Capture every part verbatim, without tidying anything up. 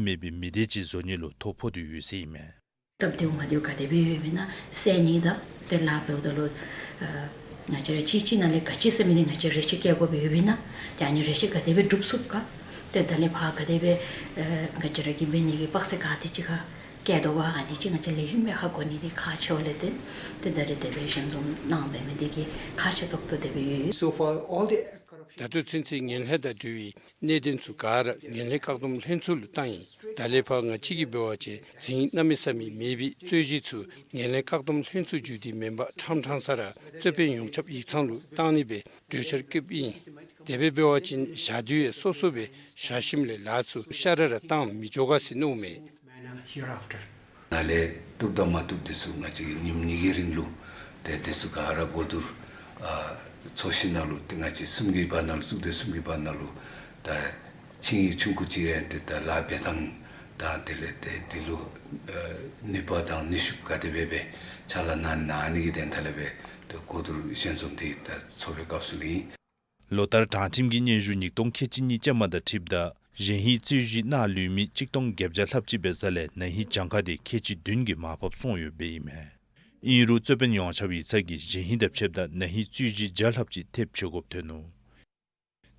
མེད་པའི་མི་སྡེ་ཅིག་བཟོ་ནི་ལུ་ཐོ་ཕོག་སྟེ་ཡོད་ཟེར་ཨིན་མས། སྟབས་བདེཝ་མ་བདེཝ་ག་དེ་སྦེ་ཡོདཔ་ཨིན་ན་བསལ་ནི་དང་ཏེ་ལཱ་འབདཝ་ད་ལུ་ཨ་ང་བཅས་ར་གཅིག་གཅིག་ནང་ལས་ག་ཅི་ཟེར་མི་འདི་ང་བཅས་རེ་ཞིག་བཀལ་དགོཔ་ཡོདཔ་ཨིན་ན་ཏེ་ཨ་ནི་རེ་ཞིག་ག་དེ་སྦེ་འགྲུབ་ཚུགས་ག། ཏེ་ད་ལས་ཕར་ག་དེ་སྦེ་ཨ་ང་བཅས་ར་གིས་འབད་ནི་གི་དཔག་ཚད་ག་དེ་ཅིག་ཁར་བཀལ་དོ་ག། ཨ་ནི་ཅིག་ང་བཅས་ལེགས་ཤོམ་སྦེ་ཧ་གོ་ནི་འདི་ཁག་ཆེ་བ་ལས་བརྟེན་ཏེ་ད་རེས་དེ་སྦེ་ཞལ་འཛོམས་གནང་སྦེ་མི་འདི་གིས་ཁག་ཆེ་ཏོག་ཏོ་དེ་སྦེ་ཡོད། So far, all the corruption ད་ལྟོ་ཚུན་ཚོད་ངན་ལྷད་དང་འབྲེལ་བའི་གནད་དོན་ཚུ་ག་ར་ངན་ལྷད་བཀག་སྡོམ་ལྷན་ཚོགས་ལུ་བཏང་ཡི། ད་ལས་ཕར་ང་བཅས་ཀྱིས་འབད་བ་ཅིན་འཛིང་གནམ་མེད་ས་མེད་མེད་པའི་རྩོད་གཞི་ཚུ་ངན་ལྷད་བཀག་སྡོམ་ལྷན་ཚོགས་བརྒྱུད་དེ་མེན་པར་ཕྲང་ཕྲང་ས་ར་རྩོད་དཔོན་ཡོངས་ཁྱབ་ཡིག་ཚང་ལུ་བཏང་ནི་སྦེ་གྲོས་འཆར་བཀོདཔ་ཨིན། དེ་སྦེ་འབད་བ་ཅིན་ཞག་དུས་ཡང་སོ་སོ་སྦེ་བཞག་ཞིནམ་ལས་ལཱ་ཚུ་ཤ་ར་ར་བཏང་མི་འགྱོ་ག་ཟེར་མནོཝ་མས། Hereafter. ནཱ་ལས་བཏུབ་དང་མ་བཏུབ་འདི་ཚུ་ང་བཅས་ཀྱིས་ཉིནམ་གཉིས་ཀྱི་རིང་ལུ་ཏེ་འདི་ཚུ་ག་ར་གོ་བསྡུར་ཨ་ཚོགས་ཞིང་ནང་ལུ་ཏེ་ང་བཅས་གསུམ་གྱི་བར་ན་ལུ་གཙུག་སྡེ་གསུམ་གྱི་བར་ན་ལུ་ད་ཆིངས་ཡིག་ཆུང་ཀུ་ཅིག་ཡང་ཏེ་ད་ལཱ་འབད་ཐངས་དང་དེ་ལས་ཏེ་འདི་ལུ་ཨ་ནུས་པ་དང་ནུས་ཤུགས་ག་དེ་སྦེ་སྦེ་ཕྱག་ལཱ་གནང་ནི་ཨ་ནི་གི་དོན་དག་ལས་སྦེ་ཏེ་གོ་བསྡུར་ཞལ་འཛོམས་འདི་ད་ཚོགས་པའི་སྐབས་སུ་ལུ་ཨིན། ལོ་ལྟར་དྲང་ཁྲིམས་ཀྱི་སྙན་ཞུ་ཉིས་སྟོང་ཁལ་གཅིག་གཉིས་ཅན་མ་དང་འཁྲིལཝ་ད་གཞན་ཧིང་རྩོད་གཞི་ནང་ལུས་མི་གཅིག་སྟོང་བརྒྱད་བརྒྱ་ལྷགཔ་ཅིག་འབད་ས་ལས་ན་ཧིང་གྱངས་ཁ་དེ་ཁལ་གཅིག་བདུན་གྱིས་མར་ཕབ་སོང་ཡོདཔ་ཨིན་མས། ཨིན་རུང་རྩོད་དཔོན་ཡོངས་ཁྱབ་ཡིག་ཚང་གིས་གཞན་ཧིང་དང་ཕྱདཔ་ད་ན་ཧིང་རྩོད་གཞི་བརྒྱ་ལྷགཔ་ཅིག་ཐེབས་ཆི་དགོཔ་ཐོན་ནུག།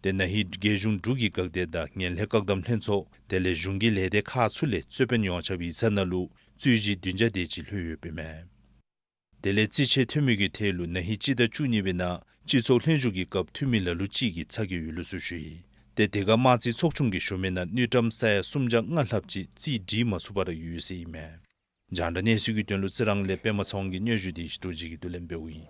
ཏེ་ན་ཧིང་རྒྱལ་གཞུང་འབྲུག་གི་འགག་སྡེ་དང་ངན་ལྷད་བཀག་སྡོམ་ལྷན་ཚོགས་དེ་ལས་གཞུང་གི་ལས་སྡེ་ཁག་ཚུ་ལས་རྩོད་དཔོན་ཡོངས་ཁྱབ་ཡིག་ཚང་ནང་ལུ་རྩོད་གཞི་བདུན་བརྒྱ་དེ་ཅིག་ལྷོད་ཡོདཔ་ཨིན་མས། དེ་ལས་རྩིས་ཆད་ཐོན་མི་གི་ཐད་ལུ་ན་ཧིང་སྤྱི་ཟླ་བཅུ་གཉིས་པའི་ནང་སྤྱི་ཚོགས་ལྷན་བཞུགས་ཀྱི་སྐབས་འཐུས་མི་ལ་ལུ་ཅིག་གིས་ཚ་གྱང་ཡོད་ལུགས་ཚུ་ཞུ་ཡི། ཏེ་དེ་ཁར་དམངས་རྩིས་ཚོགས་ཆུང་གིས་ཞུ་མི་ནང་དངུལ་ཀྲམ་ས་ཡ་སུམ་བརྒྱ་ལྔ་ལྷགཔ་ཅིག་རྩིས་སྒྲིག་མ་ཚུགས་པར་ཡོད་ཟེར་ཨིན་མས། རྒྱང་བསྒྲགས་གནས་ཚུལ་གྱི་དོན་ལུ་རྩི་རང་ལས་པདྨ་ཚེ་དབང་གི་སྙན་ཞུ་དེ་ཞི་རྡོ་རྗེ་གིས་བསྡུ་ལེན་འབདཝ་ཨིན།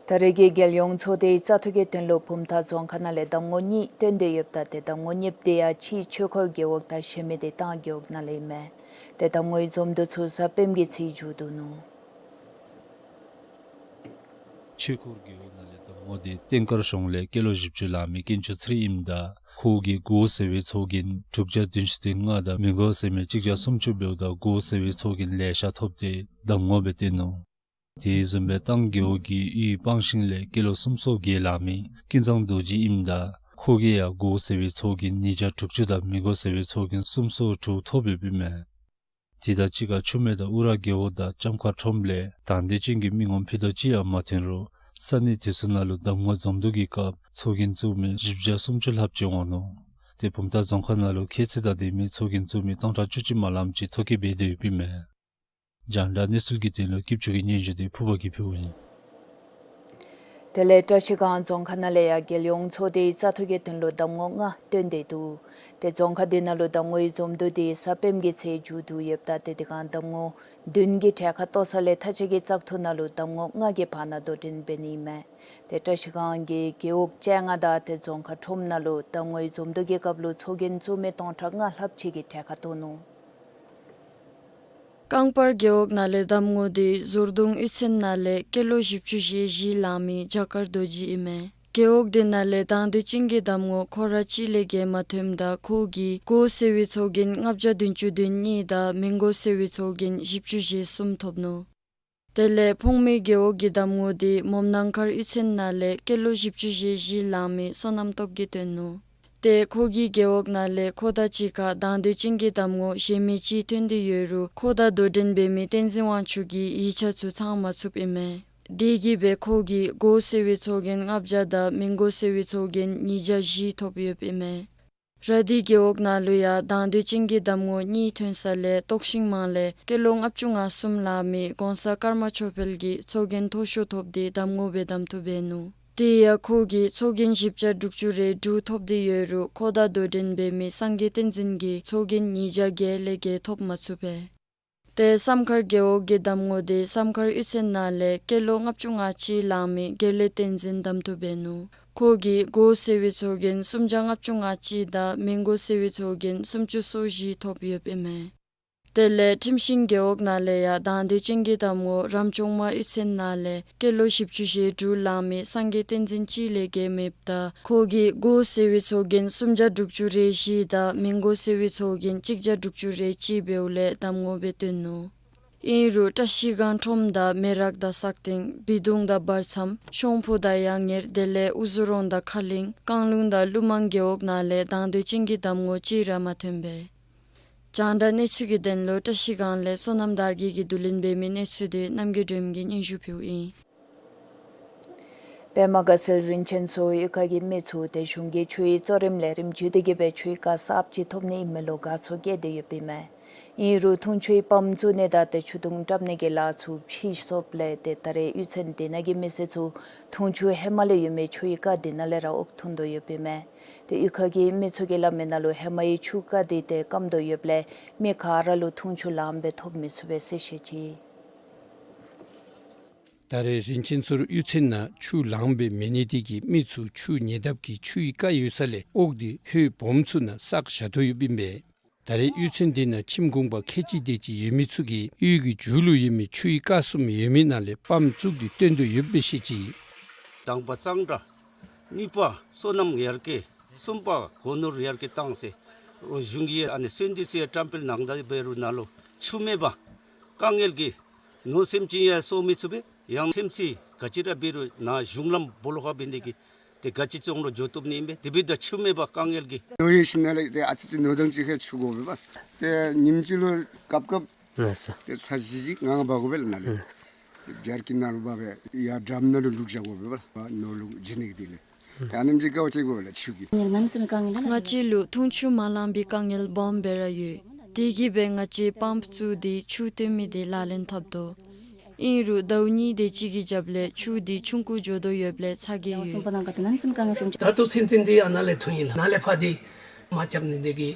ད་རེས་ཀྱི་རྒྱལ་ཡོངས་ཚོགས་སྡེའི་བཙག་འཐུ་གི་དོན་ལུ་བུམ་ཐང་རྫོང་ཁག་ནང་ལས་གདམ་ངོ་གཉིས་བཏོན་ཏེ་ཡོདཔ་ད་ཏེ་གདམ་ངོ་གཉིསཔ་དེ་ཡང་ཕྱི་ཆོས་འཁོར་རྒེད་འོག་དང་གཞན་མི་དེ་ཏང་རྒེད་འོག་ནང་ལས་ཨིན་མས། ཏེ་གདམ་ངོའི་འཛོམས་འདུ་ཚུ་གཟའ་སྤེནམ་གྱི་ཚེ་མཇུག་བསྡུ་ནུག། ཆོས་འཁོར་རྒེད་འོག་ནང་ལས་གདམ་ངོ་དེ་ལྟེང་དཀར་གཞུང་ལས་སྐྱེས་ལོ་བཞི་བཅུ་ལང་མི་དཀོན་མཆོག་ཚེ་རིང་ཨིནམ་ད་ཁོ་གིས་སྒོ་ཟེར་བའི་ཚོགས་རྒྱན་དྲུག་བརྒྱ་བདུན་ཅུ་དོན་ལྔ་དང་མི་སྒོ་ཟེར་མི་གཅིག་བརྒྱ་སུམ་ཅུ་འབདཝ་ད་སྒོ་ཟེར་བའི་ཚོགས་རྒྱན་ལེ་ཤ་ཐོབ་སྟེ་གདམ་ངོ་སྦེ་བཏོན་ནུག། དེ་བཟུམ་སྦེ་ཏང་རྒེད་འོག་གི་དབུས་སྤང་ཤིང་ལས་སྐྱེས་ལོ་སུམ་ཅུ་སོ་བརྒྱད་ལང་མི་ཀུན་བཟང་རྡོ་རྗེ་ཨིནམ་ད་ཁོ་གིས་ཡང་སྒོ་ཟེར་བའི་ཚོགས་རྒྱན་ཉིས་བརྒྱ་དྲུག་ཅུ་དང་མི་སྒོ་ཟེར་བའི་ཚོགས་རྒྱན་སུམ་ཅུ་སོ་དྲུག་ཐོབ་ཡོདཔ་ཨིན་མས། དེ་དང་གཅིག་ཁར་ཆུ་སྨད་དང་ཨུ་ར་རྒེད་འོག་དང་ལྕམ་མཁར་ཁྲོམ་ལས་དང་འདོད་ཅན་གྱི་མི་ངོམ་ཕུད་རྡོག་གཅིག་ཡང་མ་ཐོན་རུང་ས་གནས་དེ་ཚུ་ནང་ལུ་གདམ་ངོ་འཛོམས་འདུ་གི་སྐབས་ཚོགས་རྒྱན་བཙུགས་མི་བཞི་བརྒྱ་སུམ་ཅུ་ལྷགཔ་ཅིག་འོང་ནུག། ཏེ་བུམ་ཐང་རྫོང་ཁག་ནང་ལུ་ཁྱད་ཚད་དང་ལྡན་མི་ཚོགས་རྒྱན་བཙུགས་མི་སྟོང་ཕྲག་བཅུ་གཅིག་མ་ལངམ་ཅིག་ཐོ་བཀོད་འབད་དེ་ཡོདཔ་ཨིན་མས། རྒྱང་བསྒྲགས་གནས་ཚུལ་གྱི་དོན་ལུ་སྐྱིད་ཆུ་གི་སྙན་ཞུ་དེ་ཕུརཔ་གིས་ཕུལཝ་ཨིན། དེ་ལས་བཀྲ་ཤིས་སྒང་རྫོང་ཁག་ནང་ལས་ཡང་རྒྱལ་ཡོངས་ཚོགས་སྡེའི་བཙག་འཐུ་གི་དོན་ལུ་གདམ་ངོ་ལྔ་བཏོན་ཏེ་འདུག། ཏེ་རྫོང་ཁག་དེ་ནང་ལུ་གདམ་ངོའི་འཛོམས་འདུ་དེ་གཟའ་སྤེནམ་གྱི་ཚེ་མཇུག་བསྡུ་ཡོདཔ་ད་ཏེ་དེ་སྒང་གདམ་ངོ་བདུན་གྱི་གྲལ་ཁར་གཏོགས་ས་ལས་མཐའ་དཔྱད་ཀྱི་བཙག་འཐུ་ནང་ལུ་གདམ་ངོ་ལྔ་གི་བར་ན་དོ་འགྲན་འབད་ནི་ཨིན་མས། ཏེ་བཀྲ་ཤིས་སྒང་གི་རྒེད་འོག་བཅོ་ལྔ་དང་ཏེ་རྫོང་ཁག་ཁྲོམ་ནང་ལུ་གདམ་ངོའི་འཛོམས་འདུ་གི་སྐབས་ལུ་ཚོགས་རྒྱན་བཙུགས་མི་སྟོང་ཕྲག་ལྔ་ལྷགཔ་ཅིག་གིས་གྲལ་ཁར་གཏོགས་ནུག། རྐང་སྤར་རྒེད་འོག་ནང་ལས་གདམ་ངོ་དེ་ཟུར་གདོང་གཡུས་ཚན་ནང་ལས་སྐྱེས་ལོ་བཞི་བཅུ་ཞེ་བཞི་ལང་མི་བྱ་དཀར་རྡོ་རྗེ་ཨིན་མས། རྒེད་འོག་དེ་ནང་ལས་དང་འདོད་ཅན་གྱི་གདམ་ངོ་ཁོ་ར་གཅིག་ལས་བརྒལ་མ་ཐོནམ་ད་ཁོ་གིས་སྒོ་ཟེར་བའི་ཚོགས་རྒྱན་ལྔ་བརྒྱ་བདུན་ཅུ་དོན་གཉིས་དང་མི་སྒོ་ཟེར་བའི་ཚོགས་རྒྱན་བཞི་བཅུ་ཞེ་གསུམ་ཐོབ་ནུག། དེ་ལས་ཕོངས་མེད་རྒེད་འོག་གི་གདམ་ངོ་དེ་མོམ་ནང་མཁར་གཡུས་ཚན་ནང་ལས་སྐྱེས་ལོ་བཞི་བཅུ་ཞེ་བཞི་ལང་མི་བསོད་ནམས་སྟོབས་རྒྱས་བཏོན་ནུག། ཏེ་ཁོ་གི་རྒེད་འོག་ནང་ལས་ཁོ་དང་གཅིག་ཁར་དང་འདོད་ཅན་གྱི་གདམ་ངོ་གཞན་མི་གཅིག་ཐོན་ཏེ་ཡོད་རུང་ཁོ་དང་དོ་འགྲན་འབད་མི་བསྟན་འཛིན་དབང་ཕྱུག་གིས་ཡིག་ཆ་ཚུ་ཚང་མ་ཚུགསཔ་ཨིན་མས། དེ་གིས་སྦེ་ཁོ་གིས་སྒོ་ཟེར་བའི་ཚོགས་རྒྱན་ལྔ་བརྒྱ་དང་མི་སྒོ་ཟེར་བའི་ཚོགས་རྒྱན་ཉིས་བརྒྱ་བཞི་ཐོབ་ཡོདཔ་ཨིན་མས། ར་དྷི་རྒེད་འོག་ནང་ལུ་ཡང་དང་འདོད་ཅན་གྱི་གདམ་ངོ་གཉིས་ཐོན་ས་ལས་སྟོག་ཤིང་མང་ལས་སྐྱེས་ལོ་ལྔ་བཅུ་ང་གསུམ་ལང་མི་གོང་ས་ཀརྨ་ཆོས་འཕེལ་གྱིས་ཚོགས་རྒྱན་མཐོ་ཤོས་ཐོབ་སྟེ་གདམ་ངོ་སྦེ་གདམ་འཐུ་འབད་ནུག། དེ་ཡང་ཁོ་གིས་ཚོགས་རྒྱན་བཞི་བརྒྱ་དྲུག་ཅུ་རེ་དྲུག་ཐོབ་སྟེ་ཡོད་རུང་ཁོ་དང་དོ་འགྲན་འབད་མི་སངས་རྒྱས་བསྟན་འཛིན་གྱིས་ཚོགས་རྒྱན་ཉིས་བརྒྱ་བརྒྱད་ལས་བརྒལ་ཐོབ་མ་ཚུགས་པས། ཏེ་བསམ་མཁར་རྒེད་འོག་གི་གདམ་ངོ་དེ་བསམ་མཁར་གཡུས་ཚན་ནང་ལས་སྐྱེས་ལོ་ལྔ་བཅུ་ང་གཅིག་ལང་མི་དགེ་ལེགས་བསྟན་འཛིན་གདམ་འཐུ་འབད་ནུག། ཁོ་གིས་སྒོ་ཟེར་བའི་ཚོགས་རྒྱན་སུམ་བརྒྱ་ལྔ་བཅུ་ང་གཅིག་དང་མི་སྒོ་ཟེར་བའི་ཚོགས་རྒྱན་སུམ་ཅུ་སོ་བཞི་ཐོབ་ཡོདཔ་ཨིན་མས། དེ་ལས་ཁྲིམས་ཤིང་རྒེད་འོག་ནང་ལས་ཡང་དང་འདོད་ཅན་གྱི་གདམ་ངོ་རམ་ཅོང་མ་གཡུས་ཚན་ནང་ལས་སྐྱེས་ལོ་བཞི་བཅུ་ཞེ་དྲུག་ལང་མི་སངས་རྒྱས་བསྟན་འཛིན་གཅིག་ལས་བརྒལ་མེདཔ་ད་ཁོ་གིས་སྒོ་ཟེར་བའི་ཚོགས་རྒྱན་སུམ་བརྒྱ་དྲུག་ཅུ་རེ་བཞི་དང་མི་སྒོ་ཟེར་བའི་ཚོགས་རྒྱན་གཅིག་བརྒྱ་དྲུག་ཅུ་རེ་གཅིག་འབདཝ་ལས་གདམ་ངོ་སྦེ་བཏོན་ནུག། ཨིན་རུང་བཀྲ་ཤིས་སྒང་ཁྲོམ་དང་མེ་རག་དང་སག་སྟེང་སྦིས་གདུང་དང་བར་མཚམས་ཤོང་ཕུ་དང་ཡང་ཉེར་དེ་ལས་ཨུ་ཛོ་རོང་དང་ཁ་གླིང་བཀང་ལུང་དང་ཀླུ་མང་རྒེད་འོག་ནང་ལས་དང་དོད་ཅན་གྱི་གདམ་ངོ་ཅིག་ར་མ་ཐོན་པས། རྒྱང་བསྒྲགས་གནས་ཚུལ་གྱི་དོན་ལུ་བཀྲ་ཤིས་སྒང་ལས་བསོད་ནམས་དར་རྒྱས་ཀྱིས་བསྡུ་ལེན་འབད་མི་གནས་ཚུལ་འདི་རྣམ་རྒྱལ་སྒྲོལ་མ་གིས་སྙན་ཞུ་ཕུལཝ་ཨིན། པདྨ་དགའ་ཚལ་རིན་ཆེན་མཚོ་གཡུས་ཁ་གི་མི་ཚུ་ཏེ་གཞུང་གི་ཆུའི་གཙོ་རིམ་ལས་རིམ་བརྒྱུད་དེ་གི་སྦེ་ཆུའི་རྐ་གསརཔ་ཅིག་ཐོབ་ནི་ཨིན་མས་ལོ་དགའ་ཚོར་བསྐྱེད་དེ་ཡོདཔ་ཨིན་མས། ཨིན་རུང་འཐུང་ཆུའི་པམ་བཙུགས་ནི་དང་ཏེ་ཆུ་དུང་བཀྲམ་ནི་གི་ལཱ་ཚུ་ཕྱིས་སོཔ་ལས་ཏེ་ད་རེས་གཡུས་ཚན་དེ་ནང་གི་མི་སེར་ཚུ་འཐུང་ཆུ་ཧེ་མ་ལས་ཡོད་མི་ཆུའི་རྐ་དེ་ནང་ལས་ར་དབོག་འཐུང་དོ་ཡོདཔ་ཨིན་མས། ཏེ་གཡུས་ཁ་གི་མི་ཚུ་གིས་སླབ་མི་ནང་ལུ་ཧེ་མའི་ཆུ་རྐ་དེ་ཏེ་སྐམ་དོ་ཡོདཔ་ལས་མི་ག་ར་ལུ་འཐུང་ཆུ་ལངམ་སྦེ་ཐོབ་མི་ཚུགས་པས་ཟེར་བཤད་ཅི། ད་རེས་རིན་ཆེན་མཚོ་གཡུས་ཚན་ནང་ཆུ་ལངམ་སྦེ་མེད་ནི་དེ་གིས་མི་ཚུ་ཆུ་ཉེ་འདབས་ཀྱི་ཆུའི་རྐ་ཡོད་ས་ལས་དབོག་སྟེ་ཧོད་སྦོམ་ཚུ་ནང་བསགས་བཞག་དོ་ཡོདཔ་ཨིན་པས། ད་རེས་གཡུས་ཚན་དེ་ནང་ཁྱིམ་གུང་པ་ཁལ་གཅིག་དེ་ཅིག་ཡོད་མི་ཚུ་གིས་གཡུས་ཀྱི་མཇུག་ལུ་ཡོད་མི་ཆུའི་རྐ་གསུམ་ཡོད་མི་ནང་ལས་པམ་བཙུགས་ཏེ་བཏོན་དོ་ཡོདཔ་སྦེ་བཤད་ཅི། དང་པ་གཙང་སྦྲ། གཉིས་པ་སོ་ནམ་ཡར་རྒྱས། གསུམ་པ་སྒོ་ནོར་ཡར་རྒྱས་བཏང་ཟེར་གཞུང་གིས་ཨ་ནི་གསོལ་འདེབས་ཟེར་བཀྲམ་སྤེལ་གནང་ད་འབད་རུང་ནཱ་ལུ་ཆུ་མེད་པར་དཀའ་ངལ་གྱིས་མནོ་སེམས་ཅིག་ཡང་གསོ་མི་ཚུགས་པས། ཡང་སེམས་ཅིག་ག་ཅི་ར་འབད་རུང་ནཱ་གཞུང་ལམ་སྦོ་ལོགས་ཁར་འབད་ནི་དེ་གིས་ཏེ་ག་ཅི་ཙོགས་ལུ་འགྱོ་བཏུབ་ནི་ཨིན་པས། དེ་འབདཝ་ད་ཆུ་མེད་པར་དཀའ་ངལ་གྱིས། ལོ་ཡི་ཤུལ་ནང་ལས་ཏེ་ཨ་ཙི་ཅིག་ནོར་དང་ཅིག་ཁར་ཆུ་དགོ་པས་པ། ཏེ་ཉིནམ་གཅིག་ལུ་སྐབས་སྐབས་ལགས་སོ། ཏེ་ཚར་བཞི་ཅིག་ང་ང་འབག་དགོ་པས་ལགས་ནཱ་ལས། ལགས་སོ། ཏེ་རྒྱ་རི་གི་ནང་ལུ་འབག་སྦེ་ཡར་འགྲམ་ནང་ལུ་བླུག་བཞག་དགོ་པས་པ། ནོར་ལུ་བྱིན་ནི་གི་དེ་ལས། ཏེ་ཨ་ནེམ་ཅིག་དཀའཝ་སྤྱད་དགོ་པས་ལགས་ཆུ་གིས། ང་བཅས་ལུ་འཐུང་ཆུ་མ་ལང་པའི་དཀའ་ངལ་སྦོམ་སྦེ་ར་ཡོད། དེ་གིས་སྦེ་ང་བཅས་པམཔ་བཙུགས་ཏེ་ཆུ་བཏོན་མི་དེ་ལག་ལེན་འཐབ་དོ། ཨིན་རུང་ཟླཝ་གཉིས་དེ་ཅིག་གི་རྒྱབ་ལས་ཆུ་དེ་ཆུང་ཀུ་འགྱོ་དོ་ཡོདཔ་ལས་ཚ་གྱང་ཡོད། ད་ལྟོ་ཚུན་ཚོད་འདི་ཨ་ནཱ་ལས་འཐུང་ཡི་ལགས། ནཱ་ལས་ཕར་འདི་མ་རྐྱབ་ནི་དེ་གིས་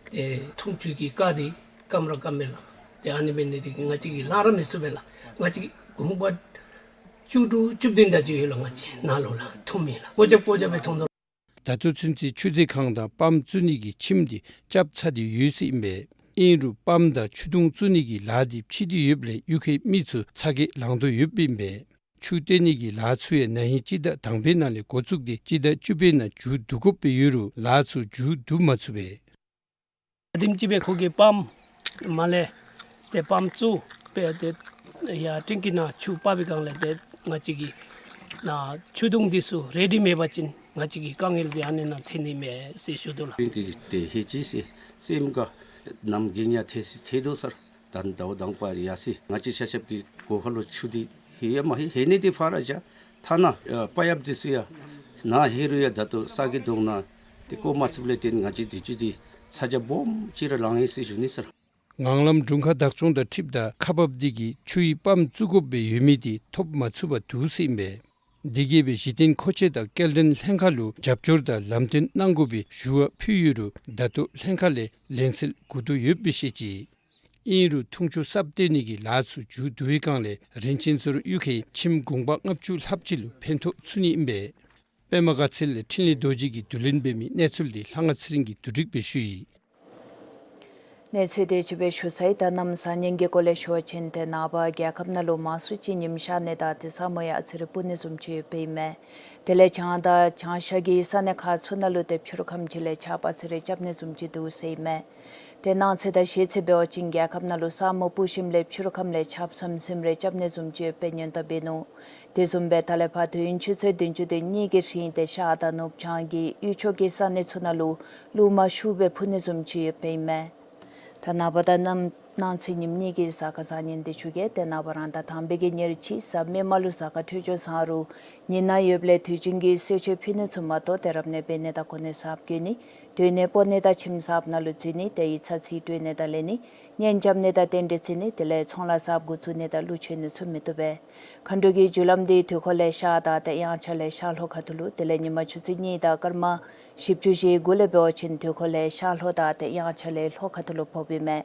ཏེ་འཐུང་ཆུ་གི་རྐ་འདི་སྐམ་ར་སྐམ་མས་ལགས། ཏེ་ཨ་ནི་འབད་ནི་དེ་གིས་ང་བཅས་ཀྱིས་ལང་ར་མི་ཚུགས་པས་ལགས། ང་བཅས་གུང་པ་བཅུ་དྲུག་བཅུ་བདུན་དེ་ཅིག་ཡོད་ལགས། ང་བཅས་ནཱ་ལུ་ལགས་འཐུང་མི་ལགས་ཀོ་རྒྱབ་ཀོ་རྒྱབ་སྦེ་འཐུང་དོ། ད་ལྟོ་ཚུན་ཚོད་ཆུ་མཛོད་ཁང་དང་པམཔ་བཙུགས་ནི་གི་ཁྱིམ་དེ་རྐྱབ་ཚར་ཏེ་ཡོད་ཟེར་ཨིན་པས། ཨིན་རུང་པམཔ་དང་ཆུ་དུང་བཙུགས་ནི་གི་ལཱ་དེ་ཕྱིས་ཏེ་ཡོདཔ་ལས་གཡུས་ཁའི་མི་ཚུ་ཚ་གྱང་ལང་དོ་ཡོདཔ་ཨིན་པས། ཆུ་བཏོན་ནི་གི་ལཱ་ཚུ་ཡང་ན་ཧིང་སྤྱི་ཟླ་དང་པའི་ནང་ལས་འགོ་བཙུགས་ཏེ་སྤྱི་ཟླ་བཅུ་པའི་ནང་མཇུག་བསྡུ་དགོཔ་སྦེ་ཡོད་རུང་ལཱ་ཚུ་མཇུག་བསྡུ་མ་ཚུགས་པས། ཨ་དེམ་ཅིག་སྦེ་ཁོ་གིས་པམཔ་མ་ལས་ཏེ་པམཔ་བཙུགས་སྦེ་ཏེ་ཡར་ཊེང་ཀི་ནང་ཆུ་ཕབ་པའི་སྒང་ལས་ཏེ་ང་བཅས་ཀྱི་ནཱ་ཆུ་དུང་འདི་ཚུ་རེ་ཌི་མེད་པ་ཅིན་ང་བཅས་ཀྱི་དཀའ་ངལ་འདི་ཨ་ནི་ནང་ཐོན་ནི་མས་ཟེར་ཞུ་དོ་ལགས། ཊེང་ཀི་ཏེ་ལྷོད་ཅི་ཟེར་སེམས་ཁར་ནམ་རྒྱུན་ཡང་ཐོན་སི་ཐོན་དོ་ས་ར། ད་ཟླཝ་དང་པ་ཡར་སོ་ཡི། ང་བཅས་ཆ་ཁྱབ་ཀྱི་སྒོ་ཁ་ལུ་ཆུ་འདི་ལྷོད་ཡང་མ་ལྷོད། ལྷོད་ནི་འདི་ཕར་བཞག། ཐ་ན་ཨ་པ་ཡབ་འདི་ཚུ་ཡང་ནཱ་ལྷོད་རུང་ཡང་ད་ལྟོ་ས་གི་དོང་ནང་ཏེ་བཀོ་མ་ཚུགསཔ་ལས་བརྟེན་ང་བཅས་དུས་ཅི་འདི་ཚ་གྱང་སྦོམ་ཅིག་ར་ལང་ཡི་ཟེར་ཞུ་ནི་ཟེར། ངང་ལམ་དྲུང་ཁག་བདག་སྐྱོང་དང་འཁྲིལཝ་ད་ཁག་འབགཔ་དེ་གིས་ཆུའི་པམཔ་བཙུགས་དགོཔ་སྦེ་ཡོད་མི་དེ་ཐོབ་མ་ཚུགས་པར་འདུག་ཟེར་ཨིན་པས། དེ་གིས་སྦེ་གཞི་རྟེན་མཁོ་ཆས་དང་སྐྱེལ་འདྲེན་ལྷན་ཁག་ལུ་རྒྱབ་སྐྱོར་དང་ལམ་སྟོན་གནང་དགོ་པའི་ཞུ་བ་ཕུལ་ཡོད་རུང་ད་ལྟོ་ལྷན་ཁག་ལས་ལན་གསལ་དགོ་དོ་ཡོདཔ་སྦེ་བཤད་ཅི། ཨིན་རུང་འཐུང་ཆུ་གསརཔ་བཏོན་ནི་གི་ལཱ་ཚུ་མཇུག་བསྡུ་བའི་སྒང་ལས་རིན་ཆེན་མཚོ་གཡུས་ཁའི་ཁྱིམ་གུང་པ་ལྔ་བཅུ་ལྷགཔ་ཅིག་ལུ་ཕན་ཐོགས་ཚུགས་ནི་ཨིན་པས། པདྨ་དགའ་ཚལ་ལས་འཕྲིན་ལས་རྡོ་རྗེ་གིས་བསྡུ་ལེན་འབད་མི་གནས་ཚུལ་འདི་ལྷ་དབང་ཚེ་རིང་གིས་བསྡུ་སྒྲིག་འབད་ཞུ་ཡི། གནས་ཚུལ་དེ་ཅིག་སྦེ་ཞུ་ཚར་ཡི། ད་གནམ་བཟང་ངན་གྱི་སྐོར་ལས་ཞུ་བ་ཅིན་ཏེ་ནངས་པ་རྒྱལ་ཁབ་ནང་ལུ་མང་སུ་ཅིག་ཉིམ་ཤར་ནི་དང་ཏེ་ས་སྨུག་ཡང་ཨ་ཙི་རེ་སྤུབ་ནི་བཟུམ་ཅིག་ཡོདཔ་ཨིན་མས། དེ་ལས་བྱང་དང་བྱང་ཤར་གྱི་ས་གནས་ཁག་ཚུ་ནང་ལུ་ཏེ་ཕྱི་རུ་ཁམས་ཅིག་ལས་ཆརཔ་ཨ་ཙི་རེ་རྐྱབ་ནི་བཟུམ་ཅིག་འདུག་ཟེར་ཨིན་མས། ཏེ་གནངས་ཚེ་དང་ཞེས་ཚེ་འབད་བ་ཅིན་རྒྱལ་ཁབ་ནང་ལུ་ས་སྨུག་སྤུབ་ཞིནམ་ལས་ཕྱི་རུ་ཁམས་ལས་ཆརཔ་ཟིམ་ཟིམ་རེ་རྐྱབ་ནི་བཟུམ་ཅིག་ཡོདཔ་སྦེ་སྔོན་བརྡ་འབད་ནུག། དེ་བཟུམ་སྦེ་ད་ལས་ཕར་དུས་ཡུན་ཆུ་ཚོད་བདུན་ཅུ་དོན་གཉིས་ཀྱི་རིང་ཏེ་ཤར་དང་ནུབ་བྱང་གི་དབུས་ཕྱོགས་ཀྱི་ས་གནས་ཚུ་ནང་ལུ་རླུང་མ་ཤུགས་སྦེ་འཕུ་ནི་བཟུམ་ཅིག་ཡོདཔ་ཨིན་མས། ད་ནངས་པ་དང་གནངས་གནངས་ཚེ་ཉིནམ་གཉིས་ཀྱི་གཟའ་སྐར་བཟང་ངན་འདི་ཞུ་གེ། ཏེ་ནངས་པ་རང་ཟླ་དང་པའི་གི་ཉེར་གཅིག་གཟའ་མིག་དམར་ལུ་གཟའ་སྐར་འཕྲོད་སྦྱོར་བཟང་རུང་ཉིན་ནག་ཡོདཔ་ལས་དུས་རྒྱུན་གྱི་གསོལ་མཆོད་ཕུལ་ནི་ཚུ་མ་གཏོགས་ཏེ་རབ་གནས་འབད་ནི་དང་གོ་གནས་གསརཔ་བསྐོ་ནི་སྡོད་གནས་སྤོ་ནི་དང་ཁྱིམ་གསརཔ་ནང་ལུ་འཛུལ་ནི་ཏེ་ཡིག་ཚང་རྩིས་སྤྲོད་ནི་དང་ལེན་ནི་གཉེན་རྐྱབ་ནི་དང་རྟེན་འབྲེལ་བརྩི་ནི་དེ་ལས་ཚོང་ལཱ་གསརཔ་འགོ་བཙུགས་ནི་དང་གླུ་མཆོད་ནི་ཚུ་མི་བཏུབ་པས། མཁའ་འགྲོ་གི་རྒྱུ་ལམ་འདི་དུས་འཁོར་ལས་ཤར་དང་ཏེ་དབྱངས་འཆར་ལས་ཤར་ལྷོ་ཁ་ཐུག་ལུ་དེ་ལས་ཉིན་མ་ཆུ་ཚོད་གཉིས་དང་སྐར་མ་བཞི་བཅུ་ཞེ་དགུ་ལས་འབད་བ་ཅིན་དུས་འཁོར་ལས་ཤར་ལྷོ་དང་ཏེ་དབྱངས་འཆར་ལས་ལྷོ་ཁ་ཐུག་ལུ་ཕོགཔ་ཨིན་མས།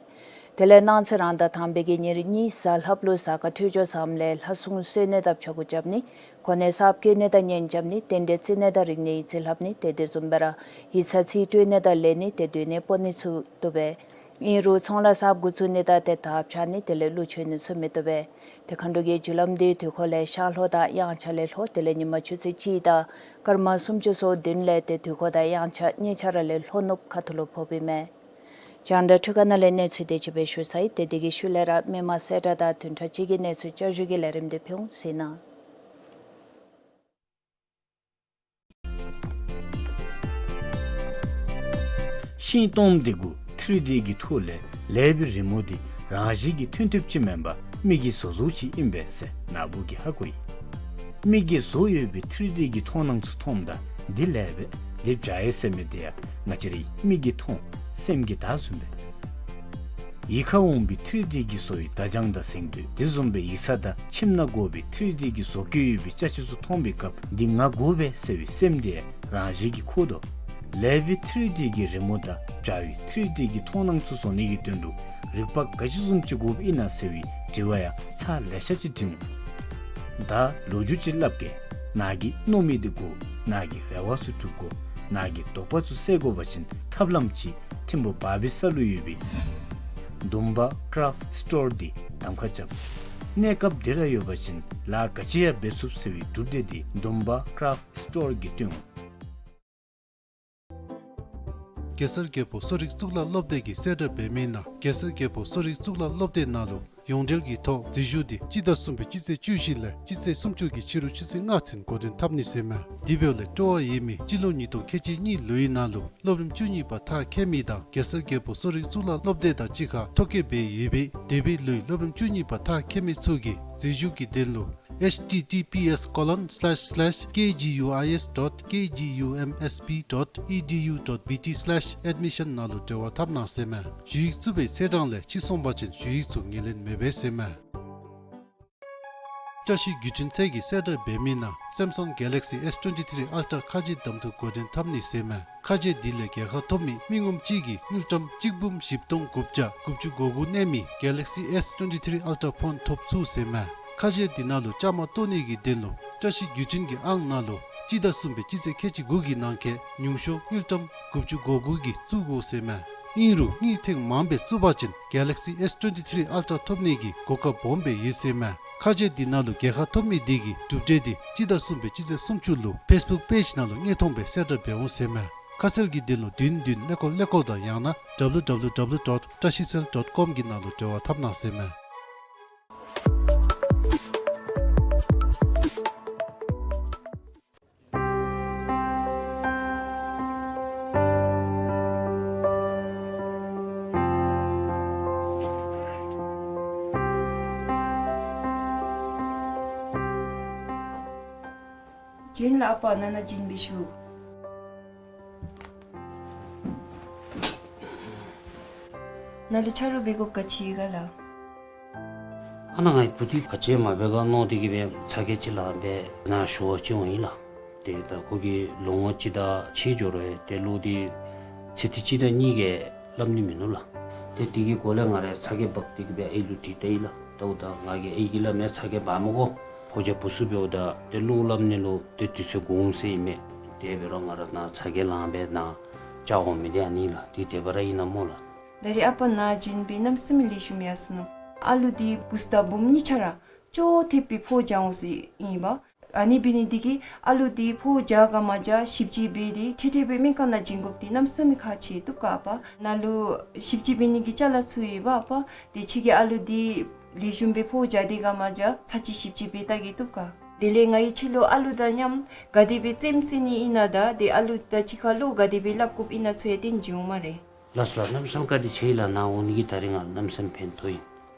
དེ་ལས་གནངས་ཚེ་རང་ཟླ་དང་པའི་གི་ཉེར་གཉིས་གཟའ་ལྷགཔ་ལུ་གཟའ་སྐར་འཕྲོད་སྦྱོར་བཟངམ་ལས་ལྷ་སྲུང་གསོལ་ནི་དང་ཕྱག་འགུ་རྐྱབ་ནི་གོ་གནས་གསརཔ་བསྐོ་ནི་དང་གཉེན་རྐྱབ་ནི་རྟེན་འབྲེལ་བརྩི་ནི་དང་རིག་གནས་ཡིག་རྩིས་ལྷབ་ནི་ཏེ་དེ་བཟུམ་སྦེ་ར་ཡིག་ཚང་རྩིས་སྤྲོད་ནི་དང་ལེན་ནི་ཏེ་སྡོད་གནས་སྤོ་ནི་ཚུ་བཏུབ་པས། ཨིན་རུང་ཚོང་ལཱ་གསརཔ་འགོ་བཙུགས་ནི་དང་ཏེ་དར་འཕྱར་ནི་དེ་ལས་གླུ་མཆོད་ནི་ཚུ་མི་བཏུབ་པས། ཏེ་མཁའ་འགྲོ་གི་རྒྱུ་ལམ་འདི་དུས་འཁོར་ལས་ཤར་ལྷོ་དང་དབྱངས་འཆར་ལས་ལྷོ་དེ་ལས་ཉིན་མ་ཆུ་ཚོད་གཅིག་དང་སྐར་མ་སུམ་ཅུ་སོ་བདུན་ལས་ཏེ་དུས་འཁོར་དང་དབྱངས་འཆར་གཉིས་ཆ་ར་ལས་ལྷོ་ནུབ་ཁ་ཐུག་ལུ་ཕོགཔ་ཨིན་མས། རྒྱང་བསྒྲགས་འཕྲུལ་ཁང་ནང་ལས་གནས་ཚུལ་དེ་ཅིག་སྦེ་ཞུ་ཚར་ཡི། ཏེ་དེ་གི་ཤུལ་ལས་ར་མི་མང་གསལ་བསྒྲགས་དང་བདུན་ཕྲག་གཅིག་གི་གནས་ཚུལ་བསྐྱར་ཞུ་གི་ལས་རིམ་དེ་ཕུལ་འོང་ཟེར་ན། ཤིང་སྟོངམ་དེ་གུ་ཐི་རི་ཌི་གི་ཐོག་ལས་ལེབ་བི་རི་མོ་དེ་རང་བཞིན་གྱིས་ཐོན་ཐུབ་ཅིག་མེན་པར་མི་གིས་བཟོ་བཟོཝ་ཅིག་ཨིན་པས་ཟེར་ནཱ་བུ་གིས་ཧ་གོ་ཡི། མི་གིས་བཟོ་ཡོད་པའི་ཐི་རི་ཌི་གི་མཐོང་སྣང་ཚུ་མཐོངམ་ད་འདི་ལེབ་བི་འདི་བྱ་ཡི་ཟེར་མི་དེ་ཡང་ང་བཅས་རའི་མིག་གིས་མཐོང་སེམས་ཀྱིས་བལྟ་བཟུམ་སྦེ། ཡིད་ཁར་འོང་བའི་ཐི་རི་ཌི་གི་བཟོ་བའི་བརྡ་བྱང་དང་གཟེངས་བསྟོད་དེ་བཟུམ་སྦེ་ཡིག་ཚང་དང་ཁྱིམ་ནང་དགོ་པའི་ཐི་རི་ཌི་གི་བཟོ་བཀོད་ཡོད་པའི་ཅ་ཆས་ཚུ་མཐོང་པའི་སྐབས་འདི་ང་དགོ་པས་ཟེར་བའི་སེམས་དེ་རང་བཞིན་གྱིས་འཁོལ་དོ། ལེབ་བི་ཐི་རི་ཌི་གི་རི་མོ་དང་བྱ་བའི་ཐི་རི་ཌི་གི་མཐོང་སྣང་ཚུ་བཟོ་ནི་གི་དོན་ལུ་རིག་པ་ག་ཅི་བཟུམ་ཅིག་དགོཔ་ཨིན་ན་ཟེར་བའི་དྲི་བ་ཡང་ཚར་ལེ་ཤ་ཅིག་དྲིས་འོང་། ད་ལོ་རྒྱུས་ཅིག་སླབ་གེ། ནཱ་གིས་མནོ་མི་དེ་དགོ། ནཱ་གི་རེ་བ་ཚུ་སྒྲུབ་དགོ། ནཱ་གི་དོགས་པ་ཚུ་སེལ་དགོ་པ་ཅིན་ཐབས་ལམ་ཅིག་ཐིམ་ཕུ་བར་བི་ས་ལུ་ཡོད་པའི་དུམ་པ་ཀ་རཕ་སི་ཊོར་འདི་གདམ་ཁ་རྐྱབ། གནས་སྐབས་འདི་ར་ཡོད་པ་ཅིན་ལཱ་ག་ཅི་ཡང་འབད་ཚུགས་ཟེར་བའི་གྲུབ་འབྲས་འདི་དུམ་པ་ཀ་རཕ་སི་ཊོར་གྱིས་སྟོན་འོང་། གེ་སར་རྒྱལ་པོ་གསོ་རིག་གཙུག་ལག་སློབ་སྡེ་གིས་གསལ་བསྒྲགས་འབད་མི་ནང་གེ་སར་རྒྱལ་པོ་གསོ་རིག་གཙུག་ལག་སློབ་སྡེ་ནང་ལུ་ཡོངས་འབྲེལ་གྱི་ཐོག་འཛུལ་ཞུགས་འདི་སྤྱི་ཟླ་གསུམ་པའི་སྤྱི་ཚེས་བཅུ་བཞི་ལས་སྤྱི་ཚེས་སུམ་ཅུ་གི་ཕྱི་རུ་ཆུ་ཚོད་ལྔ་ཚུན་འགོ་འདྲེན་འཐབ་ནི་ཟེར་མས། དེ་འབདཝ་ལས་སྤྲོ་བ་ཡོད་མི་སྤྱི་ལོ་ཉིས་སྟོང་ཁལ་གཅིག་གཉིས་ལོའི་ནང་ལུ་སློབ་རིམ་བཅུ་གཉིས་པ་མཐར་འཁྱོལ་མི་དང་གེ་སར་རྒྱལ་པོ་གསོ་རིག་གཙུག་ལག་སློབ་སྡེ་དང་གཅིག་ཁར་ཐོ་བཀོད་འབད་ཡོད་པའི་འདས་པའི་ལོའི་སློབ་རིམ་བཅུ་གཉིས་པ་མཐར་འཁྱོལ་མི་ཚུ་གིས་འཛུལ་ཞུགས་ཀྱི་དོན་ལུ་H T T P S colon slash slash K G U I S dot K G U M S P dot E D U dot B T slash admission ནང་ལུ་འབྲེལ་བ་འཐབ་གནང་ཟེར་མས། ཞུ་ཡིག་བཙུགས་པའི་ཚེས་གྲངས་ལས་ཕྱི་སོང་པ་ཅིན་ཞུ་ཡིག་ཚུ་ངོས་ལེན་མི་འབད་ཟེར་མས། བཀྲ་ཤིས་བརྒྱུད་འཕྲིན་ཚད་ཀྱིས་གསལ་བསྒྲགས་འབད་མི་ནང་Samsung Galaxy S twenty-three Ultra ཁ་རྗེ་གདམ་འཐུ་འགོ་འདྲེན་འཐབ་ནི་ཟེར་མས། ཁ་རྗེ་འདི་ལས་རྒྱལ་ཁ་ཐོབ་མི་མི་ངོམ་གཅིག་གིས་དངུལ་ཀྲམ་གཅིག་འབུམ་བཞི་སྟོང་དགུ་བརྒྱ་དགུ་བཅུ་གོ་དགུ་གནས་མི་Galaxy S twenty-three Ultra ཕོན་ཐོབ་ཚུགས་ཟེར་མས། ཁ་རྗེ་འདི་ནང་ལུ་བཅའ་མར་གཏོགས་ནི་གི་དོན་ལུ་བཀྲ་ཤིས་བརྒྱུད་འཕྲིན་གྱི་ཨང་ནང་ལུ་སྤྱི་ཟླ་གསུམ་པའི་སྤྱི་ཚེས་ཁལ་གཅིག་དགུ་གི་ནང་འཁོད་ཉུང་ཤོས་དངུལ་ཀྲམ་དགུ་བཅུ་གོ་དགུ་གིས་བཙུགས་དགོ་ཟེར་མས། ཨིན་རུང་དངུལ་ཐེངས་མངམ་སྦེ་བཙུགས་པ་ཅིན་Galaxy S twenty-three Ultra ཐོབ་ནི་གི་གོ་སྐབས་སྦོམ་སྦེ་ཡོད་ཟེར་མས། ཁ་རྗེ་འདི་ནང་ལུ་རྒྱལ་ཁ་ཐོབ་མི་དེ་གི་གྲུབ་འབྲས་དེ་སྤྱི་ཟླ་གསུམ་པའི་སྤྱི་ཚེས་སུམ་ཅུ་ལུ་Facebook page ནང་ལུ་དངོས་མཐོང་སྦེ་གསལ་བསྒྲགས་འབད་འོང་ཟེར་མས། ཁ་གསལ་གྱི་དོན་ལུ་བདུན་བདུན་ཀླད་ཀོར་ཀླད་ཀོར་དང་ཡང་ན་W W W dot trashicell dot com གི་ནང་ལུ་འབྲེལ་བ་འཐབ་གནང་ཟེར་མས། བྱིན་ལགས། ཨ་པ་ནཱ་ནཱ་བྱིན་འབད་ཤོག། ནཱ་ལུ་ཆ་རོགས་འབད་དགོཔ་ག་ཅི་ཡོད་ག་ལགས། ཨ་ནཱ་ངེའི་བུ་འདི་ག་ཅི་ཡང་མ་འབད་ག་མནོ་སྟེ་གིས་སྦེ་ཚ་གྱང་ཅིག་ལངས་སྦེ་ནཱ་ཞུ་བར་བྱོན་འོང་ཡི་ལགས། ཏེ་ད་ཁོ་གིས་ལོ་ངོ་གཅིག་དང་ཕྱེད་འགྱོ་རུང་ཡང་ཏེ་ལོ་འདི་ཚེ་འདི་གཅིག་དང་གཉིས་ཀྱིས་སླབ་ནི་མིན་ནུག་ལགས། ཏེ་དེ་གི་སྒོ་ལས་ང་ར་ཚ་གྱང་འབག་སྟེ་གིས་སྦེ་ཨའི་ལུ་དྲིས་ལྟ་ཡི་ལགས། ད་འོ་ད་ང་གིས་ཨའི་གིས་སླབ་མས། ཚ་གྱང་འབག་མི་དགོ། ཕོ་རྒྱས་བུ་ཚུ་འབདཝ་ད་ཏེ་བློ་སླབ་ནི་ལུ་ཏེ་དུས་ཚོད་འགོར་འོང་ཟེར་ཨིན་མས། དེ་འབད་རུང་ང་ར་ནཱ་ཚ་གྱང་ལངས་སྦེ་ནཱ་བཅར་འོང་མི་འདི་ཨ་ནི་ལགས། འདི་དེ་སྦེ་ར་ཨིན་ན་སྨོ་ལགས། ད་རེས་ཨ་པ་ནཱ་བྱིན་སྦེ་གནམ་མེད་ས་མེད་ལེགས་ཤོམ་ཡར་སོ་ནུག། ཨ་ལུ་འདི་བུ་ཚ་དང་བུམོ་གཉིས་ཆ་ར་ཅོག་འཐདཔ་སྦེ་ཕོཝ་འཇགས་འོང་ཟེར་ཨིན་པས། ཨ་ནི་འབད་ནི་འདི་གིས་ཨ་ལུ་འདི་ཕོཝ་འཇགས་ག་མ་འཇགས་ཞིབ་དཔྱད་འབད་དེ་འཕྲལ་འཕྲལ་སྦེ་སྨན་ཁང་ནང་བྱིན་དགོཔ་འདི་གནམ་མེད་ས་མེད་ཁག་ཆེ་བཏུབ་ག་ཨ་པ། ནཱ་ལུ་ཞིབ་དཔྱད་འབད་ནི་གི་ཅ་ལ་ཚུ་ཡོད་པ་ཨ་པ། ཏེ་ཁྱོད་ཀྱིས་ཨ་ལུ་འདི་ལེགས་ཤོམ་སྦེ་ཕོཝ་འཇགས་ཏེ་ག་མ་འཇགས་ཚར་གཅིག་ཞིབ་དཔྱད་འབད་བལྟ་གེ་བཏུབ་ག། དེ་ལས་ང་གིས་ཁྱོད་ལུ་ཨ་ལུ་དང་མཉམ་ག་དེ་སྦེ་རྩེདམོ་རྩེ་ནི་ཨིན་ན་དང་ཏེ་ཨ་ལུ་དང་གཅིག་ཁར་བློ་ག་དེ་སྦེ་སླབ་དགོཔ་ཨིན་ན་ཚུ་ཡང་སྟོན་བྱིན་འོང་སྨ་རེ། ལགས་སོ་ལགས། གནམ་མེད་ས་མེད་བཀའ་དྲིན་ཆེ་ལགས། ནཱ་འོང་ནི་གིས་ད་རིས་ང་གནམ་མེད་ས་མེད་ཕན་ཐོགས་ཡི།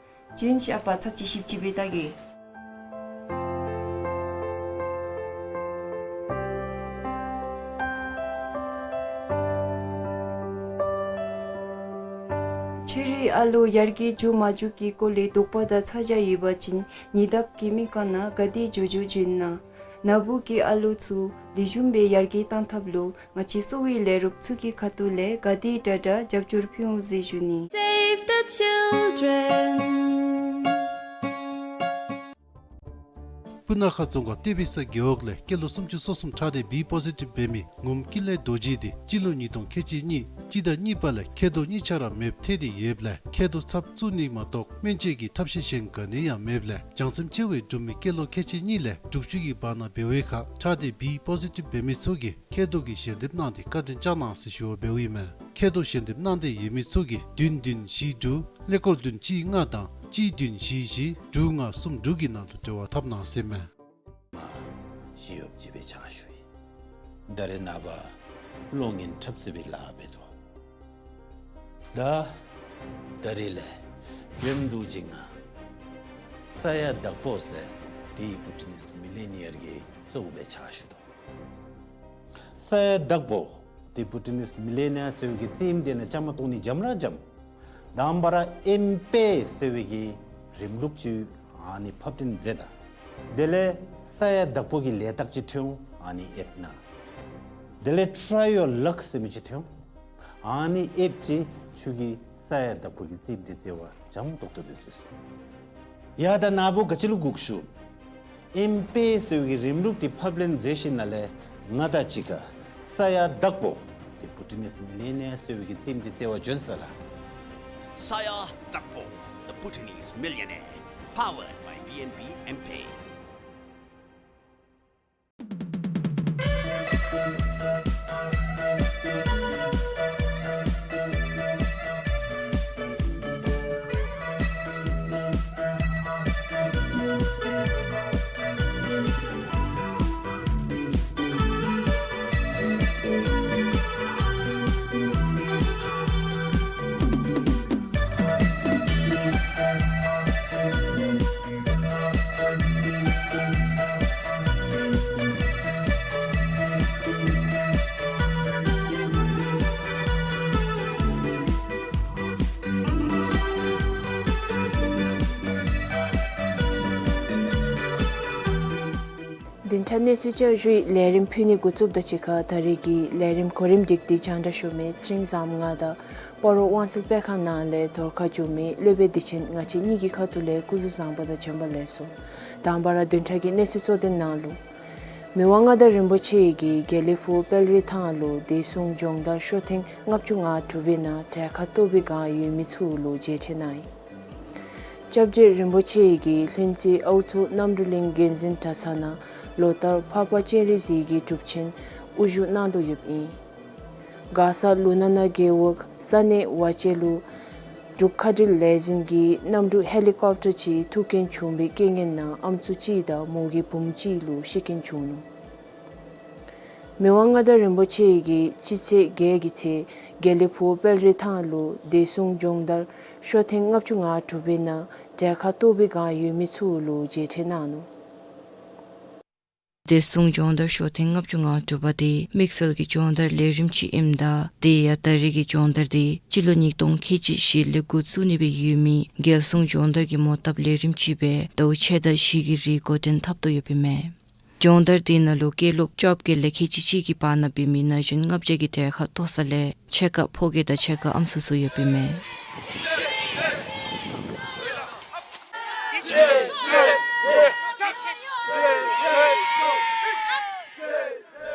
བྱིན་ཤིག་ཨ་པ། ཚར་གཅིག་ཞིབ་དཔྱད་འབད་བལྟ་གེ། ཁྱོད་རའི་ཨ་ལོ་ཡར་རྒྱས་འགྱོ་མ་འགྱོ་གི་སྐོར་ལས་དོགས་པ་དང་ཚ་གྱང་ཡོད་པ་ཅིན་ཉེ་འདབས་ཀྱི་སྨན་ཁང་ནང་ག་དེ་མགྱོགས་མགྱོགས་བྱོན་གནང་། ནཱ་བུ་གིས་ཨ་ལོ་ཚུ་ལེགས་ཤོམ་སྦེ་ཡར་རྒྱས་བཏང་ཐབས་ལུ་ང་བཅས་གསོ་བའི་ལས་རོགསཔ་ཚུ་གི་ཁ་ཐུག་ལས་ག་དེ་དྲག་དྲག་རྒྱབ་སྐྱོར་ཕུལ་འོང་ཟེར་ཞུ་ནི། Save the children. སྤུ་ན་ཁ་རྫོང་ཁག་ཏེ་བི་ས་རྒེད་འོག་ལས་སྐྱེས་ལོ་སུམ་ཅུ་སོ་གསུམ་ཁྲག་ལྡན་བི་པོ་ཟི་ཊིབ་འབད་མི་ངོམ་ཀུན་ལེགས་རྡོ་རྗེ་འདི་སྤྱི་ལོ་ཉིས་སྟོང་ཁལ་གཅིག་གཉིས་སྤྱི་ཟླ་གཉིས་པ་ལས་མཁལ་རྡོག་གཉིས་ཆ་ར་མེདཔ་ཐལ་ཏེ་ཡོདཔ་ལས་མཁལ་རྡོག་ཚབ་བཙུགས་ནི་མ་གཏོགས་སྨན་བཅོས་ཀྱི་ཐབས་ཤེས་གཞན་ག་ནི་ཡང་མེདཔ་ལས་འཇང་སེམས་ཆེ་བའི་འབྲུག་མི་སྐྱེས་ལོ་ཁལ་གཅིག་གཉིས་ལས་དྲུག་ཅུ་གི་བར་ན་འབད་བའི་ཁར་ཁྲག་ལྡན་བི་པོ་ཟི་ཊིབ་འབད་མི་ཚུ་གིས་མཁལ་རྡོག་གི་ཞལ་འདེབས་གནང་སྟེ་བཀའ་དྲིན་བསྐྱང་གནང་ཟེར་ཞུ་བ་འབདཝ་ཨིན་མས། མཁལ་རྡོག་ཞལ་འདེབས་གནང་འདོད་ཡོད་མི་ཚུ་གིས་བདུན་བདུན་བཞི་དྲུག་ཀླད་ཀོར་བདུན་གཅིག་ལྔ་དང་གཅིག་བདུན་བཞི་བཞི་དྲུག་ལྔ་གསུམ་དྲུག་གི་ནང་དུ་འབྲེལ་བ་འཐབ་གནང་ཟེར་མས། མ་ཞི་གཡོགཔ་ཅིག་སྦེ་ཕྱག་ཞུ་ཡི། ད་རེས་ནངས་པ་གློག་བརྙན་འཁྲབ་རྩེད་པའི་ལཱ་འབད་དོ། ད་ད་རེས་ལས་རྒྱུན་དུ་ཅིག་ང་ས་ཡ་བདག་པོ་ཟེར་དེ་བུ་ཊི་ནིས་མི་ལི་ནི་ཡར་གྱི་གཙོ་བོ་སྦེ་ཕྱག་ཞུ་དོ། ས་ཡ་བདག་པོ་དེ་བུ་ཊི་ནིས་མི་ལི་ནི་ཡར་ཟེར་བའི་གི་རྩེདམོ་དེ་ནང་བཅའ་མར་གཏོགས་ནི་འཇམ་ར་འཇམ། དང་པ་ར་ཨེམ་པེ་ཟེར་བའི་གི་རིམ་ལུགས་ཅིག་ཨ་ནི་ཕབ་སྟོན་མཛད་ད། དེ་ལས་ས་ཡ་བདག་པོ་གི་ལས་རྟགས་ཅིག་ཐོན་འོང་ཨ་ནི་ཨེབ་ནང་། དེ་ལས་Try Your Luck ཟེར་མི་ཅིག་ཐོན་འོང་། ཨ་ནི་ཨེབ་ཅིག་ཁྱོད་ཀྱིས་ས་ཡ་བདག་པོ་གི་རྩེདམོ་དེ་རྩེ་བར་འཇམ་ཏོག་ཏོ་སྦེ་རྩེ་ཚུགས། ཡ་ད་ནཱ་བུ་ག་ཅི་ལུ་སྒུག་ཞུ། ཨེམ་པེ་ཟེར་བའི་གི་རིམ་ལུགས་དེ་ཕབ་ལེན་མཛད་ཞིནམ་ལས་ང་དང་གཅིག་ཁར་ས་ཡ་བདག་པོ་དེ་བུ་ཊི་ནིས་མི་ལི་ནི་ཡར་ཟེར་བའི་གི་རྩེདམོ་དེ་རྩེ་བར་བྱོན་ས་ལགས། ས་ཡ་བདག་པོ། The Bhutanese Millionaire. Powered by B N B M-Pay. བདུན་ཕྲག་གནས་ཚུལ་བསྐྱར་ཞུའི་ལས་རིམ་ཕུལ་ནི་འགོ་བཙུགསཔ་དང་གཅིག་ཁར་ད་རེས་ཀྱི་ལས་རིམ་གོ་རིམ་སྒྲིག་སྟེ་རྒྱང་བསྒྲགས་ཞུ་མི་ཚེ་རིང་བཟངམོ་ང་དང་སྤ་རོ་དབང་གསལ་སྤེལ་ཁང་ནང་ལས་དོར་ཁ་བསྒྱུར་མི་སློབ་དཔོན་བདེ་ཆེན་ང་བཅས་གཉིས་ཀྱི་ཁ་ཐུག་ལས་སྐུ་གཟུགས་བཟང་པོ་དང་བྱོན་པ་ལེགས་སོ། དང་པ་ར་བདུན་ཕྲག་གི་གནས་ཚུལ་གཙོ་དོན་ནང་ལུ། མི་དབང་མངའ་བདག་རིན་པོ་ཆེ་གིས་དགེ་ལེགས་ཕུག་དཔལ་རི་ཐང་ལུ་བདེ་སྲུང་སྦྱོང་བརྡར་ཤོག་ཐེངས་ལྔ་བཅུ་ང་དྲུག་པའི་ནང་གྲལ་ཁར་གཏོགས་པའི་སྒང་ཡོད་མི་ཚུ་ལུ་མཇལ་འཕྲད་གནང་ཡི། སྐྱབས་རྗེ་རིན་པོ་ཆེ་གིས་ལྷུན་རྩེ་ཨའུ་མཚོ་གནམ་གྲུ་གླིང་འགན་འཛིན་གྲྭ་ཚང་ནང་ལོ་ལྟར་འཕགས་པ་སྤྱན་རས་གཟིགས་ཀྱི་སྒྲུབ་ཆེན་དབུ་བཞུགས་གནང་དོ་ཡོདཔ་ཨིན། མགར་ས་ལུ་ན་ན་རྒེད་འོག་ས་གནས་ཝ་ཅན་ལུ་འབྲུག་མཁའ་འགྲུལ་ལས་འཛིན་གྱི་གནམ་གྲུ་ཧེ་ལི་ཀོབ་ཊར་ཅིག་ཐུག་རྐྱེན་བྱུང་བའི་རྐྱེན་ངན་ནང་ཨམ་སྲུ་གཅིག་དང་མོ་གི་བུམོ་གཅིག་ལུ་ཤི་རྐྱེན་བྱུང་ནུག། མི་དབང་མངའ་བདག་རིན་པོ་ཆེ་གིས་སྤྱི་ཚེས་བརྒྱད་ཀྱི་ཚེ་དགེ་ལེགས་ཕུག་དཔལ་རི་ཐང་ལུ་བདེ་སྲུང་སྦྱོང་བརྡར་ཤོག་ཐེངས་ལྔ་བཅུ་ང་དྲུག་པའི་ནང་གྲལ་ཁར་གཏོགས་པའི་སྒང་ཡོད་མི་ཚུ་ལུ་མཇལ་འཕྲད་གནང་ནུག། བདེ་སྲུང་སྦྱོང་བརྡར་ཤོག་ཐེངས་ལྔ་བཅུ་ང་དྲུག་པ་དེ་དམིགས་བསལ་གྱི་སྦྱོང་བརྡར་ལས་རིམ་ཅིག་ཨིནམ་ད་དེ་ཡང་ད་རེས་ཀྱི་སྦྱོང་བརྡར་དེ་སྤྱི་ལོ་ཉིས་སྟོང་ཁལ་གཅིག་བཞི་ལས་འགོ་བཙུགས་ནི་སྦེ་ཡོད་མི་རྒྱལ་སྲུང་སྦྱོང་བརྡར་གྱི་མོ་བཏབ་ལས་རིམ་ཅིག་སྦེ་ཟླཝ་ཕྱེད་དང་བཞི་གི་རིང་འགོ་འདྲེན་འཐབ་དོ་ཡོདཔ་ཨིན་མས། སྦྱོང་བརྡར་དེ་ནང་ལུ་སྐྱེས་ལོ་བཅོ་བརྒྱད་ལས་ཁལ་གཅིག་གཅིག་གི་བར་ན་འབད་མི་ན་གཞོན་ལྔ་བརྒྱ་གིས་གྲལ་ཁར་གཏོགས་ས་ལས་ཕྱེད་ཀ་ཕོ་སྐྱེས་དང་ཕྱེད་ཀ་ཨམ་སྲུ་ཚུ་ཡོདཔ་ཨིན་མས།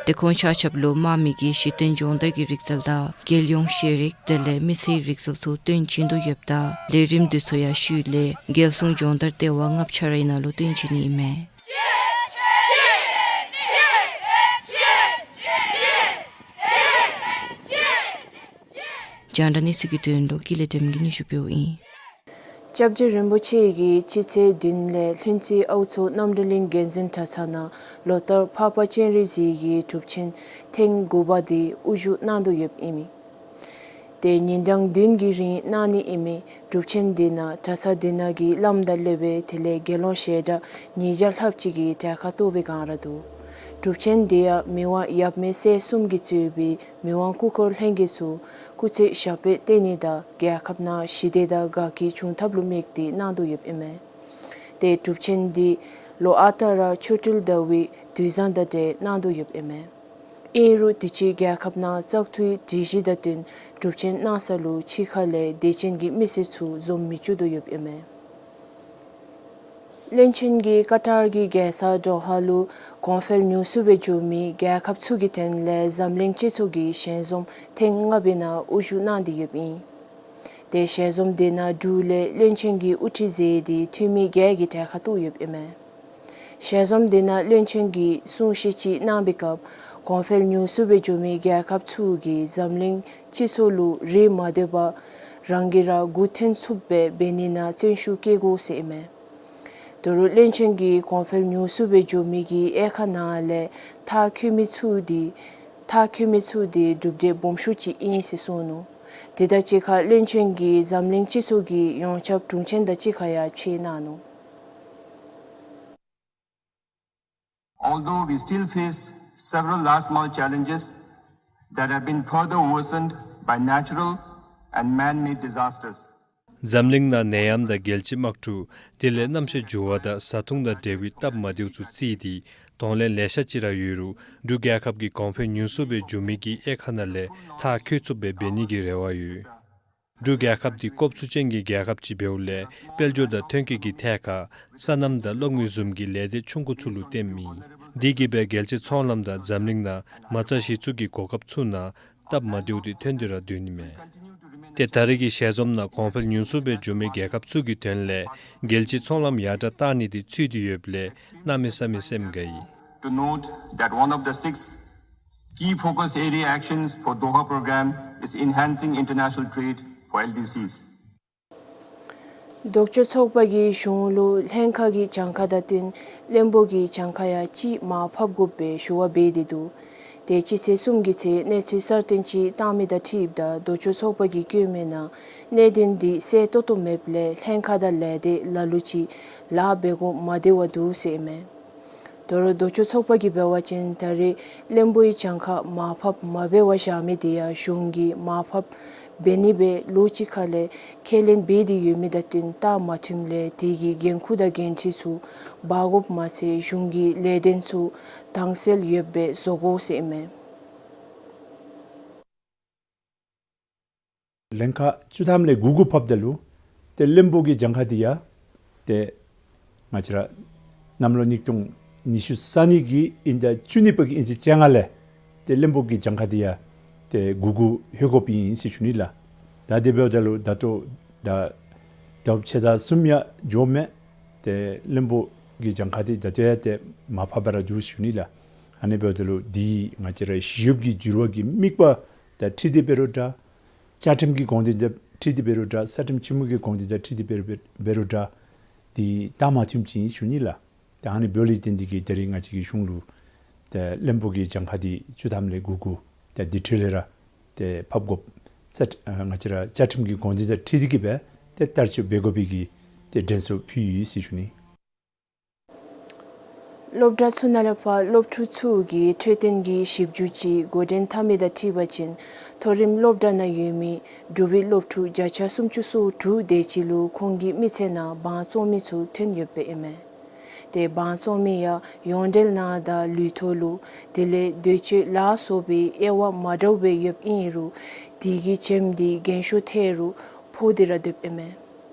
དེ་ཁོང་ཆ་ཁྱབ་ལུ་དམག་མི་གི་གཞི་རྟེན་སྦྱོང་བརྡར་གྱི་རིག་རྩལ་དང་རྒྱལ་ཡོངས་ཤེས་རིག་དེ་ལས་མི་ཚེའི་རིག་རྩལ་ཚུ་སྟོན་བྱིན་དོ་ཡོདཔ་ད་ལས་རིམ་དེ་ཚུ་ཡང་ཤུལ་ལས་རྒྱལ་སྲུང་སྦྱོང་བརྡར་ལྟེ་བ་ལྔ་ཆ་རའི་ནང་ལུ་སྟོན་བྱིན་ནི་ཨིན་མས། རྒྱང་བསྒྲགས་གནས་ཚུལ་གྱི་དོན་ལུ་ཀུན་ལེགས་སྒྲོལམ་གྱིས་སྙན་ཞུ་ཕུལཝ་ཨིན། སྐྱབས་རྗེ་རིན་པོ་ཆེ་གིས་སྤྱི་ཚེས་བདུན་ལས་ལྷུན་རྩེ་ཨའུ་མཚོ་གནམ་གྲུ་གླིང་འགན་འཛིན་གྲྭ་ཚང་ནང་ལོ་ལྟར་འཕགས་པ་སྤྱན་རས་གཟིགས་ཀྱི་སྒྲུབ་ཆེན་ཐེངས་དགུ་པ་དེ་དབུ་བཞུགས་གནང་དོ་ཡོདཔ་ཨིན་མས། དེ་ཉིན་གྲངས་བདུན་གྱི་རིང་གནང་ནི་ཨིན་མས། སྒྲུབ་ཆེན་དེ་ནང་གྲྭ་ཚང་དེ་ནང་གི་བླམ་དང་སློབ་དཔོན་དེ་ལས་དགེ་སློང་ཞལ་གྲངས་ཉིས་བརྒྱ་ལྷགཔ་ཅིག་གིས་གྲལ་ཁར་གཏོགས་པའི་སྒང་ར་འདུག། སྒྲུབ་ཆེན་དེ་ཡང་མི་དབང་ཡབ་མེས་སྲས་གསུམ་གྱིས་གཙོས་པའི་མི་དབང་སྐུ་འཁོར་ལྷན་རྒྱས་ཚུ་སྐུ་ཚེ་ཞབས་པད་བརྟན་ནི་དང་རྒྱལ་ཁབ་ནང་ཞི་བདེ་དང་དགའ་སྐྱིད་འབྱུང་ཐབས་ལུ་དམིགས་ཏེ་གནང་དོ་ཡོདཔ་ཨིན་མས། དེ་སྒྲུབ་ཆེན་འདི་ལོ་ཨ་རྟག་ར་ཆོ་འཕྲུལ་ཟླ་བའི་དུས་བཟང་དང་འབྲེལ་གནང་དོ་ཡོདཔ་ཨིན་མས། ཨིན་རུང་དུས་ཅི་རྒྱལ་ཁབ་ནང་བཙག་འཐུའི་སྒྲིག་གཞི་དང་བསྟུན་སྒྲུབ་ཆེན་གནང་ས་ལུ་ཕྱི་ཁ་ལས་དད་ཅན་གྱི་མི་སེར་ཚུ་འཛོམས་མི་བཅུག་དོ་ཡོདཔ་ཨིན་མས། བློན་ཆེན་གྱིས་ཀ་ཏར་གྱི་རྒྱལ་ས་དོ་ཧ་ལུ་གོང་འཕེལ་ཉུང་སུ་སྦེ་འགྱོ་མི་རྒྱལ་ཁབ་ཚུ་གི་དོན་ལས་འཛམ་གླིང་སྤྱི་ཚོགས་ཀྱི་ཞལ་འཛོམས་ཐེངས་ལྔ་པའི་ནང་དབུ་བཞུགས་གནང་སྟེ་ཡོདཔ་ཨིན། དེ་ཞལ་འཛོམས་དེ་ནང་འབྲུག་ལས་བློན་ཆེན་གྱིས་དབུ་ཁྲིད་མཛད་དེ་འཐུས་མི་བརྒྱད་ཀྱིས་གྲལ་ཁར་གཏོགས་ཡོདཔ་ཨིན་མས། ཞལ་འཛོམས་དེ་ནང་བློན་ཆེན་གྱིས་གསུང་བཤད་ཅིག་གནང་བའི་སྐབས་ གོང་འཕེལ་ཉུང་སུ་སྦེ་འགྱོ་མི་རྒྱལ་ཁབ་ཚུ་གིས་འཛམ་གླིང་སྤྱི་ཚོགས་ལུ་རེ་མ་སྡོད་པར་རང་གིས་ར་མགུ་འཐོན་ཚུགསཔ་སྦེ་འབད་ནི་ནང་བརྩོན་ཤུགས་བསྐྱེད་དགོ་ཟེར་ཨིན་མས། ད་རུང་བློན་ཆེན་གྱིས་གོང་འཕེལ་ཉུང་སུ་སྦེ་འགྱོ་མི་གི་དབྱེ་ཁག་ནང་ལས་མཐར་འཁྱོལ་མི་ཚུ་དེ་མཐར་འཁྱོལ་མི་ཚུ་དེ་གྲུབ་འབྲས་སྦོམ་ཤོས་ཅིག་ཨིན་ཟེར་གསུངས་ནུག། དེ་དང་གཅིག་ཁར་བློན་ཆེན་གྱིས་འཛམ་གླིང་སྤྱི་ཚོགས་ཀྱི་ཡོངས་ཁྱབ་དྲུང་ཆེན་དང་གཅིག་ཁར་ཡང་ཕྱད་གནང་ནུག། Although we still face several last mile challenges that have been further worsened by natural and man-made disasters. འཛམ་གླིང་ནང་ནད་ཡམས་དང་རྒྱལ་སྤྱིའི་དམག་འཁྲུག་དེ་ལས་གནམ་གཤིས་འགྱུར་བ་དང་བཟའ་འཐུང་དང་འབྲེལ་བའི་སྟབས་མ་བདེཝ་ཚུ་བརྩིས་ཏེ་གདོང་ལེན་ལེ་ཤ་ཅིག་ར་ཡོད་རུང་འབྲུག་རྒྱལ་ཁབ་ཀྱིས་གོང་འཕེལ་ཉུང་སུ་སྦེ་འགྱོ་མི་གི་དབྱེ་ཁག་ནང་ལས་མཐར་འཁྱོལ་ཚུགསཔ་སྦེ་འབད་ནི་གི་རེ་བ་ཡོད། འབྲུག་རྒྱལ་ཁབ་འདི་སྐོབས་ཚུགས་ཅན་གྱི་རྒྱལ་ཁབ་ཅིག་འབདཝ་ལས་དཔལ་འབྱོར་དང་ཐོན་སྐྱེད་ཀྱི་ཐད་ཁར་སོ་ནམ་དང་གློག་མེ་བཟུམ་གྱི་ལས་སྡེ་ཆུང་ཀུ་ཚུ་ལུ་བརྟེནམ་ཨིན། དེ་གིས་སྦེ་རྒྱལ་སྤྱིའི་ཚོང་ལམ་དང་འཛམ་གླིང་ནང་མ་རྩ་གཞི་བཙུགས་ཀྱི་གོ་སྐབས་ཚུ་ནང་སྟབས་མ་བདེཝ་འདི་ཐོན་ཏེ་ར་སྡོད་ནི་མས། ཏེ་ད་རེས་ཀྱི་ཞལ་འཛོམས་ནང་གོང་འཕེལ་ཉུང་སུ་སྦེ་འགྱོ་མི་རྒྱལ་ཁབ་ཚུ་གི་དོན་ལས་རྒྱལ་སྤྱིའི་ཚོང་ལམ་ཡར་དྲག་གཏང་ནི་འདི་ཚུད་དེ་ཡོདཔ་ལས་གནམ་མེད་ས་མེད་སེམས་དགའ་ཡི། To note that one of the six key focus area actions for Doha program is enhancing international trade for L D Cs. ལྡོག་ཕྱོགས་ཚོགས་པ་གིས་གཞུང་ལུ་ལྷན་ཁག་གི་གྱངས་ཁ་དང་བསྟུན་བློན་པོ་གི་གྱངས་ཁ་ཡང་ཅིག་མར་ཕབ་དགོཔ་སྦེ་ཞུ་བ་འབད་དེ་འདུག། དེ་སྤྱི་ཚེས་གསུམ་གྱི་ཚེས་གནས་ཚུལ་གསར་བཏོན་ཅིག་བཏང་མི་དང་འཁྲིལཝ་ད་ལྡོག་ཕྱོགས་ཚོགས་པ་གིས་བཀོད་མི་ནང་གནད་དོན་འདི་གསལ་ཏོག་ཏོ་མེདཔ་ལས་ལྷན་ཁག་དང་ལས་སྡེ་ལ་ལུ་ཅིག་ལཱ་འབད་དགོཔ་མ་བདེ་བ་འདུག་ཟེར་ཨིན་མས། ད་རུང་ལྡོག་ཕྱོགས་ཚོགས་པ་གིས་འབད་བ་ཅིན་ད་རེས་བློན་པོའི་གྱངས་ཁ་མར་ཕབ་མ་འབད་བར་བཞག་མི་དེ་ཡང་གཞུང་གིས་མར་ཕབ་འབད་ནི་སྦེ་ལོ་གཅིག་ཁ་ལས་ཁས་ལེན་འབད་དེ་ཡོད་མི་དང་བསྟུན་སྟབས་མ་མཐུནམ་ལས་དེ་གི་འགན་ཁུར་དང་འགན་འཁྲི་ཚུ་འབག་དགོཔ་མ་ཚད་གཞུང་གི་ལས་དོན་ཚུ་དྭངས་གསལ་ཡོདཔ་སྦེ་བཟོ་དགོ་ཟེར་ཨིན་མས། ལྷན་ཁག་བཅུ་ཐམ་ལས་དགུ་དགུ་ཕབ་ད་ལུ་ཏེ་བློན་པོ་གི་གྱངས་ཁ་འདི་ཡང་ཏེ་ང་བཅས་ར་གནམ་ལོ་ཉིས་སྟོང་ཉི་ཤུ་རྩ་གཉིས་ཀྱི་དབྱིན་ཟླ་བཅུ་གཉིས་པ་གི་དབྱིན་ཚེས་བཅོ་ལྔ་ལས་ཏེ་བློན་པོ་གི་གྱངས་ཁ་འདི་ཡང་ཏེ་དགུ་དགུ་ལྷོད་དགོཔ་ཨིན་ཟེར་ཞུ་ནི་ལགས། ད་དེ་འབདཝ་ད་ལུ་ད་ལྟོ་ད་ཟླཝ་ཕྱེད་དང་གསུམ་ཡང་འགྱོཝ་མས། ཏེ་བློན་པོ་གི་གྱངས་ཁ་འདི་ད་ལྟོ་ཡང་ཏེ་མར་ཕབ་པར་འགྱུར་ཞུ་ནི་ལགས། ཨ་ནི་འབདཝ་ད་ལུ་འདི་ང་བཅས་ར་གཞི་རྒྱབ་ཀྱི་འགྱུར་བ་གི་དམིགས་པ་དང་འཁྲིལ་ཏེ་འབད་རུང་འདྲ། བཅའ་ཁྲིམས་ཀྱི་དགོངས་དོན་དང་འཁྲིལ་ཏེ་འབད་རུང་འདྲ། ས་ཁྲིམས་ཆེན་མོ་གི་དགོངས་དོན་དང་འཁྲིལ་ཏེ་འབད་རུང་འབད་རུང་འདྲ། འདི་སྟབས་མ་མཐུནམ་ཅིག་ཨིན་ཞུ་ནི་ལགས། ད་ཨ་ནི་འབདཝ་ལས་བརྟེན་ཏེ་གིས་ད་རེས་ང་བཅས་ཀྱི་གཞུང་ལུ་ཏེ་བློན་པོ་གི་གྱངས་ཁ་འདི་བཅུ་ཐམ་ལས་དགུ་དགུ་ཏེ་དེ་འཕྲོ་ལས་ར་ཏེ་ཕབ་དགོཔ་ས་ཨ་ང་བཅས་ར་བཅའ་ཁྲིམས་ཀྱི་དགོངས་དོན་དང་འཁྲིལ་ཏེ་གིས་སྦེ་ཏེ་བསྟར་སྤྱོད་འབད་དགོ་པའི་གི་ཏེ་དྲན་གསོ་ཕུལ་ཡི་ཟེར་ཞུ་ནི། སློབ་གྲྭ་ཚུ་ནང་ལས་ཕར་སློབ་ཕྲུག་ཚུ་གིས་འཕྲོད་བསྟེན་གྱི་ཞིབ་འཇུག་ཅིག་འགོ་འདྲེན་འཐབ་མི་དང་འཁྲིལ་བ་ཅིན་མཐོ་རིམ་སློབ་གྲྭ་ནང་ཡོད་མི་འབྲུག་པའི་སློབ་ཕྲུག་བརྒྱ་ཆ་སུམ་ཅུ་སོ་དྲུག་དེ་ཅིག་ལུ་ཁོང་གི་མི་ཚེ་ནང་དབང་བཙོང་མི་ཚུ་ཐོན་ཡོདཔ་ཨིན་མས། ཏེ་དབང་བཙོང་མི་ཡང་ཡོངས་འབྲེལ་ནང་དང་ལུས་ཐོག་ལུ་དེ་ལས་འདོད་སྤྱོད་ལ་སོགས་པའི་དབྱེ་བ་མ་འདྲཝ་སྦེ་ཡོདཔ་ཨིན་རུང་དེ་གི་བྱེམ་འདི་རྒན་ཤོས་ཐལ་རུང་ཕོག་སྟེ་ར་སྡོདཔ་ཨིན་མས།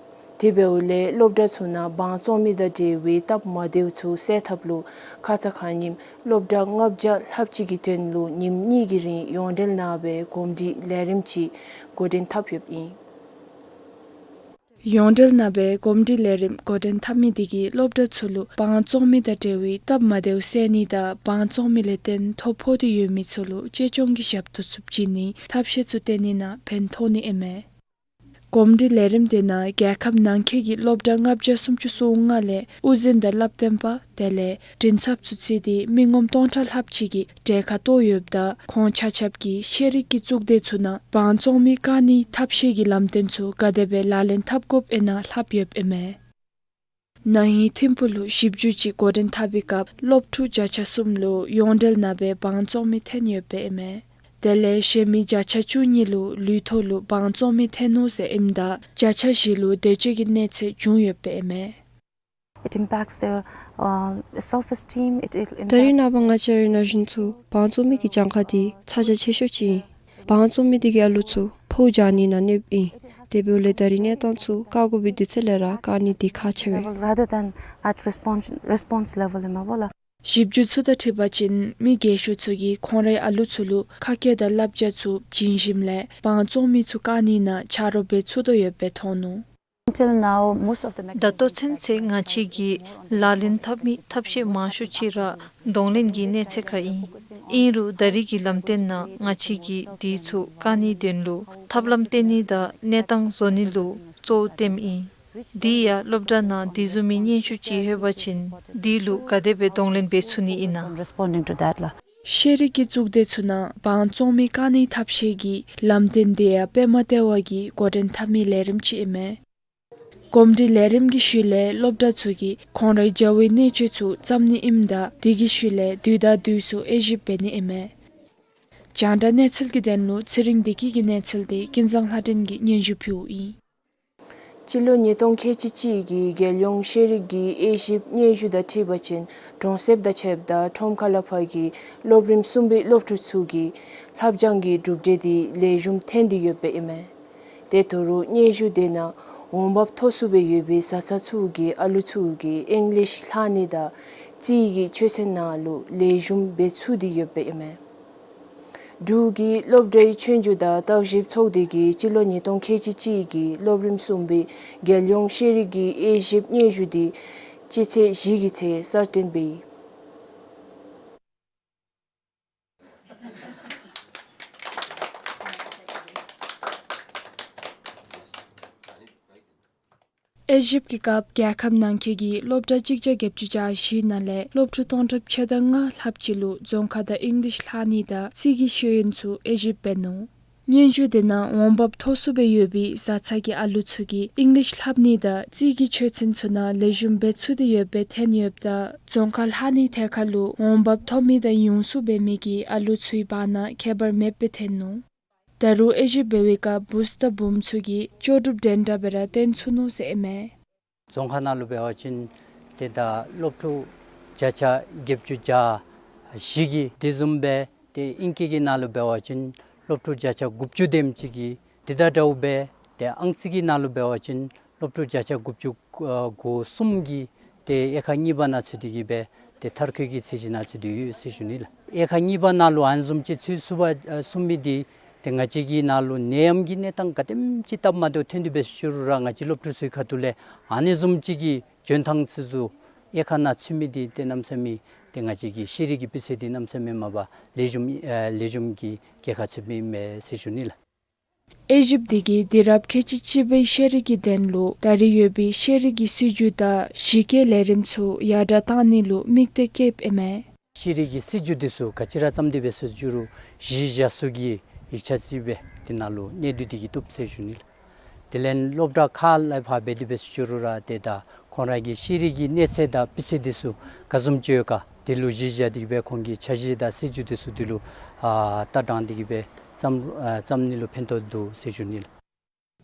དེ་འབདཝ་ལས་སློབ་གྲྭ་ཚུ་ནང་དབང་བཙོང་མི་དང་འབྲེལ་བའི་སྟབས་མ་བདེཝ་ཚུ་སེལ་ཐབས་ལུ་ཁ་ཙ་ཁ་ཉིནམ་སློབ་གྲྭ་ལྔ་བརྒྱ་ལྷགཔ་ཅིག་གི་དོན་ལུ་ཉིནམ་གཉིས་ཀྱི་རིང་ཡོངས་འབྲེལ་ནང་སྦེ་གོམས་འདྲིས་ལས་རིམ་ཅིག་འགོ་འདྲེན་འཐབ་ཡོདཔ་ཨིན། ཡོངས་འབྲེལ་ནང་སྦེ་གོམས་འདྲིས་ལས་རིམ་འགོ་འདྲེན་འཐབ་མི་དེ་གིས་སློབ་གྲྭ་ཚུ་ལུ་དབང་བཙོང་མི་དང་འབྲེལ་བའི་སྟབས་མ་བདེཝ་སེལ་ནི་དང་དབང་བཙོང་མི་ལས་བརྟེན་ཐོ་ཕོག་སྟེ་ཡོད་མི་ཚུ་ལུ་གཅེས་སྐྱོང་གི་ཞབས་ཏོག་ཚུ་བྱིན་ནི་ཐབས་ཤེས་ཚུ་བཏོན་ནི་ནང་ཕན་ཐོགས་ནི་ཨིན་མས། གོམས་འདྲིས་ལས་རིམ་དེ་ནང་རྒྱལ་ཁབ་ནང་འཁོད་ཀྱི་སློབ་གྲྭ་ལྔ་བརྒྱ་སུམ་ཅུ་སོ་ལྔ་ལས་དབུ་འཛིན་དང་བསླབ་སྟོན་པ་དེ་ལས་མགྲིན་ཚབ་ཚུ་བརྩིས་ཏེ་མི་ངོམ་སྟོང་ཕྲག་ལྷགཔ་ཅིག་གིས་གྲལ་ཁར་གཏོགས་ཡོདཔ་ད་ཁོང་ཆ་ཁྱབ་ཀྱིས་ཤེས་རིག་གི་གཙུག་སྡེ་ཚུ་ནང་དབང་བཙོང་མི་བཀག་ནིའི་ཐབས་ཤེས་ཀྱི་ལམ་སྟོན་ཚུ་ག་དེ་སྦེ་ལག་ལེན་འཐབ་དགོཔ་ཨིན་ན་ལྷབ་ཡོདཔ་ཨིན་མས། ན་ཧིང་ཐིམ་ཕུག་ལུ་ཞིབ་འཇུག་ཅིག་འགོ་འདྲེན་འཐབ་པའི་སྐབས་སློབ་ཕྲུག་བརྒྱ་ཆ་གསུམ་ལུ་ཡོངས་འབྲེལ་ནང་སྦེ་དབང་བཙོང་མི་ཐོན་ཡོདཔ་ཨིན་མས། དེ་ལས་གཞན་མི་བརྒྱ་ཆ་བཅུ་གཉིས་ལུ་ལུས་ཐོག་ལུ་དབང་བཙོང་མི་ཐོན་ནུག་ཟེར་ཨིནམ་ད་བརྒྱ་ཆ་བཞི་ལུ་འདོད་སྤྱོད་ཀྱི་གནོད་འཚེ་བྱུང་ཡོདཔ་ཨིན་མས། It impacts their, uh, self-esteem. It, it impacts ད་རེས་ནངས་པ་ང་བཅས་རའི་ན་གཞོན་ཚུ་དབང་བཙོང་མི་གི་གྱངས་ཁ་འདི་ཚ་གྱང་ཆེ་ཤོས་ཅིག་ཨིན། དབང་བཙོང་མི་དེ་གིས་ཨ་ལུ་ཚུ་ཕོཝ་རྒྱག་ནི་ནང་གནོདཔ་ཨིན། དེ་འབདཝ་ལས་ད་རེས་གནས་སྟངས་ཚུ་བཀག་དགོ་པའི་དུས་ཚོད་ལས་ར་བཀག་ནི་འདི་ཁག་ཆེ་བས། Level rather than at response, response level ཨིན་མས་པ་ལགས། ཞིབ་འཇུག་ཚུ་དང་འཁྲིལ་བ་ཅིན་མི་རྒས་ཤོས་ཚུ་གིས་ཁོང་རའི་ཨ་ལུ་ཚུ་ལུ་ཁ་སྐད་དང་བསླབ་བྱ་ཚུ་བྱིན་ཞིནམ་ལས་དབང་བཙོང་མི་ཚུ་བཀག་ནི་ནང་ཆ་རོགས་འབད་ཚུགས་དོ་ཡོདཔ་སྦེ་མཐོང་ནུག། Until now, most of the mechanisms ད་ལྟོ་ཚུན་ཚོད་ང་བཅས་ཀྱིས་ལག་ལེན་འཐབ་མི་ཐབས་ཤེས་མང་ཤོས་ཅིག་ར་གདོང་ལེན་གྱི་གནོད་འཚེ་ཁར་ཨིན། ཨིན་རུང་ད་རིས་ཀྱི་ལམ་སྟོན་ནང་ང་བཅས་ཀྱིས་དེ་ཚུ་བཀག་ནིའི་དོན་ལུ་ཐབས་ལམ་སྟོན་ནི་དང་གནས་སྟངས་བཟོ་ནི་ལུ་གཙོ་བོ་བཏོནམ་ཨིན། དེ་ཡང་སློབ་གྲྭ་ནང་དེ་བཟུམ་མའི་སྙན་ཞུ་ཅིག་ལྷོད་པ་ཅིན་དེ་ལུ་ག་དེ་སྦེ་གདོང་ལེན་འབད་ཚུགས་ནི་ཨིན་ན། Responding to that ལགས། ཤེས་རིག་གི་གཙུག་སྡེ་ཚུ་ནང་དབང་བཙོང་མི་བཀག་ནིའི་ཐབས་ཤེས་ཀྱི་ལམ་སྟོན་དེ་ཡང་པདྨ་ལྟེ་བ་གིས་འགོ་འདྲེན་འཐབ་མི་ལས་རིམ་ཅིག་ཨིན་མས། གོམས་འདྲིས་ལས་རིམ་གྱི་ཤུལ་ལས་སློབ་གྲྭ་ཚུ་གིས་ཁོང་རའི་བྱ་བའི་གནད་སྤྱོད་ཚུ་བརྩམ་ནི་ཨིནམ་ད་དེ་གི་ཤུལ་ལས་དུས་དང་དུས་སུ་དབྱེ་ཞིབ་འབད་ནི་ཨིན་མས། རྒྱང་བསྒྲགས་གནས་ཚུལ་གྱི་དོན་ལུ་ཚེ་རིང་བདེ་སྐྱིད་ཀྱི་གནས་ཚུལ་དེ་ཀུན་བཟང་ལྷ་སྒྲོན་གྱིས་སྙན་ཞུ་ཕུལཝ་ཨིན། སྤྱི་ལོ་ཉིས་སྟོང་ཁལ་གཅིག་གཅིག་གི་རྒྱལ་ཡོངས་ཤེས་རིག་གི་དབྱེ་ཞིབ་སྙན་ཞུ་དང་འཁྲིལ་བ་ཅིན་གྲོང་གསེབ་དང་ཕྱདཔ་ད་ཁྲོམ་ཁ་ལས་ཕར་གྱི་སློབ་རིམ་གསུམ་པའི་སློབ་ཕྲུག་ཚུ་གི་ལྷབ་སྦྱང་གི་གྲུབ་འབྲས་དེ་ལེགས་ཤོམ་ཐོན་ཏེ་ཡོདཔ་ཨིན་མས། ཏེ་ད་རུང་སྙན་ཞུ་དེ་ནང་འོང་འབབ་མཐོ་སུ་སྦེ་ཡོད་པའི་བཟའ་ཚང་ཚུ་གི་ཨ་ལུ་ཚུ་གིས་ཨིང་ལིཤ་ལྷག་ནི་དང་རྩིས་ཀྱི་ཆོས་ཚན་ནང་ལུ་ལེགས་ཤོམ་འབད་ཚུགས་ཏེ་ཡོདཔ་ཨིན་མས། འབྲུག་གི་སློབ་གྲྭའི་ཆོས་རྒྱུགས་དང་བརྟག་ཞིབ་ཚོགས་སྡེ་གིས་སྤྱི་ལོ་ཉིས་སྟོང་ཁལ་གཅིག་གཅིག་གི་སློབ་རིམ་གསུམ་པའི་རྒྱལ་ཡོངས་ཤེས་རིག་གི་དབྱེ་ཞིབ་སྙན་ཞུ་དེ་སྤྱི་ཚེས་བཞི་གི་ཚེ་གསར་བཏོན་འབད་ཡི། དབྱེ་ཞིབ་ཀྱི་སྐབས་རྒྱལ་ཁབ་ནང་འཁོད་ཀྱི་སློབ་གྲྭ་གཅིག་བརྒྱ་བརྒྱད་ཅུ་གྱ་བཞི་ནང་ལས་སློབ་ཕྲུག་སྟོང་ཕྲག་ཕྱེད་དང་ལྔ་ལྷགཔ་ཅིག་ལུ་རྫོང་ཁ་དང་ཨིང་ལིཤ་ལྷག་ནི་དང་རྩིས་ཀྱི་ཤེས་ཡོན་ཚུ་དབྱེ་ཞིབ་འབད་ནུག། སྙན་ཞུ་དེ་ནང་འོང་འབབ་མཐོ་སུ་སྦེ་ཡོད་པའི་བཟའ་ཚང་གི་ཨ་ལུ་ཚུ་གིས་ཨིང་ལིཤ་ལྷབ་ནི་དང་རྩིས་ཀྱི་ཆོས་ཚན་ཚུ་ནང་ལེགས་ཤོམ་འབད་ཚུགས་ཏེ་ཡོདཔ་སྦེ་ཐོན་ཡོདཔ་ད་རྫོང་ཁ་ལྷག་ནི་ཐད་ཁར་ལུ་འོང་འབབ་མཐོ་མི་དང་ཉུང་སུ་འབད་མི་གི་ཨ་ལུ་ཚུའི་བར་ན་ཁྱད་པར་མེདཔ་སྦེ་ཐོན་ནུག། ད་རུང་དབྱེ་ཞིབ་འབད་བའི་སྐབས་བུཚ་དང་བུམོ་ཚུ་གིས་ལྕོགས་གྲུབ་འགྲན་ཟླ་སྦེ་ར་བཏོན་ཚུགས་ནུག་ཟེར་ཨིན་མས། རྫོང་ཁ་ནང་ལུ་འབད་བ་ཅིན་ཏེ་ད་སློབ་ཕྲུག་བརྒྱ་ཆ་བརྒྱད་ཅུ་གྱ་བཞི་གིས་དེ་བཟུམ་སྦེ་ཏེ་ཨིང་སྐད་ཀྱི་ནང་ལུ་འབད་བ་ཅིན་སློབ་ཕྲུག་བརྒྱ་ཆ་དགུ་བཅུ་དེམ་ཅིག་གིས་དེ་དང་འདྲཝ་སྦེ་ཏེ་ཨང་རྩིས་ཀྱི་ནང་ལུ་འབད་བ་ཅིན་སློབ་ཕྲུག་བརྒྱ་ཆ་དགུ་བཅུ་གོ་གསུམ་གྱིས་ཏེ་དབྱེ་ཁག་གཉིས་པ་ནང་ཚུད་དེ་གི་སྦེ་ཏེ་མཐར་འཁྱོལ་གྱི་ཚད་གཞི་ནང་ཚུད་དེ་ཡོད་ཟེར་ཞུ་ནི་ལགས། དབྱེ་ཁག་གཉིས་པ་ནང་ལུ་ཨ་ནི་བཟུམ་ཅིག་ཚུད་ཚུགས་པ་ཨ་ཚུགས་མི་དེ་ཏེ་ང་བཅས་ཀྱི་ནང་ལུ་ནད་ཡམས་ཀྱི་གནས་སྟངས་ག་དེམ་ཅིག་སྟབས་མ་བདེཝ་ཐོན་ཏེ་འབད་ཞུ་རུང་ར་ང་བཅས་སློབ་ཕྲུག་ཚུའི་ཁ་ཐུག་ལས་ཨ་ནི་བཟུམ་ཅིག་གི་འཇོན་ཐང་ཚུད་ཚུགས་དབྱེ་ཁག་ནང་ཚུད་མི་དེ་ཏེ་གནམ་མེད་ས་མེད་ཏེ་ང་བཅས་ཀྱི་ཤེས་རིག་གི་སྤུས་ཚད་དེ་གནམ་མེད་ས་མེད་མ་པ་ལེགས་ཤོམ་ཨ་ལེགས་ཤོམ་གྱི་རྒྱལ་ཁ་ཚུད་མི་ཨིན་མས་ཟེར་ཞུ་ནི་ལགས། དབྱེ་ཞིབ་དེ་གིས་དུས་རབས་ཁལ་གཅིག་གཅིག་པའི་ཤེས་རིག་གི་དོན་ལུ་ད་རེས་ཡོད་པའི་ཤེས་རིག་གི་སྲིད་བྱུས་དང་གཞི་བཀོད་ལས་རིམ་ཚུ་ཡར་དྲག་བཏང་ནི་ལུ་དམིགས་གཏད་བསྐྱེདཔ་ཨིན་མས། ཤེས་རིག་གི་སྲིད་བྱུས་དེ་ཚུ་ག་ཅི་ར་བརྩམས་ཏེ་འབད་ཞུ་རུང་གཞི་བཞག་ས་གི་ཡིག་ཆ་རྩིས་སྦེ་དེ་ནང་ལུ་གནད་བསྡུས་དེ་གིས་བཏུབ་ཟེར་ཞུ་ནི་ལགས། དེ་ལས་སློབ་གྲྭ་ཁག་ལས་ཕར་འབད་དེ་འབད་ཞུ་རུང་ར་ཏེ་ད་ཁོང་ར་གི་ཤེས་རིག་གི་གནས་ཚད་དང་སྤུས་ཚད་དེ་ཚུ་ག་བཟུམ་ཅིག་ཡོད་ག་དེ་ལུ་གཞི་བཞག་སྟེ་གི་སྦེ་ཁོང་གི་འཆར་གཞི་དང་སྲིད་བྱུས་དེ་ཚུ་དེ་ལུ་ཨ་ལྟ་དྲངས་ཏེ་གི་སྦེ་བརྩམ་ཨ་བརྩམ་ནི་ལུ་ཕན་ཐོགས་འདུག་ཟེར་ཞུ་ནི་ལགས།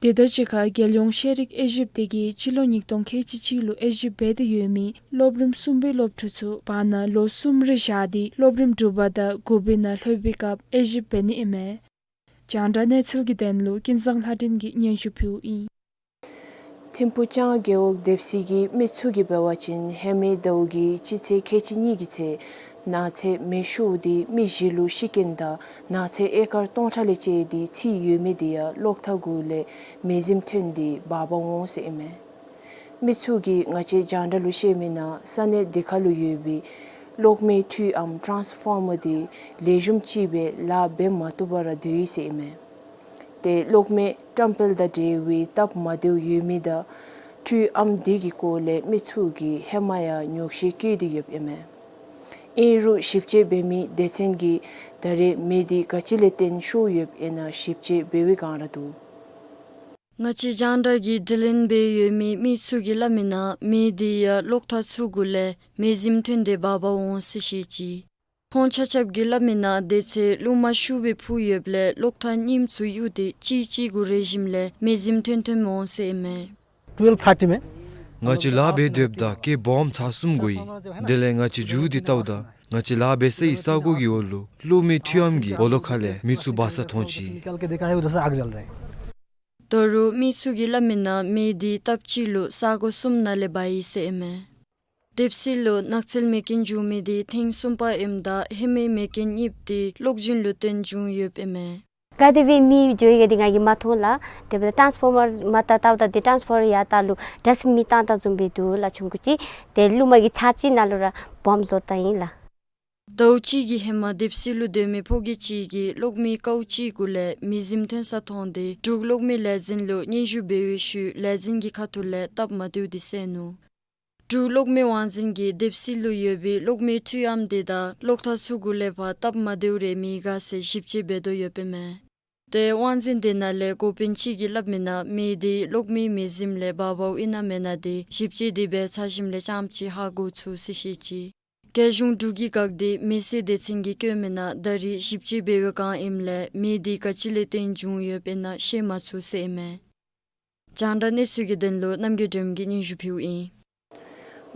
དེ་དང་གཅིག་ཁར་རྒྱལ་ཡོངས་ཤེས་རིག་དབྱེ་ཞིབ་དེ་གིས་སྤྱི་ལོ་ཉིས་སྟོང་ཁལ་གཅིག་གཅིག་ལུ་དབྱེ་ཞིབ་འབད་དེ་ཡོད་མི་སློབ་རིམ་གསུམ་པའི་སློབ་ཕྲུག་ཚུ་བར་ན་ལོ་གསུམ་རེ་བཞག་སྟེ་སློབ་རིམ་དྲུག་པ་དང་དགུ་པའི་ནང་ལྷོད་པའི་སྐབས་དབྱེ་ཞིབ་འབད་ནི་ཨིན་མས། རྒྱང་བསྒྲགས་གནས་ཚུལ་གྱི་དོན་ལུ་ཀུན་བཟང་ལྷ་སྒྲོན་གྱིས་སྙན་ཞུ་ཕུལཝ་ཨིན། ཐིམ་ཕུ་ལྕང་རྒེད་འོག་སྡེབ་སིལ་གྱི་མི་ཚུ་གིས་འབད་བ་ཅིན་ཧེ་མའི་ཟླཝ་གི་སྤྱི་ཚེས་ཁལ་གཅིག་གཉིས་ཀྱི་ཚེ་ནགས་ཚལ་མེ་ཤོར་ཏེ་མི་བཞི་ལུ་ཤི་རྐྱེན་དང་ནགས་ཚལ་ཨེ་ཀར་སྟོང་ཕྲག་ལས་བཅད་དེ་ཚིག་ཡོད་མི་དེ་ཡང་གློག་ཐག་གུ་ལས་མེ་ཟིམ་ཐོན་ཏེ་འབག་འབག་འོང་ཟེར་ཨིན་མས། མི་ཚུ་གིས་ང་བཅས་རྒྱང་བསྒྲགས་ལུ་བཤད་མི་ནང་ས་གནས་དེ་ཁ་ལུ་ཡོད་པའི་གློག་མེའི་འཕྲུལ་ཨམ་ཊཱནསི་ཕོར་མར་དེ་ལེགས་ཤོམ་ཅིག་སྦེ་ལཱ་འབད་མ་བཏུབ་པར་སྡོད་ཡི་ཟེར་ཨིན་མས། ཏེ་གློག་མེ་བཀྲམ་སྤེལ་དང་འབྲེལ་བའི་སྟབས་མ་བདེཝ་ཡོད་མི་དང་འཕྲུལ་ཨམ་དེ་གི་སྐོར་ལས་མི་ཚུ་གིས་ཧེ་མ་ཡང་ཉོགས་བཤད་བཀོད་དེ་ཡོདཔ་ཨིན་མས། ཨིན་རུང་ཞིབ་དཔྱད་འབད་མི་སྡེ་ཚན་གྱིས་ད་རེས་མེ་དེ་ག་ཅི་ལས་བརྟེན་ཤོར་ཡོདཔ་ཨིན་ན་ཞིབ་དཔྱད་འབད་བའི་བསྒང་ར་འདུག། ང་བཅས་རྒྱང་བསྒྲགས་ཀྱིས་དྲི་ལན་འབད་ཡོད་མི་མི་ཚུ་གིས་སླབ་མི་ནང་མེ་དེ་ཡང་གློག་ཐག་ཚུ་གུ་ལས་མེ་ཟིམ་ཐོན་ཏེ་འབག་འབག་འོང་ཟེར་བཤད་ཅི། ཁོང་ཆ་ཁྱབ་ཀྱིས་སླབ་མི་ནང་དེ་ཚེ་རླུང་མ་ཤུགས་སྦེ་འཕུ་ཡོདཔ་ལས་གློག་ཐག་རྙིངམ་ཚུ་གཡུགས་ཏེ་གཅིག་གཅིག་གུ་རེག་ཞིནམ་ལས་མེ་ཟིམ་ཐོན་ཐོནམ་འོང་ཟེར་ཨིན་མས། ཊུ་ཝེལབ་ཐར་ཊི་མེན། ང་བཅས་ལཱ་འབད་སྡོདཔ་ད་སྐད་སྦོམ་ཚར་གསུམ་གོ་ཡི། དེ་ལས་ང་བཅས་མཇུག་དེ་བལྟཝ་ད་ང་བཅས་ལཱ་འབད་སའི་ས་གོ་གི་འོག་ལུ་གློག་མེ་འཕྲུལ་ཨམ་གྱི་སྦོ་ལོགས་ཁ་ལས་མེ་ཚུ་འབར་ས་མཐོང་ཅི། ད་རུང་མི་ཚུ་གིས་སླབ་མི་ནང་མེ་དེ་སྟབས་གཅིག་ལུ་ས་གོ་གསུམ་ནང་ལས་འབར་ཡི་ཟེར་ཨིན་མས། སྡེབ་སིལ་ལུ་ནགས་ཚལ་མེ་རྐྱེན་བྱུང་མི་དེ་ཐེངས་གསུམ་པ་ཨིནམ་ད་ཧེ་མའི་མེ་རྐྱེན་གཉིསཔོ་དེ་གློག་འབྱིན་ལུ་བརྟེན་བྱུང་ཡོདཔ་ཨིན་མས། ག་དེ་སྦེ་མེ་འགྱོ་ཡི་ག་དེ་ང་གིས་མ་མཐོང་ལགས། དེ་སྦེ་ཊཱནསི་ཕོར་མར་མར་ད་བལྟཝ་ད་དེ་ཊཱནསི་ཕོར་མར་ཡར་ལྟ་ལུ་ཊཱན་སི་མི་བཏང་བཏངམ་བཟུམ་སྦེ་འདུག་ལགས། ཆུང་ཀུ་ཅིག་དེ་རླུང་མ་གིས་ཚར་གཅིག་ནང་ལུ་ར་སྦོམ་བཟོ་བཏང་ཡི་ལགས། ཟླཝ་གཅིག་གི་ཧེ་མ་སྡེབ་སིལ་ལུ་སྡོད་མི་ཕོ་སྐྱེས་ཅིག་གིས་གློག་མེ་ཀཝ་ཅིག་གུ་ལས་མེ་གཟིམ་ཐོན་ས་མཐོང་སྟེ་འབྲུག་གློག་མེ་ལས་འཛིན་ལུ་སྙན་ཞུ་འབད་བའི་ཤུལ་ལས་འཛིན་གྱི་ཁ་ཐུག་ལས་སྟབས་མ་བདེཝ་དེ་བསལ་ནུག། འབྲུག་གློག་མེ་དབང་འཛིན་གྱིས་སྡེབ་སིལ་ལུ་ཡོད་པའི་གློག་མེ་འཕྲུལ་ཨམ་དེ་དང་གློག་ཐག་ཚུ་གུ་ལས་ཕར་སྟབས་མ་བདེཝ་རེ་མེད་ག་ཟེར་ཞིབ་དཔྱད་འབད་དོ་ཡོདཔ་ཨིན་མས། ཏེ་དབང་འཛིན་དེ་ནང་ལས་འགོ་དཔོན་ཅིག་གིས་སླབ་མི་ནང་མེ་དེ་གློག་མེ་མེ་གཟིམ་ལས་འབག་འབགཝ་ཨིན་ན་མེན་ན་དེ་ཞིབ་དཔྱད་དེ་འབད་ཚར་ཞིནམ་ལས་རྐྱངམ་ཅིག་ཧ་གོ་ཚུགས་ཟེར་བཤད་ཅི། རྒྱལ་གཞུང་འབྲུག་གི་འགག་སྡེ་མེ་སེལ་སྡེ་ཚན་གྱིས་བཀོད་མི་ནང་ད་རེས་ཞིབ་དཔྱད་འབད་བའི་བསྒང་ཨིནམ་ལས་མེ་དེ་ག་ཅི་ལས་བརྟེན་བྱུང་ཡོདཔ་ཨིན་ན་ཤེས་མ་ཚུགས་ཟེར་ཨིན་མས། རྒྱང་བསྒྲགས་གནས་ཚུལ་གྱི་དོན་ལུ་རྣམ་རྒྱལ་སྒྲོལམ་གྱིས་སྙན་ཞུ་ཕུལཝ་ཨིན།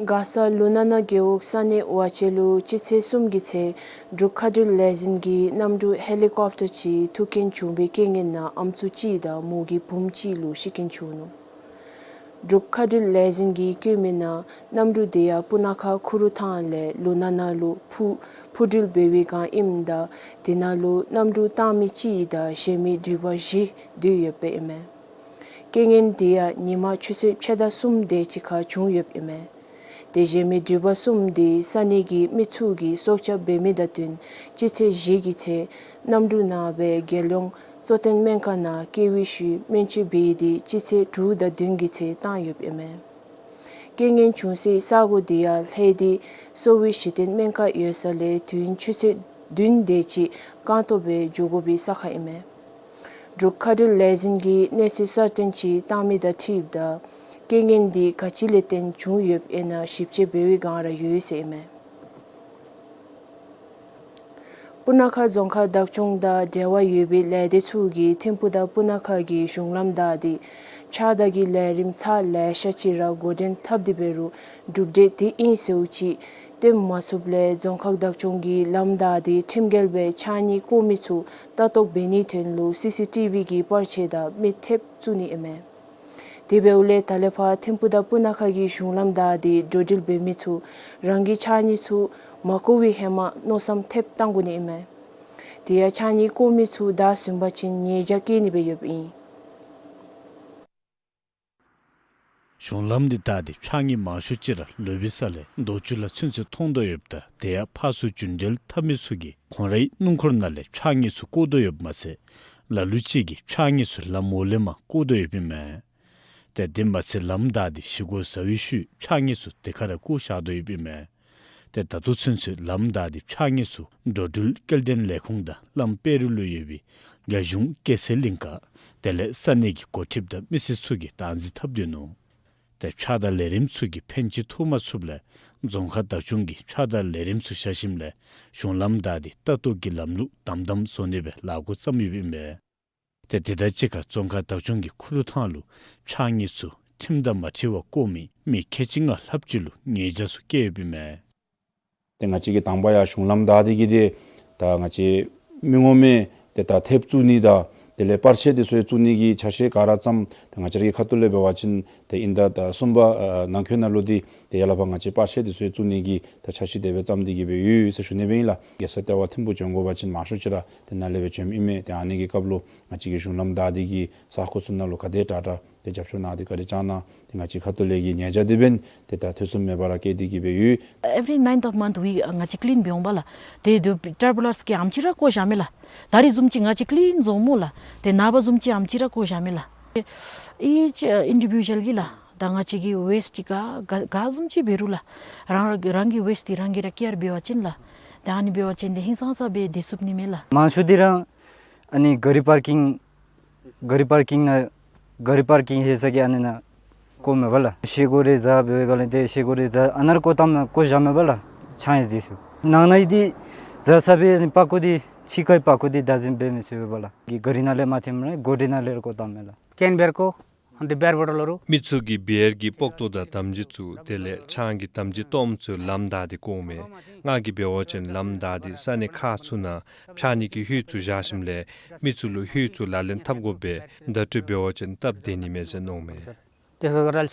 མགར་ས་ལུ་ན་ན་རྒེད་འོག་ས་གནས་ཝ་ཅན་ལུ་སྤྱི་ཚེས་གསུམ་གྱི་ཚེ་འབྲུག་མཁའ་འགྲུལ་ལས་འཛིན་གྱི་གནམ་གྲུ་ཧེ་ལི་ཀོབ་ཊར་ཅིག་ཐུག་རྐྱེན་བྱུང་བའི་རྐྱེན་ངན་ནང་ཨམ་སྲུ་གཅིག་དང་མོ་གི་བུམོ་གཅིག་ལུ་ཤི་རྐྱེན་བྱུང་ནུག། འབྲུག་མཁའ་འགྲུལ་ལས་འཛིན་གྱིས་བཀོད་མི་ནང་གནམ་གྲུ་དེ་ཡང་སྤུ་ན་ཁ་ཁུ་རུ་ཐང་ལས་ལུ་ན་ན་ལུ་འཕུར་འཕུར་འགྲུལ་འབད་བའི་བསྒང་ཨིནམ་ད་དེ་ནང་ལུ་གནམ་གྲུ་བཏང་མི་གཅིག་དང་གཞན་མི་འགྲུལ་པ་བཞི་འདུས་ཡོདཔ་ཨིན་མས། རྐྱེན་ངན་དེ་ཡང་ཉིན་མ་ཆུ་ཚོད་ཕྱེད་དང་གསུམ་དེ་ཅིག་ཁར་བྱུང་ཡོདཔ་ཨིན་མས། ཏེ་གཞན་མི་འགྲུལ་པ་གསུམ་དེ་ས་གནས་ཀྱི་མི་ཚུ་གིས་སྲོག་སྐྱབས་འབད་མི་དང་བསྟུན་སྤྱི་ཚེས་བཞི་གི་ཚེ་གནམ་གྲུ་ནང་སྦེ་རྒྱལ་ཡོངས་གཙོ་བསྟེན་སྨན་ཁང་ནང་བསྐྱལ་བའི་ཤུལ་སྨན་བཅོས་འབད་དེ་སྤྱི་ཚེས་དྲུག་དང་བདུན་གྱི་ཚེ་བཏང་ཡོདཔ་ཨིན་མས། རྐྱེན་ངན་བྱུང་སའི་ས་གོ་དེ་ཡང་ལྷ་སྡེ་གསོ་བའི་གཞི་རྟེན་སྨན་ཁང་ཡོད་ས་ལས་དུས་ཡུན་ཆུ་ཚོད་བདུན་དེ་ཅིག་རྐང་སྟོང་སྦེ་འགྱོ་དགོ་པའི་ས་ཁར་ཨིན་མས། འབྲུག་མཁའ་འགྲུལ་ལས་འཛིན་གྱིས་གནས་ཚུལ་གསར་བཏོན་ཅིག་བཏང་མི་དང་འཁྲིལཝ་ད་རྐྱེན་ངན་དེ་ག་ཅི་ལས་བརྟེན་བྱུང་ཡོདཔ་ཨིན་ན་ཞིབ་དཔྱད་འབད་བའི་བསྒང་ར་ཡོད་ཟེར་ཨིན་མས། སྤུ་ན་ཁ་རྫོང་ཁག་བདག་སྐྱོང་དང་འབྲེལ་བ་ཡོད་པའི་ལས་སྡེ་ཚུ་གིས་ཐིམ་ཕུག་དང་སྤུ་ན་ཁ་གི་གཞུང་ལམ་བདའ་སྟེ་ཕྱགས་བདའ་གི་ལས་རིམ་ཚར་ལེ་ཤ་ཅིག་ར་འགོ་འདྲེན་འཐབ་སྟེ་འབད་རུང་གྲུབ་འབྲས་དེ་ཨིན་ཟེརཝ་ཅིག་སྟོན་མ་ཚུགསཔ་ལས་རྫོང་ཁག་བདག་སྐྱོང་གིས་ལམ་བདའ་སྟེ་ཁྲིམས་འགལ་སྦེ་ཕྱགས་སྙིགས་བཀོ་མི་ཚུ་ལྟ་རྟོག་འབད་ནིའི་དོན་ལུ་སི་སི་ཊི་བི་གི་པར་ཆས་དང་མི་ཐེབས་བཙུགས་ནི་ཨིན་མས། དེ་འབདཝ་ལས་ད་ལས་ཕར་ཐིམ་ཕུག་དང་སྤུ་ན་ཁ་གི་གཞུང་ལམ་བདའ་སྟེ་འགྲོ་འགྲུལ་འབད་མི་ཚུ་རང་གི་ཕྱགས་སྙིགས་ཚུ་མ་བཀོ་བའི་ཧེ་མ་མནོ་བསམ་ཐེབས་བཏང་དགོ་ནི་ཨིན་མས། དེ་ཡང་ཕྱགས་སྙིགས་བཀོ་མི་ཚུ་བདའ་ཟུན་པ་ཅིན་ཉེས་བྱ་བཀལ་ནི་སྦེ་ཡོདཔ་ཨིན། གཞུང་ལམ་འདི་བདའ་སྟེ་ཕྱགས་སྙིགས་མང་ཤོས་ཅིག་ར་ལོ་བི་ས་ལས་རྡོ་ཆུ་ལ་ཚུན་ཚོད་མཐོང་དོ་ཡོདཔ་ད་དེ་ཡང་ཕར་ཚུར་རྒྱུན་འགྲུལ་འཐབ་མི་ཚུ་གིས་ཁོང་རའི་སྣུམ་འཁོར་ནང་ལས་ཕྱགས་སྙིགས་ཚུ་བཀོ་དོ་ཡོདཔ་མ་ཚད་ལ་ལུ་ཅིག་གིས་ཕྱགས་སྙིགས་ཚུ་ལམ་འོག་ལས་མར་བཀོ་དོ་ཡོདཔ་ཨིན་མས། ཏེ་དེ་མ་ཚད་ལམ་བདའ་སྟེ་ཤི་སྒོ་ཟ་བའི་ཤུལ་ཕྱགས་སྙིགས་ཚུ་དེ་ཁར་ར་བཀོ་བཞག་དོ་ཡོདཔ་ཨིན་མས། ཏེ་ད་ལྟོ་ཚུན་ཚོད་ལམ་བདའ་སྟེ་ཕྱགས་སྙིགས་ཚུ་འགྲོ་འགྲུལ་སྐྱེལ་འདྲེན་ལས་ཁུངས་དང་ལམ་དཔལ་རི་ལུ་ཡོད་པའི་རྒྱལ་གཞུང་སྐྱེད་ཚལ་གླིང་ཁ་དེ་ལས་ས་གནས་ཀྱི་འགོ་ཁྲིདཔ་དང་མི་སེར་ཚུ་གིས་བདག་འཛིན་འཐབ་སྡོད་ནུག། ཏེ་ཕྱགས་བདའ་ལས་རིམ་ཚུ་གིས་ཕན་ཅིག་ཐོགས་མ་ཚུགསཔ་ལས་རྫོང་ཁག་བདག་སྐྱོང་གིས་ཕྱགས་བདའ་ལས་རིམ་ཚུ་བཞག་ཞིནམ་ལས་གཞུང་ལམ་བདའ་སྟེ་ལྟ་རྟོག་གི་ལམ་ལུགས་དམ་དམ་བཟོ་ནི་སྦེ་ལཱ་འགོ་བརྩམས་ཡོདཔ་ཨིན་པས། ཏེ་དེ་དང་གཅིག་ཁར་རྫོང་ཁག་བདག་སྐྱོང་གིས་ཁུ་རུ་ཐང་ལུ་ཕྱགས་སྙིགས་ཚུ་ཁྲིམས་དང་མ་འཁྲིལ་བར་བཀོ་མི་མི་ཁལ་གཅིག་ལྔ་ལྷགཔ་ཅིག་ལུ་ཉེས་བྱ་ཚུ་བཀལ་ཡོདཔ་ཨིན་མས། ཏེ་ང་བཅས་ཀྱིས་དང་པ་ཡང་གཞུང་ལམ་བདའ་སྟེ་གི་ཏེ་ད་ང་བཅས་མི་ངོམ་ཏེ་ད་ཐེབས་བཙུགས་ནི་དང་དེ་ལས་པར་ཆས་དེ་ཚུ་ཡང་བཙུགས་ནི་གི་འཆར་གཞི་ག་ར་བརྩམས། ཏེ་ང་བཅས་ར་གི་ཁ་ཐུག་ལས་འབད་བ་ཅིན་ཏེ་ཨིན་ཟླ་ད་གསུམ་པ་ཨ་ནང་འཁོད་ནང་ལུ་འདི་ཏེ་ཡར་ལས་ཕར་ང་བཅས་པར་ཆས་དེ་ཚུ་ཡང་བཙུགས་ནི་གི་ད་འཆར་གཞི་དེ་སྦེ་བརྩམས་ཏེ་གི་སྦེ་ཡོད་ཟེར་ཞུ་ནི་སྦེ་ཨིན་ལགས། རྒྱལ་ས་ལྟེ་བ་ཐིམ་ཕུག་བྱོན་དགོ་པ་ཅིན་མང་ཤོས་ཅིག་ར་ཏེ་ནཱ་ལས་སྦེ་བྱོནམ་ཨིན་མས། ཏེ་ཨ་ནི་གི་སྐབས་ལུ་ང་བཅས་ཀྱི་གཞུང་ལམ་བདའ་སྟེ་གི་ས་ཁོངས་ཚུ་ནང་ལུ་ག་དེ་དྲག་དྲག་ཏེ་རྒྱབ་སྐྱོར་གནང་སྟེ་བཀའ་དྲིན་བསྐྱང་གནང་། ཏེ་ང་བཅས་ཁ་ཐུག་ལས་ཀྱི་ཉེས་བྱ་དེ་འབདན་ཏེ་ད་ཐེ་ཚོམ་མེད་པར་བཀལ་ཏེ་གི་སྦེ་ཡོད། Every ninth of month we ང་བཅས་ཀླིན་འབད་འོང་པ་ལགས། ཏེ་དུས་ཊར་པོ་ལརས་ཀྱིས་ཨམ་ཅིག་ར་བཀོ་བཞག་མས་ལགས། ད་རིས་བཟུམ་ཅིག་ང་བཅས་ཀླིན་བཟོཝ་སྨོ་ལགས། ཏེ་ནངས་པ་བཟུམ་ཅིག་ཨམ་ཅིག་ར་བཀོ་བཞག་མས་ལགས། Each individual གིས་ལགས། ད་ང་བཅས་ཀྱི་ཝེསཊ་ཀྱི་ག་ག་ག་བཟུམ་ཅིག་འབད་རུང་ལགས། རང་རང་གི་ཝེསཊ་འདི་རང་གིས་ར་ཀེར་འབད་བ་ཅིན་ལགས། ད་ཨ་ནི་འབད་བ་ཅིན་ཏེ་ཧིང་སངས་ས་སྦེ་སྡོད་ཚུགས་ནི་མས་ལགས། མང་ཤོས་འདི་ར་ཨ་ནི་ག་རི་པར་ཀིང་ག་རི་པར་ཀིང་ནང་ག་རི་པར་ཀིང་ཧེ་ས་གི་ཨ་ནི་ནང་བཀོཝ་མས་པ་ལགས། ཤི་སྒོ་རེ་ཟ་འབད་བའི་སྒང་ལས་ཏེ་ཤི་སྒོ་རེ་ཟ་ཨ་ནཱ་ར་བཀོ་བཏངམ་བཀོ་བཞག་མས་པ་ལགས། ཆང་ཡང་འདི་ཚུ་ནང་ན་ཡི་འདི་ཟ་ས་སྦེ་ཨ་ནི་པག་ཀོ་འདི་ཕྱི་ཁའི་པག་ཀོ་འདི་བདག་འཛིན་འབད་མི་ཚུགས་པས་པ་ལགས། ག་རི་ནང་ལས་མ་ཐོནམ་ར་གོ་དྲི་ནང་ལས་ར་བཀོ་བཏངམ་མས་ལགས། ཀེན་བེར་ཀོ་འདི་བེར་བོ་ཊལ་ལུ་མི་ཚུ་གིས་བེར་གྱི་པོག་ཏོ་དང་དམ་སྦྱིས་ཚུ་དེ་ལས་ཆང་གི་དམ་སྦྱིས་ཏོམ་ཚུ་ལམ་བདའ་སྟེ་བཀོཝ་མས། ང་གིས་འབད་བ་ཅིན་ལམ་བདའ་སྟེ་ས་གནས་ཁག་ཚུ་ནང་ཕྱགས་སྙིགས་ཀྱི་ཧོད་ཚུ་བཞག་ཞིནམ་ལས་མི་ཚུ་ལུ་ཧོད་ཚུ་ལག་ལེན་འཐབ་དགོ་པས། བརྡ་སྤྲོད་འབད་བ་ཅིན་སྟབས་བདེ་ནི་མས་ཟེར་མནོཝ་མས། ཏེ་ཕྱགས་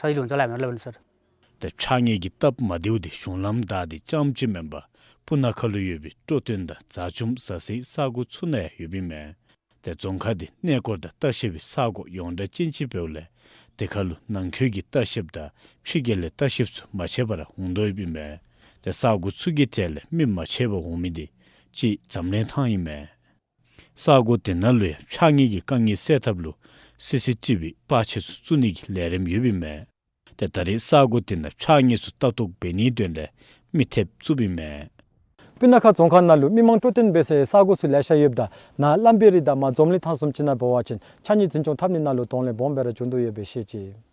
སྙིགས་ཀྱི་སྟབས་མ་བདེཝ་འདི་གཞུང་ལམ་བདའ་སྟེ་རྐྱངམ་ཅིག་མེན་པར་སྤུ་ན་ཁ་ལུ་ཡོད་པའི་སྤྲོ་སྟོན་དང་རྫ་ཆུམ་ཟ་སའི་ས་གོ་ཚུ་ནང་ཡང་ཡོདཔ་ཨིན་མས། ཏེ་རྫོང་ཁག་འདི་གནས་སྐོར་དང་ལྟ་བཤལ་པའི་ས་གོ་ཡོངས་གྲགས་ཅན་ཅིག་འབདཝ་ལས་དེ་ཁར་ལུ་ནང་འཁོད་ཀྱི་ལྟ་བཤལཔ་དང་ཕྱི་རྒྱལ་ལས་ལྟ་བཤལཔ་ཚུ་མ་ཆད་པར་འོང་དོ་ཡོདཔ་ཨིན་མས། ཏེ་ས་གོ་ཚུ་གི་གྲས་ལས་མི་མང་ཆེ་བ་འོང་མི་འདི་གཅིག་འཛམ་གླིང་ཐང་ཨིན་མས། ས་གོ་དེ་ནང་ལུ་ཡང་ཕྱགས་སྙིགས་ཀྱི་དཀའ་ངལ་སེལ་ཐབས་ལུ་སི་སི་ཊི་བི་པར་ཆས་ཚུ་བཙུགས་ནི་གི་ལས་རིམ་ཡོདཔ་ཨིན་མས། ཏེ་ད་རེས་ས་གོ་དེ་ནང་ཕྱགས་སྙིགས་ཚུ་ལྟ་རྟོག་འབད་ནིའི་དོན་ལས་མི་ཐེབས་བཙུགསཔ་ཨིན་མས། སྤུ་ན་ཁ་རྫོང་ཁག་ནང་ལུ་མི་མང་སྤྲོ་སྟོན་འབད་སའི་ས་གོ་ཚུ་ལེ་ཤ་ཡོདཔ་ད་ནཱ་བླམ་བེ་རི་དང་མར་འཛོམ་གླིང་ཐང་བཟུམ་ཅིག་ནང་འབད་བ་ཅིན་ཕྱགས་སྙིགས་འཛིན་སྐྱོང་འཐབ་ནི་ནང་ལུ་གདོང་ལེན་སྦོམ་སྦེ་ར་བྱུང་དོ་ཡོདཔ་སྦེ་བཤད་ཅི།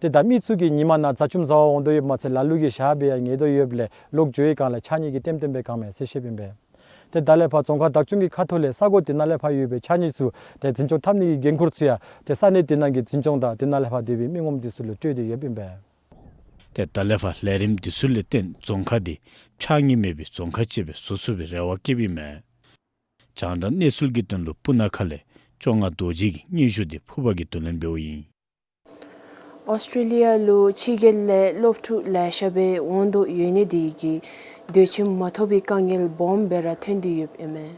ཏེ་ད་མི་ཚུ་གིས་ཉིན་མ་ནང་རྫ་ཆུམ་བཟའ་བར་འོང་དོ་ཡོདཔ་མ་ཚད་ལ་ལུ་གིས་ཞག་འབད་ཡང་ཉལ་དོ་ཡོདཔ་ལས་ལོག་འགྱོ་བའི་སྒང་ལས་ཕྱགས་སྙིགས་ཀྱིས་ལྟེམ་ལྟེམ་སྦེ་གང་མས་ཟེར་བཤདཔ་ཨིན་པས། ཏེ་ད་ལས་ཕར་རྫོང་ཁག་བདག་སྐྱོང་གི་ཁ་ཐུག་ལས་ས་གོ་དེ་ནང་ལས་ཕར་ཡོད་པའི་ཕྱགས་སྙིགས་ཚུ་ཏེ་འཛིན་སྐྱོང་འཐབ་ནི་གི་འགན་ཁུར་ཚུ་ཡང་ཏེ་ས་གནས་དེ་ནང་གི་འཛིན་སྐྱོང་དང་དེ་ནང་ལས་ཕར་སྡོད་པའི་མི་ངོམ་དེ་ཚུ་ལུ་སྤྲོད་དེ་ཡོདཔ་ཨིན་པས། ཏེ་ད་ལས་ཕར་ལས་རིམ་དེ་ཚུ་ལས་བརྟེན་རྫོང་ཁག་དེ་ཕྱགས་སྙིགས་མེད་པའི་རྫོང་ཁག་ཅིག་སྦེ་བཟོ་ཚུགས་པའི་རེ་བ་བསྐྱེདཔ་ཨིན་མས། རྒྱང་བསྒྲགས་གནས་ཚུལ་གྱི་དོན་ལུ་སྤུ་ན་ཁ་ལས་བཅོ་ལྔ་རྡོ་རྗེ་གི་སྙན་ཞུ་དེ་ཕུར་པ་གིས་བསྡུ་ལེན་འབདཝ་ཨིན། ཨོསི་ཊྲེ་ལི་ཡ་ལུ་ཕྱི་རྒྱལ་ལས་སློབ་ཕྲུག་ལེ་ཤ་སྦེ་འོང་དོ་ཡོད་ནི་དེ་གིས་སྡོད་ཁྱིམ་མ་ཐོབ་པའི་དཀའ་ངལ་སྦོམ་སྦེ་ར་ཐོན་ཏེ་ཡོདཔ་ཨིན་མས།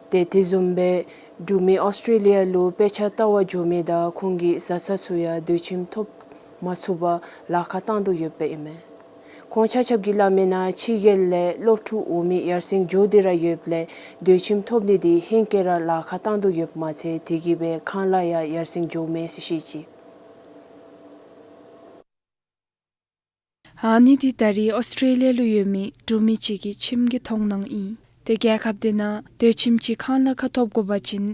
ཏེ་དེ་བཟུམ་སྦེ་འབྲུག་མི་ཨོསི་ཊྲེ་ལི་ཡ་ལུ་དཔེ་ཆ་ལྟ་བར་འགྱོ་མི་དང་ཁོང་གི་བཟའ་ཚང་ཚུ་ཡང་སྡོད་ཁྱིམ་ཐོབ་མ་ཚུགས་པར་ལཱ་ཁག་བཏང་དོ་ཡོདཔ་ཨིན་མས། ཁོང་ཆ་ཁྱབ་ཀྱིས་སླབ་མིའི་ནང་ཕྱི་རྒྱལ་ལས་སློབ་ཕྲུག་འོང་མི་ཡར་སེང་འགྱོ་སྟེ་ར་ཡོདཔ་ལས་སྡོད་ཁྱིམ་ཐོབ་ནི་དེ་ཧེང་སྐལ་ར་ལཱ་ཁག་བཏང་དོ་ཡོདཔ་མ་ཚད་དེ་གིས་སྦེ་ཁང་གླ་ཡང་ཡར་སེང་འགྱོཝ་མས་ཟེར་བཤད་ཅི། ཨ་ནི་དེ་ད་རེས་ཨོསི་ཊྲེ་ལི་ཡ་ལུ་ཡོད་མི་འབྲུག་མི་ཅིག་གི་ཁྱིམ་གྱི་མཐོང་སྣང་ཨིན། ཏེ་རྒྱལ་ཁབ་དེ་ནང་སྡོད་ཁྱིམ་ཅིག་ཁང་གླ་ཁར་ཐོབ་དགོ་པ་ཅིན་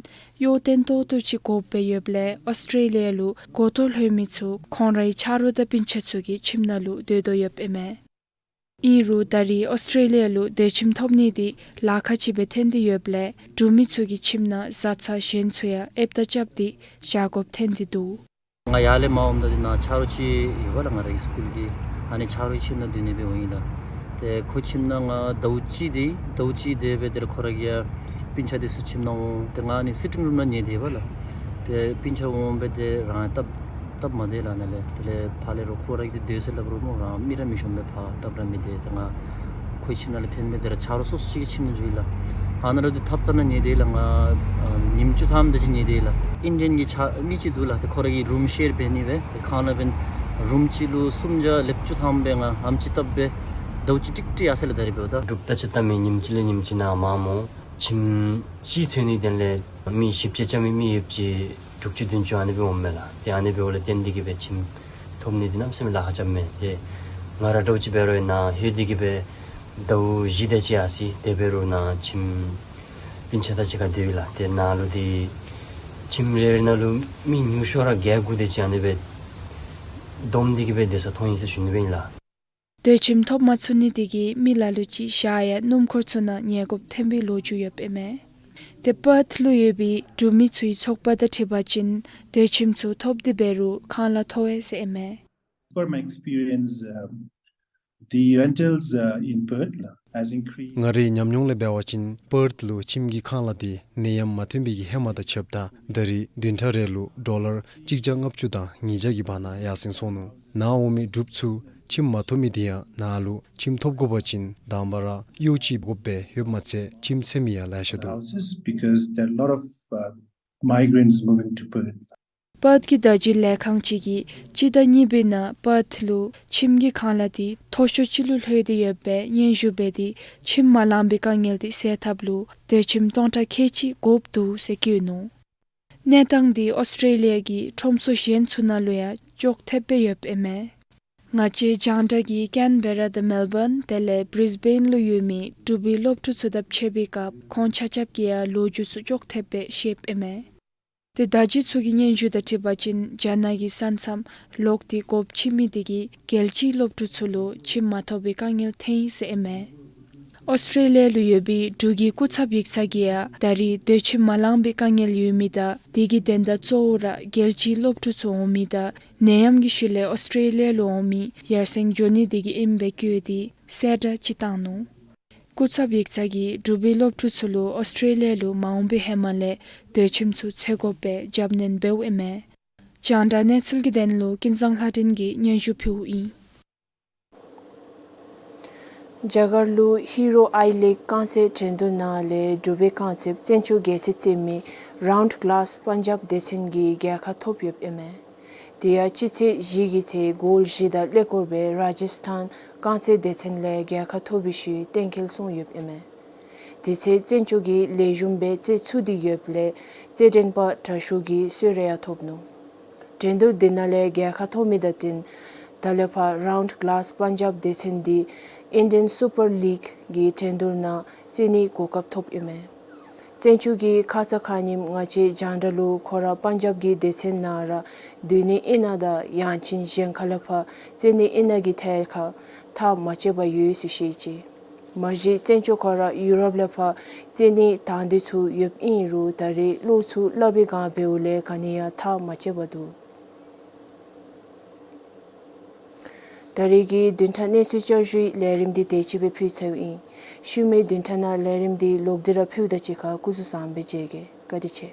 གཡོག་བརྟན་ཏོག་ཏོ་ཅིག་དགོཔ་སྦེ་ཡོདཔ་ལས་ཨོསི་ཊྲེ་ལི་ཡ་ལུ་གོ་ཐོག་ལྷོད་མི་ཚུ་ཁོང་རའི་ཆ་རོགས་དང་སྤུན་ཆ་ཚུ་གི་ཁྱིམ་ནང་ལུ་སྡོད་དོ་ཡོདཔ་ཨིན་མས། ཨིན་རུང་ད་རེས་ཨོསི་ཊྲེ་ལི་ཡ་ལུ་སྡོད་ཁྱིམ་ཐོབ་ནི་དེ་ལཱ་ཁག་ཅིག་སྦེ་ཐོན་ཏེ་ཡོདཔ་ལས་འབྲུག་མི་ཚུ་གི་ཁྱིམ་ནང་བཟའ་ཚང་གཞན་ཚུ་ཡང་ཨེབ་དང་རྐྱབ་སྟེ་བཞག་དགོཔ་ཐོན་ཏེ་འདུག། ང་ཡར་ལས་མར་འོངམ་ད་འདི་ནང་ཆ་རོགས་ཅིག་ཡོད་པ་ལགས། ང་རའི་སི་ཀུལ་གྱི་ཨ་ནི་ཆ་རོགས་ཁྱིམ་ནང་སྡོད་ནི་སྦེ་འོང་ཡི་ལགས། ཏེ་ཁོ་ཁྱིམ་ནང་ང་ཟླཝ་གཅིག་སྡོད་ཡི། ཟླཝ་གཅིག་སྡོད་སྦེ་དེ་ལས་ཁོ་ར་གི་ཡང་སྤུན་ཆ་དེ་ཚུ་ཁྱིམ་ནང་འོང་། ཏེ་ང་ཨ་ནི་སི་ཊིང་རུམ་ནང་ཉལ་སྡོད་ཡི་པ་ལགས། ཏེ་སྤུན་ཆ་འོང་སྦེ་དེ་རང་སྟབས་སྟབས་མ་བདེ་ལགས། ཨ་ནཱ་ལས་དེ་ལས་ཕར་ལས་རོགས་ཁོ་ར་གིས་སྡོད་ཟེར་སླབ་རུང་སྨོ་རང་མི་ར་མི་ཤོང་སྦེ་ཕར་སྟབས་ར་མི་བདེ། ཏེ་ང་ཁོའི་ཁྱིམ་ནང་ལས་འཐོན་སྦེ་དེ་ར་ཆ་རོགས་སོ་སོ་ཅིག་གི་ཁྱིམ་ནང་འགྱོ་ཡི་ལགས། ཨ་ནཱ་ལུ་དེ་ཐབ་ཚང་ནང་ཉལ་སྡོད་ཡི་ལགས། ང་ཨ་ཉིནམ་བཅུ་ཐམ་དེ་ཅིག་ཉལ་སྡོད་ཡི་ལགས། ཨིན་ཌི་ཡན་གྱི་ཆ་མི་ཅིག་འདུག་ལགས། ཏེ་ཁོ་ར་གིས་རུམ་ཤེར་འབད་ནི་སྦེ་ཏེ་ཁང་གླ་འབད་ནི་རུམ་གཅིག་ལུ་སུམ་བརྒྱ་ལེབ་བཅུ་ཐམ་སྦེ་ང་ཨམ་ཅིག་བཏབ་སྦེ་ཟླཝ་གཅིག་ཀྲིག་ཀྲི་ཡར་སོང་ཡི་ལགས། ད་རིས་འབདཝ་ད་འབྲུག་ད་ཅི་ལྟ་མི་ཉིནམ་གཅིག་ལས་ཉིནམ་གཅིག་ནཱ་མངམ་སྨོ། ཁྱིམ་གཅིག་འཚོལ་ནི་དོན་ལས་མི་བཞི་བཅུ་ཙམ་མི་ཡོདཔ་ཅིག་དྲུག་ཅུ་བདུན་ཅུ་ཨ་ནི་སྦེ་འོངམ་མས་ལགས། ཏེ་ཨ་ནི་སྦེ་འབདཝ་ལས་བརྟེན་ཏེ་གིས་སྦེ་ཁྱིམ་ཐོབ་ནི་འདི་གནམ་མེད་ས་མེད་ལཱ་ཁག་རྐྱབ་མས། ཏེ་ང་ར་འདྲཝ་ཅིག་འབད་རུང་ནཱ་ལྷོད་དེ་གིས་སྦེ་ཟླཝ་བཞི་དེ་ཅིག་ཡར་སོང་ཡི། དེ་འབད་རུང་ནཱ་ཁྱིམ་སྤུན་ཆ་དང་གཅིག་ཁར་སྡོད་ཡི་ལགས། ཏེ་ནཱ་ལུ་འདི་ཁྱིམ་རེ་རེ་ནང་ལུ་མི་ཉུང་ཤོས་ར་བརྒྱད་དགུ་དེ་ཅིག་ཨ་ནི་སྦེ་བསྡོམས་ཏེ་གིས་སྦེ་སྡོད་ས་མཐོང་ཡི་ཟེར་ཞུ་ནི་སྦེ་ཨིན་ལགས། སྡོད་ཁྱིམ་ཐོབ་མ་ཚུགས་ནི་དེ་གིས་མི་ལ་ལུ་ཅིག་ཞག་ཡང་སྣུམ་འཁོར་ཚུ་ནང་ཉལ་དགོཔ་ཐོན་པའི་ལོ་རྒྱུས་ཡོདཔ་ཨིན་མས། ཏེ་པརཐ་ལུ་ཡོད་པའི་འབྲུག་མི་ཚུའི་ཚོགས་པ་དང་འཁྲིལ་བ་ཅིན་སྡོད་ཁྱིམ་ཚུ་ཐོབ་སྟེ་འབད་རུང་ཁང་གླ་མཐོ་བས་ཟེར་ཨིན་མས། Per my experience, um, the rentals, uh, in Perth, uh, has increased. ང་རའི་ཉམས་མྱོང་ལས་འབད་བ་ཅིན་པརཐ་ལུ་ཁྱིམ་གྱི་ཁང་གླ་དེ་ནད་ཡམས་མ་ཐོན་པའི་གི་ཧེ་མ་དང་ཕྱདཔ་ད་ད་རིས་བདུན་ཕྲག་རེ་ལུ་ཌོ་ལར་གཅིག་བརྒྱ་ལྔ་བཅུ་དང་ཉིས་བརྒྱ་གི་བར་ན་ཡར་སེང་སོང་ནུག། ནཱ་འོང་མི་འབྲུགཔ་ཚུ་ཁྱིམ་མ་ཐོབ་མི་དེ་ཡང་ནཱ་ལུ་ཁྱིམ་ཐོབ་དགོ་པ་ཅིན་དང་པ་ར་གཡོག་ཅིག་དགོཔ་སྦེ་ཡོདཔ་མ་ཚད་ཁྱིམ་འཚོལ་མི་ཡང་ལེ་ཤ་འདུག། Houses because there are a lot of, uh, migrants moving to Perth. པརཐ་གི་བརྡ་བརྒྱུད་ལས་ཁང་ཅིག་གིས་སྤྱི་ཟླ་གཉིས་པའི་ནང་པརཐ་ལུ་ཁྱིམ་གྱི་ཁང་གླ་དེ་མཐོ་ཤོས་ཅིག་ལུ་ལྷོད་དེ་ཡོདཔ་སྦེ་སྙན་ཞུ་འབད་དེ་ཁྱིམ་མ་ལང་པའི་དཀའ་ངལ་དེ་སེལ་ཐབས་ལུ་སྡོད་ཁྱིམ་སྟོང་ཕྲག་ཁལ་གཅིག་དགོཔ་འདུག་ཟེར་བཀོད་ནུག། གནས་སྟངས་འདི་ཨོསི་ཊྲེ་ལི་ཡ་གི་ཁྲོམ་ཚོགས་གཞན་ཚུ་ནང་ལུ་ཡང་ཅོག་འཐདཔ་སྦེ་ཡོདཔ་ཨིན་མས། ང་བཅས་རྒྱང་བསྒྲགས་ཀྱིས་ཀེན་བེ་ར་དང་མེལ་བཱན་དེ་ལས་བྲིས་བེན་ལུ་ཡོད་མི་འབྲུག་པའི་སློབ་ཕྲུག་ཚུ་དང་ཕྱད་པའི་སྐབས་ཁོང་ཆ་ཁྱབ་ཀྱིས་ཡང་ལོ་རྒྱུས་ཚུ་ཅོག་འཐདཔ་སྦེ་བཤདཔ་ཨིན་མས། ཏེ་བརྡ་བརྒྱུད་ཚུ་གི་སྙན་ཞུ་དང་འཁྲིལ་བ་ཅིན་རྒྱ་ནག་གི་ས་མཚམས་ལོག་སྟེ་དགོཔ་ཆེ་མི་དེ་གིས་རྒྱལ་སྤྱིའི་སློབ་ཕྲུག་ཚུ་ལུ་ཁྱིམ་མ་ཐོབ་པའི་དཀའ་ངལ་ཐོན་ཡི་ཟེར་ཨིན་མས། ཨོསི་ཊྲེ་ལི་ཡ་ལུ་ཡོད་པའི་འབྲུག་གི་སྐུ་ཚབ་ཡིག་ཚང་གིས་ཡང་ད་རེས་སྡོད་ཁྱིམ་མ་ལང་པའི་དཀའ་ངལ་ཡོད་མི་དང་དེ་གི་དོན་དག་གཙོ་བོ་ར་རྒྱལ་སྤྱིའི་སློབ་ཕྲུག་ཚུ་འོང་མི་དང་ནད་ཡམས་ཀྱི་ཤུལ་ལས་ཨོསི་ཊྲེ་ལི་ཡ་ལུ་འོང་མི་ཡར་སེང་འགྱོ་ནི་དེ་གིས་ཨིནམ་སྦེ་བཀོད་དེ་གསལ་བསྒྲགས་ཅིག་བཏང་ནུག། སྐུ་ཚབ་ཡིག་ཚང་གིས་འབྲུག་པའི་སློབ་ཕྲུག་ཚུ་ལུ་ཨོསི་ཊྲེ་ལི་ཡ་ལུ་མ་འོང་པའི་ཧེ་མ་ལས་སྡོད་ཁྱིམ་ཚུ་འཚོལ་དགོཔ་སྦེ་རྒྱབ་སྣོན་འབདཝ་ཨིན་མས། རྒྱང་བསྒྲགས་གནས་ཚུལ་གྱི་དོན་ལུ་ཀུན་བཟང་ལྷ་སྒྲོན་གྱིས་སྙན་ཞུ་ཕུལཝ་ཨིན། རྒྱ་གར་ལུ་ཧི་རོ་ཨའི་ལིག་རྐང་རྩེད་འགྲན་བསྡུར་ནང་ལས་འབྲུག་པའི་རྐང་རྩེདཔ་བཙན་སྐྱོགས་རྒྱལ་མཚན་རྩེད་མི་རའུནཌ་གི་ལཱསི་པཱན་ཇབ་སྡེ་ཚན་གྱིས་རྒྱལ་ཁ་ཐོབ་ཡོདཔ་ཨིན་མས། དེ་ཡང་སྤྱི་ཚེས་བཞི་གི་ཚེ་གོལ་བཞི་དང་ཀླད་ཀོར་སྦེ་ར་ཇི་སི་ཐཱན་རྐང་རྩེད་སྡེ་ཚན་ལས་རྒྱལ་ཁ་ཐོབ་པའི་ཤུལ་གཏན་འཁེལ་སོང་ཡོདཔ་ཨིན་མས། དེ་ཚེ་བཙན་སྐྱོགས་ཀྱི་ལེགས་ཤོམ་སྦེ་རྩེད་ཚུགས་ཏེ་ཡོདཔ་ལས་རྩེད་འགྲན་པ་དྲག་ཤོས་ཀྱི་གསོལ་རས་ཡང་ཐོབ་ནུག། འགྲན་བསྡུར་དེ་ནང་ལས་རྒྱལ་ཁ་ཐོབ་མི་དང་བསྟུན་ད་ལས་ཕར་རའུནཌ་གི་ལཱསི་པཱན་ཇབ་སྡེ་ཚན་འདི་ཨིན་ཌི་ཡན་སུ་པར་ལིག་གི་འགྲན་བསྡུར་ནང་རྩེད་ནིའི་གོ་སྐབས་ཐོབ་ཡོད་མས། བཙན་སྐྱོགས་ཀྱིས་ཁ་ཙ་ཁ་ཉིནམ་ང་བཅས་རྒྱང་བསྒྲགས་ལུ་ཁོ་ར་པཱན་ཇབ་ཀྱི་སྡེ་ཚན་ནང་ར་སྡོད་ནི་ཨིན་ན་དང་ཡང་ཅིན་གཞན་ཁ་ལས་ཕར་རྩེད་ནི་ཨིན་ན་གི་ཐད་ཁར་ཐག་མ་བཅད་པར་ཡོད་ཟེར་བཤད་ཅི། མ་གཞི་བཙན་སྐྱོགས་ཁོ་ར་ཡུ་རོབ་ལས་ཕར་རྩེད་ནི་དང་འདོད་ཚུ་ཡོདཔ་ཨིན་རུང་ད་རེས་གློག་ཚུ་སླབ་པའི་སྒང་འབདཝ་ལས་ག་ནི་ཡང་ཐག་མ་བཅད་པར་འདུག། ད་རེས་ཀྱི་བདུན་ཕྲག་གནས་ཚུལ་བསྐྱར་ཞུའི་ལས་རིམ་འདི་དེ་ཅིག་སྦེ་ཕུལ་ཚརཝ་ཨིན། ཤུལ་མའི་བདུན་ཕྲག་ནང་ལས་རིམ་འདི་ལོག་སྟེ་ར་ཕུལཝ་ད་གཅིག་ཁར་སྐུ་གཟུགས་བཟང་པོ་སྦེ་མཇལ་གེ། བཀའ་དྲིན་ཆེ།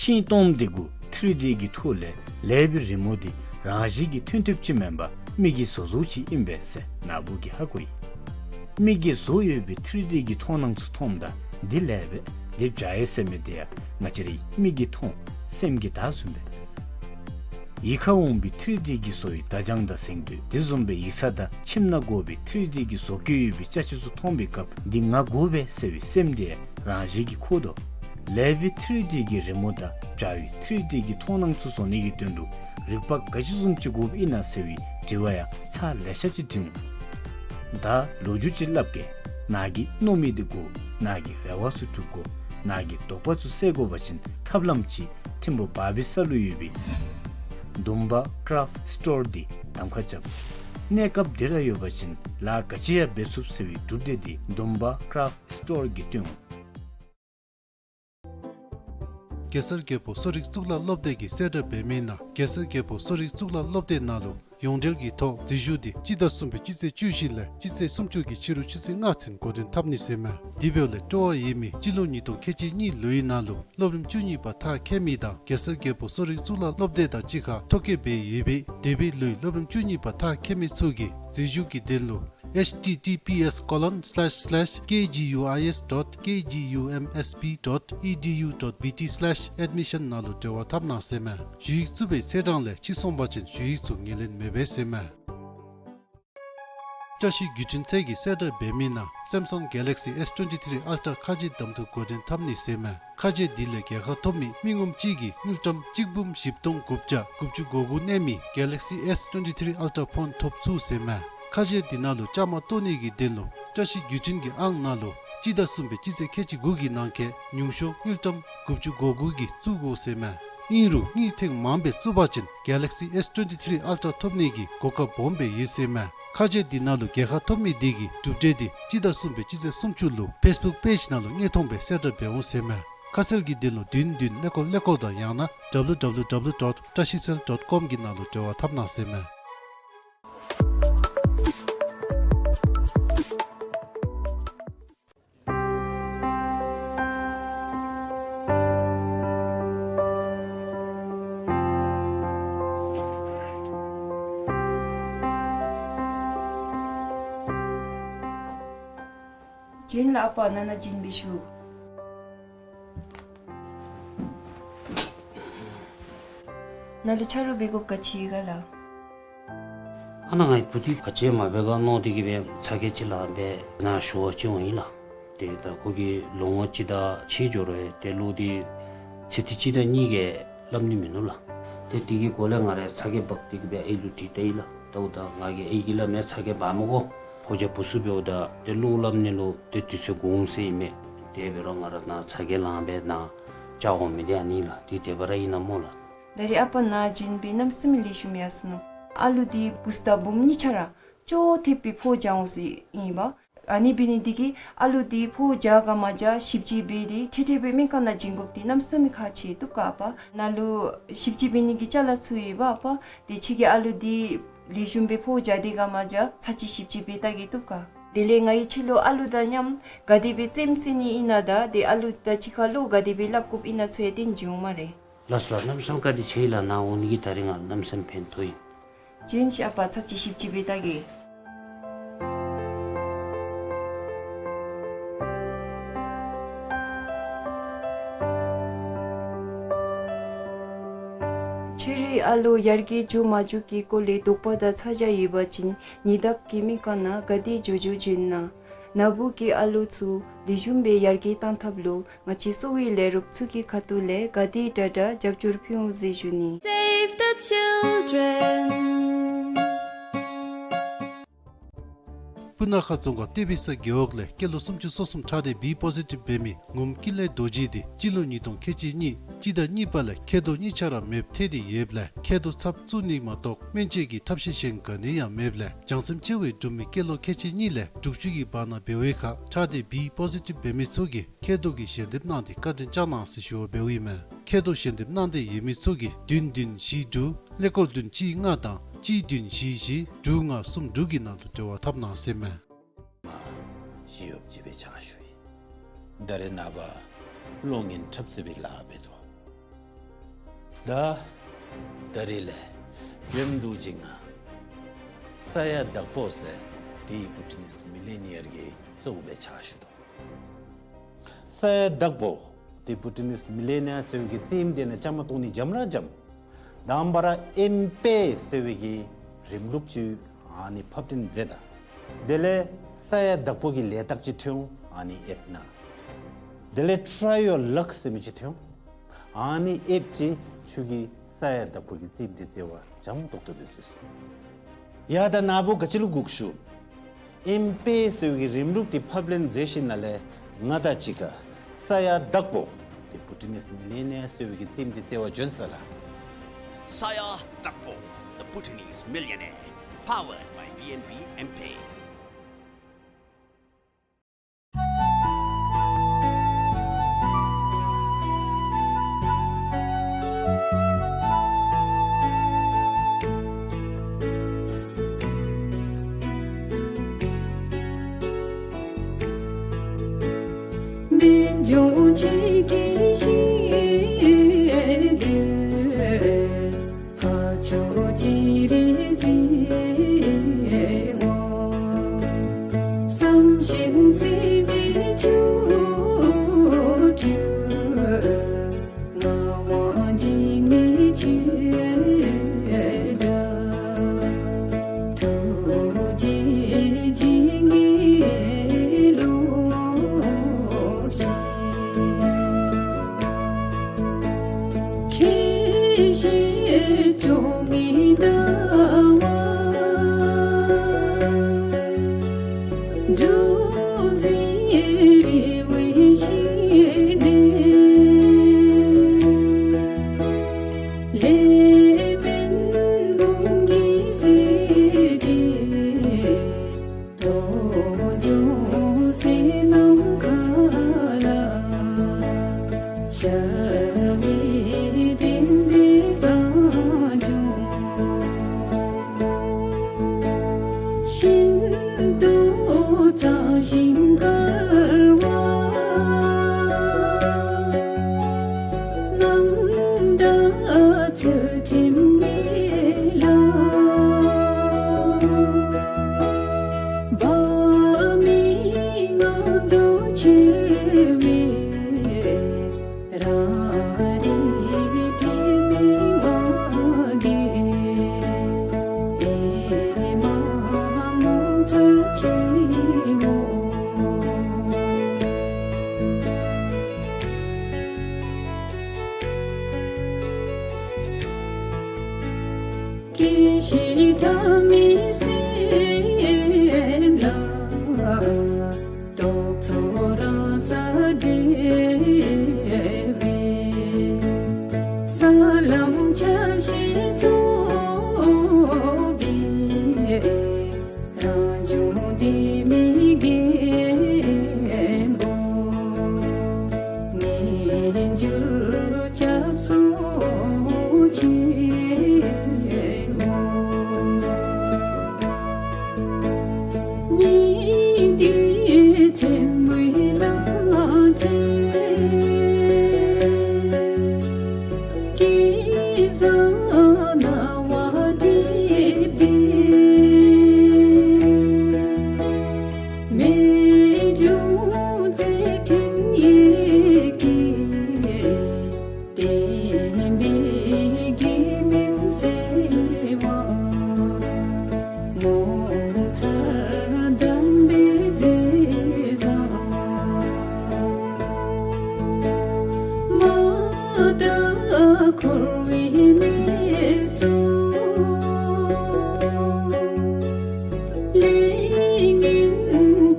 ཤིང་སྟོངམ་འདི་གུ་ཐི་རི་ཌི་གི་ཐོག་ལས་ལེབ་རི་མོ་འདི་རང་བཞིན་གྱིས་ཐོན་ཐོནམ་ཅིག་མེན་པར་མི་གིས་བཟོ་བཟོཝ་ཅིག་ཨིན་པས་ཟེར་ནཱ་བུ་གིས་ཧ་གོ་ཡི། མི་གིས་བཟོ་ཡོད་པའི་ཐི་རི་ཌི་གི་མཐོང་སྣང་ཚུ་མཐོངམ་ད་འདི་ལེབ་འདི་བྱ་ཡི་ཟེར་མི་འདི་ཡང་ང་བཅས་རའི་མིག་གིས་མཐོང་སེམས་ཀྱིས་བལྟ་བཟུམ་སྦེ། ཡིད་ཁར་འོང་བའི་ཐི་རི་ཌི་གི་བཟོ་བའི་བརྡ་བྱང་དང་གཟེངས་བསྟོད་དེ་བཟུམ་སྦེ་ཡིག་ཚང་དང་ཁྱིམ་ནང་དགོ་པའི་ཐི་རི་ཌི་གི་བཟོ་བཀོད་ཡོད་པའི་ཅ་ཆས་ཚུ་མཐོང་པའི་སྐབས་འདི་ང་དགོ་པས་ཟེར་བའི་སེམས་འདི་རང་བཞིན་གྱིས་འཁོལ་དོ། ལེབ་ཐི་རི་ཌི་གི་རི་མོ་དང་བྱ་བའི་ཐི་རི་ཌི་གི་མཐོང་སྣང་ཚུ་བཟོ་ནི་གི་དོན་ལུ་རིག་པ་ག་ཅི་བཟུམ་ཅིག་དགོཔ་ཨིན་ན་ཟེར་བའི་དྲི་བ་ཡང་ཚར་ལེ་ཤ་ཅིག་དྲིས་འོང་། ད་ལོ་རྒྱུས་ཅིག་སླབ་གེ། ནཱ་གིས་མནོ་མི་འདི་དགོ། ནཱ་གི་རེ་བ་ཚུ་འགྲུབ་དགོ། ནཱ་གི་དོགས་པ་ཚུ་སེལ་དགོ་པ་ཅིན་ཐབས་ལམ་ཅིག་ཐིམ་ཕུ་བར་བི་ས་ལུ་ཡོད་པའི་དུམ་པ་ཀ་རབ་སི་ཊོར་འདི་གདམ་ཁ་རྐྱབ། གནས་སྐབས་འདི་ར་ཡོད་པ་ཅིན་ལཱ་ག་ཅི་ཡང་འབད་ཚུགས་ཟེར་བའི་གྲུབ་འབྲས་འདི་དུམ་པ་ཀ་རབ་སི་ཊོར་གྱིས་སྟོན་འོང་། གེ་སར་རྒྱལ་པོ་གསོ་རིག་གཙུག་ལག་སློབ་སྡེ་གིས་གསལ་བསྒྲགས་འབད་མི་ནང་གེ་སར་རྒྱལ་པོ་གསོ་རིག་གཙུག་ལག་སློབ་སྡེ་ནང་ལུ་ཡོངས་འབྲེལ་གྱི་ཐོག་འཛུལ་ཞུགས་འདི་སྤྱི་ཟླ་གསུམ་པའི་སྤྱི་ཚེས་བཅུ་བཞི་ལས་སྤྱི་ཚེས་སུམ་ཅུ་གི་ཕྱི་རུ་ཆུ་ཚོད་ལྔ་ཚུན་འགོ་འདྲེན་འཐབ་ནི་ཟེར་མས། དེ་འབདཝ་ལས་སྤྲོ་བ་ཡོད་མི་སྤྱི་ལོ་ཉིས་སྟོང་ཁལ་གཅིག་གཉིས་ལོའི་ནང་ལུ་སློབ་རིམ་བཅུ་གཉིས་པ་མཐར་འཁྱོལ་མི་དང་གེ་སར་རྒྱལ་པོ་གསོ་རིག་གཙུག་ལག་སློབ་སྡེ་དང་གཅིག་ཁར་ཐོ་བཀོད་འབད་ཡོད་པའི་འདས་པའི་ལོའི་སློབ་རིམ་བཅུ་གཉིས་པ་མཐར་འཁྱོལ་མི་ཚུ་གིས་འཛུལ་ཞུགས་ཀྱི་དོན་ལུ་H T T P S colon slash slash K G U I S dot K G U M S P dot E D U dot B T slash admission ནང་ལུ་འབྲེལ་བ་འཐབ་གནང་ཟེར་མས། ཞུ་ཡིག་བཙུགས་པའི་ཚེས་གྲངས་ལས་ཕྱི་སོང་པ་ཅིན་ཞུ་ཡིག་ཚུ་ངོས་ལེན་མི་འབད་ཟེར་མས། བཀྲ་ཤིས་བརྒྱུད་འཕྲིན་ཚད་ཀྱིས་གསལ་བསྒྲགས་འབད་མི་ནང་Samsung Galaxy S twenty-three Ultra ཁ་རྗེ་གདམ་འཐུ་འགོ་འདྲེན་འཐབ་ནི་ཟེར་མས། ཁ་རྗེ་འདི་ལས་རྒྱལ་ཁ་ཐོབ་མི་མི་ངོམ་གཅིག་གིས་དངུལ་ཀྲམ་གཅིག་འབུམ་བཞི་སྟོང་དགུ་བརྒྱ་དགུ་བཅུ་གོ་དགུ་གནས་མི་Galaxy S twenty-three Ultra ཕོན་ཐོབ་ཚུགས་ཟེར་མས། ཁ་རྗེ་འདི་ནང་ལུ་བཅའ་མར་གཏོགས་ནི་གི་དོན་ལུ་བཀྲ་ཤིས་བརྒྱུད་འཕྲིན་གྱི་ཨང་ནང་ལུ་སྤྱི་ཟླ་གསུམ་པའི་སྤྱི་ཚེས་ཁལ་གཅིག་དགུ་གི་ནང་འཁོད་ཉུང་ཤོས་དངུལ་ཀྲམ་དགུ་བཅུ་གོ་དགུ་གིས་བཙུགས་དགོ་ཟེར་མས། ཨིན་རུང་དངུལ་ཐེངས་མངམ་སྦེ་བཙུགས་པ་ཅིན་Galaxy S twenty-three Ultra ཐོབ་ནི་གི་གོ་སྐབས་སྦོམ་སྦེ་ཡོད་ཟེར་མས། ཁ་རྗེ་འདི་ནང་ལུ་རྒྱལ་ཁ་ཐོབ་མི་འདི་གི་གྲུབ་འབྲས་འདི་སྤྱི་ཟླ་གསུམ་པའི་སྤྱི་ཚེས་སུམ་ཅུ་ལུ་Facebook པེཇ་ནང་ལུ་དངོས་མཐོང་སྦེ་གསལ་བསྒྲགས་འབད་འོང་ཟེར་མས། ཁ་གསལ་གྱི་དོན་ལུ་བདུན་བདུན་ཀླད་ཀོར་ཀླད་ཀོར་དང་ཡང་ན་W W W dot trashicell dot com གི་ནང་ལུ་འབྲེལ་བ་འཐབ་གནང་ཟེར་མས། བྱིན་ལ་ཨ་པ་ནཱ་ནཱ་བྱིན་འབད་ཤོག། ནཱ་ལུ་ཆ་རོགས་འབད་དགོཔ་ག་ཅི་ཡོད་ག་ལགས། ཨ་ནཱ་ངེའི་བུ་འདི་ག་ཅི་མ་འབད་ག་མནོ་སྟེ་གིས་སྦེ་ཚ་གྱང་ཅིག་ལང་སྦེ་ནཱ་ཞུ་བར་བྱོན་འོང་ཡི་ལགས། ཏེ་ད་ཁོ་གིས་ལོ་ངོ་གཅིག་དང་ཕྱེད་འགྱོ་རུང་ཏེ་གློག་འདི་ཚེ་ཐིག་གཅིག་དང་གཉིས་ཀྱིས་སླབ་ནི་མིན་ནུག་ལགས། ཏེ་དེ་གི་སྒོ་ལས་ང་ར་ཚ་གྱང་འབག་སྟེ་གིས་སྦེ་ཨའི་ལུ་དྲིས་ལྟ་ཡི་ལགས། ཏེ་འབདཝ་ད་ང་གིས་ཨའི་གིས་སླབ་མས། ཚ་གྱང་འབག་མི་དགོ། ཕོ་རྒྱས་བུ་ཚུ་འབདཝ་ད་ཏེ་གློ་སླབ་ནི་ལུ་ཏེ་དུས་ཚོད་འགོརཝ་ཟེར་ཨིན་མས། དེ་འབད་རུང་ང་ར་ནཱ་ཚ་གྱང་ལང་སྦེ་ནཱ་བཅར་འོང་མི་འདི་ཨ་ནི་ལགས། འདི་དེ་སྦེ་ར་ཨིན་ན་སྨོ་ལགས། ད་རེས་ཨ་པ་ནཱ་བྱོན་སྦེ་གནམ་མེད་ས་མེད་ལེགས་ཤོམ་ཡར་སོ་ནུག། ཨ་ལུ་འདི་བུཚ་དང་བུམོ་གཉིས་ཆ་ར་ཅོག་འཐདཔ་སྦེ་ཕོཝ་འཇམ་འོང་ཟེར་ཨིན་པས། ཨ་ནི་འབད་ནི་འདི་གིས་ཨ་ལུ་འདི་ཕོཝ་འཇམ་ག་མ་འཇམ་ཞིབ་དཔྱད་འབད་དེ་འཕྲལ་འཕྲལ་སྦེ་སྨན་ཁང་ནང་བྱིན་དགོཔ་འདི་གནམ་མེད་ས་མེད་ཁག་ཆེ་བཏུབ་ག་ཨ་པ། ནཱ་ལུ་ཞིབ་དཔྱད་འབད་ནི་གི་ཅ་ལ་ཚུ་ཡོད་པ་ཨ་པ། ཏེ་ཁྱོད་ཀྱིས་ཨ་ལུ་འདི་ལེགས་ཤོམ་སྦེ་ཕོཝ་འཇམ་དེ་ག་མ་འཇམ་ཚར་གཅིག་ཞིབ་དཔྱད་འབད་བལྟ་གེ་བཏུབ་ག། དེ་ལས་ང་གིས་ཁྱོད་ལུ་ཨ་ལུ་དང་མཉམ་ག་དེ་སྦེ་རྩེདམོ་རྩེ་ནི་ཨིན་ན་དང་ཏེ་ཨ་ལུ་དང་གཅིག་ཁར་བློ་ག་དེ་སྦེ་སླབ་དགོཔ་ཨིན་ན་ཚུ་ཡང་སྟོན་བྱིན་འོང་སྨ་རེ། ལགས་སོ་ལགས། གནམ་མེད་ས་མེད་བཀའ་དྲིན་ཆེ་ལགས། ནཱ་འོང་ནི་གིས་ད་རིས་ང་གནམ་མེད་ས་མེད་ཕན་ཐོགས་ཡི། བྱོན་ཤིག་ཨ་པ། ཚར་གཅིག་ཞིབ་དཔྱད་འབད་བལྟ་གེ། ཁྱོད་རའི་ཨ་ལུ་ཡར་རྒྱས་འགྱོ་མ་འགྱོ་གི་སྐོར་ལས་དོགས་པ་དང་ཚ་གྱང་ཡོད་པ་ཅིན་ཉེ་འདབས་ཀྱི་སྨན་ཁང་ནང་ག་དེ་མགྱོགས་མགྱོགས་བྱོན་གནང་། ནཱ་བུ་གི་ཨ་ལུ་ཚུ་ལེགས་ཤོམ་སྦེ་ཡར་རྒྱས་གཏང་ཐབས་ལུ་ང་བཅས་གསོ་བའི་ལས་རོགསཔ་ཚུ་གི་ཁ་ཐུག་ལས་ག་དེ་དྲག་དྲག་རྒྱབ་སྐྱོར་ཕུལ་འོང་ཟེར་ཞུ་ནི། Save the children. སྤུ་ན་ཁ་རྫོང་ཁག་གཏེར་སྦིས་ས་རྒེད་འོག་ལས་སྐྱེས་ལོ་སུམ་ཅུ་སོ་གསུམ་ཁྲག་སྡེ་བི་པོ་ཟི་ཊིབ་འབད་མི་ངུམ་ཀུན་ལེགས་རྡོ་རྗེ་འདི་སྤྱི་ལོ་ཉིས་སྟོང་ཁལ་གཅིག་གཉིས་སྤྱི་ཟླ་གཉིས་པ་ལས་མཁལ་རྡོག་གཉིས་ཆ་ར་མེདཔ་ཐལ་ཏེ་ཡོདཔ་ལས་མཁལ་རྡོག་ཚབ་བཙུགས་ནི་མ་གཏོགས་སྨན་བཅོས་ཀྱི་ཐབས་ཤེས་གཞན་ག་ནི་ཡང་མེདཔ་ལས་བྱང་སེམས་ཆེ་བའི་འབྲུག་མི་སྐྱེས་ལོ་ཁལ་གཅིག་གཉིས་ལས་དྲུག་ཅུ་གི་བར་ན་འབད་བའི་ཁར་ཁྲག་སྡེ་བི་པོ་ཟི་ཊིབ་འབད་མི་ཚུ་གིས་མཁལ་རྡོག་གི་ཞལ་འདེབས་གནང་སྟེ་བཀའ་དྲིན་བསྐྱང་གནང་ཟེར་ཞུ་བ་འབདཝ་ཨིན་མས། མཁལ་རྡོག་ཞལ་འདེབས་གནང་འདོད་ཡོད་མི་ཚུ་གིས་བདུན་བདུན་བཞི་དྲུག་ཀླད་ཀོར་བདུན་གཅིག་ལྔ་དང་གཅིག་བདུན་བཞི་བཞི་དྲུག་ལྔ་གསུམ་དྲུག་གི་ནང་དུ་འབྲེལ་བ་འཐབ་གནང་ཟེར་མས། མ་ཞི་གཡོགཔ་ཅིག་སྦེ་ཕྱག་ཞུ་ཡི། ད་རེས་ནངས་པ་གློག་བརྙན་འཁྲབ་རྩེད་པའི་ལཱ་འབད་དོ། ད་ད་རེས་ལས་རྒྱུན་དུ་ཅིག་ང་ས་ཡ་བདག་པོ་ཟེར་དེ་བུ་ཊི་ནིས་མི་ལི་ནི་ཡར་གྱི་གཙོ་བོ་སྦེ་ཕྱག་ཞུ་དོ། ས་ཡ་བདག་པོ་དེ་བུ་ཊི་ནིས་མི་ལི་ནི་ཡར་ཟེར་བའི་གི་རྩེདམོ་འདི་ནང་བཅའ་མར་གཏོགས་ནི་འཇམ་ར་འཇམ། དང་པ་ར་ཨེམ་པེ་ཟེར་བའི་གི་རིམ་ལུགས་ཅིག་ཨ་ནི་ཕབ་སྟོན་མཛད་ད། དེ་ལས་ས་ཡ་བདག་པོ་གི་ལས་རྟགས་ཅིག་ཐོན་འོང་། ཨ་ནི་ཨེབ་ན། དེ་ལས་Try Your Luck ཟེར་མི་ཅིག་ཐོན་འོང་། ཨ་ནི་ཨེབ་ཅིག་ཁྱོད་ཀྱིས་ས་ཡ་བདག་པོ་གི་རྩེདམོ་འདི་རྩེ་བར་འཇམ་ཏོག་ཏོ་སྦེ་འཛུལ་སོང་། ཡ་ད་ནཱ་བུ་ག་ཅི་ལུ་སྒུག་ཞུ། ཨེམ་པེ་ཟེར་བའི་གི་རིམ་ལུགས་འདི་ཕབ་ལེན་མཛད་ཞིནམ་ལས་ང་དང་གཅིག་ཁར་ས་ཡ་བདག་པོ་དེ་བུ་ཊི་ནིས་མི་ལི་ནི་ཡར་ཟེར་བའི་གི་རྩེདམོ་འདི་རྩེ་བར་བྱོན་ས་ལགས། ས་ཡ་བདག་པོ། The Bhutanese Millionaire. Powered by B N B M-Pay. མི་རྒན་པོ་ངེས་འབྱུང་སྐྱབས་སུ་མཆིའོ། སྙིང་གི་མཚན་མོའི་ལྷ་མཛེས་སྐལ་བཟང་སྣང་བ་སྒྲིབ་སྟེ། རྨད་བྱུང་མཛད་འཕྲིན་ཡིད་ཀྱིས་བརྟན་པའི་དགེ་མིང་གསལ་བ། ངོ་མཚར་གདམས་པའི་མཛད་བཟང་མ་དག་འཁོར་བའི་གནས་སུ། ལས་ངན་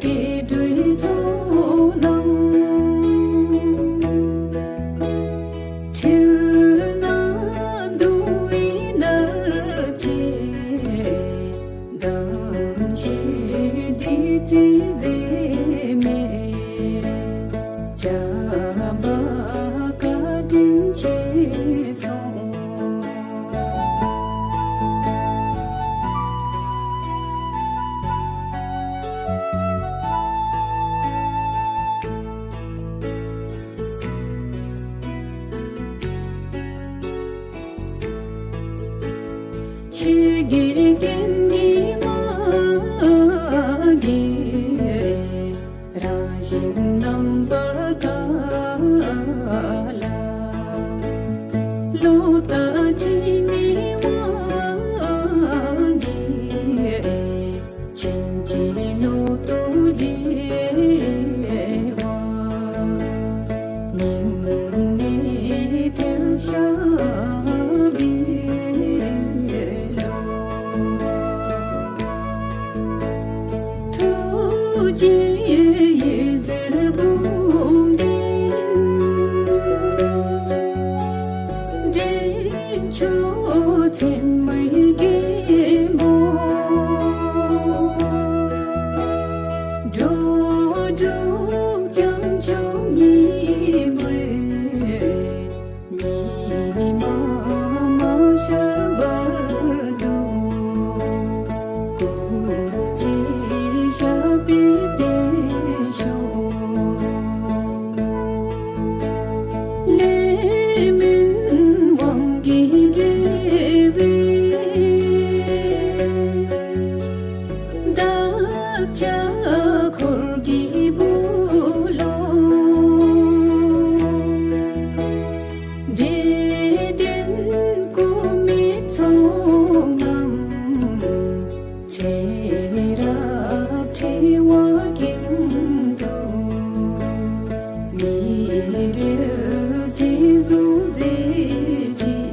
སྐྱེ་འགྲོའི་ཚོགས་རྣམས་འཁྲུལ་སྣང་གདུང་བའི་ནགས་ཚལ། དམ་ཆོས་བདུད་རྩིའི་ཟེར་མེད་ཇག་པ་བཀའ་དྲིན་ཆེ་གསུངས། ཆོས་ཀྱི་རྒྱན་གྱིས་མ་གོས། རང་བཞིན་རྣམ་པར་དཀར་ལ། ལོ་ཟླ་ཁྲི་ནས་དབང་གིས་བྱིན་གྱིས་ལོ་ཏོག་འབྱེད་པ། སྙིང་ནས་ཐལ་བྱ་བི་ལོ། ཐུགས་རྗེའི་འོད་ཟེར་འབུམ་ལྡན། འདྲེན་མཆོག་མཚན་མའི་རྒྱལ་པོ། འགྲོ་དྲུག་བྱང་ཆུབ་སྙིང་པོའི་ཉི་མ་མ་ཤར་བར་དུ། སྐུ་ཚེ་ཞབས་པད་བརྟན་ཤོག། ལས་སྨོན་དབང་གིས་འབྲེལ་བའི་བདག་ཅག་འཁོར་གྱི་བུ་ལོན། དད་ལྡན་སྐུ་མི་ཚོགས་རྣམས། ཚེ་རབས་འཁྲི་བ་ཀུན་ཏུ་མི་འབྲལ་བརྩེ་གཟུགས་མཛད་ཅིག།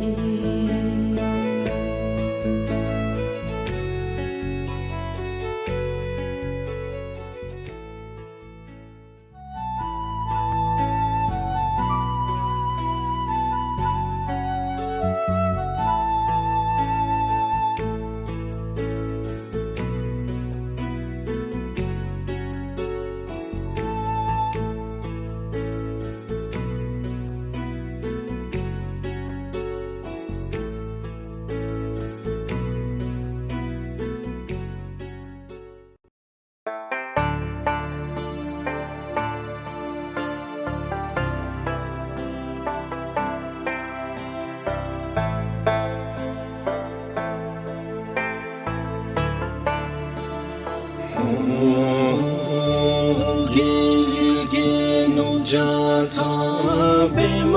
རྒྱལ་གཡུལ་གྱི་ནུབ་བྱང་མཚམས། པདྨ་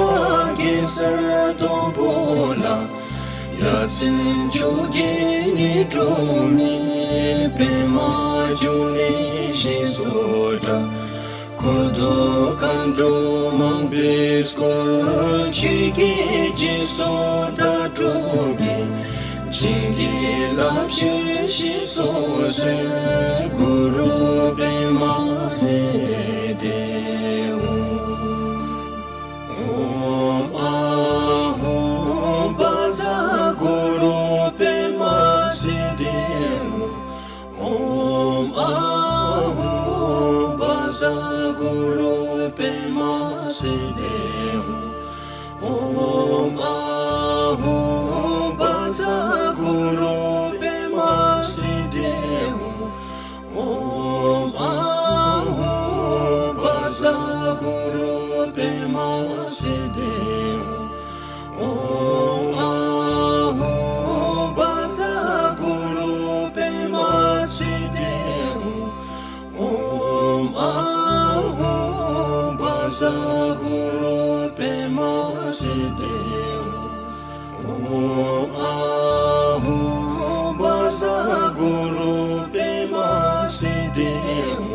གེ་སར་སྡོང་པོ་ལ། ཡ་མཚན་མཆོག་གི་ཉི་སྒྲོན་མེ། པདྨ་འབྱུང་གནས་ཞེས་སུ་གྲགས། འཁོར་དང་མཁའ་འགྲོ་མང་པོས་བསྐོར། ཆོས་ཀྱི་རྗེས་སུ་བདག་སྒྲུབ་ཀྱིས། བྱིན་གྱིས་བརླབ་ཕྱིར་གཤེགས་སུ་གསོལ། གུ་རུ་པདྨ་སིདྡྷི་ཧཱུྃ། ཨོཾ་ཨཱཿཧཱུྃ་བཛྲ་གུ་རུ་པདྨ་སིདྡྷི་ཧཱུྃ། ཨོཾ་ཨཱཿཧཱུྃ་ བཛྲ་གུ་རུ་པདྨ་སིདྡྷི་ཧཱུྃ། ཨོཾ་ཨཱཿཧཱུྃ་བཛྲ་གུ་རུ་པདྨ་སིདྡྷི་ཧཱུྃ། ཨོཾ་ཨཱཿཧཱུྃ་བཛྲ་གུ་རུ་པདྨ་སིདྡྷི་ཧཱུྃ། ཨོཾ་ཨཱཿཧཱུྃ་བཛྲ་གུ་རུ་པདྨ་སིདྡྷི་ཧཱུྃ། ཨོཾ་ཨཱཿཧཱུྃ་བཛྲ་གུ་རུ་པདྨ་སིདྡྷི་ཧཱུྃ། ཨོཾ་ཨཱཿཧཱུྃ་བཛྲ་གུ་རུ་པདྨ་སིདྡྷི་ཧཱུྃ།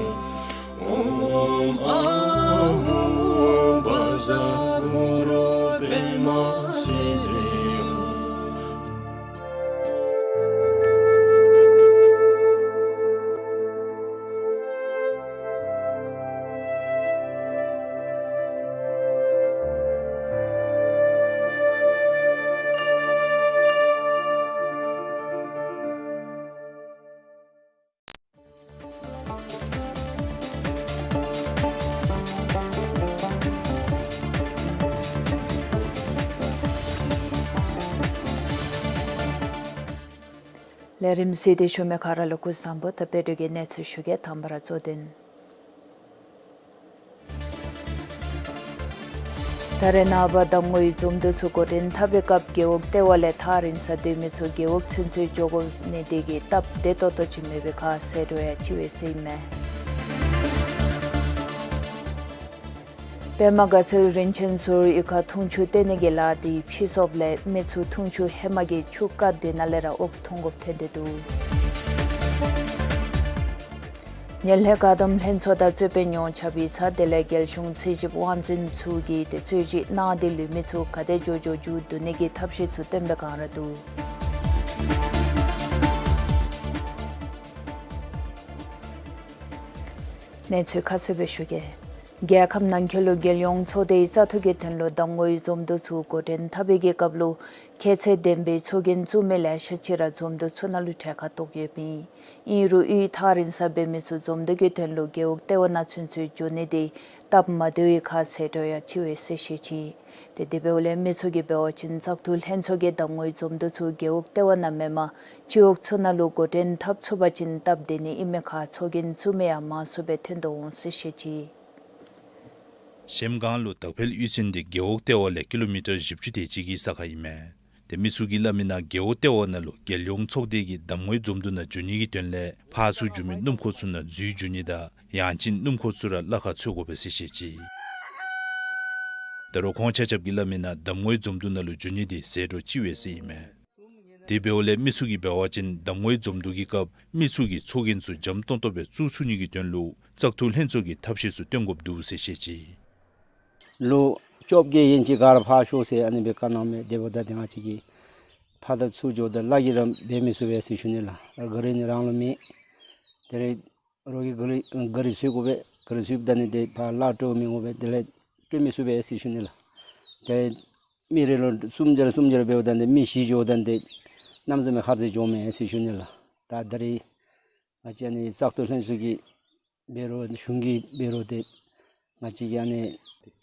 ཨོཾ་ཨཱཿཧཱུྃ་བཛྲ་གུ་རུ་པདྨ་སིདྡྷི་ཧཱུྃ། ལས་རིམ་གཟིགས་ཏེ་བཞུགས་མི་ག་ར་ལུ་སྐུ་གཟུགས་བཟང་པོ། ད་དཔལ་སྒྲོན་གྱི་གནས་ཚུལ་ཞུ་གེ། དང་པ་ར་གཙོ་དོན། ད་རེས་ནངས་པ་འདམ་ངོའི་འཛོམས་འདུ་ཚུ་འགོ་འདྲེན་འཐབ་པའི་སྐབས་རྒེད་འོག་ལྟེ་བ་ལས་ཐག་རིང་ས་སྡོད་མི་ཚུ་རྒེད་འོག་ཚུན་ཚོད་འགྱོ་དགོ་ནི་དེ་གིས་སྟབས་བདེ་ཏོག་ཏོ་ཅིག་མེད་པའི་ཁར་ཟད་འགྲོ་ཡང་ཅིག་འབད་ཟེར་ཨིན་མས། པདྨ་དགའ་ཚལ་རིན་ཆེན་ཟུར་གཡུས་ཁར་འཐུང་ཆུ་བཏོན་ནི་གི་ལཱ་འདི་ཕྱིས་སོཔ་ལས་མི་ཚུ་འཐུང་ཆུ་ཧེ་མ་གི་ཆུ་རྐ་དེ་ནང་ལས་ར་དབོག་འཐུང་དགོཔ་ཐོན་ཏེ་འདུག། ངན་ལྷད་བཀག་སྡོམ་ལྷན་ཚོགས་དང་རྩོད་དཔོན་ཡོངས་ཁྱབ་ཡིག་ཚང་དེ་ལས་རྒྱལ་གཞུང་རྩིས་ཞིབ་དབང་འཛིན་ཚུ་གིས་ཏེ་རྩོད་གཞི་གནང་སྟེ་ལུས་མི་ཚུ་ག་དེ་མགྱོགས་མགྱོགས་མཇུག་བསྡུ་ནི་གི་ཐབས་ཤེས་ཚུ་བཏོན་པའི་བསྒང་ར་འདུག། གནས་ཚུལ་ཁ་གསལ་སྦེ་ཞུ་གེ། རྒྱལ་ཁབ་ནང་འཁོད་ལུ་རྒྱལ་ཡོངས་ཚོགས་སྡེའི་བཙག་འཐུ་གི་དོན་ལུ་འདམ་ངོའི་འཛོམས་འདུ་ཚུ་འགོ་འདྲེན་འཐབ་པའི་གི་སྐབས་ལུ་ཁྱད་ཚད་ལྡན་པའི་ཚོགས་རྒྱན་བཙུགས་མི་ལེ་ཤ་ཅིག་ར་འཛོམས་འདུ་ཚུ་ནང་ལུ་གྲལ་ཁར་གཏོགས་ཡོདཔ་ཨིན། ཨིན་རུང་གཡུས་ཐག་རིང་ས་འབད་མི་ཚུ་འཛོམས་འདུ་གི་དོན་ལུ་རྒེད་འོག་ལྟེ་བ་ནང་ཚུན་ཚོད་འགྱོ་ནི་དེ་སྟབས་མ་བདེ་བའི་ཁར་ཟད་འགྲོ་ཡང་ཅིག་འབད་ཟེར་བཤད་ཅི། ཏེ་དེ་འབདཝ་ལས་མི་ཚུ་གིས་འབད་བ་ཅིན་བཙག་འཐུ་ལྷན་ཚོགས་ཀྱིས་འདམ་ངོའི་འཛོམས་འདུ་ཚུ་རྒེད་འོག་ལྟེ་བ་ནང་མེན་པར་སྤྱི་འོག་ཚུ་ནང་ལུ་འགོ་འདྲེན་འཐབ་ཚུགས་པ་ཅིན་སྟབས་བདེ་ནི་ཨིན་མི་ཁར་ཚོགས་རྒྱན་བཙུགས་མི་ཡང་མང་སུ་སྦེ་ཐོན་དོ་འོང་ཟེར་བཤད་ཅི། གཞལམ་སྒང་ལུ་དག་ཕེལ་གཡུས་ཚན་འདི་རྒེད་འོག་ལྟེ་བ་ལས་ཀི་ལོ་མི་ཊར་བཞི་བཅུ་དེ་ཅིག་གི་ས་ཁར་ཨིན་མས། ཏེ་མི་ཚུ་གིས་སླབ་མི་ནང་རྒེད་འོག་ལྟེ་བ་ནང་ལུ་རྒྱལ་ཡོངས་ཚོགས་སྡེ་གི་འདམ་ངོའི་འཛོམས་འདུ་ནང་འགྱོ་ནི་གི་དོན་ལས་ཕར་ཚུར་འགྱོ་མི་སྣུམ་འཁོར་ཚུ་ནང་འཛུལ་འགྱོ་ནི་དང་ཡང་ཅིན་སྣུམ་འཁོར་ཚུ་ར་གླ་ཁར་འཚོལ་དགོ་པས་ཟེར་བཤད་ཅི། ད་རུང་ཁོང་ཆ་ཁྱབ་ཀྱིས་སླབ་མི་ནང་འདམ་ངོའི་འཛོམས་འདུ་ནང་ལུ་འགྱོ་ནི་དེ་ཟད་འགྲོ་ཅིག་འབད་ཟེར་ཨིན་མས། དེ་འབདཝ་ལས་མི་ཚུ་གིས་འབད་བ་ཅིན་འདམ་ངོའི་འཛོམས་འདུ་གི་སྐབས་མི་ཚུ་གིས་ཚོགས་རྒྱན་ཚུ་འཇམ་ཏོང་ཏོ་སྦེ་བཙུགས་ཚུགས་ནི་གི་དོན་ལུ་བཙག་འཐུ་ལྷན་ཚོགས་ཀྱིས་ཐབས་ཤེས་ཚུ་སྟོན་དགོཔ་འདུག་ཟེར་བཤད་ཅི། ལོ་བཅོ་བརྒྱད་ཡན་ཅིག་ག་ར་ཕར་ཤོག་ཟེར་ཨ་ནི་སྦེ་བཀའ་གནང་མས། དེ་འབདཝ་ད་ཏེ་ང་བཅས་ཀྱིས་ཕར་དང་ཚུར་འགྱོཝ་ད་གླ་གིས་ར་འབད་མི་ཚུགས་པས་ཟེར་ཞུ་ནི་ལགས། ག་རི་ནི་རང་ལུ་མེད། དེ་ལས་རོགས་ཀྱིས་ག་རི་ག་རི་བཟོ་དགོ་པས། ག་རི་བཟོཝ་ད་ནི་ཏེ་ཕར་གླ་སྤྲོད་མི་འོང་པས། དེ་ལས་སྤྲོད་མི་ཚུགས་པས་ཟེར་ཞུ་ནི་ལགས། ཏེ་མི་རེ་ལུ་གསུམ་བརྒྱ་གསུམ་བརྒྱ་འབདཝ་ད་ཏེ་མི་བཞི་འགྱོཝ་ད་ཏེ་གནམ་མེད་ས་མེད་ཧ་ཅང་འགྱོཝ་མས་ཟེར་ཞུ་ནི་ལགས། ད་ད་རིས་ང་བཅས་ཨ་ནི་བཙག་འཐུ་ལྷན་ཚོགས་ཀྱིས་འབད་རུང་གཞུང་གིས་འབད་རུང་ཏེ་ང་བཅས་ཀྱི་ཨ་ནི་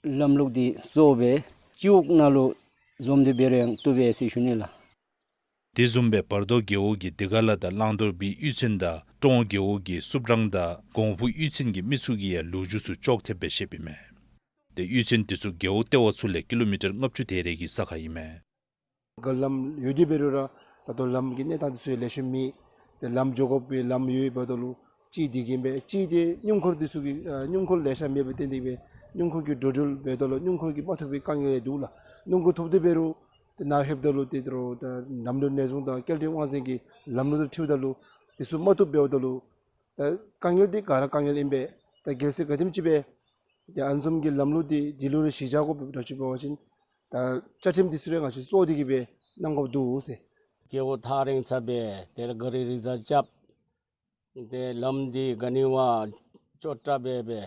ལམ་ལུགས་འདི་གཙོ་བོ་སྦེ་སྤྱི་འོག་ནང་ལུ་འཛོམས་འདུ་འབད་རུང་ཡང་བཏུབ་པས་ཟེར་ཞུ་ནི་ལགས། དེ་བཟུམ་སྦེ་བར་དོ་རྒེད་འོག་གི་དེ་ཀ་ལ་དང་གླང་རྡོར་སྦིས་གཡུས་ཚན་དང་ཀྲོང་རྒེད་འོག་གི་སུབ་རང་དང་གོང་ཕུ་གཡུས་ཚན་གྱི་མི་ཚུ་གིས་ཡང་ལོ་རྒྱུས་ཚུ་ཅོག་འཐདཔ་སྦེ་བཤདཔ་ཨིན་མས། ཏེ་གཡུས་ཚན་དེ་ཚུ་རྒེད་འོག་ལྟེ་བ་ཚུ་ལས་ཀི་ལོ་མི་ཊར་ལྔ་བཅུ་དེ་རེ་གི་ས་ཁར་ཨིན་མས། ག་ལམ་ཡོད་དེ་འབད་རུང་ར་ད་ལྟོ་ལམ་གྱི་གནས་སྟངས་དེ་ཚུ་ཡང་ལེགས་ཤོམ་མེད། ཏེ་ལམ་འགྱོ་དགོ་པའི་ལམ་ཡོད་འབདཝ་ད་ལུ་གཅིག་དེ་གིས་ཨིན་པས། གཅིག་ཏེ་སྣུམ་འཁོར་དེ་ཚུ་གི་ཨ་སྣུམ་འཁོར་ལེ་ཤ་མེདཔ་ལས་བརྟེན་ཏེ་སྦེ་སྣུམ་འཁོར་གྱི་འགྲོ་འགྲུལ་འབདཝ་ད་ལུ་སྣུམ་འཁོར་གྱི་མ་ཐུབ་པའི་དཀའ་ངལ་ཡང་འདུག་ལགས། སྣུམ་འཁོར་ཐུབ་སྟེ་འབད་རུང་ཏེ་ནཱ་ལྷོདཔ་ད་ལུ་ཏེ་དོ་རུང་ད་འགྲམ་ལུ་ནེ་ཟུང་དང་སྐྱེལ་འདྲེན་དབང་འཛིན་གྱི་ལམ་ལུགས་དང་འཁྲིལཝ་ད་ལུ་དེ་ཚུ་མ་བཏུབ་འབདཝ་ད་ལུ་ད་དཀའ་ངལ་འདི་ག་ར་དཀའ་ངལ་ཨིན་པས། ད་གལ་སྲིད་ག་དེམ་ཅིག་སྦེ་ཏེ་ཨ་ནི་བཟུམ་གྱི་ལམ་ལུགས་འདི་འདི་ལུ་ར་གཞི་བཞག་དགོཔ་འདྲཝ་ཅིག་འབད་བ་ཅིན་ད་བཅའ་ཁྲིམས་དེ་ཚུ་ར་ང་བཅས་གཙོ་བོ་དེ་གིས་སྦེ་གནང་དགོཔ་འདུག་ཟེར། རྒེད་འོག་ཐག་རིང་ས་སྦེ་དེ་ལས་ག་རི་རི་བཟའ་རྐྱབ། ཏེ་ལམ་འདི་ག་ནི་བ་ཅོག་འཐདཔ་སྦེ་སྦེ་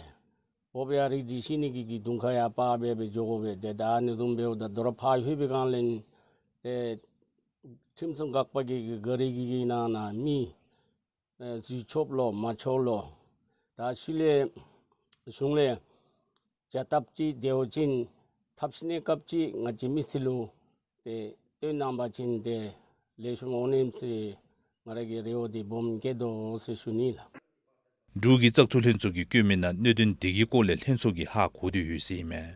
འབོ་བ་ཡང་རི་འདི་ཤི་ནི་གི་གི་གདོང་ཁར་ཡང་པ་སྦེ་སྦེ་འགྱོ་དགོ་པས། ཏེ་ད་ཨ་ནི་བཟུམ་འབདཝ་ད་དོ་རུང་ཕར་ལྷོད་པའི་སྒང་ལས་ཏེ་ཁྲིམས་སྲུང་འགག་པ་གིས་ག་རི་གི་གི་ནང་ན་མི་ཨེ་འཛུལ་ཆོགཔ་ལོ་མ་ཆོག་ལོ། ད་ཤུལ་ལས་ གཞུང་ལས་བྱ་ཐབས་ཅིག་དེ་བ་ཅིན་ཐབས་ཤེས་གནས་སྐབས་ཅིག་ང་བཅས་མི་སེར་ལུ་ཏེ་སྟོན་གནང་བ་ཅིན་ཏེ་ལེགས་ཤོམ་འོང་ནི་ཨིནམ་ཟེར་ང་ར་གི་རེ་བ་འདི་སྦོམ་བསྐྱེད་དོ་ཟེར་ཞུ་ནི་ལགས། འབྲུག་གི་བཙག་འཐུ་ལྷན་ཚོགས་ཀྱིས་བཀོད་མི་ནང་གནད་དོན་དེ་གི་སྐོར་ལས་ལྷན་ཚོགས་ཀྱིས་ཧ་གོ་སྟེ་ཡོད་ཟེར་ཨིན་མས།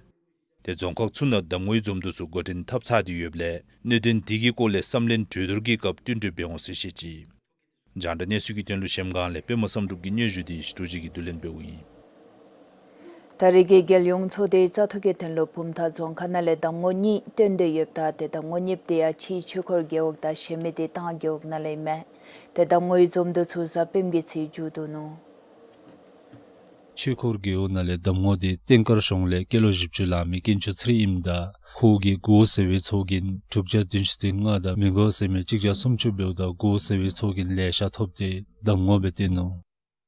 ཏེ་རྫོང་ཁག་ཚུ་ནང་གདམ་ངོའི་འཛོམས་འདུ་ཚུ་འགོ་འདྲེན་འཐབ་ཚར་ཏེ་ཡོདཔ་ལས་གནད་དོན་དེ་གི་སྐོར་ལས་བསམ་ལན་གྲོས་བསྡུར་གྱི་སྐབས་བསྟུན་གྲོས་འབད་འོང་ཟེར་བཤད་ཅི། རྒྱང་བསྒྲགས་གནས་ཚུལ་གྱི་དོན་ལུ་གཞལམ་སྒང་ལས་པདྨ་བསམ་གྲུབ་ཀྱི་སྙན་ཞུ་འདི་ཞི་ཏོག་ཅིག་གིས་བསྡུ་ལེན་འབདཝ་ཨིན། ད་རེས་ཀྱི་རྒྱལ་ཡོངས་ཚོགས་འདུའི་བཙག་འཐུ་གི་དོན་ལུ་བུམ་ཐང་རྫོང་ཁག་ནང་ལས་གདམ་ངོ་གཉིས་བཏོན་ཏེ་ཡོདཔ་ད་ཏེ་གདམ་ངོ་གཉིསཔོ་དེ་ཡང་ཕྱིའི་ཆོས་འཁོར་རྒེད་འོག་དང་གཞན་མི་དེ་ཏང་རྒེད་འོག་ནང་ལས་ཨིན་མས། ཏེ་གདམ་ངོའི་འཛོམས་འདུ་ཚུ་གཟའ་སྤེནམ་གྱི་ཚེ་མཇུག་བསྡུ་ནུག། ཆོས་འཁོར་རྒེད་འོག་ནང་ལས་གདམ་ངོ་དེ་བསྟན་དཀར་གཞུང་ལས་སྐྱེས་ལོ་བཞི་བཅུ་ལང་མི་དཀོན་མཆོག་ཚེ་རིང་ཨིནམ་ད་ཁོ་གིས་འགོ་ཟེར་བའི་ཚོགས་རྒྱན་དྲུག་བརྒྱ་བདུན་ཅུ་དོན་ལྔ་དང་མི་འགོ་ཟེར་མི་གཅིག་བརྒྱ་སུམ་ཅུ་འབདཝ་ད་འགོ་ཟེར་བའི་ཚོགས་རྒྱན་ལེ་ཤ་ཐོབ་སྟེ་གདམ་ངོ་སྦེ་བཏོན་ནུག།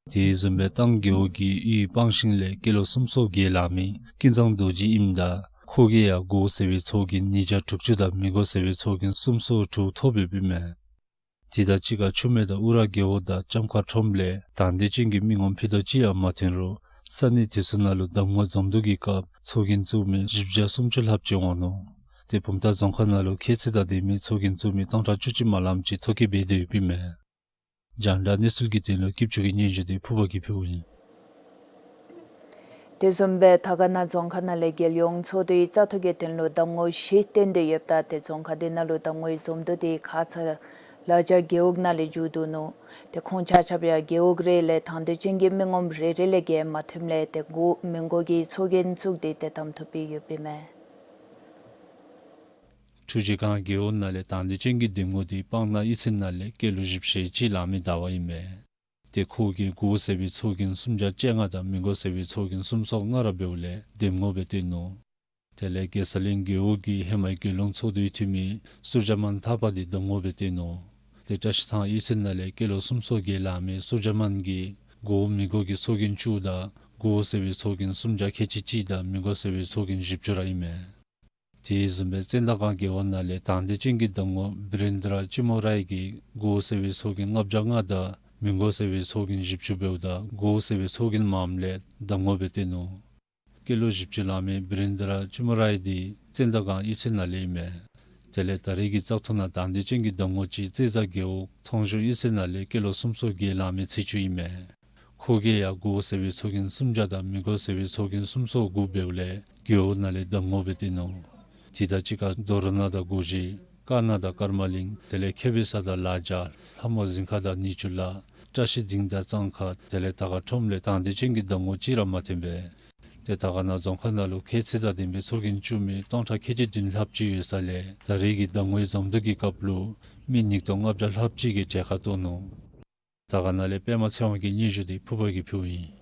དེ་བཟུམ་སྦེ་ཏང་རྒེད་འོག་གི་དབུས་སྤང་ཤིང་ལས་སྐྱེས་ལོ་སུམ་ཚོགས་བརྒྱད་ལང་མི་ཀུན་བཟང་རྡོ་རྗེ་ཨིནམ་ད་ཁོ་གིས་ཡང་འགོ་ཟེར་བའི་ཚོགས་རྒྱན་ཉིས་བརྒྱ་དྲུག་ཅུ་དང་མི་འགོ་ཟེར་བའི་ཚོགས་རྒྱན་སུམ་ཚོགས་དྲུག་ཐོབ་ཡོདཔ་ཨིན་མས། དེ་དང་གཅིག་ཁར་ཆུ་སྨད་དང་ཨུ་ར་རྒེད་འོག་དང་ལྕམ་མཁར་ཁྲོམ་ལས་དང་འདོད་ཅན་གྱི་མི་ངོམ་ཕུད་རྡོག་གཅིག་ཡང་མ་ཐོན་རུང་ས་གནས་དེ་ཚུ་ནང་ལུ་གདམ་ངོ་འཛོམས་འདུ་གི་སྐབས་ཚོགས་རྒྱན་བཙུགས་མི་བཞི་བརྒྱ་སུམ་ཅུ་ལྷགཔ་ཅིག་འོང་ནུག། ཏེ་བུམ་ཐང་རྫོང་ཁག་ནང་ལུ་ཁྱད་ཚད་དང་ལྡན་མི་ཚོགས་རྒྱན་བཙུགས་མི་སྟོང་ཕྲག་བཅུ་གཅིག་མ་ལངམ་ཅིག་ཐོ་བཀོད་འབད་དེ་ཡོདཔ་ཨིན་མས། རྒྱང་བསྒྲགས་གནས་ཚུལ་གྱི་དོན་ལུ་སྐྱིདཔ་ཆོས་ཀྱི་སྙན་ཞུ་འདི་ཕུརཔ་གིས་ཕུལཝ་ཨིན། དེ་བཟུམ་སྦེ་དར་དཀར་ན་རྫོང་ཁག་ནང་ལས་རྒྱལ་ཡོངས་ཚོགས་འདུའི་བཙག་འཐུ་གི་དོན་ལུ་གདམ་ངོ་བཞི་བཏོན་ཏེ་ཡོདཔ་ད་ཏེ་རྫོང་ཁག་དེ་ནང་ལུ་གདམ་ངོའི་འཛོམས་འདུ་དེ་ཁ་ཙ་ལ་རྒྱ་རྒེད་འོག་ནང་ལས་མཇུག་བསྡུ་ནུག། ཏེ་ཁོང་ཆ་ཁྱབ་ཡང་རྒེད་འོག་རེ་ལས་དང་འདོད་ཅན་གྱི་མི་ངོམ་རེ་རེ་ལས་བརྒལ་མ་ཐོནམ་ལས་ཏེ་འགོ་མི་འགོ་གི་ཚོགས་རྒྱན་བཙུགས་ཏེ་ཏེ་གདམ་འཐུ་འབད་ཡོདཔ་ཨིན་མས། ཁྲུ་ཆེན་སྒང་རྒེད་འོག་ནང་ལས་དང་འདོད་ཅན་གྱི་གདམ་ངོ་དེ་སྤང་ན་གཡུས་ཚན་ནང་ལས་སྐྱེས་ལོ་བཞི་བཅུ་ཞེ་གཅིག་ལང་མི་ཟླ་བ་ཨིན་མས། ཏེ་ཁོ་གིས་འགོ་ཟེར་བའི་ཚོགས་རྒྱན་སུམ་བརྒྱ་བཅོ་ལྔ་དང་མི་འགོ་ཟེར་བའི་ཚོགས་རྒྱན་སུམ་ཚོགས་ལྔ་ར་འབདཝ་ལས་གདམ་ངོ་སྦེ་བཏོན་ནུག། དེ་ལས་རྒྱལ་ས་གླིང་རྒེད་འོག་གི་ཧེ་མའི་རྒྱལ་ཡོངས་ཚོགས་འདུའི་འཐུས་མི་ཟུར་བརྒྱ་མང་ཐར་པ་དེ་གདམ་ངོ་སྦེ་བཏོན་ནུག། ཏེ་བཀྲ་ཤིས་ཐང་གཡུས་ཚན་ནང་ལས་སྐྱེས་ལོ་སུམ་ཚོགས་བརྒྱད་ལང་མི་ཟུར་བརྒྱ་མང་གིས་འགོ་མི་འགོ་གི་ཚོགས་རྒྱན་བཅུ་དང་འགོ་ཟེར་བའི་ཚོགས་རྒྱན་སུམ་བརྒྱ་ཁལ་གཅིག་གཅིག་དང་མི་འགོ་ཟེར་བའི་ཚོགས་རྒྱན་བཞི་བཅུ་ར་ཨིན་མས། དེ་བཟུམ་སྦེ་བཙན་དར་སྒང་རྒེད་འོག་ནང་ལས་དང་འདོད་ཅན་གྱི་གདམ་ངོ་བི་རེན་དྲ་ཅི་མོ་རའི་གིས་འགོ་ཟེར་བའི་ཚོགས་རྒྱན་ལྔ་བརྒྱ་ལྔ་དང་མི་འགོ་ཟེར་བའི་ཚོགས་རྒྱན་བཞི་བཅུ་འབདཝ་ད་འགོ་ཟེར་བའི་ཚོགས་རྒྱན་མངམ་ལས་གདམ་ངོ་སྦེ་བཏོན་ནུག། སྐྱེས་ལོ་བཞི་བཅུ་ལང་མི་བི་རེན་དྲ་ཅི་མོ་རའི་དེ་བཙན་དར་སྒང་གཡུས་ཚན་ནང་ལས་ཨིན་མས། དེ་ལས་ད་རེས་ཀྱི་བཙག་འཐུ་ནང་དང་འདོད་ཅན་གྱི་གདམ་ངོ་ཅིག་རྩེ་བཙག་རྒེད་འོག་ཐོང་གཞོང་གཡུས་ཚན་ནང་ལས་སྐྱེས་ལོ་སུམ་ཚོགས་བརྒྱད་ལང་མི་ཚེ་བཅུ་ཨིན་མས། ཁོ་གིས་ཡང་འགོ་ཟེར་བའི་ཚོགས་རྒྱན་སུམ་བརྒྱ་དང་མི་འགོ་ཟེར་བའི་ཚོགས་རྒྱན་སུམ་ཚོགས་དགུ་འབདཝ་ལས་རྒེད་འོག་ནང་ལས་གདམ་ངོ་སྦེ་བཏོན་ནུག། དེ་དང་གཅིག་ཁར་རྡོ་རུ་ནག་དང་སྒོ་བཞི་དཀར་ནག་དང་ཀརྨ་གླིང་དེ་ལས་ཁེ་བི་ས་དང་ལ་རྒྱ་ལྷ་མོ་གཟིམ་ཁ་དང་ནི་ཅུ་ལ་བཀྲ་ཤིས་སྡིངས་དང་གཙང་ཁ་དེ་ལས་དར་དཀར་ཁྲོམ་ལས་དང་འདོད་ཅན་གྱི་གདམ་ངོ་གཅིག་ར་མ་ཐོན་པས། ཏེ་དར་དཀར་ན་རྫོང་ཁག་ནང་ལུ་ཁྱད་ཚད་དང་ལྡན་པའི་ཚོགས་རྒྱན་བཙུགས་མི་སྟོང་ཕྲག་ཁལ་གཅིག་བདུན་ལྷགཔ་ཅིག་ཡོད་ས་ལས་ད་རེས་ཀྱི་གདམ་ངོའི་འཛོམས་འདུ་གི་སྐབས་ལུ་མི་ཉིས་སྟོང་ལྔ་བརྒྱ་ལྷགཔ་ཅིག་གིས་གྲལ་ཁར་གཏོགས་ནུག། དར་དཀར་ན་ལས་པདྨ་ཚེ་དབང་གི་སྙན་ཞུ་དེ་ཕུརཔ་གིས་ཕུལཝ་ཨིན།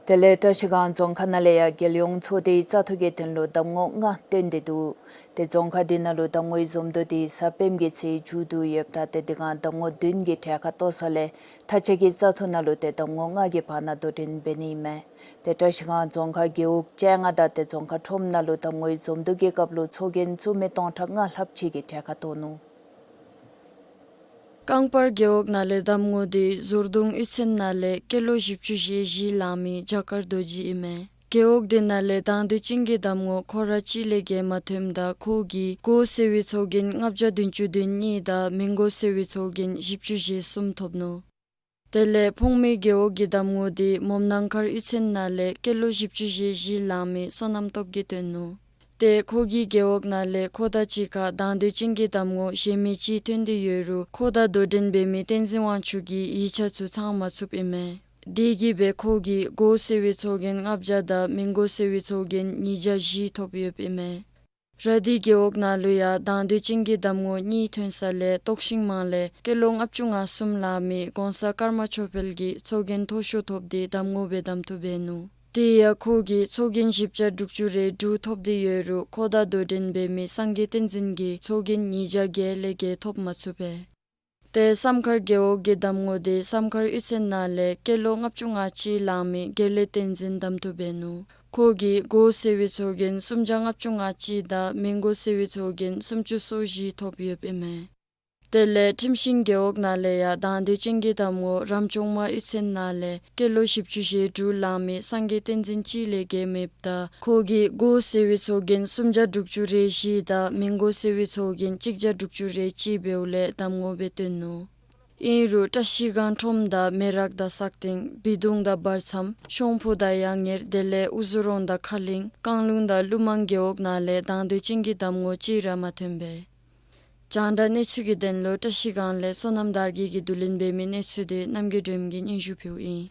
དེ་ལས་བཀྲ་ཤིས་སྒང་རྫོང་ཁག་ནང་ལས་ཡང་རྒྱལ་ཡོངས་ཚོགས་འདུའི་བཙག་འཐུ་གི་དོན་ལུ་གདམ་ངོ་ལྔ་བཏོན་ཏེ་འདུག། ཏེ་རྫོང་ཁག་དེ་ནང་ལུ་གདམ་ངོའི་འཛོམས་འདུ་དེ་གཟའ་སྤེནམ་གྱི་ཚེ་མཇུག་བསྡུ་ཡོདཔ་ད་ཏེ་དེ་སྒང་གདམ་ངོ་བདུན་གྱིས་གྲལ་ཁར་གཏོགས་ས་ལས་ད་ཅི་གི་བཙག་འཐུ་ནང་ལུ་ཏེ་གདམ་ངོ་ལྔ་གིས་བར་ན་དོ་འགྲན་འབད་ནི་ཨིན་མས། ཏེ་བཀྲ་ཤིས་སྒང་རྫོང་ཁག་རྒེད་འོག་བཅོ་ལྔ་དང་ཏེ་རྫོང་ཁག་ཁྲོམ་ནང་ལུ་གདམ་ངོའི་འཛོམས་འདུ་གི་སྐབས་ལུ་ཚོགས་རྒྱན་བཙུགས་མི་སྟོང་ཕྲག་ལྔ་ལྷགཔ་ཅིག་གིས་གྲལ་ཁར་གཏོགས་ནུག། རྐང་སྤར་རྒེད་འོག་ནང་ལས་གདམ་ངོ་དེ་ཟུར་གདོང་གཡུས་ཚན་ནང་ལས་སྐྱེས་ལོ་བཞི་བཅུ་ཞེ་བཞི་ལང་མི་རྒྱ་དཀར་རྡོ་རྗེ་ཨིན་མས། རྒེད་འོག་དེ་ནང་ལས་དང་འདོད་ཅན་གྱི་གདམ་ངོ་ཁོ་ར་གཅིག་ལས་བརྒལ་མ་ཐོནམ་ད་ཁོ་གིས་འགོ་ཟེར་བའི་ཚོགས་རྒྱན་ལྔ་བརྒྱ་བདུན་ཅུ་དོན་གཉིས་དང་མི་འགོ་ཟེར་བའི་ཚོགས་རྒྱན་བཞི་བཅུ་ཞེ་གསུམ་ཐོབ་ནུག། དེ་ལས་ཕོངས་མེད་རྒེད་འོག་གི་གདམ་ངོ་དེ་མོམ་ནང་མཁར་གཡུས་ཚན་ནང་ལས་སྐྱེས་ལོ་བཞི་བཅུ་ཞེ་བཞི་ལང་མི་བསོད་ནམས་སྟོབས་རྒྱས་བཏོན་ནུག། ཏེ་ཁོ་གི་རྒེད་འོག་ནང་ལས་ཁོ་དང་གཅིག་ཁར་དང་འདོད་ཅན་གྱི་གདམ་ངོ་གཞན་མི་གཅིག་ཐོན་ཏེ་ཡོད་རུང་ཁོ་དང་དོ་འགྲན་འབད་མི་བསྟན་འཛིན་དབང་ཕྱུག་གིས་ཡིག་ཆ་ཚུ་ཚང་མ་ཚུདཔ་ཨིན་མས། དེ་གིས་སྦེ་ཁོ་གིས་འགོ་ཟེར་བའི་ཚོགས་རྒྱན་ལྔ་བརྒྱ་དང་མི་འགོ་ཟེར་བའི་ཚོགས་རྒྱན་ཉིས་བརྒྱ་བཞི་ཐོབ་ཡོདཔ་ཨིན་མས། ར་དྷི་རྒེད་འོག་ནང་ལུ་ཡང་དང་འདོད་ཅན་གྱི་གདམ་ངོ་གཉིས་ཐོན་ས་ལས་སྟོག་ཤིང་མང་ལས་སྐྱེས་ལོ་ལྔ་བཅུ་ང་གསུམ་ལང་མི་གོང་ས་ཀརྨ་ཆོས་འཕེལ་གྱིས་ཚོགས་རྒྱན་མཐོ་ཤོས་ཐོབ་སྟེ་གདམ་ངོ་སྦེ་གདམ་འཐུ་འབད་ནུག། དེ་ཡང་ཁོ་གིས་ཚོགས་རྒྱན་བཞི་བརྒྱ་དྲུག་ཅུ་རེ་དྲུག་ཐོབ་སྟེ་ཡོད་རུང་ཁོ་དང་དོ་འགྲན་འབད་མི་སངས་རྒྱས་བསྟན་འཛིན་གྱིས་ཚོགས་རྒྱན་ཉིས་བརྒྱ་བརྒྱད་ལས་བརྒལ་ཐོབ་མ་ཚུགས་པས། ཏེ་བསམ་མཁར་རྒེད་འོག་གི་གདམ་ངོ་དེ་བསམ་མཁར་གཡུས་ཚན་ནང་ལས་སྐྱེས་ལོ་ལྔ་བཅུ་ང་གཅིག་ལང་མི་དགེ་ལེགས་བསྟན་འཛིན་གདམ་འཐུ་འབད་ནུག། ཁོ་གིས་འགོ་ཟེར་བའི་ཚོགས་རྒྱན་སུམ་བརྒྱ་ལྔ་བཅུ་ང་གཅིག་དང་མི་འགོ་ཟེར་བའི་ཚོགས་རྒྱན་སུམ་ཅུ་སོ་བཞི་ཐོབ་ཡོདཔ་ཨིན་མས། དེ་ལས་ཁྲིམས་ཤིང་རྒེད་འོག་ནང་ལས་ཡང་དང་འདོད་ཅན་གྱི་གདམ་ངོ་རབ་བྱུང་མ་གཡུས་ཚན་ནང་ལས་སྐྱེས་ལོ་བཞི་བཅུ་ཞེ་དྲུག་ལང་མི་སངས་རྒྱས་བསྟན་འཛིན་གཅིག་ལས་བརྒལ་མེདཔ་ད་ཁོ་གིས་སྒོ་ཟེར་བའི་ཚོགས་རྒྱན་སུམ་བརྒྱ་དྲུག་ཅུ་རེ་བཞི་དང་མི་མགོ་ཟེར་བའི་ཚོགས་རྒྱན་གཅིག་བརྒྱ་དྲུག་ཅུ་རེ་གཅིག་འབདཝ་ལས་གདམ་ངོ་སྦེ་བཏོན་ནུག། ཨིན་རུང་བཀྲ་ཤིས་སྒང་ཁྲོམ་དང་མེ་རག་དང་སག་སྟེང་སྦིས་སྡོང་དང་བར་མཚམས་ཤོང་ཕུ་དང་གཡང་གཉེར་དེ་ལས་ཨུ་ཟུ་རོང་དང་ཁ་གླིང་རྐང་ལུང་དང་ཀླུ་མང་རྒེད་འོག་ནང་ལས་དང་འདོད་ཅན་གྱི་གདམ་ངོ་གཅིག་ར་མ་ཐོན་པས། རྒྱང་བསྒྲགས་གནས་ཚུལ་གྱི་དོན་ལུ་བཀྲ་ཤིས་སྒང་ལས་བསོད་ནམས་དར་རྒྱས་ཀྱིས་བསྡུ་ལེན་འབད་མི་གནས་ཚུལ་འདི་རྣམ་རྒྱལ་སྒྲོལམ་གྱིས་སྙན་ཞུ་ཕུལཝ་ཨིན།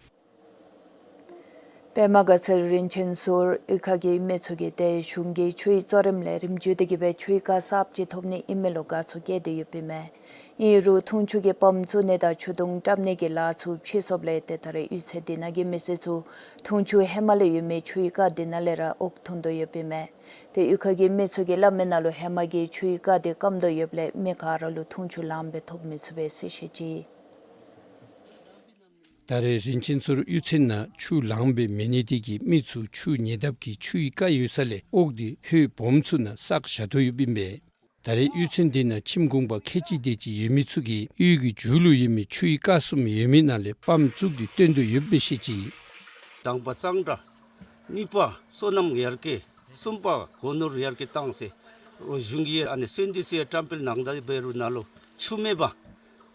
པདྨ་དགའ་ཚལ་རིན་ཆེན་ཟུར་གཡུས་ཁ་གི་མི་ཚུ་གིས་ཏེ་གཞུང་གི་ཆུའི་གཙོ་རིམ་ལས་རིམ་བརྒྱུད་དེ་གིས་སྦེ་ཆུའི་རྐ་གསརཔ་ཅིག་ཐོབ་ནི་ཨིན་མས་ལོ་དགའ་ཚོར་བསྐྱེད་དེ་ཡོདཔ་ཨིན་མས། ཨིན་རུང་འཐུང་ཆུ་གི་པམ་བཙུགས་ནི་དང་ཆུ་དུང་བཀྲམ་ནི་གི་ལཱ་ཚུ་ཕྱིས་སོངམ་ལས་ཏེ་ད་རེས་གཡུས་ཚན་འདི་ནང་གི་མི་སེར་ཚུ་འཐུང་ཆུ་ཧེ་མ་ལས་ཡོད་མི་ཆུའི་རྐ་འདི་ནང་ལས་ར་དབོག་འཐུང་དོ་ཡོདཔ་ཨིན་མས། ཏེ་གཡུས་ཁ་གི་མི་ཚུ་གིས་སླབ་མི་ནང་ལུ་ཧེ་མ་གི་ཆུའི་རྐ་འདི་སྐམ་དོ་ཡོདཔ་ལས་མི་ག་ར་ལུ་འཐུང་ཆུ་ལངམ་སྦེ་ཐོབ་མི་ཚུགས་པས་ཟེར་བཤད་ཅི། ད་རེས་རིན་ཆེན་ཟུར་གཡུས་ཚན་ནང་ཆུ་ལངམ་སྦེ་མེད་ནི་དེ་གིས་མི་ཚུ་ཆུ་ཉེ་འདབས་ཀྱི་ཆུའི་རྐ་ཡོད་ས་ལས་དབོག་སྟེ་ལྷོད་སྦོམ་ཚུ་ནང་བསགས་བཞག་དོ་ཡོདཔ་ཨིན་པས། ད་རེས་གཡུས་ཚན་འདི་ནང་ཁྱིམ་གུང་པ་ཁལ་གཅིག་དེ་ཅིག་ཡོད་མི་ཚུ་གིས་གཡུས་ཀྱི་མཇུག་ལུ་ཡོད་མི་ཆུའི་རྐ་གསུམ་ཡོད་མི་ནང་ལས་པམ་བཙུགས་ཏེ་བཏོན་དོ་ཡོདཔ་སྦེ་བཤད་ཅི། དང་པ་གཙང་སྦྲ། གཉིས་པ་སོ་ནམ་ཡར་རྒྱས། གསུམ་པ་སྒོ་ནོར་ཡར་རྒྱས་བཏང་ཟེར་ཨོ་གཞུང་གིས་ཨ་ནི་གསོལ་འདེབས་ཟེར་བཀྲམ་སྤེལ་གནང་ད་འབད་རུང་ནཱ་ལུ་ཆུ་མེད་པར་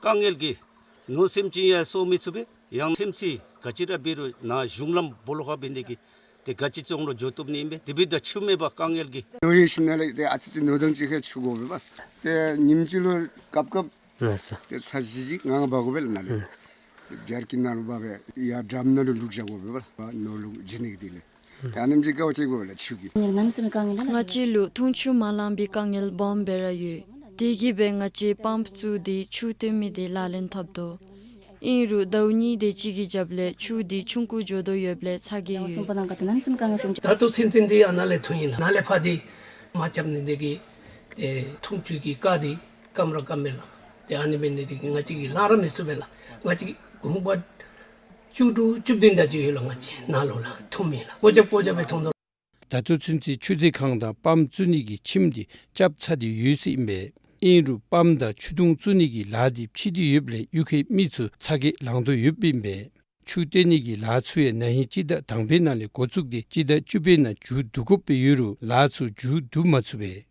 དཀའ་ངལ་གྱིས་མནོ་སེམས་ཅན་ཡང་གསོ་མི་ཚུགས་པས། ཡང་སེམས་ཅན་ག་ཅི་ར་འབད་རུང་ནཱ་གཞུང་ལམ་སྦོ་ལོགས་ཁར་འབད་ནི་དེ་གིས་ཏེ་ག་ཅི་བཙོང་རུང་འགྱོ་བཏུབ་ནི་ཨིན་པས། དེ་འབདཝ་ད་ཆུ་མེད་པར་དཀའ་ངལ་གྱིས། ལོ་ཡོད་ཞིནམ་ལས་ཏེ་ཨ་ཙི་ཅིག་མནོ་དོན་ཅིག་ཁར་ཆུ་དགོ་པས་པ། ཏེ་ཉིནམ་གཅིག་ལུ་སྐབས་སྐབས་ལགས་སོ། ཏེ་ཚར་བཞི་བཞི་ལྔ་ལྔ་འབག་དགོ་པས་ལགས་ནཱ་ལས། ལགས་སོ། རྒྱ་སྐྱེད་ནང་ལུ་འབག་སྦེ་ཡར་འགྲམ་ནང་ལུ་བླུག་བཞག་དགོ་པས་པ། ནོར་ལུ་བྱིན་ནི་དེ་ལས། ཏེ་ཨ་ནེམ་ཅིག་དཀའཝ་སྤྱད་དགོ་པས་ལགས་ཆུ་གིས། ང་བཅས་ལུ་འཐུང་ཆུ་མ་ལང་པའི་དཀའ་ངལ་སྦོམ་སྦེ་ར་ཡོད། དེ་གིས་སྦེ་ང་བཅས་པམ་བཙུགས་ཏེ་ཆུ་བཏོན་མི་དེ་ལག་ལེན་འཐབ་དོ། ཨིན་རུང་ཟླཝ་གཉིས་དེ་ཅིག་གི་རྒྱབ་ལས་ཆུ་དེ་ཆུང་ཀུ་འགྱོ་དོ་ཡོདཔ་ལས་ཚ་གྱང་ཡོད། ད་ལྟོ་ཚུན་ཚོད་འདི་ཨ་ནཱ་ལས་འཐུང་ཡི་ལགས། ནཱ་ལས་ཕར་འདི་མ་རྐྱབ་ནི་དེ་གིས་ཏེ་འཐུང་ཆུ་གི་རྐ་འདི་སྐམ་ར་སྐམ་མས་ལགས། ཏེ་ཨ་ནི་འབད་ནི་དེ་གིས་ང་བཅས་ཀྱིས་ལང་ར་མི་ཚུགས་པས་ལགས། ང་བཅས་གུང་པ་བཅུ་དྲུག་བཅུ་བདུན་དེ་ཅིག་ཡོད་ལགས། ང་བཅས་ནཱ་ལུ་ལགས་འཐུང་མི་ལགས། སྒོ་རྒྱབ་སྒོ་རྒྱབ་སྦེ་འཐུང་དོ། ད་ལྟོ་ཚུན་ཚོད་ཆུ་མཛོད་ཁང་དང་པམ་བཙུགས་ནི་གི་ཁྱིམ་དེ་རྐྱབ་ཚར་ཏེ་ཡོད་ཟེར་ཨིན་པས། ཨིན་རུང་པམ་དང་ཆུ་དུང་བཙུགས་ནི་གི་ལཱ་དེ་ཕྱིས་ཏེ་ཡོདཔ་ལས་གཡུས་ཁའི་མི་ཚུ་ཚ་གྱང་ལང་དོ་ཡོདཔ་ཨིན་པས། ཆུ་བཏོན་ནི་གི་ལཱ་ཚུ་ཡང་ན་ཧིང་སྤྱི་ཟླ་དང་པའི་ནང་ལས་འགོ་བཙུགས་ཏེ་སྤྱི་ཟླ་བཅུ་པའི་ནང་མཇུག་བསྡུ་དགོཔ་སྦེ་ཡོད་རུང་ལཱ་ཚུ་མཇུག་བསྡུ་མ་ཚུགས་པས།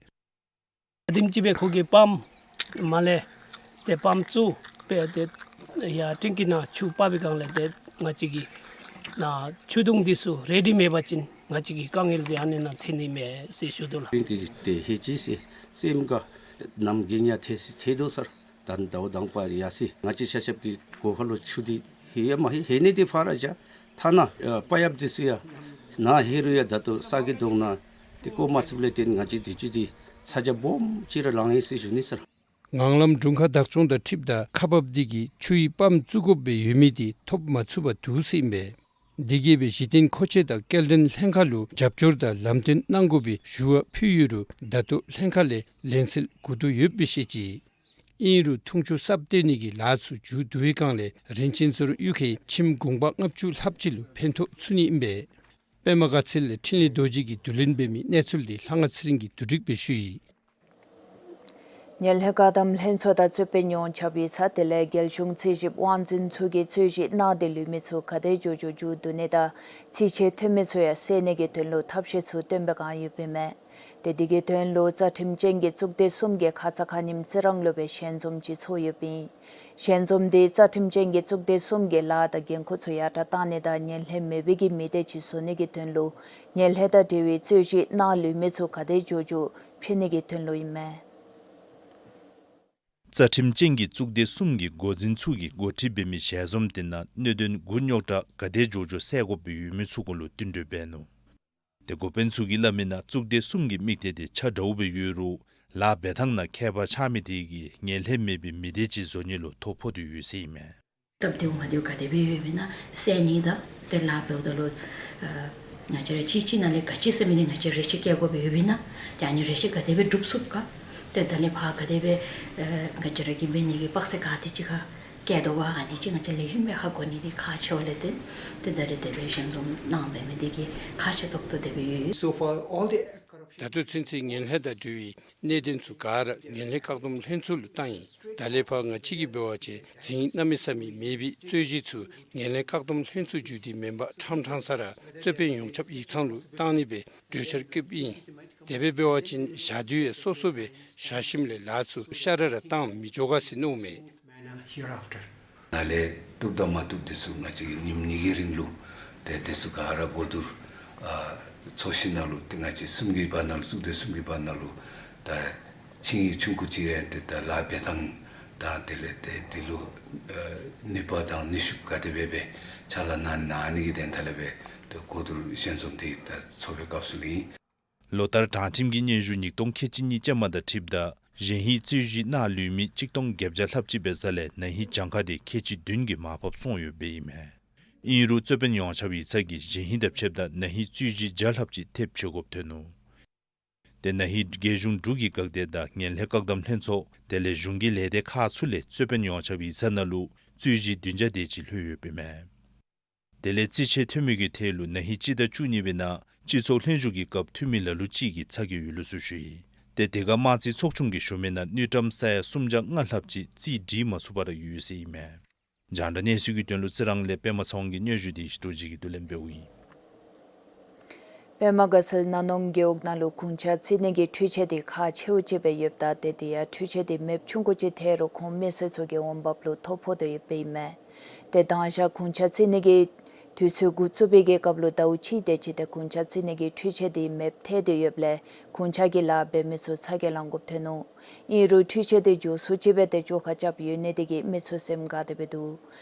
ཨ་དེམ་ཅིག་སྦེ་ཁོ་གིས་པམ་མར་ལས་ཏེ་པམ་བཙུགས་སྦེ་ཏེ་ཡར་ཊེང་ཀི་ནང་ཆུ་ཕབ་པའི་སྒང་ལས་ཏེ་ང་བཅས་ཀྱིས་ནཱ་ཆུ་དུང་འདི་ཚུ་རེ་ཌི་མེད་པ་ཅིན་ང་བཅས་ཀྱི་དཀའ་ངལ་འདི་ཨ་ནི་ནང་ཐོན་ནི་མས་ཟེར་ཞུ་དོ་ལགས། ཊེང་ཀི་གི་ཏེ་ཧེ་ཅི་ཟེར་སེམས་ཁར་ནམ་རྒྱུན་ཡང་ཐེ་སི་ཐེ་དོ་སར། ད་ཟླཝ་དང་པ་ཡར་སོ་ཡི། ང་བཅས་ཆ་ཁྱབ་ཀྱི་སྒོ་ཁར་ལུ་ཆུ་འདི་ལྷོད་ཡང་མ་ལྷོད། ལྷོད་ནི་འདི་ཕར་བཞག། ཐ་ན་ཨ་པ་ཡབ་འདི་ཚུ་ཡང་ནཱ་ལྷོད་རུང་ཡང་ད་ལྟོ་ས་གི་དོང་ནང་ཏེ་བཀོ་མ་ཚུགསཔ་ལས་བརྟེན་ང་བཅས་དུས་ཅི་འདི་ཚ་གྱང་སྦོམ་ཅིག་ར་ལང་ཡི་ཟེར་ཞུ་ནི་ཟེར། ངང་ལམ་དྲུང་ཁག་བདག་སྐྱོང་དང་འཁྲིལཝ་ད་ཁག་འབགཔ་འདི་གིས་ཆུའི་པམ་བཙུགས་དགོཔ་སྦེ་ཡོད་མི་དེ་ཐོབ་མ་ཚུགས་པར་འདུག་ཟེར་ཨིན་པས། དེ་གིས་སྦེ་གཞི་རྟེན་མཁོ་ཆས་དང་སྐྱེལ་འདྲེན་ལྷན་ཁག་ལུ་རྒྱབ་སྐྱོར་དང་ལམ་སྟོན་གནང་དགོ་པའི་ཞུ་བ་ཕུལ་ཡོད་རུང་ད་ལྟོ་ལྷན་ཁག་ལས་ལན་གསལ་དགོ་དོ་ཡོདཔ་སྦེ་བཤད་ཅི། ཨིན་རུང་འཐུང་ཆུ་གསརཔ་བཏོན་ནི་གི་ལཱ་ཚུ་མཇུག་བསྡུ་བའི་སྒང་ལས་རིན་ཆེན་ཟུར་གཡུས་ཁའི་ཁྱིམ་གུང་པ་ལྔ་བཅུ་ལྷགཔ་ཅིག་ལུ་ཕན་ཐོགས་ཚུགས་ནི་ཨིན་པས། པདྨ་དགའ་ཚལ་ལས་འཕྲིན་ལས་རྡོ་རྗེ་གིས་བསྡུ་ལེན་འབད་མི་གནས་ཚུལ་འདི་ལྷ་དབང་ཚེ་རིང་གིས་བསྡུ་སྒྲིག་འབད་ཞུ་ཡི། ངན་ལྷད་བཀག་སྡོམ་ལྷན་ཚོགས་དང་རྩོད་དཔོན་ཡོངས་ཁྱབ་ཡིག་ཚང་དེ་ལས་རྒྱལ་གཞུང་རྩིས་ཞིབ་དབང་འཛིན་ཚུ་གིས་རྩོད་གཞི་ནང་དེ་ལུས་མི་ཚུ་ག་དེ་མགྱོགས་མགྱོགས་མཇུག་བསྡུ་ནི་དང་རྩིས་ཆད་ཐོན་མི་ཚུ་ཡང་བསལ་ནི་གི་དོན་ལུ་ཐབས་ཤེས་ཚུ་བཏོན་པའི་སྒང་ཡོདཔ་ཨིན་མས། ཏེ་དེ་གི་དོན་ལུ་རྩ་ཁྲིམས་ཅན་གྱི་གཙུག་སྡེ་གསུམ་གྱིས་ཁ་ཙ་ཁ་ཉིནམ་རྩི་རང་ལུ་སྦེ་ཞལ་འཛོམས་ཅིག་ཚོགས་ཡོདཔ་ཨིན། ཞལ་འཛོམས་དེ་རྩ་ཁྲིམས་ཅན་གྱི་གཙུག་སྡེ་གསུམ་གྱི་ལཱ་དང་འགན་ཁུར་ཚུ་ཡར་དྲག་བཏང་ནི་དང་ངན་ལྷད་མེད་པའི་གི་མི་སྡེ་ཅིག་བཟོ་ནི་གི་དོན་ལུ་ངན་ལྷད་དང་འབྲེལ་བའི་རྩོད་གཞི་ནང་ལུས་མི་ཚུ་ག་དེ་མགྱོགས་མགྱོགས་ཕྱེ་ནི་གི་དོན་ལུ་ཨིན་མས། རྩ་ཁྲིམས་ཅན་གྱི་གཙུག་སྡེ་གསུམ་གྱི་འགོ་འཛིན་ཚུ་གིས་འགོ་ཁྲིད་འབད་མི་ཞལ་འཛོམས་དེ་ནང་གནད་དོན་མགུ་རྙོག་དྲགས་ག་དེ་མགྱོགས་མགྱོགས་སེལ་དགོཔ་སྦེ་ཡོད་མི་ཚུ་གུ་ལུ་བསྟུན་གྲོས་འབད་ནུག། ཏེ་འགོ་དཔོན་ཚུ་གིས་སླབ་མི་ནང་གཙུག་སྡེ་གསུམ་གྱི་དམིགས་གཏད་དེ་ཆ་འདྲཝ་སྦེ་ཡོད་རུང་ལཱ་འབད་ཐངས་ནང་ཁྱད་པར་ཆགས་མི་དེ་གིས་ངན་ལྷད་མེད་པའི་མི་སྡེ་ཅིག་བཟོ་ནི་ལུ་ཐོ་ཕོག་སྟེ་ཡོད་ཟེར་ཨིན་མས། སྟབས་བདེཝ་མ་བདེཝ་ག་དེ་སྦེ་ཡོདཔ་ཨིན་ན་སེལ་ནི་དང་ཏེ་ལཱ་འབདཝ་ད་ལུ་ཨ་ང་བཅས་ར་གཅིག་གཅིག་ནང་ལས་ག་ཅི་ཟེར་མི་འདི་ང་བཅས་ར་རེ་ཆེ་བཀལ་དགོཔ་སྦེ་ཡོདཔ་ཨིན་ན་ཏེ་ཨ་ནི་རེ་ཆེ་ག་དེ་སྦེ་སྒྲུབ་ཚུགས་ག། ཏེ་ད་ལས་ཕར་ག་དེ་སྦེ་ཨ་ང་བཅས་ར་གིས་འབད་ནི་གི་དཔག་ཚད་ག་དེ་ཅིག་ཁར་བཀལ་དོ་ག། ཨ་ནི་ཅིག་ང་བཅས་ལེགས་ཤོམ་སྦེ་ཧ་གོ་ནི་འདི་ཁག་ཆེ་བ་ལས་ཏེ་ཏེ་ད་རེས་དེ་སྦེ་ཞལ་འཛོམས་གནང་འབད་མི་འདི་གིས་ཁག་ཆེ་ཏོག་ཏོ་དེ་སྦེ་ཡོད། So far, all the ད་ལྟོ་ཚུན་ཚོད་ངན་ལྷད་དང་འབྲེལ་བའི་གནད་དོན་ཚུ་ག་ར་ངན་ལྷད་བཀག་སྡོམ་ལྷན་ཚོགས་ལུ་བཏང་ཡི། ད་ལས་ཕར་ང་བཅས་ཀྱིས་འབད་བ་ཅིན་རྫིང་གནམ་མེད་ས་མེད་མེད་པའི་རྩོད་གཞི་ཚུ་ངན་ལྷད་བཀག་སྡོམ་ལྷན་ཚོགས་བརྒྱུད་དེ་མེན་པར་ཕྲང་ཕྲང་ས་ར་རྩོད་དཔོན་ཡོངས་ཁྱབ་ཡིག་ཚང་ལུ་བཏང་ནི་སྦེ་གྲོས་འཆར་བཀོདཔ་ཨིན། དེ་སྦེ་འབད་བ་ཅིན་ཞག་དུས་ཡང་སོ་སོ་སྦེ་ཞག་ཤུལ་ལས་ལཱ་ཚུ་ཤ་ར་ར་བཏང་མི་འགྱོ་ག་ཟེར་མནོཝ་མས། Hereafter. ནཱ་ལས་བཏུབ་དང་མ་བཏུབ་འདི་ཚུ་ང་བཅས་ཀྱིས་ཉིནམ་གཉིས་ཀྱི་རིང་ལུ་ཏེ་འདི་ཚུ་ག་ར་གོ་བསྡུར་ཨ་ཚོགས་ཞིནམ་ལས་ཏེ་ང་བཅས་གསུམ་གྱི་བར་ན་ལུ་གཙུག་སྡེ་གསུམ་གྱི་བར་ན་ལུ་ད་ཆིངས་ཡིག་ཆུང་ཀུ་ཅིག་ཡང་ཏེ་ད་ལཱ་འབད་ཐངས་དང་དེ་ལས་ཏེ་འདི་ལུ་ཨ་ནུས་པ་དང་ནུས་ཤུགས་ག་དེ་སྦེ་སྦེ་ཕྱག་ལཱ་གནང་གནང་ནི་གི་དོན་དག་ལས་སྦེ་ཏེ་གོ་བསྡུར་ཞལ་འཛོམས་འདི་ད་ཚོགས་པའི་སྐབས་སུ་ལུ་ཨིན། ལོ་ལྟར་དྲང་ཁྲིམས་ཀྱི་སྙན་ཞུ་ཉིས་སྟོང་ཁལ་གཅིག་གཉིས་ཅན་མ་དང་འཁྲིལཝ་ད་གཞན་ཧིང་རྩོད་གཞི་ནང་ལུས་མི་གཅིག་སྟོང་བརྒྱད་བརྒྱ་ལྷགཔ་ཅིག་འབད་ས་ལས་ན་ཧིང་གྱངས་ཁ་དེ་ཁལ་གཅིག་བདུན་གྱིས་མར་ཕབ་སོང་ཡོདཔ་ཨིན་མས། ཨིན་རུང་རྩོད་དཔོན་ཡོངས་ཁྱབ་ཡིག་ཚང་གིས་གཞན་ཧིང་དང་ཕྱདཔ་ད་ན་ཧིང་རྩོད་གཞི་བརྒྱ་ལྷགཔ་ཅིག་ཐེབས་ཆི་དགོཔ་ཐོན་ནུག། ཏེ་ན་ཧིང་རྒྱལ་གཞུང་འབྲུག་གི་འགག་སྡེ་དང་ངན་ལྷད་བཀག་སྡོམ་ལྷན་ཚོགས་དེ་ལས་གཞུང་གི་ལས་སྡེ་ཁག་ཚུ་ལས་རྩོད་དཔོན་ཡོངས་ཁྱབ་ཡིག་ཚང་ནང་ལུ་རྩོད་གཞི་བདུན་བརྒྱ་དེ་ཅིག་ལྷོད་ཡོདཔ་ཨིན་མས། དེ་ལས་རྩིས་ཆད་ཐོན་མི་གི་ཐད་ལུ་ན་ཧིང་སྤྱི་ཟླ་བཅུ་གཉིས་པའི་ནང་སྤྱི་ཚོགས་ལྷན་བཞུགས་ཀྱི་སྐབས་འཐུས་མི་ལ་ལུ་ཅིག་གིས་ཚ་གྱང་ཡོད་ལུགས་ཚུ་ཞུ་ཡི། ཏེ་དེ་ཁར་དམངས་རྩིས་ཚོགས་ཆུང་གིས་ཞུ་མི་ནང་དངུལ་ཀྲམ་ས་ཡ་སུམ་བརྒྱ་ལྔ་ལྷགཔ་ཅིག་རྩིས་སྒྲིག་མ་ཚུགས་པར་ཡོད་ཟེར་ཨིན་མས། རྒྱང་བསྒྲགས་གནས་ཚུལ་གྱི་དོན་ལུ་རྩི་རང་ལས་པདྨ་ཚེ་དབང་གི་སྙན་ཞུ་དེ་ཡེ་ཤེས་རྡོ་རྗེ་གིས་བསྡུ་ལེན་འབདཝ་ཨིན། པདྨ་དགའ་ཚལ་ན་ནོང་རྒེད་འོག་ནང་ལུ་གུང་ཆ་རྩི་ནི་གི་འཕྲུལ་ཆས་དེ་ཁག་ཆེཝ་ཅིག་སྦེ་ཡོདཔ་ད་ཏེ་དེ་ཡང་འཕྲུལ་ཆས་དེ་མེདཔ་ཆུང་ཀུ་ཅིག་ཐལ་རུང་ཁོང་མི་སེར་ཚུ་གི་འོང་འབབ་ལུ་ཐོ་ཕོག་སྟེ་ཡོདཔ་ཨིན་མས། ཏེ་དང་ཞག་གུང་ཆ་རྩི་ནི་གི་དུས་ཚོད་འགོ་བཙུགས་པའི་གི་སྐབས་ལུ་ཟླཝ་གཅིག་དེ་ཅིག་ཏེ་གུང་ཆ་རྩི་ནི་གི་འཕྲུལ་ཆས་དེ་མེདཔ་ཐལ་ཏེ་ཡོདཔ་ལས་གུང་ཆ་གི་ལཱ་འབད་མི་ཚུ་ཚ་གྱང་ལང་དགོཔ་ཐོན་ནུག། ཨིན་རུང་འཕྲུལ་ཆས་དེ་མགྱོགས་སུ་ཅིག་སྦེ་ཏེ་འགྱོ་ཁ་རྐྱབ་ཡོད་ནི་དེ་གིས་མི་ཚུ་སེམས་དགའ་སྟེ་སྦེ་འདུག།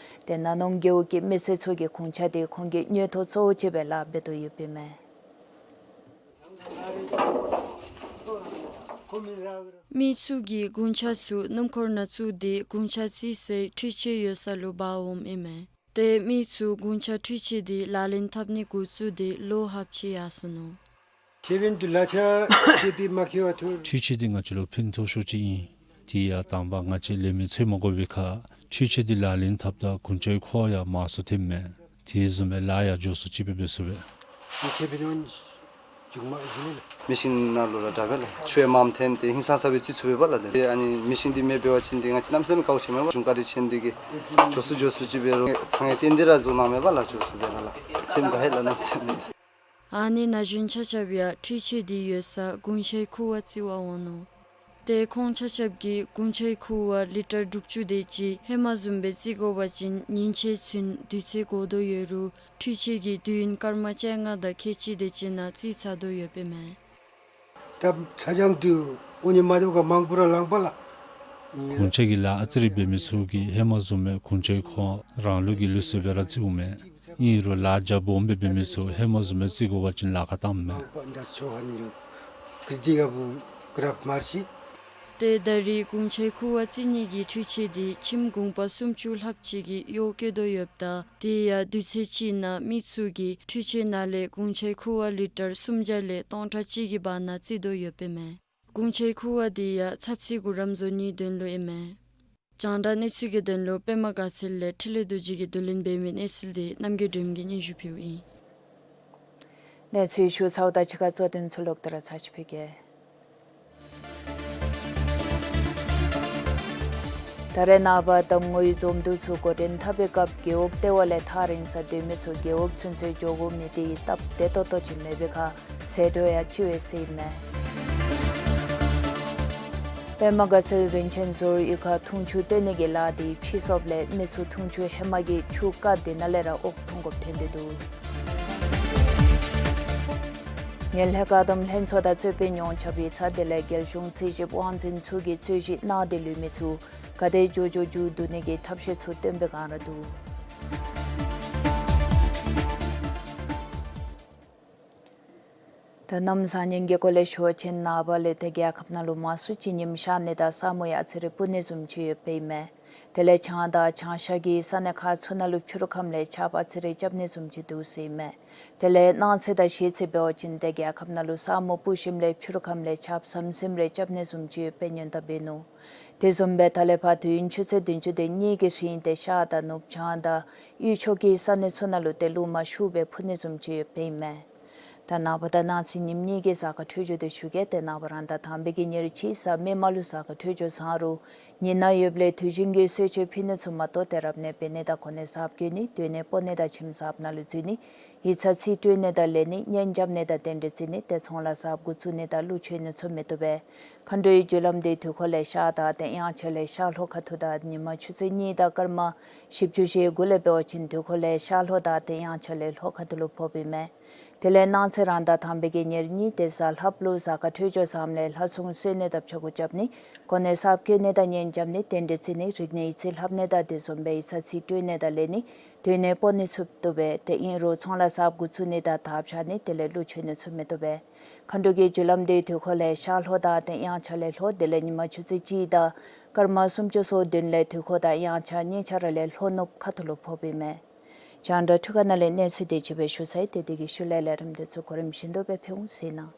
ཏེ་ན་ནོང་རྒེད་འོག་གི་མི་སེར་ཚུ་གིས་གུང་ཆ་དེ་ཁོང་གི་དངུལ་ཐོག་གཙོ་བོ་ཅིག་སྦེ་ལཱ་འབད་དོ་ཡོདཔ་ཨིན་མས། མི་ཚུ་གིས་གུང་ཆ་ཚུ་སྣུམ་འཁོར་ནང་བཙུགས་ཏེ་གུང་ཆ་རྩིས་སའི་འཕྲུལ་ཆས་ཡོད་ས་ལུ་འབག་འོངམ་ཨིན་མས། ཏེ་མི་ཚུ་གུང་ཆ་འཕྲུལ་ཆས་དེ་ལག་ལེན་འཐབ་ནི་འགོ་བཙུགས་ཏེ་ལོ་ལྷགཔ་ཅིག་ཡར་སོ་ནུག། ཁེ་ཕན་དུ་ལ་ཆ་ཁེ་ཕན་མ་ཁེ་བ་ཐུ། འཕྲུལ་ཆས་འདི་ང་བཅས་ལུ་ཕན་ཐོགས་ཤོས་ཅིག་ཨིན། དེ་ཡང་དང་པ་ང་བཅས་ལས་མི་འཚོལ་མ་དགོ་པའི་ཁར་འཕྲུལ་ཆས་འདི་ལག་ལེན་འཐབ་ད་གུང་ཆའི་མཁོ་བ་ཡང་མང་སུ་ཐོནམ་མས། དེ་བཟུམ་སྦེ་ལཱ་ཡང་མགྱོགས་སུ་ཅིག་སྦེ་འབད་ཚུགས་པས། ཁེ་ཕན་འདི་མཇུག་མ་བཞིན་ལ། མི་ཤིན་ནང་ལུ་ར་དྲག་པས་ལགས། ཆུ་ཡང་མངམ་འཐོན་ཏེ་ཧིང་སང་ས་སྦེ་རྩི་ཚུགས་པས་ལགས། ཏེ་ཨ་ནི་མི་ཤིན་འདི་མེད་པ་ཅིན་འདི་ང་བཅས་གནམ་མེད་ས་མེད་དཀའཝ་ཆེ་མས་པ། གཞུང་བཀའ་དྲིན་ཆེ་འདི་གིས་མགྱོགས་སུ་མགྱོགས་སུ་ཅིག་སྦེ་རོགས་ཚང་ཡང་བརྟེན་ཏེ་ར་བཟོ་གནང་མས་པ་ལགས། མགྱོགས་སུ་སྦེ་ར་ལགས། སེམས་དགའ་ཡི་ལགས་གནམ་མེད་ས་མེད། ཨ་ནི་ན་གཞོན་ཆ་ཁྱབ་ཡང་འཕྲུལ་ཆས་འདི་ཡོད་སར་གུང་ཆའི་ཁུ་བ་བརྩི་བར་འོང་ནུག། ཏེ་ཁོང་ཆ་ཁྱབ་ཀྱིས་གུང་ཆའི་ཁུ་བ་ལི་ཊར་དྲུག་ཅུ་དེ་ཅིག་ཧེ་མ་བཟུམ་སྦེ་བརྩི་དགོ་པ་ཅིན་ཉིན་ཕྱེད་ཚུན་དུས་ཚོད་འགོར་དོ་ཡོད་རུང་འཕྲུལ་ཆས་ཀྱིས་དུས་ཡུན་སྐར་མ་བཅོ་ལྔ་དང་ཁལ་གཅིག་དེ་ཅིག་ནང་བརྩི་ཚར་དོ་ཡོདཔ་ཨིན་མས། ད་ཚ་གྱང་དུ་འོང་ནི་མ་བཏུབ་ག་མང་པོ་ར་ལང་པ་ལགས། གུང་ཆ་གི་ལཱ་ཨ་ཙི་རེ་འབད་མི་ཚུ་གིས་ཧེ་མ་བཟུམ་སྦེ་གུང་ཆའི་ཁུ་བ་རང་ལུགས་ཀྱི་ལུགས་སྲོལ་སྦེ་ར་བརྩིཝ་མས། ཨིན་རུང་ལཱ་རྒྱ་སྦོམ་སྦེ་འབད་མི་ཚུ་ཧེ་མ་བཟུམ་སྦེ་བརྩི་དགོ་པ་ཅིན་ལཱ་ཁག་བཏངམ་མས། ཏེ་ད་རེས་གུང་ཆའི་ཁུ་བ་བརྩི་ནི་གི་འཕྲུལ་ཆས་འདི་ཁྱིམ་གུང་པ་སུམ་ཅུ་ལྷགཔ་ཅིག་གིས་གཡོག་བཀོལ་དོ་ཡོདཔ་ད་དེ་ཡང་དུས་ཚོད་གཅིག་ནང་མི་ཚུ་གིས་འཕྲུལ་ཆས་ནང་ལས་གུང་ཆའི་ཁུ་བ་ལི་ཊར་སུམ་བརྒྱ་ལས་སྟོང་ཕྲག་གཅིག་གི་བར་ན་བརྩི་དོ་ཡོདཔ་ཨིན་མས། གུང་ཆའི་ཁུ་བ་དེ་ཡང་ཚར་ཚི་གུ་རམ་བཟོ་ནིའི་དོན་ལུ་ཨིན་མས། རྒྱང་བསྒྲགས་གནས་ཚུལ་གྱི་དོན་ལུ་པདྨ་དགའ་ཚལ་ལས་འཕྲིན་ལས་རྡོ་རྗེ་གིས་བསྡུ་ལེན་འབད་མི་གནས་ཚུལ་དེ་རྣམ་རྒྱལ་སྒྲོལ་མ་གིས་སྙན་ཞུ་ཕུལཝ་ཨིན། གནས་ཚུལ་ཞུ་ཚརཝ་དང་གཅིག་ཁར་གཙོ་དོན་ཚུ་ལོག་སྟེ་ར་ཚར་ཅིག་ཕུལ་གེ། ད་རེས་ནངས་པ་གདམ་ངོའི་འཛོམས་འདུ་ཚུ་འགོ་འདྲེན་འཐབ་པའི་སྐབས་རྒེད་འོག་ལྟེ་བ་ལས་ཐག་རིང་སར་སྡོད་མི་ཚུ་རྒེད་འོག་ཚུན་ཚོད་འགྱོ་དགོ་མི་དེ་སྟབས་བདེ་ཏོག་ཏོ་ཅིག་མེད་པའི་ཁར་ཟད་འགྲོ་ཡང་ལྕི་བས་ཟེར་ཨིན་མས། པདྨ་དགའ་ཚལ་རིན་ཆེན་ཟུར་གཡུས་ཁར་འཐུང་ཆུ་བཏོན་ནི་གི་ལཱ་དེ་ཕྱིས་སོངམ་ལས་མི་ཚུ་འཐུང་ཆུ་ཧེ་མ་གི་ཆུ་རྐ་དེ་ནང་ལས་ར་ཨོག་འཐུང་དགོཔ་ཐོན་ཏེ་འདུག། ངན་ལྷད་བཀག་སྡོམ་ལྷན་ཚོགས་དང་རྩོད་དཔོན་ཡོངས་ཁྱབ་ཡིག་ཚང་དེ་ལས་རྒྱལ་གཞུང་རྩིས་ཞིབ་དབང་འཛིན་ཚུ་གིས་རྩོད་གཞི་ནང་དེ་ལུས་མི་ཚུ་ག་དེ་མགྱོགས་མགྱོགས་མཇུག་བསྡུ་ནི་གི་ཐབས་ཤེས་ཚུ་བཏོན་པའི་བསྒང་ར་འདུག། ད་གནམ་བཟང་ངན་གྱི་སྐོར་ལས་ཞུ་བ་ཅིན་ནངས་པ་ལས་ཏེ་རྒྱལ་ཁབ་ནང་ལུ་མང་སུ་ཅིག་ཉིམ་ཤར་ནི་དང་ས་སྨུག་ཡང་ཨ་ཙི་རེ་སྤུབ་ནི་བཟུམ་ཅིག་ཡོདཔ་ཨིན་མས། དེ་ལས་བྱང་དང་བྱང་ཤར་གྱི་ས་གནས་ཁག་ཚུ་ནང་ལུ་ཕྱི་རུ་ཁམས་ལས་ཆརཔ་ཨ་ཙི་རེ་རྐྱབ་ནི་བཟུམ་ཅིག་འདུག་ཟེར་ཨིན་མས། དེ་ལས་གནངས་ཚེ་དང་ཤེས་ཚེ་འབད་བ་ཅིན་ཏེ་རྒྱལ་ཁབ་ནང་ལུ་ས་སྨུག་སྤུབ་ཞིནམ་ལས་ཕྱི་རུ་ཁམས་ལས་ཆརཔ་ཟམ་ཟིམ་རེ་རྐྱབ་ནི་བཟུམ་ཅིག་ཡོདཔ་སྦེ་སྔོན་བརྡ་འབད་ནུག། དེ་བཟུམ་སྦེ་ད་ལས་ཕར་དུས་ཡུན་ཆུ་ཚོད་བདུན་ཅུ་དོན་གཉིས་ཀྱི་རིང་ཏེ་ཤར་དང་ནུབ་བྱང་དང་དབུས་ཕྱོགས་ཀྱི་ས་གནས་ཚུ་ནང་ལུ་ཏེ་རླུང་མ་ཤུགས་སྦེ་འཕུ་ནི་བཟུམ་ཅིག་ཡོདཔ་ཨིན་མས། ད་ནངས་པ་དང་གནངས་ཚེ་ཉིནམ་གཉིས་ཀྱི་གཟའ་སྐར་འཕྲོད་སྦྱོར་དེ་ཞུ་གེ། ཏེ་ནངས་པ་རང་ཟླ་དང་པའི་གི་ཉེར་གཅིག་གཟའ་མིག་དམར་ལུ་གཟའ་སྐར་འཕྲོད་སྦྱོར་བཟང་རུང་ཉིན་ནང་ཡོདཔ་ལས་དུས་རྒྱུན་གྱི་གསོལ་མཆོད་ཕུལ་ནི་ཚུ་མ་གཏོགས་ཏེ་རབ་གནས་འབད་ནི་དང་གོ་གནས་གསརཔ་བསྐོ་ནི་སྡོད་གནས་སྤོ་ནི་དང་ཁྱིམ་གསརཔ་ནང་ལུ་འཛུལ་ནི་ཡིག་ཚང་རྩིས་སྤྲོད་ནི་དང་ལེན་ནི་གཉེན་རྐྱབ་ནི་དང་རྟེན་འབྲེལ་བརྩི་ནི་ཏེ་ཚོང་ལཱ་གསརཔ་འགོ་བཙུགས་ནི་དང་གླུ་མཆོད་ནི་ཚུ་མི་བཏུབ་པས། མཁའ་འགྲོའི་རྒྱུ་ལམ་དེ་དུས་འཁོར་ལས་ཤར་དང་ཏེ་དབྱངས་འཆར་ལས་ཤར་ལྷོ་ཁ་ཐུག་དང་ཉིན་མ་ཆུ་ཚོད་གཉིས་དང་སྐར་མ་བཞི་བཅུ་ཞེ་དགུ་ལས་འབད་བ་ཅིན་དུས་འཁོར་ལས་ཤར་ལྷོ་དང་ཏེ་དབྱངས་འཆར་ལས་ལྷོ་ཁ་ཐུག་ལུ་ཕོགཔ་ཨིན་མས། དེ་ལས་གནངས་ཚེ་རང་ཟླ་དང་པའི་གི་ཉེར་གཉིས་ཏེ་གཟའ་ལྷགཔ་ལུ་གཟའ་སྐར་འཕྲོད་སྦྱོར་བཟངམ་ལས་ལྷ་སྲུང་གསོལ་ནི་དང་ཕྱག་འགུ་རྐྱབ་ནི་གོ་གནས་གསརཔ་བསྐོ་ནི་དང་གཉེན་རྐྱབ་ནི་རྟེན་འབྲེལ་བརྩི་ནི་རིག་གནས་ཡིག་ཚད་ལྷབ་ནི་དང་དེ་བཟུམ་སྦེ་ཡིག་ཚང་རྩིས་སྤྲོད་ནི་དང་ལེན་ནི་སྡོད་གནས་སྤོ་ནི་ཚུ་བཏུབ་པས། ཏེ་ཨིན་རུང་ཚོང་ལཱ་གསརཔ་འགོ་བཙུགས་ནི་དང་དར་འཕྱར་ནི་དེ་ལས་གླུ་མཆོད་ནི་ཚུ་མི་བཏུབ་པས། མཁའ་འགྲོ་གི་རྒྱུ་ལམ་དེ་དུས་འཁོར་ལས་ཤར་ལྷོ་དང་ཏེ་དབྱངས་འཆར་ལས་ལྷོ་དེ་ལས་ཉིན་མ་ཆུ་ཚོད་གཅིག་དང་སྐར་མ་སུམ་ཅུ་སོ་བདུན་ལས་དུས་འཁོར་དང་དབྱངས་འཆར་གཉིས་ཆ་ར་ལས་ལྷོ་ནུབ་ཁ་ཐུག་ལུ་ཕོགཔ་ཨིན་མས། རྒྱང་བསྒྲགས་འཕྲུལ་ཁང་ནང་ལས་གནས་ཚུལ་དེ་ཅིག་སྦེ་ཞུ་ཚར་ཡི། ཏེ་དེ་གི་ཤུལ་ལས་ལས་རིམ་དེ་ཚུ་གོ་རིམ་བཞིན་དུ་སྦེ་ཕུལ་འོང་ཟེར་ནི།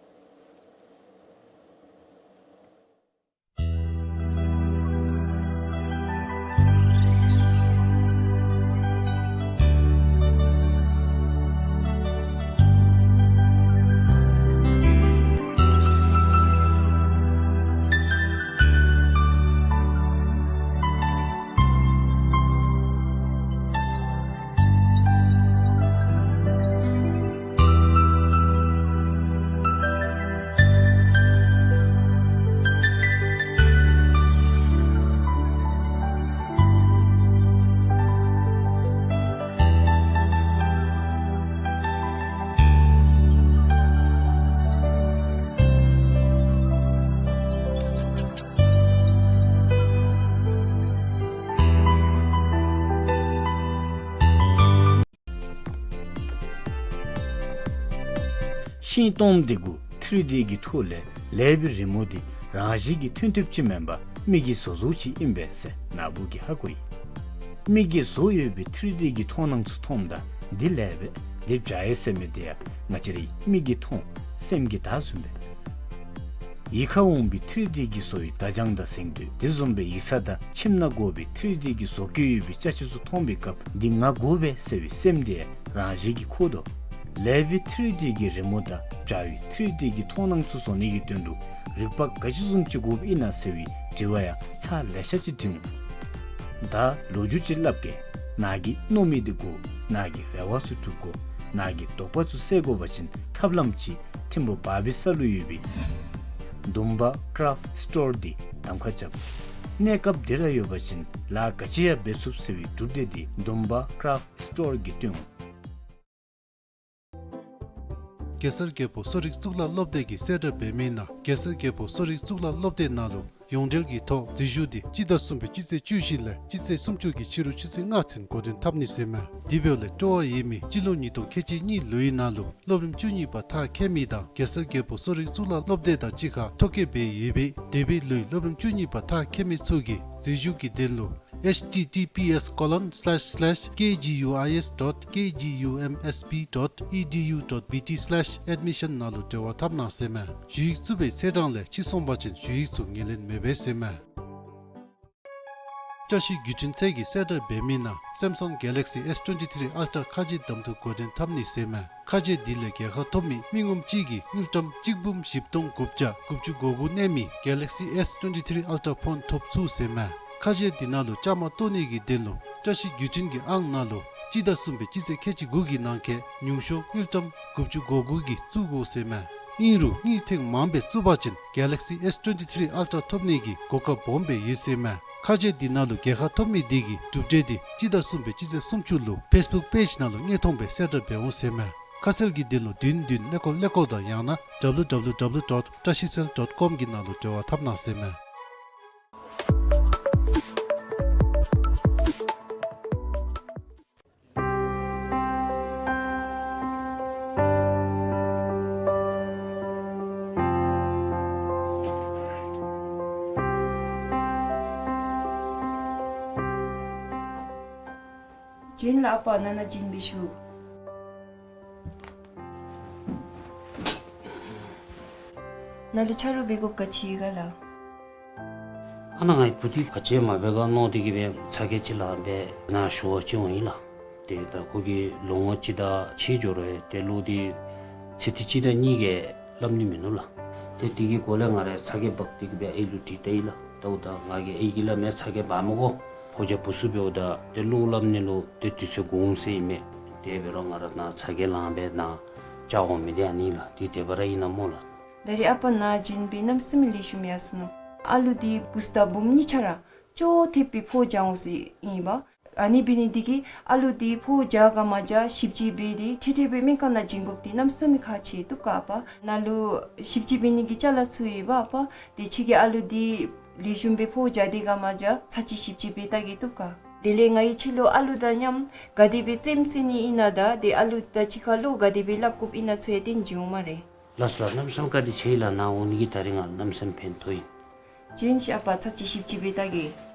ཤིང་སྟོང་དེ་གུ་ཐི་རི་ཌི་གི་ཐོག་ལས་ལས་པའི་རི་མོ་དེ་རང་བཞིན་གྱིས་ཐོན་ཐུབ་ཅིག་མེན་པར་མི་གིས་བཟོ་བཟོཝ་ཅིག་ཨིན་པས་ཟེར་ནཱ་བུ་གིས་ཧ་གོ་ཡི། མི་གིས་བཟོ་ཡོད་པའི་ཐི་རི་ཌི་གི་མཐོང་སྣང་ཚུ་མཐོངམ་ད་འདི་ལས་པས་འདི་བྱ་ཡི་ཟེར་མི་དེ་ཡང་ང་བཅས་རའི་མིག་གིས་མཐོང་སེམས་ཀྱིས་བལྟ་བཟུམ་སྦེ། ཡིད་ཁར་འོང་བའི་ཐི་རི་ཌི་གི་བཟོ་བའི་བརྡ་བྱང་དང་གཟེངས་བསྟོད་དེ་བཟུམ་སྦེ་ཡིག་ཚང་དང་ཁྱིམ་ནང་དགོ་པའི་ཐི་རི་ཌི་གི་བཟོ་བཀོད་ཡོད་པའི་ཅ་ཆས་ཚུ་མཐོང་པའི་སྐབས་འདི་ང་དགོ་པས་ཟེར་བའི་སེམས་དེ་རང་བཞིན་གྱིས་འཁོལ་དོ། ལས་པའི་ཐི་རི་ཌི་གི་རི་མོ་དང་བྱ་བའི་ཐི་རི་ཌི་གི་མཐོང་སྣང་ཚུ་བཟོ་ནི་གི་དོན་ལུ་རིག་པ་ག་ཅི་བཟུམ་ཅིག་དགོཔ་ཨིན་ན་ཟེར་བའི་དྲི་བ་ཡང་ཚར་ལེ་ཤ་ཅིག་དྲིས་འོང་། ད་ལོ་རྒྱུས་ཅིག་སླབ་གེ། ནཱ་གིས་མནོ་མི་དེ་དགོ། ནཱ་གི་རེ་བ་ཚུ་སྒྲུབ་དགོ། ནཱ་གི་དོགས་པ་ཚུ་སེལ་དགོ་པ་ཅིན་ཐབས་ལམ་ཅིག་ཐིམ་ཕུ་བར་བི་ས་ལུ་ཡོད་པའི་དུམ་པ་ཀ་རབ་སི་ཊོར་འདི་གདམ་ཁ་རྐྱབ། གནས་སྐབས་འདི་ར་ཡོད་པ་ཅིན་ལཱ་ག་ཅི་ཡང་འབད་ཚུགས་ཟེར་བའི་གྲུབ་འབྲས་འདི་དུམ་པ་ཀ་རབ་སི་ཊོར་གྱིས་སྟོན་འོང་། གེ་སར་རྒྱལ་པོ་གསོ་རིག་གཙུག་ལག་སློབ་སྡེ་གིས་གསལ་བསྒྲགས་འབད་མི་ནང་གེ་སར་རྒྱལ་པོ་གསོ་རིག་གཙུག་ལག་སློབ་སྡེ་ནང་ལུ་ཡོངས་འབྲེལ་གྱི་ཐོག་འཛུལ་ཞུགས་འདི་སྤྱི་ཟླ་གསུམ་པའི་སྤྱི་ཚེས་བཅུ་བཞི་ལས་སྤྱི་ཚེས་སུམ་ཅུ་གི་ཕྱི་རུ་ཆུ་ཚོད་ལྔ་ཚུན་འགོ་འདྲེན་འཐབ་ནི་ཟེར་མས། དེ་འབདཝ་ལས་སྤྲོ་བ་ཡོད་མི་སྤྱི་ལོ་ཉིས་སྟོང་ཁལ་གཅིག་གཉིས་ལོའི་ནང་ལུ་སློབ་རིམ་བཅུ་གཉིས་པ་མཐར་འཁྱོལ་མི་དང་གེ་སར་རྒྱལ་པོ་གསོ་རིག་གཙུག་ལག་སློབ་སྡེ་དང་གཅིག་ཁར་ཐོ་བཀོད་འབད་ཡོད་པའི་འདས་པའི་ལོའི་སློབ་རིམ་བཅུ་གཉིས་པ་མཐར་འཁྱོལ་མི་ཚུ་གིས་འཛུལ་ཞུགས་ཀྱི་དོན་ལུ་H T T P S colon slash slash K G U I S dot K G U M S P dot E D U dot B T slash admission ནང་ལུ་འབྲེལ་བ་འཐབ་གནང་ཟེར་མས། ཞུ་ཡིག་བཙུགས་པའི་ཚེས་གྲངས་ལས་ཕྱིས་སོང་པ་ཅིན་ཞུ་ཡིག་ཚུ་ངོས་ལེན་མི་འབད་ཟེར་མས། བཀྲ་ཤིས་བརྒྱུད་འཕྲིན་ཚད་ཀྱིས་གསལ་བསྒྲགས་འབད་མི་ནང་Samsung Galaxy S twenty-three Ultra ཁ་རྗེ་གདམ་འཐུ་འགོ་འདྲེན་འཐབ་ནི་ཟེར་མས། ཁ་རྗེ་འདི་ལས་རྒྱལ་ཁ་ཐོབ་མི་མི་ངོམ་གཅིག་གིས་དངུལ་ཀྲམ་གཅིག་འབུམ་བཞི་སྟོང་དགུ་བརྒྱ་དགུ་བཅུ་གོ་དགུ་གནས་མི་Galaxy S twenty-three Ultra ཕོན་ཐོབ་ཚུགས་ཟེར་མས། ཁ་རྗེ་འདི་ནང་ལུ་བཅའ་མར་གཏོགས་ནི་གི་དོན་ལུ་བཀྲ་ཤིས་བརྒྱུད་འཕྲིན་གྱི་ཨང་ནང་ལུ་སྤྱི་ཟླ་གསུམ་པའི་སྤྱི་ཚེས་ཁལ་གཅིག་དགུ་གི་ནང་འཁོད་ཉུང་ཤོས་དངུལ་ཀྲམ་དགུ་བཅུ་གོ་དགུ་གིས་བཙུགས་དགོ་ཟེར་མས། ཨིན་རུང་དངུལ་ཐེངས་མངམ་སྦེ་བཙུགས་པ་ཅིན་Galaxy S twenty-three Ultra ཐོབ་ནི་གི་གོ་སྐབས་སྦོམ་སྦེ་ཡོད་ཟེར་མས། ཁ་རྗེ་འདི་ནང་ལུ་རྒྱལ་ཁ་ཐོབ་མི་དེ་གི་གྲུབ་འབྲས་དེ་སྤྱི་ཟླ་གསུམ་པའི་སྤྱི་ཚེས་སུམ་ཅུ་ལུ་Facebook page ནང་ལུ་དངོས་མཐོང་སྦེ་གསལ་བསྒྲགས་འབད་འོང་ཟེར་མས། ཁ་གསལ་གྱི་དོན་ལུ་བདུན་བདུན་ཀླད་ཀོར་ཀླད་ཀོར་དང་ཡང་ན་W W W dot trashicell dot com གི་ནང་ལུ་འབྲེལ་བ་འཐབ་གནང་ཟེར་མས། བྱིན་ལ་ཨ་པ་ནཱ་ནཱ་བྱིན་འབད་ཤོག། ནཱ་ལུ་ཆ་རོགས་འབད་དགོཔ་ག་ཅི་ཡོད་ག་ལགས། ཨ་ནཱ་ངེའི་བུ་འདི་ག་ཅི་མ་འབད་ག་མནོ་སྟེ་གིས་སྦེ་ཚ་གྱང་ཅིག་ལང་སྦེ་ནཱ་ཞུ་བར་བྱོན་འོང་ཡི་ལགས། ཏེ་ད་ཁོ་གིས་ལོ་ངོ་གཅིག་དང་ཕྱེད་འགྱོ་རུང་ཏེ་ལོག་སྟེ་ ཚེ་འདི་གཅིག་དང་གཉིས་ཀྱི་སླབ་ནི་མིན་ནུག་ལགས། ཏེ་དེ་གི་སྒོ་ལས་ང་ར་ཚ་གྱང་འབག་སྟེ་གི་སྦེ་ཨའི་ལུ་དྲིས་ལྟ་ཡི་ལགས། ལྟཝ་ད་ང་གིས་ཨའི་གི་སླབ་མི་ཚ་གྱང་འབག་མི་དགོ། ཕོ་རྒྱས་བུ་ཚུ་འབདཝ་ད་ཏེ་བློ་སླབ་ནི་ལུ་ཏེ་དུས་ཚོད་འགོར་འོང་ཟེར་ཨིན་མས། དེ་འབད་རུང་ང་ར་ནཱ་ཚ་གྱང་ལང་སྦེ་ནཱ་བཅར་འོང་མི་འདི་ཨ་ནི་ལགས། ཏེ་དེ་སྦེ་ར་ཨིན་ན་སྨོ་ལགས། ད་རེས་ཨ་པ་ནཱ་བྱོན་སྦེ་གནམ་མེད་ས་མེད་ལེགས་ཤོམ་ཡར་སོ་ནུག། ཨ་ལུ་འདི་བུཚ་དང་བུམོ་གཉིས་ཆ་ར་ཅོག་འཐདཔ་སྦེ་ཕོཝ་རྒྱག་འོང་ཟེར་ཨིན་པ། ཨ་ནི་འབད་ནི་འདི་གིས་ཨ་ལུ་འདི་ཕོཝ་རྒྱག་ག་མ་རྒྱག་ཞིབ་དཔྱད་འབད་དེ་འཕྲལ་འཕྲལ་སྦེ་སྨན་ཁང་ནང་བྱིན་དགོཔ་འདི་གནམ་མེད་ས་མེད་ཁག་ཆེ་བཏུབ་ག་ཨ་པ། ནཱ་ལུ་ཞིབ་དཔྱད་འབད་ནི་གི་ཅ་ལ་ཚུ་ཡོད་པ་ཨ་པ། ཏེ་ཁྱོད་ཀྱིས་ཨ་ལུ་འདི་ལེགས་ཤོམ་སྦེ་ཕོཝ་རྒྱག་དེས་ག་མ་རྒྱག་ཚར་གཅིག་ཞིབ་དཔྱད་འབད་བལྟ་གེ་བཏུབ་ག། དེ་ལས་ང་གིས་ཁྱོད་ལུ་ཨ་ལུ་དང་མཉམ་ག་དེ་སྦེ་རྩེདམོ་རྩེ་ནི་ཨིན་ན་དང་ཏེ་ཨ་ལུ་དང་གཅིག་ཁར་ལུ་ག་དེ་སྦེ་སླབ་དགོཔ་ཨིན་ན་ཚུ་ཡང་སྟོན་བྱིན་འོང་སྨ་རེ། ལགས་སོ་ལགས། གནམ་མེད་ས་མེད་བཀའ་དྲིན་ཆེ་ལགས། ནཱ་འོང་ནི་གིས་ད་རིས་ང་གནམ་མེད་ས་མེད་ཕན་ཐོགས་ཡི། བྱོན་ཤིག་ཨ་པ། ཚར་གཅིག་ཞིབ་དཔྱད་འབད་བལྟ་གེ།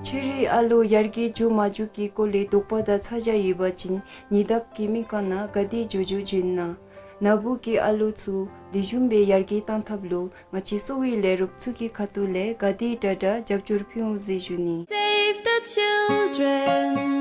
ཁྱོད་རའི་ཨ་ལུ་ཡར་རྒྱས་འགྱོ་མ་འགྱོ་གི་སྐོར་ལས་དོགས་པ་དང་ཚ་གྱང་ཡོད་པ་ཅིན་ཉེ་འདབས་ཀྱི་སྨན་ཁང་ནང་ག་དེ་མགྱོགས་མགྱོགས་བྱོན་གནང་། ནཱ་བུ་གི་ཨ་ལུ་ཚུ་ལེགས་ཤོམ་སྦེ་ཡར་རྒྱས་གཏང་ཐབས་ལུ་ང་བཅས་གསོ་བའི་ལས་རོགསཔ་ཚུ་གི་ཁ་ཐུག་ལས་ག་དེ་དྲག་དྲག་རྒྱབ་སྐྱོར་ཕུལ་འོང་ཟེར་ཞུ་ནི། Save the children.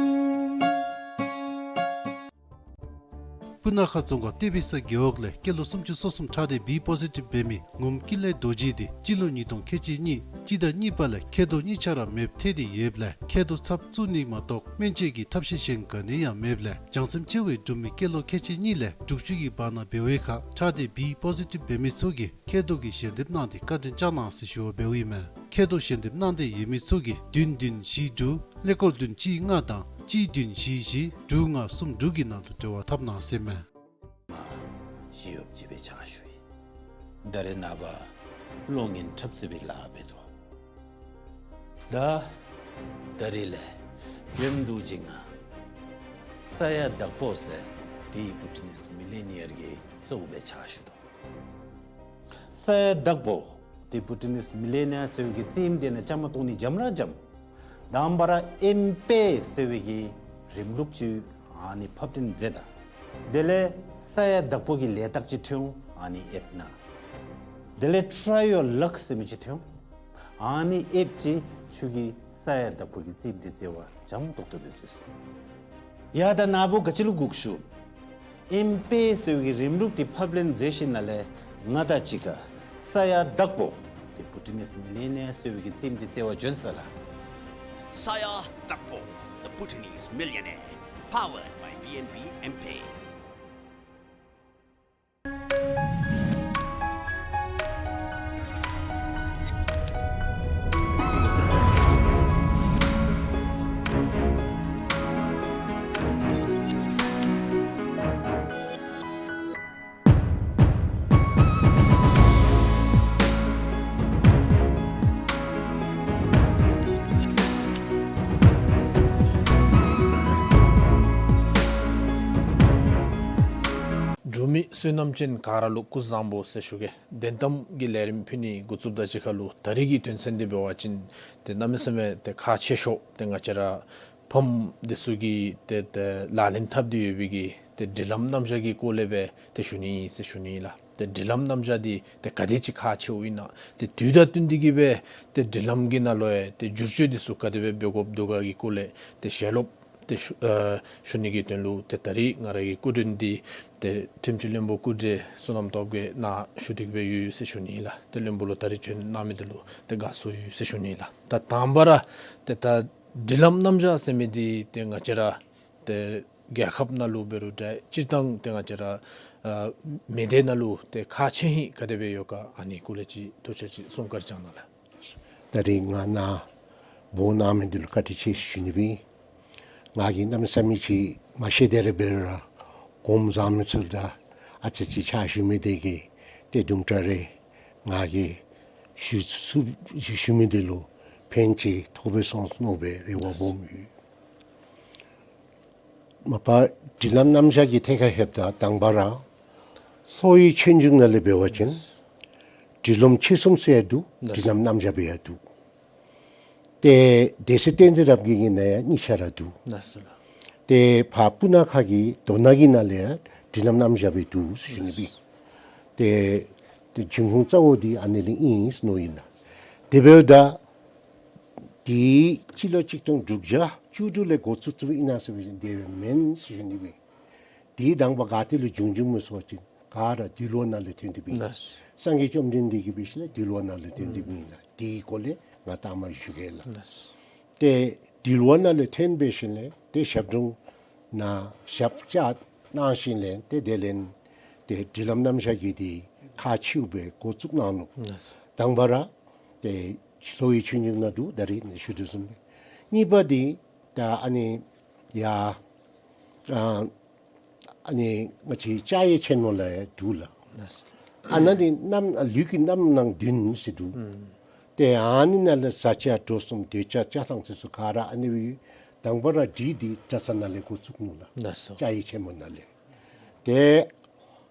སྤུ་ན་ཁ་རྫོང་ཁག་གཏེར་སྦིས་ས་རྒེད་འོག་ལས་སྐྱེས་ལོ་སུམ་ཅུ་སོ་གསུམ་ཁྲག་སྡེ་བི་པོ་ཟི་ཊིབ་འབད་མི་ངོམ་ཀུན་ལེགས་རྡོ་རྗེ་འདི་སྤྱི་ལོ་ཉིས་སྟོང་ཁལ་གཅིག་གཉིས་སྤྱི་ཟླ་གཉིས་པ་ལས་མཁལ་རྡོག་གཉིས་ཆ་ར་མེདཔ་ཐལ་ཏེ་ཡོདཔ་ལས་མཁལ་རྡོག་ཚབ་བཙུགས་ནི་མ་གཏོགས་སྨན་བཅོས་ཀྱི་ཐབས་ཤེས་གཞན་ག་ནི་ཡང་མེདཔ་ལས་བྱང་སེམས་ཆེ་བའི་འབྲུག་མི་སྐྱེས་ལོ་ཁལ་གཅིག་གཉིས་ལས་དྲུག་ཅུ་གི་བར་ན་འབད་བའི་ཁར་ཁྲག་སྡེ་བི་པོ་ཟི་ཊིབ་འབད་མི་ཚུ་གིས་མཁལ་རྡོག་གི་ཞལ་འདེབས་གནང་སྟེ་བཀའ་དྲིན་བསྐྱང་གནང་ཟེར་ཞུ་བ་འབདཝ་ཨིན་མས། མཁལ་རྡོག་ཞལ་འདེབས་གནང་འདོད་ཡོད་མི་ཚུ་གིས་བདུན་བདུན་བཞི་དྲུག་ཀླད་ཀོར་བདུན་གཅིག་ལྔ་དང་གཅིག་བདུན་བཞི་བཞི་དྲུག་ལྔ་གསུམ་དྲུག་གི་ནང་དུ་འབྲེལ་བ་འཐབ་གནང་ཟེར་མས། མ་ཞི་གཡོགཔ་ཅིག་སྦེ་ཕྱག་ཞུ་ཡི། ད་རེས་ནངས་པ་གློག་བརྙན་འཁྲབ་རྩེད་པའི་ལཱ་འབད་དོ། ད་ད་རེས་ལས་ཡོན་དུ་ཅིག་ང་ས་ཡ་དྭགས་པོ་ཟེར་དེ་བུ་ཊི་ནིས་མི་ལི་ནི་ཡར་གྱི་གཙོ་བོ་སྦེ་ཕྱག་ཞུ་དོ། ས་ཡ་དྭགས་པོ་དེ་བུ་ཊི་ནིས་མི་ལི་ནི་ཡར་ཟེར་བའི་གི་རྩེདམོ་དེ་ནང་བཅའ་མར་གཏོགས་ནི་འཇམ་ར་འཇམ། དང་པ་ར་ཨེམ་པེ་ཟེར་བའི་གི་རིམ་ལུགས་ཅིག་ཨ་ནི་ཕབ་སྟོན་མཛད་ད། དེ་ལས་ས་ཡ་དྭགས་པོ་གི་ལས་རྟགས་ཅིག་ཐོན་འོང་ཨ་ནི་ཨེབ་ནང་། དེ་ལས་Try Your Luck ཟེར་མི་ཅིག་ཐོན་འོང་། ཨ་ནི་ཨེབ་ཅིག་ཁྱོད་ཀྱིས་ས་ཡ་དྭགས་པོ་གི་རྩེདམོ་དེ་རྩེ་བར་འཇམ་ཏོག་ཏོ་སྦེ་རྩེ་ཚུགས། ཡ་ད་ནཱ་བུ་ག་ཅི་ལུ་སྒུག་བཞུགས། ཨེམ་པེ་ཟེར་བའི་གི་རིམ་ལུགས་དེ་ཕབ་ལེན་མཛད་ཞིནམ་ལས་ང་དང་གཅིག་ཁར་ས་ཡ་དྭགས་པོ་དེ་བུ་ཊི་ནིས་མི་ལི་ནི་ཡར་ཟེར་བའི་གི་རྩེདམོ་དེ་རྩེ་བར་བྱོན་ས་ལགས། Saya Dakpo, the Bhutanese Millionaire, powered by B N B M Pay. འབྲུག་མི་བསོད་ནམས་ཅན་ག་ར་ལུ་སྐུ་གཟུགས་བཟང་པོ་ཟེར་ཞུ་གེ། བདེན་གཏམ་གྱི་ལས་རིམ་ཕུལ་ནི་འགོ་བཙུགསཔ་དང་གཅིག་ཁར་ལུ་ད་རིས་ཀྱི་དོན་ཚན་འདི་འབད་བ་ཅིན་ཏེ་གནམ་མེད་ས་མེད་ཏེ་ཁག་ཆེ་ཤོས་ཏེ་ང་བཅས་ར་ཕམ་འདི་ཚུ་གིས་ཏེ་ཏེ་ལག་ལེན་འཐབ་སྟེ་ཡོད་པའི་གི་ཏེ་སྒྲིག་ལམ་རྣམ་གཞག་གི་སྐོར་ལས་སྦེ་ཏེ་ཞུ་ནི་ཨིན་ཟེར་ཞུ་ནི་ལགས། ཏེ་སྒྲིག་ལམ་རྣམ་གཞག་འདི་ཏེ་ག་དེ་ཅིག་ཁག་ཆེཝ་ཨིན་ན་ཏེ་དུས་དང་བསྟུན་ཏེ་གི་སྦེ་ཏེ་སྒྲིག་ལམ་གྱི་ནང་ལུ་ཡང་ཏེ་བསྒྱུར་བཅོས་འདི་ཚུ་ག་དེ་སྦེ་འབད་དགོཔ་འདུག་ག་གི་སྐོར་ལས་ཏེ་ཞལ་སློབ་ཏེ་ཞུ་ཨ་ཞུ་ནི་གི་དོན་ལུ་ཏེ་ད་རིས་ང་ར་གི་སྐུ་མགྲོན་འདི་ཏེ་ཁྲིམས་སྤྱི་བློན་པོ་སྐུ་བགྲེས་བསོད་ནམས་སྟོབས་རྒྱས་ནཱ་བཞུགས་ཏེ་གི་སྦེ་ཡོད་ཟེར་ཞུ་ནི་ལགས། ཏེ་བློན་པོ་ལུ་ད་རིས་བྱོན་གནང་མི་འདི་ལུ་ཏེ་དགའ་བསུ་ཡོད་ཟེར་ཞུ་ནི་ལགས། ད་དང་པ་ར་ཏེ་ད་སྒྲིག་ལམ་རྣམ་གཞག་ཟེར་མི་འདི་ཏེ་ང་བཅས་ར་ཏེ་རྒྱལ་ཁབ་ནང་ལུ་འབད་རུང་འདྲ་སྤྱིར་བཏང་ཏེ་ང་བཅས་ར་ཨ་མི་སྡེ་ནང་ལུ་ཏེ་ཁག་ཆེ་ཧིང་ག་དེ་སྦེ་ཡོད་ག་ཨ་ནི་སྐོར་ལས་ཅིག་ཐུགས་རྗེ་ཆེ་གསུང་བཀའ་བཅང་གནང་ལགས། ད་རིས་ང་ནཱ་འབོ་གནང་མི་འདི་ལུ་བཀའ་དྲིན་ཆེ་ཞུ་ནི་སྦེ། ང་གིས་གནམ་མེད་ས་མེད་ཅིག་མ་ཤེས་དེ་ར་འབད་རུང་ར་གོངམ་བཟང་མི་ཚུ་དང་ཨ་ཙི་ཅིག་ཕྱག་ཞུ་མི་དེ་གིས་ཏེ་དུམ་གྲ་རེ་ང་གིས་ཞུ་ཚུགས་ཞུ་ཞུ་མི་འདི་ལུ་ཕན་ཅིག་ཐོགས་པས་གསུངས་ནུག་སྦེ་རེ་བ་སྦོམ་ཡོད། མ་པ་སྒྲིག་ལམ་རྣམ་གཞག་གི་ཐད་ཁར་ལྷོདཔ་ད་དང་པ་ར་ལྷོ་ཡི་ཆོས་འབྱུང་ནང་ལས་འབད་བ་ཅིན་སྒྲིག་ལམ་ཆོས་གསུམ་ཟེར་ཡང་འདུག། ལགས་སོ། སྒྲིག་ལམ་རྣམ་གཞག་སྦེ་ཡང་འདུག། ཏེ་སྡེ་སྲིད་བསྟན་འཛིན་རབ་རྒྱས་ཀྱི་ནང་ཡང་གཉིས་ཆ་ར་འདུག། ལགས་སོ་ལགས། ཏེ་ཕར་སྤུ་ན་ཁ་གི་མདོ་ནང་གི་ནང་ལས་ཡང་སྒྲིག་ལམ་རྣམ་གཞག་སྦེ་འདུག་ཟེར་ཞུ་ནི་སྦེ། ཏེ་ཏེ་འབྱུང་ཁུངས་གཙོ་བོ་འདི་ཨ་ནི་ལས་ཨིན་ཟེར་མནོཝ་ཨིན་ལགས། དེ་འབདཝ་ད་དེ་སྤྱི་ལོ་གཅིག་སྟོང་དྲུག་བརྒྱ་བཅུ་དྲུག་ལས་འགོ་བཙུགས་བཙུགསཔ་ཨིན་ན་ཟེར་བ་ཅིན་དེ་སྦེ་མེན་ཟེར་ཞུ་ནི་སྦེ། དེ་དང་པ་ག་ཏེ་ལུ་བྱུང་བྱུངམ་མས་ཟེར་བ་ཅིན་ག་ར་འདུལ་བ་ནང་ལས་ཐོན་ཏེ་སྦེ་ཨིན། ལགས། སངས་རྒྱས་བཅོམ་ལྡན་འདས་ཀྱིས་འབད་ཞིནམ་ལས་འདུལ་བ་ནང་ལས་ཐོན་ཏེ་སྦེ་ཨིན་ལགས། དེའི་སྐོར་ལས་ང་ལྟ་མ་ཞུ་གེ་ལགས། ལགས། ཏེ་འདུལ་བ་ནང་ལས་ཐོན་འབད་ཞིནམ་ལས་ཏེ་ཞབས་དྲུང་ནང་ཞབས་བཅགས་གནང་ཞིནམ་ལས་ཏེ་དེ་ལས་ཏེ་སྒྲིག་ལམ་རྣམ་གཞག་གི་དེ་ཁག་ཆེཝ་སྦེ་འགོ་བཙུགས་གནང་ནུག། ལགས། དང་པ་ར་ཏེ་ལྷོ་ཡི་ཆོས་འབྱུང་ནང་འདུག། ད་རིས་ནི་ཞུ་དོ་བཟུམ་སྦེ། གཉིས་པ་འདི་ད་ཨ་ནི་ཡ་ཨ་ཨ་ནི་ང་བཅས་བཅའ་ཡིག་ཆེན་མོ་ལུ་ཡང་འདུག་ལགས། ལགས། ཨ་ནཱ་འདི་རྣམ་ལུས་ཀྱི་རྣམ་སྣང་བདུན་ཟེར་འདུག། ཨུམ། ཏེ་ཨ་ནི་ནང་ལུ་བཟའ་བཅའ་འགྲོ་གསུམ་སྡོད་བཅའ་བཅའ་ཐངས་ཟེར་ཚུ་ག་ར་ཨ་ནི་སྦེ་དང་པ་ར་སྒྲིག་འདི་གྲྭ་ཚང་ནང་ལས་འགོ་བཙུགས་ནུག་ལགས། ལགས་སོ། བཅའ་ཡིག་ཆེན་མོ་ནང་ལས། ཏེ་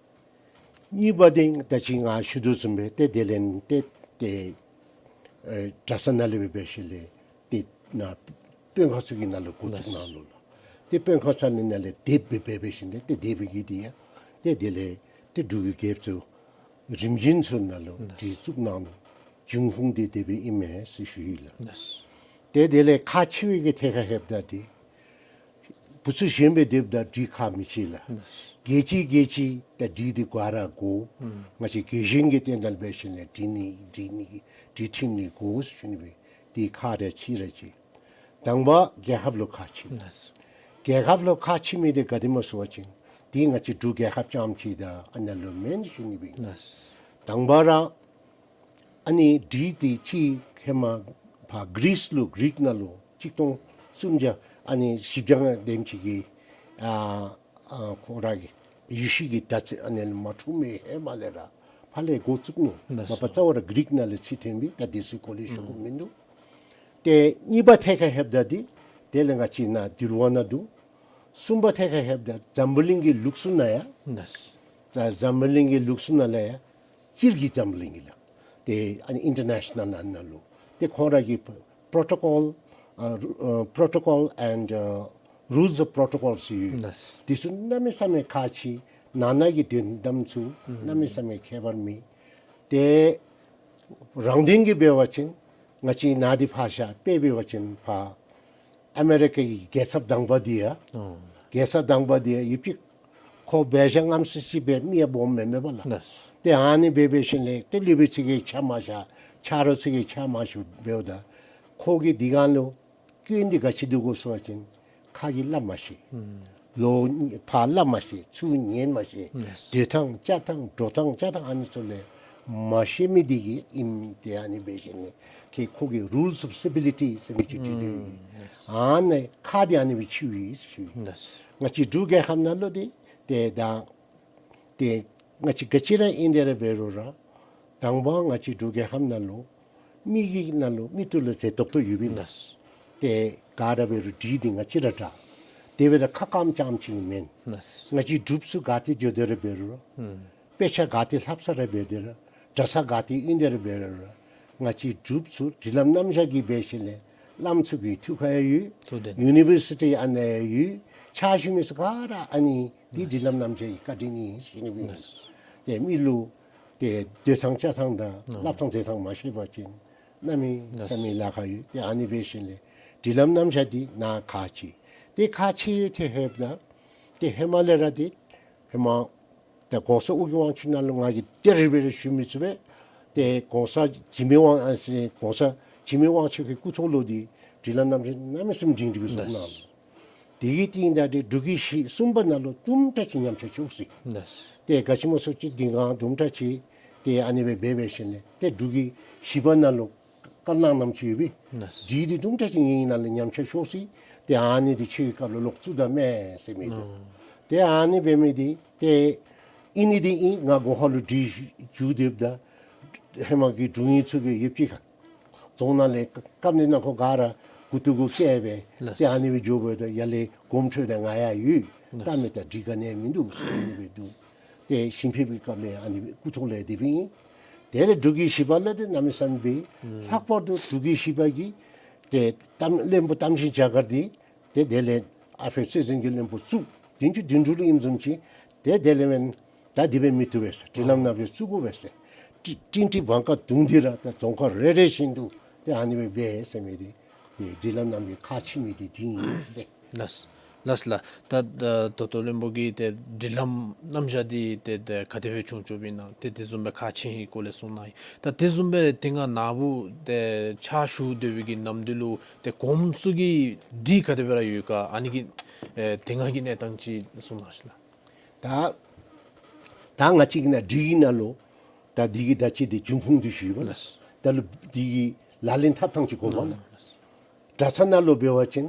གཉིས་པ་འདི་ད་ཅི་ང་ཞུ་དོ་བཟུམ་སྦེ་ཏེ་དེ་ལས་ཏེ་ཏེ་ཨེ་གྲྭ་ཚང་ནང་ལས་སྦེ་འབད་ཞིནམ་ལས་ཏེ་ནཱ་དཔོན་ཁག་ཚུ་གི་ནང་ལུ་འགོ་བཙུགས་གནང་ནུག་ལགས། ཏེ་དཔོན་ཁག་ཚུ་ནི་ནང་ལས་སྡེབ་སྦེ་འབད་འབད་ཞིནམ་ལས་ཏེ་སྡེབ་ཀྱི་འདི་ཡང་ཏེ་དེ་ལས་ཏེ་འབྲུག་གི་རྒྱལཔོ་ཚུ་རིམ་བྱོན་ཚུ་ནང་ལུ་ཏེ་བཙུགས་གནང་ནུག། འབྱུང་ཁུངས་འདི་དེ་སྦེ་ཨིན་མས་ཟེར་ཞུ་ཡི་ལགས། ལགས། ཏེ་དེ་ལས་ཁག་ཆེ་བའི་གི་ཐད་ཁར་ལྷོདཔ་ད་འདི་བུ་ཚུ་གཞོན་སྦེ་སྡོདཔ་ད་སྒྲིག་ཁག་མི་ཆེ་ལགས། ལགས། རྒས་ཅི་རྒས་ཅི་ད་སྒྲིག་འདི་ག་ར་དགོ། ཨུམ། ང་བཅས་རྒས་གཞོན་གྱི་རྟེན་དང་འབད་ཞིནམ་ལས་སྒྲིག་ནི་སྒྲིག་ནི་སྒྲིག་ཁྲིམས་ནི་དགོ་ཟེར་ཞུ་ནི་སྦེ། འདི་ཁག་ར་ཆེ་ར་ཆེ། དང་པ་རྒྱལ་ཁབ་ལུ་ཁག་ཆེ། ལགས། རྒྱལ་ཁབ་ལུ་ཁག་ཆེ་མི་འདི་ག་དེ་སྨོ་ཟེར་བ་ཅིན་འདི་ང་བཅས་འབྲུག་རྒྱལ་ཁབ་རྐྱངམ་ཅིག་དང་ཨ་ནཱ་ལུ་མེན་ཞུ་ནི་སྦེ། ལགས། དང་པ་ར་ཨ་ནི་སྒྲིག་འདི་ཅིག་ཧེ་མ་ཕར་གྲིསི་ལུ་གྲིག་ནང་ལུ་གཅིག་སྟོང་སུམ་བརྒྱ་ཨ་ནི་བཞི་བརྒྱ་དེམ་ཅིག་གི་ཨ་ཨ་ཁོང་ར་གི་ཡེ་ཤུ་གི་དར་ཚིགས་ཨ་ནི་ལུ་མ་འཁྲུངས་མི་ཧེ་མ་ལས་ར་ཕར་ལས་འགོ་བཙུགས་ནུག། ལགས་སོ། མ་པ་རྩ་བ་ར་གྲིག་ནང་ལས་ཚིག་ཐོན་པས། ད་འདི་ཚུ་སྐོར་ལས་ཞུ་དགོཔ་མིན་འདུག། ཏེ་གཉིས་པ་ཐད་ཁར་ལྷོདཔ་ད་འདི་དེ་ལས་ང་བཅས་ནཱ་འདུལ་བ་ནང་འདུག། གསུམ་པ་ཐད་ཁར་ལྷོདཔ་ད་འཛམ་བུ་གླིང་གི་ལུགས་སྲོལ་ནང་ཡང་། ལགས། འཛམ་བུ་གླིང་གི་ལུགས་སྲོལ་ནང་ལས་ཡང་སྤྱིར་གྱི་འཛམ་བུ་གླིང་གི་ལགས། ཏེ་ཨ་ནི་ཨིན་ཊར་ནེ་ཤ་ནཱལ་ནང་ན་ལུ་ཏེ་ཁོང་ར་གི་པྲོ་ཊོ་ཀོལ་ཨ་རུ་ཨ་protocol and rules of protocol ཟེར་ཡོད། ལགས། འདི་ཚུ་གནམ་མེད་ས་མེད་ཁག་ཆེ། ནང་ན་གི་དོན་དམ་ཚུ་གནམ་མེད་ས་མེད་ཁྱད་པར་མེད། ཏེ་རང་དོན་གྱི་འབད་བ་ཅིན་ང་བཅས་ནཱ་འདི་ཕར་བཞག་དཔེ་འབད་བ་ཅིན་ཕར་ཨ་མེ་རི་ཀ་གི་རྒྱལ་ཚབ་དང་པ་འདི་ཡང་། ཨོ། རྒྱལ་ཚབ་དང་པ་འདི་ཡང་ཡུདཔ་ཅིག་ཁོ་འབད་བཞག་ངམ་ཟེར་ཅིག་སྦེ་མི་ཡང་སྦོམ་མེན་མས་པ་ལགས། ལགས། ཏེ་ཨ་ནི་སྦེ་འབད་ཞིནམ་ལས་ཏེ་སློབ་དཔོན་ཚུ་གིས་ཆ་མ་བཞག། ཆ་རོགས་ཚུ་གིས་ཆ་མ་བཞག་འབདཝ་ད་ཁོ་གིས་འདི་གང་ལུ་སྐྱོན་འདི་ག་ཅི་འདུག་གོ་ཟེར་བ་ཅིན་ཁ་གིས་སླབ་མ་ཤེས། ཨུམ། ལོག་ཕར་སླབ་མ་ཤེས། ཚུར་ཉན་མ་ཤེས། ལགས། སྡོད་ཐངས་བཅའ་ཐངས་འགྲོ་ཐངས་བཅའ་ཐངས་ཨ་ནི་ཚུ་ལས་མ་ཤེས་མི་འདི་གིས་ཨིནམ། ཏེ་ཨ་ནི་འབད་ཞིནམ་ལས་ཁོ་གིས་rules of civility ཟེར་མི་ཅིག་བྲིས་ཏེ། ཨུམ། ལགས། ཨ་ནི་ཁག་འདི་ཨ་ནི་སྦེ་ཆེ་བས་ཞུ། ལགས། ང་བཅས་འབྲུག་རྒྱལ་ཁབ་ནང་ལུ་འདི་ཏེ་ད་ཏེ་ང་བཅས་ག་ཅི་ར་ཨིན་དེ་ར་འབད་རུང་ར་དང་པ་ང་བཅས་འབྲུག་རྒྱལ་ཁབ་ནང་ལུ་མི་གི་ནང་ལུ་མིག་ཏོ་ལུ་མཛེས་ཏོག་ཏོ་ཡོད་པས་ལགས། ལགས། ཏེ་ག་ར་འབད་རུང་སྒྲིག་འདི་ང་བཅས་ར་དྲག། དེ་འབདཝ་ད་ཁ་སྐམ་རྐྱངམ་ཅིག་མེན། ལགས། ང་བཅས་འབྲུགཔ་ཚུ་ག་ཏེ་འགྱོ་དེ་ར་འབད་རུང་ར། ཨུམ། དཔེ་ཆ་ག་ཏེ་ལྷབ་ས་ར་འབད་དེ་ར། གྲྭ་ཚང་ག་ཏེ་ཨིན་དེ་ར་འབད་རུང་ར། ང་བཅས་འབྲུགཔ་ཚུ་སྒྲིག་ལམ་རྣམ་གཞག་གི་འབད་ཞིནམ་ལས་བླམ་ཚུ་གི་ཐུགས་ཁར་ཡང་ཡོད། ཐུགས་དོན། ཡུ་ནི་བར་སི་ཊི་ཨ་ནཱ་ཡང་ཡོད། ཕྱག་ཞུ་མི་ཚུ་ག་ར་ཨ་ནི་འདི་སྒྲིག་ལམ་རྣམ་གཞག་གི་བཀའ་དྲིན་ཨིན་ཟེར་ཞུ་ནི་སྦེ། ལགས། ཏེ་མི་ལུ་ཏེ་སྡོད་ཐངས་བཅའ་ཐངས་དང་ཨོ་སླབ་ཐངས་མཛད་ཐངས་མ་ཤེས་པ་ཅིན་གནམ་མེད་ས་མེད་ལཱ་ཁག་ཡོད། ཏེ་ཨ་ནི་འབད་ཞིནམ་ལས་སྒྲིག་ལམ་རྣམ་གཞག་འདི་ནཱ་ཁག་ཆེ། ཏེ་ཁག་ཆེ་ཡོད་ཐེ་ཧེབ་ད་ཏེ་ཧེ་མ་ལས་ར་འདི་ཧེ་མ་ཏེ་གོང་ས་ཨོ་རྒྱན་དབང་ཕྱུག་ནང་ལུ་ང་གིས་དེ་རེ་བ་རེ་ཞུ་མི་ཚུགས་པས། ཏེ་གོང་ས་འཇིགས་མེད་དབང་ཨ་ཟེར་གོང་ས་འཇིགས་མེད་དབང་ཕྱུག་གི་སྐུ་ཐོག་ལུ་འདི་སྒྲིག་ལམ་རྣམ་གཞག་གནམ་མེད་ས་མེད་སྒྲིང་སྒྲི་སྦེ་བཟོ་གནང་། དེ་གི་རྟིང་བདའ་སྟེ་འབྲུག་གི་གཞིས་གསུམ་པ་ནང་ལུ་དུམ་གྲ་ཅིག་ཉམས་ཆག་ཤོར་སོ་ཡི། ལགས། ཏེ་ག་ཅི་སྨོ་ཟེར་བ་ཅིན་འདི་གང་དུམ་གྲ་ཅིག་ཏེ་ཨ་ནི་སྦེ་འབད་འབད་ཞིནམ་ལས་ཏེ་འབྲུག་གི་གཞིས་པ་ནང་ལུ་དཀར་ནག་རྣམ་ཅོ་ཡོད་པས། ལགས། འདི་འདི་དུམ་གྲ་ཅིག་ངེའི་ནང་ལུ་ཉམས་ཆག་ཤོར་སོ་ཡི། ཏེ་ཨ་ནི་འདི་ཆོས་ཀྱི་སྐབས་ལུ་ལོག་བཙུགས་ད་མས་ཟེར་མི་འདི། ཨོ་ཏེ་ཨ་ནི་འབད་མི་འདི་ཏེ་ཨིན་ནི་འདི་ཨིན། ང་སྒོ་ཁར་ལུ་འདི་འགྱོ་སྡོདཔ་ད་ཧེ་མ་གི་འབྲུག་མི་ཚུ་གིས་ཡུདཔ་ཅིག་ཁར་རྫོང་ནང་ལས་བཀབ་ནི་ནང་འཁོད་ག་ར་མགུ་ཏོ་གུ་བཀལ་སྦེ། ལགས། ཏེ་ཨ་ནི་སྦེ་འགྱོ་འབདཝ་ད་ཡར་ལས་དགོངསམ་ཁྲེལ་ད་ང་ཡང་ཡོད། ལགས། ད་མི་ད་འདི་ག་ནི་མིན་འདུག་ཟེར་ཨ་ནི་སྦེ་འདུག། ཏེ་ཞིང་ཕེབས་པའི་སྐབས་ལས་ཨ་ནི་སྦེ་སྐུ་ཐོག་ལས་དེ་སྦེ་ཨིན། དེ་ལས་འབྲུག་གི་གཞིས་པ་ལགས་ཏེ་གནམ་མེད་ས་མེད་སྦེ། ཨུམ། ལྷག་པར་དུ་འབྲུག་གི་གཞིས་པ་གི་ཏེ་གཏམ་བློན་པོ་གཏམ་ཆེན་བྱ་དཀར་འདི་ཏེ་དེ་ལས་ཨ་ཕི་རྩེ་ཟན་གྱི་བློན་པོ་བཙུགས། བདུན་ཅུ་དོན་དྲུག་ལུ་ཨིནམ་བཟུམ་ཅིག་ཏེ་དེ་ལས་མེན་ད་འདི་སྦེ་མི་བཏུབ་པས་ཟེར། སྒྲིག་ལམ་རྣམ་གཞག་བཙུགས་དགོ་པས་ཟེར། ཏི་ཏིང་ཏི་བང་ཁ་བརྡུང་སྟེ་ར་ད་རྫོང་ཁག་རེ་རེ་བཞིན་དུ་ཏེ་ཨ་ནི་སྦེ་འབད་ཟེར་མི་འདི་ཏེ་སྒྲིག་ལམ་རྣམ་གཞག་ཁག་ཆེ་མི་འདི་འདི་ཨིན་ཟེར། ལགས་ལགས་ལགས། ད་ད་ད་ལྟོ་བློན་པོ་གིས་ཏེ་སྒྲིག་ལམ་རྣམ་གཞག་འདི་ཏེ་ཏེ་ག་དེ་སྦེ་བྱུང་བྱུངམ་ཨིན་ན་ཏེ་དེ་བཟུམ་སྦེ་ཁག་ཆེ་ཧིང་སྐོར་ལས་གསུངས་གནང་ཡི། ད་དེ་བཟུམ་སྦེ་དེ་སྒང་ནཱ་བུ་ཏེ་ཕྱག་ཞུ་སྡོད་པའི་གི་ནམ་དུས་ལུ་ཏེ་གོངམ་ཚུ་གི་སྒྲིག་ག་དེ་སྦེ་ར་ཡོད་ག། ཨ་ནི་གི་ཨེ་དེ་སྒང་གི་གནས་སྟངས་ཅིག་གསུངས་གནང་ཤིག་ལགས། ད་ད་ང་བཅས་ཀྱི་ནཱ་སྒྲིག་གི་ནང་ལུ་ད་འདི་གི་ད་ཅི་འདི་འབྱུང་ཁུངས་འདི་ཞུ་བ་ལགས། ལགས། ད་ལུ་འདི་གི་ལག་ལེན་འཐབ་ཐངས་ཅིག་གོ་བ་ལགས། ལགས། གྲྭ་ཚང་ནང་ལུ་འབད་བ་ཅིན་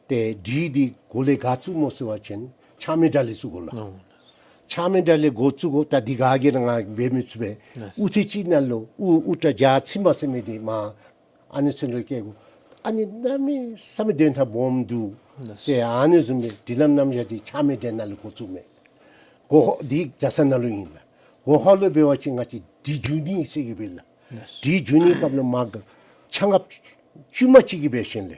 ཏེ་སྒྲིག་འདི་གོ་ལས་ག་བཙུགས་སྨོ་ཟེར་བ་ཅིན་ཆགས་མེད་གྲྭ་ལས་བཙུགས་དགོ་ལགས། ཨོ། ཆགས་མེད་གྲྭ་ལས་འགོ་བཙུགས་དགོ། ད་འདི་ག་གིས་ར་ང་འབད་མི་ཚུགས་པས། ལགས། དབུ་ཚད་ཅིག་ནང་ལུ་དབུ་དབུ་སྐྲ་བརྒྱ་ཚིམ་པ་ཟེར་མི་འདི་མ་ཨ་ནི་ཚུ་ལུ་བཀལ་དགོ། ཨ་ནི་གནམ་མེད་ས་མེད་དོན་དག་སྦོམ་འདུག། ལགས། ཏེ་ཨ་ནི་བཟུམ་སྦེ་སྒྲིག་ལམ་རྣམ་གཞག་འདི་ཆགས་མེད་གྲྭ་ནང་ལུ་འགོ་བཙུགས་མས། གོ་འདི་གྲྭ་ཚང་ནང་ལུ་ཨིན་ལགས། གོ་ཧ་ལུ་འབད་བ་ཅིན་ང་བཅས་སྒྲིག་འཇུག་ནི་ཟེར་གྱི་འབད་ལགས། ལགས། སྒྲིག་འཇུག་ནི་སྐབས་ལུ་མ་ག་ཆ་ཁྱབ་བཅུ་མ་གཅིག་གིས་འབད་ཞིནམ་ལས་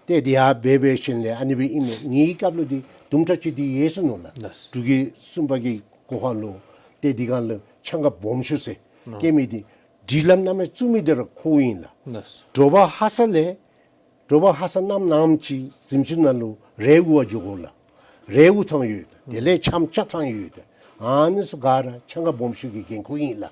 ཏེ་འདི་ཡང་འབད་འབད་ཞིནམ་ལས་ཨ་ནི་སྦེ་ཨིན་མས། ངེའི་སྐབས་ལུ་འདི་དུམ་གྲ་ཅིག་འདི་ཡོད་ཟེར་མནོ་ལགས། ལགས། འབྲུག་རྒྱལ་གསུམ་པ་གི་གོ་ཧ་ལུ་ཏེ་འདི་སྒང་ལུ་ཆ་ཁྱབ་སྦོམ་ཤོས་ཟེར། ཨོ། བཀལ་མི་འདི་སྒྲིག་ལམ་རྣམ་གཞག་བཙུགས་མི་འདི་ར་ཁོ་ཨིན་ལགས། ལགས། དྲོ་པ་ཧ་སག་ལས་དྲོ་པ་ཧ་སག་གནམ་ནངམ་ཅིག་གཟིམ་ཅུང་ནང་ལུ་རས་དབུ་བ་འགྱོ་དགོ་ལགས། རས་དབུ་ཐངས་ཡོད། དེ་ལས་འཆམ་ལྕགས་ཐངས་ཡོད། ཨ་ནི་ཚུ་ག་ར་ཆ་ཁྱབ་སྦོམ་ཤོས་ཀྱི་འགན་ཁུར་ཨིན་ལགས།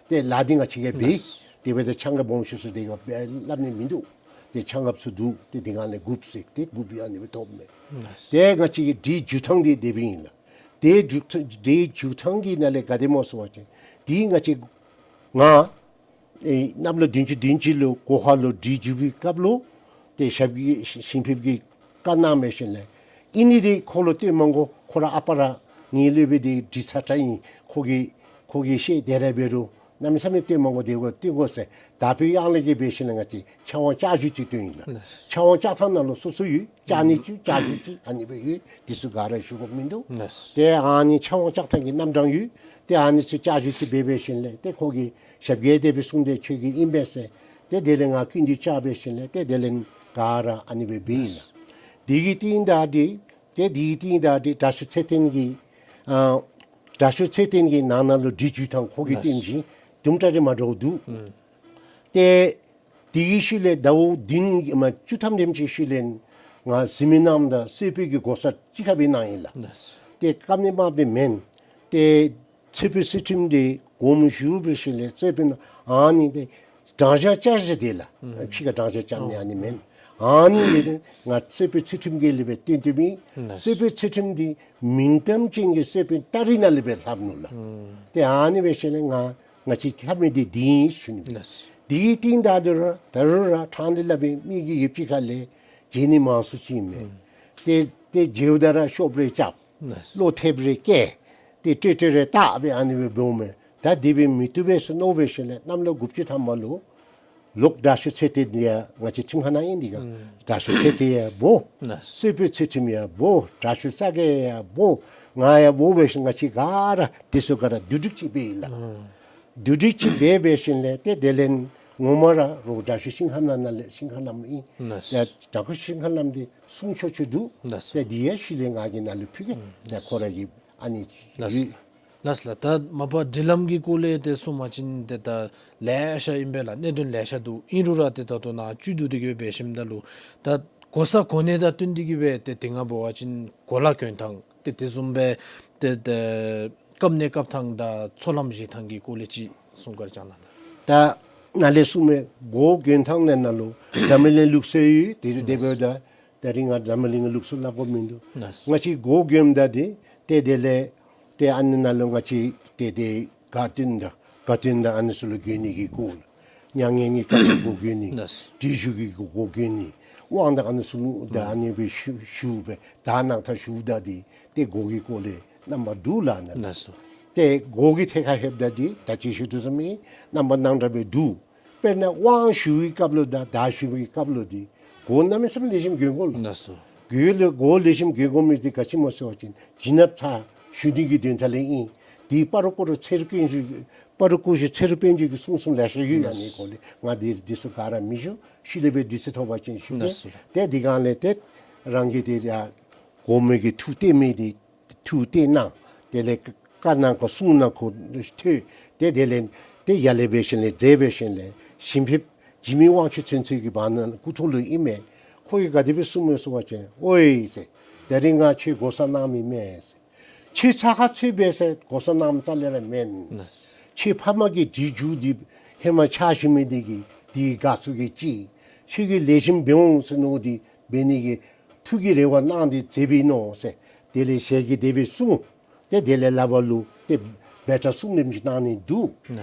ཏེ་ལཱ་འདི་ང་བཅས་ཀྱིས་འབད། ལགས། དེ་འབདཝ་ད་ཆ་ཁྱབ་སྦོམ་ཤོས་ཚུ་དེ་སྒང་སྦེ་སླབ་ནི་མིན་འདུག། ཏེ་ཆ་ཁྱབ་ཚུ་འདུག། ཏེ་དེ་སྒང་ལས་དགོཔ་ཟེར་ཏེ་དགོཔ་ཨ་ནི་སྦེ་ཐོབ་མས། ལགས། ཏེ་ང་བཅས་ཀྱི་སྒྲིག་འཇུག་ཐངས་འདི་དེ་སྦེ་ཨིན་ལགས། ཏེ་འཇུག་ཐངས་སྒྲིག་འཇུག་ཐངས་ཀྱི་ནང་ལས་ག་དེ་སྨོ་ཟེར་བ་ཅིན་འདི་ང་བཅས་ང་ཨེ་གནམ་ལོ་བདུན་ཅུ་བདུན་ཅུ་ལུ་གོ་ཧ་ལུ་སྒྲིག་འཇུག་པའི་སྐབས་ལུ་ཏེ་ཞབས་ཀྱི་ཞིང་ཞིང་ཕེབས་ཀྱི་བཀའ་གནང་འབད་ཞིནམ་ལས་ཨིན་ནི་འདི་ཁོ་ལུ་སྟོན་མ་དགོ། ཁོ་ར་ཨ་པ་ར་ངེའི་སློབ་དཔོན་འདི་སྒྲིག་ཚར་ཚར་ཨིན། ཁོ་གིས་ཁོ་གིས་ཤེས་དེ་ར་འབད་རུང་གནམ་མེད་ས་མེད་སྟོན་མ་དགོ། དེ་སྒང་སྟོན་དགོ་ཟེར་དག་པའི་དབྱངས་ལས་ཀྱི་འབད་ཞིནམ་ལས་ང་བཅས་ཕྱག་དབང་བཅའ་གཞི་ཅིག་བཏོན་ཡི་ལགས། ལགས། ཕྱག་དབང་བཅའ་ཐངས་ནང་ལུ་སོ་སོ་ཡོད། བཅའ་ནི་ཅིག་བཅའ་གཞི་ཅིག་ཨ་ནི་སྦེ་ཡོད། འདི་ཚུ་ག་ར་ཞུ་དགོཔ་མིན་འདུག། ལགས། ཏེ་ཨ་ནི་ཕྱག་དབང་བཅའ་ཐངས་ཀྱི་རྣམ་གྲངས་ཡོད། ཏེ་ཨ་ནི་ཚུ་བཅའ་གཞི་ཅིག་འབད་འབད་ཞིནམ་ལས་ཏེ་ཁོ་གིས་ཞབས་ཀྱིས་དེ་སྦེ་གསུངས་ཏེ་ཁྱོད་ཀྱིས་ཨིན་པས་ཟེར། ཏེ་དེ་ལས་ང་ཀུན་འདི་བཅའ་འབད་ཞིནམ་ལས་ཏེ་དེ་ལས་ག་ར་ཨ་ནི་སྦེ་འབད་ཡི་ལགས། འདི་གི་རྟིང་བདའ་འདི་ཏེ་འདི་གི་རྟིང་བདའ་འདི་དྲག་ཤོས་ཚེ་བརྟན་གྱི་ཨ་དྲག་ཤོས་ཚེ་བརྟན་གྱི་ནང་ན་ལུ་སྒྲིག་འཇུག་ཐངས་ཁོ་གིས་སྟོན་ཞིནམ་དུམ་གྲ་རེ་མ་འདྲཝ་འདུག། ཨུམ། ཏེ་དེ་གི་ཤུལ་ལས་ཟླཝ་བདུན་མ་བཅུ་ཐམ་དེམ་ཅིག་ཤུལ་ལས་ང་གཟིགས་མི་རྣམས་དང་གསོལ་དཔོན་གྱི་གོ་ས་གཅིག་ཁར་སྦེ་གནང་ཡི་ལགས། ལགས། ཏེ་བཀའ་གནང་མ་སྦེ་མེན། ཏེ་གསོལ་དཔོན་ཚུལ་ཁྲིམས་འདི་དགོངམ་ཞུ་འབད་ཞིནམ་ལས་གསོལ་དཔོན་ཨ་ནི་འདི་གྲངས་བཞག་བཅའ་བཞག་དེ་ལགས། ཨུམ། ཕྱི་ཁར་གྲངས་བཞག་བཅའ་ནི་ཨ་ནི་མེན། ཨ་ནི་འདི་ནི་ང་གསོལ་དཔོན་ཚུལ་ཁྲིམས་ཀྱིས་ལས་སྦེ་བཏོན་བཏོནམ་ཨིན། ལགས། གསོལ་དཔོན་ཚུལ་ཁྲིམས་འདི་མིང་གཏམ་ཅན་གྱི་གསོལ་དཔོན་སྟ་རེ་ནང་ལས་སྦེ་ལྷབ་ནུག་ལགས། ཨུམ། ཏེ་ཨ་ནི་འབད་ཞིནམ་ལས་ང་ང་བཅས་ལྷབ་མི་འདི་འདི་ཨིན་ཞུ་ནི། ལགས། འདི་གི་རྟིང་བདའ་འདི་ར་ད་རུང་ར་ཕྲང་སྟེ་སླབ་པའི་མི་གི་ཡོད་པའི་ཁ་ལས་མཇལ་ནི་མང་སུ་ཅིག་མས། ཨུམ། ཏེ་ཏེ་མཇལཝ་ད་ར་ཤོབ་རེ་རྐྱབ། ལགས། བློ་ཐེབས་རེ་བཀལ། ཏེ་ཏྲེ་ཏྲེ་རེ་བཏགས་སྦེ་ཨ་ནི་སྦེ་འབདཝ་མས། ད་འདི་སྦེ་མི་བཏུབ་པས་ཟེར་མནོ་འབད་ཞིནམ་ལས་གནམ་ལོ་དགུ་བཅུ་ཐམ་པ་ལུ་ལོག་དྲག་ཤོས་ཚེ་བརྟན་འདི་ཡང་ང་བཅས་ཁྲིམས་ཁང་ནང་ཨིན་འདི་ག། ཨུམ། དྲག་ཤོས་ཚེ་བརྟན་ཡང་འབོ། ལགས། གསོལ་དཔོན་ཚུལ་ཁྲིམས་ཡང་འབོ། དྲག་ཤོས་ས་ག་ཡང་འབོ། ང་ཡང་འབོ་འབད་ཞིནམ་ང་བཅས་ག་ར་འདི་ཚུ་ག་ར་བསྡུ་སྒྲིག་ཅིག་འབད་ཡི་ལགས། ཨུམ། བསྡུ་སྒྲིག་ཅིག་འབད་འབད་ཞིནམ་ལས་ཏེ་དེ་ལས་ངོ་མ་ར་རོགས་དྲག་ཤོས་ཤིང་ཁམས་ནང་ན་ལས་ཤིང་ཁམས་ནང་ཨིན། ལགས། ཡ་དྲག་ཤོས་ཤིང་ཁམས་ནང་འདི་གསུང་ཆོག་ཆོག་འདུག། ལགས། ཏེ་འདི་ཡང་ཤུལ་ལས་ང་གིས་ནཱ་ལུ་ཕུལ་གེ། ལགས། ཏེ་ཁོ་ར་གིས་ཨ་ནི་ལགས། ཡོད། ལགས་ལགས། ད་མ་པ་སྒྲིག་ལམ་གྱི་སྐོར་ལས་ཏེ་གསུངས་པ་ཅིན་ཏེ་ད་ལེ་ཤ་ཨིན་པས་ལགས། གནད་དོན་ལེ་ཤ་འདུག། ཨིན་རུང་ར་ཏེ་ད་ལྟོ་ནཱ་བཅུད་བསྡུ་སྟེ་གི་འབད་ཞིནམ་ད་ལུ་ད་གོ་ས་གོ་གནས་དང་བསྟུན་ཏེ་གི་སྦེ་ཏེ་དེ་སྔ་འབད་བ་ཅིན་གོ་ལ་གྱོན་ཐངས་ཏེ་དེ་བཟུམ་སྦེ་ཏེ་ཏེ་བཀབ་གནས་བཀབ་ཐངས་དང་ཚོགས་ལམ་བཞེས་ཐངས་ཀྱི་སྐོར་ལས་ཅིག་གསུང་བཀའ་དྲིན་བསྐྱང་གནང་། ད་ནཱ་ལས་གསུངས་མི་གོ་གྱོན་ཐངས་ནང་ན་ལུ་འཛམ་བུ་གླིང་ལུགས་སྲོལ་ཡོད། ཏེ་དེ་འབདཝ་ད་ད་རིས་ང་འཛམ་བུ་གླིང་གི་ལུགས་སྲོལ་སླབ་དགོཔ་མིན་འདུག། ལགས། ང་བཅས་གོ་གྱོནམ་ད་འདི་ཏེ་དེ་ལས་ཏེ་ཨ་ནི་ནང་ལུ་ང་བཅས་ཏེ་ཏེ་དགའ་སྟོན་དང་དགའ་སྟོན་དང་ཨ་ནི་ཚུ་ལུ་གྱོན་ནི་གི་གོ་ལགས། མྱ་ངན་གྱི་སྐབས་ལུ་གོ་གྱོན་ནི། ལགས། བྲེལ་ཞུགས་ཀྱི་གོ་གོ་གྱོན་ནི། དབང་དང་ཨ་ནི་ཚུ་ལུ་ད་ཨ་ནི་སྦེ་ཞུ་ཞུ་སྦེ་ད་ནང་ཐག་ཞུཝ་ད་འདི་ཏེ་གོ་གི་སྐོར་ལས་རྣམ་པ་འདུག་ལགས་ན། ལགས་སོ། ཏེ་གོ་གི་ཐད་ཁར་ལྷོདཔ་ད་འདི་ད་ཅི་ཞུ་དོ་བཟུམ་ཨིན། རྣམ་པ་ནང་འདྲ་སྦེ་འདུག། དཔེར་ན་དབང་ཞུ་བའི་སྐབས་ལུ་དང་གྲལ་ཞུ་བའི་སྐབས་ལུ་འདི་གོ་གནམ་མེད་ས་མེད་ལེགས་ཤོམ་གྱོན་དགོ་ལགས། ལགས་སོ། གོ་ལེགས་གོ་ལེགས་ཤོམ་གྱོན་དགོ་མི་འདི་ག་ཅི་སྨོ་ཟེར་བ་ཅིན་བྱིན་རླབས་ཚར་ཞུ་ནི་གི་དོན་དག་ལས་ཨིན། འདི་སྤ་རོ་སྐོར་ཚེ་རུ་ཀུན་ཞུ་སྤ་རོ་སྐུ་ཞབས་ཚེ་རུ་དཔལ་འབྱོར་གྱིས་གསུངས་གསུངསམ་ལེ་ཤ་ཡོད། ལགས། ཨ་ནི་སྐོར་ལས་ང་འདི་འདི་ཚུ་ག་ར་མི་ཞུ། ཤུལ་ལས་སྦེ་དུས་ཚོད་ཐོབ་པ་ཅིན་ཞུ་གེ། ལགས་སོ། ཏེ་འདི་སྒང་ལས་ཏེ་རང་གི་འདི་ཡ་གོ་མི་གི་ཐུགས་གཏད་མི་འདི་ཐུགས་གཏད་གནང་། དེ་ལས་བཀའ་གནང་དགོ་གསུང་གནང་དགོ་ཐོས། ཏེ་དེ་ལས་ ཏེ་ཡར་ལས་འབད་ཞིནམ་ལས་མཛད་འབད་ཞིནམ་ལས་ཞིང་ཕེབས་འཇིགས་མེད་དབང་ཕྱུག་ཚུན་ཚོད་ཀྱི་བར་ན་སྐུ་ཐོག་ལུ་ཨིན་མས། ཁོ་གིས་ག་དེ་སྦེ་གསུངམ་མས་ཟེར་བ་ཅིན་ཨོའི་ཟེར། ད་རིས་ང་ཁྱོད་གོ་ས་གནང་མི་མེན་ཟེར། ཁྱོད་ཚ་ཁ་ཚུད་སྦེ་ཟེར་གོ་ས་གནངམ་རྩ་ལས་ར་མེན། ཁྱོད་ཕམ་གི་དྲི་རྒྱུག་འདི་ཧེ་མ་ཕྱག་ཞུ་མི་འདི་གིས་འདི་དགའ་ཚོར་གྱིས་ཅིག་ཁྱོད་ཀྱིས་ལེགས་ཤོམ་འབད་འོང་ཟེར་མནོ་སྟེ་འབད་ནི་གི་ཐུགས་ཀྱི་རེ་བ་གནང་སྟེ་མཛད་པའི་ནོ་ཟེར། དེ་ལས་ཞལ་གྱིས་དེ་སྦེ་གསུངས། ཏེ་དེ་ལས་ལག་པ་ལུ་ཏེ་འབད་སྒྲ་གསུམ་ལེམ་ཅིག་གནང་ནི་འདུག།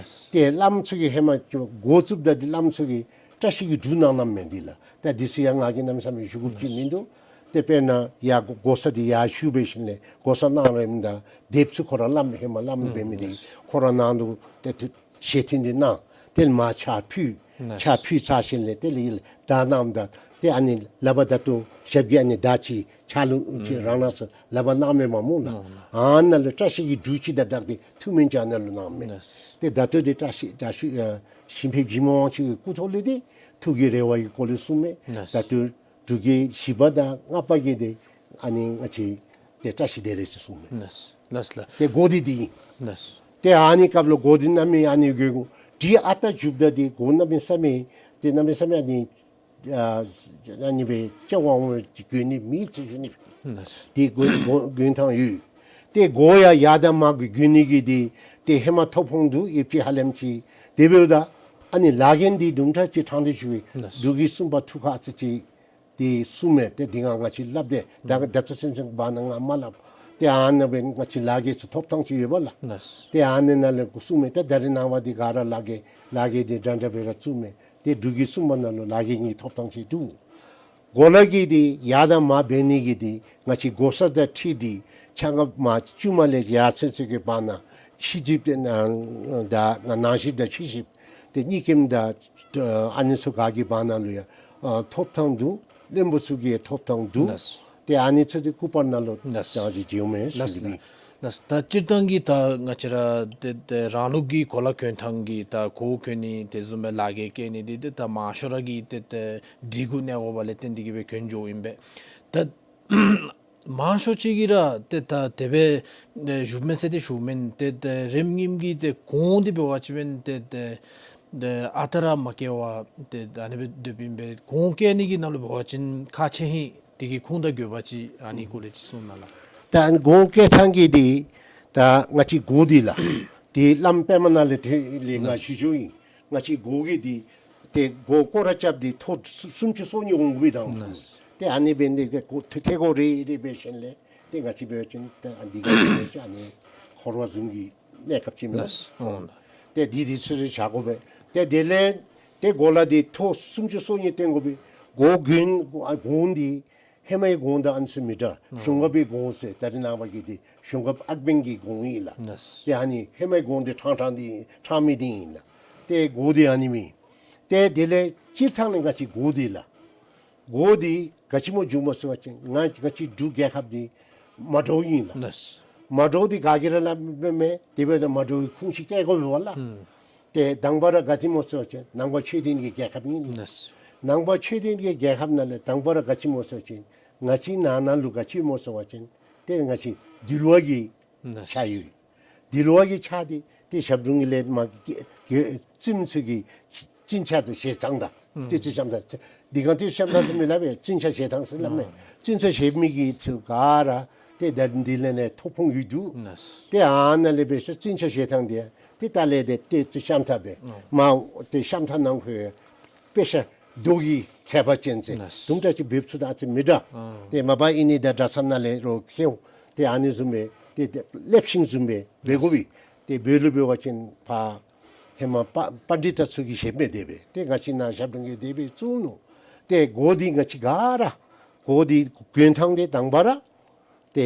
ཏེ་བླམ་ཚུ་གིས་ཧེ་མ་འགོ་བཙུགསཔ་ད་འདི་བླམ་ཚུ་གིས་བཀྲ་ཤིས་ཀྱི་འབྲུ་གནང་གནངམ་མས་འདི་ལགས། ད་འདི་ཚུ་ཡང་ང་གིས་གནམ་མེད་ས་མེད་ཞུ་དགོཔ་ཅིག་མིན་འདུག། ཏེ་དཔེར་ན་ཡར་གོ་གོ་ས་འདི་ཡར་ཞུ་འབད་ཞིནམ་ལས་གོ་ས་གནང་རནམ་ད་དེབ་ཚུ་ཁོ་ར་བླམ་ཧེ་མ་བླམ་འབད་མི་འདི་ཁོ་ར་ནང་དུ་ཏེ་ཏེ་ཞལ་མཐུན་འདི་གནང་། ཏེ་མར་ཕྱག་ཕུལ། ཕྱག་ཕུལ་ཚར་ཞིནམ་ལས་དེ་ལས་ཡར་ལས་བརྡ་གནངམ་ད་ཏེ་ཨ་ནི་ལག་པ་ད་ལྟོ་ཞབས་ཀྱི་ཨ་ནི་བརྡ་ཅིག་ཕྱག་ལུ་ཅིག་རང་རང་སོ་ལག་པ་གནངམ་མས་མ་སྨོ་ལགས། ཨ་ནཱ་ལུ་བཀྲ་ཤིས་ཀྱི་འབྲུ་ཅིག་དང་སྦྲགས་ཏེ་ཐུགས་སྨོན་ཅིག་ཨ་ནཱ་ལུ་གནངམ་མས། ཏེ་ད་ལྟོ་འདི་བཀྲ་ཤིས་བཀྲ་ཤིས་ཨ་ཞིང་ཕེབས་འཇིགས་མེད་དབང་ཕྱུག་གི་སྐུ་ཐོག་ལས་ཏེ་ཐུགས་ཀྱི་རེ་བ་གི་སྐོར་ལས་གསུངམ་མས། ད་ལྟོ་འབྲུག་རྒྱལ་བཞི་པ་དང་ལྔ་པ་གིས་ཏེ་ཨ་ནི་ང་བཅས་ཏེ་བཀྲ་ཤིས་བདེ་ལེགས་ཟེར་གསུངམ་མས། ལགས་ལགས། ཏེ་གོ་འདི་འདི་ཨིན། ལགས། ཏེ་ཨ་ནི་སྐབས་ལུ་གོ་འདི་གནམ་མེད་ཨ་ནི་གོ་དྲི་ཨ་རྟག་རྒྱུགཔ་ད་འདི་གོ་གནམ་མེད་ས་མེད་ཏེ་གནམ་མེད་ས་མེད་ཨ་ནི་ཨ་ཨ་ནི་སྦེ་ཅ་ཝང་ཝང་གྱོན་ནི་མེད་ཟེར་ཞུ་ནི། ཏེ་གོ་གོ་གྱོན་ཐངས་ཡོད། ཏེ་གོ་ཡང་ཡར་དང་མར་གྱོན་ནི་གི་འདི་ཏེ་ཧེ་མ་ཐོབ་ཐངས་འདུག། ཡོདཔ་ཅིག་ཧ་ལམ་ཅིག། དེ་འབདཝ་ད་ཨ་ནི་ལ་རྒྱན་འདི་དུམ་གྲ་ཅིག་དྲངས་ཏེ་ཞུ་བའི་འབྲུག་གི་སུམ་པ་ཐུགས་ཁར་ཨ་ཙི་ཅིག་ཏེ་གསུངམ་མས། ཏེ་འདི་ང་ང་བཅས་སླབ་སྟེ་ད་ད་ལྟོ་ཚུན་ཚོད་བར་ན་ང་མ་སླབ། ཏེ་ཨ་ནཱ་སྦེ་ང་བཅས་ལ་རྒྱན་ཚུ་ཐོབ་ཐངས་ཅིག་ཡོད་པ་ལགས། ཏེ་ཨ་ནི་ནང་ལས་གསུངམ་མས། ཏེ་ད་རེས་ནངས་པ་འདི་ག་ར་ལ་རྒྱན་ལ་རྒྱན་འདི་འདྲ་འདྲ་སྦེ་ར་བཙུགསཔ་མས། ཏེ་འབྲུག་གི་སུམ་པ་ནང་ལུ་ལ་རྒྱན་གཉིས་ཐོབ་ཐངས་ཅིག་འདུག། གོ་ལ་གི་འདི་ཡར་དང་མར་འབད་ནི་གི་འདི་ང་བཅས་གོ་ས་དང་འཁྲིལ་ཏེ་ཆ་ང་མ་བཅུ་མ་ལས་ཡར་ཚུན་ཚོད་ཀྱི་བར་ན་ཕྱི་ཞབས་ཏེ་ནང་ད་ང་ནང་ཞབས་དང་ཕྱི་ཞབས་ཏེ་གཉིས་ཀྱིམ་ད་ཨ་ནི་ཚུ་ག་གི་བར་ན་ལུ་ཡང་ཨ་ཐོབ་ཐངས་འདུག། བློན་པོ་ཚུ་གིས་ཐོབ་ཐངས་འདུག། ཏེ་ཨ་ནི་ཚུ་འདི་སྐུ་པར་ནང་ལུ་ད་ཅི་བྱེད་འོང་མས་ཟེར་ཞུ་ནི། ལགས། ད་སྤྱིར་བཏང་གི་ད་ང་བཅས་ར་ཏེ་ཏེ་རང་ལུགས་ཀྱི་གོ་ལ་གྱོན་ཐངས་ཀྱི་ད་གོ་གྱོན་ནི་དེ་བཟུམ་སྦེ་ལ་རྒྱན་བཀལ་ནི་འདི་ཏེ་ད་མང་ཤོས་ར་གིས་ཏེ་ཏེ་སྒྲིག་གུ་གནས་དགོཔ་ལས་བརྟེན་ཏེ་གིས་སྦེ་གྱོན་འགྱོཝ་ཨིན་པས། ད་མང་ཤོས་ཅིག་གིས་ར་ཏེ་ད་དེ་སྦེ་ཨེ་ཞུཝ་མས་ཟེར་ཏེ་ཞུཝ་མེན། ཏེ་ཏེ་རིམ་གྱིས་ཏེ་གོང་འདི་འབད་བ་ཅིན་ཏེ་ཏེ་ཏེ་ཨ་རྟག་ར་མ་བཀལ་བར་ཏེ་ཨ་ནི་སྦེ་སྡོདཔ་ཨིན་པས། གོང་བཀལ་ནི་གི་ནང་ལུ་འབད་བ་ཅིན་ཁག་ཆེ་ཧིང་དེ་གི་ཁུངས་དང་དགོས་པ་ཅིག་ཨ་ནི་སྐོར་ལས་ཅིག་གསུང་གནང་ལགས། ད་ཨ་ནི་གོང་བཀལ་ཐངས་ཀྱི་འདི་ད་ང་བཅས་གོ་འདི་ལགས། ཏེ་བླམ་པདྨ་ནང་ལས་དེ་ལས་ང་ཞུ་ཞུཝ་ཨིན། ང་བཅས་གོ་གི་འདི་ཏེ་གོ་སྐོར་ར་རྐྱབ་སྟེ་ཐོག་སུམ་ཅུ་སོ་གཉིས་འོང་དགོཔ་ཨིན་ད། ཏེ་ཨ་ནི་འབད་ནི་དེ་གོ་ཐེ་གོ་རེ་རེ་འབད་ཞིནམ་ལས་ཏེ་ང་བཅས་འབད་བ་ཅིན་ཏེ་ཨ་འདི་ག་འབད་བ་ཅིན་ཨ་ནི་འཁོར་བ་བཟུམ་གྱི་གནས་སྐབས་ཅིག་མས། ཏེ་འདི་འདི་ཚུ་ཚུ་བཞག་དགོ་པས། ཏེ་དེ་ལས་ཏེ་གོ་ལ་འདི་ཐོག་སུམ་ཅུ་སོ་གཉིས་བཏོན་དགོ་པས། གོ་གྱོན་གོང་འདི་ཧེ་མའི་གོང་དང་ཨ་ནི་ཚུ་མི་འདྲ། གཞུང་གབ་པའི་གོང་ཟེར་ད་རེས་ནངས་པ་གི་འདི་གཞུང་གབ་ཨག་བན་གྱི་གོང་ཨིན་ལགས། ཏེ་ཨ་ནི་ཧེ་མའི་གོང་འདི་ཕྲང་ཕྲང་འདི་ཕྲང་མི་འདི་ཨིན་ལགས། ཏེ་གོ་འདི་ཨ་ནི་མས། ཏེ་དེ་ལས་སྤྱིར་བཏང་ནི་ང་བཅས་གོ་འདི་ལགས། གོ་འདི་ག་ཅི་སྨོ་འབྱུང་མས་ཟེར་བ་ཅིན་ང་ང་བཅས་འབྲུག་རྒྱལ་ཁབ་འདི་མ་འདྲཝ་ཨིན་ལགས། མ་འདྲཝ་འདི་ག་གིས་ར་སླབ་མི་མེད། དེ་འབདཝ་ད་མ་འདྲཝ་གི་ཁུངས་ཅིག་བཀལ་དགོ་པས་ལགས། ཏེ་དང་པ་ར་ག་ཅི་སྨོ་ཟེར་བ་ཅིན་ནང་པ་ཆོས་ལྡན་གྱི་རྒྱལ་ཁབ་ཨིན། ནང་པ་ཆོས་ལྡན་གྱི་རྒྱལ་ཁབ་ནང་ལས་དང་པ་ར་ག་ཅི་སྨོ་ཟེར་བ་ཅིན་ང་བཅས་ནང་ན་ལུ་ག་ཅི་སྨོ་ཟེར་བ་ཅིན་ཏེ་ང་བཅས་འདུལ་བ་གི་ཆ་ཡོད། འདུལ་བ་གི་ཆ་འདི་ཏེ་ཞབས་དྲུང་གི་ལས་མ་གི་གི་བཙུནམོ་ཚུ་གིས་བཙུན་ཆས་དང་ཞལ་ཐང་དང་ཏེ་བཙུནམོ་ཆས་དང་འདི་ག་ཏེ་བཙུནམོ་ཆས་ཚུ་མི་སླབ་པས། བཙུན་ཆས་ཞལ་ཐང་ཟེར་སླབ་མས། བཙུན་ཆས་བཞེས་མི་གི་ཚུ་ག་ར་ཏེ་ད་འདི་ལས་ནི་ཐོབ་ཁུངས་ཡོད་འདུག། ཏེ་ཨ་ནཱ་ལས་འབད་ཞིནམ་བཙུན་ཆས་ཞལ་ཐང་འདི་ཏེ་ད་ལས་ཏེ་ཏེ་བཙུནམོ་ཆས་འབད་མ་ཏེ་བཙུནམོ་ཆས་ནང་ཁོ་དཔེ་ཆ་རྡོ་གི་ཁྱད་པར་ཅན་ཟེར་དུམ་གྲ་ཅིག་འབད་ཚུལ་དང་ཨ་ཙི་མི་འདྲ། ཏེ་མ་པ་ཨིན་ནི་ད་གྲྭ་ཚང་ནང་ལས་རོགས་ཁྱེར་འོང་། ཏེ་ཨ་ནི་བཟུམ་སྦེ་ཏེ་ཏེ་ལེབ་ཤིང་བཟུམ་སྦེ་འབད་དགོ་པས། ཏེ་འབད་ལུ་འབད་བ་ཅིན་ཕར་ཧེ་མ་པ་པཎྜི་ཏ་ཚུ་གིས་བཞེསཔ་མས། དེ་སྦེ་ཏེ་ང་བཅས་ནཱ་ཞབས་དྲུང་གིས་དེ་སྦེ་བཙུགས་ནུག། ཏེ་གོ་འདི་ང་བཅས་ག་ར་གོ་འདི་གྱོན་ཐངས་འདི་དང་པ་ར་ཏེ་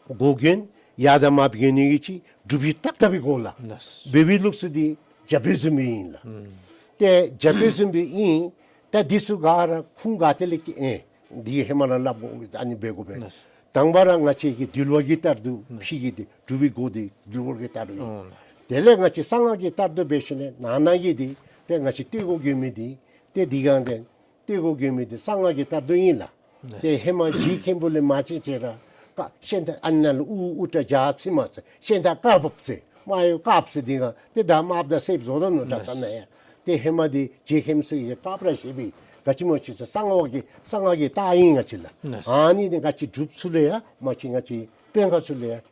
གོ་གྱོན་ཡར་དང་མར་གྱོན་ནི་གི་ཅིག་འབྲུག་པའི་ཏག་ཏ་སྦེ་གོ་ལགས། ལགས། འབད་བའི་ལུགས་སྲོལ་འདི་རྒྱ་བོད་བཟུམ་སྦེ་ཨིན་ལགས། ཏེ་རྒྱ་བོད་བཟུམ་སྦེ་ཨིན། ད་འདི་ཚུ་ག་ར་ཁུངས་ག་ཏེ་ལས་སྐྱེས་ཨེ་འདི་ཧེ་མ་ར་སླབ་དགོ་ཨ་ནི་འབད་དགོ་པས། ལགས། དང་པ་ར་ང་བཅས་ཀྱི་འདུལ་བ་གི་ལྟར་དུ་ཕྱི་གི་འདི་འབྲུག་པའི་གོ་འདི་འདུལ་བ་གི་ལྟར་དུ་ཨིན། དེ་ལས་ང་བཅས་གསང་སྔགས་ཀྱི་ལྟར་དུ་འབད་ཞིནམ་ལས་ནང་ན་གི་འདི་ཏེ་ང་བཅས་སྟོད་གོ་གྱོན་མི་འདི་ཏེ་འདི་གང་ཏེ་སྟོད་གོ་གྱོན་མི་འདི་གསང་སྔགས་ཀྱི་ལྟར་དུ་ཨིན་ལགས། ཏེ་ཧེ་མ་རྗེ་མཁན་པོ་ལས་མ་བྱོན་ཚེ་ར་ཀ་ཤན་ཐབས་ཨ་ནཱ་ལུ་དབུ་དབུ་སྐྲ་བྱ་ཚིམ་མ་ཟེར་ཤན་ཐབས་དཀར་པོ་ཟེར་ མ་ཡོ་དཀརཔོ་ཟེར་འདི་ག་ཏེ་ད་དམརཔོ་དང་སེརཔོ་བཟོ་ད་ནུག་ད་ས་ན་ཡ། ཏེ་ཧེ་མ་འདི་རྗེ་མཁན་ཚུ་གིས་དཀརཔོ་ར་བཞེས་པའི་ག་ཅི་སྨོ་ཅིག་ཟེར་གསང་སྔགས་ཀྱི་གསང་སྔགས་ཀྱི་རྟགས་ཨིན་ང་བཅས་ལགས། ཨ་ནི་འདི་ང་བཅས་སྒྲུབ་ཚུལ་ལུ་ཡང་མ་གཞི་ང་བཅས་དཔོན་ཁག་ཚུ་ལུ་ཡང་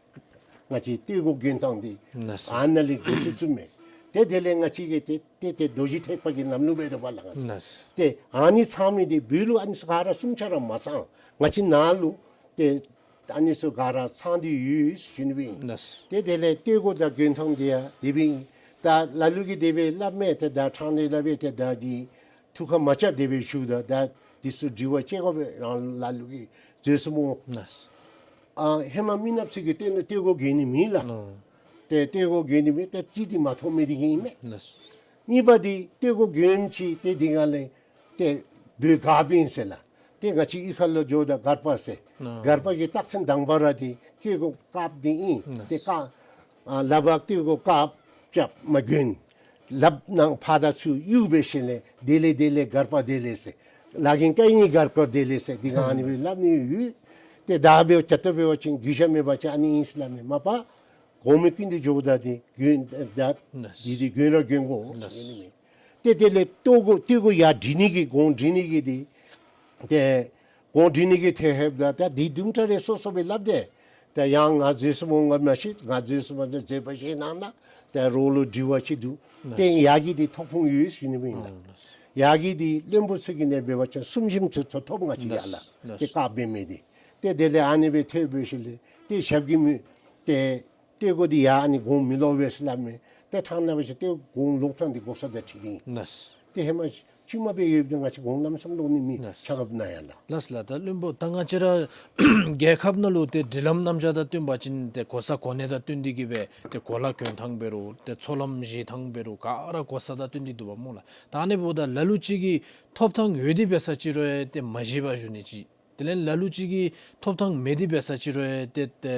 ང་བཅས་སྟོད་གོ་དགོན་ཐང་འདི་ཨ་ནཱ་ལས་འགོ་བཙུགས་བཙུགསཔ་མས། ཏེ་དེ་ལས་ང་བཅས་ཀྱིས་ཏེ་ཏེ་ཏེ་རྡོ་རྗེ་ཐེག་པ་གི་ལམ་ལུགས་སྦེ་འདུག་པ་ལགས། ཏེ་ཨ་ནི་ཚང་མི་འདི་བོད་ལུ་ཨ་ནི་ཚུ་ག་ར་གསུམ་ཆ་ར་མ་ཚང་། ང་བཅས་ནཱ་ལུ་ཏེ་ཨ་ནི་ཚུ་ག་ར་ཚང་སྟེ་ཡོད་ཟེར་ཞུ་ནི་སྦེ་ཨིན། ཏེ་དེ་ལས་སྟོད་གོ་དང་དགོན་ཐང་འདི་ཡང་དེ་སྦེ་ཨིན། ད་ལ་ལུ་གིས་དེ་སྦེ་སླབ་མས། ཏེ་ད་ཕྲང་སྟེ་སླབ་པས། ཏེ་ད་འདི་ཐུགས་ཁར་མ་ཆགས། དེ་སྦེ་ཞུཝ་ད་ད་འདི་ཚུ་དྲི་བ་དཔྱད་དགོ་པས། རང་ལ་ལུ་གིས་འཛོལ་སོང་སྨོ། ཨ་ཧེ་མ་མི་ནགཔ་ཚུ་གིས་བལྟ་ན་སྟོད་གོ་དགོན་ནི་མེད་ལགས། ཏེ་སྟོད་གོ་དགོན་ནི་མེད། ཏེ་གཅིག་འདི་མ་ཐོབ་མི་འདི་གིས་ཨིན་མས། གཉིས་པ་འདི་སྟོད་གོ་དགོན་ཅིག་ཏེ་འདི་ག་ལས་ཏེ་བོད་སྒརཔ་ཨིན་ཟེར་ལགས། ཏེ་ང་བཅས་གཡུས་ཁ་ལུ་འགྱོཝ་ད་སྒར་པ་ཟེར། སྒར་པ་གི་རྟགས་མཚན་དང་པ་ར་འདི་སྟོད་གོ་སྒརཔ་འདི་ཨིན། ཏེ་ཀ་ཨ་ལགཔ་སྟོད་གོ་སྒརཔ་རྐྱབ་མ་དགོན། ལགཔ་ནང་ཕར་དང་ཚུར་གཡུག་འབད་ཞིནམ་ལས་དེ་ལས་དེ་ལས་སྒར་པ་དེ་ལས་ཟེར། ལ་གིན་ཀ་ཨིན་སྒར་པ་དེ་ལས་ཟེར་འདི་ག་ཨ་ནི་སྦེ་སླབ་ནི་ཡོད། ཏེ་ད་འབདཝ་ད་ལྟོ་འབད་བ་ཅིན་རྒྱུས་ཆ་མེད་པ་ཅིན་ཨ་ནི་ཨིན་ཟེར་སླབ་མས། མ་པ་གོང་མའི་ཀུན་ཏུ་འགྱོཝ་ད་འདི་དགོན་ད་འདི་འདི་དགོན་ར་དགོན་དགོ་ཟེར་ཨིན་མས། ཏེ་དེ་ལས་སྟོད་གོ་སྟོད་གོ་ཡར་འདྲེན་ནི་གི་གོང་འདྲེན་ནི་གི་འདི་ཏེ་གོང་འདྲེན་ནི་གི་ཐད་ལྷོདཔ་ད་ད་འདི་དུམ་གྲ་རེ་སོ་སོ་སྦེ་སླབ་སྟེ། ད་ཡང་ང་འཛོལ་སོང་སྨོ་ང་མ་ཤེས། ང་འཛོལ་སོང་སྨོ་ད་འཛོལ་བ་ཤེས་གནང་ན། ད་རོགས་ལུ་དྲི་བ་ཅིག་འདུག། ཏེ་ཡར་གྱི་འདི་ཐོབ་ཁུངས་ཡོད་ཟེར་ཞུ་ནི་སྦེ་ཨིན་ལགས། ཡར་གྱི་འདི་བློན་པོ་ཚུ་གི་ནང་འབད་བ་ཅིན་གསུམ་བཞི་ཚུ་ཐོབ་ང་བཅས་ཡར་ལགས། ཏེ་སྐབས་འབད་མི་འདི་ཏེ་དེ་ལས་ཨ་ནི་སྦེ་ཐོབ་འབད་ཞིནམ་ལས་ཏེ་ཞབས་ཀྱི་མི་ཏེ་སྟོད་གོ་འདི་ཡར་ཨ་ནི་གོང་མི་ལོག་པས་ཟེར་སླབ་མས། ཏེ་ཕྲང་ན་འབད་ཞིནམ་ཏེ་གོང་ལོག་ཐངས་འདི་གོ་ས་དང་འཁྲིལ་ཏེ་ཨིན། ཏེ་ཧེ་མ་ཅུང་མ་སྦེ་ཡོདཔ་ད་ང་བཅས་གོང་གནམ་མེད་ས་མེད་ལོག་ནི་མེད། ཆ་ཁྱབ་ནང་ཡར་ལགས། ལགས་ལགས། ད་བློན་པོ་ད་ང་བཅས་ར་རྒྱལ་ཁབ་ནང་ལུ་ཏེ་སྒྲིག་ལམ་རྣམ་གཞག་དང་བསྟུན་པ་ཅིན་ཏེ་གོ་ས་གོ་གནས་དང་བསྟུན་ཏེ་གིས་སྦེ་ཏེ་གོ་ལ་གྱོན་ཐངས་འབད་རུང་ཏེ་ཚོགས་ལམ་བཞེས་ཐངས་འབད་རུང་ག་ར་གོ་ས་དང་བསྟུན་ཏེ་འདུག་པ་སྨོ་ལགས། ད་ཨ་ནི་འབདཝ་ད་ལ་ལུ་ཅིག་གིས་ཐོབ་ཐངས་ཡོད་དེ་འབད་ས་ཅིག་རུང་ཡང་ཏེ་མ་བཞེས་པར་བཞུགས་ནི་ཅིག། དེ་ལས་ལ་ལུ་ཅིག་གིས་ཐོབ་ཐངས་མེད་དེ་འབད་ས་ཅིག་རུང་ཡང་ཏེ་ཏེ་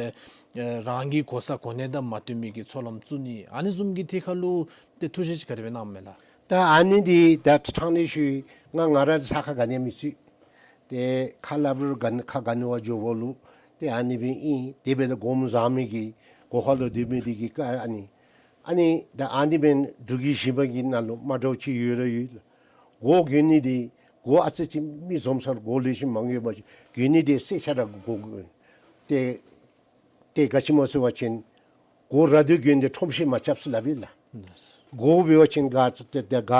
ཨེ་རང་གི་གོ་ས་གོ་གནས་དང་མ་བསྟུན་མི་གི་ཚོགས་ལམ་བཙུགས་ནི་ཨ་ནི་བཟུམ་གྱི་ཐད་ཁར་ལུ་ཏེ་ཐུགས་བཞེད་ཅིག་ག་དེ་སྦེ་གནངམ་མས་ལགས། ད་ཨ་ནི་འདི་ད་ཕྲང་ནི་ཞུ་ང་ང་ར་ས་ཁར་ག་ནི་ཡང་མི་ཚུད། ཏེ་ཁ་སླབ་རུང་ག་ཁ་ག་ནི་བ་འགྱོཝ་ལུ་ཏེ་ཨ་ནི་སྦེ་ཨིན། དེ་འབདཝ་ད་གོངམ་བཟང་མི་གི་གོ་ཁ་ལུ་སྡོད་མི་འདི་གི་ཀ་ཨ་ནི་ཨ་ནི་ད་ཨ་ནི་འབདན་འབྲུག་གི་གཞི་མ་གི་ནང་ལུ་མ་འདྲཝ་ཅིག་ཡོད་ར་ཡོད་ལགས། གོ་གྱོན་ནི་འདི་གོ་ཨ་ཙི་ཅིག་མི་འཛོམས་སར་གོ་ལེགས་ཤོམ་མང་ཡོད་པ་ཅིན་གྱོན་ནི་འདི་སེར་ཆ་ར་གོ་དགོ། ཏེ་ཏེ་ག་ཅི་སྨོ་ཟེར་བ་ཅིན་གོ་ར་སྟོད་གྱོན་ཏེ་ཁྲོམ་ཤེད་མ་རྐྱབ་ཟེར་སླབ་ཨིན་ལགས། གོ་འབད་བ་ཅིན་ག་ཏེ་ཏེ་ག་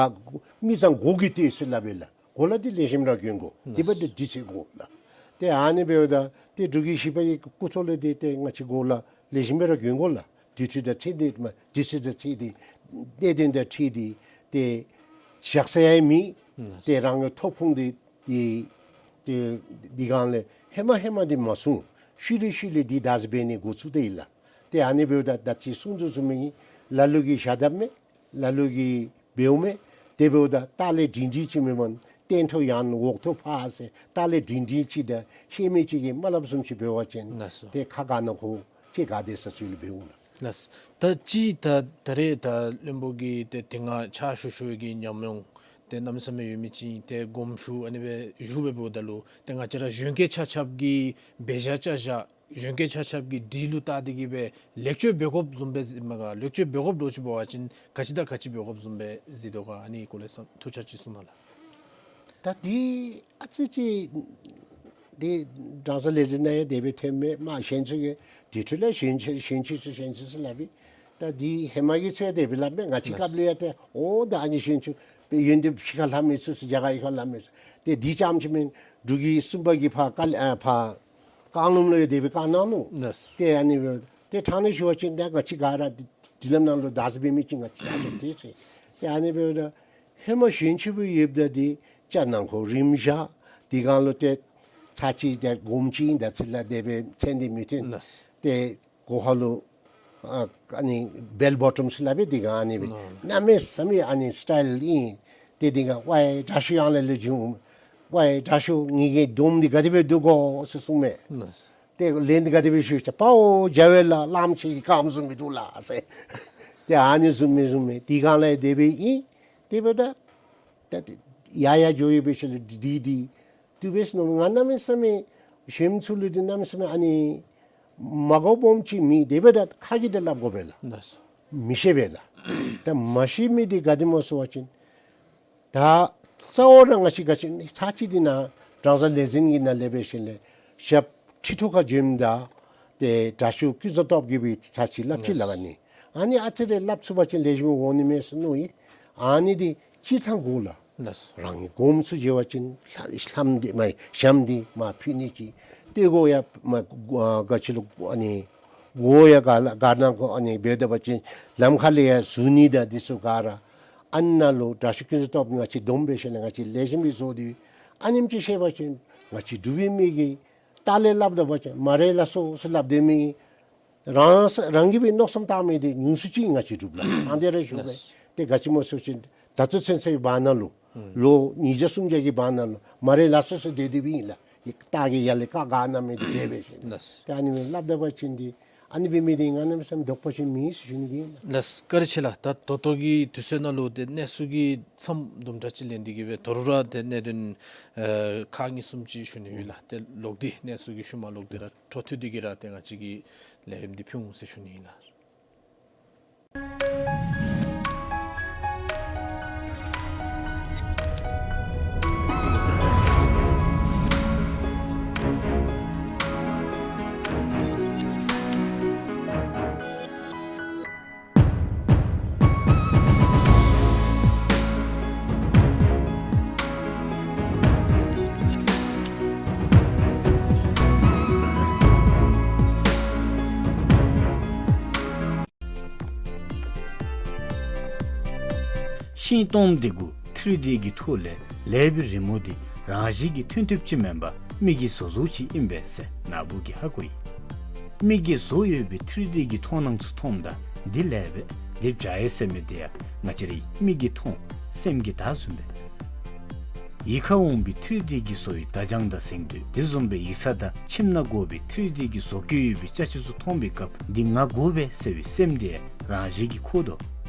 མི་ཚང་གོ་གིས་བལྟ་ཟེར་སླབ་ཨིན་ལགས། གོ་ལ་འདི་ལེགས་ཤོམ་ར་གྱོན་དགོ། དེ་འབདཝ་ད་དུས་ཚོད་དགོ་ལགས། ཏེ་ཨ་ནི་འབདཝ་ད་ཏེ་འབྲུག་གི་གཞི་མ་གི་སྐུ་ཚབ་ལས་ཏེ་ཏེ་ང་བཅས་གོ་ལ་ལེགས་ཤོམ་སྦེ་ར་གྱོན་དགོ་ལགས། དུས་ཚོད་དང་འཁྲིལ་ཏེ་མ་དུས་ཚོད་དང་འཁྲིལ་ཏེ་གནད་དོན་དང་འཁྲིལ་ཏེ་ཏེ་བཞག་ས་ཡང་མེད། ཏེ་རང་གི་ཐོབ་ཁུངས་འདི་ཏེ་ཏེ་འདི་གང་ལས་ཧེ་མ་ཧེ་མ་འདི་མ་སོང་། ཤུལ་ལས་ཤུལ་ལས་འདི་ད་ཅི་འབད་ནི་འགོ་བཙུགས་ཏེ་ཨིན་ལགས། ཏེ་ཨ་ནི་འབདཝ་ད་ད་ཅི་གསུང་དོ་བཟུམ་སྦེ་ལ་ལུ་གིས་བཞག་དཔ་མས། ལ་ལུ་གིས་འབདཝ་མས། དེ་འབདཝ་ད་ལྟག་ལས་སྒྲིང་སྒྲིང་ཅིག་མེན་པར་སྟེང་ཐོག་ཡང་འོག་ཐོག་ཕར་ཟེར་ལྟག་ལས་སྒྲིང་སྒྲིང་ཅིག་དང་ཤེས་མི་ཅིག་གིས་མ་སླབ་བཟུམ་ཅིག་འབད་བ་ཅིན་ཏེ་ཁ་ག་ནང་ཁོ་ཅིག་ག་དེ་ས་ཚུ་ལུ་འབདཝ་ལགས། ལགས། ད་ཅི་ད་ད་རེས་ད་བློན་པོ་གིས་ཏེ་དེ་སྔ་ཕྱག་ཞུ་ཞུ་བའི་གི་ཉམས་མྱོང་ཏེ་གནམ་མེད་ས་མེད་ཡོད་མི་ཅིག་ཏེ་དགོངསམ་ཞུ་ཨ་ནི་སྦེ་ཞུ་སྦེ་འབདཝ་ད་ལུ་ཏེ་ང་བཅས་ར་གཞོན་སྐྱེས་ཆ་ཁྱབ་ཀྱི་འབད་བཞག་བཅའ་བཞག་གཞོན་སྐྱེས་ཆ་ཁྱབ་ཀྱི་སྒྲིག་ལུ་བལྟ་སྟེ་གིས་སྦེ་ལེགས་བཅོས་འབད་དགོཔ་བཟུམ་སྦེ་གཟིགས་མས་ག། ལེགས་བཅོས་འབད་དགོཔ་འདྲཝ་ཅིག་འབད་བ་ཅིན་ག་ཅི་དང་ག་ཅི་འབད་དགོཔ་བཟུམ་སྦེ་གཟིགས་དོ་ག། ཨ་ནི་སྐོར་ལས་ཐུགས་ཆ་ཅིག་གསུང་གནང་ལགས། ད་འདི་ཨ་ཙི་ཅིག་འདི་དྲང་ས་ལས་ཟེར་ན་ཡང་དེ་སྦེ་ཐོན་མས། མ་གཞོན་ཚུ་གིས་དེ་འཕྲོ་ལས་གཞོན་ཚུ་གཞོན་ཚུ་གཞོན་ཚུ་ཟེར་སླབ་ཨིན། ད་འདི་ཧེ་མ་གི་ཚུ་ཡང་དེ་སྦེ་སླབ་མས། ང་བཅས་སྐབས་ལུ་ཡང་ཏེ་འོ་ད་ཨ་ནི་གཞོན་ཚུ་ཡོན་ཏན་ཕྱི་ཁར་ལྷབ་མི་ཚུ་ཚུ་རྒྱ་གར་ཡུལ་ཁར་ལྷབ་མི་ཚུ་ཏེ་འདི་རྐྱངམ་ཅིག་མེན། འབྲུག་གི་སུམ་པ་གི་ཕར་ཀ་ཨ་ཕར་རྐང་ལུང་ལུ་ཡང་དེ་སྦེ་བཀའ་གནང་ནུག། ཏེ་ཨ་ནི་སྦེ་ཏེ་ཕྲང་ནི་ཞུ་བ་ཅིན་ད་ང་བཅས་ག་ར་འདི་སྒྲིག་ལམ་ནང་ལུ་ད་ཅི་འབད་མི་ཅིག་ང་བཅས་ཨ་ཅོ་ཏེ་ཚེ་ཏེ་ཨ་ནི་སྦེ་ད་ཧེ་མ་གཞོན་ཆེ་བོ་ཡོདཔ་ད་འདི་སྐྱ་ནང་ཁོག་རིངམོ་བཞག། འདི་གང་ལུ་ཏེ་ཚར་གཅིག་ཏེ་སྒོམ་ཅིག་ད་ཚེ་ལ་དེ་སྦེ་མཚན་འདི་མི་ཐོན། ཏེ་གོ་ཁ་ལུ་ཨ་ཨ་ནི་བེལ་བོ་ཊམ་ཟེར་སླབ་པས། འདི་གང་ཨ་ནི་སྦེ་གནམ་མེད་ས་མེད་ཨ་ནི་སི་ཊའིལ་ཨིན། ཏེ་འདི་གང་ཝའི་དྲག་ཤོས་ཡང་ལས་ལས་བྱུང་། ཝའི་དྲག་ཤོས་ངེ་གི་སྡོམ་འདི་ག་དེ་སྦེ་འདུག་གོ་ཟེར་གསུངམ་མས། ཏེ་ལན་འདི་ག་དེ་སྦེ་ཞུ་ཟེར་བ་ཅིན་འཇའ་འོད་ལགས་གླངམོ་ཆེ་གི་རྐངམ་བཟུམ་སྦེ་འདུག་ལགས་ཟེར། ཏེ་ཨ་ནི་བཟུམ་མི་བཟུམ་མི་འདི་གང་ལས་དེ་སྦེ་ཨིན། དེ་འབདཝ་ད་ད་ཡར་ཡར་འགྱོ་ཡོད་པའི་ཤུལ་ལས་འདི་འདི་འདི་འདུག་པས་ཟེར་མནོ། ང་གནམ་མེད་ས་མེད་གཞོནམ་ཚུ་ལུ་འདི་གནམ་མེད་ས་མེད་ཨ་ནི་མ་གོ་སྦོམ་ཅིག་མེད། དེ་འབདཝ་ད་ཁ་གིས་ད་སླབ་དགོ་པས་ལགས། མི་ཤེས་པས་ལགས། ད་མ་ཤེས་མི་འདི་ག་དེ་སྨོ་ཟེར་བ་ཅིན་ད་གཙོ་བོ་ར་ང་བཅས་ག་ཅི་ཚར་གཅིག་འདི་ནང་དྲང་གཞག་ལས་འཛིན་གྱི་ནང་ལས་འབད་ཞིནམ་ལས་ཞབས་ཁྲི་ཐོག་ཁར་འབྱོནམ་ད་ཏེ་དྲག་ཤོས་ཀུན་བཟང་སྟོབས་རྒྱས་པའི་ཚར་གཅིག་སླབ་ཅི་ལགས། ཨ་ནི་ཨ་ནི་ཨ་ཙི་རེ་སླབ་ཚུགས་པ་ཅིན་ལེགས་ཤོམ་འོང་ནི་མས་ཟེར་མནོ་ཡི། ཨ་ནི་འདི་ཅིག་ཐང་དགོ་ལགས། ལགས། རང་གི་དགོངསམ་ཚུ་བཞེས་པ་ཅིན་ལྷ་ལྷམ་འདི་མ་ཞྭམོ་འདི་མར་ཕུད་ནི་ཅིག། ཏེ་གོ་ཡང་མར་ག་ཅི་ལོ་ཨ་ནི་གོ་ཡང་ག་ལ་ག་ནང་གོ་ཨ་ནི་འབད་དེ་འབད་བ་ཅིན་ལམ་ཁ་ལས་ཡང་ཟུར་ནི་དང་འདི་ཚུ་ག་ར་ཨ་ནཱ་ལུ་དྲག་ཤོས་ཀུན་བཟང་སྟོབས་ང་བཅས་བསྡོམས་འབད་ཞིནམ་ལས་ང་བཅས་ལེགས་ཤོམ་སྦེ་བཟོ་སྟེ་ཨ་ནེམ་ཅིག་བཤད་པ་ཅིན་ང་བཅས་འབྲུག་པའི་མི་གིས་ད་ལས་སླབ་ད་འབད་བ་ཅིན་མ་རེད་ལགས་སོ་ཟེར་སླབ་སྡོད་མི་རང་ས་རང་གིས་སྦེ་མནོ་བསམ་བཏང་མི་འདི་ཉུང་སུ་ཅིག་ང་བཅས་འབྲུག་པ་ལགས། ཨ་ནི་ར་ཞུ་བས། ལགས། ཏེ་ག་ཅི་སྨོ་ཟེར་བ་ཅིན་ད་ལྟོ་ཚུན་ཚོད་ཀྱི་བར་ན་ལུ་ལོ་ཉིས་བརྒྱ་སུམ་བརྒྱ་གི་བར་ན་ལུ་མ་རེད་ལགས་སོ་ཟེར་སྡོད་སྡོདཔ་ཨིན་ལགས། ཡི་ད་གི་ཡར་ལས་བཀའ་ག་གནང་མི་འདི་འབད་འབད་ཞིནམ་ལས། ལགས། ཏེ་ཨ་ནི་སྦེ་སླབ་ད་འབད་བ་ཅིན་འདི་ཨ་ནི་འབད་མི་འདི་ང་ནམ་སེམས་དོགས་པ་ཅིག་མེད་ཟེར་ཞུ་ནི་ཨིན་ལགས། ལགས། བཀའ་དྲིན་ཆེ་ལགས། ད་ད་ལྟོ་གི་དུས་ཚོད་ནང་ལུ་ཏེ་གནས་ཚུལ་གྱི་མཚམས་དུམ་གྲ་ཅིག་ལེན་ཏེ་གིས་སྦེ་ད་རུང་ར་ཏེ་གནད་དོན་ཨེ་ཁག་གཉིས་གསུམ་ཅིག་ཞུ་ནི་ཡོད་ལགས། ཏེ་ལོག་སྟེ་གནས་ཚུལ་གྱི་ཤུལ་མ་ལོག་སྟེ་ར་འཕྲོ་མཐུད་དེ་གིས་ར་ཏེ་ང་བཅས་ཀྱིས་ལས་རིམ་འདི་ཕུལ་འོང་ཟེར་ཞུ་ནི་ཨིན་ལགས། ཤིང་སྡོང་འདི་གུ་ཐི་རི་ཌི་གི་ཐོག་ལས་ལེབ་རི་མོ་འདི་རང་བཞིན་གྱིས་ཐོན་ཐུབ་ཅིག་མེན་པར་མི་གིས་བཟོ་བཟོཝ་ཅིག་ཨིན་པས་ཟེར་ནཱ་བུ་གིས་ཧ་གོ་ཡི། མི་གིས་བཟོ་ཡོད་པའི་ཐི་རི་ཌི་གི་མཐོང་སྣང་ཚུ་མཐོངམ་ད་འདི་ལེབ་འདི་བྱ་ཡི་ཟེར་མི་འདི་ཡང་ང་བཅས་རའི་མིག་གིས་མཐོང་སེམས་ཀྱིས་བལྟ་བཟུམ་སྦེ། ཡིད་ཁར་འོང་བའི་ཐི་རི་ཌི་གི་བཟོ་བའི་བརྡ་བྱང་དང་གཟེངས་བསྟོད་དེ་བཟུམ་སྦེ་ཡིག་ཚང་དང་ཁྱིམ་ནང་དགོ་པའི་ཐི་རི་ཌི་གི་བཟོ་བཀོད་ཡོད་པའི་ཅ་ཆས་ཚུ་མཐོང་པའི་སྐབས་འདི་ང་དགོ་པས་ཟེར་བའི་སེམས་འདི་རང་བཞིན་གྱིས་འཁོལ་དོ།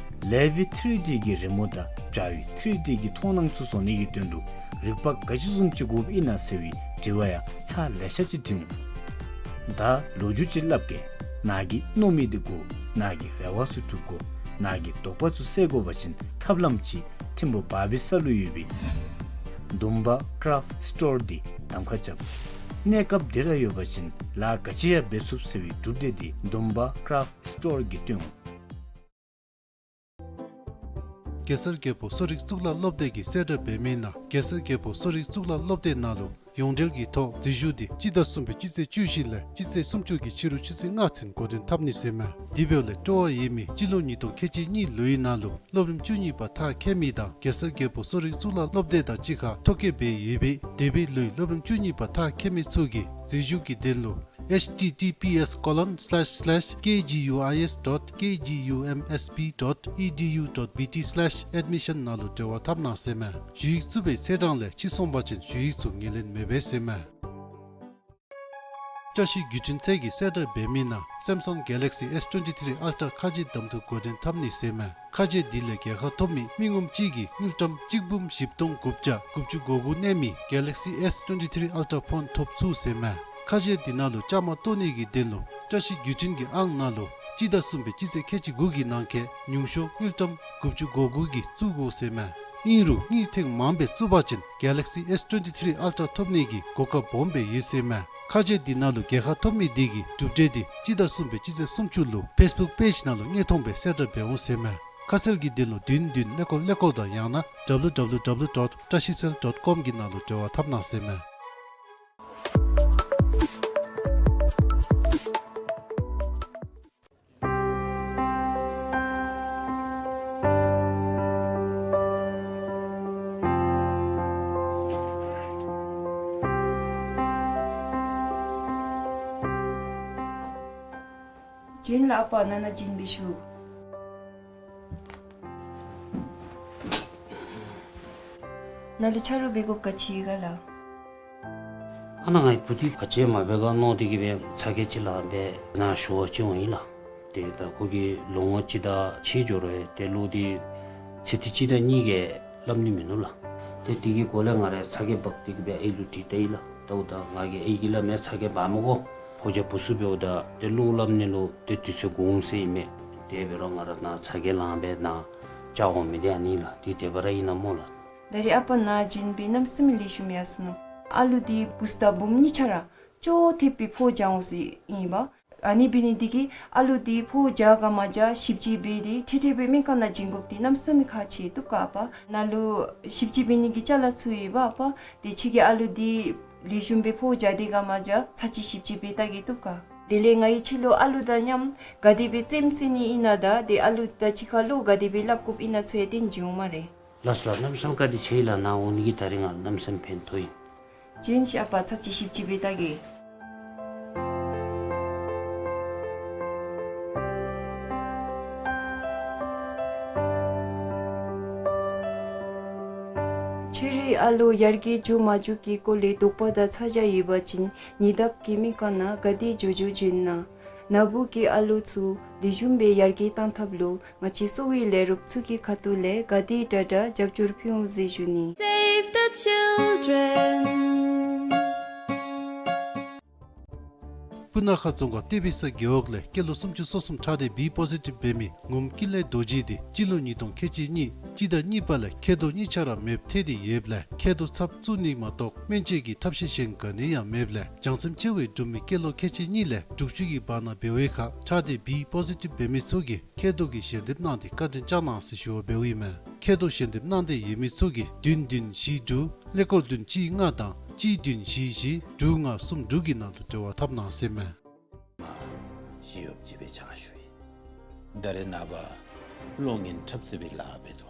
ལེབ་ཐི་རི་ཌི་གི་རི་མོ་དང་བྱ་བའི་ཐི་རི་ཌི་གི་མཐོང་སྣང་ཚུ་བཟོ་ནི་གི་དོན་ལུ་རིག་པ་ག་ཅི་བཟུམ་ཅིག་དགོཔ་ཨིན་ན་ཟེར་བའི་དྲི་བ་ཡང་ཚར་ལེ་ཤ་ཅིག་དྲིས་འོང་། ད་ལོ་རྒྱུས་ཅིག་སླབ་གེ། ནཱ་གིས་མནོ་མི་འདི་དགོ། ནཱ་གི་རེ་བ་ཚུ་འགྲུབ་དགོ། ནཱ་གི་དོགས་པ་ཚུ་སེལ་དགོ་པ་ཅིན་ཐབས་ལམ་ཅིག་ཐིམ་ཕུ་བར་བི་ས་ལུ་ཡོད་པའི་དུམ་པ་ཀ་རཕ་སི་ཊོར་འདི་གདམ་ཁ་རྐྱབ། གནས་སྐབས་འདི་ར་ཡོད་པ་ཅིན་ལཱ་ག་ཅི་ཡང་འབད་ཚུགས་ཟེར་བའི་གྲུབ་འབྲས་འདི་དུམ་པ་ཀ་རཕ་སི་ཊོར་གྱིས་སྟོན་འོང་། གེ་སར་རྒྱལ་པོ་གསོ་རིག་གཙུག་ལག་སློབ་སྡེ་གི་གསལ་བསྒྲགས་འབད་མི་ནང་གེ་སར་རྒྱལ་པོ་གསོ་རིག་གཙུག་ལག་སློབ་སྡེ་ནང་ལུ་ཡོངས་འབྲེལ་གྱི་ཐོག་འཛུལ་ཞུགས་འདི་སྤྱི་ཟླ་གསུམ་པའི་སྤྱི་ཚེས་བཅུ་བཞི་ལས་སྤྱི་ཚེས་སུམ་ཅུ་གི་ཕྱི་རུ་ཆུ་ཚོད་ལྔ་ཚུན་འགོ་འདྲེན་འཐབ་ནི་ཟེར་མས། དེ་འབདཝ་ལས་སྤྲོ་བ་ཡོད་མི་སྤྱི་ལོ་ཉིས་སྟོང་ཁལ་གཅིག་གཉིས་ལོའི་ནང་ལུ་སློབ་རིམ་བཅུ་གཉིས་པ་མཐར་འཁྱོལ་མི་དང་གེ་སར་རྒྱལ་པོ་གསོ་རིག་གཙུག་ལག་སློབ་སྡེ་དང་གཅིག་ཁར་ཐོ་བཀོད་འབད་ཡོད་པའི་འདས་པའི་ལོའི་སློབ་རིམ་བཅུ་གཉིས་པ་མཐར་འཁྱོལ་མི་ཚུ་གིས་འཛུལ་ཞུགས་ཀྱི་དོན་ལུ་ཨེཆ་ཊི་ཊི་པི་ཨེསི་ཀོ་ལོན་སི་ལེཤ་སི་ལེཤ་ཀེ་ཇི་ཡུ་ཨའི་ཨེསི་ཌོཊ་ཀེ་ཇི་ཡུ་ཨེམ་ཨེསི་བི་ཌོཊ་ཨི་ཌི་ཡུ་ཌོཊ་བི་ཊི་སི་ལེཤ་ཨེཌ་མི་ཤཱན་ནང་ལུ་འབྲེལ་བ་འཐབ་གནང་ཟེར་མས། ཞུ་ཡིག་བཙུགས་པའི་ཚེས་གྲངས་ལས་ཕྱི་སོང་པ་ཅིན་ཞུ་ཡིག་ཚུ་ངོས་ལེན་མི་འབད་ཟེར་མས། བཀྲ་ཤིས་བརྒྱུད་འཕྲིན་ཚད་ཀྱི་གསལ་བསྒྲགས་འབད་མི་ནང་སེམ་སང་གེ་ལེག་སི་ཨེསི་ཊུ་ཝེན་ཊི་ཐི་རི་ཨལ་ཊ་ཁ་རྗེ་གདམ་འཐུ་འགོ་འདྲེན་འཐབ་ནི་ཟེར་མས། ཁ་རྗེ་འདི་ལས་རྒྱལ་ཁ་ཐོབ་མི་མི་ངོམ་གཅིག་གིས་དངུལ་ཀྲམ་གཅིག་འབུམ་བཞི་སྟོང་དགུ་བརྒྱ་དགུ་བཅུ་གོ་དགུ་གནས་མི་གེ་ལེག་སི་ཨེསི་ཊུ་ཝེན་ཊི་ཐི་རི་ཨལ་ཊ་ཕོན་ཐོབ་ཚུགས་ཟེར་མས། ཁ་རྗེ་འདི་ནང་ལུ་བཅའ་མར་གཏོགས་ནི་གི་དོན་ལུ་བཀྲ་ཤིས་བརྒྱུད་འཕྲིན་གྱི་ཨང་ནང་ལུ་སྤྱི་ཟླ་གསུམ་པའི་སྤྱི་ཚེས་ཁལ་གཅིག་དགུ་གི་ནང་འཁོད་ཉུང་ཤོས་དངུལ་ཀྲམ་དགུ་བཅུ་གོ་དགུ་གིས་བཙུགས་དགོ་ཟེར་མས། ཨིན་རུང་དངུལ་ཐེངས་མངམ་སྦེ་བཙུགས་པ་ཅིན་གེ་ལེག་སི་ཨེསི་ཊུ་ཝེན་ཊི་ཐི་རི་ཨལ་ཊ་ཐོབ་ནི་གི་གོ་སྐབས་སྦོམ་སྦེ་ཡོད་ཟེར་མས། ཁ་རྗེ་འདི་ནང་ལུ་རྒྱལ་ཁ་ཐོབ་མི་འདི་གི་གྲུབ་འབྲས་འདི་སྤྱི་ཟླ་གསུམ་པའི་སྤྱི་ཚེས་སུམ་ཅུ་ལུ་ཕེསི་བུཀ་པེཇ་ནང་ལུ་དངོས་མཐོང་སྦེ་གསལ་བསྒྲགས་འབད་འོང་ཟེར་མས། ཁ་གསལ་གྱི་དོན་ལུ་བདུན་བདུན་ཀླད་ཀོར་ཀླད་ཀོར་དང་ཡང་ན་ཌབ་ལུ་ཌབ་ལུ་ཌབ་ལུ་ཌོཊ་བཀྲ་ཤིས་སེལ་ཌོཊ་ཀོམ་གྱི་ནང་ལུ་འབྲེལ་བ་འཐབ་གནང་ཟེར་མས། བྱིན་ལ་ཨ་པ་ནཱ་ནཱ་བྱིན་འབད་ཞུ། ནཱ་ལུ་ཆ་རོགས་འབད་དགོཔ་ག་ཅི་ཡོད་ག་ལགས། ཨ་ནཱ་ངེའི་བུ་འདི་ག་ཅི་མ་འབད་ག་མནོ་སྟེ་གིས་སྦེ་ཚ་གྱང་ཅིག་ལང་སྦེ་ནཱ་ཞུ་བར་བྱོན་འོང་ཡི་ལགས། ཏེ་ད་ཁོ་གིས་ལོ་ངོ་གཅིག་དང་ཕྱེད་འགྱོ་རུང་ཏེ་གློག་འདི་ཚེ་འདི་གཅིག་དང་གཉིས་ཀྱིས་སླབ་ནི་མིན་ནུག་ལགས། ཏེ་དེ་གི་སྒོ་ལས་ང་ར་ཚ་གྱང་འབག་སྟེ་གིས་སྦེ་ཨའི་ལུ་དྲིས་ལྟ་ཡི་ལགས། ད་འོ་ད་ང་གིས་ཨའི་གིས་སླབ་མས། ཚ་གྱང་འབག་མི་དགོ། ཕོ་རྒྱས་བུ་ཚུ་འབདཝ་ད་ཏེ་གློག་སླབ་ནི་ལུ་ཏེ་དུས་ཚོད་འགོར་འོང་ཟེར་ཨིན་མས། དེ་འབད་རུང་ང་ར་ནཱ་ཚ་གྱང་ལང་སྦེ་ནཱ་བཅར་འོང་མི་འདི་ཨ་ནི་ལགས། འདི་དེ་སྦེ་ར་ཨིན་ན་སྨོ་ལགས། ད་རེས་ཨ་པ་ནཱ་བྱོན་སྦེ་གནམ་མེད་ས་མེད་ལེགས་ཤོམ་ཡར་སོ་ནུག། ཨ་ལུ་འདི་བུཚ་དང་བུམོ་གཉིས་ཆ་ར་ཅོག་འཐདཔ་སྦེ་ཕོཝ་རྒྱག་འོང་ཟེར་ཨིན་པས། ཨ་ནི་འབད་ནི་འདི་གིས་ཨ་ལུ་འདི་ཕོཝ་རྒྱག་ག་མ་རྒྱག་ཞིབ་དཔྱད་འབད་དེ་འཕྲལ་འཕྲལ་སྦེ་སྨན་ཁང་ནང་བྱིན་དགོཔ་འདི་གནམ་མེད་ས་མེད་ཁག་ཆེ་བཏུབ་ག་ཨ་པ། ནཱ་ལུ་ཞིབ་དཔྱད་འབད་ནི་གི་ཅ་ལ་ཚུ་ཡོད་པ་ཨ་པ། དེ་ཁྱོད་ཀྱིས་ཨ་ལུ་འདི་ལེགས་ཤོམ་སྦེ་ཕོཝ་རྒྱག་དེས་ག་མ་རྒྱག་ཚར་གཅིག་ཞིབ་དཔྱད་འབད་བལྟ་གེ་བཏུབ་ག། དེ་ལས་ང་གིས་ཁྱོད་ལུ་ཨ་ལུ་དང་མཉམ་ག་དེ་སྦེ་རྩེདམོ་རྩེ་ནི་ཨིན་ན་དང་དེ་ཨ་ལུ་དང་གཅིག་ཁར་བློ་ག་དེ་སྦེ་སླབ་དགོཔ་ཨིན་ན་ཚུ་ཡང་སྟོན་བྱིན་འོང་སྨ་རེ། ལགས་སོ་ལགས། གནམ་མེད་ས་མེད་བཀའ་དྲིན་ཆེ་ལགས། ནཱ་འོང་ནི་གིས་ད་རིས་ང་གནམ་མེད་ས་མེད་ཕན་ཐོགས་ཡི། བྱོན་ཤིག་ཨ་པ། ཚར་གཅིག་ཞིབ་དཔྱད་འབད་བལྟ་གེ། ཁྱོད་རའི་ཨ་ལུ་ཡར་རྒྱས་འགྱོ་མ་འགྱོ་གི་སྐོར་ལས་དོགས་པ་དང་ཚ་གྱང་ཡོད་པ་ཅིན་ཉེ་འདབས་ཀྱི་སྨན་ཁང་ནང་ག་དེ་མགྱོགས་མགྱོགས་བྱོན་གནང་། ནཱ་བུ་གི་ཨ་ལུ་ཚུ་ལེགས་ཤོམ་སྦེ་ཡར་རྒྱས་གཏང་ཐབས་ལུ་ང་བཅས་གསོ་བའི་ལས་རོགསཔ་ཚུ་གི་ཁ་ཐུག་ལས་ག་དེ་དྲག་དྲག་རྒྱབ་སྐྱོར་ཕུལ་འོང་ཟེར་ཞུ་ནི། Save the children. སྤུ་ན་ཁ་རྫོང་ཁག་གཏེར་སྦིས་ས་རྒེད་འོག་ལས་སྐྱེས་ལོ་སུམ་ཅུ་སོ་གསུམ་ཁྲག་སྡེ་བི་པོ་ཟི་ཊིབ་འབད་མི་ངོམ་ཀུན་ལེགས་རྡོ་རྗེ་འདི་སྤྱི་ལོ་ཉིས་སྟོང་ཁལ་གཅིག་གཉིས་སྤྱི་ཟླ་གཉིས་པ་ལས་མཁལ་རྡོག་གཉིས་ཆ་ར་མེདཔ་ཐལ་ཏེ་ཡོདཔ་ལས་མཁལ་རྡོག་ཚབ་བཙུགས་ནི་མ་གཏོགས་སྨན་བཅོས་ཀྱི་ཐབས་ཤེས་གཞན་ག་ནི་ཡང་མེདཔ་ལས་བྱང་སེམས་ཆེ་བའི་འབྲུག་མི་སྐྱེས་ལོ་ཁལ་གཅིག་གཉིས་ལས་དྲུག་ཅུ་གི་བར་ན་འབད་བའི་ཁར་ཁྲག་སྡེ་བི་པོ་ཟི་ཊིབ་འབད་མི་ཚུ་གིས་མཁལ་རྡོག་གི་ཞལ་འདེབས་གནང་སྟེ་བཀའ་དྲིན་བསྐྱང་གནང་ཟེར་ཞུ་བ་འབདཝ་ཨིན་མས། མཁལ་རྡོག་ཞལ་འདེབས་གནང་འདོད་ཡོད་མི་ཚུ་གིས་བདུན་བདུན་བཞི་དྲུག་ཀླད་ཀོར་བདུན་གཅིག་ལྔ་དང་གཅིག་བདུན་བཞི་བཞི་དྲུག་ལྔ་གསུམ་དྲུག་གི་ནང་དུ་འབྲེལ་བ་འཐབ་གནང་ཟེར་མས། མ་ཞི་གཡོགཔ་ཅིག་སྦེ་ཕྱག་ཞུ་ཡི། ད་རེས་ནངས་པ་གློག་བརྙན་འཁྲབ་རྩེད་པའི་ལཱ་འབད་དོ།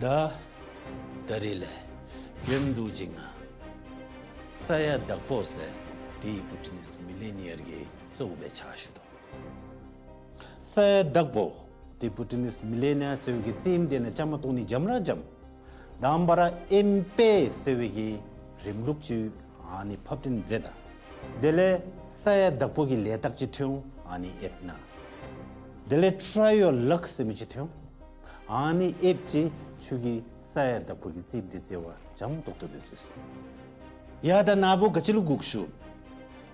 ད་ད་རེས་ལས་རྒྱུན་དུ་ཅིག་ང་ས་ཡ་དྭགས་པོ་ཟེར་དེ་བུ་ཊི་ནིས་མི་ལི་ནི་ཡར་གྱི་གཙོ་བོ་སྦེ་ཕྱག་ཞུ་དོ། ས་ཡ་དྭགས་པོ་དེ་བུ་ཊི་ནིས་མི་ལི་ནི་ཡར་ཟེར་བའི་གི་རྩེདམོ་དེ་ནང་བཅའ་མར་གཏོགས་ནི་འཇམ་ར་འཇམ། དང་པ་ར་ཨེམ་པེ་ཟེར་བའི་གི་རིམ་ལུགས་ཅིག་ཨ་ནི་ཕབ་སྟོན་མཛད་ད། དེ་ལས་ས་ཡ་དྭགས་པོ་གི་ལས་རྟགས་ཅིག་ཐོན་འོང་ཨ་ནི་ཨེབ་ན། དེ་ལས་ཊ་རའི་ཡོར་ལག་ཟེར་མི་ཅིག་ཐོན་འོང་། ཨ་ནི་ཨེབ་ཅིག་ཁྱོད་ཀྱིས་ས་ཡ་དྭགས་པོ་གི་རྩེདམོ་དེ་རྩེ་བ་འཇམ་ཏོག་ཏོ་སྦེ་རྩེ་སོང་། ཡ་ད་ནཱ་བུ་ག་ཅི་ལུ་སྒུག་ཞུ།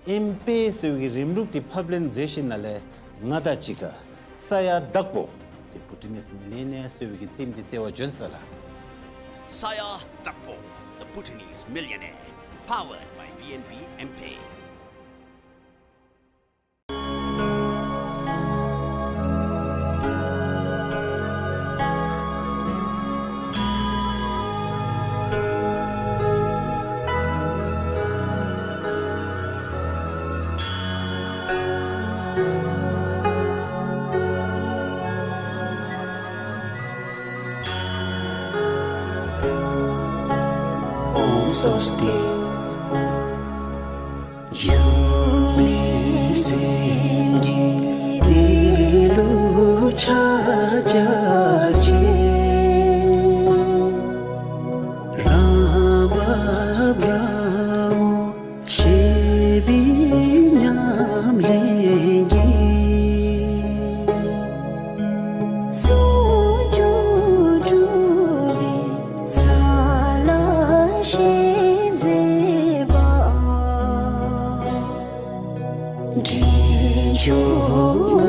ཨེམ་པེ་ཟེར་བའི་གི་རིམ་ལུགས་དེ་ཕབ་ལེན་མཛད་ཞིནམ་ལས་ང་དང་གཅིག་ཁར་ས་ཡ་དྭགས་པོ་དེ་བུ་ཊི་ནིས་མི་ལི་ནི་ཡར་ཟེར་བའི་གི་རྩེདམོ་དེ་རྩེ་བར་བྱོན་ས་ལགས། Saya Dakpo, the Bhutanese Millionaire, powered by B N B M P. Om Swasti. འབྱུང་གནས་སེམས་ཀྱི་གནས་ལུགས་ཕྱག་རྒྱ་ཆེ། རང་བབས་རང་ངོ་ཤེས་པའི་ཉམས་ལེན་གྱིས། ཟུང་འཇུག་གྲུབ་པའི་ས་ལ་གཤེགས་མཛད་པ། འབྲས་ལྗོངས་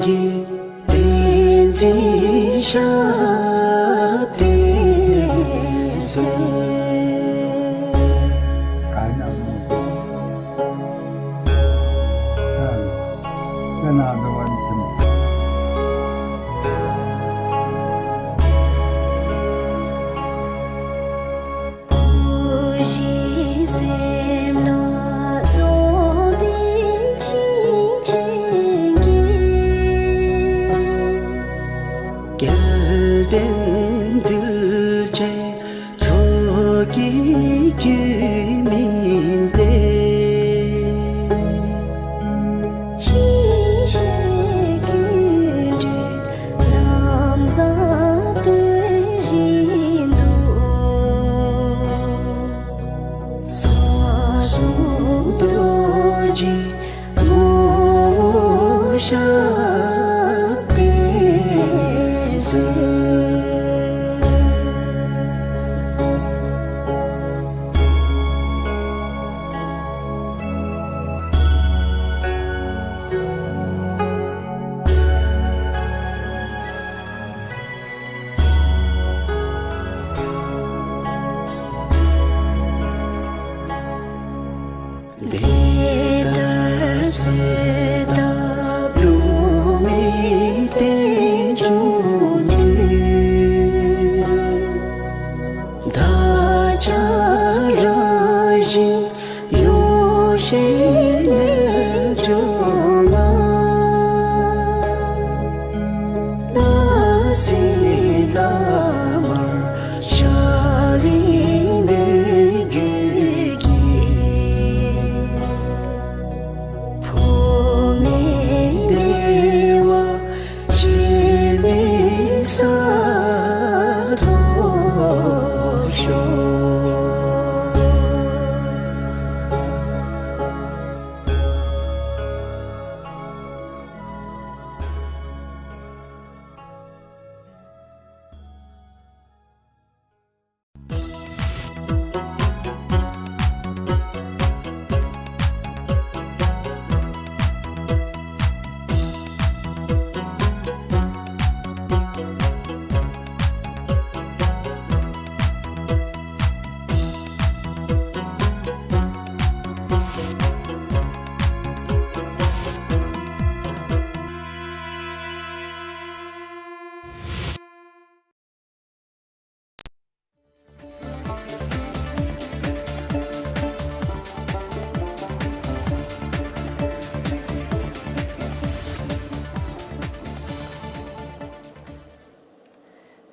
ཀྱི་བསྟན་འཛིན་ཞབས་བརྟན་ཟེར། སྐུ་བཞིའི་སེམས་ལ་རྫོགས་པའི་ཕྲིན་ལས་ཀྱིས། རྒྱལ་བསྟན་གདུལ་བྱའི་ཚོགས་ཀྱི་རྒྱུད་སྨིན་ཏེ། ཕྱི་བཤད་ཀུན་གྲོལ་ལམ་བཟང་སྟོན་བཞིན་དུ། ས་གསུམ་རྡོ་རྗེ་ངོ་བོ་ཞབས་བརྟན་ཟེར།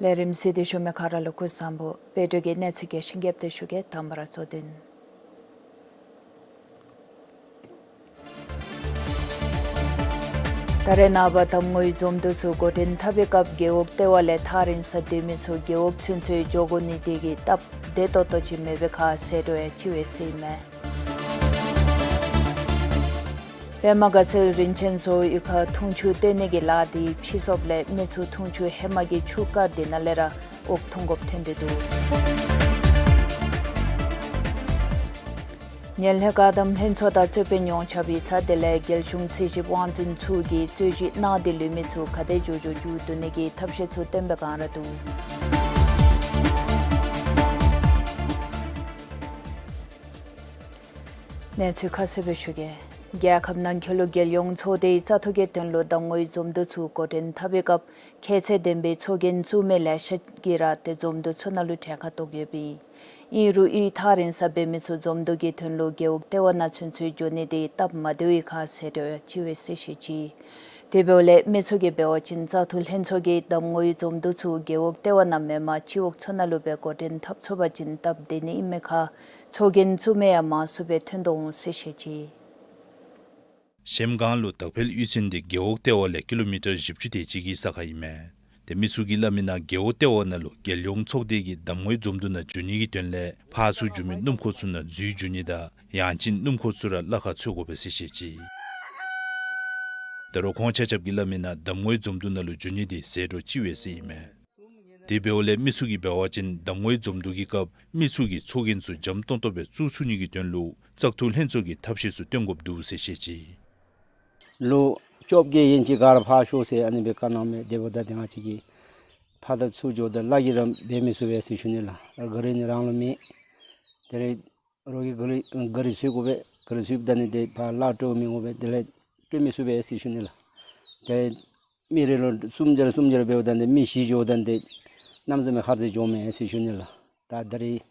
ལས་རིམ་གཟིགས་ཏེ་བཞུགས་མི་ག་ར་ལུ་སྐུ་གཟུགས་བཟང་པོ། བོད་དྲུག་གི་གནས་ཚུལ་རྒྱས་ཤིང་རྒྱསཔ་སྦེ་ཞུ་གེ། དང་པ་ར་གཙོ་དོན། ད་རེས་ནངས་པ་འདམ་ངོའི་འཛོམས་འདུ་ཚུ་འགོ་འདྲེན་འཐབ་པའི་སྐབས་རྒེད་འོག་ལྟེ་བ་ལས་ཐག་རིང་ས་སྡོད་མི་ཚུ་རྒེད་འོག་ཚུན་ཚོད་འགྱོ་དགོ་ནི་དེ་གིས་སྟབས་བདེ་ཏོག་ཏོ་ཅིག་མེད་པའི་ཁར་ཟད་འགྲོ་ཡང་ཅིག་ཡོད་ཟེར་ཨིན་མས། པདྨ་དགའ་ཚལ་རིན་ཆེན་བཟོ་བོའི་གཡུས་ཁར་འཐུང་ཆུ་བཏོན་ནི་གི་ལཱ་འདི་ཕྱིས་སོཔ་ལས་མི་ཚུ་འཐུང་ཆུ་ཧེ་མ་གི་ཆུ་དཀར་དེ་ནང་ལས་ར་འོག་འཐུང་དགོཔ་ཐོན་ཏེ་འདུག། ངན་ལྷད་བཀག་སྡོམ་ལྷན་ཚོགས་དང་རྩོད་དཔོན་ཉོ་ཆ་བའི་ཚ་དེ་ལས་རྒྱལ་གཞུང་རྩིས་ཞིབ་དབང་འཛིན་ཚུ་གིས་རྩོད་གཞི་གནང་སྟེ་ལུས་མི་ཚུ་ག་དེ་མགྱོགས་མགྱོགས་མཇུག་བསྡུ་ནི་གི་ཐབས་ཤེས་ཚུ་བཏོན་པའི་བསྒང་ར་འདུག། གནས་ཚུལ་ཁ་གསལ་སྦེ་ཞུ་གེ། རྒྱལ་ཁབ་ནང་འཁོད་ལུ་རྒྱལ་ཡོངས་ཚོགས་སྡེའི་བཙག་འཐུ་གི་དོན་ལུ་འདམ་ངོའི་འཛོམས་འདུ་ཚུ་འགོ་འདྲེན་འཐབ་པའི་སྐབས་ཁྱད་ཚད་ལྡན་པའི་ཚོགས་རྒྱན་བཙུགས་མི་ལེ་ཤ་གིས་ར་ཏེ་འཛོམས་འདུ་ཚུ་ནང་ལུ་གྲལ་ཁར་གཏོགས་ཡོདཔ་ཨིན། ཨིན་རུང་གཡུས་ཐག་རིང་ས་སྦེ་མི་ཚུ་འཛོམས་འདུ་གི་དོན་ལུ་རྒེད་འོག་ལྟེ་བ་ནང་ཚུན་ཚོད་འགྱོ་ནི་དེ་སྟབས་མ་བདེ་བའི་ཁར་ཟད་འགྲོ་ཡང་ཅིག་ཡོད་ཟེར་བཤད་ཅི། དེ་འབདཝ་ལས་མི་ཚུ་གིས་འབད་བ་ཅིན་བཙག་འཐུ་ལྷན་ཚོགས་ཀྱིས་འདམ་ངོའི་འཛོམས་འདུ་ཚུ་རྒེད་འོག་ལྟེ་བ་ནང་མེན་པར་སྤྱི་འོག་ཚུ་ནང་ལུ་སྦེ་འགོ་འདྲེན་འཐབ་ཚུགས་པ་ཅིན་སྟབས་བདེ་ནི་ཨིན་མི་ཁར་ཚོགས་རྒྱན་བཙུགས་མི་ཡང་མང་སུ་སྦེ་ཐོན་དོ་འོང་ཟེར་བཤད་ཅི། གཞལམ་སྒང་ལུ་དག་ཕེལ་གཡུས་ཚན་འདི་རྒེད་འོག་ལྟེ་བ་ལས་ཀི་ལོ་མི་ཊར་བཞི་བཅུ་དེ་ཅིག་གི་ས་ཁར་ཨིན་མས། ཏེ་མི་ཚུ་གིས་སླབ་མི་ནང་རྒེད་འོག་ལྟེ་བ་ནང་ལུ་རྒྱལ་ཡོངས་ཚོགས་སྡེ་གི་འདམ་ངོའི་འཛོམས་འདུ་ནང་འཛུལ་ནི་གི་དོན་ལས་ཕར་ཚུར་འཛུལ་མི་སྣུམ་འཁོར་ཚུ་ནང་འཛུལ་འགྱོ་ནི་དང་ཡང་ཅིན་སྣུམ་འཁོར་ཚུ་ར་གླ་ཁར་འཚོལ་དགོ་པས་ཟེར་བཤད་ཅི། ད་རུང་ཁོང་ཆ་ཁྱབ་ཀྱིས་སླབ་མི་ནང་འདམ་ངོའི་འཛོམས་འདུ་ནང་ལུ་འཛུལ་ནི་དེ་ཟད་འགྲོ་ཅིག་ཡོད་ཟེར་ཨིན་མས། དེ་འབདཝ་ལས་མི་ཚུ་གིས་འབད་བ་ཅིན་འདམ་ངོའི་འཛོམས་འདུ་གི་སྐབས་མི་ཚུ་གིས་ཚོགས་རྒྱན་ཚུ་འཇམ་ཏོང་ཏོ་སྦེ་བཙུགས་ཚུགས་ནི་གི་དོན་ལུ་བཙག་འཐུ་ལྷན་ཚོགས་ཀྱིས་ཐབས་ཤེས་ཚུ་བཏོན་དགོཔ་འདུག་ཟེར་བཤད་ཅི། ལོ་བཅོ་བརྒྱད་ཡན་ཅིག་ག་ར་ཕར་ཤོག་ཟེར་ཨ་ནི་སྦེ་བཀའ་གནང་མས། དེ་འབདཝ་ད་ཏེ་ང་བཅས་ཀྱིས་ཕར་དང་ཚུར་འགྱོཝ་ད་གླ་གིས་ར་འབད་མི་ཚུགས་པས་ཟེར་ཞུ་ནི་ལགས། ག་རི་ནི་རང་ལུ་མེད། དེ་ལས་རོགས་ཀྱིས་ག་རི་ག་རི་འཚོལ་དགོ་པས། ག་རི་འཚོལཝ་ད་ནི་ཏེ་ཕར་གླ་སྤྲོད་མི་དགོ་པས། དེ་ལས་སྤྲོད་མི་ཚུགས་པས་ཟེར་ཞུ་ནི་ལགས། ཏེ་མི་རེ་ལུ་གསུམ་སྦྱར་གསུམ་སྦྱར་འབདཝ་ད་ཏེ་མི་བཞི་འགྱོཝ་ད་ཏེ་གནམ་མེད་ས་མེད་ཧ་ཅང་འགྱོཝ་མས་ཟེར་ཞུ་ནི་ལགས། ད་ད་རེས་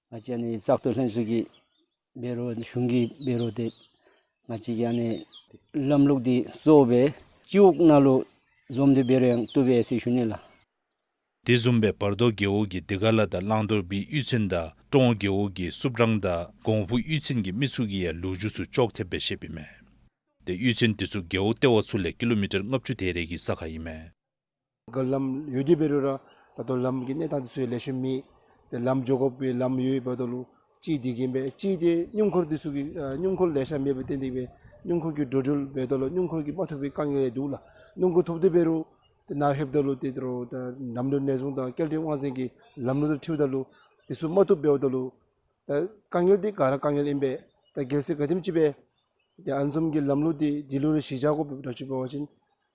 ང་བཅས་ཨ་ནི་བཙག་འཐུ་ལྷན་ཚོགས་ཀྱིས་འབད་རུང་གཞུང་གིས་འབད་རུང་ཏེ་ང་བཅས་ཀྱིས་ཨ་ནི་ལམ་ལུགས་འདི་བཟོ་སྦེ་སྤྱི་འོག་ནང་ལུ་འཛོམས་འདུ་འབད་རུང་ཡང་བཏུབ་པས་ཟེར་ཞུ་ནི་ལགས། དེ་བཟུམ་སྦེ་བར་དོ་རྒེད་འོག་གི་དེ་ཀ་ལ་དང་གླང་རྡོར་སྦིས་གཡུས་ཚན་དང་ཀྲོང་རྒེད་འོག་གི་སུབ་རང་དང་གོང་ཕུ་གཡུས་ཚན་གྱི་མི་ཚུ་གིས་ཡང་ལོ་རྒྱུས་ཚུ་ཅོག་འཐདཔ་སྦེ་བཤདཔ་ཨིན་མས། ཏེ་གཡུས་ཚན་དེ་ཚུ་རྒེད་འོག་ལྟེ་བ་ཚུ་ལས་ཀི་ལོ་མི་ཊར་ལྔ་བཅུ་དེ་རེ་གི་ས་ཁར་ཨིན་མས། ག་ལམ་ཡོད་དེ་འབད་རུང་ར་ད་ལྟོ་ལམ་གྱི་གནས་སྟངས་དེ་ཚུ་ཡང་ལེགས་ཤོམ་མེད། ཏེ་ལམ་འགྱོ་དགོ་པའི་ལམ་ཡོད་འབདཝ་ད་ལུ་གཅིག་དེ་གིས་ཨིན་པས། གཅིག་དེ་སྣུམ་འཁོར་དེ་ཚུ་གི་ཨ་སྣུམ་འཁོར་ལེ་ཤ་མེདཔ་ལས་བརྟེན་ཏེ་སྦེ་སྣུམ་འཁོར་གྱི་འགྲོ་འགྲུལ་འབདཝ་ད་ལུ་སྣུམ་འཁོར་གྱིས་མ་ཐུབ་པའི་དཀའ་ངལ་ཡང་འདུག་ལགས། སྣུམ་འཁོར་ཐུབ་དེ་འབད་རུང་ཏེ་ནཱ་ལྷོདཔ་ད་ལུ་ཏེ་ད་རུང་ད་འགྲམ་ལུ་ནེ་ཟུང་དང་སྐྱེལ་འདྲེན་དབང་འཛིན་གྱི་ལམ་ལུགས་དང་འཁྲིལཝ་ད་ལུ་དེ་ཚུ་མ་བཏུབ་འབདཝ་ད་ལུ་ད་དཀའ་ངལ་འདི་ག་ར་དཀའ་ངལ་ཨིན་པས། ད་གལ་སྲིད་ག་དེམ་ཅིག་སྦེ་ཏེ་ཨ་ནི་བཟུམ་གྱི་ལམ་ལུགས་འདི་འདི་ལུ་ར་གཞི་བཞག་དགོཔ་འདྲཝ་ཅིག་འབད་བ་ཅིན་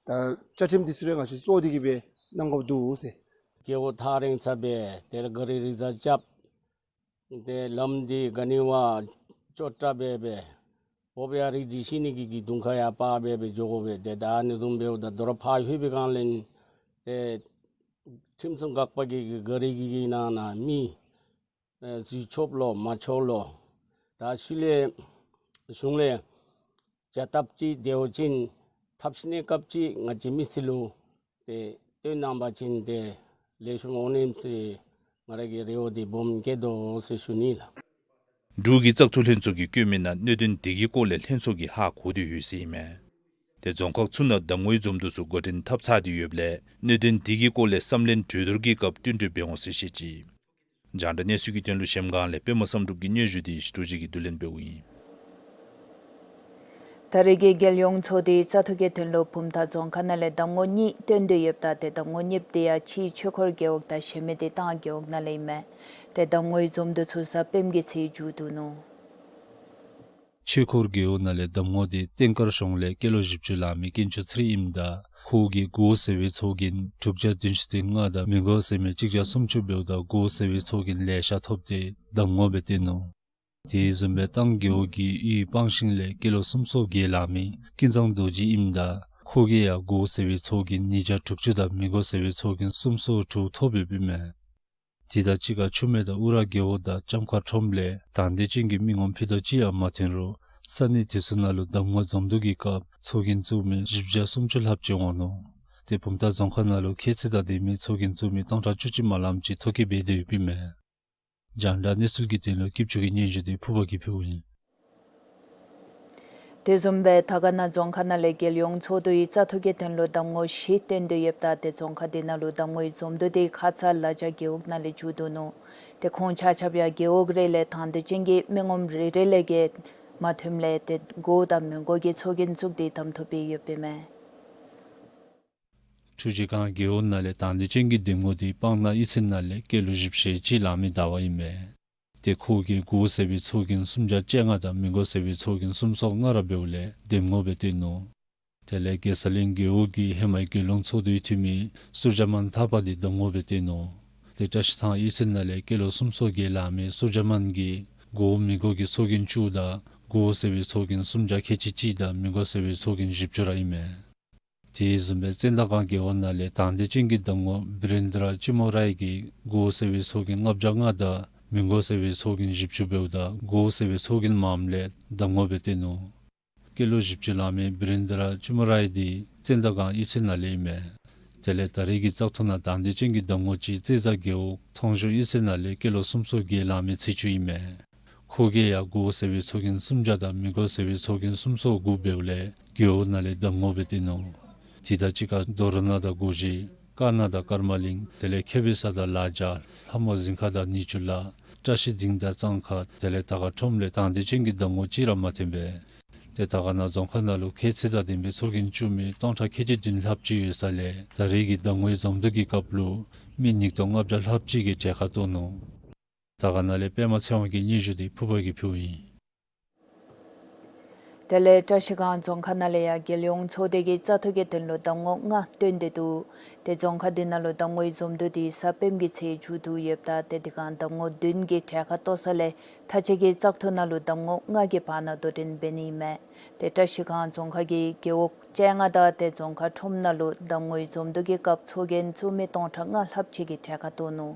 ད་བཅའ་ཁྲིམས་འདི་ཚུ་ར་ང་བཅས་གཙོ་བོ་འདི་གིས་སྦེ་གནང་དགོཔ་འདུག་ཟེར། རྒེད་འོག་ཐག་རིང་ས་སྦེ་ཏེ་ག་རི་རི་ཛ་རྐྱབ། ཏེ་ལམ་འདི་ག་ནི་བ་ཅོག་འཐདཔ་སྦེ་སྦེ་འབོ་བ་ཡང་རི་འདི་ཤི་ནི་གི་གི་གདོང་ཁར་ཡར་སྤར་སྦེ་སྦེ་འགྱོ་དགོ་པས། ཏེ་ད་ཨ་ནི་བཟུམ་འབདཝ་ད་དོ་རུང་ཕར་ལྷོད་པའི་སྒང་ལས་ཏེ་ཁྲིམས་སྲུང་འགག་པ་གིས་གི་ག་རི་གི་གི་ནང་ན་མི་ཨེ་འཛུལ་ཆོགཔ་ལོ་མ་ཆོག་ལོ། ད་ཤུལ་ལས་གཞུང་ལས་བྱ་ཐབས་ཅིག་དེ་འོ་ཅིན་ཐབས་ཤེས་གནས་སྐབས་ཅིག་ང་བཅས་མི་སེར་ལུ་ཏེ་སྟོན་གནང་པ་ཅིན་ཏེ་ལེགས་ཤོམ་འོང་ནི་ཟེར་ང་ར་གི་རེ་བ་འདི་སྦོམ་བསྐྱེད་དོ་ཟེར་ཞུ་ནི་ལགས། འབྲུག་གི་བཙག་འཐུ་ལྷན་ཚོགས་ཀྱིས་བཀོད་མི་ནང་གནད་དོན་འདི་གི་སྐོར་ལས་ལྷན་ཚོགས་ཀྱིས་ཧ་གོ་སྟེ་ཡོད་ཟེར་ཨིན་མས། ཏེ་རྫོང་ཁག་ཚུ་ནང་འདམ་ངོའི་འཛོམས་འདུ་ཚུ་འགོ་འདྲེན་འཐབ་ཚར་ཏེ་ཡོདཔ་ལས་གནད་དོན་འདི་གི་སྐོར་ལས་བསམ་བློའི་གྲོས་བསྡུར་གྱི་སྐབས་བསྟུན་གྲོས་འབད་འོང་ཟེར་བཤད་ཅི། རྒྱང་བསྒྲགས་གནས་ཚུལ་གྱི་དོན་ལུ་གཞལམ་སྒང་ལས་པདྨ་བསམ་གྲུབ་ཀྱི་སྙན་ཞུ་འདི་ཡེ་ཤེས་རྡོ་རྗེ་གིས་བསྡུ་ལེན་འབདཝ་ཨིན། ད་རེས་ཀྱི་རྒྱལ་ཡོངས་ཚོགས་སྡེའི་བཙག་འཐུ་གི་དོན་ལུ་བུམ་ཐང་རྫོང་ཁག་ནང་ལས་འདམ་ངོ་གཉིས་བཏོན་ཏེ་ཡོདཔ་ད་ཏེ་འདམ་ངོ་གཉིསཔ་དེ་ཡང་གཅིག་ཆོས་འཁོར་རྒེད་འོག་དང་གཞན་མི་དེ་ཐང་རྒེད་འོག་ནང་ལས་ཨིན་མས། ཏེ་འདམ་ངོའི་འཛོམས་འདུ་ཚུ་གཟའ་སྤེནམ་གྱི་ཚེས་མཇུག་བསྡུ་ནུག། ཆོས་འཁོར་རྒེད་འོག་ནང་ལས་འདམ་ངོ་དེ་ལྟེང་དཀར་གཞུང་ལས་སྐྱེས་ལོ་བཞི་བཅུ་ལང་མི་སྐྱེས་མཆོག་ཚེ་རིང་ཨིནམ་ད་ཁོ་གིས་དགོ་ཟེར་བའི་ཚོགས་རྒྱན་དྲུག་བརྒྱ་བདུན་ཅུ་དོན་ལྔ་དང་མི་དགོ་ཟེར་མི་གཅིག་བརྒྱ་སུམ་ཅུ་འབདཝ་ད་དགོ་ཟེར་བའི་ཚོགས་རྒྱན་ལེ་ཤ་ཐོབ་སྟེ་འདམ་ངོ་སྦེ་བཏོན་ནུག། དེ་བཟུམ་སྦེ་ཐང་རྒེད་འོག་གི་གཡུས་སྤང་ཤིང་ལས་སྐྱེས་ལོ་སུམ་ཅུ་སོ་བརྒྱད་ལང་མི་ཀུན་བཟང་རྡོ་རྗེ་ཨིནམ་ད་ཁོ་གིས་ཡང་དགོ་ཟེར་བའི་ཚོགས་རྒྱན་ཉིས་བརྒྱ་དྲུག་ཅུ་དང་མི་དགོ་ཟེར་བའི་ཚོགས་རྒྱན་སུམ་ཅུ་སོ་དྲུག་ཐོབ་ཡོདཔ་ཨིན་མས། དེ་དང་གཅིག་ཁར་ཆུ་སྨད་དང་ཨུ་ར་རྒེད་འོག་དང་ལྕམ་མཁར་ཁྲོམ་ལས་དང་འདོད་ཅན་གྱི་མི་ངོམ་ཕུད་རྡོག་གཅིག་ཡང་མ་ཐོན་རུང་ས་གནས་དེ་ཚུ་ནང་ལུ་འདམ་ངོ་འཛོམས་འདུ་གི་སྐབས་ཚོགས་རྒྱན་བཙུགས་མི་བཞི་བརྒྱ་སུམ་ཅུ་ལྷགཔ་ཅིག་འོང་ནུག། ཏེ་བུམ་ཐང་རྫོང་ཁག་ནང་ལུ་ཁྱད་ཚད་དང་ལྡན་མི་ཚོགས་རྒྱན་བཙུགས་མི་སྟོང་ཕྲག་བཅུ་གཅིག་མ་ལངམ་ཅིག་ཐོ་བཀོད་འབད་དེ་ཡོདཔ་ཨིན་མས། རྒྱང་བསྒྲགས་གནས་ཚུལ་གྱི་དོན་ལུ་སྐྱིདཔ་ཆུ་གི་སྙན་ཞུ་འདི་ཕུརཔ་གིས་ཕུལཝ་ཨིན། དེ་བཟུམ་སྦེ་དར་དཀར་ན་རྫོང་ཁག་ནང་ལས་རྒྱལ་ཡོངས་ཚོགས་འདུའི་བཙག་འཐུ་གི་དོན་ལུ་གདམ་ངོ་བཞི་བཏོན་ཏེ་ཡོདཔ་ད་ཏེ་རྫོང་ཁག་འདི་ནང་ལུ་གདམ་ངོའི་འཛོམས་འདུ་འདི་ཁ་ཙ་ལ་བྱ་རྒེད་འོག་ནང་ལས་མཇུག་བསྡུ་ནུག། ཏེ་ཁོང་ཆ་ཁྱབ་ཡང་རྒེད་འོག་རེ་ལས་དང་འདོད་ཅན་གྱི་མི་ངོམ་རེ་རེ་ལས་བརྒལ་མ་ཐོནམ་ལས་ཏེ་དགོ་དང་མི་དགོ་གི་ཚོགས་རྒྱན་བཙུགས་ཏེ་གདམ་འཐུ་འབད་ཡོདཔ་ཨིན་མས། ཁྲུ་ཅིག་སྒང་རྒེད་འོག་ནང་ལས་དང་འདོད་ཅན་གྱི་གདམ་ངོ་འདི་སྤང་ནག་གཡུས་ཚན་ནང་ལས་སྐྱེས་ལོ་བཞི་བཅུ་ཞེ་གཅིག་ལང་མི་ཟླ་བ་ཨིན་མས། ཏེ་ཁོ་གིས་དགོ་ཟེར་བའི་ཚོགས་རྒྱན་སུམ་བརྒྱ་བཅོ་ལྔ་དང་མི་དགོ་ཟེར་བའི་ཚོགས་རྒྱན་སུམ་ཚོགས་ལྔ་ར་འབདཝ་ལས་གདམ་ངོ་སྦེ་བཏོན་ནུག། དེ་ལས་རྒྱལ་ས་གླིང་རྒེད་འོག་གི་ཧེ་མའི་རྒྱལ་ཡོངས་ཚོགས་འདུའི་འཐུས་མི་སུར་ཇ་མཱན་ཐར་པ་འདི་གདམ་ངོ་སྦེ་བཏོན་ནུག། ཏེ་བཀྲ་ཤིས་ཐང་གཡུས་ཚན་ནང་ལས་སྐྱེས་ལོ་སུམ་ཚོགས་བརྒལ་ལང་མི་སུར་ཇ་མཱན་གྱིས་དགོ་མི་དགོ་གི་ཚོགས་རྒྱན་བཅུ་དང་དགོ་ཟེར་བའི་ཚོགས་རྒྱན་སུམ་བརྒྱ་ཁལ་གཅིག་གཅིག་དང་མི་དགོ་ཟེར་བའི་ཚོགས་རྒྱན་བཞི་བཅུ་ར་ཨིན་མས། དེ་བཟུམ་སྦེ་བཙན་དར་སྒང་རྒེད་འོག་ནང་ལས་དང་འདོད་ཅན་གྱི་གདམ་ངོ་བི་རེན་དྲ་ཅི་མོ་རའི་གིས་དགོ་ཟེར་བའི་ཚོགས་རྒྱན་ལྔ་བརྒྱ་ལྔ་དང་མི་དགོ་ཟེར་བའི་ཚོགས་རྒྱན་བཞི་བཅུ་འབདཝ་ད་དགོ་ཟེར་བའི་ཚོགས་རྒྱན་མངམ་ལས་གདམ་ངོ་སྦེ་བཏོན་ནུག། སྐྱེས་ལོ་བཞི་བཅུ་ལང་མི་བི་རེན་དྲ་ཅི་མོ་རའི་འདི་བཙན་དར་སྒང་གཡུས་ཚན་ནང་ལས་ཨིན་མས། དེ་ལས་ད་རེས་ཀྱི་བཙག་འཐུ་ནང་དང་འདོད་ཅན་གྱི་གདམ་ངོ་ཅིག་རྩེ་བཟའ་རྒེད་འོག་ཐོང་གཞོང་གཡུས་ཚན་ནང་ལས་སྐྱེས་ལོ་སུམ་ཚོགས་བརྒལ་ལང་མི་ཚེས་བཅུ་ཨིན་མས། ཁོ་གིས་ཡང་དགོ་ཟེར་བའི་ཚོགས་རྒྱན་སུམ་བརྒྱ་དང་མི་དགོ་ཟེར་བའི་ཚོགས་རྒྱན་སུམ་ཚོགས་དགུ་འབདཝ་ལས་རྒེད་འོག་ནང་ལས་གདམ་ངོ་སྦེ་བཏོན་ནུག། དེ་དང་གཅིག་ཁར་རྡོ་རུ་ནག་དང་གུ་ཤྲི་ཀར་ནག་དང་ཀརྨ་གླིང་དེ་ལས་ཁེ་བི་ས་དང་ལ་བྱ་ལྷ་མོ་གཟིམ་ཁང་དང་ནི་ཅུ་ལ་བཀྲ་ཤིས་སྡིངས་དང་གཙང་ཁ་དེ་ལས་དར་དཀར་ཁྲོམ་ལས་དང་འདོད་ཅན་གྱི་གདམ་ངོ་གཅིག་ར་མ་ཐོན་པས། ཏེ་དར་དཀར་ན་རྫོང་ཁག་ནང་ལུ་ཁྱད་ཚད་དང་ལྡན་པའི་ཚོགས་རྒྱན་བཙུགས་མི་སྟོང་ཕྲག་ཁལ་གཅིག་བདུན་ལྷགཔ་ཅིག་ཡོད་ས་ལས་ད་རེས་ཀྱི་གདམ་ངོའི་འཛོམས་འདུ་གི་སྐབས་ལུ་མི་ཉིས་སྟོང་ལྔ་བརྒྱ་ལྷགཔ་ཅིག་གིས་གྲལ་ཁར་གཏོགས་ནུག། དར་དཀར་ན་ལས་པདྨ་ཚེ་དབང་གི་སྙན་ཞུ་འདི་ཕུརཔ་གིས་ཕུལཝ་ཨིན། དེ་ལས་བཀྲ་ཤིས་སྒང་རྫོང་ཁག་ནང་ལས་ཡང་རྒྱལ་ཡོངས་ཚོགས་སྡེ་གི་བཙག་འཐུ་གི་དོན་ལུ་གདམ་ངོ་ལྔ་བཏོན་ཏེ་འདུག། ཏེ་རྫོང་ཁག་འདི་ནང་ལུ་གདམ་ངོའི་འཛོམས་འདུ་འདི་གཟའ་སྤེནམ་གི་ཚེ་མཇུག་བསྡུ་ཡོདཔ་ད་ཏེ་དེ་སྒང་གདམ་ངོ་བདུན་གྱིས་གྲལ་ཁར་གཏོགས་ས་ལས་ད་ཅི་གི་བཙག་འཐུ་ནང་ལུ་གདམ་ངོ་ལྔ་གིས་བར་ན་དོ་འགྲན་འབད་ནི་ཨིན་མས། ཏེ་བཀྲ་ཤིས་སྒང་རྫོང་ཁག་གི་རྒེད་འོག་བཅོ་ལྔ་དང་ཏེ་རྫོང་ཁག་ཁྲོམ་ནང་ལུ་གདམ་ངོའི་འཛོམས་འདུ་གི་སྐབས་ཚོགས་རྒྱན་བཙུགས་མི་སྟོང་ཕྲག་ལྔ་ལྷགཔ་ཅིག་གིས་གྲལ་ཁར་གཏོགས་ནུག།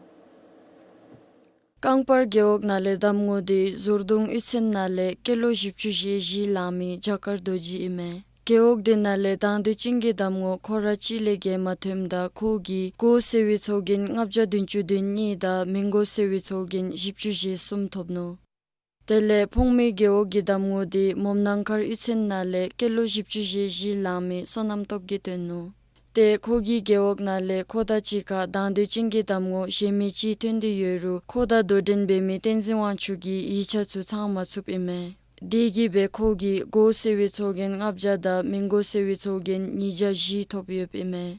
རྐང་སྤར་རྒེད་འོག་ནང་ལས་གདམ་ངོ་འདི་ཟུར་གདོང་གཡུས་ཚན་ནང་ལས་སྐྱེས་ལོ་བཞི་བཅུ་ཞེ་བཞི་ལང་མི་བྱ་དཀར་རྡོ་རྗེ་ཨིན་མས། རྒེད་འོག་འདི་ནང་ལས་དང་འདོད་ཅན་གྱི་གདམ་ངོ་ཁོ་ར་གཅིག་ལས་བརྒལ་མ་ཐོནམ་ད་ཁོ་གིས་དགོ་ཟེར་བའི་ཚོགས་རྒྱན་ལྔ་བརྒྱ་བདུན་ཅུ་དོན་གཉིས་དང་མི་དགོ་ཟེར་བའི་ཚོགས་རྒྱན་བཞི་བཅུ་ཞེ་གསུམ་ཐོབ་ནུག། དེ་ལས་ཕོངས་མི་རྒེད་འོག་གི་གདམ་ངོ་འདི་མོམ་ནང་མཁར་གཡུས་ཚན་ནང་ལས་སྐྱེས་ལོ་བཞི་བཅུ་ཞེ་བཞི་ལང་མི་བསོད་ནམས་སྟོབས་རྒྱས་བཏོན་ནུག། ཏེ་ཁོ་གིས་རྒེད་འོག་ནང་ལས་ཁོ་དང་གཅིག་ཁར་དང་འདོད་ཅན་གྱི་གདམ་ངོ་གཞན་མི་ཅིག་ཐོན་ཏེ་ཡོད་རུང་ཁོ་དང་དོ་འགྲན་འབད་མི་བསྟན་འཛིན་དབང་ཕྱུག་གིས་ཡིག་ཆ་ཚུ་ཚང་མ་ཚུགསཔ་ཨིན་མས། དེ་གིས་སྦེ་ཁོ་གིས་དགོ་ཟེར་བའི་ཚོགས་རྒྱན་ལྔ་བརྒྱ་དང་མི་དགོ་ཟེར་བའི་ཚོགས་རྒྱན་ཉིས་བརྒྱ་བཞི་ཐོབ་ཡོདཔ་ཨིན་མས།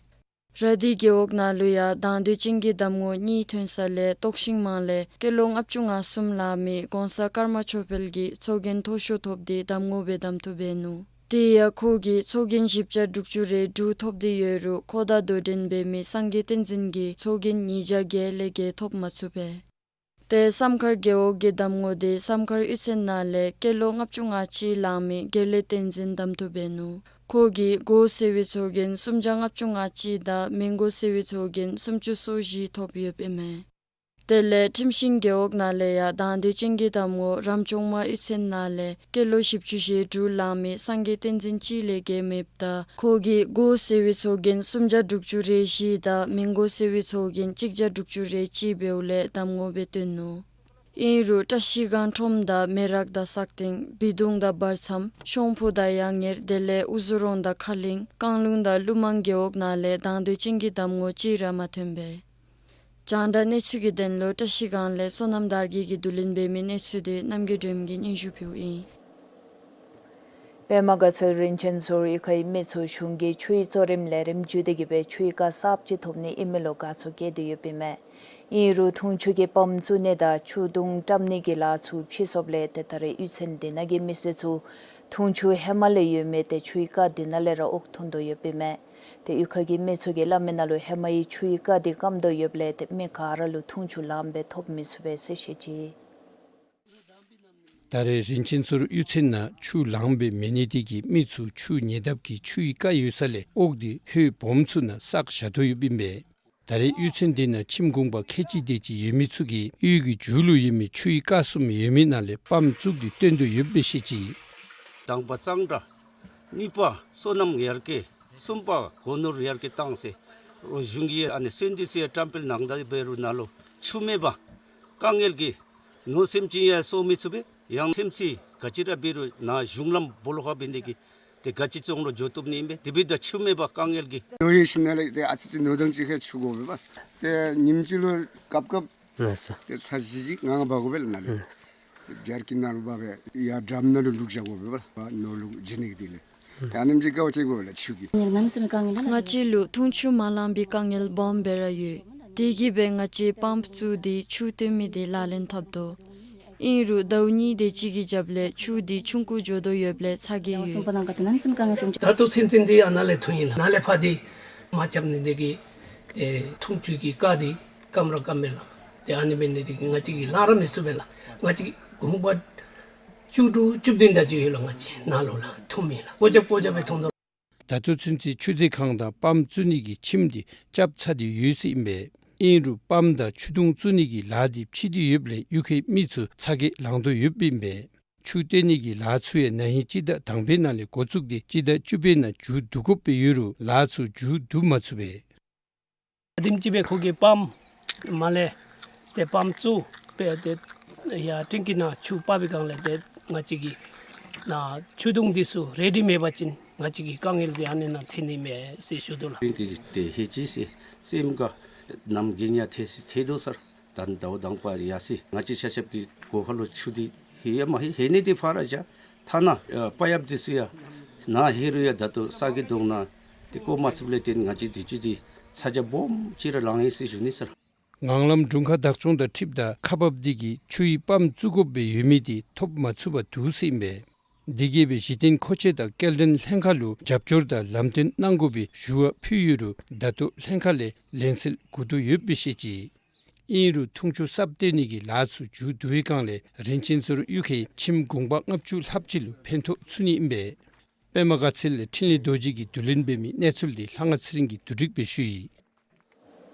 ར་དྷི་རྒེད་འོག་ནང་ལུ་ཡང་དང་འདོད་ཅན་གྱི་གདམ་ངོ་གཉིས་ཐོན་ས་ལས་སྟོག་ཤིང་མང་ལས་སྐྱེས་ལོ་ལྔ་བཅུ་ང་གསུམ་ལང་མི་གོང་ས་ཀརྨ་ཆོས་འཕེལ་གྱིས་ཚོགས་རྒྱན་མཐོ་ཤོས་ཐོབ་སྟེ་གདམ་ངོ་སྦེ་གདམ་འཐུ་འབད་ནུག། དེ་ཡང་ཁོ་གིས་ཚོགས་རྒྱན་བཞི་བརྒྱ་དྲུག་ཅུ་རེ་དྲུག་ཐོབ་སྟེ་ཡོད་རུང་ཁོ་དང་དོ་འགྲན་འབད་མི་སངས་རྒྱས་བསྟན་འཛིན་གྱིས་ཚོགས་རྒྱན་ཉིས་བརྒྱ་བརྒྱད་ལས་བརྒལ་ཐོབ་མ་ཚུགས་པས། ཏེ་བསམ་མཁར་རྒེད་འོག་གི་གདམ་ངོ་འདི་བསམ་མཁར་གཡུས་ཚན་ནང་ལས་སྐྱེས་ལོ་ལྔ་བཅུ་ང་གཅིག་ལང་མི་དགེ་ལེགས་བསྟན་འཛིན་གདམ་འཐུ་འབད་ནུག། ཁོ་གིས་དགོ་ཟེར་བའི་ཚོགས་རྒྱན་སུམ་བརྒྱ་ལྔ་བཅུ་ང་གཅིག་དང་མི་དགོ་ཟེར་བའི་ཚོགས་རྒྱན་སུམ་ཅུ་སོ་བཞི་ཐོབ་ཡོདཔ་ཨིན་མས། དེ་ལས་ཁྲིམས་ཤིང་རྒེད་འོག་ནང་ལས་ཡང་དང་འདོད་ཅན་གྱི་གདམ་ངོ་རམ་ཅོང་མ་གཡུས་ཚན་ནང་ལས་སྐྱེས་ལོ་བཞི་བཅུ་ཞེ་དྲུག་ལང་མི་སངས་རྒྱས་བསྟན་འཛིན་གཅིག་ལས་བརྒལ་མེདཔ་ད་ཁོ་གིས་དགོ་ཟེར་བའི་ཚོགས་རྒྱན་སུམ་བརྒྱ་དྲུག་ཅུ་རེ་བཞི་དང་མི་དགོ་ཟེར་བའི་ཚོགས་རྒྱན་གཅིག་བརྒྱ་དྲུག་ཅུ་རེ་གཅིག་འབདཝ་ལས་གདམ་ངོ་སྦེ་བཏོན་ནུག། ཨིན་རུང་བཀྲ་ཤིས་སྒང་ཁྲོམ་དང་མེ་རག་དང་སག་སྟེང་སྦིས་སྡོང་དང་བར་མཚམས་ཤོང་ཕུ་དང་ཡང་ངེར་དེ་ལས་ཨུ་ཛུ་རོང་དང་ཁ་གླིང་རྐང་ལུང་དང་ཀླུ་མང་རྒེད་འོག་ནང་ལས་དང་འདོད་ཅན་གྱི་གདམ་ངོ་གཅིག་ར་མ་ཐོན་པས། རྒྱང་བསྒྲགས་གནས་ཚུལ་གྱི་དོན་ལུ་བཀྲ་ཤིས་སྒང་ལས་བསོད་ནམས་དར་རྒྱས་ཀྱིས་བསྡུ་ལེན་འབད་མི་གནས་ཚུལ་འདི་རྣམ་རྒྱལ་སྒྲོལམ་གིས་སྙན་ཞུ་ཕུལཝ་ཨིན། པདྨ་དགའ་ཚལ་རིན་ཆེན་ཟུར་གཡུས་ཁའི་མི་ཚུ་གཞུང་གི་ཆུའི་གཙོ་རིམ་ལས་རིམ་བརྒྱུད་དེ་གིས་སྦེ་ཆུའི་རྐ་གསརཔ་ཅིག་ཐོབ་ནི་ཨིན་མི་ལུ་དགའ་ཚོར་བསྐྱེད་དེ་ཡོདཔ་ཨིན་མས། ཨིན་རུང་འཐུང་ཆུ་གི་པམཔ་བཙུགས་ནི་དང་ཆུ་དུང་བཀྲམ་ནི་གི་ལཱ་ཚུ་ཕྱིས་སོཔ་ལས་ཏེ་ད་རེས་གཡུས་ཚན་འདི་ནང་གི་མི་སེར་ཚུ་འཐུང་ཆུ་ཧེ་མ་ལས་ཡོད་མི་ཏེ་ཆུའི་རྐ་འདི་ནང་ལས་ར་འོག་འཐུང་དོ་ཡོདཔ་ཨིན་མས། ཏེ་གཡུས་ཁ་གི་མི་ཚུ་གིས་སླབ་མི་ནང་ལུ་ཧེ་མའི་ཆུའི་རྐ་འདི་སྐམ་དོ་ཡོདཔ་ལས་ཏེ་མི་ག་ར་ལུ་འཐུང་ཆུ་ལངམ་སྦེ་ཐོབ་མི་ཚུགས་པས་ཟེར་བཤད་ཅི། ད་རེས་རིན་ཆེན་ཟུར་གཡུས་ཚན་ནང་ཆུ་ལངམ་སྦེ་མེད་ནི་དེ་གིས་མི་ཚུ་ཆུ་ཉེ་འདབས་ཀྱི་ཆུའི་རྐ་ཡོད་ས་ལས་འོག་སྟེ་ལྷོད་སྦོམ་ཚུ་ནང་བསགས་བཞག་དོ་ཡོདཔ་ཨིན་པས། ད་རེས་གཡུས་ཚན་འདི་ནང་ཁྱིམ་གུང་པ་ཁལ་གཅིག་དེ་ཅིག་ཡོད་མི་ཚུ་གིས་གཡུས་ཀྱི་མཇུག་ལུ་ཡོད་མི་ཆུའི་རྐ་གསུམ་ཡོད་མི་ནང་ལས་པམཔ་བཙུགས་ཏེ་བཏོན་དོ་ཡོདཔ་སྦེ་བཤད་ཅི། དང་པ་གཙང་སྦྲ། གཉིས་པ་སོ་ནམ་ཡར་རྒྱས། གསུམ་པ་སྒོ་ནོར་ཡར་གྱི་བཏང་ཟེར། རོགས་གཞུང་གིས་ཨ་ནི་སེམས་འདི་ཚུ་ཡང་བཀྲམ་སྤེལ་གནང་ད་འབད་རུང་ནཱ་ལུ་ཆུ་མེད་པར་དཀའ་ངལ་གྱིས་མནོ་སེམས་ཅན་ཡང་གསོ་མི་ཚུགས་པས། ཡང་སེམས་ཅན་ག་ཅི་ར་འབད་རུང་ནཱ་གཞུང་ལམ་སྦོ་ལོགས་ཁར་འབད་ནི་དེ་གིས་ཏེ་ག་ཅི་བཙོང་རུང་འགྱོ་བཏུབ་ནི་ཨིན་པས། དེ་འབདཝ་ད་ཆུ་མེད་པར་དཀའ་ངལ་གྱིས། ལོ་ཡི་ཤུལ་ནང་ལས་ཏེ་ཨ་ཙི་ཅིག་ནོར་དང་ཅིག་ཁར་ཆུ་དགོ་པས་པ། ཏེ་ཉིནམ་གཅིག་ལུ་སྐབས་སྐབས་ལགས་སོ། ཏེ་ཚར་གཅིག་གཅིག་ང་ང་འབག་དགོ་པས་ལགས་ནཱ་ལས། ལགས་སོ། ཏེ་རྒྱ་སྐྱེད་ནང་ལུ་འབག་སྦེ་ཡར་འགྲམ་ནང་ལུ་བླུག་བཞག་དགོ་པས་པ། ནོར་ལུ་བྱིན་ནི་གི་དེ་ལས། ཏེ་ཨ་ནེམ་ཅིག་དཀའ་བ་སྤྱད་དགོ་པས་ལགས་ཆུ་གིས། ང་བཅས་ལུ་འཐུང་ཆུ་མ་ལང་པའི་དཀའ་ངལ་སྦོམ་སྦེ་ར་ཡོད། དེ་གིས་སྦེ་ང་བཅས་པམཔ་བཙུགས་ཏེ་ཆུ་བཏོན་མི་དེ་ལག་ལེན་འཐབ་དོ། ཨིན་རུང་ཟླཝ་གཉིས་དེ་ཅིག་གི་རྒྱབ་ལས་ཆུ་དེ་ཆུང་ཀུ་འགྱོ་དོ་ཡོདཔ་ལས་ཚ་གྱང་ཡོད། ད་ལྟོ་ཚུན་ཚོད་འདི་ཨ་ནཱ་ལས་འཐུང་ཡི་ལགས། ནཱ་ལས་ཕར་འདི་མ་རྐྱབ་ནི་དེ་གིས་ཨེ་འཐུང་ཆུ་གི་རྐ་འདི་སྐམ་ར་སྐམ་མས་ལགས། ཏེ་ཨ་ནི་འབད་ནི་དེ་གིས་ང་བཅས་ཀྱིས་ལང་ར་མི་ཚུགས་པས་ལགས། ང་བཅས་གུང་པ་བཅུ་དྲུག་བཅུ་བདུན་དེ་ཅིག་ཡོད་ལགས། ང་བཅས་ནཱ་ལུ་ལགས་འཐུང་མི་ལགས། ཀོ་རྒྱབ་ཀོ་རྒྱབ་སྦེ་འཐུང་དོ། ད་ལྟོ་ཚུན་ཚོད་ཆུ་མཛོད་ཁང་དང་པམཔ་བཙུགས་ནི་གི་ཁྱིམ་དེ་རྐྱབ་ཚར་ཏེ་ཡོད་ཟེར་ཨིན་པས། ཨིན་རུང་པམཔ་དང་ཆུ་དུང་བཙུགས་ནི་གི་ལཱ་དེ་ཕྱིས་ཏེ་ཡོདཔ་ལས་གཡུས་ཁའི་མི་ཚུ་ཚ་གྱང་ལང་དོ་ཡོདཔ་ཨིན་པས། ཆུ་བཏོན་ནི་གི་ལཱ་ཚུ་ཡང་ན་ཧིང་སྤྱི་ཟླ་དང་པའི་ནང་ལས་འགོ་བཙུགས་ཏེ་སྤྱི་ཟླ་བཅུ་པའི་ནང་མཇུག་བསྡུ་དགོཔ་སྦེ་ཡོད་རུང་ལཱ་ཚུ་མཇུག་བསྡུ་མ་ཚུགས་པས། ཨ་དེམ་ཅིག་སྦེ་ཁོ་གིས་པམཔ་མར་ལས་ཏེ་པམཔ་བཙུགས་སྦེ་ཏེ་ཡར་ཊེང་ཀི་ནང་ཆུ་ཕབ་པའི་སྒང་ལས་ཏེ་ང་བཅས་ཀྱི་ནཱ་ཆུ་དུང་འདི་ཚུ་རེ་ཌི་མེད་པ་ཅིན་ང་བཅས་ཀྱི་དཀའ་ངལ་འདི་ཨ་ནི་ནང་ཐོན་ནི་མས་ཟེར་ཞུ་དོ་ལགས། ཊེང་ཀི་ཏེ་ལྷོད་ཅི་ཟེར་སེམས་ཁར་ནམ་རྒྱུན་ཡང་ཐོན་ཐོན་དོ་ཟེར། ད་ཟླཝ་དང་པ་ཡར་སོ་ཡི། ང་བཅས་ཆ་ཁྱབ་ཀྱི་སྒོ་ཁ་ལུ་ཆུ་འདི་ལྷོད་ཡང་མ་ལྷོད། ལྷོད་ནི་འདི་ཕར་བཞག། ཐ་ན་ཨ་པ་ཡབ་འདི་ཚུ་ཡང་ནཱ་ལྷོད་རུང་ཡང་ད་ལྟོ་ས་གི་དོང་ནང་ཏེ་བཀོ་མ་ཚུགསཔ་ལས་བརྟེན་ང་བཅས་དུས་ཅི་འདི་ཚ་གྱང་སྦོམ་ཅིག་ར་ལང་ཡི་ཟེར་ཞུ་ནི་ཟེར། ངང་ལམ་དྲུང་ཁག་བདག་སྐྱོང་དང་འཁྲིལཝ་ད་ཁག་འབགཔ་དེ་གིས་ཆུའི་པམཔ་བཙུགས་དགོཔ་སྦེ་ཡོད་མི་དེ་ཐོབ་མ་ཚུགས་པར་འདུག་ཟེར་ཨིན་པས། དེ་གིས་སྦེ་གཞི་རྟེན་མཁོ་ཆས་དང་སྐྱེལ་འདྲེན་ལྷན་ཁག་ལུ་རྒྱབ་སྐྱོར་དང་ལམ་སྟོན་གནང་དགོ་པའི་ཞུ་བ་ཕུལ་ཡོད་རུང་ད་ལྟོ་ལྷན་ཁག་ལས་ལན་གསལ་དགོ་དོ་ཡོདཔ་སྦེ་བཤད་ཅི། ཨིན་རུང་འཐུང་ཆུ་གསརཔ་བཏོན་ནི་གི་ལཱ་ཚུ་མཇུག་བསྡུ་བའི་སྒང་ལས་རིན་ཆེན་ཟུར་གཡུས་ཁའི་ཁྱིམ་གུང་པ་ལྔ་བཅུ་ལྷགཔ་ཅིག་ལུ་ཕན་ཐོགས་ཚུགས་ནི་ཨིན་པས། པདྨ་དགའ་ཚལ་ལས་འཕྲིན་ལས་རྡོ་རྗེ་གིས་བསྡུ་ལེན་འབད་མི་གནས་ཚུལ་འདི་ལྷ་དབང་ཚེ་རིང་གིས་བསྡུ་སྒྲིག་འབད་ཞུ་ཡི།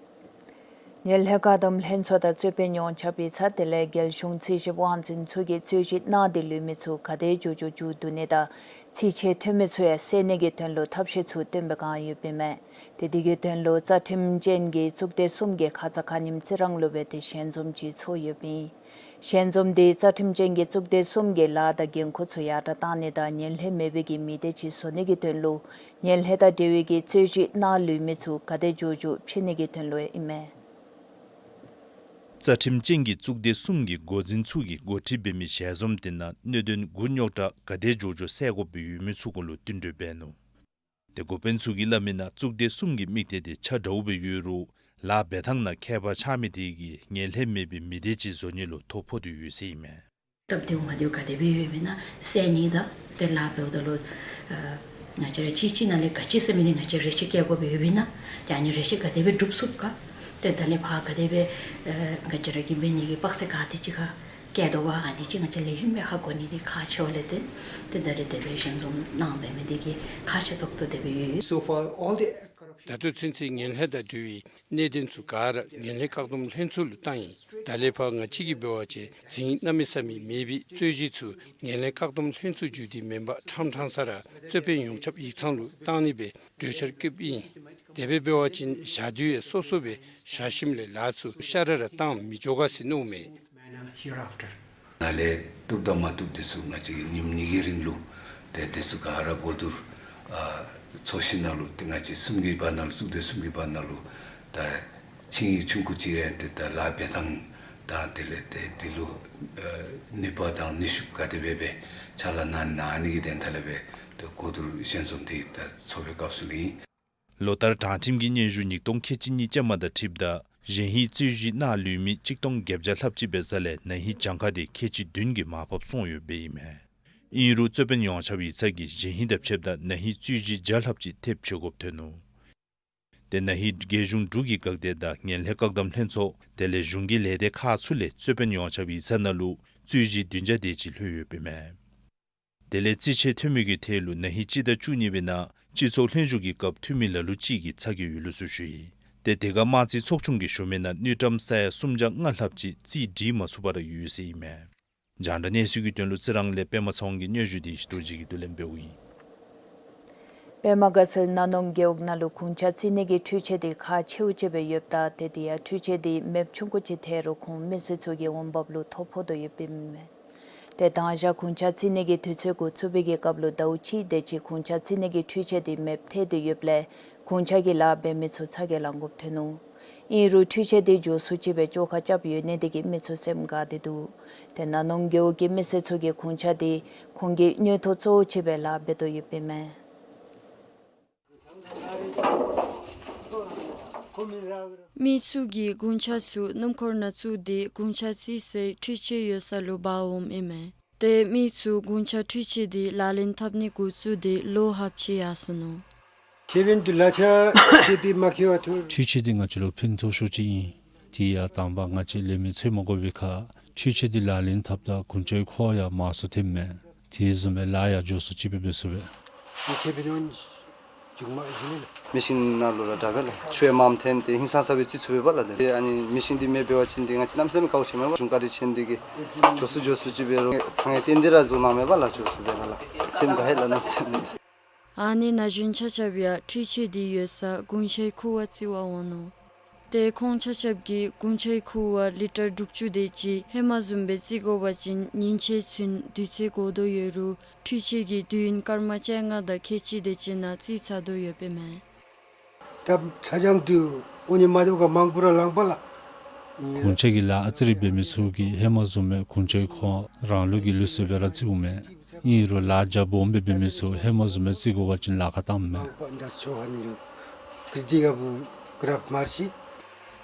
ངན་ལྷད་བཀག་སྡོམ་ལྷན་ཚོགས་དང་རྩོད་དཔོན་ཡོངས་ཁྱབ་ཡིག་ཚང་དེ་ལས་རྒྱལ་གཞུང་རྩིས་ཞིབ་དབང་འཛིན་ཚུ་གིས་རྩོད་གཞི་ནང་འདི་ལུས་མི་ཚུ་ག་དེ་མགྱོགས་མགྱོགས་མཇུག་བསྡུ་ནི་དང་རྩིས་ཆད་ཐོན་མི་ཚུ་ཡང་བསལ་ནི་གི་དོན་ལུ་ཐབས་ཤེས་ཚུ་བཏོན་པའི་སྒང་ཡོདཔ་ཨིན་མས། ཏེ་དེ་གི་དོན་ལུ་རྩ་ཁྲིམས་ཅན་གྱི་གཙུག་སྡེ་གསུམ་གྱིས་ཁ་ཙ་ཁ་ཉིནམ་རྩི་རང་ལུ་སྦེ་ཏེ་ཞལ་འཛོམས་ཅིག་ཚོགས་ཡོདཔ་ཨིན། ཞལ་འཛོམས་དེ་རྩ་ཁྲིམས་ཅན་གྱི་གཙུག་སྡེ་གསུམ་གྱི་ལཱ་དང་འགན་ཁུར་ཚུ་ཡར་དྲག་བཏང་ནི་དང་ངན་ལྷད་མེད་པའི་གི་མི་སྡེ་ཅིག་བཟོ་ནི་གི་དོན་ལུ་ངན་ལྷད་དང་འབྲེལ་བའི་གི་རྩོད་གཞི་ནང་ལུས་མི་ཚུ་ག་དེ་མགྱོགས་མགྱོགས་ཕྱེ་ནི་གི་དོན་ལུ་ཨིན་མས། རྩ་ཁྲིམས་ཅན་གྱི་གཙུག་སྡེ་གསུམ་གྱི་འགོ་འཛིན་ཚུ་གིས་འགོ་ཁྲིད་འབད་མི་ཞལ་འཛོམས་དེ་ནང་གནད་དོན་དགུ་རྙོག་དྲ་ག་དེ་མགྱོགས་མགྱོགས་བསལ་དགོཔ་སྦེ་ཡོད་མི་ཚུ་གུ་ལུ་བསྟུན་གྲོས་འབད་ནུག། ཏེ་འགོ་དཔོན་ཚུ་གིས་སླབ་མི་ནང་གཙུག་སྡེ་གསུམ་གྱི་དམིགས་གཏད་དེ་ཆ་འདྲཝ་སྦེ་ཡོད་རུང་ལཱ་འབད་ཐངས་ནང་ཁྱད་པར་ཆགས་མི་དེ་གིས་ངན་ལྷད་མེད་པའི་མི་སྡེ་ཅིག་བཟོ་ནི་ལུ་ཐོ་ཕོག་སྟེ་ཡོད་ཟེར་ཨིན་མས། སྟབས་བདེཝ་མ་བདེཝ་ག་དེ་སྦེ་ཡོདཔ་ཨིན་ན་བསལ་ནི་དང་ཏེ་ལཱ་འབདཝ་ད་ལུ་ཨ་ང་བཅས་ར་གཅིག་གཅིག་ནང་ལས་ག་ཅི་ཟེར་མི་འདི་ང་བཅས་རེ་ཆེ་བཀལ་དགོཔ་ཡོདཔ་ཨིན་ན་ཏེ་ཨ་ནི་རེ་ཆེ་ག་དེ་སྦེ་སྒྲུབ་ཚུགས་ག། ཏེ་ད་ལས་ཕར་ག་དེ་སྦེ་ཨ་ང་བཅས་ར་གིས་འབད་ནི་གི་དཔག་ཚད་ག་དེ་ཅིག་ཁར་བཀལ་དོ་ག། ཨ་ནི་ཅིག་ང་བཅས་ལེགས་ཤོམ་སྦེ་ཧ་གོ་ནི་འདི་ཁག་ཆེ་བ་ལས་བརྟེན་ཏེ་ད་རེས་དེ་སྦེ་ཞལ་འཛོམས་གནང་འབད་མི་འདི་གིས་ཁག་ཆེ་ཏོག་ཏོ་དེ་སྦེ་ཡོད། So far, all the corruption ད་ལྟོ་ཚུན་ཚོད་ངན་ལྷད་དང་འབྲེལ་བའི་གནད་དོན་ཚུ་ག་ར་ངན་ལྷད་བཀག་སྡོམ་ལྷན་ཚོགས་ལུ་བཏང་ཡི། ད་ལས་ཕར་ང་བཅས་ཀྱིས་འབད་བ་ཅིན་འཛིང་གནམ་མེད་ས་མེད་མེད་པའི་རྩོད་གཞི་ཚུ་ངན་ལྷད་བཀག་སྡོམ་ལྷན་ཚོགས་མཇུག་བསྡུ་མེན་པར་ཕྲང་ཕྲང་ས་ར་རྩོད་དཔོན་ཡོངས་ཁྱབ་ཡིག་ཚང་ལུ་བཏང་ནི་སྦེ་གྲོས་འཆར་བཀོདཔ་ཨིན། དེ་སྦེ་འབད་བ་ཅིན་ཞག་དུས་ཡང་སོ་སོ་སྦེ་བཞག་ཞིནམ་ལས་ལཱ་ཚུ་ཤ་ར་ར་བཏང་མི་འགྱོ་ག་ཟེར་མནོཝ་མས། Manner hereafter. ནཱ་ལས་བཏུབ་དང་མ་བཏུབ་འདི་ཚུ་ང་བཅས་ཀྱིས་ཉིནམ་གཉིས་ཀྱི་རིང་ལུ་ཏེ་འདི་ཚུ་ག་ར་གོ་བསྡུར་ཨ་ཚོགས་ཞིནམ་ལས་ཏེ་ང་བཅས་གསུམ་གྱི་བར་ན་ལུ་གཙུག་སྡེ་གསུམ་གྱི་བར་ན་ལུ་ད་ཆིངས་ཡིག་ཆུང་ཀུ་ཅིག་ཡང་ཏེ་ད་ལཱ་འབད་ཐངས་དང་དེ་ལས་ཏེ་འདི་ལུ་ཨ་ནུས་པ་དང་ནུས་ཤུགས་ག་དེ་སྦེ་སྦེ་ཕྱག་ལཱ་གནང་ནི་གི་དོན་དག་ལས་སྦེ་ཏེ་གོ་བསྡུར་ཞལ་འཛོམས་འདི་ད་ཚོགས་པའི་སྐབས་སུ་ལུ་ཨིན། ལོ་ལྟར་དྲང་ཁྲིམས་ཀྱི་སྙན་ཞུ་ཉིས་སྟོང་ཁལ་གཅིག་གཉིས་ཅན་མ་དང་འཁྲིལཝ་ད་གཞན་ཧིང་རྩོད་གཞི་ནང་ལུས་མི་གཅིག་སྟོང་བརྒྱད་བརྒྱ་ལྷགཔ་ཅིག་འབད་ས་ལས་ན་ཧིང་གྱངས་ཁ་དེ་ཁལ་གཅིག་བདུན་གྱིས་མར་ཕབ་སོང་ཡོདཔ་ཨིན་མས། ཨིན་རུང་རྩོད་དཔོན་ཡོངས་ཁྱབ་ཡིག་ཚང་གིས་གཞན་ཧིང་དང་ཕྱདཔ་ད་ན་ཧིང་རྩོད་གཞི་བརྒྱ་ལྷགཔ་ཅིག་ཐེབས་ཆི་དགོཔ་ཐོན་ནུག། ཏེ་ན་ཧིང་རྒྱལ་གཞུང་འབྲུག་གི་འགག་སྡེ་དང་ངན་ལྷད་བཀག་སྡོམ་ལྷན་ཚོགས་དེ་ལས་གཞུང་གི་ལས་སྡེ་ཁག་ཚུ་ལས་རྩོད་དཔོན་ཡོངས་ཁྱབ་ཡིག་ཚང་ནང་ལུ་རྩོད་གཞི་བདུན་བརྒྱ་དེ་ཅིག་ལྷོད་ཡོདཔ་ཨིན་མས། དེ་ལས་རྩིས་ཆད་ཐོན་མི་གི་ཐད་ལུ་ན་ཧིང་སྤྱི་ཟླ་བཅུ་གཉིས་པའི་ནང་སྤྱི་ཚོགས་ལྷན་བཞུགས་ཀྱི་སྐབས་འཐུས་མི་ལ་ལུ་ཅིག་གིས་ཚ་གྱང་ཡོད་ལུགས་ཚུ་ཞུ་ཡི། ཏེ་དེ་ཁར་དམངས་རྩིས་ཚོགས་ཆུང་གིས་ཞུ་མི་ནང་དངུལ་ཀྲམ་ས་ཡ་སུམ་བརྒྱ་ལྔ་ལྷགཔ་ཅིག་རྩིས་སྒྲིག་མ་ཚུགས་པར་ཡོད་ཟེར་ཨིན་མས། རྒྱང་བསྒྲགས་གནས་ཚུལ་གྱི་དོན་ལུ་རྩི་རང་ལས་པདྨ་ཚེ་དབང་གི་སྙན་ཞུ་བདེ་ཆེན་རྡོ་རྗེ་གིས་བསྡུ་ལེན་འབདཝ་ཨིན། པདྨ་དགའ་ཚལ་ན་ནོང་རྒེད་འོག་ནང་ལུ་གུང་ཆ་རྩི་ནི་གི་འཕྲུལ་ཆས་འདི་ཁག་ཆེཝ་ཅིག་སྦེ་ཡོདཔ་ད་ཏེ་དེ་ཡང་འཕྲུལ་ཆས་འདི་མེདཔ་ཆུང་ཀུ་ཅིག་ཐལ་རུང་ཁོང་མི་སེར་ཚུ་གི་འོང་འབབ་ལུ་ཐོ་ཕོག་དོ་ཡོདཔ་ཨིན་མས། ཏེ་མདང་ཞག་གུང་ཆ་རྩི་ནི་གི་དུས་ཚོད་འགོ་བཙུགས་པའི་གི་སྐབས་ལུ་ཟླཝ་གཅིག་དེ་ཅིག་གུང་ཆ་རྩི་ནི་གི་འཕྲུལ་ཆས་འདི་མེདཔ་ཐལ་ཏེ་ཡོདཔ་ལས་གུང་ཆ་གི་ལཱ་འབད་མི་ཚུ་ཚ་གྱང་ལང་དགོཔ་ཐོན་ནུག། ཨིན་རུང་འཕྲུལ་ཆས་འདི་མགྱོགས་སུ་ཅིག་སྦེ་བཅོ་ཁ་རྐྱབ་ཡོད་ནི་དེ་གིས་མི་ཚུ་སེམས་དགའ་སྟེ་འདུག། ཏེ་ན་ནོང་རྒེད་འོག་གི་མི་སེར་ཚུ་གིས་གུང་ཆ་འདི་ཁོང་གི་མྱུར་ཐོག་གཙོ་བོ་ཅིག་སྦེ་ལཱ་འབད་དོ་ཡོདཔ་ཨིན་མས། མི་ཚུ་གིས་གུང་ཆ་ཚུ་སྣུམ་འཁོར་ནང་བཙུགས་ཏེ་གུང་ཆ་རྩི་སའི་འཕྲུལ་ཆས་ཡོད་ས་ལུ་འབག་འོངམ་ཨིན་མས། ཏེ་མི་ཚུ་གུང་ཆ་འཕྲུལ་ཆས་འདི་ལག་ལེན་འཐབ་ནི་འགོ་བཙུགས་ཏེ་ལོ་ལྷགཔ་ཅིག་ཡར་སོ་ནུག། ཁེ་ཕན་དུ་ལ་ཆ་ཁེ་ཕན་མ་ཁེ་བ་ཐུ། འཕྲུལ་ཆས་འདི་ང་བཅས་ལུ་ཕན་ཐོགས་ཤོས་ཅིག་ཨིན། དེ་ཡང་དང་པ་ང་བཅས་ལས་མི་འཚོལ་མ་དགོ་པའི་ཁར་འཕྲུལ་ཆས་འདི་ལག་ལེན་འཐབ་ད་གུང་ཆའི་འཁོར་བ་ཡང་མང་སུ་ཐོནམ་མས། དེ་བཟུམ་སྦེ་ལཱ་ཡང་མགྱོགས་སུ་ཅིག་སྦེ་འབད་ཚུགས་པས། ཁེ་ཕན་འོང་། མི་ཤིན་ནང་ལུ་ར་དྲག་པས་ལགས། ཆུ་ཡང་མངམ་འཐོན་ཏེ་ཧིང་སངས་ས་སྦེ་རྩི་ཚུགས་པས་ལགས། ཏེ་ཨ་ནི་མི་ཤིན་འདི་མེདཔ་འབད་བ་ཅིན་ཏེ་ང་བཅས་གནམ་མེད་ས་མེད་དཀའཝ་སྤྱད་མས་པ། གཞུང་བཀའ་དྲིན་ཅན་འདི་གིས་མགྱོགས་སུ་མགྱོགས་སུ་ཅིག་སྦེ་རོགས་ཚང་ཡང་ཏན་ཏན་ར་བཟོ་གནང་མས་པ་ལགས། མགྱོགས་སུ་སྦེ་ར་ལགས། སེམས་དགའ་ཡི་ལགས་གནམ་མེད་ས་མེད། ཨ་ནི་ན་གཞོན་ཆ་ཁྱབ་ཡང་འཕྲུལ་ཆས་འདི་ཡོད་ས་གུང་ཆའི་ཁུ་བ་རྩི་བར་འོང་ནུག། ཏེ་ཁོང་ཆ་ཁྱབ་ཀྱིས་གུང་ཆའི་ཁུ་བ་ལི་ཊར་དྲུག་ཅུ་དེ་ཅིག་ཧེ་མ་བཟུམ་སྦེ་རྩི་དགོ་པ་ཅིན་ཉིན་ཕྱེད་ཚུན་དུས་ཚོད་འགོར་དོ་ཡོད་རུང་འཕྲུལ་ཆས་ཀྱིས་དུས་ཡུན་སྐར་མ་བཅོ་ལྔ་དང་ཁལ་གཅིག་དེ་ཅིག་ནང་རྩི་ཚར་དོ་ཡོདཔ་ཨིན་མས། ད་ཚ་གྱང་དུ་ཨོ་ནི་མ་འདུག་ག་མང་པོ་ར་ལངམ་པ་ལགས། གུང་ཆ་གི་ལཱ་ཨ་ཙི་རེ་འབད་མི་ཚུ་གིས་ཧེ་མ་བཟུམ་སྦེ་གུང་ཆའི་ཁུ་བ་རང་ལུགས་ཀྱི་ལུགས་སྲོལ་སྦེ་ར་རྩིཝ་མས། ཨིན་རུང་ལཱ་རྒྱ་སྦོམ་སྦེ་འབད་མི་ཚུ་ཧེ་མ་བཟུམ་སྦེ་རྩི་དགོ་པ་ཅིན་ལཱ་ཁག་བཏངམ་མས།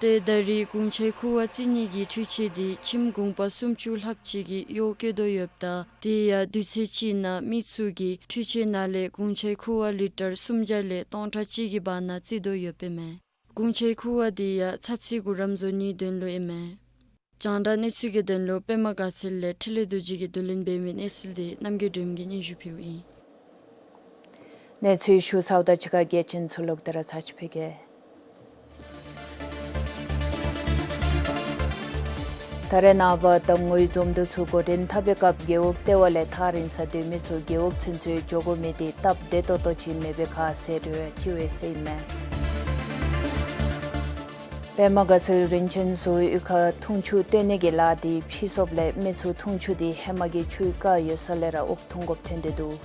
ཏེ་ད་རེས་གུང་ཆའི་ཁུ་བ་རྩི་ནི་གི་འཕྲུལ་ཆས་འདི་ཁྱིམ་གུང་པ་སུམ་ཅུ་ལྷགཔ་ཅིག་གིས་གཡོག་བཀོལ་དོ་ཡོདཔ་ད་དེ་ཡང་དུས་ཚོད་གཅིག་ནང་མི་ཚུ་གིས་འཕྲུལ་ཆས་ནང་ལས་གུང་ཆའི་ཁུ་བ་ལི་ཊར་སུམ་བརྒྱ་ལས་སྟོང་ཕྲག་གཅིག་གི་བར་ན་རྩི་དོ་ཡོདཔ་ཨིན་མས། གུང་ཆའི་ཁུ་བ་འདི་ཡང་ཚ་ཚི་གུ་རམ་བཟོ་ནིའི་དོན་ལུ་ཨིན་མས། རྒྱང་བསྒྲགས་གནས་ཚུལ་གྱི་དོན་ལུ་པདྨ་དགའ་ཚལ་ལས་འཕྲིན་ལས་རྡོ་རྗེ་གིས་བསྡུ་ལེན་འབད་མི་གནས་ཚུལ་འདི་རྣམ་རྒྱལ་སྒྲོལམ་གིས་སྙན་ཞུ་ཕུལཝ་ཨིན། གནས་ཚུལ་ཞུ་ཚརཝ་ད་ཕྱི་ཁར་གལ་ཆེན་ཚུ་ལོག་སྟེ་ར་ཚར་ཅིག་ཕུལ་གེ། ད་རེས་ནངས་པ་གདམ་ངོའི་འཛོམས་འདུ་ཚུ་འགོ་འདྲེན་འཐབ་པའི་སྐབས་རྒེད་འོག་ལྟེ་བ་ལས་ཐག་རིང་སར་སྡོད་མི་ཚུ་རྒེད་འོག་ཚུན་ཚོད་འགྱོ་དགོ་མི་འདི་སྟབས་བདེ་ཏོག་ཏོ་ཅིག་མེད་པའི་ཁར་ཟད་འགྲོ་ཡང་ཅིག་འོང་ཟེར་ཨིན་མས། པདྨ་དགའ་ཚལ་རིན་ཆེན་བཟོ་བོའི་གཡུས་ཁར་འཐུང་ཆུ་བཏོན་ནི་གི་ལཱ་འདི་ཕྱིས་སོངམ་ལས་མི་ཚུ་འཐུང་ཆུ་འདི་ཧེ་མ་གི་ཆུའི་རྐ་ཡོད་ས་ལས་ར་འོག་འཐུང་དགོཔ་ཐོན་ཏེ་འདུག།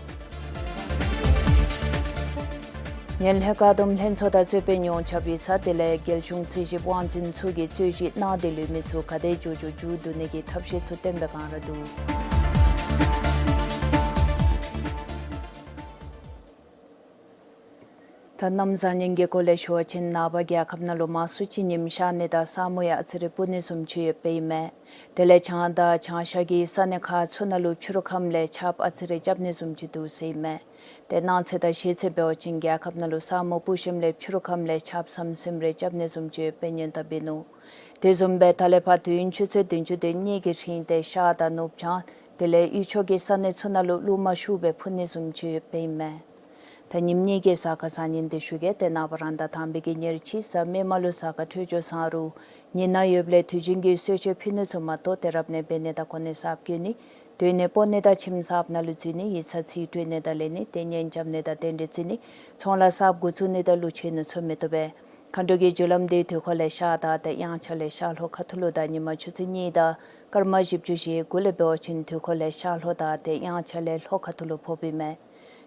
ངན་ལྷད་བཀག་སྡོམ་ལྷན་ཚོགས་དང་རྩོད་དཔོན་ཡོངས་ཁྱབ་ཡིག་ཚང་དེ་ལས་རྒྱལ་གཞུང་རྩིས་ཞིབ་དབང་འཛིན་ཚུ་གིས་རྩོད་གཞི་གནང་སྟེ་ལུས་མི་ཚུ་ག་དེ་མགྱོགས་མགྱོགས་མཇུག་བསྡུ་ནི་གི་ཐབས་ཤེས་ཚུ་བཏོན་པའི་བསྒང་ར་འདུག། ད་གནམ་བཟང་ངན་གྱི་སྐོར་ལས་ཞུ་བ་ཅིན་ནངས་པ་རྒྱལ་ཁབ་ནང་ལུ་མང་སུ་ཅིག་ཉིམ་ཤར་ནི་དང་ས་སྨུག་ཡང་ཨ་ཙི་རེ་སྤུབ་ནི་བཟུམ་ཅིག་ཡོདཔ་ཨིན་མས། དེ་ལས་བྱང་དང་བྱང་ཤར་གྱི་ས་གནས་ཁག་ཚུ་ནང་ལུ་ཕྱི་རུ་ཁམས་ལས་ཆརཔ་ཨ་ཙི་རེ་རྐྱབ་ནི་བཟུམ་ཅིག་འདུག་ཟེར་ཨིན་མས། ཏེ་གནངས་ཚེ་དང་གཞེས་ཚེ་འབད་བ་ཅིན་རྒྱལ་ཁབ་ནང་ལུ་ས་སྨུག་སྤུབ་ཞིནམ་ལས་ཕྱི་རུ་ཁམས་ལས་ཆརཔ་ཟམ་ཟིམ་རེ་རྐྱབ་ནི་བཟུམ་ཅིག་ཡོདཔ་སྙན་གྲགས་འབད་ནུག། དེ་བཟུམ་སྦེ་ད་ལས་ཕར་དུས་ཡུན་ཆུ་ཚོད་བདུན་ཅུ་དོན་གཉིས་ཀྱི་རིང་ཏེ་ཤར་དང་ནུབ་བྱང་དེ་ལས་དབུས་ཕྱོགས་ཀྱི་ས་གནས་ཚུ་ནང་ལུ་རླུང་མ་ཤུགས་སྦེ་འཕུ་ནི་བཟུམ་ཅིག་ཡོདཔ་ཨིན་མས། ད་ཉིནམ་གཉིས་ཀྱི་གཟའ་སྐར་བཟང་ངན་འདི་ཞུ་གེ། ཏེ་ནངས་པ་རང་ཟླ་དང་པའི་གི་ཉེར་གཅིག་གཟའ་མིག་དམར་ལུ་གཟའ་སྐར་འཕྲོད་སྦྱོར་བཟང་རུང་ཉིན་ནག་ཡོདཔ་ལས་དུས་རྒྱུན་གྱི་གསོལ་མཆོད་ཕུལ་ནི་ཚུ་མ་གཏོགས་ཏེ་རབ་གནས་འབད་ནི་དང་གོ་གནས་གསརཔ་བསྐོ་ནི་སྡོད་གནས་སྤོ་ནི་དང་ཁྱིམ་གསརཔ་ནང་ལུ་འཛུལ་ནི་ཡིག་ཚང་རྩིས་སྤྲོད་ནི་དང་ལེན་ནི་ཏེ་གཉེན་རྐྱབ་ནི་དང་རྟེན་འབྲེལ་བརྩི་ནི་ཚོང་ལཱ་གསརཔ་འགོ་བཙུགས་ནི་དང་གླུ་མཆོད་ནི་ཚུ་མི་བཏུབ་པས། མཁའ་འགྲོ་གི་རྒྱུ་ལམ་འདི་དུས་འཁོར་ལས་ཤར་དང་ཏེ་དབྱངས་འཆར་ལས་ཤར་ལྷོ་ཁ་ཐུག་ལུ་དང་ཉིན་མ་ཆུ་ཚོད་གཉིས་དང་སྐར་མ་བཞི་བཅུ་ཞེ་དགུ་ལས་འབད་བ་ཅིན་དུས་འཁོར་ལས་ཤར་ལྷོ་དང་ཏེ་དབྱངས་འཆར་ལས་ལྷོ་ཁ་ཐུག་ལུ་ཕོགཔ་ཨིན་མས།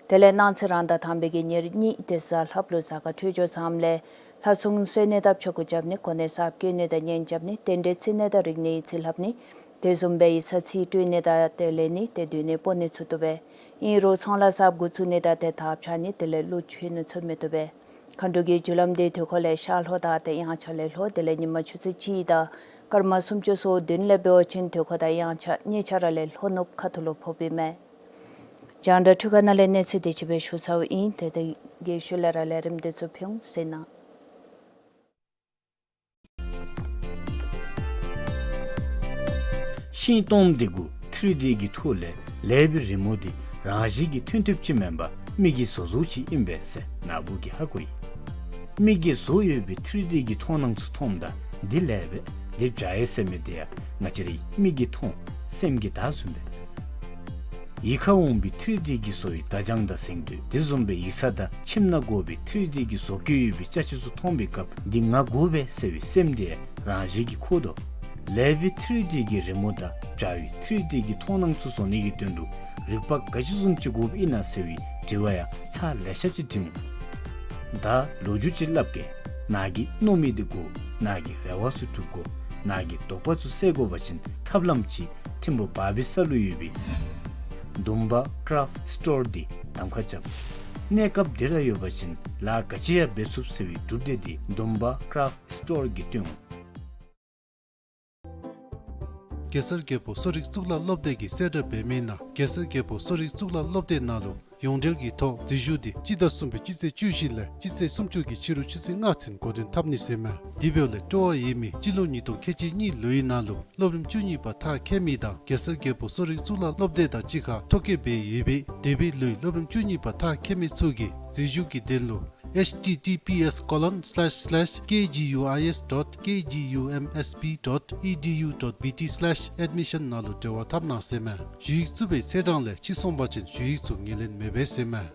དེ་ལས་གནངས་ཚེ་རང་ཟླ་དང་པའི་གི་ཉེར་གཉིས་ཏེ་གཟའ་ལྷགཔ་ལུ་གཟའ་སྐར་འཕྲོད་སྦྱོར་བཟངམ་ལས་ལྷ་སྲུང་གསོལ་ནི་དང་ཕྱྭ་འགུགས་རྐྱབ་ནི་གོ་གནས་གསརཔ་བསྐོ་ནི་དང་གཉེན་རྐྱབ་ནི་རྟེན་འབྲེལ་བརྩི་ནི་དང་རིག་གནས་ཡིག་རྩིས་ལྷབ་ནི་དེ་བཟུམ་སྦེ་ཡིག་ཚང་རྩིས་སྤྲོད་ནི་དང་ཏེ་ལེན་ནི་ཏེ་སྡོད་གནས་སྤོ་ནི་ཚུ་བཏུབ་པས། ཨིན་རུང་ཚོང་ལཱ་གསརཔ་འགོ་བཙུགས་ནི་དང་ཏེ་དར་འཕྱར་ནི་དེ་ལས་གླུ་མཆོད་ནི་ཚུ་མི་བཏུབ་པས། མཁའ་འགྲོ་གི་རྒྱུ་ལམ་འདི་དུས་འཁོར་ལས་ཤར་ལྷོ་དང་ཏེ་དབྱངས་འཆར་ལས་ལྷོ་དེ་ལས་ཉིན་མ་ཆུ་ཚོད་གཅིག་དང་སྐར་མ་སུམ་ཅུ་སོ་བདུན་ལས་འབད་བ་ཅིན་དུས་འཁོར་དང་དབྱངས་འཆར་གཉིས་ཆ་ར་ལས་ལྷོ་ནུབ་ཁ་ཐུག་ལུ་ཕོགཔ་ཨིན་མས། རྒྱང་བསྒྲགས་འཕྲུལ་ཁང་ནང་ལས་གནས་ཚུལ་དེ་ཅིག་སྦེ་ཞུ་ཚརཝ་ཨིན། ཏེ་དེ་གི་ཤུལ་ལས་ར་ལས་རིམ་དེ་ཚུ་ཕུལ་འོང་ཟེར་ན། ཤིང་སྟོང་འདི་གུ་ཐི་རི་ཌི་གི་ཐོག་ལས་ལེབ་རི་མོ་འདི་རང་བཞིན་གྱིས་ཐོན་ཐུབ་ཅི་མེན་པར་མི་གིས་བཟོ་བཟོཝ་ཅིག་ཨིན་པས་ཟེར་ནཱ་བུ་གིས་ཧ་གོ་ཡི། མི་གིས་བཟོ་ཡོད་པའི་ཐི་རི་ཌི་གི་མཐོང་སྣང་ཚུ་མཐོངམ་ད་འདི་ལེབ་འདི་བྱ་ཡི་ཟེར་མི་འདི་ཡང་ང་བཅས་རའི་མིག་གིས་མཐོང་སེམས་ཀྱིས་བལྟ་བཟུམ་སྦེ་ ཡིད་ཁར་འོང་བའི་ཐི་རི་ཌི་གི་བཟོ་བའི་བརྡ་བྱང་དང་གཟེངས་བསྟོད་དེ་བཟུམ་སྦེ་ཡིག་ཚང་དང་ཁྱིམ་ནང་དགོ་པའི་ཐི་རི་ཌི་གི་བཟོ་བཀོད་ཡོད་པའི་ཅ་ཆས་ཚུ་མཐོང་པའི་སྐབས་འདི་ང་དགོ་པས་ཟེར་བའི་སེམས་དེ་རང་བཞིན་གྱིས་འཁོར་དོ། ལེགས་པའི་ཐི་རི་ཌི་གི་རི་མོ་དང་འདྲ་བའི་ཐི་རི་ཌི་གི་མཐོང་སྣང་ཚུ་བཟོ་ནི་གི་དོན་ལུ་རིག་པ་ག་ཅི་བཟུམ་ཅིག་དགོཔ་ཨིན་ན་ཟེར་བའི་དྲི་བ་ཡང་ཚར་ལེ་ཤ་ཅིག་དྲིས་འོང་། ད་ལོ་རྒྱུས་ཅིག་སླབ་གེ། ནཱ་གིས་མནོ་མི་འདི་དགོ། ནཱ་གི་རེ་བ་ཚུ་སྒྲུབ་དགོ། ནཱ་གི་དོགས་པ་ཚུ་སེལ་དགོ་པ་ཅིན་ཐབས་ལམ་ཅིག་ཐིམ་ཕུ་བར་བི་ས་ལུ་ཡོད་པའི་དུམ་པ་ཀ་རབ་སི་ཊོར་འདི་གདམ་ཁ་རྐྱབ། གནས་སྐབས་འདི་ར་ཡོད་པ་ཅིན་ལཱ་ག་ཅི་ཡང་འབད་ཚུགས་ཟེར་བའི་གྲུབ་འབྲས་འདི་དུམ་པ་ཀ་རབ་སི་ཊོར་གྱིས་སྟོན་འོང་། གེ་སར་རྒྱལ་པོ་གསོ་རིག་གཙུག་ལག་སློབ་སྡེ་གིས་གསལ་བསྒྲགས་འབད་མི་ནང་གེ་སར་རྒྱལ་པོ་གསོ་རིག་གཙུག་ལག་སློབ་སྡེ་ནང་ལུ་ཡོངས་འབྲེལ་གྱི་ཐོག་འཛུལ་ཞུགས་འདི་སྤྱི་ཟླ་གསུམ་པའི་སྤྱི་ཚེས་བཅུ་བཞི་ལས་སྤྱི་ཚེས་སུམ་ཅུ་གི་ཕྱི་རུ་ཆུ་ཚོད་ལྔ་ཚུན་འགོ་འདྲེན་འཐབ་ནི་ཟེར་མས། དེ་འབདཝ་ལས་སྤྲོ་བ་ཡོད་མི་སྤྱི་ལོ་ཉིས་སྟོང་ཁལ་གཅིག་གཉིས་ལོའི་ནང་ལུ་སློབ་རིམ་བཅུ་གཉིས་པ་མཐར་འཁྱོལ་མི་དང་གེ་སར་རྒྱལ་པོ་གསོ་རིག་གཙུག་ལག་སློབ་སྡེ་དང་གཅིག་ཁར་ཐོ་བཀོད་འབད་ཡོད་པའི་འདས་པའི་ལོའི་སློབ་རིམ་བཅུ་གཉིས་པ་མཐར་འཁྱོལ་མི་ཚུ་གིས་འཛུལ་ཞུགས་ཀྱི་དོན་ལུ་ཨེཆ་ཊི་ཊི་པི་ཨེསི་ཀོ་ལོན་སི་ལེཤ་སི་ལེཤ་ཀེ་ཇི་ཡུ་ཨའི་ཨེསི་ཌོཊ་ཀེ་ཇི་ཡུ་ཨེམ་ཨེསི་པི་ཌོཊ་ཨི་ཌི་ཡུ་ཌོཊ་བི་ཊི་སི་ལེཤ་ཨེཌ་མི་ཤཱན་ནང་ལུ་འབྲེལ་བ་འཐབ་གནང་ཟེར་མས། ཞུ་ཡིག་བཙུགས་པའི་ཚེས་གྲངས་ལས་ཕྱི་སོང་པ་ཅིན་ཞུ་ཡིག་ཚུ་ངོས་ལེན་མི་འབད་ཟེར་མས།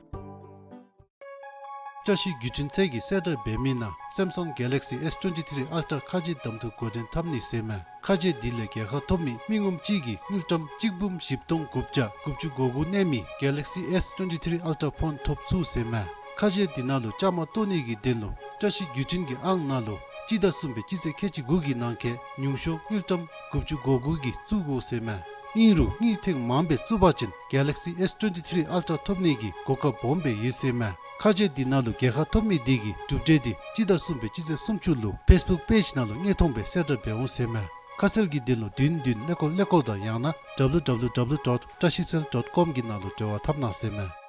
བཀྲ་ཤིས་བརྒྱུད་འཕྲིན་ཚད་ཀྱིས་གསལ་བསྒྲགས་འབད་མི་ནང་སེམ་སང་གེ་ལེག་སི་ཨེསི་ཊུ་ཝེན་ཊི་ཐི་རི་ཨལ་ཊ་ཁ་རྗེ་གདམ་འཐུ་འགོ་འདྲེན་འཐབ་ནི་ཟེར་མས། ཁ་རྗེ་འདི་ལས་རྒྱལ་ཁ་ཐོབ་མི་མི་ངོམ་གཅིག་གིས་དངུལ་ཀྲམ་གཅིག་འབུམ་བཞི་སྟོང་དགུ་བརྒྱ་དགུ་བཅུ་གོ་དགུ་གནས་མི་གེ་ལེག་སི་ཨེསི་ཊུ་ཝེན་ཊི་ཐི་རི་ཨལ་ཊ་ཕོན་ཐོབ་ཚུགས་ཟེར་མས། ཁ་རྗེ་འདི་ནང་ལུ་བཅའ་མར་གཏོགས་ནི་གི་དོན་ལུ་བཀྲ་ཤིས་བརྒྱུད་འཕྲིན་གྱི་ཨང་ནང་ལུ་སྤྱི་ཟླ་གསུམ་པའི་སྤྱི་ཚེས་ཁལ་གཅིག་དགུ་གི་ནང་འཁོད་ཉུང་ཤོས་དངུལ་ཀྲམ་དགུ་བཅུ་གོ་དགུ་གིས་བཙུགས་དགོ་ཟེར་མས། ཨིན་རུང་དངུལ་ཐེངས་མངམ་སྦེ་བཙུགས་པ་ཅིན་གེ་ལེག་སི་ཨེསི་ཊུ་ཝེན་ཊི་ཐི་རི་ཨལ་ཊ་ཐོབ་ནི་གི་གོ་སྐབས་སྦོམ་སྦེ་ཡོད་ཟེར་མས། ཁ་རྗེ་འདི་ནང་ལུ་རྒྱལ་ཁ་ཐོབ་མི་འདི་གི་གྲུབ་འབྲས་འདི་སྤྱི་ཟླ་གསུམ་པའི་སྤྱི་ཚེས་སུམ་ཅུ་ལུ་ཕེསི་བུཀ་པེཇ་ནང་ལུ་དངོས་མཐོང་སྦེ་གསལ་བསྒྲགས་འབད་འོང་ཟེར་མས། ཁ་གསལ་གྱི་དོན་ལུ་བདུན་བདུན་ཀླད་ཀོར་ཀླད་ཀོར་དང་ཡང་ན་ཌབ་ལུ་ཌབ་ལུ་ཌབ་ལུ་ཌོཊ་བཀྲ་ཤིས་སེལ་ཌོཊ་ཀོམ་གྱི་ནང་ལུ་འབྲེལ་བ་འཐབ་གནང་ཟེར་མས།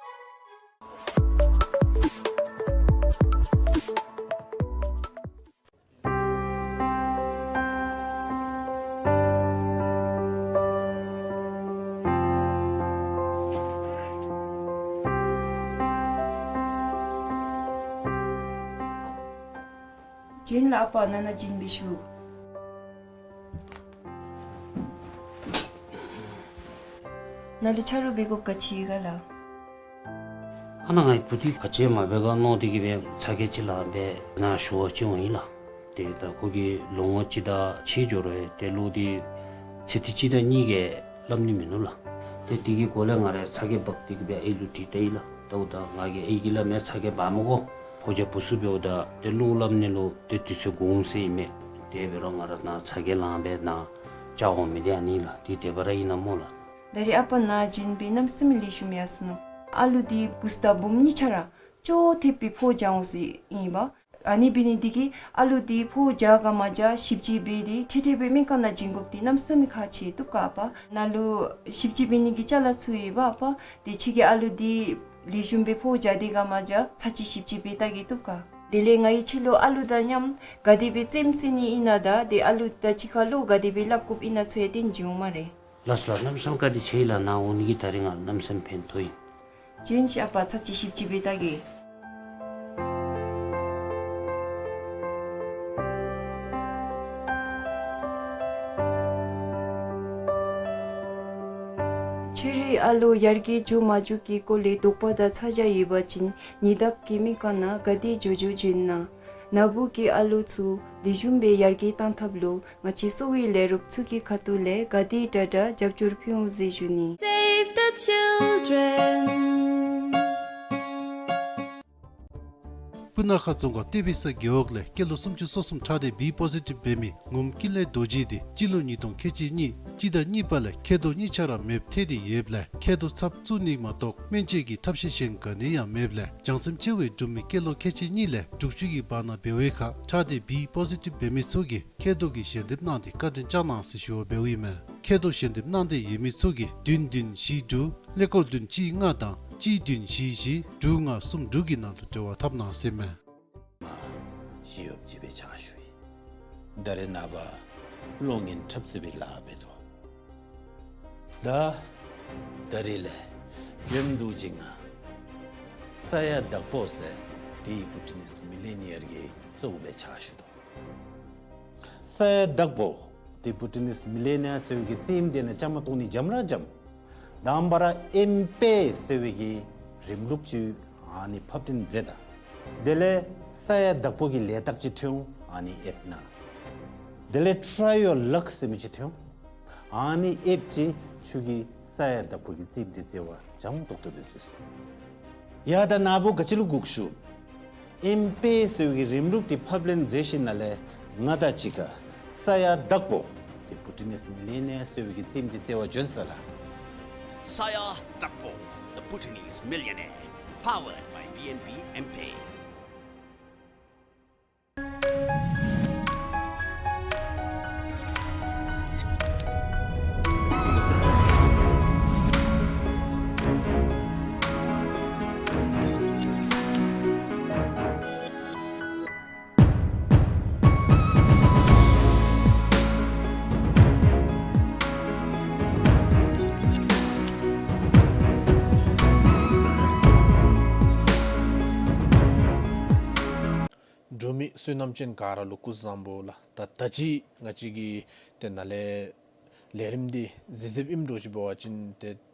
བྱོན་ལགས་ཨ་པ། ནཱ་ནཱ་བྱོན་སྦེ་བཞུགས། ནཱ་ལུ་ཆ་རོགས་འབད་དགོཔ་ག་ཅི་ཡོད་ག་ལགས། ཨ་ནཱ་ངེའི་བུ་འདི་ག་ཅི་ཡང་མ་འབད་ག་མནོ་སྟེ་གིས་སྦེ་ཚ་གྱང་ཅིག་ལངས་སྦེ་ནཱ་ཞུ་བར་བྱོན་འོང་ཡི་ལགས། ཏེ་ད་ཁོ་གིས་ལོ་ངོ་གཅིག་དང་ཕྱེད་འགྱོ་རུང་ཏེ་ལོ་འདི་ཚེ་འདི་གཅིག་དང་གཉིས་ཀྱིས་སླབ་ནི་མིན་ནུག་ལགས། ཏེ་དེ་གི་སྒོ་ལས་ང་ར་ཚ་གྱང་འབག་སྟེ་གིས་སྦེ་ཨའི་ལུ་དྲིས་ལྟ་ཡི་ལགས། ད་ད་ང་གིས་ཨའི་གིས་སླབ་མས། ཚ་གྱང་འབག་མི་དགོ། ཕོ་རྒྱས་བུ་ཚུ་འབདཝ་ད་ཏེ་བློ་སླབ་ནི་ལུ་ཏེ་དུས་ཚོད་འགོར་འོང་ཟེར་ཨིན་མས། དེ་འབད་རུང་ང་ར་ནཱ་ཚ་གྱང་ལངས་སྦེ་ནཱ་བཅར་འོང་མི་འདི་ཨ་ནི་ལགས། འདི་དེ་སྦེ་ར་ཨིན་ན་སྨོ་ལགས། ད་རེས་ཨ་པ་ནཱ་བྱོན་སྦེ་གནམ་མེད་ས་མེད་ལེགས་ཤོམ་ཡར་སོ་ནུག། ཨ་ལུ་འདི་བུཚ་དང་བུམོ་གཉིས་ཆ་ར་ཅོག་འཐདཔ་སྦེ་ཕོཝ་རྒྱག་འོང་ཟེར་ཨིན་པས། ཨ་ནི་འབད་ནི་འདི་གིས་ཨ་ལུ་འདི་ཕོཝ་རྒྱག་ག་མ་རྒྱག་ཞིབ་དཔྱད་འབད་དེ་འཕྲལ་འཕྲལ་སྦེ་སྨན་ཁང་ནང་བྱིན་དགོཔ་འདི་གནམ་མེད་ས་མེད་ཁག་ཆེ་བཏུབ་ག་ཨ་པ། ནཱ་ལུ་ཞིབ་དཔྱད་འབད་ནི་གི་ཅ་ལ་ཚུ་ཡོད་པ་ཨ་པ། དེ་ཁྱོད་ཀྱིས་ཨ་ལུ་འདི་ལེགས་ཤོམ་སྦེ་ཕོཝ་རྒྱག་དེས་ག་མ་རྒྱག་ཚར་གཅིག་ཞིབ་དཔྱད་འབད་བལྟ་གེ་བཏུབ་ག། དེ་ལས་ང་གིས་ཁྱོད་ལུ་ཨ་ལུ་དང་མཉམ་ག་དེ་སྦེ་རྩེདམོ་རྩེ་ནི་ཨིན་ན་དང་ཏེ་ཨ་ལུ་དང་གཅིག་ཁར་བློ་ག་དེ་སྦེ་སླབ་དགོཔ་ཨིན་ན་ཚུ་ཡང་སྟོན་བྱིན་འོང་སྨ་རེ། ལགས་སོ་ལགས། གནམ་མེད་ས་མེད་བཀའ་དྲིན་ཆེ་ལགས། ནཱ་འོང་ནི་གི་ད་རིས་ང་གནམ་མེད་ས་མེད་ཕན་ཐོགས་ཡི། བྱོན་ཤིག་ཨ་པ། ཚར་གཅིག་ཞིབ་དཔྱད་འབད་བལྟ་གེ། ཁྱོད་རའི་ཨ་ལུ་ཡར་རྒྱས་འགྱོ་མ་འགྱོ་གི་སྐོར་ལས་དོགས་པ་དང་ཚ་གྱང་ཡོད་པ་ཅིན་ཉེ་འདབས་ཀྱི་སྨན་ཁང་ནང་ག་དེ་མགྱོགས་མགྱོགས་བྱོན་གནང་། ནཱ་བུ་གི་ཨ་ལུ་ཚུ་ལེགས་ཤོམ་སྦེ་ཡར་རྒྱས་གཏང་ཐབས་ལུ་ང་བཅས་གསོ་བའི་ལས་རོགསཔ་ཚུ་གི་ཁ་ཐུག་ལས་ག་དེ་དྲག་དྲག་རྒྱབ་སྐྱོར་ཕུལ་འོང་ཟེར་ཞུ་ནི། Save the children. སྤུ་ན་ཁ་རྫོང་ཁག་ཏེ་བི་ས་རྒེད་འོག་ལས་སྐྱེས་ལོ་སུམ་ཅུ་སོ་གསུམ་ཁྲག་ཌི་བི་པོ་ཟི་ཊིབ་འབད་མི་ངོམ་ཀུན་ལེགས་རྡོ་རྗེ་འདི་སྤྱི་ལོ་ཉིས་སྟོང་ཁལ་གཅིག་གཉིས་སྤྱི་ཟླ་གཉིས་པ་ལས་མཁལ་རྡོག་གཉིས་ཆ་ར་མེདཔ་ཐལ་ཏེ་ཡོདཔ་ལས་མཁལ་རྡོག་ཚབ་བཙུགས་ནི་མ་གཏོགས་སྨན་བཅོས་ཀྱི་ཐབས་ཤེས་གཞན་ག་ནི་ཡང་མེདཔ་ལས་བྱང་སེམས་ཆེ་བའི་འབྲུག་མི་སྐྱེས་ལོ་ཁལ་གཅིག་གཉིས་ལས་དྲུག་ཅུ་གི་བར་ན་འབད་བའི་ཁར་ཁྲག་ཌི་བི་པོ་ཟི་ཊིབ་འབད་མི་ཚུ་གིས་མཁལ་རྡོག་གི་ཞལ་འདེབས་གནང་སྟེ་བཀའ་དྲིན་བསྐྱང་གནང་ཟེར་ཞུ་བར་འབདཝ་ཨིན་མས། མཁལ་རྡོག་ཞལ་འདེབས་གནང་འདོད་ཡོད་མི་ཚུ་གིས་བདུན་བདུན་བཞི་དྲུག་ཀླད་ཀོར་བདུན་གཅིག་ལྔ་དང་གཅིག་བདུན་བཞི་བཞི་དྲུག་ལྔ་གསུམ་དྲུག་གི་ནང་དུ་འབྲེལ་བ་འཐབ་གནང་ཟེར་མས། མ་ཞི་གཡོགཔ་ཅིག་སྦེ་ཕྱག་ཞུ་ཡི། ད་རེས་ནངས་པ་གློག་བརྙན་འཁྲབ་རྩེད་པའི་ལཱ་འབད་དོ། ད་ད་རེས་ལས་རྒྱུན་དུ་ཅིག་ང་ས་ཡ་དྭགས་པོ་ཟེར་ཏེ་བུ་ཊི་ནིས་མི་ལེ་ནི་ཡར་གྱི་གཙོ་བོ་སྦེ་ཕྱག་ཞུ་དོ། ས་ཡ་དྭགས་པོ་ཏེ་བུ་ཊི་ནིས་མི་ལེ་ནི་ཡར་ཟེར་བའི་གི་རྩེདམོ་འདི་ནང་བཅའ་མར་གཏོགས་ནི་འཇམ་ར་འཇམ། དང་པ་ར་ཨེམ་པེ་ཟེར་བའི་གི་རིམ་ལུགས་ཅིག་ཨ་ནི་ཕབ་ལེན་མཛད་ད། དེ་ལས་ས་ཡ་བདག་པོ་གི་ལས་རྟགས་ཅིག་ཐོན་འོང་ཨ་ནི་ཨེབ་ནང་། དེ་ལས་ཊ་རའི་ཡོར་ལག་ཟེར་མི་ཅིག་ཐོན་འོང་། ཨ་ནི་ཨེབ་ཅིག་ཁྱོད་ཀྱིས་ས་ཡ་བདག་པོ་གི་རྩེདམོ་འདི་རྩེ་བར་འཇམ་ཏོག་ཏོ་སྦེ་རྩེ་ཚུགས། ཡ་ད་ནཱ་བུ་ག་ཅི་ལུ་སྒུག་ཞུ། ཨེམ་པེ་ཟེར་བའི་གི་རིམ་ལུགས་འདི་ཕབ་ལེན་མཛད་ཞིནམ་ལས་ང་དང་གཅིག་ཁར་ས་ཡ་བདག་པོ་ཏེ་བུ་ཊི་ནིས་མི་ལི་ཡོན་ནེར་ཟེར་བའི་གི་རྩེདམོ་འདི་རྩེ་བར་བྱོན་ས་ལགས། ས་ཡ་བདག་པོ། The Bhutanese Millionaire. Powered by B N B M-Pay. འབྲུག་མི་བསོད་ནམས་ཅན་ག་ར་ལུ་སྐུ་གཟུགས་བཟང་པོ་ལགས། ད་ད་ཅི་ང་བཅས་ཀྱི་ཏེ་ནཱ་ལས་ལས་རིམ་འདི་གཟིགས་གཟིགསཔ་ཨིནམ་འདྲཝ་ཅིག་འབད་བ་ཅིན་ཏེ་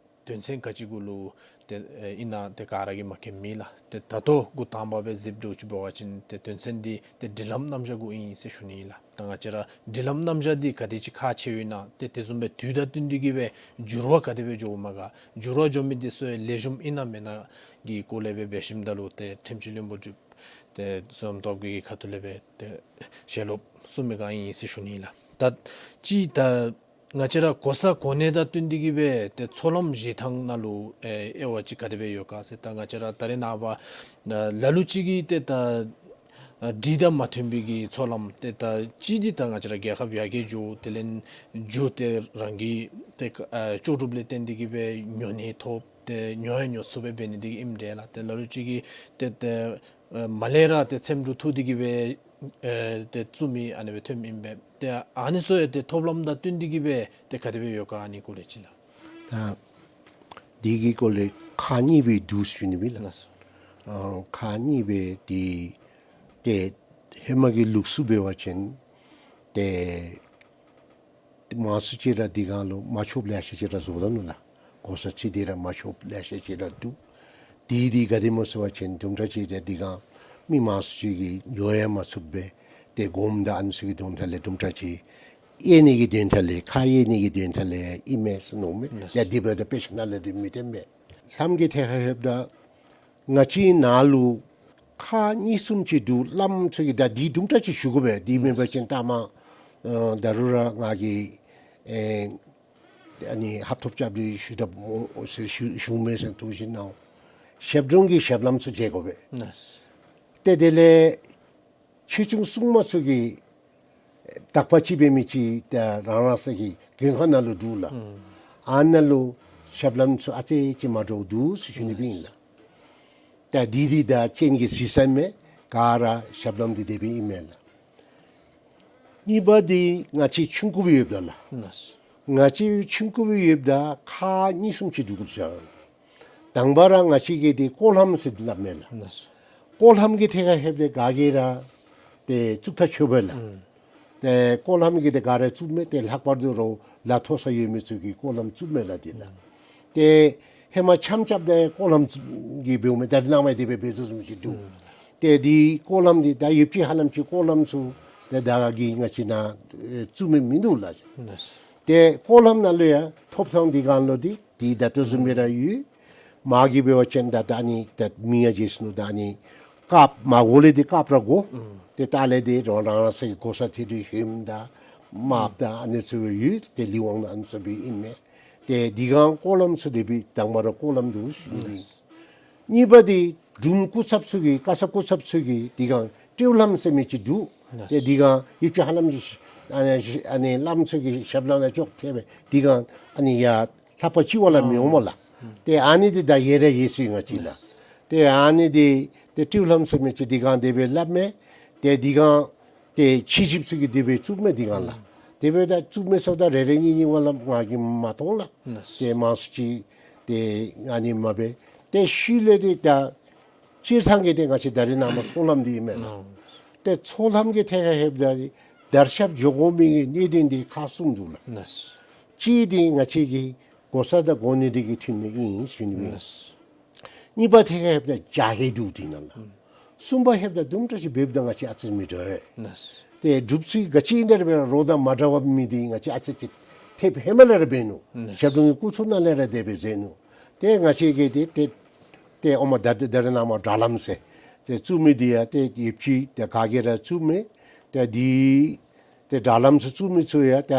དོན་ཚན་ག་ཅི་གུ་ལུ་ཏེ་ཨེ་ཨིན་ན་ཏེ་ག་ར་གིས་མ་མཁྱེནམ་མེད་ལགས། ཏེ་ད་ལྟོ་འགོ་དང་པ་སྦེ་གཟིགསཔ་འདྲཝ་ཅིག་འབད་བ་ཅིན་ཏེ་དོན་ཚན་འདི་ཏེ་སྒྲིག་ལམ་རྣམ་གཞག་གུ་ཨིན་ཟེར་ཞུ་ནི་ལགས། ད་ང་བཅས་ར་སྒྲིག་ལམ་རྣམ་གཞག་འདི་ག་དེ་ཅིག་ཁག་ཆེཝ་ཨིན་ན་ཏེ་དེ་བཟུམ་སྦེ་དུས་དང་བསྟུན་ཏེ་གིས་སྦེ་འགྱུར་བ་ག་དེ་སྦེ་འགྱོཝ་མས་ག། འགྱུར་བ་འགྱོ་མི་འདི་ཚུ་ལེགས་ཤོམ་ཨིན་ན་མེན་ན་གི་སྐོར་ལས་སྦེ་འབད་ཞིནམ་ད་ལུ་ཏེ་ཁྲིམས་སྤྱི་བློན་པོ་འབྲུག་ཏེ་བསོད་ནམས་སྟོབས་རྒྱས་ཀྱི་ཁ་ཐུག་ལས་སྦེ་ཏེ་ཞལ་སློབ་གསུང་མི་ག་ཨིན་ཟེར་ཞུ་ནི་ལགས། ད་ཅི་ད་ང་བཅས་ར་གོ་ས་གོ་གནས་དང་བསྟུན་ཏེ་གིས་སྦེ་ཏེ་ཚོགས་ལམ་བཞེས་ཐངས་ནང་ལུ་ཨེ་དབྱེ་བ་ཅིག་ག་དེ་སྦེ་ཡོད་ག་ཟེར། ད་ང་བཅས་ར་ད་རེས་ནངས་པ་ལ་ལུ་ཅིག་གིས་ཏེ་ད་ཨ་སྒྲིག་དང་མ་མཐུན་པའི་གི་ཚོགས་ལམ་ཏེ་ད་ཅི་འདི་ད་ང་བཅས་ར་རྒྱལ་ཁབ་ཡར་རྒྱས་འགྱོ་དེ་ལས་འགྱོ་ཏེ་རང་གི་ཏེ་ཨ་ལྕོགས་གྲུབ་ལས་བརྟེན་ཏེ་གིས་སྦེ་ཉོ་ནི་ཐོབ་སྟེ་ཉོ་ཡང་ཉོ་ཚུགསཔ་སྦེ་འབད་ནི་འདི་ཨིནམ་འདྲས་ལགས། ཏེ་ལ་ལུ་ཅིག་གིས་ཏེ་ཏེ་ཨ་མ་ལས་ར་ཏེ་འཚེམ་དྲུབ་འཐུ་སྟེ་གིས་སྦེ་ཨེ་ཏེ་བཙུགས་མི་ཨ་ནི་སྦེ་ཐོནམ་ཨིན་པས། ཏེ་ཨ་ནི་ཚུ་ཡང་ཏེ་ཐོབ་ལམ་དང་བསྟུན་ཏེ་གིས་སྦེ་ཏེ་ག་དེ་སྦེ་ཡོད་ག་ཨ་ནི་སྐོར་ལས་ཅིག་ལགས། ད་འདི་གི་སྐོར་ལས་ཁག་གཉིས་སྦེ་འདུག་ཟེར་ཞུ་ནི་ཨིན་ལགས། ལགས་སོ། ཨ་ཁག་གཉིས་སྦེ་འདི་ཏེ་ཧེ་མ་གི་ལུགས་སྲོལ་འབད་བ་ཅིན་ཏེ་མང་སུ་ཅིག་ར་འདི་སྒང་ལུ་མ་ཆོགཔ་ལེ་ཤ་ཅིག་ར་བཟོ་ད་ནུག་ལགས། གོ་ས་ཅིག་འདི་ར་མ་ཆོགཔ་ལེ་ཤ་ཅིག་ར་འདུག། དེ་འདི་ག་དེ་སྨོ་ཟེར་བ་ཅིན་དུམ་གྲ་ཅིག་ཏེ་འདི་སྒང་མི་མང་སུ་ཅིག་གིས་ཉོ་ཡང་མ་ཚུགསཔ་སྦེ་ཏེ་སྒོམ་དང་ཨ་ནི་ཚུ་གི་དོན་དག་ལས་དུམ་གྲ་ཅིག་དབྱེ་ནི་གི་དོན་དག་ལས་ཁག་དབྱེ་ནི་གི་དོན་དག་ལས་ཨིན་མས་ཟེར་མནོཝ་མས། ལགས། ཡ་དེ་འབདཝ་ད་དཔེ་ཆ་ནང་ལས་འདི་མི་བཏོན་པས། ལམ་གྱི་ཐད་ཁར་ལྷོདཔ་ད་ང་བཅས་ནཱ་ལུ་ཁག་གཉིས་གསུམ་ཅིག་འདུག། ལམ་ཚུ་གི་ད་འདི་དུམ་གྲ་ཅིག་ཞུ་དགོ་པས། འདི་མེན་པ་ཅིན་ལྟ་མ་ཨ་ད་རུང་ར་ང་གིས་ཨེ་ཨ་ནི་ཧབ་ཐོབ་རྐྱབ་སྟེ་ཞུ་ད་སྨོ་ཟེར་ཞུ་ཞུཝ་མས་ཟེར་ཐུགས་བཞེད་གནང་། ཞབས་དྲུང་གི་ཞབས་ལམ་ཚུ་མཇལ་དགོ་པས། ལགས། ཏེ་དེ་ལས་ཆོས་སྐྱོང་སྲུང་མ་ཚུ་གི་དག་པ་ཅིག་འབད་མི་ཅིག་ད་རང་རང་སོའི་གི་མགོན་ཁང་ནང་ལུ་འདུག་ལགས། ཨ་ནཱ་ལུ་ཞབས་ལམ་ཚུ་ཨ་ཙི་ཅིག་མ་འདྲཝ་འདུག་ཟེར་ཞུ་ནི་སྦེ་ཨིན་ལགས། ད་འདི་འདི་ད་རྐྱེན་གྱིས་གཟིགས་ས་མས། ག་ར་ཞབས་ལམ་འདི་དེ་སྦེ་ཨིན་མས་ལགས། གཉིས་པ་འདི་ང་བཅས་ཆུང་ཀུ་སྦེ་ཡོདཔ་ད་ལགས། ལགས། ང་བཅས་ཆུང་ཀུ་སྦེ་ཡོདཔ་ད་ཁག་གཉིས་གསུམ་ཅིག་འདུག་ཟེར། དང་པ་ར་ང་བཅས་ཀྱིས་འདི་སྐོར་ལམ་ཟེར་སླབ་མས་ལགས། ལགས། སྐོར་ལམ་གྱི་ཐད་ཁར་ལྷོདཔ་ད་ག་གིས་ར་ཏེ་བཙུགས་ཐག་ཆོད་པས་ལགས། ཨུམ། ཏེ་སྐོར་ལམ་གྱི་ཏེ་ག་ར་བཙུགསཔ་མས། ཏེ་ལྷག་པར་དུ་རོགས་ལག་མཐོ་ས་ཡོད་མི་ཚུ་གིས་སྐོར་ལམ་བཙུགསཔ་མས་ལགས་འདི་ལགས། ཏེ་ཧེ་མ་འཆམ་རྐྱབ་སྟེ་སྐོར་ལམ་བཙུགས་གི་འབདཝ་མས། ད་རེས་ནངས་པ་དེ་སྦེ་འབད་ཚུགས་བཟུམ་ཅིག་འདུག། ཨུམ། ཏེ་འདི་སྐོར་ལམ་འདི་ད་ཡོདཔ་ཅིག་ཧ་ལམ་ཅིག་སྐོར་ལམ་ཚུ་ཏེ་ད་ག་གིས་ང་བཅས་ནཱ་ཨེ་བཙུགས་མི་མིན་འདུག་ལགས། ལགས། ཏེ་སྐོར་ལམ་ནང་ལུ་ཡང་ཐོབ་ཐངས་འདི་སྒང་ལུ་འདི་འདི་ད་ལྟོ་བཟུམ་སྦེ་ར་ཡོད། མ་གི་འབད་བ་ཅིན་ད་ད་ཨ་ནི་ད་མི་ཡང་བརྗེད་སོ་ནུག། ད་ཨ་ནི་བཀབ་མ་གོ་ལས་འདི་བཀབ་ར་དགོ། ཨུམ། ཏེ་ད་ལས་འདི་རང་རང་སོའི་གོ་ས་ཐད་དེ་ཧོནམ་དང་མགཔ་དང་ཨ་ནི་ཚུ་སྦེ་ཡོད། ཏེ་ལི་ཝང་ནང་ཨ་ནི་ཚུ་སྦེ་ཨིན་མས། ཏེ་འདི་སྒང་སྐོར་ལམ་ཚུ་དེ་སྦེ་དང་པ་ར་སྐོར་ལམ་འདུག་ཟེར་ཨིན། ཨུམ། གཉིས་པ་འདི་དྲུང་སྐུ་ཚབ་ཚུ་གིས་བཀའ་ཚབ་སྐུ་ཚབ་ཚུ་གིས་འདི་སྒང་སྤྲེའུ་ལམ་ཟེར་མི་ཅིག་འདུག། ལགས། ཏེ་འདི་སྒང་ཡོདཔ་ཅིག་ཧ་ལམ་ཅིག་ཨ་ནི་ཨ་ནི་ལམ་ཚུ་གི་ཞབས་ལམ་ལུ་ཅོག་འཐད་པས། འདི་སྒང་ཨ་ནི་ཡར་ལྷག་པ་ཅིག་བ་ལ་མི་འོང་སྨོ་ལགས། ཨུམ། ཏེ་ཨ་ནི་འདི་ད་ཡར་ར་ཡར་སོང་ཡི་ང་བཅས་ལགས། ལགས། ཏེ་ཨ་ནི་འདི་ཏེ་སྤྲེའུ་ལམ་ཟེར་མི་ཅིག་འདི་སྒང་དེ་སྦེ་སླབ་མས། ཏེ་འདི་སྒང་ཏེ་ཁྱི་ཞིབ་ཚུ་གིས་དེ་སྦེ་བཙུགས་མས་འདི་སྒང་ལགས། ཨུམ། དེ་སྦེ་ད་བཙུགས་མས་ཟེརཝ་ད་རེ་རེ་གཉིས་གཉིས་བ་ལམ་ང་གིས་མ་མཐོང་ལགས། ལགས། ཏེ་མང་སུ་ཅིག་ཏེ་ཨ་ནི་མ་འབད། ཏེ་ཤུལ་ལས་འདི་ད་སྤྱིར་བཏང་གི་ཏེ་ང་བཅས་ད་རེས་ནངས་པ་ཚོགས་ལམ་འདི་ཨིན་མས་ལགས། ཨོ། ཏེ་ཚོགས་ལམ་གྱི་ཐད་ཁར་ལྷོདཔ་ད་དར་ཁྱབ་འགྱོ་དགོ་མི་གི་གནད་དོན་འདི་ཁག་གསུམ་འདུག་ལགས། ལགས། གཅིག་འདི་ང་བཅས་ཀྱི་ དགོ་ས་དང་དགོ་ནི་འདི་གིས་མཐུན་ནི་ཨིན་ཞུ་ནི་ཨིན། ལགས། གཉིས་པ་ཐད་ཁར་ལྷོདཔ་ད་རྒྱ་ཧེ་འདུག་འདི་ནང་ལུ། ཨུམ། གསུམ་པ་ལྷོདཔ་ད་དུམ་གྲ་ཅིག་འབདཝ་ད་ང་བཅས་ཨ་ཙི་མི་འདྲ་བས། ལགས། ཏེ་སྒྲུབ་ཚུལ་ག་ཅི་ཨིན་ན་ར་འབད་རུང་རོགས་དང་མ་འདྲ་བ་མི་འདི་ང་བཅས་ཨ་ཙི་ཅིག་ཐེབས་ཧེ་མ་ལས་ར་འབད་ནུག། ལགས། ཞབས་དྲུང་གི་སྐུ་ཚབ་ནང་ལས་ར་དེ་སྦེ་མཛད་ནུག། ཏེ་ང་བཅས་ཀྱིས་ཏེ་ཏེ་ཏེ་ཨོ་མ་ད་ད་རེས་ནངས་པ་དྲ་ལམ་ཟེར་ཏེ་བཙུགས་མི་འདི་ཡང་ཏེ་ཡོདཔ་ཅིག་ཏེ་ག་གིས་ར་བཙུགས་མས། ཏེ་འདི་ཏེ་དྲ་ལམ་ཚུ་བཙུགས་མི་ཚུ་ཡང་ཏེ་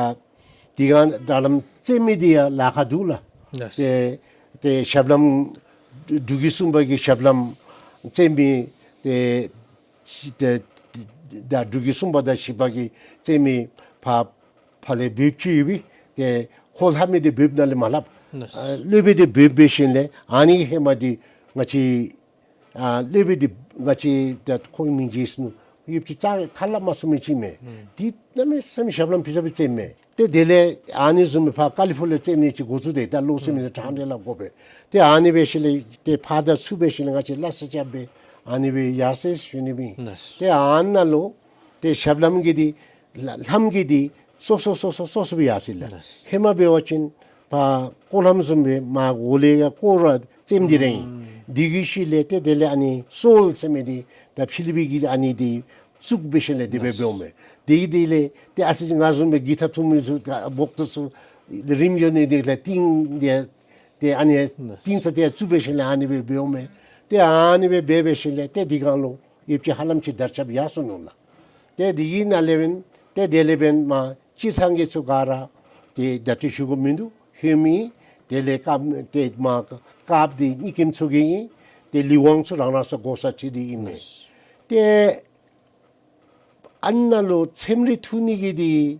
དེ་སྒང་དྲ་ལམ་བཙེམ་མི་འདི་ཡང་ལཱ་ཁག་འདུག་ལགས། ལགས། ཏེ་ཏེ་ཞབས་ལམ་འབྲུག་རྒྱལ་གསུམ་པ་གི་ཞབས་ལམ་བཙེམ་མི་ཏེ་ཏེ་ད་འབྲུག་རྒྱལ་གསུམ་པ་དང་བཞི་པ་གིས་བཙེམ་མི་ཕར་ཕར་ལས་འབདཝ་ཅིག་ཡོད་པས། ཏེ་ཁོ་ལྷབ་མི་འདི་འབདཝ་ནང་ལས་མ་ལྷབ། ལགས། ཨ་སློབ་དཔོན་འདི་འབདཝ་འབད་ཞིནམ་ལས་ཨ་ནི་ཧེ་མ་འདི་ང་བཅས་ཨ་སློབ་དཔོན་འདི་ང་བཅས་ད་ཁོ་མིང་བརྗེད་སོ་ནུག། ཡོདཔ་ཅིག་རྩ་ཁ་སླབ་མ་ཚུགས་མི་ཅིག་མས། ཨུམ། འདི་གནམ་མེད་ས་མེད་ཞབས་ལམ་ཕུལ་ས་སྦེ་བཙེམ་མས། ཏེ་དེ་ལས་ཨ་ནི་བཟུམ་སྦེ་ཕར་ཀ་ལི་ཕོག་ལས་བཙེམ་ནི་ཅིག་འགོ་བཙུགས་ཏེ་ད་ལོག་སྟེ་མི་ཚུ་དྲང་སྟེ་ལཱ་འགོ་འབད། ཏེ་ཨ་ནི་འབད་ཞིནམ་ལས་ཏེ་ཕར་དང་ཚུར་འབད་ཞིནམ་ལས་ང་བཅས་ལཱ་ས་རྐྱབ་སྦེ་ཨ་ནི་སྦེ་ཡར་སོ་ཡི་ཞུ་ནི་ཨིན། ལགས། ཏེ་ཨ་ནཱ་ལུ་ཏེ་ཞབས་ལམ་གྱི་འདི་ལྷམ་གྱི་འདི་སོ་སོ་སོ་སོ་སོ་སོ་སྦེ་ཡར་སོ་ཡི་ལགས། ལགས། ཧེ་མ་འབད་བ་ཅིན་ཕར་སྐོར་ལྷམ་བཟུམ་སྦེ་མར་འོག་ལས་ཡར་སྐོར་ར་བཙེམ་སྟེ་ར་ཨིན། ཨུམ། འདི་གི་ཤུལ་ལས་ཏེ་དེ་ལས་ཨ་ནི་སོལ་ཟེར་མི་འདི་ད་ཕྱི་གླིང་པའི་གིས་ཨ་ནི་འདི་བཙུགས་འབད་ཞིནམ་ལས་དེ་སྦེ་ལགས། འབདཝ་མས། དེ་གི་དེ་ལས་ཏེ་ཨ་ཙི་ཅིག་ང་བཟུམ་སྦེ་གི་ཐ་འཐུང་མི་ཚུ་འབོག་ཐུང་ཚུ་རིམ་བྱོན་ནི་འདི་ལས་ཏིང་འདི་ཏེ་ཨ་ནི་ལགས། ཏིང་ཚ་ཏེ་བཙུགས་འབད་ཞིནམ་ལས་ཨ་ནི་སྦེ་འབདཝ་མས། ཏེ་ཨ་ནི་སྦེ་འབད་འབད་ཞིནམ་ལས་ཏེ་དེ་སྒང་ལུ་ཡོདཔ་ཅིག་ཧ་ལམ་ཅིག་དར་ཁྱབ་ཡར་སོ་ནུག་ལགས། ཏེ་དེ་གི་ནང་ལས་འབདན་ཏེ་དེ་ལས་འབདན་མར་སྤྱིར་བཏང་གི་ཚུ་ག་ར་ཏེ་ད་ལྟོ་ཞུ་དགོཔ་མིན་འདུག། ཧེ་མ་ཏེ་ལས་སྐབས་ཏེ་མར་སྐབས་འདི་གཉིས་ཀྱི་ཚུ་གི་ཨིན། ཏེ་ལི་ཝང་ཚུ་རང་རང་སོ་དགོ་ས་ཅིག་འདི་ཨིན་མས། ཏེ་ཨ་ནཱ་ལུ་ཚེམ་རིལ་འཐུ་ནི་གི་འདི་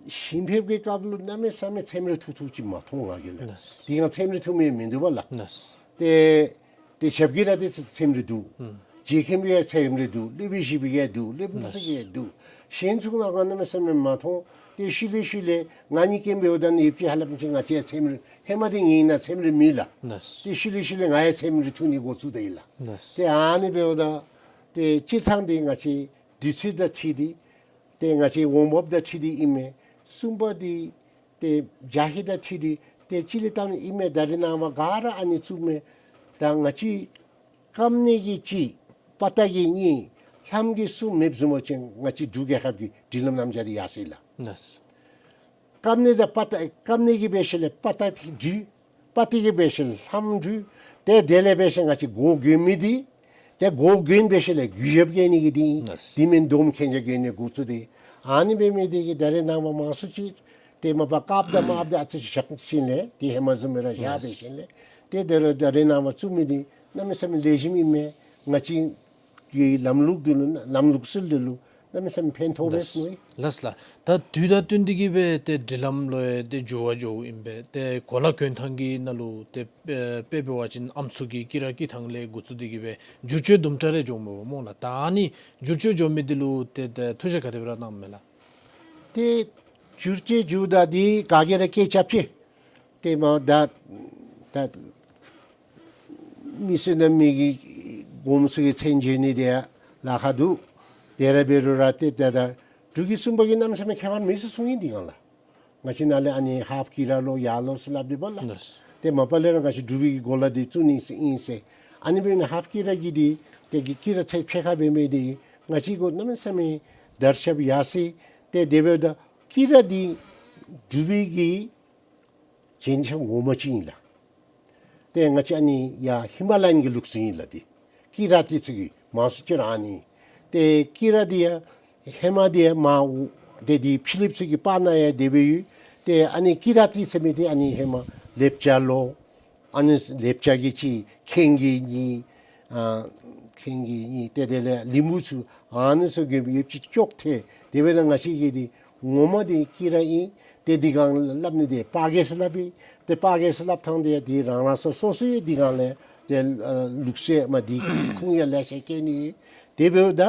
ཞིང་ཕེབས་ཀྱི་སྐབས་ལུ་གནམ་མེད་ས་མེད་ཚེམ་རིལ་འཐུ་འཐུཝ་ཅིག་མ་མཐོང་ང་གིས་ལགས། ལགས། དེ་སྒང་ཚེམ་རིལ་འཐུ་མི་མིན་འདུག་པ་ལགས། ལགས། ཏེ་ཏེ་ཞབས་ཀྱི་ར་འདི་ཚུ་ཚེམ་རིལ་འཐུ། ཨུམ། རྗེ་མཁན་པོའི་ཡང་ཚེམ་རིལ་འཐུ། སློབ་དཔོན་བཞི་པའི་ཡང་འཐུ། སློབ་དཔོན་ལགས། ཚུ་གི་ཡང་འཐུ། གཞན་ཚུ་ནང་ག་གནམ་མེད་ས་མེད་མ་མཐོང་། ཏེ་ཤུལ་ལས་ཤུལ་ལས་ང་གཉིས་ཀྱིས་འབདཝ་ད་ནི་ཡོདཔ་ཅིག་ཧ་ལམ་ཅིག་ང་བཅས་ཚེམ་རིལ་ཧེ་མ་འདི་ངེའི་ནང་ཚེམ་རིལ་མེད་ལགས། ལགས། ཏེ་ཤུལ་ལས་ཤུལ་ལས་ང་ཡང་ཚེམ་རིལ་འཐུ་ནི་འགོ་བཙུགས་ད་ཡི་ལགས། ལགས། ཏེ་ཨ་ནི་འབདཝ་ད་ཏེ་སྤྱིར་བཏང་འདི་ང་བཅས་དུས་ཚོད་དང་འཁྲིལ་ཏེ་ཏེ་ང་བཅས་འོང་འབབ་དང་འཁྲིལ་ཏེ་ཨིན་མས། གསུམ་པ་འདི་ཏེ་རྒྱ་ཧེ་དང་འཁྲིལ་ཏེ་ཏེ་གཅིག་ལས་བཏང་ཨིན་མས། ད་རེས་ནངས་པ་ག་ར་ཨ་ནི་བཙུགས་མས། ད་ང་བཅས་སྐམ་ནི་གི་གཅིག་པ་ཏ་གི་གཉིས་ལྷམ་གྱི་གསུམ་མེདཔ་བཟུམ་ཅིག་ང་བཅས་འབྲུག་རྒྱལ་ཁབ་ཀྱི་སྒྲིག་ལམ་རྣམ་གཞག་འདི་ཡར་སོ་ཡི་ལགས། ལགས། སྐམ་ནི་དང་པ་ཏ་སྐམ་ནི་གི་འབད་ཞིནམ་ལས་པ་ཏ་འདི་འདྲུད། པ་ཏ་གི་འབད་ཞིནམ་ལྷམ་འདྲུད། ཏེ་དེ་ལས་འབད་ཞིནམ་ང་བཅས་སྒོ་གྱོན་མི་འདི་ཏེ་སྒོ་གྱོན་འབད་ཞིནམ་ལས་གུས་ཞབས་བསྐྱེད་ནི་གི་འདི་ལགས། དེ་མེན་དོམ་ཁན་ཇ་གྱོན་ནི་འགོ་བཙུགས་ཏེ་ཨ་ནི་འབད་མི་འདི་གིས་ད་རེས་ནངས་པ་མང་སུ་ཅིག་ཏེ་མ་པ་སྐབས་དང་མ་འབདཝ་ད་ཨ་ཙི་ཅིག་བཞག་ཞིནམ་ལས་ཏེ་ཧེ་མ་བཟུམ་སྦེ་ར་བཞག་ལགས། འབད་ཞིནམ་ལས་ཏེ་ད་རེས་ད་རེས་ནངས་པ་བཙུགས་མི་འདི་གནམ་མེད་ས་མེད་ལེགས་ཤོམ་ཨིན་མས། ང་བཅས་ཀྱི་ལམ་ལུགས་འདི་ལུ་ལམ་ལུགས་སྲོལ་འདི་ལུ་གནམ་མེད་ས་མེད་ཕན་ཐོགས་པས་མནོ་ཡི། ལགས་ལགས། ད་དུས་དང་བསྟུན་ཏེ་གིས་སྦེ་ཏེ་སྒྲིག་ལམ་ལུ་ཡང་ཏེ་འགྱུར་བ་འགྱོཝ་ཨིན་པས། ཏེ་གོ་ལ་གྱོན་ཐངས་ཀྱི་ནང་ལུ་ཏེ་དཔེ་འབད་བ་ཅིན་ཨམ་སྲུ་གི་དཀྱི་ར་དཀྱི་ཐངས་ལས་འགོ་བཙུགས་ཏེ་གིས་སྦེ་འགྱུར་བཅོས་དུམ་གྲ་རེ་འགྱོཝ་མས་པ་སྨོ་ལགས། ད་ཨ་ནི་འགྱུར་བཅོས་འགྱོ་མི་འདི་ལུ་ཏེ་ཏེ་ཐུགས་བཞེད་ག་དེ་སྦེ་ར་གནངམ་མས་ལགས། ཏེ་འགྱུར་བཅོས་འགྱོཝ་ད་འདི་ག་གིས་ར་སྐད་རྐྱབ་ཅི། ཏེ་མ་ད་ད་མི་སེར་ནང་མི་གི་གོངམ་ཚུ་གི་མཚན་བརྗོད་ནི་འདི་ཡང་ལཱ་ཁག་འདུག། དེ་ར་འབད་རུང་ར་ཏེ་ད་ད་འབྲུག་རྒྱལ་གསུམ་པ་གིས་གནམ་མེད་ས་མེད་ཁྱད་པར་མེད་ཟེར་གསུངས་ཡི་འདི་སྒང་ལགས། ང་བཅས་ནཱ་ལས་ཨ་ནི་ཧཱཔ་དཀྱི་ར་ལོ་ཡར་ལོ་ཟེར་སླབ་སྟེ་འབདཝ་ལགས། ལགས། ཏེ་མ་པ་ལས་ར་ང་བཅས་འབྲུག་པའི་གི་གོ་ལ་འདི་བཙུགས་ནི་ཨིན་ཟེར། ཨ་ནི་འབདཝ་ད་ཧཱཔ་དཀྱི་ར་གི་འདི་ཏེ་གི་དཀྱི་ར་ཚད་ཕྱེད་ཀ་འབད་མི་འདི་ང་བཅས་གུ་གནམ་མེད་ས་མེད་དར་ཁྱབ་ཡར་སོ་ཡི། ཏེ་དེ་འབདཝ་ད་དཀྱི་ར་འདི་འབྲུག་པའི་གི་རྒྱན་ཆ་ངོ་མ་ཅིག་ཨིན་ལགས། ཏེ་ང་བཅས་ཨ་ནི་ཡར་ཧི་མ་ལ་ཡན་གྱི་ལུགས་སྲོལ་ཨིན་ལགས། ཏེ་དཀྱི་ར་འདི་ཚུ་གི་མང་སུ་ཅིག་ར་ཨ་ནི། ཏེ་དཀྱི་ར་འདི་ཡང་ཧེ་མ་འདི་ཡང་མར་ཏེ་འདི་ཕྱི་གླིངཔ་ཚུ་གི་པར་ནང་ཡང་དེ་སྦེ་ཡོད། ཏེ་ཨ་ནི་དཀྱི་ར་འདི་ཟེར་མི་འདི་ཨ་ནི་ཧེ་མ་ལེབ་ཅ་ལོ། ཨ་ནི་ལེབ་ཅ་གི་གཅིག་ཁེང་གི་གཉིས། ཨ་ཁེང་གི་གཉིས་ཏེ་དེ་ལས་ལིམ་བུ་ཚུ་ཨ་ནི་ཚུ་གི་ཡོདཔ་ཅིག་ཅོག་འཐདཔ། དེ་འབདཝ་ད་ང་བཅས་ཀྱི་འདི་ངོ་མ་འདི་དཀྱི་ར་ཨིན། ཏེ་འདི་སྒང་སླབ་ནི་འདི་པ་གེ་ཟེར་སླབ་ཨིན། ཏེ་པ་གེ་ཟེར་སླབ་ཐངས་འདི་ཡང་འདི་རང་རང་སོ་སོ་སོའི་འདི་སྒང་ལས་ཏེ་ལུགས་སྲོལ་མ་འདི་ཁུངས་ཡང་ལེ་ཤ་བཀལ་ནི། དེ་འབདཝ་ད་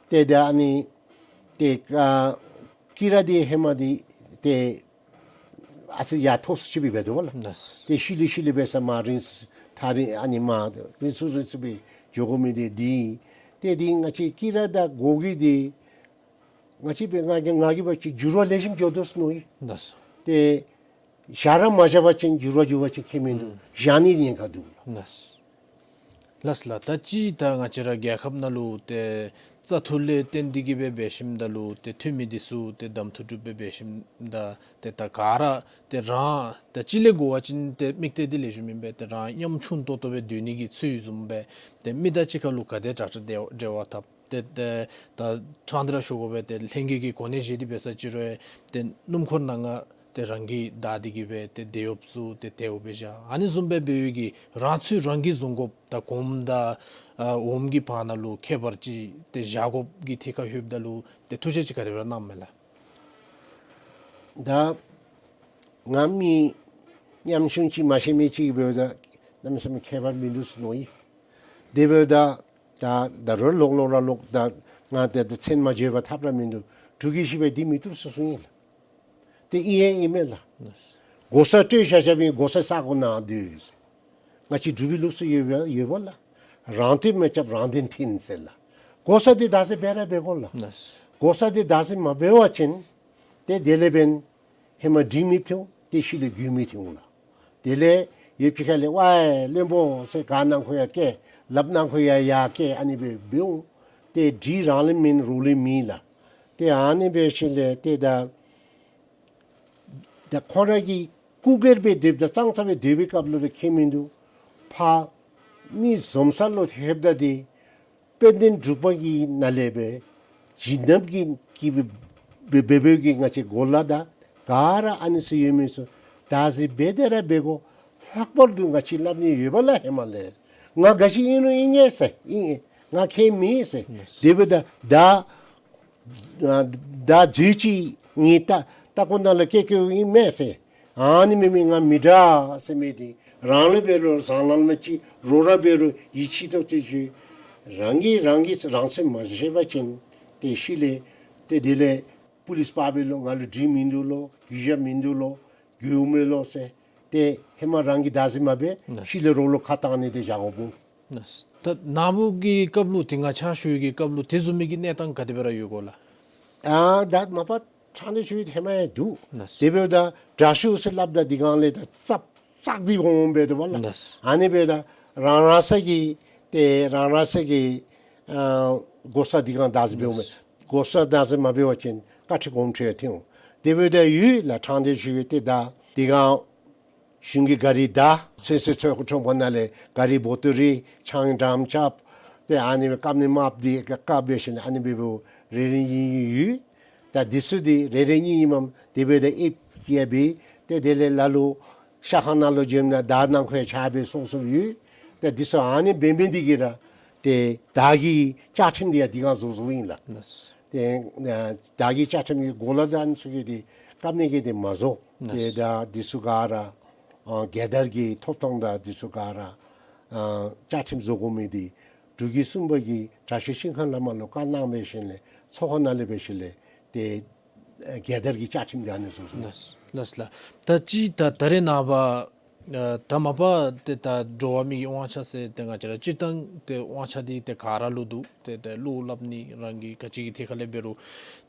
ཏེ་ད་ཨ་ནི་ཏེ་ཨ་དཀྱི་ར་འདི་ཧེ་མ་འདི་ཏེ་ཨ་ཙི་ཡར་མཐོ་སུ་ཅིག་སྦེ་འབད་དོ་བ་ལགས། ལགས། ཏེ་ཤུལ་ལས་ཤུལ་ལས་འབད་ས་མར་རིང་སུ་ཐག་རིང་ཨ་ནི་མར་རིང་སུ་རིང་སུ་སྦེ་འགྱོ་དགོ་མི་འདི་འདི་ཨིན། ཏེ་འདི་ང་བཅས་དཀྱི་ར་དང་སྒོ་གི་འདི་ང་བཅས་འབད་ང་གིས་ང་གིས་འབད་བ་ཅིན་འགྱུར་བ་ལེགས་ཤོམ་འགྱོ་དོ་ཟེར་མནོ་ཡི། ལགས། ཏེ་ བཞག་ར་མ་བཞག་པ་ཅིན་འགྱུར་བ་འགྱུར་བ་ཅིན་ཁྱད་མིན་འདུག། བཞག་ནི་ཉེན་ཁ་འདུག་ལགས། ལགས་ལགས། ད་ཅི་ད་ང་བཅས་ར་རྒྱལ་ཁབ་ནང་ལུ་ཏེ་བཙག་འཐུ་ལས་བརྟེན་ཏེ་གི་སྦེ་འབད་ཞིནམ་ད་ལུ་ཏེ་འཐུས་མི་འདི་ཚུ་ཏེ་གདམ་འཐུ་གྲུབ་སྦེ་འབད་ཞིནམ་ད་ཏེ་ད་ག་ར་ཏེ་རང་ད་ཅི་ལས་འགོ་བ་ཅིན་ཏེ་དམིགས་གཏད་འདི་ལེགས་ཤོམ་ཨིན་པས། ཏེ་རང་ཉམ་ཆུང་ཏོག་ཏོ་སྦེ་སྡོད་ནི་གི་ཚུལ་བཟུམ་སྦེ་ཏེ་མི་དང་གཅིག་ཁར་ལུ་ག་དེ་དྲག་དྲག་འབྲེལ་བ་འཐབ། ཏེ་ཏེ་ད་ཕྲང་སྟེ་ར་ཞུ་དགོ་པས། ཏེ་ལྷན་རྒྱས་ཀྱིས་གོ་གནས་བཞེས་ཏེ་འབད་ས་ཅིག་རུང་ཏེ་སྣུམ་འཁོར་ནང་ང་ཏེ་རང་གི་བདའ་སྟེ་གི་སྦེ་ཏེ་དེད་གཡོགཔ་ཚུ་ཏེ་དེད་གཡོགཔ་སྦེ་བཞག། ཨ་ནི་བཟུམ་སྦེ་འབད་བའི་གི་རང་ཚུགས་རང་གིས་བཟུང་དགོཔ་དང་གོངམ་དང་ཨ་འོགམ་གྱི་བར་ན་ལུ་ཁྱད་པར་ཅིག་ཏེ་བཞག་དགོཔ་གི་ཐད་ཁར་ལྷོདཔ་ད་ལུ་ཏེ་ཐུགས་བཞེད་ཅིག་ག་དེ་སྦེ་གནངམ་མས་ལགས། ད་ང་མི་ཉམ་ཆུང་ཅིག་མ་ཤེས་མི་ཅིག་འབདཝ་ད་གནམ་མེད་ས་མེད་ཁྱད་པར་མིན་འདུག་ཟེར་མནོ་ཡི། དེ་འབདཝ་ད་ད་ད་རུང་ལོག་ལོག་ར་ལོག། ད་ང་ཏེ་ད་མཚན་མ་བརྗོད་པར་ཐབས་ར་མིན་འདུག། འབྲུག་གི་གཞི་སྦེ་འདི་མི་བཏུབ་ཟེར་གསུངས་ཡི་ལགས། ཏེ་ཨིན་ཡང་ཨིན་མས་ལགས། གོ་ས་སྤྲོད་བཞག་བཞགཔ་ཨིན། གོ་ས་ས་གོ་ནང་སྡོད། ང་བཅས་འབྲུག་པའི་ལུགས་སྲོལ་ཡོད་པས་ཡོད་པས་ལགས། རང་འཐེན་མི་རྐྱབ་རང་འཐེན་འཐེན་ཟེར་ལགས། གོ་ས་འདི་བདག་འཛིན་འབད་ར་འབད་དགོ་ལགས། ལགས། གོ་ས་འདི་བདག་འཛིན་མ་འབད་བ་ཅིན་ཏེ་དེ་ལས་འབདན་ཧེ་མ་འགྲིག་མི་ཐོན། ཏེ་ཤུལ་ལས་རྒུད་མི་ཐོན་ལགས། དེ་ལས་ཡོད་པའི་ཁ་ལས་ཝའི་བློན་པོ་ཟེར་ག་ནང་ཁོ་ཡང་སྐད་ལགཔ་ནང་ཁོ་ཡང་ཡར་སྐད་ཨ་ནི་སྦེ་འབདཝ་ད་ཏེ་འགྲིག་རང་ལུ་མེན་རོགས་ལུ་མེད་ལགས། ཏེ་ཨ་ནི་འབད་ཞིནམ་ལས་ཏེ་ད་ད་ཁོང་ར་གིས་སྐུ་སྒེར་སྦེ་སྡོདཔ་ད་གཙང་ཚ་སྦེ་སྡོད་པའི་སྐབས་ལུ་ར་ཁྱད་མིན་འདུག། ཕར་མི་འཛོམས་ས་ལུ་ལྷོདཔ་ད་ཏེ་དཔལ་ལྡན་འབྲུག་པ་གི་ནང་ལས་སྦེ་བྱིན་རླབས་ཀྱི་གི་སྦེ་སྦེ་སྦེ་གི་ང་བཅས་གོ་ལ་དང་ག་ར་ཨ་ནི་ཚུ་ཡོད་མི་ཚུ་བདག་འཛིན་འབད་དེ་ར་འབད་དགོ། ལྷག་པར་དུ་ང་བཅས་སླབ་ནི་ཡོད་པས་ལགས། ཧེ་མ་ལས་ང་ག་ཅི་ཨིན་རུང་ཨིན་ངེས་ཟེར། ཨིན་ང་ཁྱད་མེད་ཟེར། དེ་འབདཝ་ད་ད་ད་མཛོད་ཅིག་ངེའི་ལྟག་ལྟག་ཀོ་ནང་ལུ་བཀལ་བཀལཝ་ཨིན་མས་ཟེར། ཨ་ནི་མེན་མི་ང་མི་དྲག་ཟེར་མི་འདི་རང་ལུ་འབད་རུང་བཟང་ལམ་ལུ་ཅིག་རོགས་ར་འབད་རུང་ཡིད་ཆེས་ཏོག་ཙམ་ཅིག་རང་གིས་རང་གིས་རང་ཚོད་མ་བཞེས་པ་ཅིན་ཏེ་ཤུལ་ལས་ཏེ་དེ་ལས་པུ་ལིསི་པ་སྦེ་ལོ་ང་ལུ་འགྲིག་མིན་འདུག་ལོ། གུས་ཞབས་མིན་འདུག་ལོ། གུས་མེད་ལོ་ཟེར། ཏེ་ཧེ་མ་རང་གིས་བདག་འཛིན་མ་འབད་ཤུལ་ལས་རོགས་ལུ་ཁ་བཏང་ནི་འདི་བཞག་དགོ་པོ། ད་ནཱ་བུ་གི་སྐབས་ལུ་ཏེ་ང་བཅས་ཞུ་བའི་གི་སྐབས་ལུ་དེ་བཟུམ་མའི་གི་གནས་སྟངས་ག་དེ་སྦེ་ར་ཡོད་གོ་ལགས། ཨ་ད་མ་པ་ཕྲང་སྟེ་ཞུ་ཡི་ཧེ་མ་ཡང་འདུག། དེ་འབདཝ་ད་དྲག་ཤོས་ཟེར་སླབ་ད་འདི་སྒང་ལས་ད་ཙབ་ཙབ་འདི་འོང་འོང་འབད་དོ་བ་ལགས། ཨ་ནི་འབདཝ་ད་རང་རང་ས་གི་ཏེ་རང་རང་ས་གི་ཨ་གོ་ས་འདི་སྒང་བདག་འཛིན་འབདཝ་མས། གོ་ས་བདག་འཛིན་མ་འབད་བ་ཅིན་བཀའ་ཁྲིམས་གོམས་འདྲིས་ཐོན་འོང་། དེ་འབདཝ་ད་ཡོད་ལགས། ཕྲང་སྟེ་ཞུ་ཡི། ཏེ་ད་འདི་སྒང་གཞུང་གི་ག་རི་དང་ཚོད་བསྲེ་ཚོད་ཁྲོམ་ཁ་ནང་ལས་ག་རི་བོ་ཏོ་རེ་ཆང་འགྲམ་རྐྱབ། ཏེ་ཨ་ནི་སྦེ་ཀབ་ནི་མརཔ་འདི་བཀབ་འབད་ཞིནམ་ཨ་ནི་སྦེ་འབདཝ་རེ་རེ་གཉིས་གཉིས་ཡོད། ད་འདི་ཚུ་འདི་རེ་རེ་གཉིས་གཉིས་མས། དེ་འབདཝ་ད་ཨེབ་ཀྱི་ཡང་འབད། ཏེ་དེ་ལས་ལ་ལུ་ཤ་ཁང་ནང་ལུ་འཛོམས་ན་བདག་ནང་ཁོ་ཡང་ཕྱག་འབད་སོང་སོངམ་ཡོད། ཏེ་འདི་ཚུ་ཨ་ནི་འབད་འབད་འདི་གིས་ར་ཏེ་བདག་གི་བཅའ་ཁྲིམས་འདི་ཡང་འདི་སྒང་བཟོ་བཟོཝ་ཨིན་ལགས། ཏེ་ཨ་བདག་གི་བཅའ་ཁྲིམས་ཀྱི་གོ་ལ་དང་ཚུ་གི་འདི་བཀབ་ནི་གི་འདི་མ་བཟོ། ཏེ་ད་འདི་ཚུ་ག་ར་ཨ་རྒྱལ་དར་གྱི་ཐོབ་ཐང་དང་འདི་ཚུ་ག་ར་ཨ་བཅའ་ཁྲིམས་བཟོ་དགོ་མི་འདི་འབྲུག་གི་སྲུང་པ་གིས་དྲག་ཤོས་ཤིང་ཁང་བླ་མ་ལུ་བཀའ་གནང་འབད་ཞིནམ་ལས་ཚོགས་ཁང་ནང་ལས་འབད་ཞིནམ་ལས་ཏེ་ཨ་རྒྱལ་དར་གྱི་བཅའ་ཁྲིམས་འདི་ཨ་ནི་བཟོ་བཟོཝ། ལགས་ལགས་ལགས། ད་ཅི་ད་ད་རེས་ནངས་པ་ཨ་ད་མ་པ་ཏེ་ད་འགྲོ་བ་མི་གི་དབང་ཆ་ཟེར་ཏེ་ང་བཅས་ར་སྤྱིར་བཏང་ཏེ་དབང་ཆ་འདི་ཏེ་ག་ར་ལུ་འདུག། ཏེ་ཏེ་ལུ་སླབ་ནི་རང་གི་ག་ཅི་གི་ཐད་ཁ་ལས་འབད་རུང་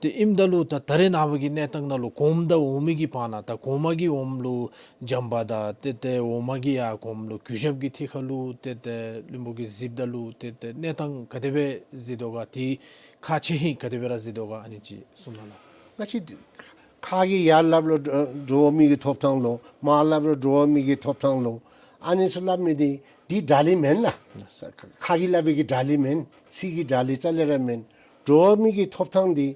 ཏེ་ཨིནམ་ད་ལུ་ད་ད་རེས་ནངས་པ་གི་གནས་སྟངས་ནང་ལུ་གོངམ་དང་འོག་མའི་གི་བར་ན་ད་གོང་མ་གི་འོགམ་ལུ་བྱམས་པ་དང་ཏེ་ཏེ་འོག་མ་གི་ཡང་གོངམ་ལུ་གུས་ཞབས་ཀྱི་ཐད་ཁ་ལུ་ཏེ་ཏེ་བློན་པོ་གིས་གཟིགསཔ་ད་ལུ་ཏེ་ཏེ་གནས་སྟངས་ག་དེ་སྦེ་གཟིགས་དོ་ག། ཏེ་ཁག་ཆེ་ཧིང་ག་དེ་སྦེ་ར་གཟིགས་དོ་ག། ཨ་ནི་ཅིག་གསུང་གནང་ལགས། ང་བཅས་ཁ་གིས་ཡར་སླབ་རུང་འགྲོ་བ་མི་གི་ཐོབ་ཐང་ལོ། མར་སླབ་རུང་འགྲོ་བ་མི་གི་ཐོབ་ཐང་ལོ། ཨ་ནི་ཚུ་སླབ་མི་འདི་འདི་དགྲ་ལི་མེན་ལགས། ཁ་གིས་སླབ་པའི་གི་དགྲ་ལི་མེན། ཚིག་གི་དགྲ་ལི་རྩ་ལས་ར་མེན། འགྲོ་བ་མི་གི་ཐོབ་ཐང་འདི་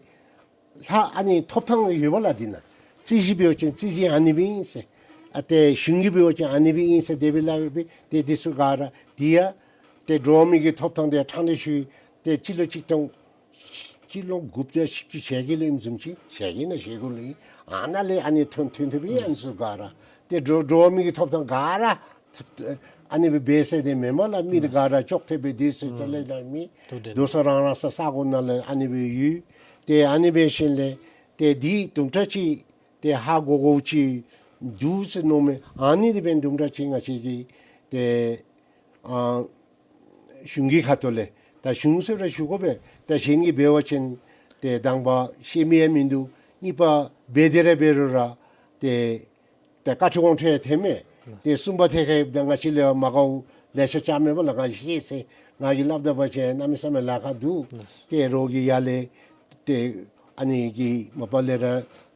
ལྷག་ཨ་ནི་ཐོབ་ཐང་ཡོད་པས་ལགས། འདི་ནང་རྩོད་གཞི་འབད་བ་ཅིན་རྩོད་གཞི་ཨ་ནི་སྦེ་ཨིན་ཟེར། ཨ་ཏེ་གཞུང་གིས་འབད་བ་ཅིན་ཨ་ནི་སྦེ་ཨིན་ཟེར་དེ་སྦེ་སླབ་སྦེ་ཏེ་འདི་ཚུ་ག་ར་འདི་ཡང་ཏེ་འགྲོ་བ་མི་གི་ཐོབ་ཐང་འདི་ཡང་ཕྲང་སྟེ་ཞུ་ཡི། ཏེ་སྤྱི་ལོ་གཅིག་སྟོང་སྤྱི་ལོ་དགུ་བརྒྱ་བཞི་བཅུ་ཞེ་བརྒྱད་ལུ་ཨིནམ་བཟུམ་ཅིག་ཞེ་བརྒྱད་ནང་ཞེ་དགུ་ལུ་ཨིན། ཨ་ནཱ་ལས་ཨ་ནི་ཐོན་ཐོན་ཐོནམ་ཨིན། ཨ་ནི་ཚུ་ག་ར་ཏེ་འགྲོ་འགྲོ་བ་མི་གི་ཐོབ་ཐང་ག་ར་ཨ་ནི་སྦེ་འབད་ཟེར་དེ་མེན་མས་ལགས། མི་འདི་ག་ར་ཅོག་འཐདཔ་སྦེ་སྡོད་ས་རྩ་ལས་ར་མེད། སྡོད་ས་རང་རང་ས་ས་གོ་ནང་ལུ་ཨ་ནི་སྦེ་ཡོད། ཏེ་ཨ་ནི་འབད་ཞིནམ་ལས་ཏེ་འདི་དུམ་གྲ་ཅིག་ཏེ་ཧ་གོ་དགོཔ་ཅིག་འདུག་ཟེར་མནོཝ་མས། ཨ་ནི་འདི་འབདན་དུམ་གྲ་ཅིག་ང་བཅས་ཀྱིས་ཏེ་ཨ་གཞུང་གི་ཁ་ཐུག་ལས་ད་གཞུང་ཟེར་ར་ཞུ་དགོ་པས། ད་གཞན་གྱིས་འབད་བ་ཅིན་ཏེ་དང་པ་ཤེས་མི་ཡང་མིན་འདུག། གཉིས་པ་འབད་དེ་ར་འབད་རུང་ར་ཏེ་ ཏེ་བཀའ་ཁྲི་དགོངས་ཁྲེལ་ཐོནམ་མས། ཏེ་གསུམ་པ་ཐད་ཁར་ཡོདཔ་ད་ང་བཅས་ལས་མ་དགའཝ་ལེ་ཤ་ཅིག་མེད་པས་ལགས། ང་ཤེས་ཟེར་ང་གིས་སླབ་ད་པ་ཅིན་གནམ་མེད་ས་མེད་ལཱ་ཁག་འདུག། ཏེ་རོགས་ཀྱིས་ཡར་ལས་ཏེ་ཨ་ནི་གི་མ་པ་ལས་ར་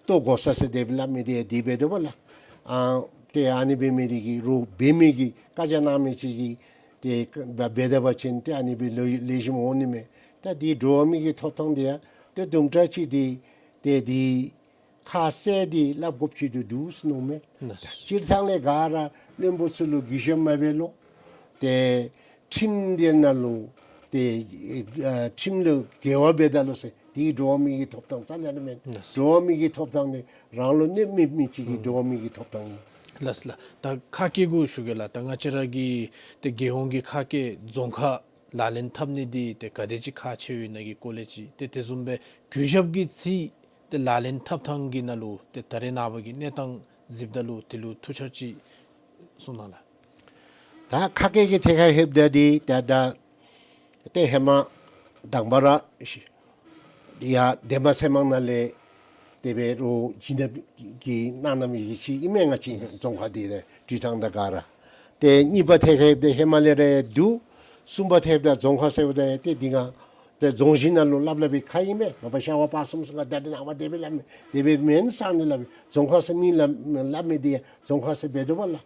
ལྟོ་གོ་ས་ཟེར་དེ་སྦེ་སླབ་མི་དེ་དེ་སྦེ་འདུག་པ་ལགས། ཨ་ཏེ་ཨ་ནི་འབད་མི་དེ་གིས་རོགས་འབད་མི་གིས་བཀའ་རྒྱ་གནང་མི་ཅིག་གིས་ཏེ་འབད་ད་པ་ཅིན་ཏེ་ཨ་ནི་སྦེ་ལེགས་ལེགས་ཤོམ་འོང་ནི་མས། ད་འདི་འགྲོ་བ་མི་གི་ཐོབ་ཐང་དེ་ཡང་ཏེ་དུམ་གྲ་ཅིག་དེ་ཏེ་འདི་ཁ་གསལ་ཏེ་སླབ་དགོཔ་ཅིག་འདུག་ཟེར་མནོཝ་མས། ལགས། སྤྱིར་བཏང་ལས་ག་ར་བློན་པོ་ཚུ་ལུ་གུས་ཞབས་མ་འབད་ལོ། ཏེ་ཁྲིམས་དེ་ནང་ལུ་ཏེ་ཨ་ཁྲིམས་ལུ་འགལ་བ་འབད་ད་ལོ་ཟེར་འདི་འགྲོ་བ་མི་གི་ཐོབ་ཐང་རྩ་ལས་ཨ་ནི་མེན། ལགས། འགྲོ་བ་མི་གི་ཐོབ་ཐང་ནི་རང་ལུ་གནོདཔ་མེད་མི་ཅིག་གི་འགྲོ་བ་མི་གི་ཐོབ་ཐང་ཨིན། ལགས་ལགས། ད་ཁ་སྐད་གུ་ཞུ་གེ་ལགས། ད་ང་བཅས་ར་གི་ཏེ་རྒྱལ་ཡོངས་ཀྱི་ཁ་སྐད་རྫོང་ཁ་ལག་ལེན་འཐབ་ནི་འདི་ཏེ་ག་དེ་ཅིག་ཁག་ཆེ་ཡོད་ན་གི་སྐོར་ལས་ཅིག་ཏེ་དེ་བཟུམ་སྦེ་གུས་ཞབས་ཀྱི་ཚིག་ཏེ་ལག་ལེན་འཐབ་ཐངས་ཀྱི་ནང་ལུ་ཏེ་ད་རེས་ནངས་པ་གི་གནས་སྟངས་གཟིགསཔ་ད་ལུ་དེ་ལུ་ཐུགས་འཆར་ཅིག་གསུང་གནང་ལགས། ད་ཁ་སྐད་ཀྱི་ཐད་ཁར་ལྷོདཔ་ད་འདི་ད་ད་ཏེ་ཧེ་མ་དང་པ་ར་ཡར་འདན་མ་ཚེ་དམག་ནང་ལས་དེ་སྦེ་རོགས་བྱིན་རླབས་ཀྱིས་གནང་གནངམ་ཡོད་ཅི་ཨིན་མས། ང་བཅས་རྫོང་ཁག་འདི་ལས་འདུལ་ཐངས་དང་ག་ར། ཏེ་གཉིས་པ་ཐད་ཁར་ལྷོདཔ་ད་ཧེ་མ་ལས་ར་འདུག། གསུམ་པ་ཐད་ཁར་ལྷོདཔ་ད་རྫོང་ཁག་ཟེརཝ་ད་ཏེ་འདི་ང་ཏེ་རྫོང་གཞི་ནང་ལུ་སླབ་སླབ་པའི་ཁ་ཨིན་མས། མ་པ་ཤར་ཝང་སྤ་གསུམ་ཟེར་ང་ད་རེས་ནངས་པ་དེ་སྦེ་སླབ་མི་དེ་སྦེ་མེན་ཟེར་ཨ་ནི་སླབ་པའི་རྫོང་ཁག་ཟེར་མི་སླབ་སླབ་མི་དེ་ཡང་རྫོང་ཁག་ཟེར་འབད་དོ་བ་ལགས།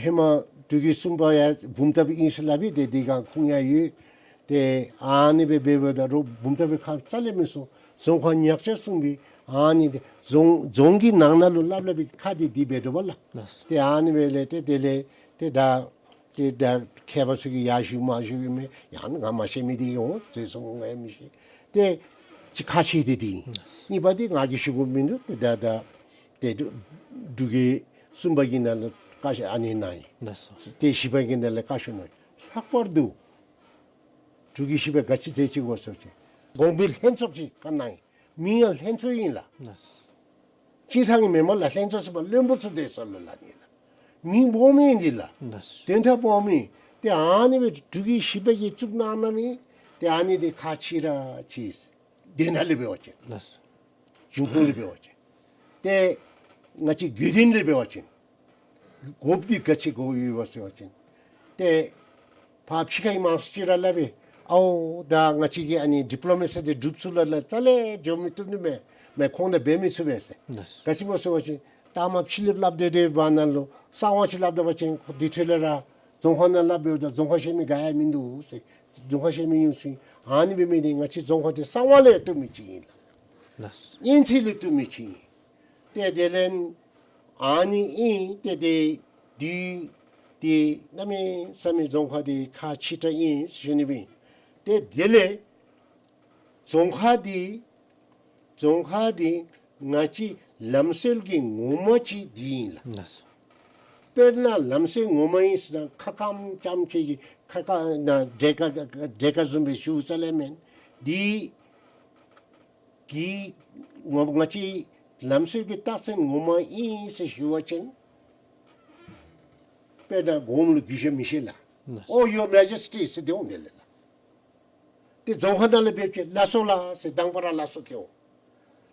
ཧེ་མ་འབྲུག་གི་གསུམ་པ་ཡང་བུམ་ཐང་ཨིན་ཟེར་སླབ་པའི་དེ་དེ་ག་ཁུངས་ཡང་ཡོད། ཏེ་ཨ་ནི་སྦེ་འབད་འབདཝ་ད་རོགས་བུམ་ཐང་གི་ཁ་རྩ་ལས་མི་གསུང་། རྫོང་ཁག་ཉག་ཆ་གསུངས་པའི་ཨ་ནི་དེ་རྫོང་རྫོང་གི་ནང་ན་ལུ་སླབ་སླབ་པའི་ཁ་དེ་དེ་འབད་དོ་བ་ལགས། ལགས། ཏེ་ཨ་ནི་སྦེ་ལས་ཏེ་དེ་ལས་ཏེ་ད་ཏེ་ད་མཁས་པ་ཚུ་གིས་ཡར་ཞུ་མར་ཞུ་ཨིན་མས། ཡང་ང་མ་ཤེས་མི་དེ་ཡོད་ཟེར་གསུངས། ང་ཡང་མི་ཤེས། ཏེ་ཅིག་ཁག་ཆེ་དེ་དེ་ཨིན། ལགས། གཉིས་པ་དེ་ང་གིས་ཞུ་དགོཔ་མིན་འདུག། ཏེ་ད་ད་ཏེ་འབྲུག་གི་གསུམ་པ་གི་ནང་ལུ་བཀའ་ཤོག་ཨ་ནི་གནང་ཡི། ལགས་སོ། ཏེ་བཞི་པ་གི་ནང་ལས་བཀའ་ཤོག་གནང་ཡི། ལྷག་པར་དུ་འབྲུག་གི་བཞི་པ་ག་ཅི་མཛད་ཅི་གོ་ཟེར་བ་ཅིན་གོང་འཕེལ་ལྷན་ཚོགས་ཅིག་བཀའ་གནང་ཡི། མིང་ཡང་ལྷན་ཚོགས་ཨིན་ལགས། ལགས་སོ། སྤྱིར་བཏང་གི་མེན་མས་ལགས། ལྷན་ཚོགས་ཟེར་བ་བློན་པོ་ཚུ་སྡོད་ས་ལུ་སླབ་ནི་ལགས། མིང་སྦོམ་ཨིན་འདི་ལགས། ལགས་སོ། དོན་དག་སྦོམ་ཨིན། ཏེ་ཨ་ནི་སྦེ་འབྲུག་གི་བཞི་པ་གིས་བཙུགས་གནང་གནང་མི་ཏེ་ཨ་ནི་དེ་ཁག་ཆེ་ར་ཆེ། དེ་ནང་ལས་འབད་བ་ཅིན། ལགས་སོ། གཞུང་ཁོངས་ལས་འབད་བ་ཅིན། ཏེ་ང་བཅས་དགོན་སྡེ་ལས་འབད་བ་ཅིན། དགོཔ་འདི་ག་ཅི་དགོཔ་ཡོད་པ་ཟེར་བ་ཅིན། ཏེ་ཕར་ཕྱི་ཁའི་མང་ཚོགས་ཅིག་ར་སླབ་པས། ཨའོ་ད་ང་བཅས་ཀྱི་ཨ་ནི་ཌིཔ་ལོ་མེ་སི་དེ་འབྲུགཔ་ཚུ་ལུ་ལགས་རྩ་ལས་འགྱོ་མི་བཏུབ་ནི་མས། མེན་ཁོང་དང་འབད་མི་ཚུགས་པས་ཟེར། ལགས་སོ། ག་ཅི་སྨོ་ཟེར་བ་ཅིན་ད་མ་ཕྱི་གླིངཔ་སླབ་སྡོད་སྡོདཔ་ནང་ལུ་གསང་བ་ཅིག་སླབ་ད་པ་ཅིན་ཁོ་དེ་འཕྲོ་ལས་ར་རྫོང་ཁག་ནང་སླབ་འབདཝ་ད་རྫོང་ཁག་ཤེས་མི་ག་ཡང་མིན་འདུག་ཟེར། རྫོང་ཁག་ཤེས་མི་ཉུང་སུ་ཨིན། ཨ་ནི་འབད་མི་དེ་ང་བཅས་རྫོང་ཁག་དེ་གསང་བ་ལས་བཏུབ་མི་ཅིག་ཨིན་ལགས། ལགས་སོ། སྙན་ཚིག་ལས་བཏུབ་མི་ཅིག་ཨིན། ཏེ་དེ་ལས་ཨ་ནི་ཨིན། ཏེ་དེ་དེ་དེ་གནམ་མེད་ས་མེད་རྫོང་ཁག་དེ་ཁག་ཆེ་དྲགས་ཨིན་ཟེར་ཞུ་ནི་སྦེ་ཨིན། ཏེ་དེ་ལས་རྫོང་ཁག་དེ་རྫོང་ཁག་དེ་ང་བཅས་ལམ་སྲོལ་གྱི་ངོ་མ་ཅིག་དེ་ཨིན་ལགས། ལགས་སོ། དཔེར་ན་ལམ་སྲོལ་ངོ་མ་ཨིན་ཟེར་ན་ཁ་སྐམ་རྐྱངམ་ཅིག་གིས་ཁ་སྐམ་ན་འདྲེ་ཁ་འདྲེ་ཁ་བཟུམ་སྦེ་ཞུ་རྩ་ལས་མེན། དེ་གི་ངོ་ང་བཅས་ལམ་སྲོལ་གྱི་རྟགས་མཚན་ངོ་མ་ཨིན་ཟེར་ཞུ་བ་ཅིན་དཔེར་ན་སྒོམ་ལུ་གུས་ཞབས་མི་བཞེས་ལགས། ལགས་སོ། Oh, Your Majesty ཟེར་དེ་འོང་དེ་ལས་ལགས། ཏེ་རྫོང་ཁག་ནང་ལས་འབད་བ་ཅིན་ལགས་སོ་ལགས་ཟེར་དང་པ་ར་ལགས་སོ་ཟེར་འོང་།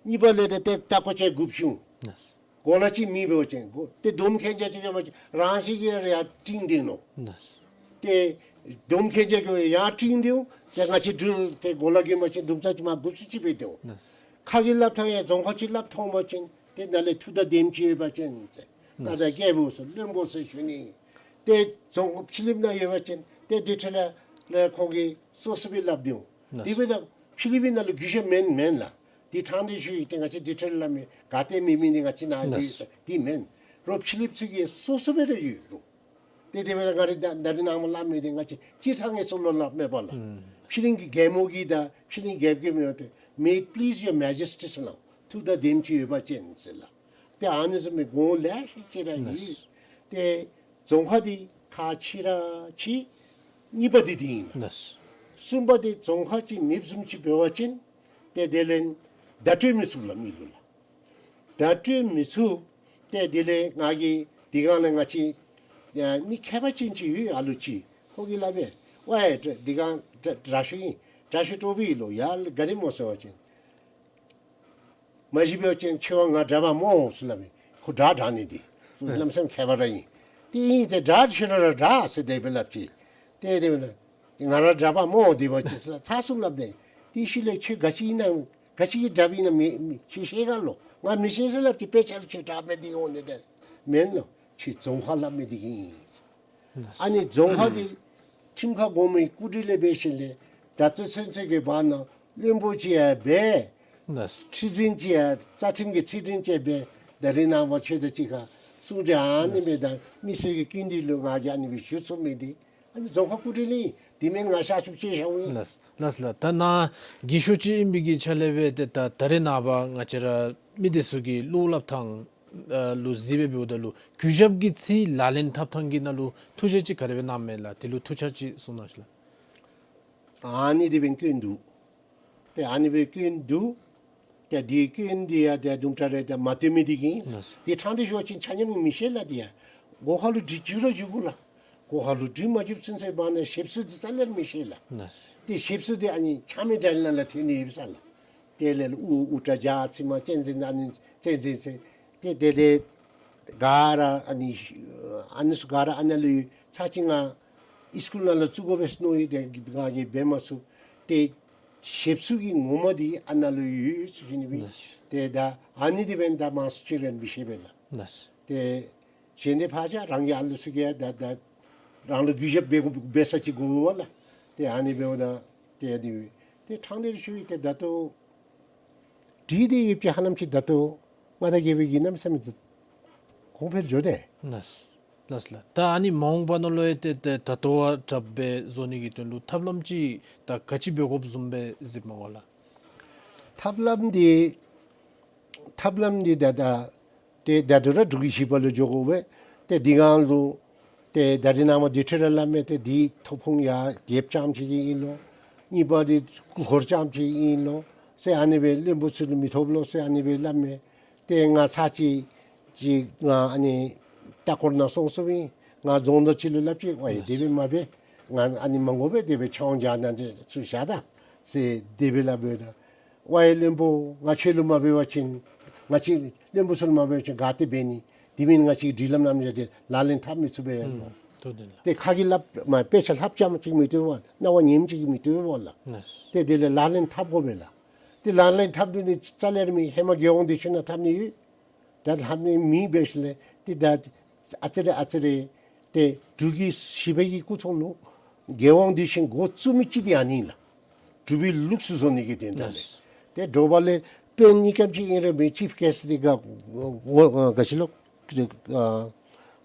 གཉིས་པ་ལས་ཏེ་ཏེ་ད་ཀོ་ཅེ་དགུ་བཅུ། ལགས་སོ། གོ་ལ་ཅིག་མེད་འབད་བ་ཅིན་གོ་ཏེ་འདུམ་མཁན་ཅིག་ཡོད་པ་ཅིན་རང་བཞིན་གྱིས་ར་ཡར་སྤྲིང་སྟེ་ནོ། ལགས་སོ། ཏེ་འདུམ་མཁན་ཅིག་གིས་ཡར་སྤྲིང་སྟེ་འོང་། ཏེ་ང་བཅས་འབྲུག་ཏེ་གོ་ལ་གི་མ་ཅིན་འདུམ་ཚ་ཅིག་མར་དགུ་བཅུ་ཅིག་འབད་དེ་འོང་། ལགས་སོ། ཁ་གིས་སླབ་ཐངས་ཡང་རྫོང་ཁག་ཅིག་སླབ་ཐོན་པ་ཅིན་ཏེ་ནཱ་ལས་ཐུགས་དང་ལྡནམ་ཅིག་ཡོད་པ་ཅིན་ཟེར། ལགས་སོ། ནཱ་ད་རྒྱལ་པོ་ཟེར་བློན་པོ་ཟེར་ཞུ་ནི། ཏེ་རྫོང་ཕྱི་གླིངཔ་ནང་ཡོད་པ་ཅིན་ཏེ་དེ་འཕྲོ་ལས་ལས་ཁོང་གིས་སོ་སོ་སྦེ་སླབ་དེ་འོང་། ལགས་སོ། དེ་འབདཝ་ད་ཕྱི་གླིངཔ་ནང་ལུ་གུས་ཞབས་མེན་མེན་ལགས། དེ་ཕྲང་སྟེ་ཞུ་ཡི། ཏེ་ང་བཅས་དེ་འཕྲོ་ལས་སླབ་མི་ག་ཏེ་མེད་མི་དེ་ང་བཅས་ནཱ་ཡོད་ཟེར་དེ་མེན། རོགས་ཕྱི་གླིངཔ་ཚུ་གིས་སོ་སོ་སྦེ་ར་ཡོད་རུང་། ཏེ་དེ་འབདཝ་ད་ང་རའི་ད་ད་རེས་ནངས་པ་སླབ་མི་དེ་ང་བཅས་སྤྱིར་བཏང་གི་ཚུ་ལུ་སླབ་མེད་པ་ལགས། ཨུམ། ཕྱི་གླིང་གི་རྒྱལ་མོ་གིས་དང་ཕྱི་གླིང་རྒྱལཔོ་གིས་མེན་པར་ཏེ་May it please your majesty ཟེར་ལགས། ཐུགས་དང་ལྡནམ་ཅིག་ཡོད་པ་ཅིན་ཟེར་ལགས། ཏེ་ཨ་ནི་བཟུམ་མའི་གོང་ལས་ཤེས་ཅི་ར་ཡོད། ལགས་སོ། ཏེ་རྫོང་ཁག་དེ་ཁག་ཆེ་ར་ཆེ། གཉིས་པ་དེ་དེ་ཨིན་ལགས། ལགས་སོ། གསུམ་པ་དེ་རྫོང་ཁག་ཅིག་མེདཔ་བཟུམ་ཅིག་འབད་བ་ཅིན་ཏེ་དེ་ལས་བརྡ་སྤྲོད་མི་ཚུགས་ལགས་མི་ལུ་ལགས། བརྡ་སྤྲོད་མི་ཚུགས། ཏེ་དེ་ལས་ང་གིས་དེ་སྒང་ལས་ང་བཅས་ཡ་མི་མཁས་པ་ཅན་ཅིག་ཡོད་ཨ་ལུ་ཅིག་ཁོ་གིས་སླབ་པས། ཝའེ་དེ་སྒང་དྲག་ཤོས་ཨིན། དྲག་ཤོས་ཀྲོ་བི་ལོ་ཡ་ག་དེ་སྨོ་ཟེར་བ་ཅིན། མ་གཞི་འབད་བ་ཅིན་ཆེ་བ་ང་དྲག་པས་སྨོ་ཟེར་སླབ་མས། ཁོ་དྲག་དྲག་ནི་དེ། ལམ་སེང་ཁྱད་པར་ར་ཨིན། ཏེ་ཨིན་ཏེ་དྲག་ཤོས་ར་དྲག་ཟེར་དེ་སྦེ་སླབ་ཅི། ཏེ་དེ་སྦེ་ན་ང་ར་དྲག་པ་སྨོ་དེ་སྦེ་ཅིག་ཚར་གསུམ་སླབ་སྟེ། དེའི་ཤུལ་ལས་ཁྱོད་ག་ཅི་ཨིན་ན་ག་ཅི་གི་དྲགཔ་ཨིན་ན་མི་མི་ཁྱོད་ཤེས་ག་ལོ། ང་མི་ཤེས་ཟེར་སླབ་ཅི། དཔེ་ཆ་ལུ་ཁྱོད་དྲག་མི་འདི་འོང་ནི་དེ་མེན་ལོ། ཁྱོད་རྫོང་ཁ་སླབ་མི་འདི་གིས་ཨིན། ཨ་ནི་རྫོང་ཁ་འདི་ཁྲིམས་ཁང་གོང་མའི་སྐུ་དྲིན་ལས་འབད་ཞིནམ་ལས་ད་ལྟོ་ཚུན་ཚོད་ཀྱི་བར་ན་བློན་པོ་ཅིག་ཡང་འབད། ལགས། ཁྲི་འཛིན་ཅིག་ཡང་རྩ་ཁྲིམས་ཀྱི་ཚད་ལྡན་ཅིག་འབད། ད་རེས་ནངས་པ་ཁྱོད་དང་གཅིག་ཁར་གསུང་གྲོས་ཨ་ནི་སྦེ་དང་མི་སེར་གྱི་སྐྱིད་འདི་ལུ་ང་གིས་ཨ་ནི་སྦེ་ཞུ་ཚུགས་མི་འདི་ཨ་ནི་རྫོང་ཁ་སྐུ་དྲིན་ལས་ཨིན། དེ་མེན་ང་ཤར་ཕྱོགས་ཅིག་ཤརཝ་ཨིན། ལགས་ལགས་ལགས། ད་ནཱ་རྒས་ཤོས་ཅིག་ཨིན་པའི་གི་ཆ་ལས་འབད་ཏེ་ད་ད་རེས་ནངས་པ་ང་བཅས་ར་མི་སྡེ་ཚུ་གི་བློ་སླབ་ཐངས་ཨ་ལུ་གཟིགས་སྦེ་འབདཝ་ད་ལུ་གུས་ཞབས་ཀྱི་ཚིག་ལག་ལེན་འཐབ་ཐངས་ཀྱི་ནང་ལུ་ཐུགས་བཞེད་ཅིག་ག་དེ་སྦེ་གནངམ་མས་ལགས། དེ་ལུ་ཐུགས་འཆར་ཅིག་གསུང་གནང་ཤིག་ལགས། ཨ་ནི་དེ་སྦེ་སྐྱོན་འདུག། ཏེ་ཨ་ནི་སྦེ་སྐྱོན་འདུག། ཏེ་དེ་སྐྱོན་འདི་ཡང་ཏེ་དུམ་གྲ་རེ་ཏེ་མ་སྟོན་མི་འདི་གིས། ལགས། ཏེ་ཕྲང་སྟེ་ཞུ་བ་ཅིན་ཆ་མཉམ་མི་ཤེས་ལགས། དེ་ཡང་སྒོ་ཁ་ལུ་གྲི་འཇུ་ར་འཇུ་དགོ་ལགས། སྒོ་ཁ་ལུ་གྲི་མ་འཇུ་ཚུན་ཚོད་བར་ན་ཞིབ་འཚོལ་འདི་རྩ་ལས་མི་ཤེས་ལགས། ལགས། ཏེ་ཞིབ་འཚོལ་འདི་ཨ་ནི་ཆ་མེད་འདྲ་ནང་ལུ་ཐོན་ནི་ཡོད་ས་ལགས། དེ་ལས་ཨུ་ཨུ་ཏྲ་ཇ་ཚིག་མ་གཅན་གཟན་ཨ་ནི་གཅན་གཟན་ཟེར། ཏེ་དེ་ལས་ག་ར་ཨ་ནི་ཨ་ནི་ཚུ་ག་ར་ཨ་ནཱ་ལུ་ཡོད། ཚར་གཅིག་ང་ཨིས་ཀུལ་ནང་ལུ་བཙུགས་དགོ་པས་མནོ་ཡི། ཏེ་ང་གིས་འབད་མ་ཚུགས། ཏེ་ཞིབ་འཚོལ་གྱི་ངོ་མ་འདི་ཨ་ནཱ་ལུ་ཡོད་ཟེར་ཞུ་ནི་སྦེ། ལགས། ཏེ་ད་ཨ་ནི་འདི་འབདན་ད་མང་སུ་ཅིག་ར་མི་ཤེས་པས་ལགས། ལགས། ཏེ་གཞན་འདི་ཕར་བཞག། རང་གི་ཨ་ལུ་ཚུ་གིས་ད་ད་རང་ལུ་གུས་ཞབས་འབད་དགོ་འབད་ས་ཅིག་དགོ་པས་ལགས། ཏེ་ཨ་ནི་འབདཝ་ད་ཏེ་ཨ་ནི་སྦེ་ཏེ་ཕྲང་སྟེ་ཞུ་ཡི། ཏེ་ད་ལྟོ་འདི་འདི་ཡོདཔ་ཅིག་ཧ་ལམ་ཅིག་ད་ལྟོ་མངའ་བདག་རྒྱལ་པོའི་གི་གནམ་མེད་ས་མེད་གོང་འཕེལ་འགྱོ་སྟེ། ལགས་ལགས་ལགས། ད་ཨ་ནི་མ་འོངས་པ་ནང་ལུ་ཡང་ཏེ་ཏེ་ད་ལྟོ་བ་དྲགཔ་སྦེ་བཟོ་ནི་གི་དོན་ལུ་ཐབས་ལམ་ཅིག་ད་ག་ཅི་འབད་དགོཔ་བཟུམ་སྦེ་གཟིགསཔ་མས་གོ་ལགས། ཐབས་ལམ་འདི་ཐབས་ལམ་འདི་ད་ད་ཏེ་ད་ལྟོ་ར་འབྲུག་གི་ཞི་བ་ལུ་འགྱོ་དགོ་པས། ཏེ་འདི་གང་ལུ་ཏེ་ད་རེས་ནངས་པ་འདི་འཕྲོ་ར་སླབ་མས། ཏེ་འདི་ཐོབ་ཁོང་ཡང་རྒྱལཔོ་རྐྱངམ་ཅིག་གི་ཨིན་ལོ། གཉིས་པ་འདི་སྐུ་འཁོར་རྐྱངམ་ཅིག་གི་ཨིན་ལོ་ཟེར་ཨ་ནི་སྦེ་བློན་པོ་ཚུ་ལུ་མི་ཐོབ་ལོ་ཟེར་ཨ་ནི་སྦེ་སླབ་མས། ཏེ་ང་ཚར་གཅིག་ཅིག་ང་ཨ་ནི་ལྟ་སྐོར་ནང་སོང་སོངམ་ཨིན། ང་རྫོང་བདག་ཅིག་ལུ་སླབ་ཅི། ཝའི་དེ་སྦེ་མ་འབད། ང་ཨ་ནི་མ་དགོ་པས། དེ་སྦེ་ཕྱག་དབང་རྒྱ་ནག་འདི་ཚུ་བཞག་ད་ཟེར་དེ་སྦེ་སླབ་འབདཝ་ད། ཝའི་བློན་པོ་ང་ཁྱོད་ལུ་མ་འབད་བ་ཅིན་ང་བཅས་བློན་པོ་ཚུ་ལུ་མ་འབད་བ་ཅིན་ག་ཏེ་འབད་ནི། དེ་མེན་ང་བཅས་ཀྱི་སྒྲིག་ལམ་རྣམ་གཞག་འདི་ལག་ལེན་འཐབ་མི་ཚུགས་པས་ལོ། ཨུམ་ཐུགས་བདེན་ལགས། ཏེ་ཁ་གིས་སླབ་མ་དཔེ་ཆ་ལྷབ་རྐྱངམ་ཅིག་མི་བཏུབ་པས། རྣ་བ་ཉནམ་ཅིག་མི་བཏུབ་པས་ལགས། ལགས། ཏེ་དེ་ལས་ལག་ལེན་འཐབ་དགོ་པས་ལགས། ཏེ་ལག་ལེན་འཐབ་དོ་ནི་རྩ་ལས་ར་མེད། ཧེ་མ་རྒྱལ་དབང་འདི་ཚུ་ནང་འཐབ་ནི་ཡོད། ད་ལྷབ་ནི་མེད་པས་ལགས། ཏེ་ད་ཨ་ཙི་རེ་ཨ་ཙི་རེ་ཏེ་འབྲུག་གི་ཞི་བའི་གི་སྐུ་ཚབ་ལུ་རྒྱལ་དབང་འདི་བཞིན་འགོ་བཙུགས་མི་ཅིག་འདི་ཨ་ནི་ལགས། འབྲུག་པའི་ལུགས་སྲོལ་བཟོ་ནི་གི་དོན་དག་ལས། ལགས། ཏེ་དྲོ་པ་ལས་དཔོན་གཉིས་ཀྱམ་ཅིག་ཨིན་རུང་མི་ཅིཕ་གེསཊ་འདི་ག་ངོ་ཨ་ག་ཅི་ལོ་ཨ་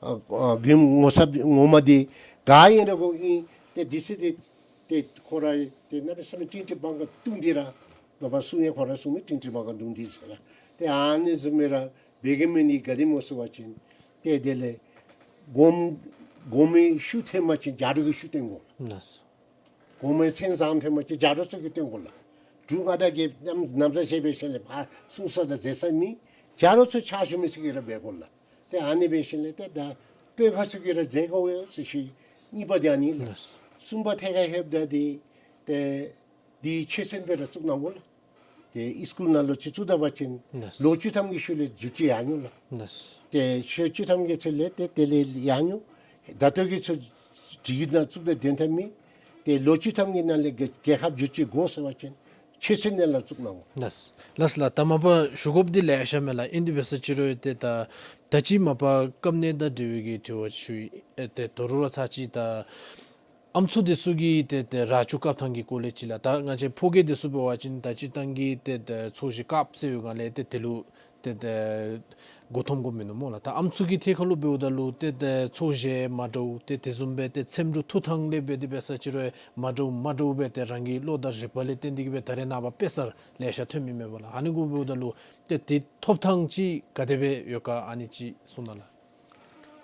ཨ་ཨ་མགྱོནམ་ངོ་ཚབ་ངོ་མ་འདི་ག་ཨིན་རུང་གོ་ཨིན། ཏེ་འདི་ཚུ་འདི་ཏེ་ཁོ་ར་ཏེ་གནམ་མེད་ས་མེད་ཀྲིན་ཀྲིན་བང་ག་བརྡུང་སྟེ་ར་ནོར་བུ་གསུང་ཡང་ཁོ་ར་གསུང་མི་ཀྲིན་ཀྲིན་བང་ག་བརྡུང་སྟེ་ཟེར་ར། ཏེ་ཨ་ནི་བཟུམ་སྦེ་ར་འབད་གེ་མི་ནི་ག་དེ་སྨོ་ཟེར་བ་ཅིན་ཏེ་དེ་ལས་གོངམ་གོང་མའི་ཤུགས་ཐོན་པ་ཅིན་རྒྱ་རོག་གི་ཤུགས་ཐོན་དགོ། ལགས། གོང་མའི་མཚན་བཟང་ཐོན་པ་ཅིན་རྒྱ་རོག་ཚུ་གིས་སྟོན་དགོ་ལགས། འབྲུག་མངའ་བདག་གི་ནམ་ནམ་བཟའ་བཞེས་པའི་ཤུལ་ལས་ཕར་གསུང་ས་དང་མཛད་ས་མེད། རྒྱ་རོག་ཚུ་ཕྱག་ཞུ་མི་ཚུ་གིས་ར་འབད་དགོ་ལགས། ཏེ་ཨ་ནི་འབད་ཞིནམ་ལས་ཏེ་ད་དཔོན་ཁག་ཚུ་གིས་ར་མཛད་དགོ་ཟེར་ཞུ་ཡི། གཉིས་པ་འདི་ཨ་ནི་ལགས། ལགས། གསུམ་པ་ཐད་ཀར་ཧེབ་ད་འདི་ཏེ་འདི་ཆོས་ཚན་སྦེ་ར་བཙུགས་གནང་དགོ་ལགས། ཏེ་ཨིས་ཀུལ་ནང་ལུ་ཅིག་བཙུགས་ད་པ་ཅིན་ལགས། ལོ་བཅུ་ཐམ་གྱི་ཤུལ་ལས་བསྒྱུར་བཅོས་ཡར་འགྱོ་ལགས། ལགས། ཏེ་ལོ་བཅུ་ཐམ་གྱི་ཚུན་ལས་ཏེ་དེ་ལས་ཡར་འགྱོ། ད་ལྟོ་གི་ཚུ་སྒྲིག་ནང་བཙུགས་ཏེ་དོན་དག་མེད། ཏེ་ལོ་བཅུ་ཐམ་གྱི་ནང་ལས་རྒྱལ་རྒྱལ་ཁབ་བསྒྱུར་བཅོས་དགོ་ཟེར་བ་ཅིན་ཆོས་ཚན་ནང་ལུ་བཙུགས་གནང་དགོ། ལགས། ལགས་ལགས། ད་མ་པ་ཞུ་དགོཔ་འདི་ལེ་ཤ་མས་ལགས། ཨིན་དེ་འབད་ས་ཅིག་རུང་ཏེ་ད་ད་ཅི་མ་པ་སྐབས་གནས་དང་འབྲེལ་བའི་གི་དྲི་བ་ཞུ་ཡི། ཨེ་ཏེ་དོ་རུང་ར་ཚར་གཅིག་ད་ཨམ་སྲུ་འདི་ཚུ་གིས་ཏེ་ཏེ་ར་ཆུ་བཀབ་ཐངས་ཀྱི་སྐོར་ལས་ཅིག་ལགས། ད་ང་བཅས་ཕོ་རྒྱས་འདི་ཚུ་འབད་བ་ཅིན་ད་སྤྱིར་བཏང་གི་ཏེ་ཏེ་ཚོས་གཞས་བཀབ་ཟེར་བའི་སྒང་ལས་ཏེ་དེ་ལུ་ཏེ་ཏེ་མགུ་འཐོམ་དགོཔ་མིན་ནུག་སྨོ་ལགས། ད་ཨམ་སྲུ་གི་ཐད་ཁར་ལུ་འབདཝ་ད་ལུ་ཏེ་ཏེ་ཚོས་གཞས་མ་འདྲཝ་ཏེ་དེ་བཟུམ་སྦེ་ཏེ་ཚེམ་དྲུབ་འཐུ་ཐངས་ལས་འབད་དེ་འབད་ས་ཅིག་རུང་མ་འདྲཝ་མ་འདྲཝ་སྦེ་ཏེ་རང་གི་བློ་དང་རིག་པ་ལས་བརྟེན་ཏེ་གིས་སྦེ་ད་རེས་ནངས་པ་དཔེ་གསར་ལེ་ཤ་ཐོན་མི་མས་པ་ལགས། ཨ་ནི་གུ་འབདཝ་ད་ལུ་ཏེ་དེ་ཐོབ་ཐངས་ཅིག་ག་དེ་སྦེ་ཡོད་ག། ཨ་ནི་ཅིག་གསུང་གནང་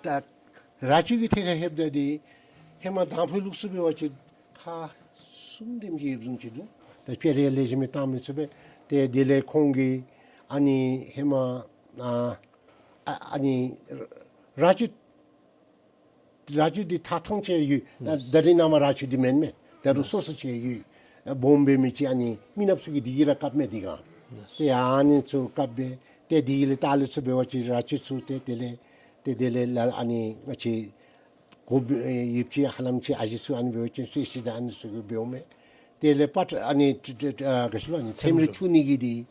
ལགས། ད་ར་ཆུ་གི་ཐད་ཁར་ཧེབ་ད་འདི་ཧེ་མ་དང་ཕུའི་ལུགས་སྲོལ་འབད་བ་ཅིན་ཁག་གསུམ་དེམ་ཅིག་ཡོདཔ་བཟུམ་ཅིག་འདུག། ད་དཔེ་རེ་ལེགས་ཤོམ་སྦེ་བཏང་མི་ཚུགས་པས། ཏེ་དེ་ལས་ཁོང་གིས་ཨ་ནི་ཧེ་མ་ཨ་ཨ་ཨ་ནི་ར་ཆུ་ར་ཆུ་འདི་ཐག་ཐང་ཆེ་ཡོད། ད་ད་རེས་ནངས་པ་ར་ཆུ་འདི་མེན་མས། ད་རུང་སོ་སོ་ཆེ་ཡོད། སྦོམ་སྦེ་མི་ཅིག་ཨ་ནི་མི་ནགཔ་ཚུ་གིས་འདི་གིས་ར་བཀབ་མས་འདི་ག། ཏེ་ཨ་ནི་ཚུ་བཀབ་སྦེ་ཏེ་འདི་གི་ལས་ད་ལས་ཚུར་འབད་བ་ཅིན་ར་ཆུ་ཚུ་ཏེ་དེ་ལས་ ཏེ་དེ་ལས་ལ་ཨ་ནི་ང་བཅས་གོ་ཡོདཔ་ཅིག་ཧ་ལམ་ཅིག་ཨ་ཙི་ཚུ་ཨ་ནི་འབད་བ་ཅིན་གསལ་བཤད་དང་ཨ་ནི་ཚུ་གི་འབདཝ་མས། དེ་ལས་པར་ཨ་ནི་ཨ་ག་ཅི་ལོ་ཨ་ནི་ཚེམ་རིག་འཐུ་ནི་གི་འདི་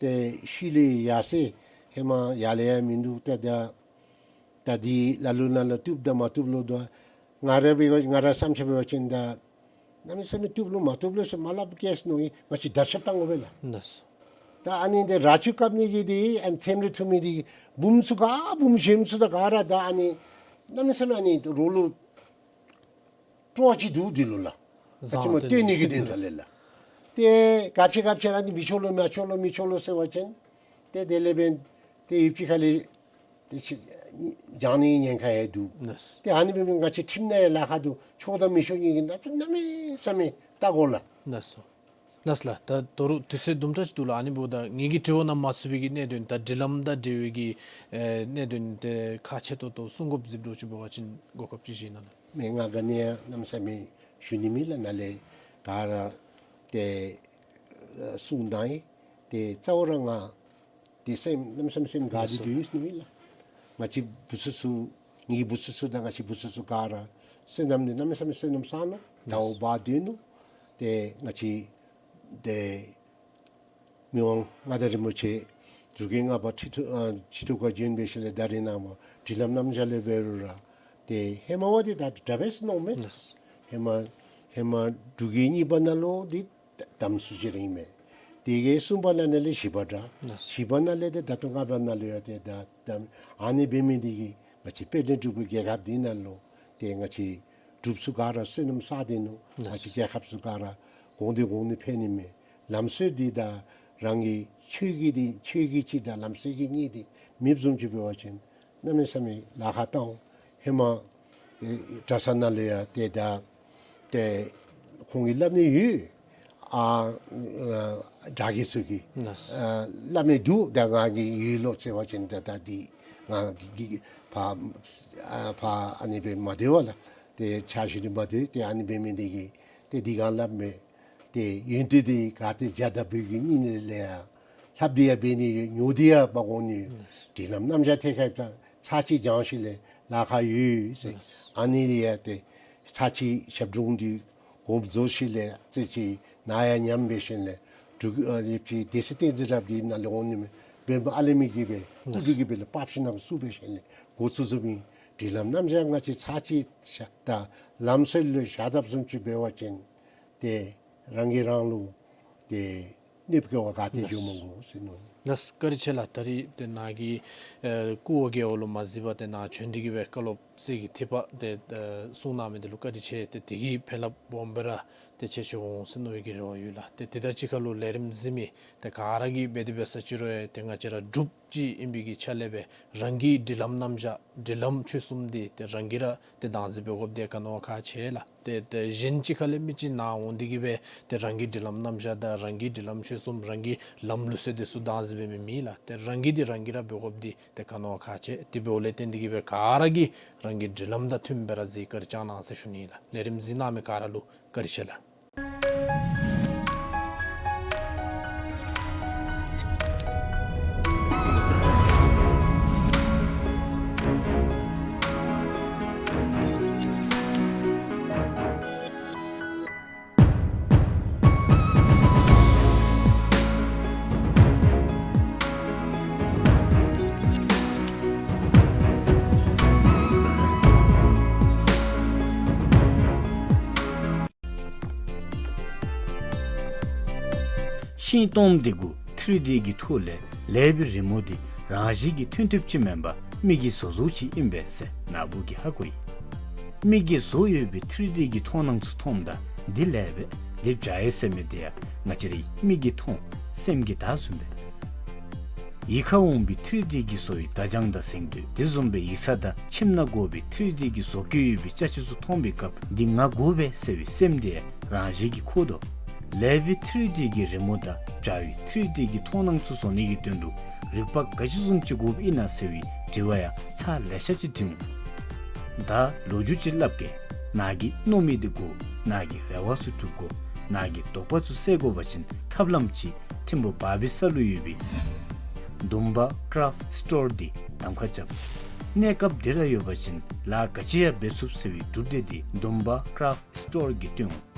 ཏེ་ཤུལ་ལས་ཡར་སོང་ཧེ་མ་ཡར་ལས་ཡར་མིན་འདུག། ཏེ་ད་ད་འདི་ལ་ལུ་ནང་ལུ་བཏུབ་དང་མ་བཏུབ་ལོ་འདུག། ང་ར་འབད་བ་ང་ར་བསམ་འཆར་འབད་བ་ཅིན་ད་གནམ་མེད་ས་མེད་བཏུབ་ལོ་མ་བཏུབ་ལོ་ཟེར་མ་སླབ་གེ་ཟེར་མནོ་ཡི། ང་བཅས་བརྡར་ཤ་བཏང་དགོ་པས་ལགས། ལགས་སོ། ད་ཨ་ནི་འདི་ར་ཆུ་བཀབ་ནི་གི་འདི་ཨ་ནི་ཚེམ་རིག་འཐུ་མི་འདི་འབུམ་ཚུ་ག་འབུམ་གཞན་ཚུ་དང་ག་ར་ད་ཨ་ནི་གནམ་མེད་ས་མེད་ཨ་ནི་རོགས་ལུ་སྤྲོ་བ་ཅིག་འདུག་འདི་ལུ་ལགས། ཨ་ཙི་མ་བརྟེན་ནི་གི་དོན་དག་ལས་ལགས། ཏེ་ག་ཅི་ག་ཅི་ར་འདི་མི་ཆོག་ལོ་མ་ཆོག་ལོ་མི་ཆོག་ལོ་ཟེར་བ་ཅིན་ཏེ་དེ་ལས་འབདན་ཏེ་ཡུདཔ་ཅིག་ཁ་ལས་ཏེ་ཅིག་སྦྱང་ནི་ཉེན་ཁ་ཡང་འདུག། ལགས། ཏེ་ཨ་ནི་འབད་མི་ང་བཅས་ཁྲིམས་ནང་ཡང་ལཱ་ཁག་འདུག། ཆོག་དང་མི་ཆོག་གཉིས་ཀྱི་ནང་དུ་གནམ་མེད་ས་མེད་བལྟ་དགོ་ལགས། ལགས་སོ། ལགས་ལགས། ད་དོ་རུང་དུས་ཚོད་དུམ་གྲ་ཅིག་འདུག་ལགས། ཨ་ནི་འབདཝ་ད་ངེ་གི་དྲི་བ་ནང་མ་ཚུད་པའི་གི་གནད་དོན་ད་སྒྲིག་ལམ་དང་འབྲེལ་བའི་གི་ཨེ་གནད་དོན་དེ་ཁག་ཆེ་ཏོག་ཏོ་གསུང་དགོཔ་ཟེར་འདྲཝ་ཅིག་འབད་བ་ཅིན་གོ་སྐབས་ཅིག་བཞེས་གནང་ལགས། མེན་ང་ག་ནི་ཡང་གནམ་མེད་ས་མེད་ཞུ་ནི་མེད་ལགས། ནཱ་ལས་ག་ར་ཏེ་ཨེ་གསུང་གནང་ཡི། ཏེ་གཙོ་བོ་ར་ང་ཏེ་སེམས་གནམ་མེད་ས་མེད་སེམས་དགའ་སྟེ་སྡོད་ཡི་ཟེར་མནོ་ཡི་ལགས། ང་བཅས་བུ་ཚ་ཚུ་ངེའི་བུ་ཚ་ཚུ་དང་ང་བཅས་བུ་ཚ་ཚུ་ག་ར་བསོད་ནམས་འདི་གནམ་མེད་ས་མེད་བསོད་ནམས་བསགས་ནུག། ཟླཝ་འབག་སྡོད་ནུག། ཏེ་ང་བཅས་ཏེ་མི་དབང་མངའ་བདག་རིན་པོ་ཆེ་འབྲུག་རྒྱལ་ལྔ་པ་ཁྲི་ཐོག་ཨ་ཁྲི་ཐོག་ཁར་བྱོན་འབད་ཞིནམ་ལས་ད་རེས་ནངས་པ་སྒྲིག་ལམ་རྣམ་གཞག་ལས་འབད་རུང་ར་ཏེ་ཧེ་མ་བ་འདི་ད་དྲག་པས་ཟེར་མནོཝ་མས། ཧེ་མ་ཧེ་མ་འབྲུག་རྒྱལ་གཉིས་པ་ནང་ལུ་འདི་དམ་སྲི་ཅིག་ར་ཨིན་མས། དེ་གི་གསུམ་པ་ནང་ལས་བཞི་པ་དྲག། བཞི་པ་ནང་ལས་ཏེ་ད་ལྟོ་ལྔ་པ་ནང་ལུ་ཡང་ཏེ་ད་ད་ཨ་ནི་འབད་མི་འདི་གིས་ང་བཅས་དཔལ་ལྡན་འབྲུག་པའི་རྒྱལ་ཁབ་འདི་ནང་ལུ་ཏེ་ང་བཅས་འབྲུགཔ་ཚུ་ག་ར་བསོད་ནམས་བསགས་སྡོད་ནུག། ང་བཅས་རྒྱལ་ཁབ་ཚུ་ག་ར་གོང་འདི་གོང་ནི་འཕེལ་ནི་མས། ལམ་སྲོལ་འདི་དང་རང་གི་ཆོས་ཀྱི་འདི་ཆོས་ཀྱི་གཅིག་དང་ལམ་སྲོལ་གྱི་གཉིས་འདི་མེདཔ་བཟུམ་ཅིག་འབད་བ་ཅིན་གནམ་མེད་ས་མེད་ལཱ་ཁག་བཏང་འོང་། ཧེ་མ་ཨེ་གྲྭ་ཚང་ནང་ལུ་ཡང་ཏེ་ད་ཏེ་ཁོང་གིས་སླབ་ནི་ཡོད། ཨ་ཨ་དྲག་གི་ཚུ་གིས་ལགས། ཨ་སླབ་མི་འདུག། ད་ང་གིས་ཡོད་ལོ་ཟེར་བ་ཅིན་ད་ད་འདི་ང་གིས་ཕར་ཨ་ཕར་ཨ་ནི་སྦེ་མ་སྡོད་པས་ལགས། ཏེ་ཕྱག་ཞུ་ནི་མ་སྡོད། ཏེ་ཨ་ནི་འབད་མི་འདི་གིས་ཏེ་འདི་ག་སླབ་མས། ཏེ་ཡོན་ཏན་འདི་ག་ཏེ་རྒྱ་དང་བོད་ཀྱི་གཉིས་ནི་ལས་ཡང་ལྷབ་སྟེ་ཡང་འབད་ནི་ཡོད། ཉོ་སྟེ་ཡང་འབག་འོང་ནི་ཡོད། སྒྲིག་ལམ་རྣམ་གཞག་ཐད་ཁར་ད་ཚར་གཅིག་སྦྱང་ཞིནམ་ལས་ལཱ་ཁག་ཡོད་ཟེར། ཨ་ནི་ལས་ཡང་ཏེ་ཚར་གཅིག་ཞབས་དྲུང་འདི་གོ་རྫོགས་ཞིནམ་ལས་ཚར་གཅིག་ནཱ་ཡང་ཉམས་འབད་ཞིནམ་ལས་འབྲུག་ཨ་ལས་ཕྱི་སྡེ་སྲིད་བསྟན་འཛིན་རབ་རྒྱས་ནཱ་ལས་འོང་ནི་མས། འབདན་ཨ་ལས་མི་གིས་སྦེ་ཨུ་ཐུ་གིས་སྦེ་ལགཔ་ཕབ་ཞིནམ་ལས་བཙུགས་འབད་ཞིནམ་ལས་འགོ་བཙུགས་བཙུགསཔ་ཨིན། སྒྲིག་ལམ་རྣམ་གཞག་ང་བཅས་ཚར་གཅིག་ཤ་ད་ལམ་སྲོལ་ལུ་ཤ་སྟག་བཟུམ་ཅིག་འབད་བ་ཅིན་ཏེ་རང་གིས་རང་ལུ་ཏེ་གནོདཔ་བཀལ་བ་ག་ཏེ་འགྱོ་མི་དགོ་ཟེར་མནོ། ལགས་བཀའ་དྲིན་ཆེ་ལགས། ད་རིས་ཏེ་ནཱ་གིས་ཨེ་སྐུ་འོ་བརྒྱལ་བ་ལུ་མ་གཟིགས་པར་ཏེ་ནཱ་བྱོན་ཏེ་གིས་སྦེ་བཀའ་སློབ་གསེར་གྱི་ཐིགས་པ་ཏེ་ཨེ་གསུང་གནང་མི་འདི་ལུ་བཀའ་དྲིན་ཆེ། ཏེ་དེ་གི་ཕན་རླབས་སྦོམ་སྦེ་ར་ཏེ་ཆེ་ཆེ་འོང་ཟེར་མནོ་བའི་གི་རེ་བ་ཡོད་ལགས། ཏེ་དེ་དང་གཅིག་ཁར་ལུ་ལས་རིམ་གཟིགས་མི་ཏེ་ག་ར་གིས་འབད་དེ་འབད་ས་ཅིག་རུང་ཡང་ཏེ་ང་བཅས་ར་འབྲུགཔ་ཅིག་ཨིན་པའི་གི་ཆ་ལས་སྦེ་རང་གི་སྒྲིག་ལམ་རྣམ་གཞག་སྒྲིག་ལམ་ཆོས་གསུམ་འདི་ཏེ་རང་གིས་ར་ཏེ་བདག་འཛིན་འབད་དགོཔ་འདི་ག་ནི་བ་ཁག་ཆེ་ལགས། ཏེ་ཏེ་གཞན་ཅིག་ཁ་ལས་མི་ཅིག་ནཱ་འོང་སྟེ་གིས་སྦེ་ཏེ་རང་གི་སྒྲིག་ལམ་རྣམ་གཞག་དང་རང་གི་སྒྲིག་ལམ་ཆོས་གསུམ་རང་གི་ལམ་ལུགས་སྲོལ་འདི་ཚུ་བདག་འཛིན་འབད་མི་མེད་ལགས། ཏེ་རང་གིས་འདི་རང་གིས་ར་འབད་དགོཔ་འདི་ཏེ་ག་ནི་བ་ཁག་ཆེ། དེ་འབདཝ་ལས་བརྟེན་ཏེ་གིས་སྦེ་ག་ར་གིས་རང་གི་སྒྲིག་ལམ་དང་མཐུནམ་སྦེ་ར་གཟིགས་བཀའ་དྲིན་བསྐྱང་གནང་ཟེར་ཞུ་ནི་ལགས། ལས་རིམ་གཟིགས་གནང་མི་ག་ར་ལུ་བཀའ་དྲིན་ཆེ་ལགས། ཤིང་སྟོང་སྡེ་དགུ་ཐི་རི་ཌི་གི་ཐོག་ལས་ལེབ་རི་མོ་འདི་རང་བཞིན་གྱིས་ཐོན་ཐུབ་ཅིག་མེན་པར་མི་གིས་བཟོ་བཟོཝ་ཅིག་ཨིན་པས་ཟེར་ནཱ་བུ་གིས་ཧ་གོ་ཡི། མི་གིས་བཟོ་ཡོད་པའི་ཐི་རི་ཌི་གི་མཐོང་སྣང་ཚུ་མཐོངམ་ད་འདི་ལེབ་འདི་བྱ་ཡི་ཟེར་མི་འདི་ཡང་ང་བཅས་རའི་མིག་གིས་མཐོང་སེམས་ཀྱིས་བལྟ་བཟུམ་སྦེ། ཡིད་ཁར་འོང་བའི་ཐི་རི་ཌི་གི་བཟོ་བའི་བརྡ་བྱང་དང་གཟེངས་བསྟོད་དེ་བཟུམ་སྦེ་ཡིག་ཚང་དང་ཁྱིམ་ནང་དགོ་པའི་ཐི་རི་ཌི་གི་བཟོ་བཀོད་ཡོད་པའི་ཅ་ཆས་ཚུ་མཐོང་བའི་སྐབས་འདི་ང་དགོ་པས་ཟེར་བའི་སེམས་འདི་རང་བཞིན་གྱིས་འཁོལ་དོ། ལེབ་ཐི་རི་ཌི་གི་རི་མོ་དང་བྱ་བའི་ཐི་རི་ཌི་གི་མཐོང་སྣང་ཚུ་བཟོ་ནི་གི་དོན་ལུ་རིག་པ་ག་ཅི་བཟུམ་ཅིག་དགོཔ་ཨིན་ན་ཟེར་བའི་དྲི་བ་ཡང་ཚར་ལེ་ཤ་ཅིག་དྲིས་འོང་། ད་ལོ་རྒྱུས་ཅིག་སླབ་གེ། ནཱ་གིས་མནོ་མི་འདི་དགོ། ནཱ་གི་རེ་བ་ཚུ་སྒྲུབ་དགོ། ནཱ་གི་དོགས་པ་ཚུ་སེལ་དགོ་པ་ཅིན་ཐབས་ལམ་ཅིག་ཐིམ་ཕུ་བར་བི་ས་ལུ་ཡོད་པའི་དུམ་པ་ཀྲབ་སི་ཊོར་འདི་གདམ་ཁ་རྐྱབ། གནས་སྐབས་དེ་ར་ཡོད་པ་ཅིན་ལཱ་ག་ཅི་ཡང་འབད་ཚུགས་ཟེར་བའི་གྲུབ་འབྲས་དེ་སྡོམ་པ་ཀ་རབ་སི་ཊོར་གྱིས་སྟོན་འོང་།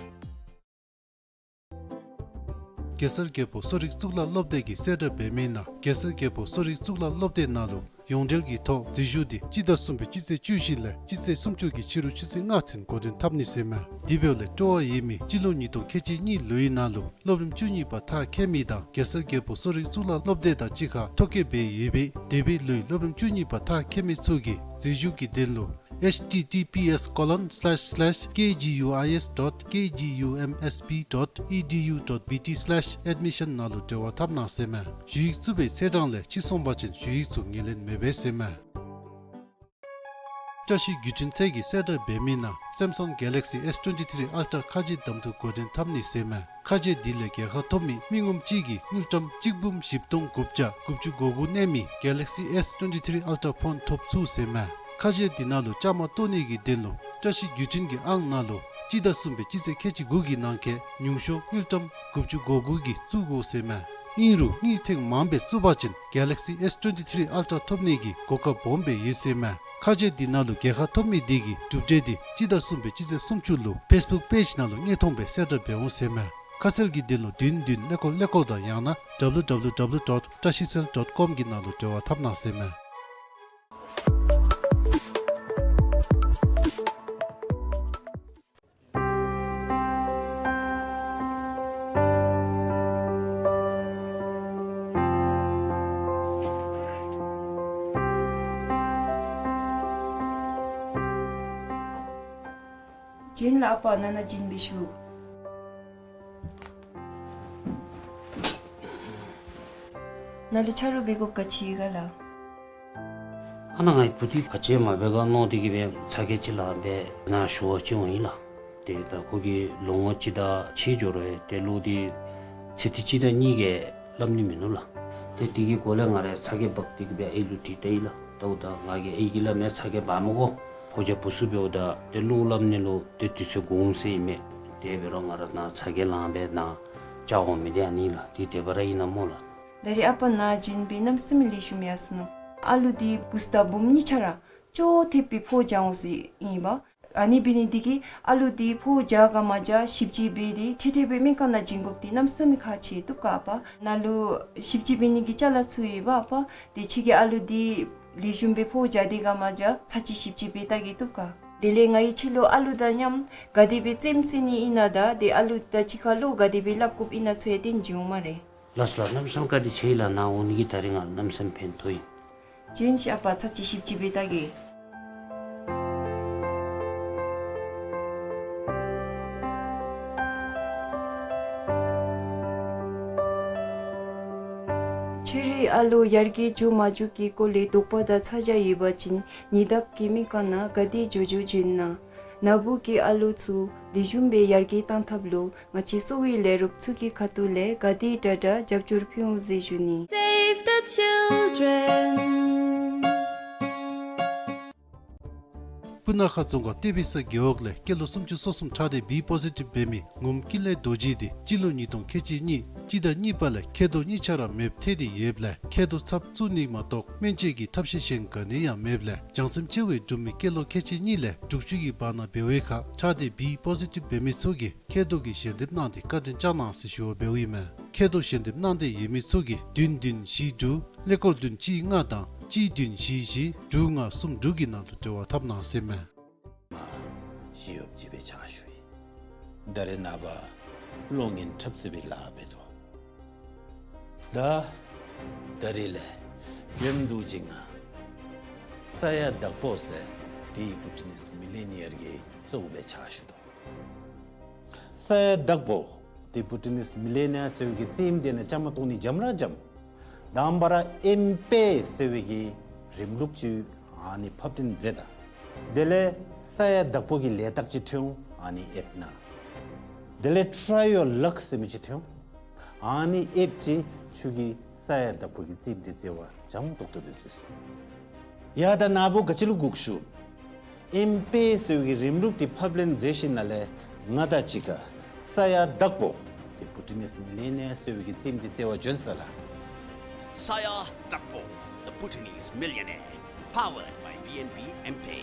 གེ་སར་རྒྱལ་པོ་གསོ་རིག་གཙུག་ལག་སློབ་སྡེ་གིས་གསལ་བསྒྲགས་འབད་མི་ནང་གེ་སར་རྒྱལ་པོ་གསོ་རིག་གཙུག་ལག་སློབ་སྡེ་ནང་ལུ་ཡོངས་འབྲེལ་གྱི་ཐོག་འཛུལ་ཞུགས་འདི་སྤྱི་ཟླ་གསུམ་པའི་སྤྱི་ཚེས་བཅུ་བཞི་ལས་སྤྱི་ཚེས་སུམ་ཅུ་གི་ཕྱི་རུ་ཆུ་ཚོད་ལྔ་ཚུན་འགོ་འདྲེན་འཐབ་ནི་ཟེར་མས། དེ་འབདཝ་ལས་སྤྲོ་བ་ཡོད་མི་སྤྱི་ལོ་ཉིས་སྟོང་ཁལ་གཅིག་གཉིས་ལོའི་ནང་ལུ་སློབ་རིམ་བཅུ་གཉིས་པ་མཐར་འཁྱོལ་མི་དང་གེ་སར་རྒྱལ་པོ་གསོ་རིག་གཙུག་ལག་སློབ་སྡེ་དང་གཅིག་ཁར་ཐོ་བཀོད་འབད་ཡོད་པའི་དེ་འབདཝ་ལོའི་སློབ་རིམ་བཅུ་གཉིས་པ་མཐར་འཁྱོལ་མི་ཚུ་གིས་འཛུལ་ཞུགས་ཀྱི་དོན་ལུ་H T T P S colon slash slash K G U I S dot K G U M S P dot E D U dot B T slash admission ནང་ལུ་འབྲེལ་བ་འཐབ་གནང་ཟེར་མས། ཞུ་ཡིག་བཙུགས་པའི་ཚེས་གྲངས་ལས་ཕྱི་སོང་པ་ཅིན་ཞུ་ཡིག་ཚུ་ངོས་ལེན་མི་འབད་ཟེར་མས། བཀྲ་ཤིས་བརྒྱུད་འཕྲིན་ཚད་ཀྱིས་གསལ་བསྒྲགས་འབད་མི་ནང་Samsung Galaxy S twenty-three Ultra ཁ་རྗེ་གདམ་འཐུ་འགོ་འདྲེན་འཐབ་ནི་ཟེར་མས། ཁ་རྗེ་འདི་ལས་རྒྱལ་ཁ་ཐོབ་མི་མི་ངོམ་གཅིག་གིས་དངུལ་ཀྲམ་གཅིག་འབུམ་བཞི་སྟོང་དགུ་བརྒྱ་དགུ་བཅུ་གོ་དགུ་གནས་མི་Galaxy S twenty-three Ultra ཕོན་ཐོབ་ཚུགས་ཟེར་མས། ཁ་རྗེ་འདི་ནང་ལུ་བཅའ་མར་གཏོགས་ནི་གི་དོན་ལུ་བཀྲ་ཤིས་བརྒྱུད་འཕྲིན་གྱི་ཨང་ནང་ལུ་སྤྱི་ཟླ་གསུམ་པའི་སྤྱི་ཚེས་ཁལ་གཅིག་དགུ་གི་ནང་འཁོད་ཉུང་ཤོས་དངུལ་ཀྲམ་དགུ་བཅུ་གོ་དགུ་གིས་བཙུགས་དགོ་ཟེར་མས། ཨིན་རུང་དངུལ་ཐེངས་མངམ་སྦེ་བཙུགས་པ་ཅིན་Galaxy S twenty-three Ultra ཐོབ་ནི་གི་གོ་སྐབས་སྦོམ་སྦེ་ཡོད་ཟེར་མས། ཁ་རྗེ་འདི་ནང་ལུ་རྒྱལ་ཁ་ཐོབ་མི་དེ་གི་གྲུབ་འབྲས་དེ་སྤྱི་ཟླ་གསུམ་པའི་སྤྱི་ཚེས་སུམ་ཅུ་ལུ་Facebook པེཇ་ནང་ལུ་དངོས་མཐོང་སྦེ་གསལ་བསྒྲགས་འབད་འོང་ཟེར་མས། ཁ་གསལ་གྱི་དོན་ལུ་བདུན་བདུན་ཀླད་ཀོར་ཀླད་ཀོར་དང་ཡང་ན་W W W dot trashicell dot com གི་ནང་ལུ་འབྲེལ་བ་འཐབ་གནང་ཟེར་མས། གཞན་ལུ་ཨ་པ་ནང་ན་བྱོན་སྦེ་ཞུ། ནཱ་ལུ་ཆ་རོགས་འབད་དགོཔ་ག་ཅི་ཡོད་ག་ལགས། ཨ་ནཱ་ངེའི་བུ་འདི་ག་ཅི་མ་འབད་ག་མནོ་སྟེ་གིས་སྦེ་ཚ་གྱང་ཅིག་ལངམ་སྦེ་ནཱ་ཞུ་བར་བྱོན་འོང་ཡི་ལགས། ཏེ་ད་ཁོ་གིས་ལོ་ངོ་གཅིག་དང་ཕྱེད་འགྱོ་རུང་ཏེ་གློག་འདི་ཚེ་འདི་གཅིག་དང་གཉིས་ཀྱིས་སླབ་ནི་མིན་ནུག་ལགས། ཏེ་དེ་གི་སྐོར་ལས་ང་ར་ཚ་གྱང་འབག་སྟེ་གིས་སྦེ་ཨའི་ལུ་དྲིས་ལྟ་ཡི་ལགས། ད་འོ་ད་ང་གིས་ཨའི་གིས་སླབ་མས་ཚ་གྱང་འབག་མི་དགོ། ཕོ་རྒྱས་བུ་ཚུ་འབདཝ་ད་ཏེ་གློག་སླབ་ནི་ལུ་ཏེ་དུས་ཚོད་འགོརཝ་ཟེར་ཨིན་མས། དེ་འབད་རུང་ང་ར་ནཱ་ཚ་གྱང་ལངམ་སྦེ་ནཱ་བཅར་འོང་མི་འདི་ཨ་ནི་ལགས། འདི་དེ་སྦེ་ར་ཨིན་ན་སྨོ་ལགས། ད་རེས་ཨ་པ་ནཱ་བྱོན་སྦེ་གནམ་མེད་ས་མེད་ལེགས་ཤོམ་ཡར་སོ་ནུག། ཨ་ལུ་འདི་བུཚ་དང་བུམོ་གཉིས་ཆ་ར་ཅོག་འཐདཔ་སྦེ་ཕོཝ་རྒྱས་འོང་ཟེར་ཨིན་པས། ཨ་ནི་འབད་ནི་འདི་གིས་ཨ་ལུ་འདི་ཕོཝ་རྒྱས་ག་མ་རྒྱས་ཞིབ་དཔྱད་འབད་དེ་འཕྲལ་འཕྲལ་སྦེ་སྨན་ཁང་ནང་བྱིན་དགོཔ་འདི་གནམ་མེད་ས་མེད་ཁག་ཆེ་བཏུབ་ག་ཨ་པ། ནཱ་ལུ་ཞིབ་དཔྱད་འབད་ནི་གི་ཅ་ལ་ཚུ་ཡོད་པ་ཨ་པ། ཏེ་ཁྱོད་ཀྱིས་ཨ་ལུ་འདི་ལེགས་ཤོམ་སྦེ་ཕོཝ་རྒྱས་ཏེ་ག་མ་རྒྱས་ཚར་གཅིག་ཞིབ་དཔྱད་འབད་བལྟ་གེ་བཏུབ་ག། དེ་ལས་ང་གིས་ཁྱོད་ལུ་ཨ་ལུ་དང་མཉམ་ག་དེ་སྦེ་རྩེདམོ་རྩེ་ནི་ཨིན་ན་དང་ཏེ་ཨ་ལུ་དང་གཅིག་ཁར་བློ་ག་དེ་སྦེ་སླབ་དགོཔ་ཨིན་ན་ཚུ་ཡང་སྟོན་བྱིན་འོང་སྨ་རེ། ལགས་སོ་ལགས། གནམ་མེད་ས་མེད་བཀའ་དྲིན་ཆེ་ལགས། ནཱ་འོང་ནི་གིས་ད་རིས་ང་གནམ་མེད་ས་མེད་ཕན་ཐོགས་ཡི། བྱོན་ཤིག་ཨ་པ། ཚར་གཅིག་ཞིབ་དཔྱད་འབད་བལྟ་གེ། ཁྱོད་རའི་ཨ་ལུ་ཡར་རྒྱས་འགྱོ་མ་འགྱོ་གི་སྐོར་ལས་དོགས་པ་དང་ཚ་གྱང་ཡོད་པ་ཅིན་ཉེ་འདབས་ཀྱི་སྨན་ཁང་ནང་ག་དེ་མགྱོགས་མགྱོགས་བྱོན་གནང་། ནཱ་བུ་གི་ཨ་ལུ་ཚུ་ལེགས་ཤོམ་སྦེ་ཡར་རྒྱས་གཏང་ཐབས་ལུ་ང་བཅས་གསོ་བའི་ལས་རོགསཔ་ཚུ་གི་ཁ་ཐུག་ལས་ག་དེ་དྲག་དྲག་རྒྱབ་སྐྱོར་ཕུལ་འོང་ཟེར་ཞུ་ནི། Save the children. སྤུ་ན་ཁ་རྫོང་ཁག་ཏེ་བི་ས་རྒེད་འོག་ལས་སྐྱེས་ལོ་སུམ་ཅུ་སོ་གསུམ་ཁྲག་སྡེ་བི་པོ་ཟི་ཊིབ་འབད་མི་ངོམ་ཀུན་ལེགས་རྡོ་རྗེ་འདི་སྤྱི་ལོ་ཉིས་སྟོང་ཁལ་གཅིག་གཉིས་སྤྱི་ཟླ་གཉིས་པ་ལས་མཁལ་རྡོག་གཉིས་ཆ་ར་མེདཔ་ཐལ་ཏེ་ཡོདཔ་ལས་མཁལ་རྡོག་ཚབ་བཙུགས་ནི་མ་གཏོགས་སྨན་བཅོས་ཀྱི་ཐབས་ཤེས་གཞན་ག་ནི་ཡང་མེདཔ་ལས་བྱང་སེམས་ཆེ་བའི་འབྲུག་མི་སྐྱེས་ལོ་ཁལ་གཅིག་གཉིས་ལས་དྲུག་ཅུ་གི་བར་ན་འབད་བའི་ཁར་ཁྲག་སྡེ་བི་པོ་ཟི་ཊིབ་འབད་མི་ཚུ་གིས་མཁལ་རྡོག་གི་ཞལ་འདེབས་གནང་སྟེ་བཀའ་དྲིན་བསྐྱང་གནང་ཟེར་ཞུ་བ་འབདཝ་ཨིན་མས། མཁལ་རྡོག་ཞལ་འདེབས་གནང་འདོད་ཡོད་མི་ཚུ་གིས་བདུན་བདུན་བཞི་དྲུག་ཀླད་ཀོར་བདུན་གཅིག་ལྔ་དང་གཅིག་བདུན་བཞི་བཞི་དྲུག་ལྔ་གསུམ་དྲུག་གི་ནང་དུ་འབྲེལ་བ་འཐབ་གནང་ཟེར་མས། མ་ཞི་གཡོགཔ་ཅིག་སྦེ་ཕྱག་ཞུ་ཡི། ད་རེས་ནངས་པ་གློག་བརྙན་འཁྲབ་རྩེད་པའི་ལཱ་འབད་དོ། ད་ད་རེས་ལས་རྒྱུན་དུ་ཅིག་ང་ས་ཡ་དྭགས་པོ་ཟེར་དེ་བྷུ་ཊི་ནིས་མི་ལི་ཡ་ནེར་གྱི་གཙོ་བོ་སྦེ་ཕྱག་ཞུ་དོ། ས་ཡ་དྭགས་པོ་དེ་བྷུ་ཊི་ནིས་མི་ལི་ཡ་ནེར་ཟེར་བའི་གི་རྩེདམོ་དེ་ནང་བཅའ་མར་གཏོགས་ནི་འཇམ་ར་འཇམ། དང་པ་ར་ཨེམ་པེ་ཟེར་བའི་གི་རིམ་ལུགས་ཅིག་ཨ་ནི་ཕབ་སྟོན་མཛད་ད། དེ་ལས་ས་ཡ་དྭགས་པོ་གི་ལས་རྟགས་ཅིག་ཐོན་འོང་། ཨ་ནི་ཨེབ་ན། དེ་ལས་Try Your Luck ཟེར་མི་ཅིག་ཐོན་འོང་། ཨ་ནི་ཨེབ་ཅིག་ཁྱོད་ཀྱིས་ས་ཡ་དྭགས་པོ་གི་རྩེདམོ་དེ་རྩེ་བར་འཇམ་ཏོག་ཏོ་སྦེ་བཟོ་ཚུགས། ཡ་ད་ནཱ་བུ་ག་ཅི་ལུ་སྒུག་ཞུ། ཨེམ་པེ་ཟེར་བའི་གི་རིམ་ལུགས་དེ་ཕབ་ལེན་མཛད་ཞིནམ་ལས་ང་དང་གཅིག་ཁར་ས་ཡ་དྭགས་པོ་དེ་བྷུ་ཊི་ནིས་མི་ལི་ཡ་ནེར་ཟེར་བའི་གི་རྩེདམོ་དེ་རྩེ་བར་བྱོན་ཟེར་ལགས། ས་ཡ་དྭགས་པོ་The Bhutanese Millionaire, powered by B P N B M P.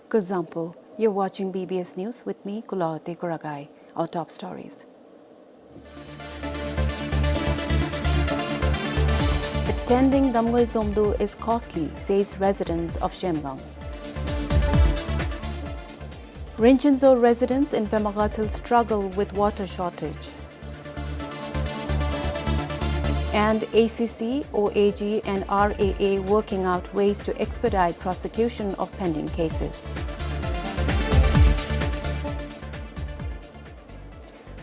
Kuzuzangpo, you're watching B B S News with me, Kulawarti Kuragai. Our top stories. Attending Damgui Zomdu is costly, says residents of Zhemgang. Rinchen Zo residents in Pema Gatshel struggle with water shortage. And A C C, O A G and R A A working out ways to expedite prosecution of pending cases.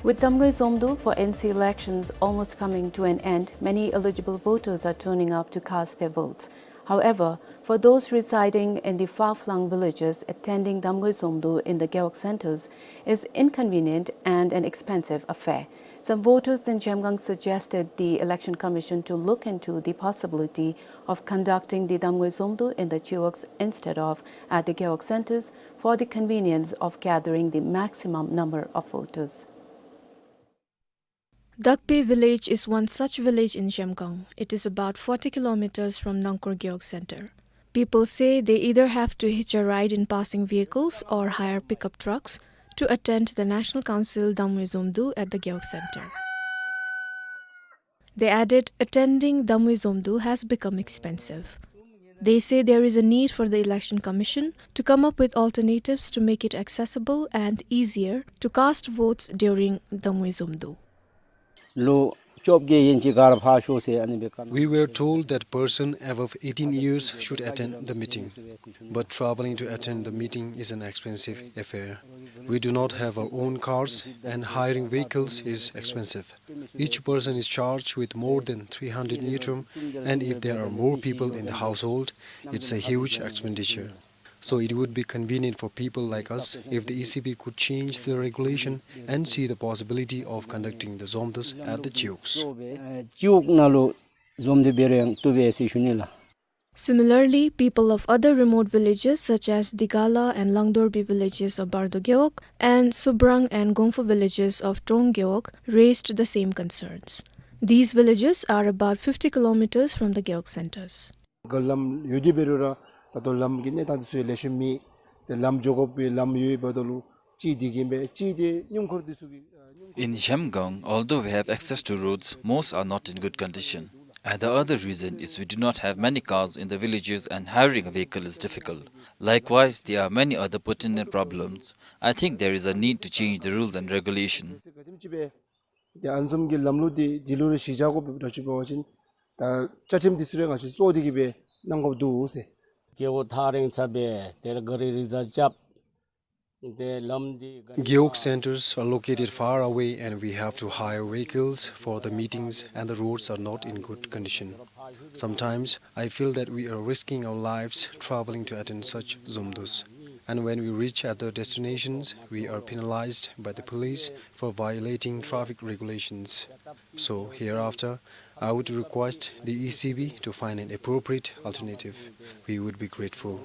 With Damgui Zomdu for N C elections almost coming to an end, many eligible voters are turning up to cast their votes. However, for those residing in the far-flung villages, attending Damgui Zomdu in the Gewog centers is inconvenient and an expensive affair. Some voters in Zhemgang suggested the Election Commission to look into the possibility of conducting the Damgui Zomdu in the Chiwogs instead of at the Gewog centers for the convenience of gathering the maximum number of voters. Dakpe village is one such village in Zhemgang. It is about forty kilometers from Nangkor Gewog center. People say they either have to hitch a ride in passing vehicles or hire pickup trucks to attend the National Council Damgui Zomdu at the Gewog center. They added, attending Damgui Zomdu has become expensive. They say there is a need for the Election Commission to come up with alternatives to make it accessible and easier to cast votes during Damgui Zomdu. ལོ་བཅོ་བརྒྱད་ཡན་ཅིག་ག་ར་ཕར་ཤོག་ཟེར་ཨ་ནི་སྦེ་བཀའ་གནང་། We were told that person above eighteen years should attend the meeting, but traveling to attend the meeting is an expensive affair. We do not have our own cars, and hiring vehicles is expensive. Each person is charged with more than three hundred ngultrum, and if there are more people in the household, it's a huge expenditure. So it would be convenient for people like us if the E C B could change the regulation and see the possibility of conducting the Zomdus at the Chiwogs. ཨེ་ཅིའུག་ནང་ལུ་འཛོམས་ཏེ་འབད་རུང་ཡང་བཏུབ་པས་ཟེར་ཞུ་ནི་ལགས། Similarly, people of other remote villages such as Digala and Langdorbi villages of Bardo Gewog and Subrang and Gongpho villages of Trong Gewog raised the same concerns. These villages are about fifty kilometers from the Gewog centers. ག་ལམ་ཡོད་དེ་འབད་རུང་ར་ད་ལྟོ་ལམ་གྱི་གནས་སྟངས་དེ་ཚུ་ལེགས་ཤོམ་མེད། ཏེ་ལམ་འགྱོ་དགོ་པའི་ལམ་ཡོད་པ་ད་ལུ་གཅིག་དེ་གིས་འབད་གཅིག་དེ་སྣུམ་འཁོར་དེ་ཚུ་གི་ཨ་སྣུམ་འཁོར། In Zhemgang, although we have access to roads, most are not in good condition. And the other reason is we do not have many cars in the villages and hiring a vehicle is difficult. Likewise, there are many other pertinent problems. I think there is a need to change the rules and regulations. ཏེ་ཨ་ནི་བཟུམ་གྱི་ལམ་ལུགས་དེ་དེ་ལུ་ར་གཞི་བཞག་དགོཔ་འདྲཝ་ཅིག་འབད་བ་ཅིན་ད་བཅའ་ཁྲིམས་དེ་ཚུ་ར་ང་བཅས་གཙོ་བོ་དེ་གིས་འབད་གནང་དགོཔ་འདུག་ཟེར། རྒེད་འོག་ཐག་རིང་ས་སྦེ་དེ་ལས་ག་རི་རི་ཛ་རྐྱབ། དེ་ལམ་འདི་ག་Gewog centers are located far away and we have to hire vehicles for the meetings and the roads are not in good condition. Sometimes I feel that we are risking our lives traveling to attend such Zomdus. And when we reach at the destinations, we are penalized by the police for violating traffic regulations. So, hereafter, I would request the E C B to find an appropriate alternative. We would be grateful.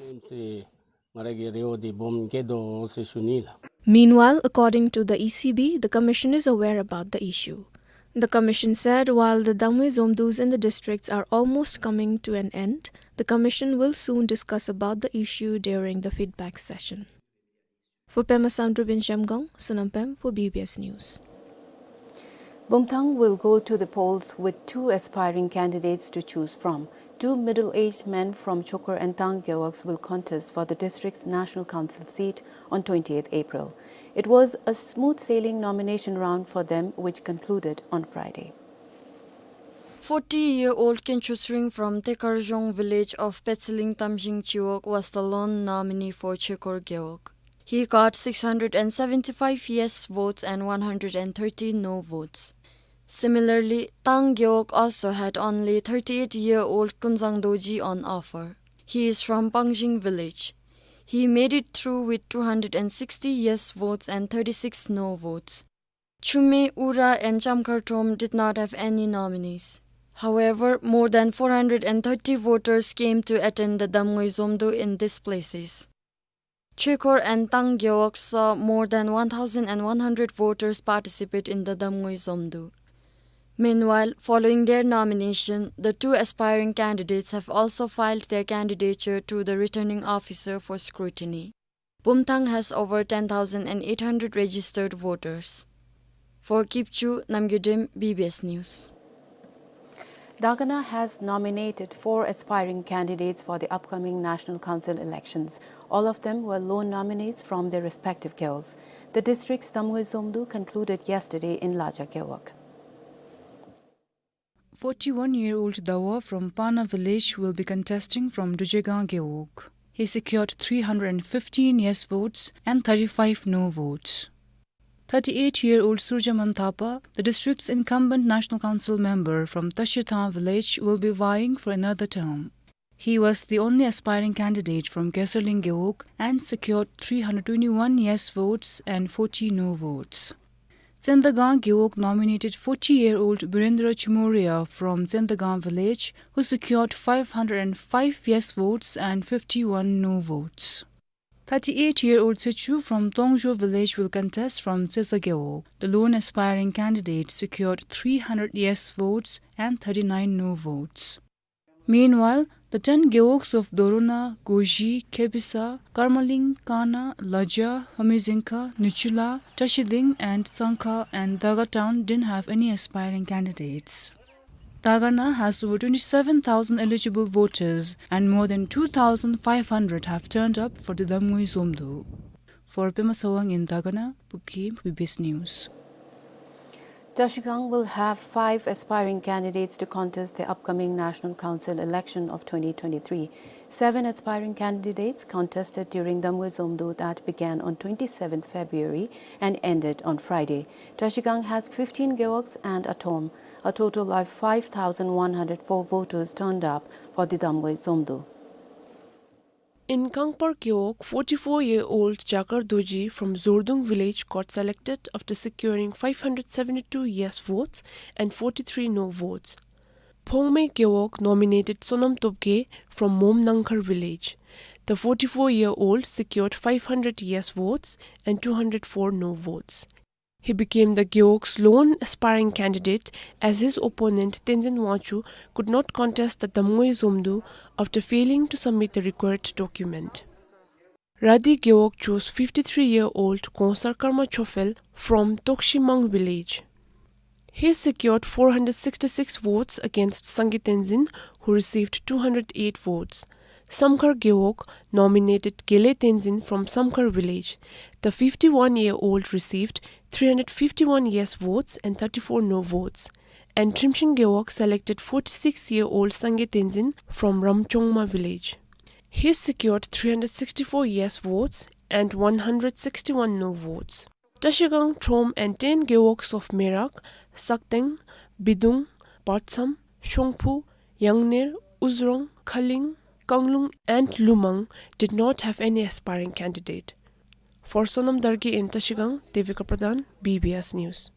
Meanwhile, according to the E C B, the commission is aware about the issue. The commission said while the Damgui Zomdus in the districts are almost coming to an end, the commission will soon discuss about the issue during the feedback session. For Pema Samdrup in Zhemgang, Sonam Pem for B B S News. Bumthang will go to the polls with two aspiring candidates to choose from. Two middle-aged men from Chokor and Tang Gewogs will contest for the district's National Council seat on twentieth April. It was a smooth-sailing nomination round for them, which concluded on Friday. Forty-year-old Kenchosring from Tekarjong village of Petseling Tamjing Chiwog was the lone nominee for Chokor Gewog. He got six hundred and seventy-five yes votes and one hundred and thirty no votes. Similarly, Tang Gewog also had only thirty-eight-year-old Kunzang Dorji on offer. He is from Pangjing village. He made it through with two hundred and sixty yes votes and thirty-six no votes. Chumey, Ura and Chamkhartom did not have any nominees. However, more than four hundred and thirty voters came to attend the Damngui Zomdo in these places. Chekor and Tang Gewog saw more than one thousand and one hundred voters participate in the Damngui Zomdo. Meanwhile, following their nomination, the two aspiring candidates have also filed their candidature to the returning officer for scrutiny. Bumthang has over ten thousand and eight hundred registered voters. For Kipchu, Namgay Dem, B B S News. Dagana has nominated four aspiring candidates for the upcoming National Council elections. All of them were lone nominees from their respective gewogs. The district's Damngui Zomdo concluded yesterday in Laja Gewog. Forty-one-year-old Dawa from Pana village will be contesting from Dujegang Gewog. He secured three hundred and fifteen yes votes and thirty-five no votes. Thirty-eight-year-old Surjaman Thapa, the district's incumbent National Council member from Tashithang village, will be vying for another term. He was the only aspiring candidate from Keserling Gewog and secured three hundred twenty-one yes votes and forty no votes. Tsendagang Gewog nominated forty-year-old Birendra Chimoria from Tsendagang village, who secured five hundred and five yes votes and fifty-one no votes. Thirty-eight-year-old Sechu from Tongjo village will contest from Tseza Gewog. The lone aspiring candidate secured three hundred yes votes and thirty-nine no votes. Meanwhile, the ten gewogs of Dorona, Goji, Kebisa, Karmaling, Kana, Laja, Hamizengkha, Nichula, Tashiding, and Tsangkha and Daga town didn't have any aspiring candidates. Dagana has over twenty-seven thousand eligible voters, and more than two thousand five hundred have turned up for the Damngui Zomdo. For Pema Sawang in Dagana, Bukhi, B B S News. Trashigang will have five aspiring candidates to contest the upcoming National Council election of twenty twenty-three. Seven aspiring candidates contested during Damngui Zomdo that began on twenty-seventh February and ended on Friday. Trashigang has fifteen gewogs and a thom. A total of five thousand one hundred four voters turned up for the Damngui Zomdo. In Kangpar Gewog, forty-four-year-old Jakar Dorji from Zordung village got selected after securing five hundred seventy-two yes votes and forty-three no votes. Phongmei Gewog nominated Sonam Topge from Mom Nangkhar village. The forty-four-year-old secured five hundred yes votes and two hundred four no votes. He became the Gewog's lone aspiring candidate, as his opponent Tenzin Wangchuk could not contest the Damngui Zomdo after failing to submit the required document. Radi Gewog chose fifty-three-year-old Kongsar Karma Chofel from Tokshimang village. He secured four hundred sixty-six votes against Sangay Tenzin, who received two hundred eight votes. Samkhar Gewog nominated Gele Tenzin from Samkhar village. The fifty-one-year-old received three hundred fifty-one yes votes and thirty-four no votes. And Trimshin Gewog selected forty-six-year-old Sangay Tenzin from Ramchongma village. He secured three hundred sixty-four yes votes and one hundred sixty-one no votes. Trashigang, Trom and ten gewogs of Merak, Sakteng, Bidung, Partsam, Shongphu, Yangner, Uzrong, Khaling, Kanglung and Lumang did not have any aspiring candidate. For Sonam Dargye in Trashigang, Devika Pradhan, B B S News.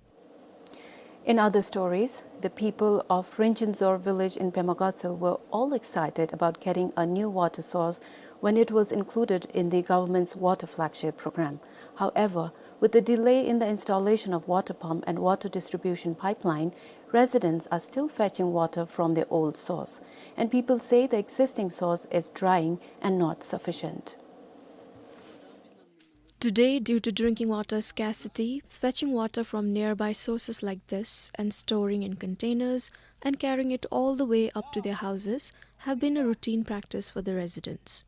In other stories, the people of Rinchinzor village in Pema Gatshel were all excited about getting a new water source when it was included in the government's water flagship program. However, with the delay in the installation of water pump and water distribution pipeline, residents are still fetching water from their old source, and people say the existing source is drying and not sufficient. Today, due to drinking water scarcity, fetching water from nearby sources like this and storing in containers and carrying it all the way up to their houses have been a routine practice for the residents.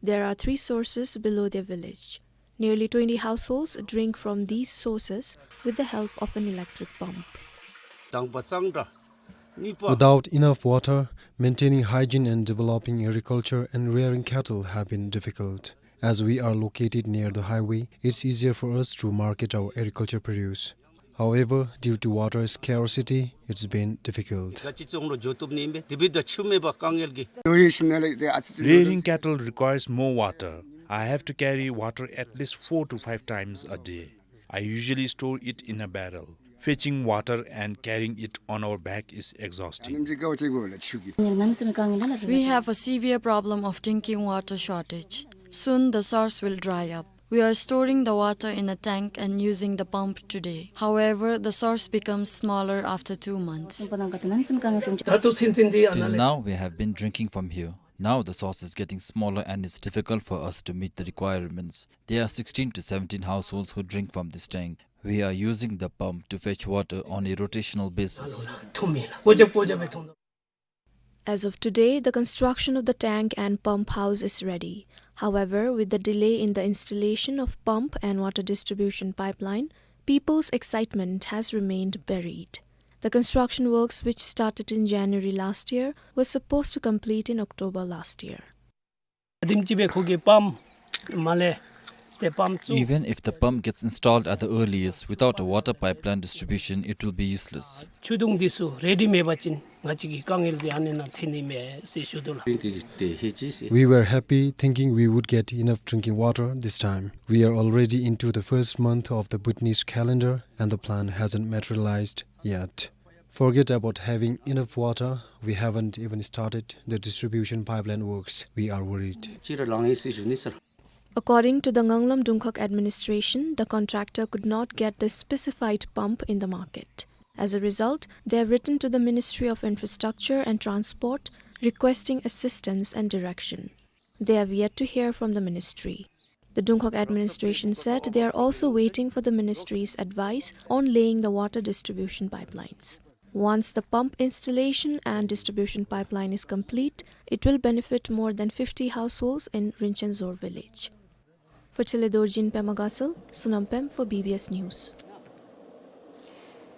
There are three sources below their village. Nearly twenty households drink from these sources with the help of an electric pump. Without enough water, maintaining hygiene and developing agriculture and rearing cattle have been difficult. As we are located near the highway, it's easier for us to market our agriculture produce. However, due to water scarcity, it's been difficult. Rearing cattle requires more water. I have to carry water at least four to five times a day. I usually store it in a barrel. Fetching water and carrying it on our back is exhausting. We have a severe problem of drinking water shortage. Soon the source will dry up. We are storing the water in a tank and using the pump today. However, the source becomes smaller after two months. Till now, we have been drinking from here. Now the source is getting smaller and it's difficult for us to meet the requirements. There are sixteen to seventeen households who drink from this tank. We are using the pump to fetch water on a rotational basis. As of today, the construction of the tank and pump house is ready. However, with the delay in the installation of pump and water distribution pipeline, people's excitement has remained buried. The construction works, which started in January last year, were supposed to complete in October last year. Even if the pump gets installed at the earliest, without a water pipeline distribution, it will be useless. We were happy, thinking we would get enough drinking water this time. We are already into the first month of the Bhutanese calendar, and the plan hasn't materialized yet. Forget about having enough water. We haven't even started the distribution pipeline works. We are worried. According to the Nganglam Dungkhag administration, the contractor could not get the specified pump in the market. As a result, they have written to the Ministry of Infrastructure and Transport requesting assistance and direction. They have yet to hear from the ministry. The Dungkhag administration said they are also waiting for the ministry's advice on laying the water distribution pipelines. Once the pump installation and distribution pipeline is complete, it will benefit more than fifty households in Rinchen Dzor village. For Thilley Dorji in Pema Gatshel, Sonam Pem for B B S News.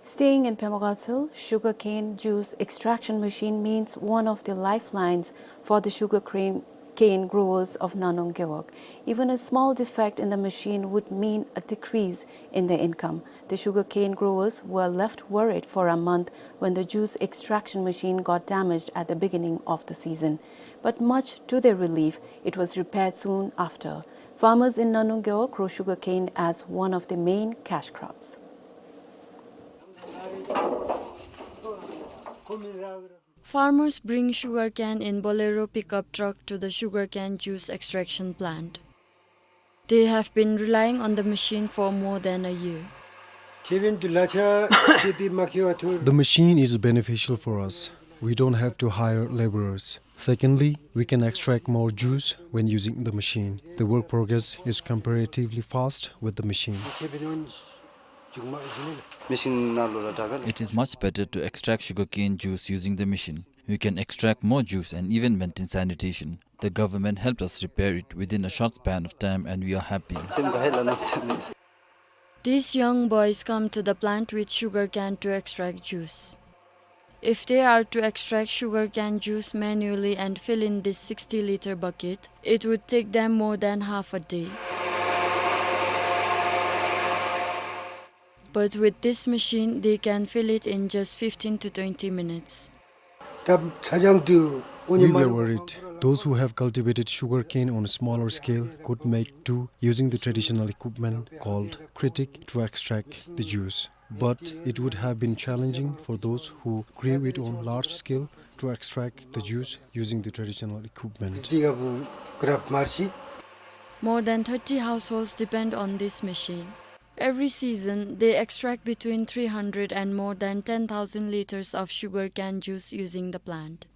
Staying in Pema Gatshel, sugarcane juice extraction machine means one of the lifelines for the sugar cane, cane growers of Nanong Gewog. Even a small defect in the machine would mean a decrease in their income. The sugarcane growers were left worried for a month when the juice extraction machine got damaged at the beginning of the season. But much to their relief, it was repaired soon after. Farmers in Nanong Gewog grow sugarcane as one of the main cash crops. Farmers bring sugarcane in Bolero pickup truck to the sugarcane juice extraction plant. They have been relying on the machine for more than a year. The machine is beneficial for us. We don't have to hire laborers. Secondly, we can extract more juice when using the machine. The work progress is comparatively fast with the machine. It is much better to extract sugarcane juice using the machine. We can extract more juice and even maintain sanitation. The government helped us repair it within a short span of time, and we are happy. These young boys come to the plant with sugarcane to extract juice. If they are to extract sugarcane juice manually and fill in this sixty liter bucket, it would take them more than half a day. But with this machine, they can fill it in just fifteen to twenty minutes. We were worried. Those who have cultivated sugarcane on a smaller scale could make do using the traditional equipment called kritik to extract the juice. But it would have been challenging for those who grew it on large scale to extract the juice using the traditional equipment. More than thirty households depend on this machine. Every season, they extract between three hundred and more than ten thousand liters of sugarcane juice using the plant.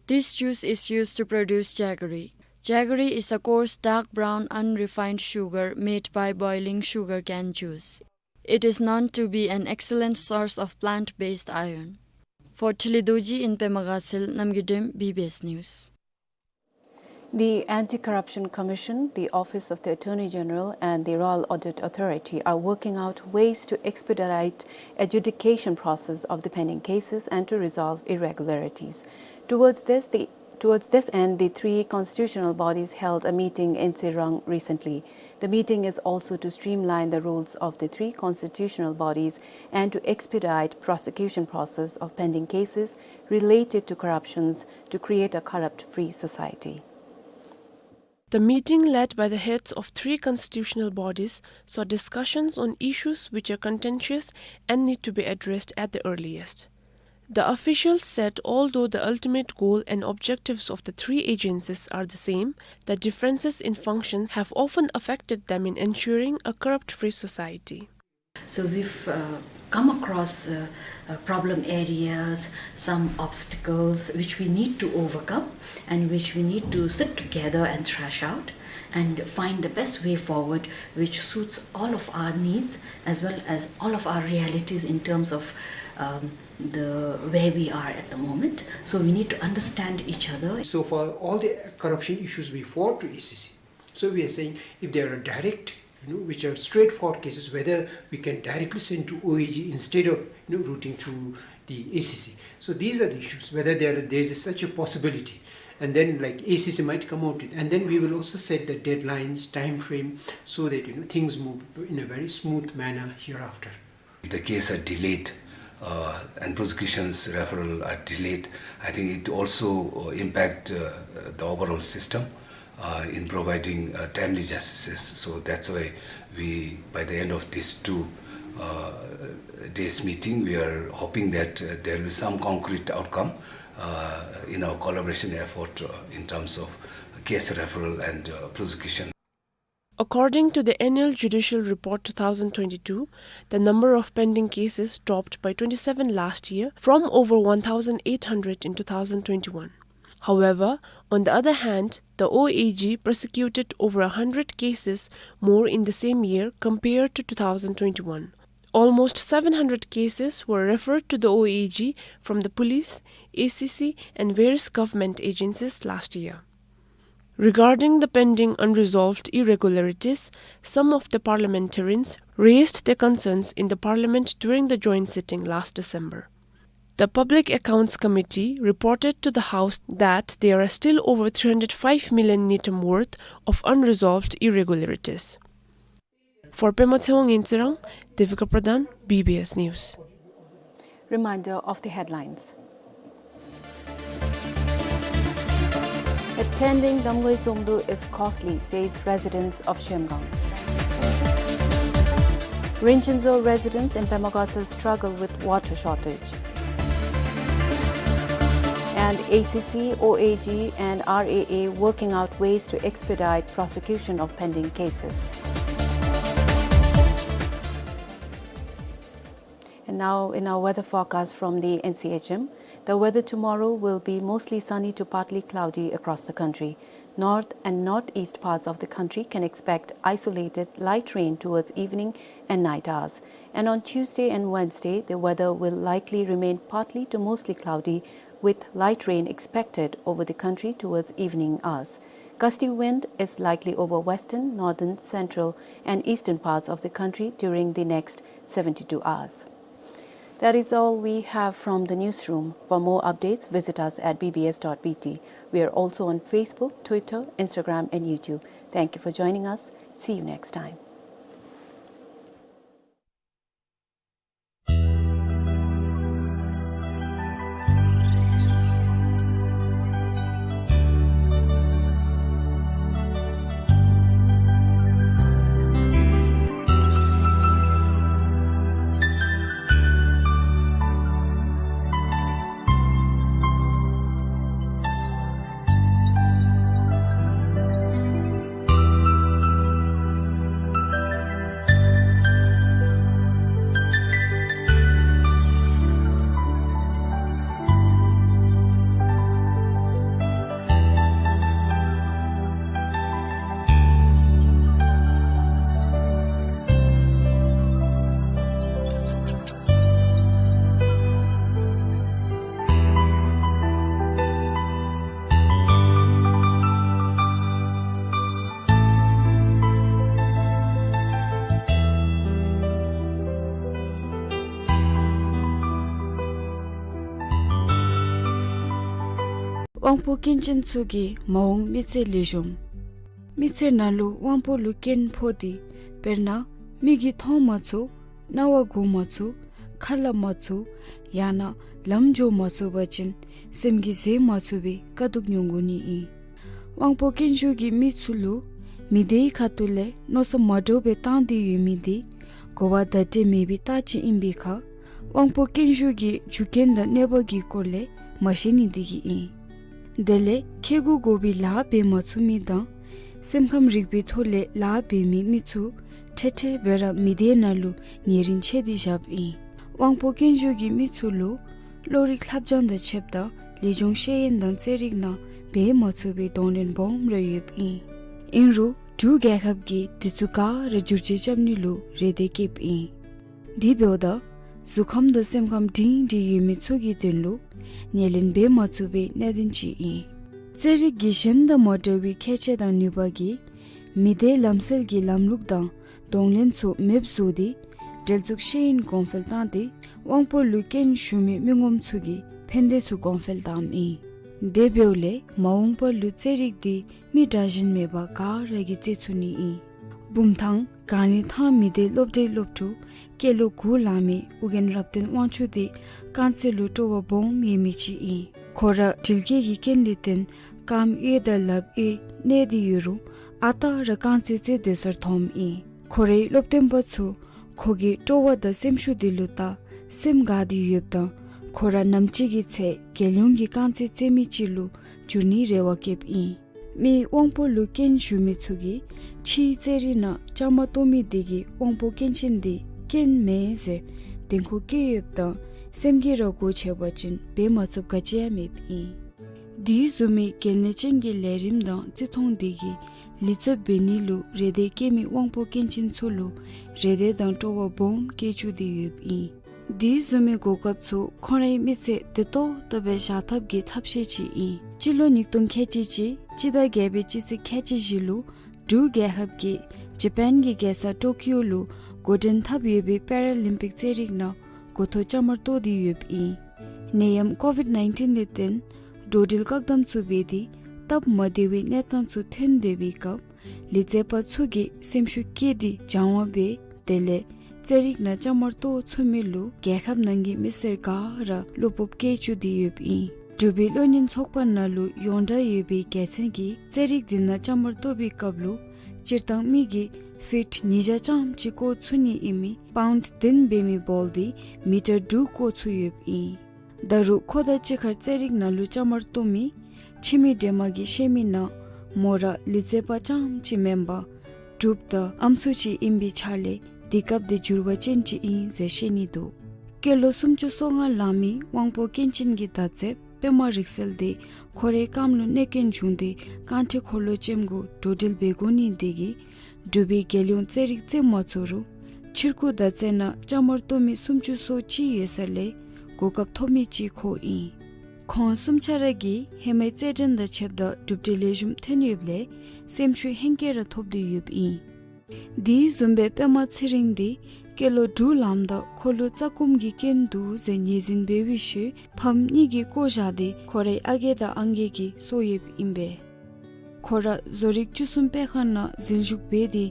This juice is used to produce jaggery. Jaggery is a coarse, dark brown, unrefined sugar made by boiling sugarcane juice. It is known to be an excellent source of plant-based iron. For Thilley Dorji in Pema Gatshel, Namgay Dem, B B S News. The Anti-Corruption Commission, the Office of the Attorney General, and the Royal Audit Authority are working out ways to expedite adjudication process of the pending cases and to resolve irregularities. Towards this, the, towards this end, the three constitutional bodies held a meeting in Tsirang recently. The meeting is also to streamline the roles of the three constitutional bodies and to expedite prosecution process of pending cases related to corruptions to create a corrupt-free society. The meeting, led by the heads of three constitutional bodies, saw discussions on issues which are contentious and need to be addressed at the earliest. The officials said although the ultimate goal and objectives of the three agencies are the same, the differences in function have often affected them in ensuring a corrupt-free society. So we've, uh, come across, uh, uh, problem areas, some obstacles which we need to overcome and which we need to sit together and thrash out and find the best way forward which suits all of our needs as well as all of our realities in terms of, um, the, where we are at the moment. So we need to understand each other. So far, all the corruption issues we fought to A C C. So we are saying if there are direct, you know, which are straightforward cases, whether we can directly send to O A G instead of, you know, routing through the A C C. So these are the issues, whether there is, there is such a possibility. And then, like, A C C might come out with, and then we will also set the deadlines, time frame, so that, you know, things move in a very smooth manner hereafter. If the case are delayed, uh, and prosecution's referral are delayed, I think it also, uh, impact, uh, the overall system, uh, in providing, uh, timely justices. So that's why we, by the end of these two, uh, days meeting, we are hoping that, uh, there will be some concrete outcome, uh, in our collaboration effort, uh, in terms of case referral and, uh, prosecution. According to the Annual Judicial Report two thousand twenty-two, the number of pending cases dropped by twenty-seven last year from over one thousand eight hundred in two thousand twenty-one. However, on the other hand, the O A G prosecuted over a hundred cases more in the same year compared to two thousand twenty-one. Almost seven hundred cases were referred to the O A G from the police, A C C, and various government agencies last year. Regarding the pending unresolved irregularities, some of the parliamentarians raised their concerns in the parliament during the joint sitting last December. The Public Accounts Committee reported to the House that there are still over three hundred five million ngultrum worth of unresolved irregularities. For Pema Tshewang in Tsirang, Devika Pradhan, B B S News. Reminder of the headlines. Attending Damgoi Zomdo is costly, says residents of Zhemgang. Rinchen Zo residents in Pema Gatshel struggle with water shortage. And A C C, O A G and R A A working out ways to expedite prosecution of pending cases. And now, in our weather forecast from the N C H M, the weather tomorrow will be mostly sunny to partly cloudy across the country. North and northeast parts of the country can expect isolated light rain towards evening and night hours. And on Tuesday and Wednesday, the weather will likely remain partly to mostly cloudy, with light rain expected over the country towards evening hours. Gusty wind is likely over western, northern, central, and eastern parts of the country during the next seventy-two hours. That is all we have from the newsroom. For more updates, visit us at B B S dot B T. We are also on Facebook, Twitter, Instagram, and YouTube. Thank you for joining us. See you next time. དབང་པོ་སྐྱོན་ཅན་ཚུ་གིས་མ་འོངས་མི་ཚེ་ལེགས་ཤོམ། མི་ཚེ་ནང་ལུ་དབང་པོ་ལུ་སྐྱོན་ཕོག་སྟེ་དཔེར་ན་མིག་གིས་མཐོང་མ་ཚུགས། རྣ་བ་གོ་མ་ཚུགས། ཁ་སླབ་མ་ཚུགས། ཡང་ན་ལམ་འགྱོ་མ་ཚུགས་པ་ཅིན་སེམས་ཀྱིས་བཟོད་མ་ཚུགས་པའི་དཀའ་སྡུག་མྱོང་དགོ་ནི་ཨིན། དབང་པོ་སྐྱོན་ཞུགས་ཀྱི་མི་ཚུ་ལུ་མི་སྡེའི་ཁ་ཐུག་ལས་མནོ་བསམ་མ་འདྲཝ་སྦེ་བཏང་སྟེ་ཡོད་མི་འདི་གོ་བ་བརྡ་སྤྲོད་མེད་པའི་རྟགས་ཅིག་ཨིན་པའི་ཁར་དབང་པོ་སྐྱོན་ཞུགས་ཀྱི་རྒྱུ་རྐྱེན་དང་གནོད་པ་གི་སྐོར་ལས་མ་ཤེས་ནི་འདི་གིས་ཨིན། དེ་ལས་ཁེ་གུ་དགོ་པའི་ལཱ་འབད་མ་ཚུགས་མི་དང་སེམས་ཁམས་རིག་པའི་ཐོག་ལས་ལཱ་འབད་མི་མི་ཚུ་འཕྲལ་འཕྲལ་སྦེ་ར་མི་སྡེ་ནང་ལུ་ཉེ་རིང་ཆད་དེ་བཞགཔ་ཨིན། དབང་པོ་སྐྱོན་ཞུགས་ཀྱི་མི་ཚུ་ལུ་བློ་རིག་ལྷབ་སྦྱང་དང་ཕྱདཔ་ད་ལུས་སྦྱོང་ཤེས་ཡོན་དང་རྩེད་རིགས་ནང་འབད་མ་ཚུགས་པའི་གདོང་ལེན་སྦོམ་ར་ཡོདཔ་ཨིན། ཨིན་རུང་འབྲུག་རྒྱལ་ཁབ་ཀྱིས་དེ་ཚུ་ག་ར་བསྒྱུར་བཅོས་རྐྱབ་ནི་ལུ་རེ་འདོད་བསྐྱེདཔ་ཨིན། དེ་འབདཝ་ད་གཟུགས་ཁམས་དང་སེམས་ཁམས་སྒྲིང་སྒྲིང་ཡོད་མི་ཚུ་གི་དོན་ལུ་ཉེར་ལེན་འབད་མ་ཚུགས་པའི་གནད་དོན་ཅིག་ཨིན། རྩེད་རིགས་ཀྱི་གཞན་དང་མ་འདྲ་བའི་ཁྱད་ཆོས་དང་ནུས་པ་གིས་མི་སྡེའི་ལམ་སྲོལ་གྱི་ལམ་ལུགས་དང་གདོང་ལེན་ཚུ་མེདཔ་བཟོ་སྟེ་འབྲེལ་འཛུགས་ཤེས་ཡོན་གོང་འཕེལ་བཏང་སྟེ་དབང་པོ་ལུ་སྐྱོན་ཞུགས་མི་མི་ངོམ་ཚུ་གི་ཕན་བདེ་ཚུ་གོང་འཕེལ་བཏངམ་ཨིན། དེ་འབདཝ་ལས་མ་འོངས་པ་ལུ་རྩེད་རིགས་འདི་མི་དྲག་ཞན་མེད་པར་ག་ར་གིས་རྩེད་ཚུགས་ནི་ཨིན། བུམ་ཐང་ག་ནི་ཐང་མི་སྡེ་སློབ་གྲྭའི་སློབ་ཕྲུག་སྐྱེས་ལོ་དགུ་ལང་མི་ཨོ་རྒྱན་རབ་བརྟན་དབང་ཕྱུག་འདི་རྐང་རྩེད་ལུ་སྤྲོ་བ་སྦོམ་ཡོད་མི་ཅིག་ཨིན། ཁོ་ར་དྲིལ་སྐྱེས་ཀྱི་རྐྱེན་ལས་བརྟེན་རྐངམ་གཡས་དང་ལགཔ་གཡས་གནོད་དེ་ཡོད་རུང་ཨ་རྟག་ར་རྐང་རྩེད་རྩེད་སྡོད་སར་འཐོནམ་ཨིན། ཁོ་རའི་སློབ་སྟོན་པ་ཚུ་ཁོ་གི་སྤྲོ་བ་དང་སེམས་ཤུགས་འདི་ལུ་བལྟ་སེམས་དགའ་སྟེ་ཡོདཔ་ད་ཁོ་ར་ནམ་ཅིག་གི་ཚེ་རྒྱལ་ཡོངས་ཀྱི་རྐང་རྩེད་རྩེད་མི་ཅིག་ལུ་འགྱུར་ནིའི་རེ་བ་བསྐྱེདཔ་ཨིན། མི་དབང་པོ་ལུ་སྐྱོན་ཞུགས་མི་ཚུ་གིས་ཕྱིའི་རྩེད་རིགས་ནང་བཅའ་མར་གཏོགས་མི་འདི་གིས་དབང་པོ་སྐྱོན་ཅན་འདི་སྐྱོན་མེན་ཟེར་བདེན་ཁོག་བཀལ་ཡོདཔ་ད་སེམས་ཀྱིས་ར་སྒོ་ཕྱེ་བ་ཅིན་འབད་མ་ཚུགསཔ་ག་ཅི་ཡང་མེདཔ་ཨིན། དེ་བཟུམ་མའི་གལ་གནད་ཅན་གྱི་ལས་རིམ་དང་བརྩི་མཐོང་འདི་གིས་ལུས་རྩལཔ་འབད་ནི་ལུ་རེ་འདོད་བསྐྱེད་མི་དབང་པོ་སྐྱོན་ཅན་ཚུ་ལུ་རེ་འདོད་དང་སྤྲོ་བ་སྦོམ་སྐྱེ་བཅུག་སྟེ་ཡོདཔ་ཨིན། དེ་བཟུམ་མའི་གོ་སྐབས་ཚུ་ཁོང་རའི་མི་ཚེ་བདེ་ཏོག་ཏོ་སྦེ་བཞག་ཐབས་ཀྱི་ཐབས་ཤེས་ཅིག་ཨིན། སྤྱི་ལོ་ཉིས་སྟོང་ཁལ་གཅིག་གཅིག་སྤྱི་ཟླ་བརྒྱད་པའི་སྤྱི་ཚེས་ཁལ་གཅིག་བཞི་ལུ་འབྲུག་རྒྱལ་ཁབ་ཀྱིས་ཇ་པཱན་གྱི་རྒྱལ་ས་ཊོ་ཀིའོ་ལུ་འགོ་འདྲེན་འཐབ་ཡོད་པའི་པེ་ར་ལིམ་པིག་རྩེད་རིགས་ནང་འགོ་ཐོག་བཅའ་མར་གཏོགས་ཏེ་ཡོདཔ་ཨིན། ནད་ཡམས་ཀོ་ཝིཌ་ནའིན་ཊིན་ལས་བརྟེན་འགྲོ་འགྲུལ་བཀག་དམ་ཚུ་འབད་དེ་སྟབས་མ་བདེ་བའི་གནས་སྟངས་ཚུ་ཐོན་སྡོད་པའི་སྐབས་ལུས་རྩལ་པ་ཚུ་གིས་སེམས་ཤུགས་བསྐྱེད་དེ་སྦྱང་བ་འབད་དེ་ལས་རྩེད་རིགས་ནང་བཅའ་མར་གཏོགས་ཚུགས་མི་ལུ་རྒྱལ་ཁབ་ནང་གི་མི་སེར་ག་ར་བློ་སྤོབས་བསྐྱེད་བཅུག་སྟེ་ཡོདཔ་ཨིན། འབྲུག་པའི་བློ་གཉེར་ཚོགས་པ་ནང་ལུ་ཡོངས་གྲགས་ཡོད་པའི་རྒྱལ་མཚན་གྱི་རྩེད་རིགས་འདི་ནང་བཅའ་མར་གཏོགས་པའི་སྐབས་ལུ་སྤྱིར་བཏང་མི་གིས་ཕིཊ་ཉིས་བརྒྱ་ཙམ་ཅིག་བཀོ་ཚུགས་ནི་ཨིན་མི་པའུནཌ་བདུན་འབད་མི་བཱོལ་འདི་མི་ཊར་དྲུག་བཀོ་ཚུགས་ཡོདཔ་ཨིན། ད་རུང་ཁོ་དང་གཅིག་ཁར་རྩེད་རིགས་ནང་ལུ་བཅའ་མར་གཏོགས་མི་ཁྱིམ་མི་སྒྲོལ་མ་གིས་བཤད་མི་ནང་མོ་ར་ལུས་རྩལ་པ་རྐྱངམ་ཅིག་མེན་པར་འབྲུགཔ་དང་ཨམ་སྲུ་ཅིག་ཨིན་པའི་ཆ་ལས་དེ་སྐབས་འདི་འགྱུར་བ་ཅན་ཅིག་ཨིན་ཟེར་བཤད་ནི་འདུག། སྐྱེས་ལོ་སུམ་ཅུ་སོ་ལྔ་ལང་མི་དབང་པོ་སྐྱོན་ཅན་གྱི་མདའ་རྩེདཔ་པདྨ་རིག་གསལ་འདི་ཁོ་རའི་རྐངམ་ལུ་གནོད་སྐྱོན་བྱུང་སྟེ་རྐང་ཁྲི་འཁོར་ལོ་ཅན་གུ་འགྲོ་འགྲུལ་འབད་དགོ་ནི་འདི་གིས་འབྲུག་པའི་རྒྱལ་ཡོངས་རྩེད་རིགས་རྩེད་མ་ཚུགས་རུང་ཕྱིར་འགྱུར་མདའ་རྩེད་ནང་བཅའ་མར་གཏོགས་མི་སུམ་ཅུ་སོ་གཅིག་ཡོད་ས་ལས་གོ་སྐབས་ཐོབ་མི་ཅིག་ཁོ་ཨིན། ཁོང་གསུམ་ཆ་ར་གིས་ཧེ་མའི་རྩེད་འགྲན་དང་ཕྱདཔ་ད་གྲུབ་འབྲས་ལེགས་ཤོམ་ཐོན་ཡོདཔ་ལས་སེམས་ཤུགས་ཧེང་སྐལ་ར་ཐོབ་སྟེ་ཡོདཔ་ཨིན། དེ་བཟུམ་སྦེ་པདྨ་ཚེ་རིང་འདི་སྐྱེས་ལོ་དྲུག་ལངམ་ད་ཁོ་ལུ་རྩ་སྐོམ་གྱི་སྐྱོན་འདུག་ཟེར་ངོས་འཛིན་འབད་བའི་ཤུལ་ཕམ་གཉིས་ཀྱིས་བཀོ་བཞག་སྟེ་ཁོ་རའི་ཨ་རྒས་དང་ཨང་རྒས་ཀྱིས་གསོ་ཡོདཔ་ཨིན་པས། ཁོ་ར་བཟོ་རིག་བཅུ་གསུམ་དཔེ་ཁང་ནང་འཛུལ་ཞུགས་འབད་དེ་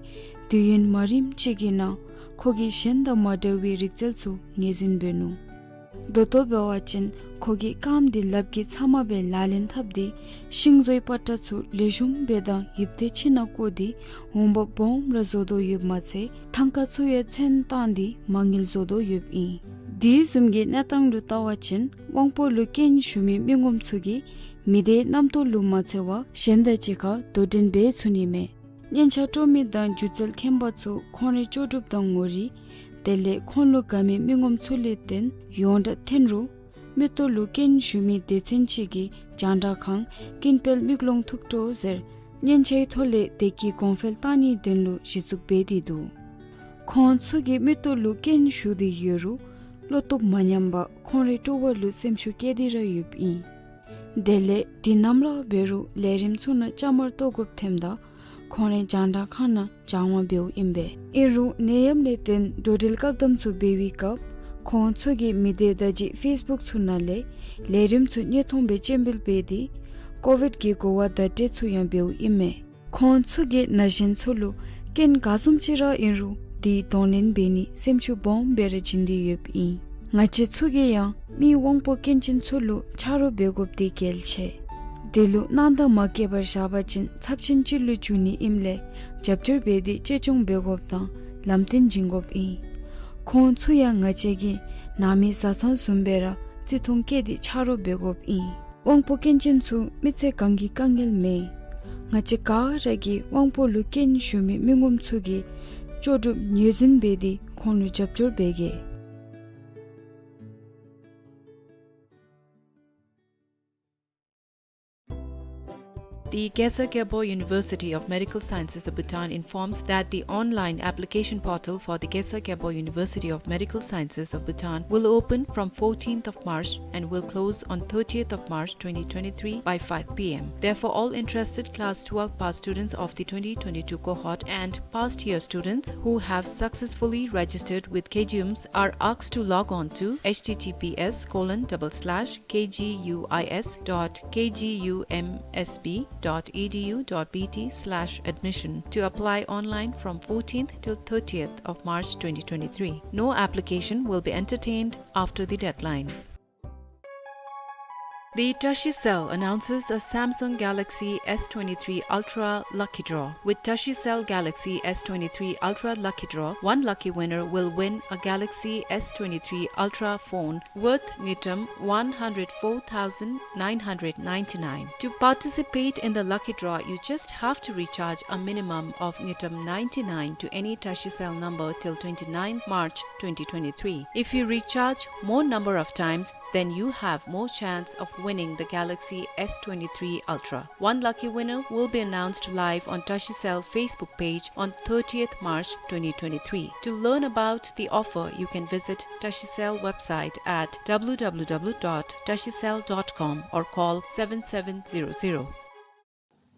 དུས་ཡུན་མ་རིངམ་ཅིག་གི་ནང་ཁོ་གིས་གཞན་དང་མ་འདྲ་བའི་རིག་རྩལ་ཚུ་ངོས་འཛིན་འབད་ནུག། ད་ལྟོ་འབད་བ་ཅིན་ཁོ་གིས་རྐངམ་འདི་ལགཔ་གིས་ཚབ་མ་སྦེ་ལག་ལེན་འཐབ་སྟེ་ཤིང་བཟོའི་པ་ཏྲ་ཚུ་ལེགས་ཤོམ་སྦེ་དང་ཡིབ་ཏེ་ཕྱི་ནང་བཀོ་སྟེ་འོང་འབབ་སྦོམ་ར་བཟོ་དོ་ཡོདཔ་མ་ཚད་ཐང་ཀ་ཚུ་ཡང་ཚོན་བཏང་སྟེ་མ་དངུལ་བཟོ་དོ་ཡོདཔ་ཨིན། དེ་བཟུམ་གྱི་གནས་སྟངས་ལུ་བལྟ་བ་ཅིན་དབང་པོ་ལུ་སྐྱོན་ཞུགས་མི་མི་ངོམ་ཚུ་གིས་མི་སྡེའི་རྣམ་རྟོག་ལུ་མ་འཚེར་བར་གཞན་དང་གཅིག་ཁར་དོ་འགྲན་འབད་ཚུགས་ནི་མས། སྙན་ཆ་དཀྲོག་མི་དང་སྒྱུ་རྩལ་མཁན་པ་ཚུ་ཁོང་རའི་ལྕོགས་གྲུབ་དང་ངོ་རིས་དེ་ལས་ཁོང་ལུ་དགའ་མི་མི་ངོམ་ཚུ་ལས་བརྟེན་ཡོངས་གྲགས་ཐོན་རུང་མིག་ཏོ་ལུ་སྐྱོན་ཞུགས་མི་སྡེ་ཚན་ཅིག་གིས་རྒྱང་བསྒྲགས་ཁང་ཀུན་དཔལ་མིག་ལོང་ཐུགས་སྤྲོ་ཟེར་སྙན་ཆའི་ཐོག་ལས་བདེ་སྐྱིད་གོང་འཕེལ་བཏང་ནིའི་དོན་ལུ་གཞི་བཙུགས་འབད་དེ་འདུག། ཁོང་ཚུ་གི་མིག་ཏོ་ལུ་སྐྱོན་ཞུགས་ཏེ་ཡོད་རུང་བློ་སྟོབས་མ་ཉམས་པར་ཁོང་རའི་སྤྲོ་བ་ལུ་སེམས་ཤུགས་བསྐྱེད་དེ་ར་ཡོདཔ་ཨིན། དེ་ལས་དུས་ནམ་ར་འབད་རུང་ལས་རིམ་ཚུ་ནང་བཅའ་མར་གཏོགས་དགོཔ་ཐོནམ་ད་ཁོང་རའི་རྒྱང་བསྒྲགས་ཁང་ནང་སྦྱང་བ་འབདཝ་ཨིན་པས། ཨིན་རུང་ནད་ཡམས་ལས་བརྟེན་འགྲོ་འགྲུལ་བཀག་དམ་ཚུ་འབད་བའི་སྐབས་ཁོང་ཚུ་གིས་མི་སྡེ་བརྡ་བརྒྱུད་ཕེསི་བུཀ་ཚུ་ནང་ལས་ལས་རིམ་ཚུ་དངོས་མཐོང་སྦེ་སྤྱན་འབུལ་འབད་དེ་ཀོ་ཝིཌ་ཀྱི་གོ་བ་བརྡ་སྤྲོད་ཚུ་ཡང་འབདཝ་ཨིན་མས། ཁོང་ཚུ་གིས་ན་གཞོན་ཚུ་ལུ་སྐྱོན་ག་བཟུམ་ཅིག་ར་ཨིན་རུང་དེའི་གདོང་ལེན་འབད་ནི་སེམས་ཤུགས་སྦོམ་སྦེ་ར་བྱིན་ཏེ་ཡོདཔ་ཨིན། ང་བཅས་ཚུ་གིས་ཡང་མི་དབང་པོ་སྐྱོན་ཅན་ཚུ་ལུ་ཆ་རོགས་འབད་དགོཔ་འདི་གལ་ཆེ། དེ་ལུ་སྣང་དག་མ་བསྐྱེད་པར་བཞག་པ་ཅིན་ཚབས་ཆེན་ཅིག་ལུ་འགྱུར་ནི་ཨིནམ་ལས་རྒྱབ་སྐྱོར་འབད་དེ་གཅེས་སྐྱོང་འབད་དགོཔ་དང་ལམ་སྟོན་བྱིན་དགོཔ་ཨིན། ཁོང་ཚུ་ཡང་ང་བཅས་ཀྱི་ནང་མི་བཟའ་ཚང་བཟུམ་སྦེ་ར་བརྩི་མཐོང་བསྐྱེད་དེ་ཆ་རོགས་འབད་དགོཔ་ཨིན། དབང་པོ་སྐྱོན་ཅན་ཚུ་མི་ཚེ་གང་གི་དཀའ་ངལ་མེད། ང་བཅས་ག་ར་གིས་དབང་པོ་ལུ་སྐྱོན་ཞུགས་མི་མི་ངོམ་ཚུ་གི་ལྕོགས་གྲུབ་ངོས་འཛིན་འབད་དེ་ཁོང་ལུ་རྒྱབ་སྐྱོར་འབད་གེ། The Khesar Gyalpo University of Medical Sciences of Bhutan informs that the online application portal for the Khesar Gyalpo University of Medical Sciences of Bhutan will open from fourteenth of March and will close on thirtieth of March twenty twenty-three by five p m. Therefore, all interested class twelve pass students of the twenty twenty-two cohort and past year students who have successfully registered with K G U M S are asked to log on to H T T P S colon double slash K G U I S dot K G U M S B dot E D U dot B T slash admission to apply online from fourteenth till thirtieth of March twenty twenty-three. No application will be entertained after the deadline. The Tashicell announces a Samsung Galaxy S twenty-three Ultra Lucky Draw. With Tashicell Galaxy S twenty-three Ultra Lucky Draw, one lucky winner will win a Galaxy S twenty-three Ultra phone worth ngultrum one hundred four thousand nine hundred ninety-nine. To participate in the lucky draw, you just have to recharge a minimum of ngultrum ninety-nine to any Tashicell number till twenty-ninth March twenty twenty-three. If you recharge more number of times, then you have more chance of winning the Galaxy S twenty-three Ultra. One lucky winner will be announced live on Tashicell Facebook page on thirtieth March twenty twenty-three. To learn about the offer, you can visit Tashicell website at w w w dot tashicell dot com or call seven seven zero zero.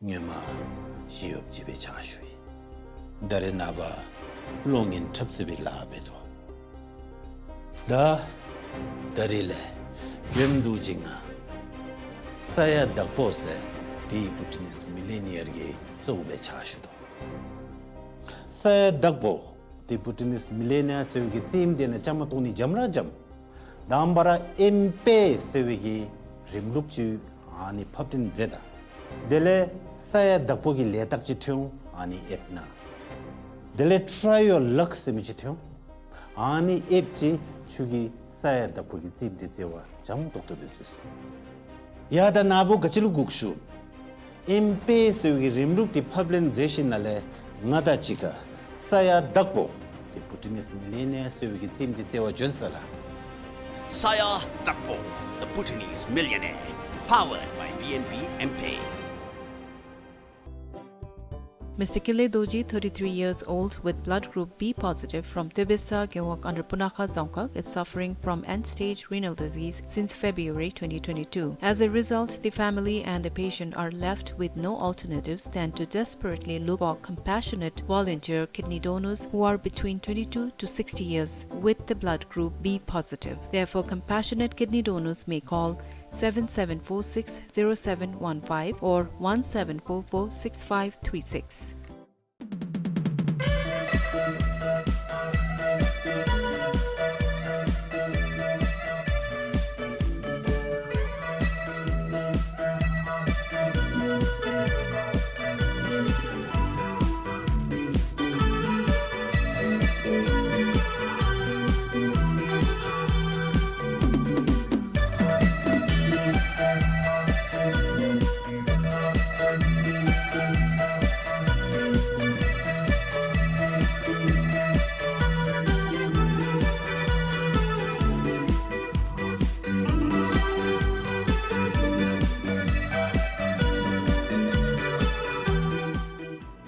སྔོན་མ་ཞི་གཡོགཔ་ཅིག་སྦེ་ཕྱག་ཞུ་ཡི། ད་རེས་ནངས་པ་གློག་བརྙན་འཁྲབ་རྩེད་པའི་ལཱ་འབད་དོ། ད་ད་རེས་ལས་རྒྱུན་དུ་ཅིག་ང་ས་ཡ་བདག་པོ་ཟེར་དེ་བྷུ་ཊི་ནིས་མི་ལི་ནི་ཡར་གྱི་གཙོ་བོ་སྦེ་ཕྱག་ཞུ་དོ། ས་ཡ་བདག་པོ་དེ་བྷུ་ཊི་ནིས་མི་ལི་ནི་ཡར་ཟེར་བའི་གི་རྩེདམོ་དེ་ནང་བཅའ་མར་གཏོགས་ནི་འཇམ་ར་འཇམ། དང་པ་ར་ཨེམ་པེ་ཟེར་བའི་གི་རིམ་ལུགས་ཅིག་ཨ་ནི་ཕབ་སྟོན་མཛད་ད། དེ་ལས་ས་ཡ་བདག་པོ་གི་ལས་རྟགས་ཅིག་ཐོན་འོང་ཨ་ནི་ཨེབ་ནང་། དེ་ལས་Try Your Luck ཟེར་མི་ཅིག་ཐོན་འོང་། ཨ་ནི་ཨེབ་ཅིག་ཁྱོད་ཀྱིས་ས་ཡ་བདག་པོ་གི་རྩེདམོ་དེ་རྩེ་བར་འཇམ་ཏོག་ཏོ་སྦེ་རྩེ་ཚུགས། ཡ་ད་ནཱ་བུ་ག་ཅི་ལུ་སྒུག་ཞུ། ཨེམ་པེ་ཟེར་བའི་གི་རིམ་ལུགས་དེ་ཕབ་ལེན་མཛད་ཞིནམ་ལས་ང་དང་གཅིག་ཁར་ས་ཡ་བདག་པོ་དེ་བྷུ་ཊི་ནིས་མི་ལི་ནི་ཡར་ཟེར་བའི་གི་རྩེདམོ་དེ་རྩེ་བར་བྱོན་ཟེར་ལགས། ས་ཡ་བདག་པོ་The Bhutanese Millionaire, powered by B N P M-Pay. Mister Kile Dorji, thirty-three years old, with blood group B positive from Tebesa Gewog under Punakha Dzongkhag, is suffering from end-stage renal disease since February twenty twenty-two. As a result, the family and the patient are left with no alternatives than to desperately look for compassionate volunteer kidney donors who are between twenty-two to sixty years with the blood group B positive. Therefore, compassionate kidney donors may call seven seven four six zero seven one five or one seven four four six five three six.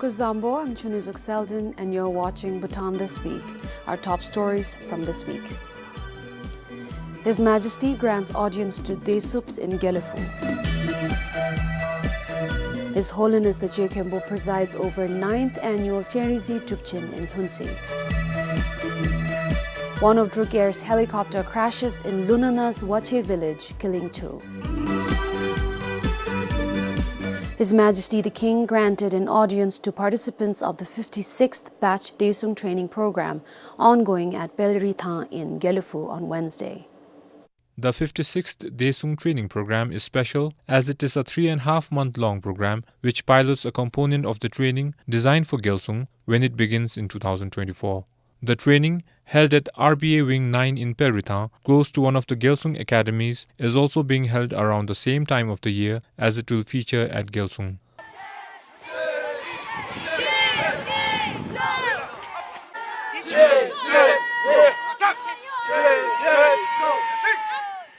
Kuzuzangpo, I'm Chunuzuk Selden, and you're watching Bhutan This Week. Our top stories from this week. His Majesty grants audience to Desups in Gelephu. His Holiness the Je Khenpo presides over ninth annual Cherizi Drupchen in Lhuntse. One of Druk Air's helicopter crashes in Lunana's Wache village, killing two. His Majesty the King granted an audience to participants of the fifty-sixth batch Desung training program ongoing at Pelrithang in Gelephu on Wednesday. The fifty-sixth Daesung training program is special as it is a three and a half month long program which pilots a component of the training designed for Gyalsung when it begins in two thousand twenty-four. The training, held at R B A Wing nine in Pelritang, close to one of the Gyalsung academies, is also being held around the same time of the year as it will feature at Gyalsung.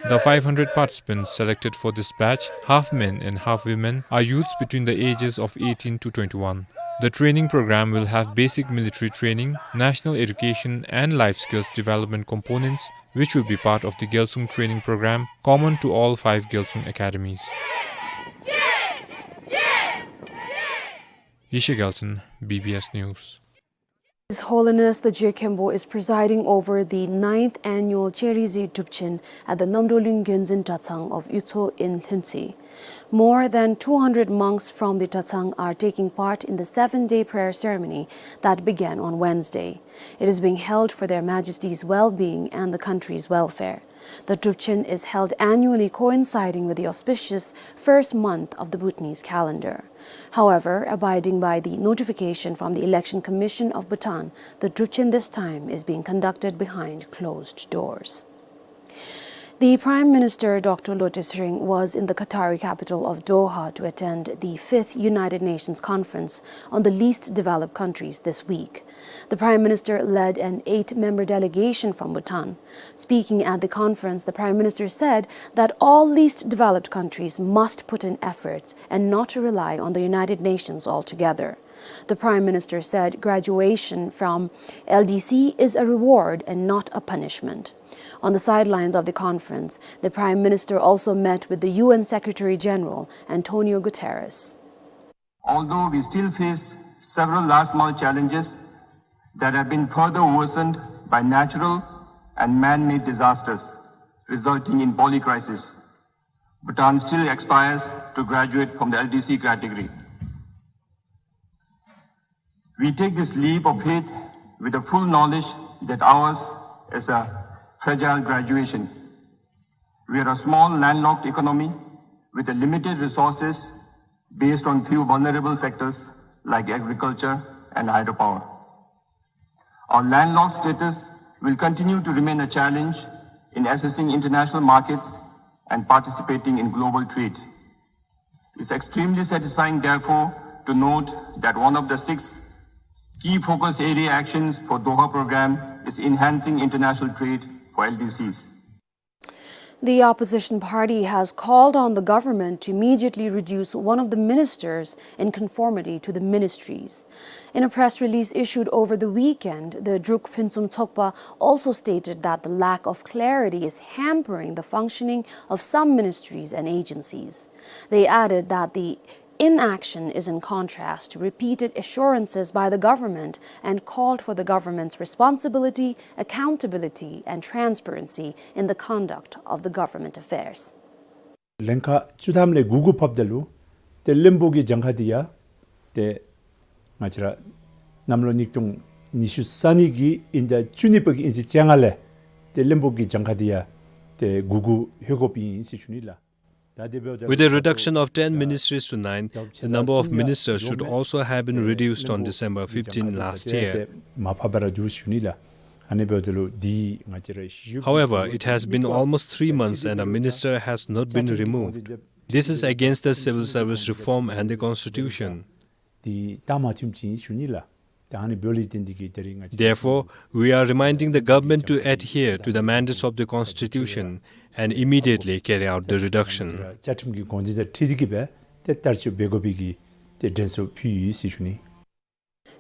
The five hundred participants selected for this batch, half men and half women, are youths between the ages of eighteen to twenty-one. The training program will have basic military training, national education and life skills development components, which will be part of the Gyalsung training program common to all five Gyalsung academies. Yeshe Gyaltshen, B B S News. His Holiness the Je Khenpo is presiding over the ninth annual Cherizi Drupchen at the Namdolung Gyonzin Dratshang of Utso in Lhuentse. More than two hundred monks from the Dratshang are taking part in the seven-day prayer ceremony that began on Wednesday. It is being held for Their Majesties' well-being and the country's welfare. The Drupchen is held annually, coinciding with the auspicious first month of the Bhutanese calendar. However, abiding by the notification from the Election Commission of Bhutan, the Drupchen this time is being conducted behind closed doors. The Prime Minister, Doctor Lotay Tshering, was in the Qatari capital of Doha to attend the fifth United Nations Conference on the Least Developed Countries this week. The Prime Minister led an eight-member delegation from Bhutan. Speaking at the conference, the Prime Minister said that all least developed countries must put in efforts and not rely on the United Nations altogether. The Prime Minister said graduation from L D C is a reward and not a punishment. On the sidelines of the conference, the Prime Minister also met with the U N Secretary General, Antonio Guterres. Although we still face several last mile challenges that have been further worsened by natural and man-made disasters resulting in polycrisis, Bhutan still aspires to graduate from the L D C category. We take this leap of faith with the full knowledge that ours is a fragile graduation. We are a small landlocked economy with a limited resources based on few vulnerable sectors like agriculture and hydropower. Our landlocked status will continue to remain a challenge in accessing international markets and participating in global trade. It's extremely satisfying, therefore, to note that one of the six key focus area actions for Doha program is enhancing international trade for L D Cs. The opposition party has called on the government to immediately reduce one of the ministers in conformity to the ministries. In a press release issued over the weekend, the Druk Phuntsum Tshokpa also stated that the lack of clarity is hampering the functioning of some ministries and agencies. They added that the inaction is in contrast to repeated assurances by the government and called for the government's responsibility, accountability, and transparency in the conduct of the government affairs. ལན་ཁག་བཅུ་ཐམ་ལས་དགུ་དགུ་ཕབ་ད་ལུ་ཏེ་བློན་པོ་གི་གྱངས་ཁ་འདི་ཡང་ཏེ་ང་བཅས་ར་གནམ་ལོ་ཉིས་སྟོང་ཉི་ཤུ་རྩ་གཉིས་ཀྱི་དབྱིན་ཟླ་བཅུ་གཉིས་པ་གི་དབྱིན་ཚེས་བཅོ་ལྔ་ལས་ཏེ་བློན་པོ་གི་གྱངས་ཁ་འདི་ཡང་ཏེ་དགུ་དགུ་ལྷོད་དགོཔ་ཨིན་ཟེར་ཞུ་ནི་ལགས། With the reduction of ten ministries to nine, the number of ministers should also have been reduced on December fifteen last year. However, it has been almost three months and a minister has not been removed. This is against the civil service reform and the constitution. འདི་ད་མ་ཐུམ་ཅིག་ཞུ་ནི་ལགས། ད་ཨ་ནི་འབདཝ་ལས་བརྟེན་ཏེ་གིས་ད་རིས་ང་བཅས། Therefore, we are reminding the government to adhere to the mandates of the constitution and immediately carry out the reduction. བཅའ་ཁྲིམས་ཀྱི་དགོངས་དོན་དང་འཁྲིལ་ཏེ་གིས་སྦེ་ཏེ་བསྟར་སྤྱོད་འབད་དགོ་པའི་གི་ཏེ་དྲན་གསོ་ཕུལ་ཡི་ཟེར་ཞུ་ནི།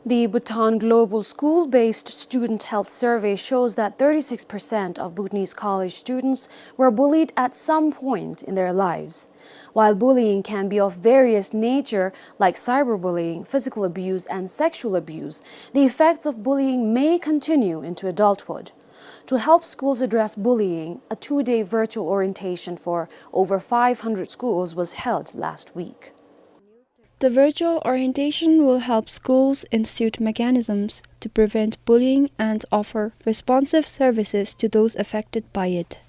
The Bhutan Global School-Based Student Health Survey shows that thirty-six percent of Bhutanese college students were bullied at some point in their lives. While bullying can be of various nature, like cyberbullying, physical abuse, and sexual abuse, the effects of bullying may continue into adulthood. To help schools address bullying, a two-day virtual orientation for over five hundred schools was held last week. The virtual orientation will help schools institute mechanisms to prevent bullying and offer responsive services to those affected by it.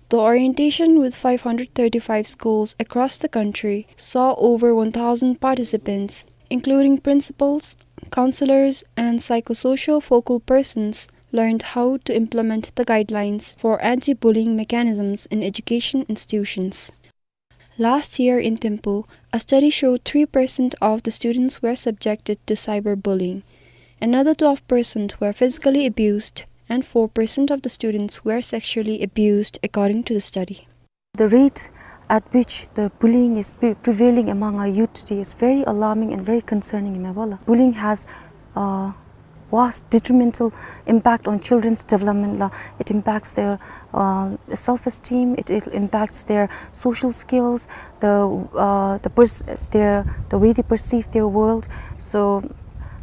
The orientation with five hundred thirty-five schools across the country saw over one thousand participants, including principals, counselors, and psychosocial focal persons, learned how to implement the guidelines for anti-bullying mechanisms in education institutions. Last year in Thimphu, a study showed three percent of the students were subjected to cyberbullying. Another twelve percent were physically abused, and four percent of the students were sexually abused, according to the study. The rate at which the bullying is pre-, prevailing among our youth today is very alarming and very concerning, ime bala. Bullying has, uh, vast detrimental impact on children's development la. It impacts their, uh, self-esteem, it, it impacts their social skills, the, uh, the pers-, their, the way they perceive their world. So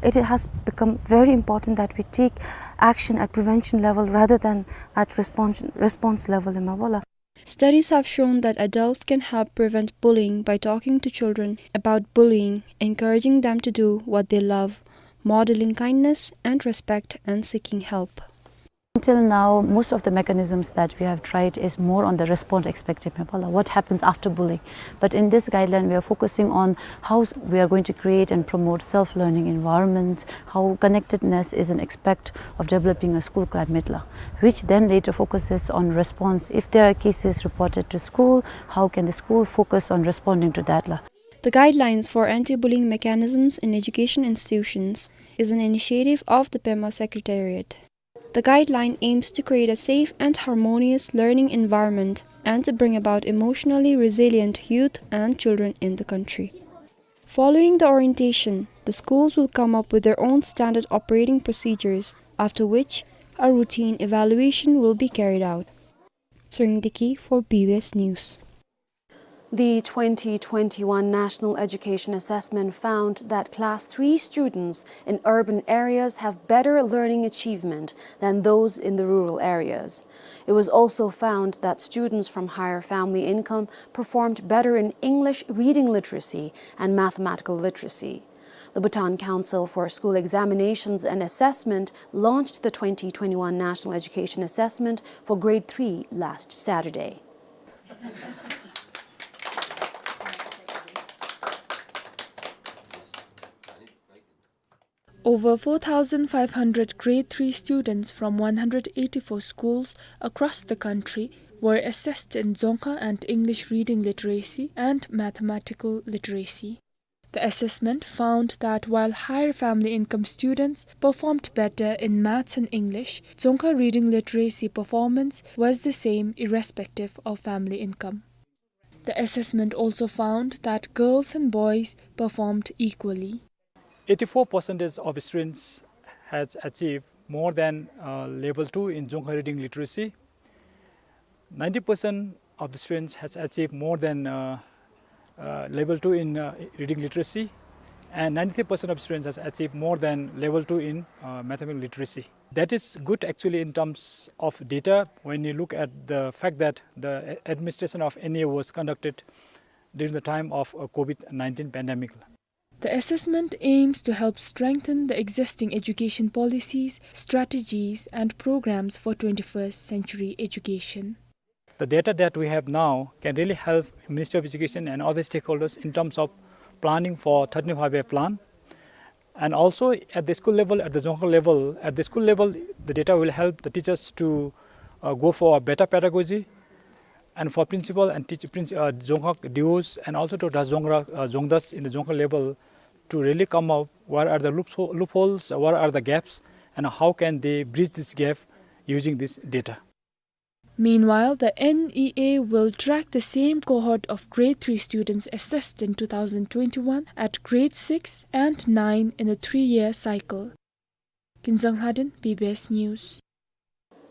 it has become very important that we take action at prevention level rather than at response, response level, ime bala. Studies have shown that adults can help prevent bullying by talking to children about bullying, encouraging them to do what they love, modeling kindness and respect, and seeking help. Until now, most of the mechanisms that we have tried is more on the response aspect, ime bala, what happens after bullying. But in this guideline, we are focusing on how s-, we are going to create and promote self-learning environment, how connectedness is an aspect of developing a school climate la, which then later focuses on response. If there are cases reported to school, how can the school focus on responding to that la? The Guidelines for Anti-Bullying Mechanisms in Education Institutions is an initiative of the Pema Secretariat. The guideline aims to create a safe and harmonious learning environment and to bring about emotionally resilient youth and children in the country. Following the orientation, the schools will come up with their own standard operating procedures, after which a routine evaluation will be carried out. Tshering Deki for B B S News. The twenty twenty-one National Education Assessment found that Class three students in urban areas have better learning achievement than those in the rural areas. It was also found that students from higher family income performed better in English reading literacy and mathematical literacy. The Bhutan Council for School Examinations and Assessment launched the twenty twenty-one National Education Assessment for Grade three last Saturday. Over four thousand five hundred grade three students from one hundred eighty-four schools across the country were assessed in Dzongkha and English reading literacy and mathematical literacy. The assessment found that while higher family income students performed better in maths and English, Dzongkha reading literacy performance was the same irrespective of family income. The assessment also found that girls and boys performed equally. Eighty-four percentage of students has achieved more than, uh, level two in Dzongkha reading literacy. Ninety percent of the students has achieved more than, uh, uh, level two in, uh, reading literacy, and ninety-three percent of students has achieved more than level two in, uh, mathematical literacy. That is good actually in terms of data when you look at the fact that the a-, administration of N E A was conducted during the time of, uh, COVID nineteen pandemic. The assessment aims to help strengthen the existing education policies, strategies, and programs for twenty-first century education. The data that we have now can really help Ministry of Education and other stakeholders in terms of planning for thirteen five-year plan. And also at the school level, at the Dzongkha level, at the school level, the data will help the teachers to, uh, go for a better pedagogy. And for principal and teach-, princ-, uh, Dzongkha D Os and also to the Dzongkha, uh, Dzongdas in the Dzongkha level to really come up what are the loopho-, loopholes, what are the gaps, and how can they bridge this gap using this data. Meanwhile, the N E A will track the same cohort of grade three students assessed in two thousand twenty-one at grade six and nine in a three-year cycle. Kinzang Lhaden, B B S News.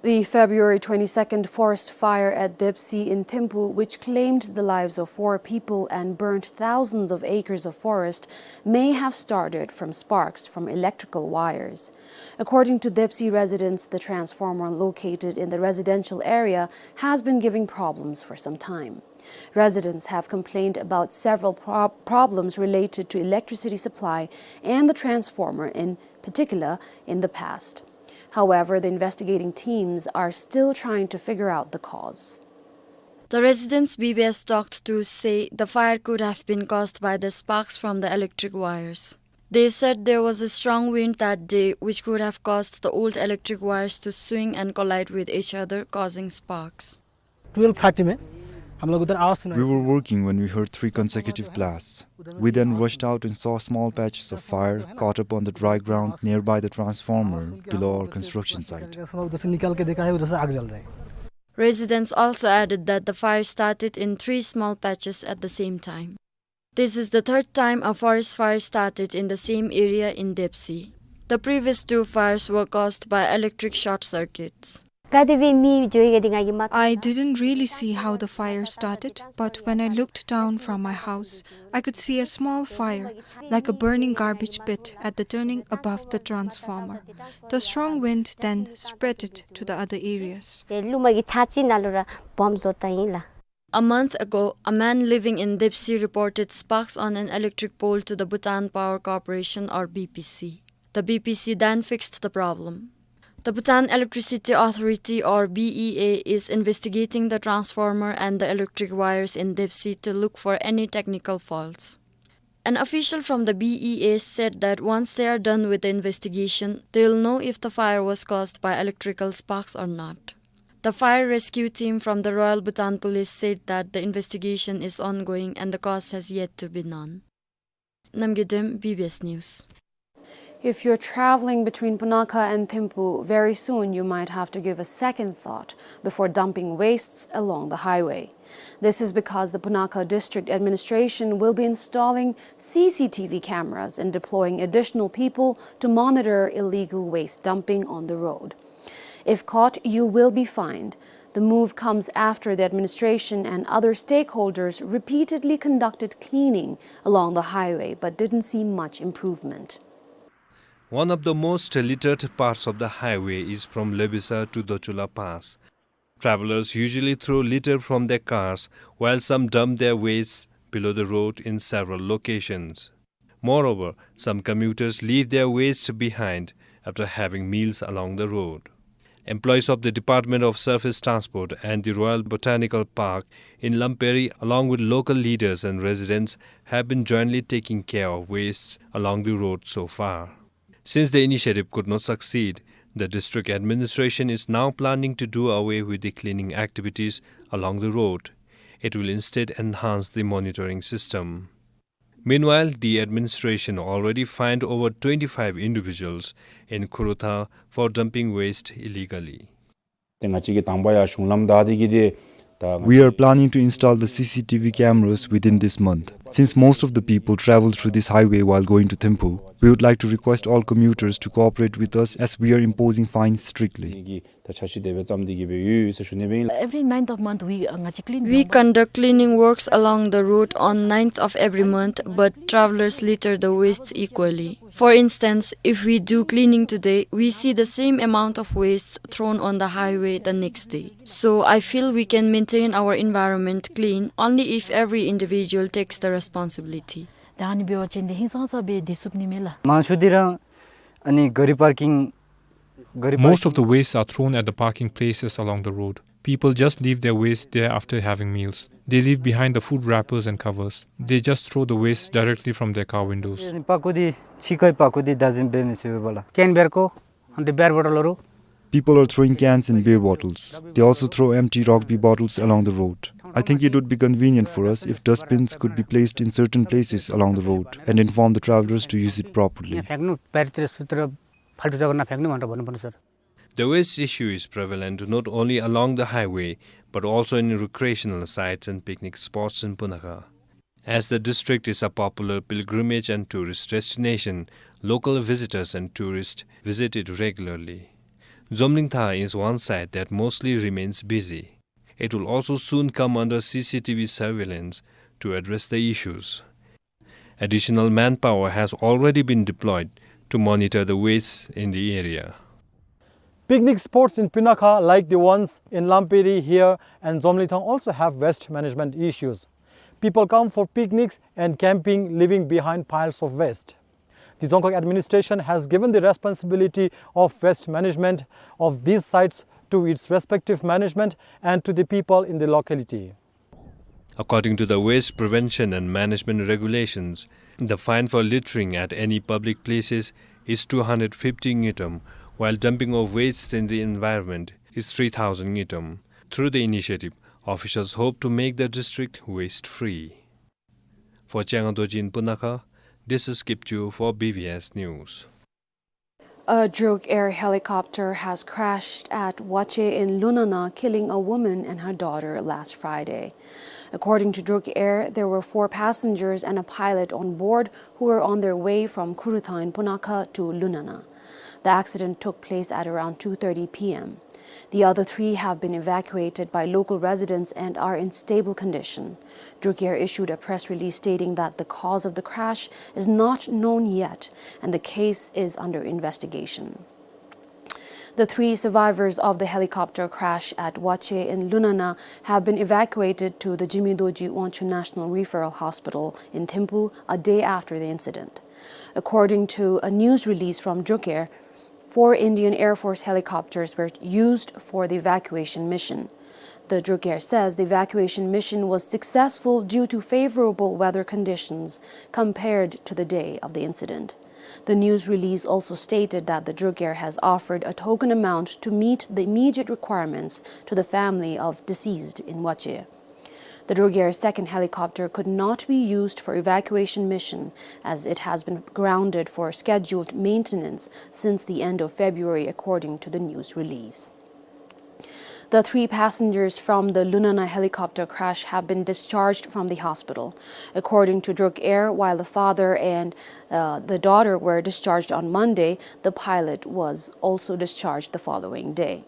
The February twenty-second forest fire at Depsi in Thimphu, which claimed the lives of four people and burnt thousands of acres of forest, may have started from sparks from electrical wires. According to Depsi residents, the transformer located in the residential area has been giving problems for some time. Residents have complained about several prob-, problems related to electricity supply and the transformer in particular in the past. However, the investigating teams are still trying to figure out the cause. The residents B B S talked to say the fire could have been caused by the sparks from the electric wires. They said there was a strong wind that day, which could have caused the old electric wires to swing and collide with each other, causing sparks. Twelve thirty में हम लोग उधर आवाज़ सुना। We were working when we heard three consecutive blasts. We then rushed out and saw small patches of fire caught up on the dry ground nearby the transformer below our construction site. उधर से निकाल के देखा है, उधर से आग जल रहा है। Residents also added that the fire started in three small patches at the same time. This is the third time a forest fire started in the same area in Depsi. The previous two fires were caused by electric short circuits. I didn't really see how the fire started, but when I looked down from my house, I could see a small fire, like a burning garbage pit, at the turning above the transformer. The strong wind then spread it to the other areas. A month ago, a man living in Depsi reported sparks on an electric pole to the Bhutan Power Corporation, or B P C. The B P C then fixed the problem. The Bhutan Electricity Authority, or B E A, is investigating the transformer and the electric wires in Depsi to look for any technical faults. An official from the B E A said that once they are done with the investigation, they'll know if the fire was caused by electrical sparks or not. The fire rescue team from the Royal Bhutan Police said that the investigation is ongoing and the cause has yet to be known. Namgay Dem, B B S News. If you're traveling between Punakha and Thimphu, very soon you might have to give a second thought before dumping wastes along the highway. This is because the Punakha District Administration will be installing C C T V cameras and deploying additional people to monitor illegal waste dumping on the road. If caught, you will be fined. The move comes after the administration and other stakeholders repeatedly conducted cleaning along the highway but didn't see much improvement. One of the most littered parts of the highway is from Lebisa to Dochula Pass. Travelers usually throw litter from their cars, while some dump their waste below the road in several locations. Moreover, some commuters leave their waste behind after having meals along the road. Employees of the Department of Surface Transport and the Royal Botanical Park in Lamperi, along with local leaders and residents, have been jointly taking care of wastes along the road so far. Since the initiative could not succeed, the district administration is now planning to do away with the cleaning activities along the road. It will instead enhance the monitoring system. Meanwhile, the administration already fined over twenty-five individuals in Khorotha for dumping waste illegally. ཏེ་ང་བཅས་ཀྱིས་དང་པ་ཡར་གཞུང་ལམ་བདའ་སྟེ་གི་ཏེ་ད་We are planning to install the C C T V cameras within this month. Since most of the people travel through this highway while going to Thimphu, we would like to request all commuters to cooperate with us as we are imposing fines strictly. གི་ད་འཆར་གཞི་དེ་སྦེ་བརྩམས་ཏེ་གི་སྦེ་ཡོད་ཟེར་ཞུ་ནི་སྦེ་ཨིན་ལགས། Every ninth of month we, uh, ང་བཅས་clean We conduct cleaning works along the road on ninth of every month, but travelers litter the wastes equally. For instance, if we do cleaning today, we see the same amount of wastes thrown on the highway the next day. So I feel we can maintain our environment clean only if every individual takes the responsibility. ད་ཨ་ནི་འབད་བ་ཅིན་དེ་ཧིང་སངས་ས་སྦེ་སྡོད་ཚུགས་ནི་མས་ལགས། མང་ཤོས་འདི་ར་ཨ་ནི་ག་རི་པར་ཀིང་ག་རི་པར་Most of the wastes are thrown at the parking places along the road. People just leave their waste there after having meals. They leave behind the food wrappers and covers. They just throw the waste directly from their car windows. པག་ཀོ་འདི་ཕྱི་ཁའི་པག་ཀོ་འདི་ཌས་བིན་སྦེ་མི་ཚུགས་པས་ལགས། ཀེན་བིར་ཀོ་and the beer bottle ལོ་རུ། People are throwing cans and beer bottles. They also throw empty rugby bottles along the road. I think it would be convenient for us if dustbins could be placed in certain places along the road and inform the travelers to use it properly. यहाँ फ्याँक्नु, बाहिरतिर सुत्र फाल्टु जग्गा नफ्याँक्नु भनेर भन्नुपर्ने sir. The waste issue is prevalent not only along the highway, but also in recreational sites and picnic spots in Punakha. As the district is a popular pilgrimage and tourist destination, local visitors and tourists visit it regularly. Zomlingtha is one site that mostly remains busy. It will also soon come under C C T V surveillance to address the issues. Additional manpower has already been deployed to monitor the wastes in the area. Picnic spots in Punakha, like the ones in Lamperi here and Zomlingthang, also have waste management issues. People come for picnics and camping, leaving behind piles of waste. The Dzongkhag administration has given the responsibility of waste management of these sites to its respective management and to the people in the locality. According to the waste prevention and management regulations, the fine for littering at any public places is two hundred fifty ngultrum, while dumping of waste in the environment is three thousand ngultrum. Through the initiative, officials hope to make the district waste-free. For Changa Dorji in Punakha, this is Kipchu for B B S News. A Druk Air helicopter has crashed at Wache in Lunana, killing a woman and her daughter last Friday. According to Druk Air, there were four passengers and a pilot on board who were on their way from Kurutha in Punakha to Lunana. The accident took place at around two thirty p m. The other three have been evacuated by local residents and are in stable condition. Druk Air issued a press release stating that the cause of the crash is not known yet and the case is under investigation. The three survivors of the helicopter crash at Wache in Lunana have been evacuated to the Jigme Dorji Wangchuck National Referral Hospital in Thimphu a day after the incident. According to a news release from Druk Air, four Indian Air Force helicopters were used for the evacuation mission. The Druk Air says the evacuation mission was successful due to favorable weather conditions compared to the day of the incident. The news release also stated that the Druk Air has offered a token amount to meet the immediate requirements to the family of deceased in Wache. The Druk Air's second helicopter could not be used for evacuation mission as it has been grounded for scheduled maintenance since the end of February, according to the news release. The three passengers from the Lunana helicopter crash have been discharged from the hospital. According to Druk Air, while the father and, uh, the daughter were discharged on Monday, the pilot was also discharged the following day.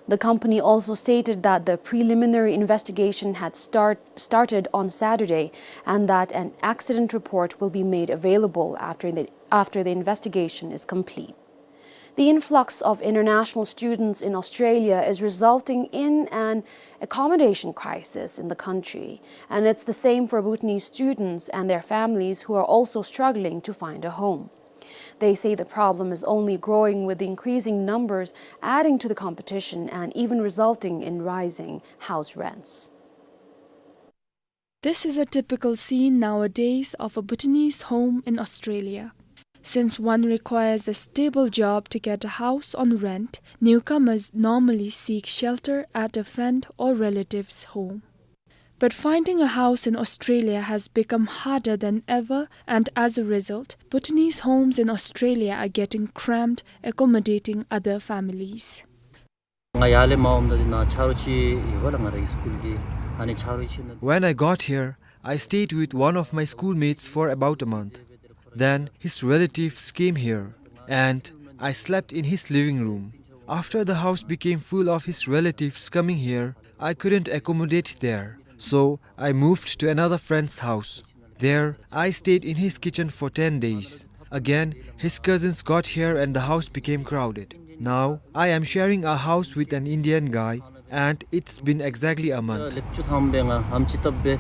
The company also stated that the preliminary investigation had start-, started on Saturday and that an accident report will be made available after the, after the investigation is complete. The influx of international students in Australia is resulting in an accommodation crisis in the country, and it's the same for Bhutanese students and their families who are also struggling to find a home. They say the problem is only growing with the increasing numbers adding to the competition and even resulting in rising house rents. This is a typical scene nowadays of a Bhutanese home in Australia. Since one requires a stable job to get a house on rent, newcomers normally seek shelter at a friend or relative's home. But finding a house in Australia has become harder than ever, and as a result, Bhutanese homes in Australia are getting cramped, accommodating other families. ང་ཡར་ལས་མར་འོངམ་ད་འདི་ནང་ཆ་རོགས་ཅིག་ཡོད་པ་ལགས། ང་རའི་སི་ཀུལ་གྱི་ཨ་ནི་ཆ་རོགས་ཅིག་ནང་། When I got here, I stayed with one of my schoolmates for about a month. Then his relatives came here, and I slept in his living room. After the house became full of his relatives coming here, I couldn't accommodate there, so I moved to another friend's house. There, I stayed in his kitchen for ten days. Again, his cousins got here and the house became crowded. Now, I am sharing a house with an Indian guy, and it's been exactly a month. ལེགས་བཅུ་ཐམ་པའི་ང་ཨམ་ཅི་བཏབ་པའི་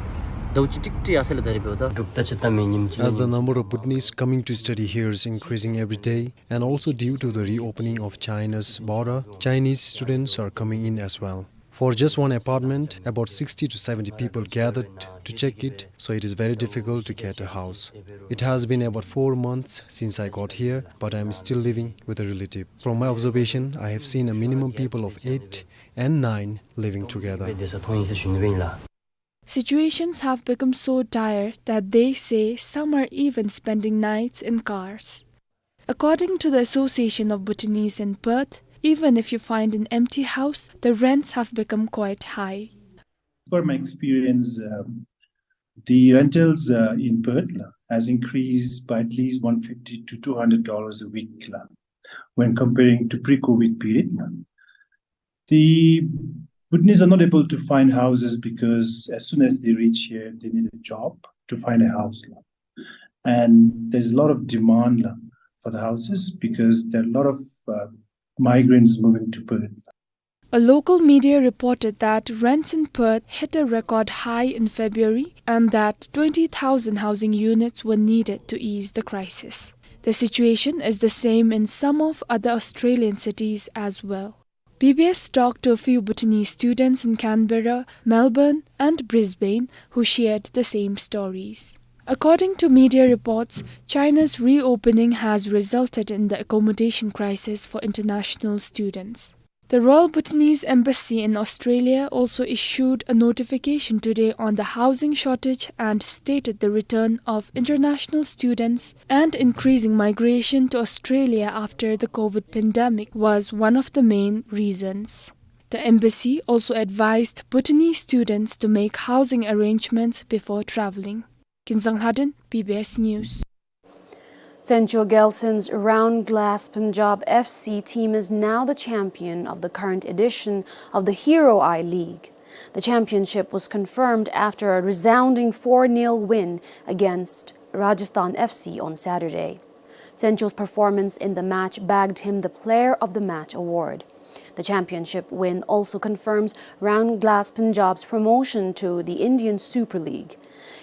ཟླཝ་གཅིག་ཏིག་ཏི་ཡར་སེ་ལས་ད་རེས་འབདཝ་ད། འབྲུག་ད་ཅི་ད་མེ་ཉིམ་ཅི། As the number of Bhutanese coming to study here is increasing every day, and also due to the reopening of China's border, Chinese students are coming in as well. For just one apartment, about sixty to seventy people gathered to check it, so it is very difficult to get a house. It has been about four months since I got here, but I am still living with a relative. From my observation, I have seen a minimum people of eight and nine living together. Situations have become so dire that they say some are even spending nights in cars. According to the Association of Bhutanese in Perth, even if you find an empty house, the rents have become quite high. Per my experience, um, the rentals, uh, in Perth la, has increased by at least one fifty to two hundred dollars a week la, when comparing to pre-COVID period la. The Bhutanese are not able to find houses because as soon as they reach here, they need a job to find a house la. And there's a lot of demand la for the houses because there are a lot of, uh, migrants moving to Perth. A local media reported that rents in Perth hit a record high in February and that twenty thousand housing units were needed to ease the crisis. The situation is the same in some of other Australian cities as well. B B S talked to a few Bhutanese students in Canberra, Melbourne, and Brisbane who shared the same stories. According to media reports, China's reopening has resulted in the accommodation crisis for international students. The Royal Bhutanese Embassy in Australia also issued a notification today on the housing shortage and stated the return of international students and increasing migration to Australia after the COVID pandemic was one of the main reasons. The embassy also advised Bhutanese students to make housing arrangements before traveling. Kinzang Lhaden, B B S News. Zhencho Gelson's Round Glass Punjab F C team is now the champion of the current edition of the Hero I League. The championship was confirmed after a resounding four nil win against Rajasthan F C on Saturday. Zhencho's performance in the match bagged him the Player of the Match award. The championship win also confirms Round Glass Punjab's promotion to the Indian Super League.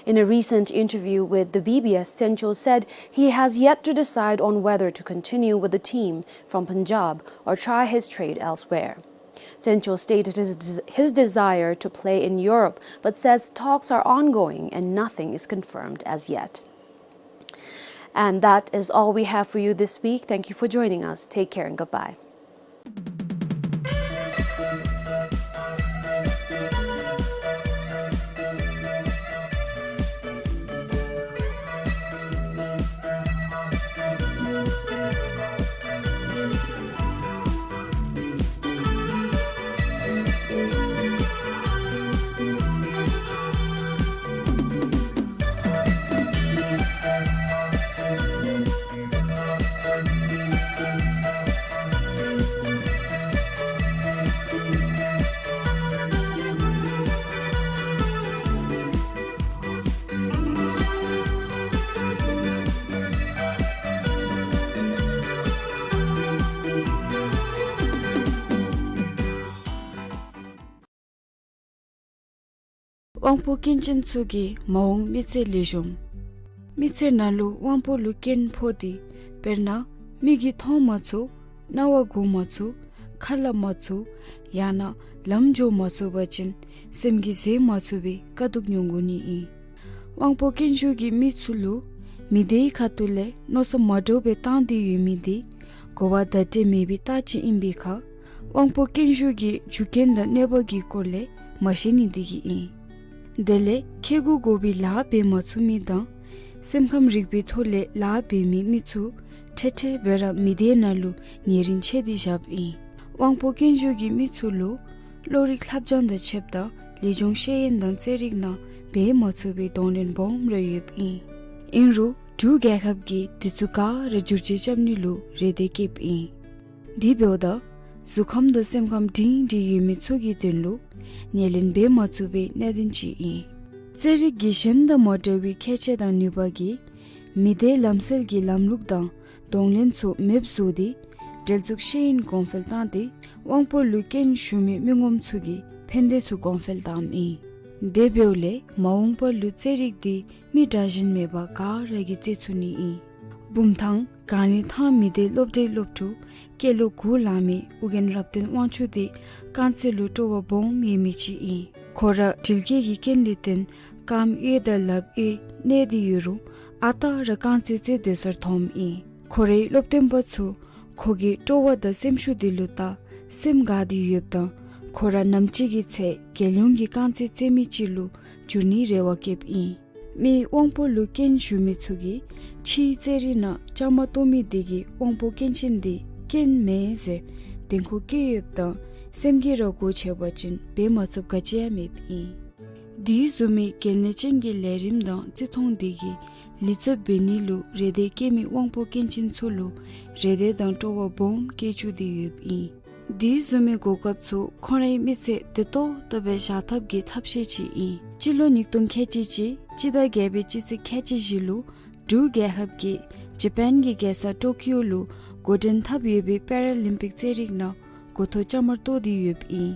In a recent interview with the B B S, Zhencho said he has yet to decide on whether to continue with the team from Punjab or try his trade elsewhere. Zhencho stated his, his desire to play in Europe, but says talks are ongoing and nothing is confirmed as yet. And that is all we have for you this week. Thank you for joining us. Take care and goodbye. དབང་པོ་སྐྱོན་ཅན་ཚུ་གིས་མ་འོངས་མི་ཚེ་ལེགས་ཤོམ། མི་ཚེ་ནང་ལུ་དབང་པོ་ལུ་སྐྱོན་ཕོག་སྟེ་དཔེར་ན་མིག་གིས་མཐོང་མ་ཚུགས། རྣ་བ་གོ་མ་ཚུགས། ཁ་སླབ་མ་ཚུགས། ཡང་ན་ལམ་འགྱོ་མ་ཚུགས་པ་ཅིན་སེམས་ཀྱིས་བཟོད་མ་ཚུགས་པའི་དཀའ་སྡུག་མྱོང་དགོ་ནི་ཨིན། དབང་པོ་སྐྱོན་ཤོས་ཀྱི་མི་ཚུ་ལུ་མི་སྡེའི་ཁ་ཐུག་ལས་མནོ་བསམ་མ་འདྲཝ་སྦེ་བཏང་སྟེ་ཡོད་མི་འདི་གོ་བ་བརྡ་སྤྲོད་མེད་པའི་རྟགས་ཅིག་ཨིན་པའི་ཁར་དབང་པོ་སྐྱོན་ཤོས་ཀྱི་རྒྱུ་རྐྱེན་དང་གནོད་པ་གི་སྐོར་ལས་མ་ཤེས་ནི་འདི་གིས་ཨིན། དེ་ལས་ཁེ་གུ་དགོ་པའི་ལཱ་འབད་མ་ཚུགས་མི་དང་སེམས་ཁམས་རིག་པའི་ཐོག་ལས་ལཱ་འབད་མི་མི་ཚུ་ཁྲེ་ཁྲེ་སྦེ་ར་མི་སྡེ་ནང་ལུ་ཉེ་རིང་ཆད་དེ་བཞགཔ་ཨིན། དབང་པོ་སྐྱོན་ཤོས་ཀྱི་མི་ཚུ་ལུ་བློ་རིག་ལྷབ་སྦྱང་དང་ཕྱདཔ་ད་ལེགས་ཤོམ་ཤེས་ཡོན་དང་རྩེད་རིགས་ནང་འབད་མ་ཚུགས་པའི་གདོང་ལེན་སྦོམ་ར་ཡོདཔ་ཨིན། ཨིན་རུང་འབྲུག་རྒྱལ་ཁབ་ཀྱིས་དེ་ཚུ་ག་ར་བསྒྱུར་བཅོས་རྐྱབ་ནི་ལུ་རེ་འདོད་བསྐྱེདཔ་ཨིན། དེ་འབདཝ་ད་གཟུགས་ཁམས་དང་སེམས་ཁམས་སྒྲིང་སྒྲིང་ཡོད་མི་ཚུ་གི་དོན་ལུ་ཉེར་ལེན་འབད་མ་ཚུགས་པའི་གནད་དོན་ཅིག་ཨིན། རྩེད་རིགས་ཀྱི་གཞན་དང་མ་འདྲ་བའི་ཁྱད་ཆོས་དང་ནུས་པ་གིས་མི་སྡེའི་ལམ་སྲོལ་གྱི་ལམ་ལུགས་དང་གདོང་ལེན་ཚུ་མེདཔ་བཟོ་སྟེ་འབྲེལ་འཛུགས་ཤེས་ཡོན་གོང་འཕེལ་བཏང་སྟེ་དབང་པོ་ལུ་སྐྱོན་ཞུགས་མི་མི་ངོམ་ཚུ་གི་ཕན་བདེ་ཚུ་གོང་འཕེལ་བཏངམ་ཨིན། དེ་འབདཝ་ལས་མ་འོངས་པ་ལུ་རྩེད་རིགས་འདི་མི་དྲག་ཞན་མེད་པར་ག་ར་གིས་རྩེད་ཚུགས་ནི་ཨིན། བུམ་ཐང་གངས་རི་ཐང་མི་སྡེའི་སློབ་གྲྭའི་སློབ་ཕྲུག་སྐྱེས་ལོ་དགུ་ལང་མི་ཨོ་རྒྱན་རབ་བརྟན་དབང་ཕྱུག་འདི་རྐང་རྩེད་ལུ་སྤྲོ་བ་སྦོམ་ཡོད་མི་ཅིག་ཨིན། ཁོ་ར་འགྲུལ་སྐྱེལ་གྱི་རྐྱེན་ལས་བརྟེན་རྐངམ་གཡས་དང་ལགཔ་གཡས་གནས་ཏེ་ཡོད་རུང་ཨ་རྟག་ར་རྐང་རྩེད་རྩེ་སྡོད་སར་མཐོངམ་ཨིན། ཁོ་རའི་སློབ་སྟོན་པ་ཚུ་ཁོ་གི་སྤྲོ་བ་དང་སེམས་ཤུགས་འདི་ལུ་བལྟ་སེམས་དགའ་སྟེ་ཡོདཔ་ད་ཁོ་ར་ནམ་ཅིག་གི་ཚེ་རྒྱལ་ཡོངས་ཀྱི་རྐང་རྩེད་རྩེད་མི་ཅིག་ལུ་འགྱུར་ནིའི་རེ་བ་བསྐྱེདཔ་ཨིན། མི་དབང་པོ་ལུ་སྐྱོན་ཞུགས་མི་ཚུ་གིས་ཕྱིའི་རྩེད་རིགས་ནང་བཅའ་མར་གཏོགས་མི་དེ་གིས་དབང་པོ་སྐྱོན་ཅན་དེ་སྐྱོན་མེན་ཟེར་དྲན་ཁུལ་བསྐྱེད་ཡོདཔ་ད་སེམས་ཀྱིས་ར་སྒོ་ཕྱེ་བ་ཅིན་འབད་མ་ཚུགསཔ་ག་ཅི་ཡང་མེདཔ་ཨིན། དེ་བཟུམ་མའི་གལ་གནད་ཅན་གྱི་ལས་རིམ་དང་བརྩི་མཐོང་དེ་གིས་ལེགས་ཚབ་འབད་ནི་ལུ་རེ་འདོད་བསྐྱེད་མི་དབང་པོ་སྐྱོན་ཅན་ཚུ་ལུ་རེ་འདོད་དང་སྤྲོ་བ་སྦོམ་བསྐྱེད་བཅུག་སྟེ་ཡོདཔ་ཨིན། དེ་བཟུམ་མའི་གོ་སྐབས་ཚུ་ཁོང་རའི་མི་ཚེ་བདེ་ཏོག་ཏོ་སྦེ་བཞག་ཐབས་ཀྱི་ཐབས་ཤེས་ཅིག་ཨིན། སྤྱི་ལོ་ཉིས་སྟོང་ཁལ་གཅིག་གཅིག་སྤྱི་ཟླ་བརྒྱད་པའི་སྤྱི་ཚེས་ཁལ་གཅིག་བཞི་ལུ་འབྲུག་རྒྱལ་ཁབ་ཀྱིས་ཇ་པཱན་གྱི་རྒྱལ་ས་ཊོ་ཀིའོ་ལུ་འགོ་འདྲེན་འཐབ་ཡོད་པའི་པེ་ར་ལིམ་པིག་རྩེད་རིགས་ནང་འགོ་ཐོག་བཅའ་མར་གཏོགས་ཏེ་ཡོདཔ་ཨིན།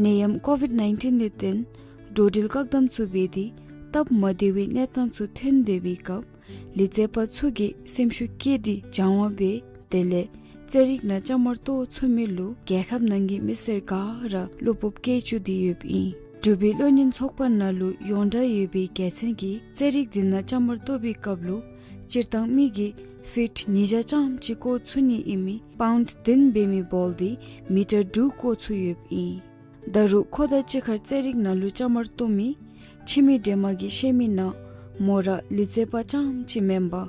ནད་ཡམས་ཀོ་ཝིཌ་ནའིན་ཊིན་ལས་བརྟེན་འགྲོ་འགྲུལ་བཀག་དམ་ཚུ་འབད་དེ་སྟབས་མ་བདེ་བའི་གནས་སྟངས་ཚུ་ཐོན་སྡོད་པའི་སྐབས་ལེགས་རྩེད་པ་ཚུ་གིས་སེམས་ཤུགས་བསྐྱེད་དེ་སྦྱང་བ་འབད་དེ་ལས་ རྩེད་རིགས་ནང་བཅའ་མར་གཏོགས་ཚུགས་མི་ལུ་རྒྱལ་ཁབ་ནང་གི་མི་སེར་ག་ར་བློ་སྤོབས་བསྐྱེད་བཅུག་སྟེ་ཡོདཔ་ཨིན། འབྲུག་པའི་གློག་བརྙན་ཚོགས་པ་ནང་ལུ་ཡོངས་གྲགས་ཡོད་པའི་རྒྱལ་མཚན་གྱིས་རྩེད་རིགས་འདི་ནང་བཅའ་མར་གཏོགས་པའི་སྐབས་ལུ་སྤྱིར་བཏང་མི་གིས་ཕིཊ་ཉིས་བརྒྱ་ཙམ་ཅིག་བཀོག་ཚུགས་ནི་ཨིན་མི་པའུནཌ་བདུན་འབད་མི་བཱོལ་འདི་མི་ཊར་དྲུག་བཀོག་ཚུགས་ཡོདཔ་ཨིན། ད་རུང་ཁོ་དང་གཅིག་ཁར་རྩེད་རིགས་ནང་ལུ་བཅའ་མར་གཏོགས་མི་ཁྱིམ་མི་སྒྲོལ་མ་གིས་བཤད་མི་ནང་མོ་ར་ལུས་རྩལ་པ་རྐྱངམ་ཅིག་མེན་པར་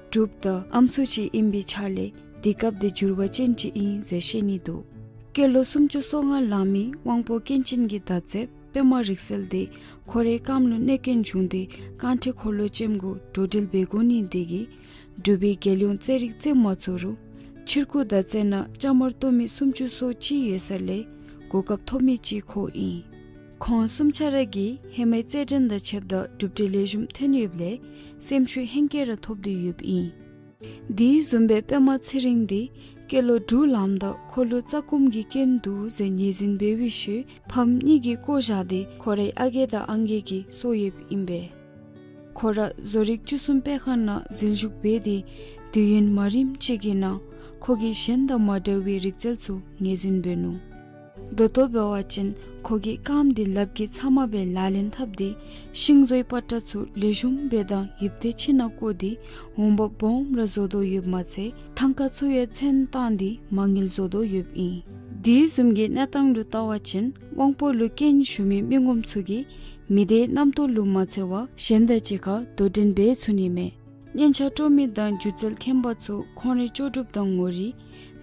འབྲུགཔ་དང་ཨམ་སྲུ་ཅིག་ཨིན་པའི་ཆ་ལས་དེ་སྐབས་དེ་འགྱུར་བ་ཅན་ཅིག་ཨིན་ཟེར་བཤད་ནི་འདུག། སྐྱེས་ལོ་སུམ་ཅུ་སོ་ལྔ་ལང་མི་དབང་པོ་སྐྱོན་ཅན་གྱི་མདའ་རྩེདཔ་པདྨ་རིག་གསལ་དེ་ཁོ་རའི་རྐངམ་ལུ་གནོད་སྐྱོན་བྱུང་སྟེ་རྐང་ཁྲི་འཁོར་ལོ་ཅན་གུ་འགྲོ་འགྲུལ་འབད་དགོ་ནི་དེ་གིས་འབྲུག་པའི་རྒྱལ་ཡོངས་རྩེད་རིགས་རྩེད་མ་ཚུགས་རུང་ཕྱིར་འགྱུར་མདའ་རྩེད་ནང་བཅའ་མར་གཏོགས་མི་སུམ་ཅུ་སོ་གཅིག་ཡོད་ས་ལས་གོ་སྐབས་ཐོབ་མི་ཅིག་ཁོ་ཨིན། ཁོང་གསུམ་ཆ་ར་གིས་ཧེ་མའི་རྩེད་འགྲན་དང་ཕྱདཔ་ད་གྲུབ་འབྲས་ལེགས་ཤོམ་ཐོན་ཡོདཔ་ལས་སེམས་ཤུགས་ཧེང་སྐལ་ར་ཐོབ་སྟེ་ཡོདཔ་ཨིན། དེ་བཟུམ་སྦེ་པདྨ་ཚེ་རིང་དེ་སྐྱེས་ལོ་དྲུག་ལངམ་ད་ཁོ་ལུ་རྩ་སྐོམ་གྱི་རྐྱེན་འདུག་ཟེར་ངོས་འཛིན་འབད་བའི་ཤུལ་ཕམ་གཉིས་ཀྱིས་བཀོ་བཞག་སྟེ་ཁོ་རའི་ཨ་རྒས་དང་ཨང་རྒས་ཀྱིས་གསོ་ཡོདཔ་ཨིན་པས། ཁོ་ར་བཟོ་རིག་བཅུ་གསུམ་དཔེ་ཁང་ནང་འཛུལ་ཞུགས་འབད་དེ་དུས་ཡུན་མ་རིངམ་ཅིག་གི་ནང་ཁོ་གིས་གཞན་དང་མ་འདྲ་བའི་རིག་རྩལ་ཚུ་ངོས་འཛིན་འབད་ནུག། ད་ལྟོ་འབད་བ་ཅིན་ཁོ་གིས་རྐངམ་དེ་ལགཔ་གིས་ཚབ་མ་སྦེ་ལག་ལེན་འཐབ་སྟེ་ཤིང་བཟོའི་པ་ཏྲ་ཚུ་ལེགས་ཤོམ་སྦེ་དང་ཡིབ་ཏེ་ཕྱི་ནང་བཀོ་སྟེ་འོང་འབབ་སྦོམ་ར་བཟོ་དོ་ཡོདཔ་མ་ཚད་ཐང་ཀ་ཚུ་ཡང་ཚོན་བཏང་སྟེ་མ་དངུལ་བཟོ་དོ་ཡོདཔ་ཨིན། དེ་བཟུམ་གྱི་གནས་སྟངས་ལུ་བལྟ་བ་ཅིན་དབང་པོ་ལུ་རྐྱེན་ཞུགས་མི་མི་ངོམ་ཚུ་གིས་མི་སྡེའི་རྣམ་རྟོག་ལུ་མ་འཚེར་བར་གཞན་དང་གཅིག་ཁར་དོ་འགྲན་འབད་ཚུགས་ནི་མས། སྙན་ཆ་དཀྲོག་མི་དང་སྒྱུ་རྩལ་མཁན་པ་ཚུ་ཁོང་རའི་ལྕོགས་གྲུབ་དང་ངོ་རིས་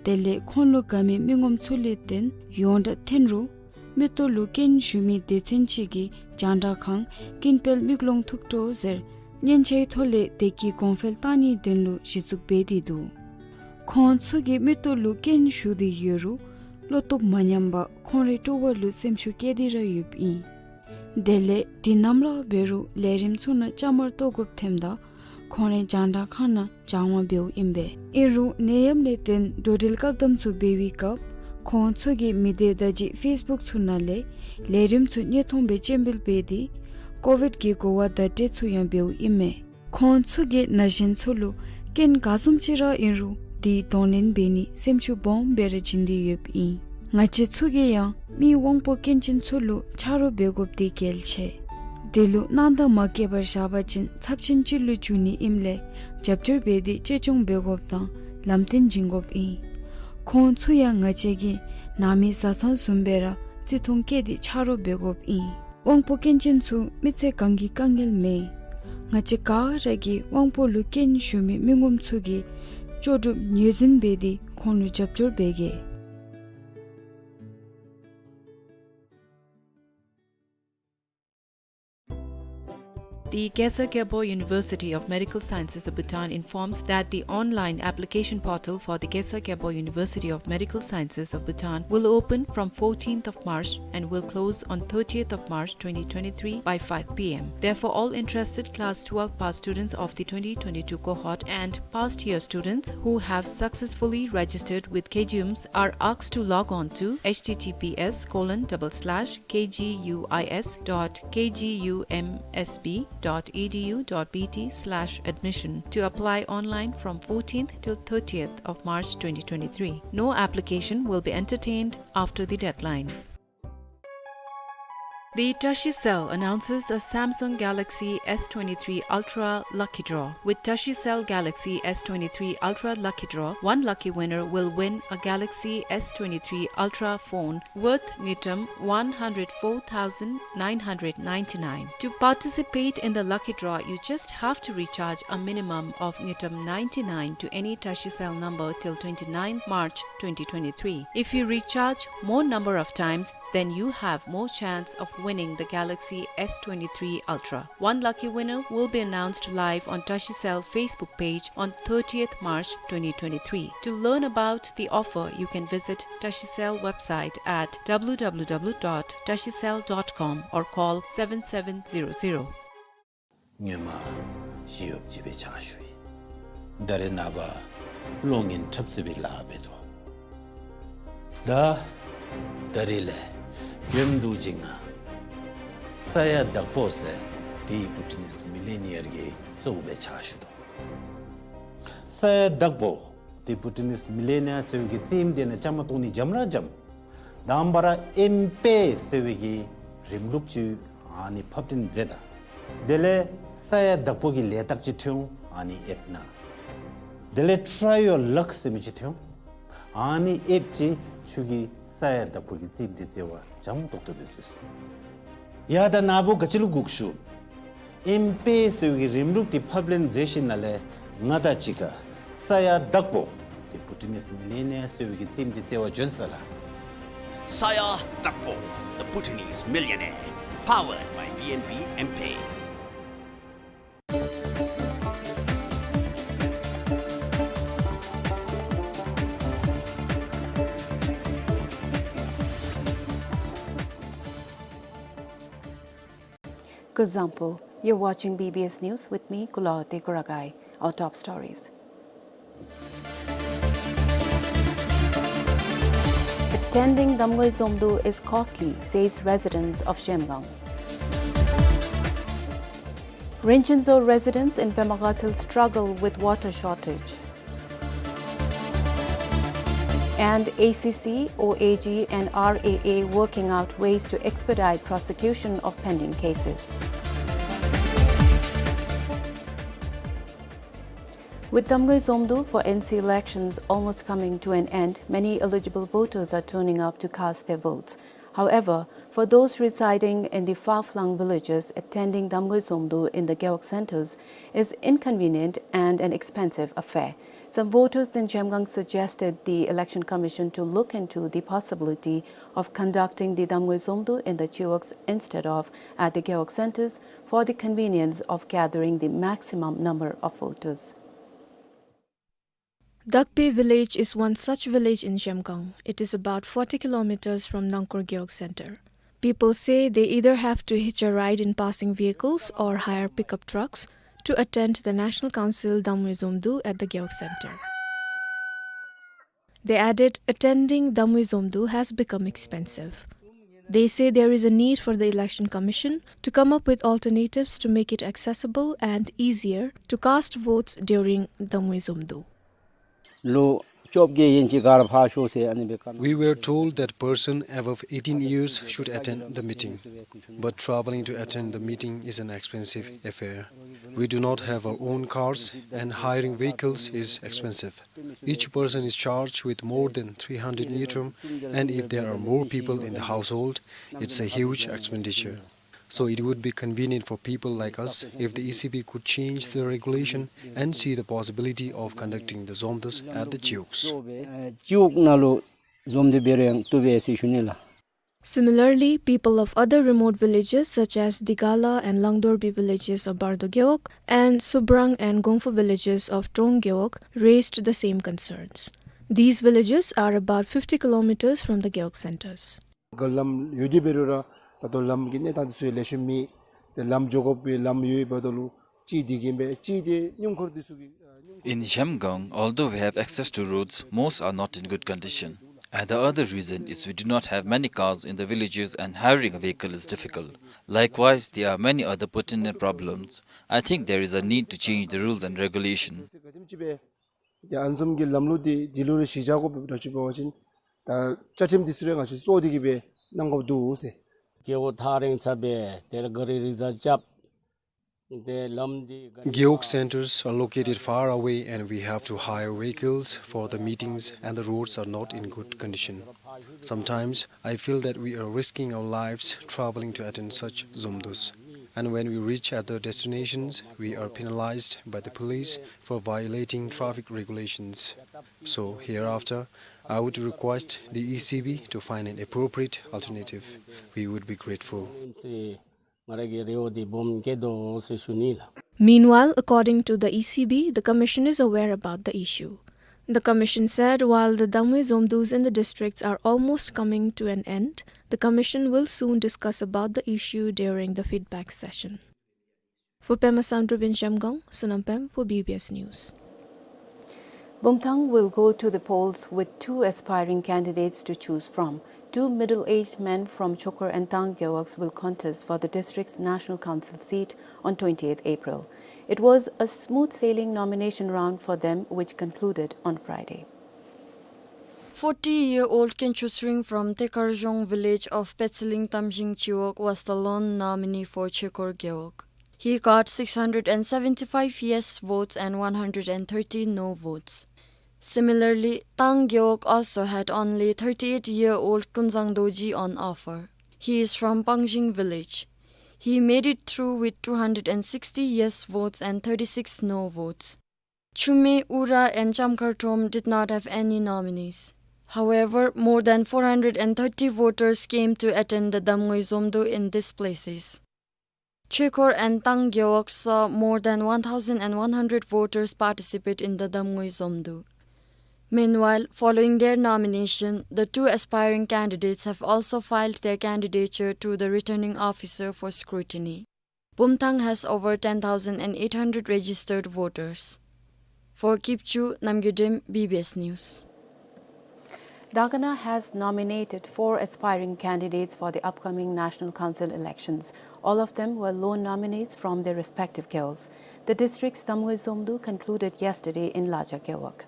དེ་ལས་ཁོང་ལུ་དགའ་མི་མི་ངོམ་ཚུ་ལས་བརྟེན་ཡོངས་གྲགས་ཐོན་རུང་མིག་ཏོ་ལུ་རྐྱེན་ཞུགས་མི་སྡེ་ཚན་ཅིག་གིས་རྒྱང་བསྒྲགས་ཁང་ཀུན་དཔལ་མིག་ལོང་ཐུགས་སྤྲོ་ཟེར་སྙན་ཆའི་ཐོག་ལས་བདེ་སྐྱིད་གོང་འཕེལ་བཏང་ནིའི་དོན་ལུ་གཞི་བཙུགས་འབད་དེ་འདུག། ཁོང་ཚུ་གི་མིག་ཏོ་ལུ་རྐྱེན་ཞུགས་ཏེ་ཡོད་རུང་བློ་སྟོབས་མ་ཉམས་པར་ཁོང་རའི་སྤྲོ་བ་ལུ་སེམས་ཤུགས་བསྐྱེད་དེ་ར་ཡོདཔ་ཨིན། དེ་ལས་དུས་ནམ་ར་འབད་རུང་ལས་རིམ་ཚུ་ནང་བཅའ་མར་གཏོགས་དགོཔ་ཐོནམ་ད་ཁོང་རའི་རྒྱང་བསྒྲགས་ཁང་ནང་སྦྱང་བ་འབདཝ་ཨིན་པས། ཨིན་རུང་ནད་ཡམས་ལས་བརྟེན་འགྲོ་འགྲུལ་བཀག་དམ་ཚུ་འབད་བའི་སྐབས་ཁོང་ཚུ་གིས་མི་སྡེ་བརྡ་བརྒྱུད་ཕེསི་བུཀ་ཚུ་ནང་ལས་ལས་རིམ་ཚུ་དངོས་མཐོང་སྦེ་སྤྱན་འབུལ་འབད་དེ་ཀོ་ཝིཌ་གི་གོ་བ་བརྡ་སྤྲོད་ཚུ་ཡང་འབདཝ་ཨིན་མས། ཁོང་ཚུ་གིས་ན་གཞོན་ཚུ་ལུ་རྐྱེན་ག་བཟུམ་ཅིག་ར་ཨིན་རུང་དེ་གདོང་ལེན་འབད་ནི་སེམས་ཤུགས་སྦོམ་སྦེ་ར་བྱིན་ཏེ་ཡོདཔ་ཨིན། ང་བཅས་ཚུ་གིས་ཡང་མི་དབང་པོ་སྐྱོན་ཅན་ཚུ་ལུ་ཆ་རོགས་འབད་དགོཔ་དེ་གལ་ཆེ། དེ་ལུ་སྣང་དག་མ་བསྐྱེད་པར་བཞག་པ་ཅིན་ཚབས་ཆེན་ཅིག་ལུ་འགྱུར་ནི་ཨིནམ་ལས་རྒྱབ་སྐྱོར་འབད་དེ་གཅེས་སྐྱོང་འབད་དགོཔ་དང་ལམ་སྟོན་བྱིན་དགོཔ་ཨིན། ཁོང་ཚུ་ཡང་ང་བཅས་ཀྱི་ནང་མི་བཟའ་ཚང་བཟུམ་སྦེ་ར་བརྩི་མཐོང་བསྐྱེད་དེ་ཆ་རོགས་འབད་དགོཔ་ཨིན། དབང་པོ་སྐྱོན་ཅན་ཚུ་མི་ཚེ་གང་གི་དཀའ་ངལ་མེན། ང་བཅས་ག་ར་གིས་དབང་པོ་ལུ་སྐྱོན་ཞུགས་མི་མི་ངོམ་ཚུ་གི་ལྕོགས་གྲུབ་ངོས་འཛིན་འབད་དེ་ཁོང་ལུ་རྒྱབ་སྐྱོར་འབད་གེ། The Khesar Khyabo University of Medical Sciences of Bhutan informs that the online application portal for the Khesar Khyabo University of Medical Sciences of Bhutan will open from fourteenth of March and will close on thirtieth of March twenty twenty-three by five p m. Therefore, all interested class twelve pass students of the twenty twenty-two cohort and past year students who have successfully registered with K G U M S are asked to log on to H T T P S colon double slash K G U I S dot K G U M S B dot E D U dot B T slash admission to apply online from fourteenth till thirtieth of March twenty twenty-three. No application will be entertained after the deadline. The Tashi Cell announces a Samsung Galaxy S twenty-three Ultra Lucky Draw. With Tashi Cell Galaxy S twenty-three Ultra Lucky Draw, one lucky winner will win a Galaxy S twenty-three Ultra phone worth ngultrum one hundred four thousand nine hundred ninety-nine. To participate in the lucky draw, you just have to recharge a minimum of ngultrum ninety-nine to any Tashi Cell number till twenty-ninth March twenty twenty-three. If you recharge more number of times, then you have more chance of winning the Galaxy S twenty-three Ultra. One lucky winner will be announced live on Tashi Cell Facebook page on thirtieth March twenty twenty-three. To learn about the offer, you can visit Tashi Cell website at w w w dot tashi cell dot com or call seven seven zero zero. སྔོན་མ་ཞི་གཡོགཔ་ཅིག་སྦེ་ཕྱག་ཞུ་ཡི། ད་རེས་ནངས་པ་གློག་བརྙན་འཁྲབ་རྩེད་པའི་ལཱ་འབད་དོ། ད་ད་རེས་ལས་ཡོདཔ་འདུག་ཅིག་ང་ས་ཡ་དྭགས་པོ་ཟེར་དེའི་བྷུ་ཊི་ནིས་མི་ལི་ནི་ཡར་གྱི་གཙོ་བོ་སྦེ་ཕྱག་ཞུ་དོ། ས་ཡ་དྭགས་པོ་ The Bhutanese Millionaire ཟེར་བའི་གི་རྩེདམོ་དེ་ནང་བཅའ་མར་གཏོགས་ནི་འཇམ་ར་འཇམ། དང་པ་ར་ཨེམ་པེ་ཟེར་བའི་གི་རིམ་ལུགས་ཅིག་ཨ་ནི་ཕབ་ལེན་མཛད་ད། དེ་ལས་ས་ཡ་བདག་པོ་གི་ལས་རྟགས་ཅིག་ཐོན་འོང་ཨ་ནི་ཨེབ་ནང་། དེ་ལས་Try Your Luck ཟེར་མི་ཅིག་ཐོན་འོང་། ཨ་ནི་ཨེབ་ཅིག་ཁྱོད་ཀྱིས་ས་ཡ་བདག་པོ་གི་རྩེདམོ་དེ་རྩེ་བར་འཇམ་ཏོག་ཏོ་སྦེ་བཟོ་ཚུགས། ཡ་ད་ན་བུ་ག་ཅི་ལུ་སྒུག་བཞུགས། ཨེམ་པེ་ཟེར་བའི་གི་རིམ་ལུགས་དེ་ཕབ་ལེན་མཛད་ཞིནམ་ལས་ང་དང་གཅིག་ཁར་ས་ཡ་བདག་པོ་The Bhutanese Millionaire ཟེར་བའི་གི་རྩེདམོ་དེ་རྩེ་བར་བྱོན་ས་ལགས། Saya Dakpo, the Bhutanese Millionaire, powered by B N B M-Pay. Kuzuzangpo, you're watching B B S News with me, Kulawote Kuragai. Our top stories. Attending Damgui Zomdu is costly, says residents of Zhemgang. Rinchen Zo residents in Pema Gatshel struggle with water shortage. And A C C, O A G and R A A working out ways to expedite prosecution of pending cases. With Damgui Zomdu for N C elections almost coming to an end, many eligible voters are turning up to cast their votes. However, for those residing in the far-flung villages, attending Damgui Zomdu in the Gewog centers is inconvenient and an expensive affair. Some voters in Zhemgang suggested the Election Commission to look into the possibility of conducting the Damgui Zomdu in the Chiwogs instead of at the Gewog centers for the convenience of gathering the maximum number of voters. Dakpe village is one such village in Zhemgang. It is about forty kilometers from Nangkur Gewog center. People say they either have to hitch a ride in passing vehicles or hire pickup trucks to attend the National Council Damgui Zomdu at the Gewog center. They added, attending Damgui Zomdu has become expensive. They say there is a need for the Election Commission to come up with alternatives to make it accessible and easier to cast votes during Damgui Zomdu. ལོ་བཅོ་བརྒྱད་ཡན་ཅིག་ག་ར་ཕར་ཤོག་ཟེར་ཨ་ནི་སྦེ་བཀའ་གནང་། We were told that person above eighteen years should attend the meeting, but traveling to attend the meeting is an expensive affair. We do not have our own cars, and hiring vehicles is expensive. Each person is charged with more than three hundred ngultrum, and if there are more people in the household, it's a huge expenditure. So it would be convenient for people like us if the E C B could change the regulation and see the possibility of conducting the Zomdus at the Chiwogs. ཨེ་Chiwog ནང་ལུ་Zomdu འབད་རུང་ཡང་བཏུབ་པས་ཟེར་ཞུ་ནི་ལགས། Similarly, people of other remote villages such as Digala and Langdorbi villages of Bardo Gewog and Subrang and Gongphu villages of Trong Gewog raised the same concerns. These villages are about fifty kilometers from the Gewog centers. ག་ལམ་ཡོད་དེ་འབད་རུང་ར་ད་ལྟོ་ལམ་གྱི་གནས་སྟངས་དེ་ཚུ་ལེགས་ཤོམ་མེད། ཏེ་ལམ་འགྱོ་དགོ་པའི་ལམ་ཡོད་པ་ད་ལུ་གཅིག་དེ་གིས་འབད་གཅིག་དེ་སྣུམ་འཁོར་དེ་ཚུ་གི་ཨ་སྣུམ་In Zhemgang, although we have access to roads, most are not in good condition. And the other reason is we do not have many cars in the villages and hiring a vehicle is difficult. Likewise, there are many other pertinent problems. I think there is a need to change the rules and regulations. ཏེ་ཨ་ནི་བཟུམ་གྱི་ལམ་ལུགས་འདི་འདི་ལུ་ར་གཞི་བཞག་དགོཔ་འདྲཝ་ཅིག་འབད་བ་ཅིན་ད་བཅའ་ཁྲིམས་འདི་ཚུ་ར་ང་བཅས་གཙོ་བོ་འདི་གིས་འབད་གནང་དགོཔ་འདུག་ཟེར། རྒེད་འོག་ཐག་རིང་ས་སྦེ་དེ་ལས་ག་རི་རི་ཛ་རྐྱབ། དེ་ལམ་འདི་ག་Gewog centers are located far away and we have to hire vehicles for the meetings and the roads are not in good condition. Sometimes I feel that we are risking our lives traveling to attend such Zomdus. And when we reach at the destinations, we are penalized by the police for violating traffic regulations. So, hereafter, I would request the E C B to find an appropriate alternative. We would be grateful. Meanwhile, according to the E C B, the commission is aware about the issue. The commission said while the Damgui Zomdus in the districts are almost coming to an end, the commission will soon discuss about the issue during the feedback session. For Pema Samdrup in Zhemgang, Sonam Pem for B B S News. Bumthang will go to the polls with two aspiring candidates to choose from. Two middle-aged men from Chokor and Tang Gewogs will contest for the district's National Council seat on twentieth April. It was a smooth-sailing nomination round for them, which concluded on Friday. Forty-year-old Kenchosring from Tekarjong village of Petseling Tamjing Chiwok was the lone nominee for Chokor Gewog. He got six hundred and seventy-five yes votes and one hundred and thirty no votes. Similarly, Tang Gewog also had only thirty-eight-year-old Kunzang Dorji on offer. He is from Pangjing village. He made it through with two hundred and sixty yes votes and thirty-six no votes. Chume, Ura and Chamkhar Throm did not have any nominees. However, more than four hundred and thirty voters came to attend the Damngoi Zomdo in these places. Chokor and Tang Gewog saw more than one thousand and one hundred voters participate in the Damngoi Zomdo. Meanwhile, following their nomination, the two aspiring candidates have also filed their candidature to the returning officer for scrutiny. Bumthang has over ten thousand and eight hundred registered voters. For Kipchu, Namgyu Dem, B B S News. Dagana has nominated four aspiring candidates for the upcoming National Council elections. All of them were lone nominees from their respective gewogs. The district's Damngoi Zomdo concluded yesterday in Laja Gewog.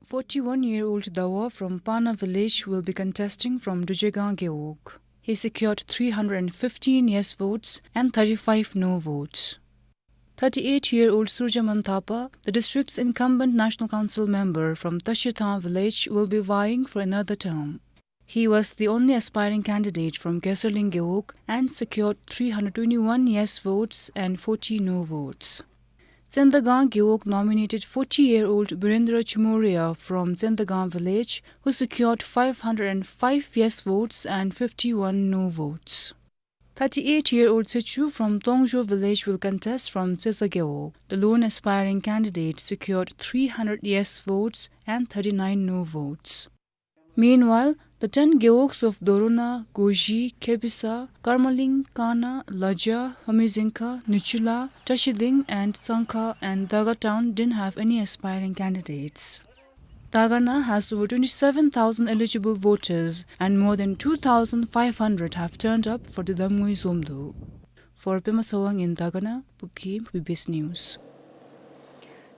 Forty-one-year-old Dawa from Pana village will be contesting from Dujegang Gewog. He secured three hundred and fifteen yes votes and thirty-five no votes. Thirty-eight-year-old Surjaman Thapa, the district's incumbent National Council member from Tashithang village, will be vying for another term. He was the only aspiring candidate from Keserling Gewog and secured three hundred twenty-one yes votes and forty no votes. Tsendagang Gewog nominated forty-year-old Birendra Chimoria from Tsendagang village, who secured five hundred and five yes votes and fifty-one no votes. Thirty-eight-year-old Sechu from Tongjo village will contest from Tseza Gewog. The lone aspiring candidate secured three hundred yes votes and thirty-nine no votes. Meanwhile, the ten gewogs of Dorona, Goji, Kebisa, Karmaling, Kana, Laja, Hamizengkha, Nichula, Tashiding, and Tsangkha and Daga town didn't have any aspiring candidates. Dagana has over twenty-seven thousand eligible voters and more than two thousand five hundred have turned up for the Damngoi Zomdo. For Pema Sawang in Dagana, Bukhi, B B S News.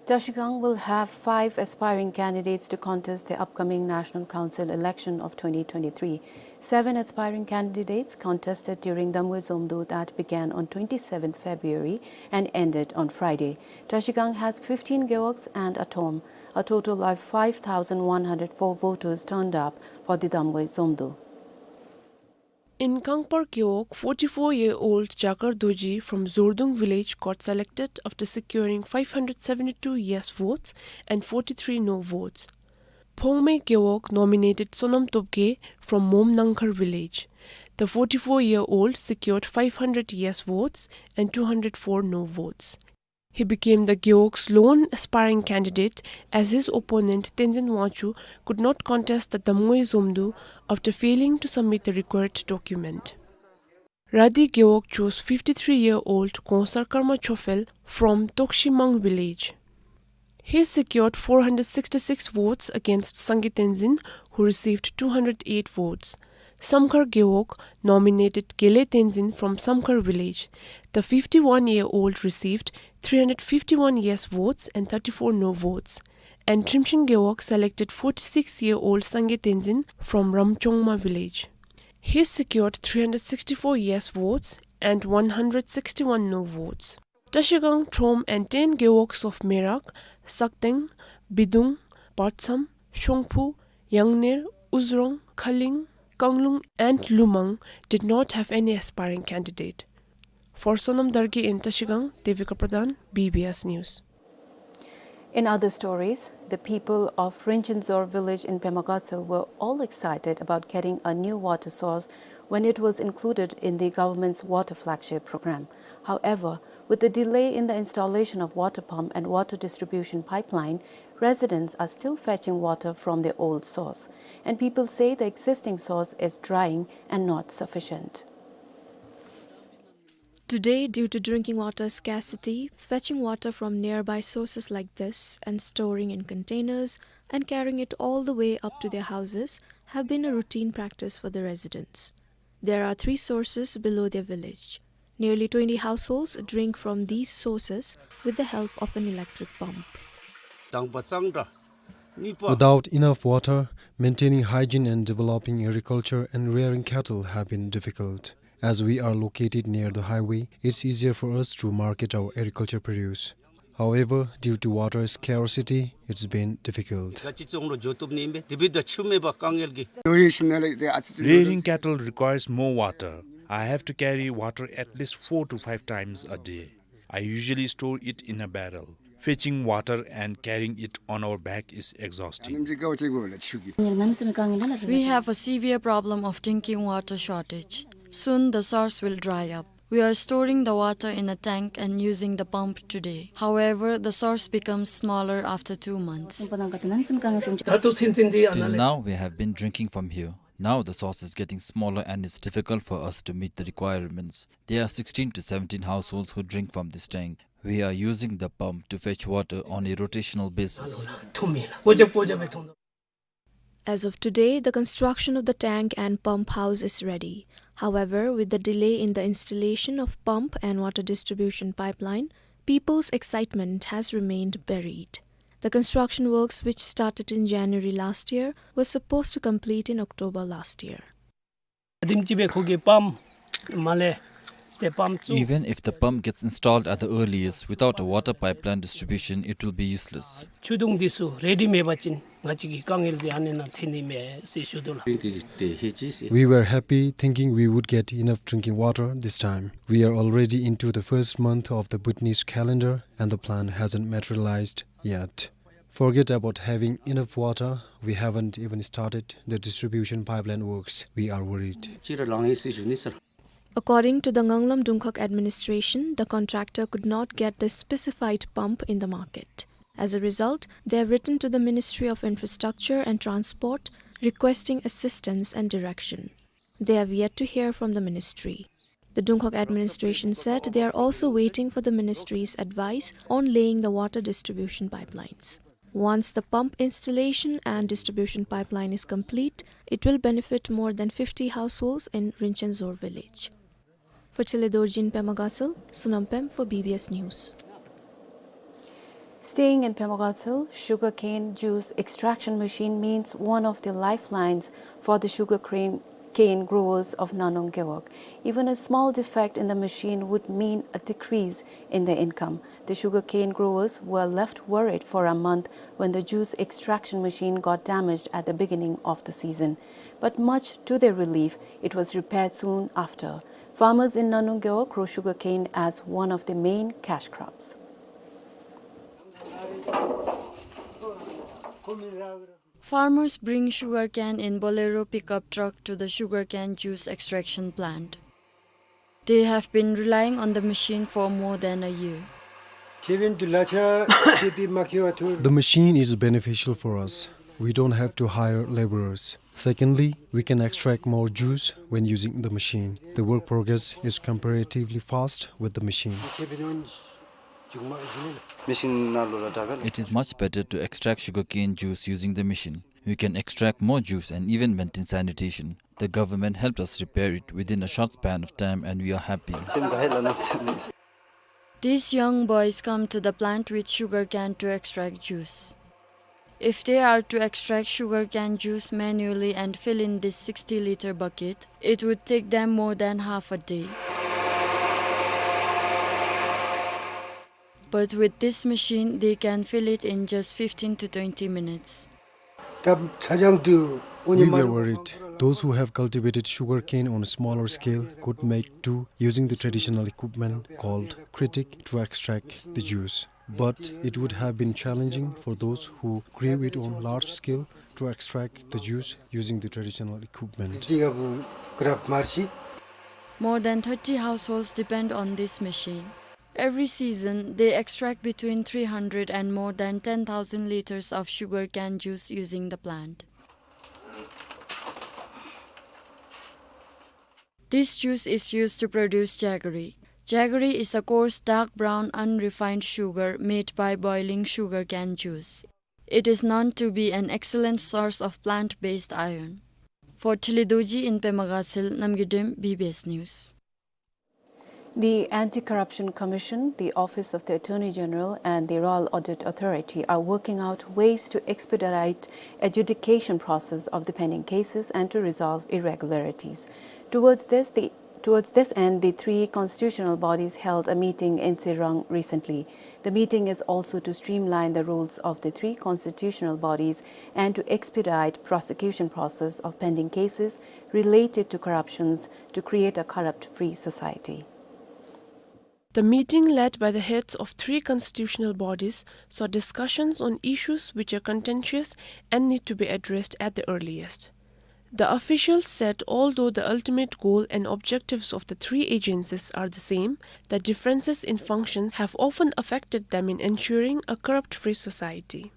Trashigang will have five aspiring candidates to contest the upcoming National Council election of twenty twenty-three. Seven aspiring candidates contested during Damngoi Zomdo that began on twenty-seventh February and ended on Friday. Trashigang has fifteen gewogs and a thom. A total of five thousand one hundred four voters turned up for the Damngoi Zomdo. In Kangpar Gewog, forty-four-year-old Jakar Dorji from Zordung village got selected after securing five hundred seventy-two yes votes and forty-three no votes. Phongmei Gewog nominated Sonam Topge from Momnangkhar village. The forty-four-year-old secured five hundred yes votes and two hundred four no votes. He became the Gewog's lone aspiring candidate, as his opponent Tenzin Wangchuk could not contest the Damngoi Zomdo after failing to submit the required document. Radi Gewog chose fifty-three-year-old Kongsar Karma Chofel from Tokshimang village. He secured four hundred sixty-six votes against Sangay Tenzin, who received two hundred eight votes. Samkhar Gewog nominated Gele Tenzin from Samkhar village. The fifty-one-year-old received three hundred fifty-one yes votes and thirty-four no votes. And Trimshin Gewog selected forty-six-year-old Sangay Tenzin from Ramchongma village. He secured three hundred sixty-four yes votes and one hundred sixty-one no votes. Trashigang, Trom and Ten Gewogs of Merak, Sakteng, Bidung, Bartsam, Shongphu, Yangner, Uzrong, Khaling, Kanglung and Lumang did not have any aspiring candidate. For Sonam Dargay in Trashigang, Devika Pradhan, B B S News. In other stories, the people of Rinchinzor village in Pema Gatshel were all excited about getting a new water source when it was included in the government's water flagship program. However, with the delay in the installation of water pump and water distribution pipeline, residents are still fetching water from their old source, and people say the existing source is drying and not sufficient. Today, due to drinking water scarcity, fetching water from nearby sources like this and storing in containers and carrying it all the way up to their houses have been a routine practice for the residents. There are three sources below their village. Nearly twenty households drink from these sources with the help of an electric pump. Without enough water, maintaining hygiene and developing agriculture and rearing cattle have been difficult. As we are located near the highway, it's easier for us to market our agriculture produce. However, due to water scarcity, it's been difficult. Rearing cattle requires more water. I have to carry water at least four to five times a day. I usually store it in a barrel. Fetching water and carrying it on our back is exhausting. We have a severe problem of drinking water shortage. Soon the source will dry up. We are storing the water in a tank and using the pump today. However, the source becomes smaller after two months. Till now, we have been drinking from here. Now the source is getting smaller and it's difficult for us to meet the requirements. There are sixteen to seventeen households who drink from this tank. We are using the pump to fetch water on a rotational basis. As of today, the construction of the tank and pump house is ready. However, with the delay in the installation of pump and water distribution pipeline, people's excitement has remained buried. The construction works, which started in January last year, were supposed to complete in October last year. Even if the pump gets installed at the earliest, without a water pipeline distribution, it will be useless. We were happy, thinking we would get enough drinking water this time. We are already into the first month of the Bhutanese calendar, and the plan hasn't materialized yet. Forget about having enough water, we haven't even started the distribution pipeline works. We are worried. According to the Nganglam Dungkhag administration, the contractor could not get the specified pump in the market. As a result, they have written to the Ministry of Infrastructure and Transport requesting assistance and direction. They have yet to hear from the ministry. The Dungkhag administration said they are also waiting for the ministry's advice on laying the water distribution pipelines. Once the pump installation and distribution pipeline is complete, it will benefit more than fifty households in Rinchen Dzor village. For Chele Dorji in Pema Gatshel, Sonam Pem for B B S News. Staying in Pema Gatshel, sugarcane juice extraction machine means one of the lifelines for the sugarcane, cane growers of Nanung Gewog. Even a small defect in the machine would mean a decrease in their income. The sugarcane growers were left worried for a month when the juice extraction machine got damaged at the beginning of the season. But much to their relief, it was repaired soon after. Farmers in Nanung Gewog grow sugarcane as one of the main cash crops. Farmers bring sugarcane in Bolero pickup truck to the sugarcane juice extraction plant. They have been relying on the machine for more than a year. The machine is beneficial for us. We don't have to hire laborers. Secondly, we can extract more juice when using the machine. The work progress is comparatively fast with the machine. It is much better to extract sugarcane juice using the machine. We can extract more juice and even maintain sanitation. The government helped us repair it within a short span of time and we are happy. These young boys come to the plant with sugarcane to extract juice. If they are to extract sugarcane juice manually and fill in this sixty liter bucket, it would take them more than half a day. But with this machine, they can fill it in just fifteen to twenty minutes. We were worried. Those who have cultivated sugarcane on a smaller scale could make do using the traditional equipment called kritik to extract the juice. But it would have been challenging for those who grew it on large scale to extract the juice using the traditional equipment. More than thirty households depend on this machine. Every season, they extract between three hundred and more than ten thousand liters of sugarcane juice using the plant. This juice is used to produce jaggery. Jaggery is a coarse, dark brown, unrefined sugar made by boiling sugarcane juice. It is known to be an excellent source of plant-based iron. For Thili Dorji in Pema Gatshel, Namgay Dem, B B S News. The Anti-Corruption Commission, the Office of the Attorney General, and the Royal Audit Authority are working out ways to expedite adjudication process of the pending cases and to resolve irregularities. Towards this, the, towards this end, the three constitutional bodies held a meeting in Tsirang recently. The meeting is also to streamline the roles of the three constitutional bodies and to expedite prosecution process of pending cases related to corruptions to create a corrupt-free society. The meeting, led by the heads of three constitutional bodies, saw discussions on issues which are contentious and need to be addressed at the earliest. The officials said although the ultimate goal and objectives of the three agencies are the same, the differences in function have often affected them in ensuring a corrupt-free society.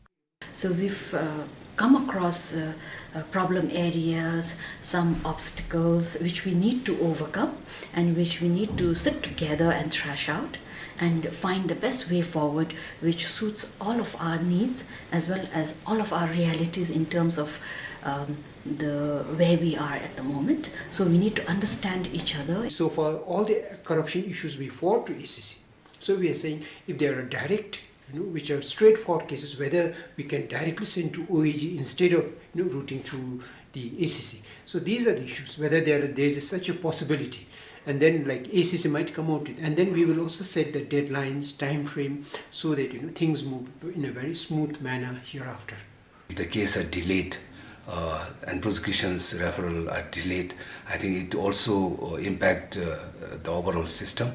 So we've, uh, come across, uh, uh, problem areas, some obstacles which we need to overcome and which we need to sit together and thrash out and find the best way forward which suits all of our needs as well as all of our realities in terms of, um, the, where we are at the moment. So we need to understand each other. So far, all the corruption issues we fought to A C C. So we are saying if there are direct, you know, which are straightforward cases, whether we can directly send to O A G instead of, you know, routing through the A C C. So these are the issues, whether there is, there is such a possibility. And then, like, A C C might come out with, and then we will also set the deadlines, time frame, so that, you know, things move in a very smooth manner hereafter. If the case are delayed, uh, and prosecutions referral are delayed, I think it also, uh, impact, uh, the overall system,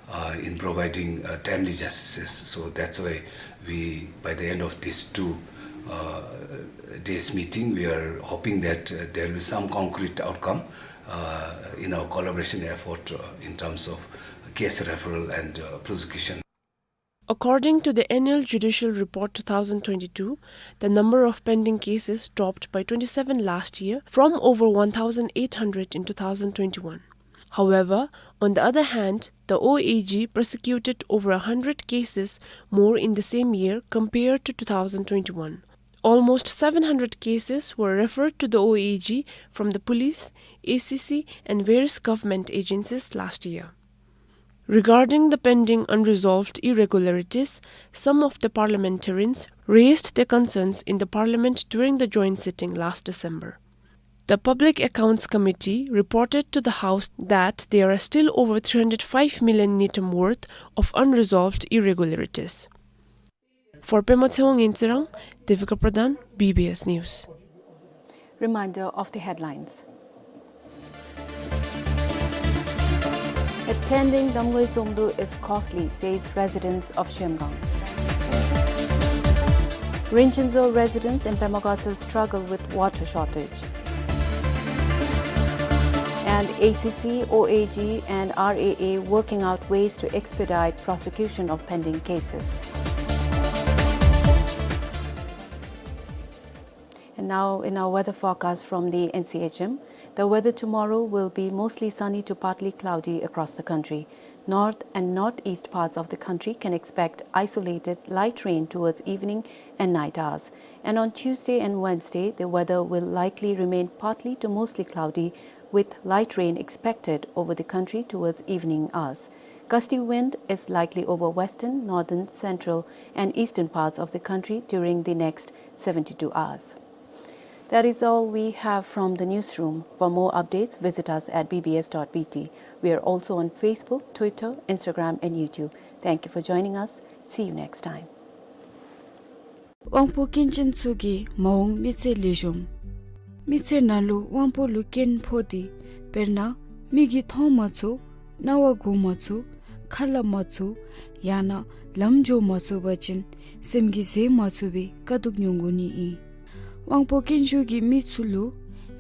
uh, in providing, uh, timely justices. So that's why we, by the end of these two, uh, days meeting, we are hoping that, uh, there will be some concrete outcome, uh, in our collaboration effort, uh, in terms of case referral and, uh, prosecution. According to the Annual Judicial Report two thousand twenty-two, the number of pending cases dropped by twenty-seven last year, from over one thousand eight hundred in two thousand twenty-one. However, on the other hand, the O A G prosecuted over a hundred cases more in the same year compared to two thousand twenty-one. Almost seven hundred cases were referred to the O A G from the police, A C C, and various government agencies last year. Regarding the pending unresolved irregularities, some of the parliamentarians raised their concerns in the parliament during the joint sitting last December. The Public Accounts Committee reported to the House that there are still over three hundred five million ngultrum worth of unresolved irregularities. For Pema Tshewang in Tsirang, Devika Pradhan, B B S News. Reminder of the headlines. Attending Damgay Zomdo is costly, says residents of Shemgang. Rinchinzo residents in Pema Gatshel struggle with water shortage. And A C C, O A G and R A A working out ways to expedite prosecution of pending cases. And now, in our weather forecast from the N C H M, the weather tomorrow will be mostly sunny to partly cloudy across the country. North and northeast parts of the country can expect isolated light rain towards evening and night hours. And on Tuesday and Wednesday, the weather will likely remain partly to mostly cloudy, with light rain expected over the country towards evening hours. Gusty wind is likely over western, northern, central, and eastern parts of the country during the next seventy-two hours. That is all we have from the newsroom. For more updates, visit us at B B S dot B T. We are also on Facebook, Twitter, Instagram, and YouTube. Thank you for joining us. See you next time. དབང་པོ་སྐྱོན་ཅན་ཚུ་གིས་མ་འོངས་མི་ཚེ་ལེགས་ཤོམ། མི་ཚེ་ནང་ལུ་དབང་པོ་ལུ་སྐྱོན་ཕོག་སྟེ་དཔེར་ན་མིག་གིས་མཐོང་མ་ཚུགས། རྣ་བ་གོ་མ་ཚུགས། ཁ་སླབ་མ་ཚུགས། ཡང་ན་ལམ་འགྱོ་མ་ཚུགས་པ་ཅིན་སེམས་ཀྱིས་བཟོད་མ་ཚུགས་པའི་དཀའ་སྡུག་མྱོང་དགོ་ནི་ཨིན། དབང་པོ་སྐྱོན་ཤོས་ཀྱི་མི་ཚུ་ལུ་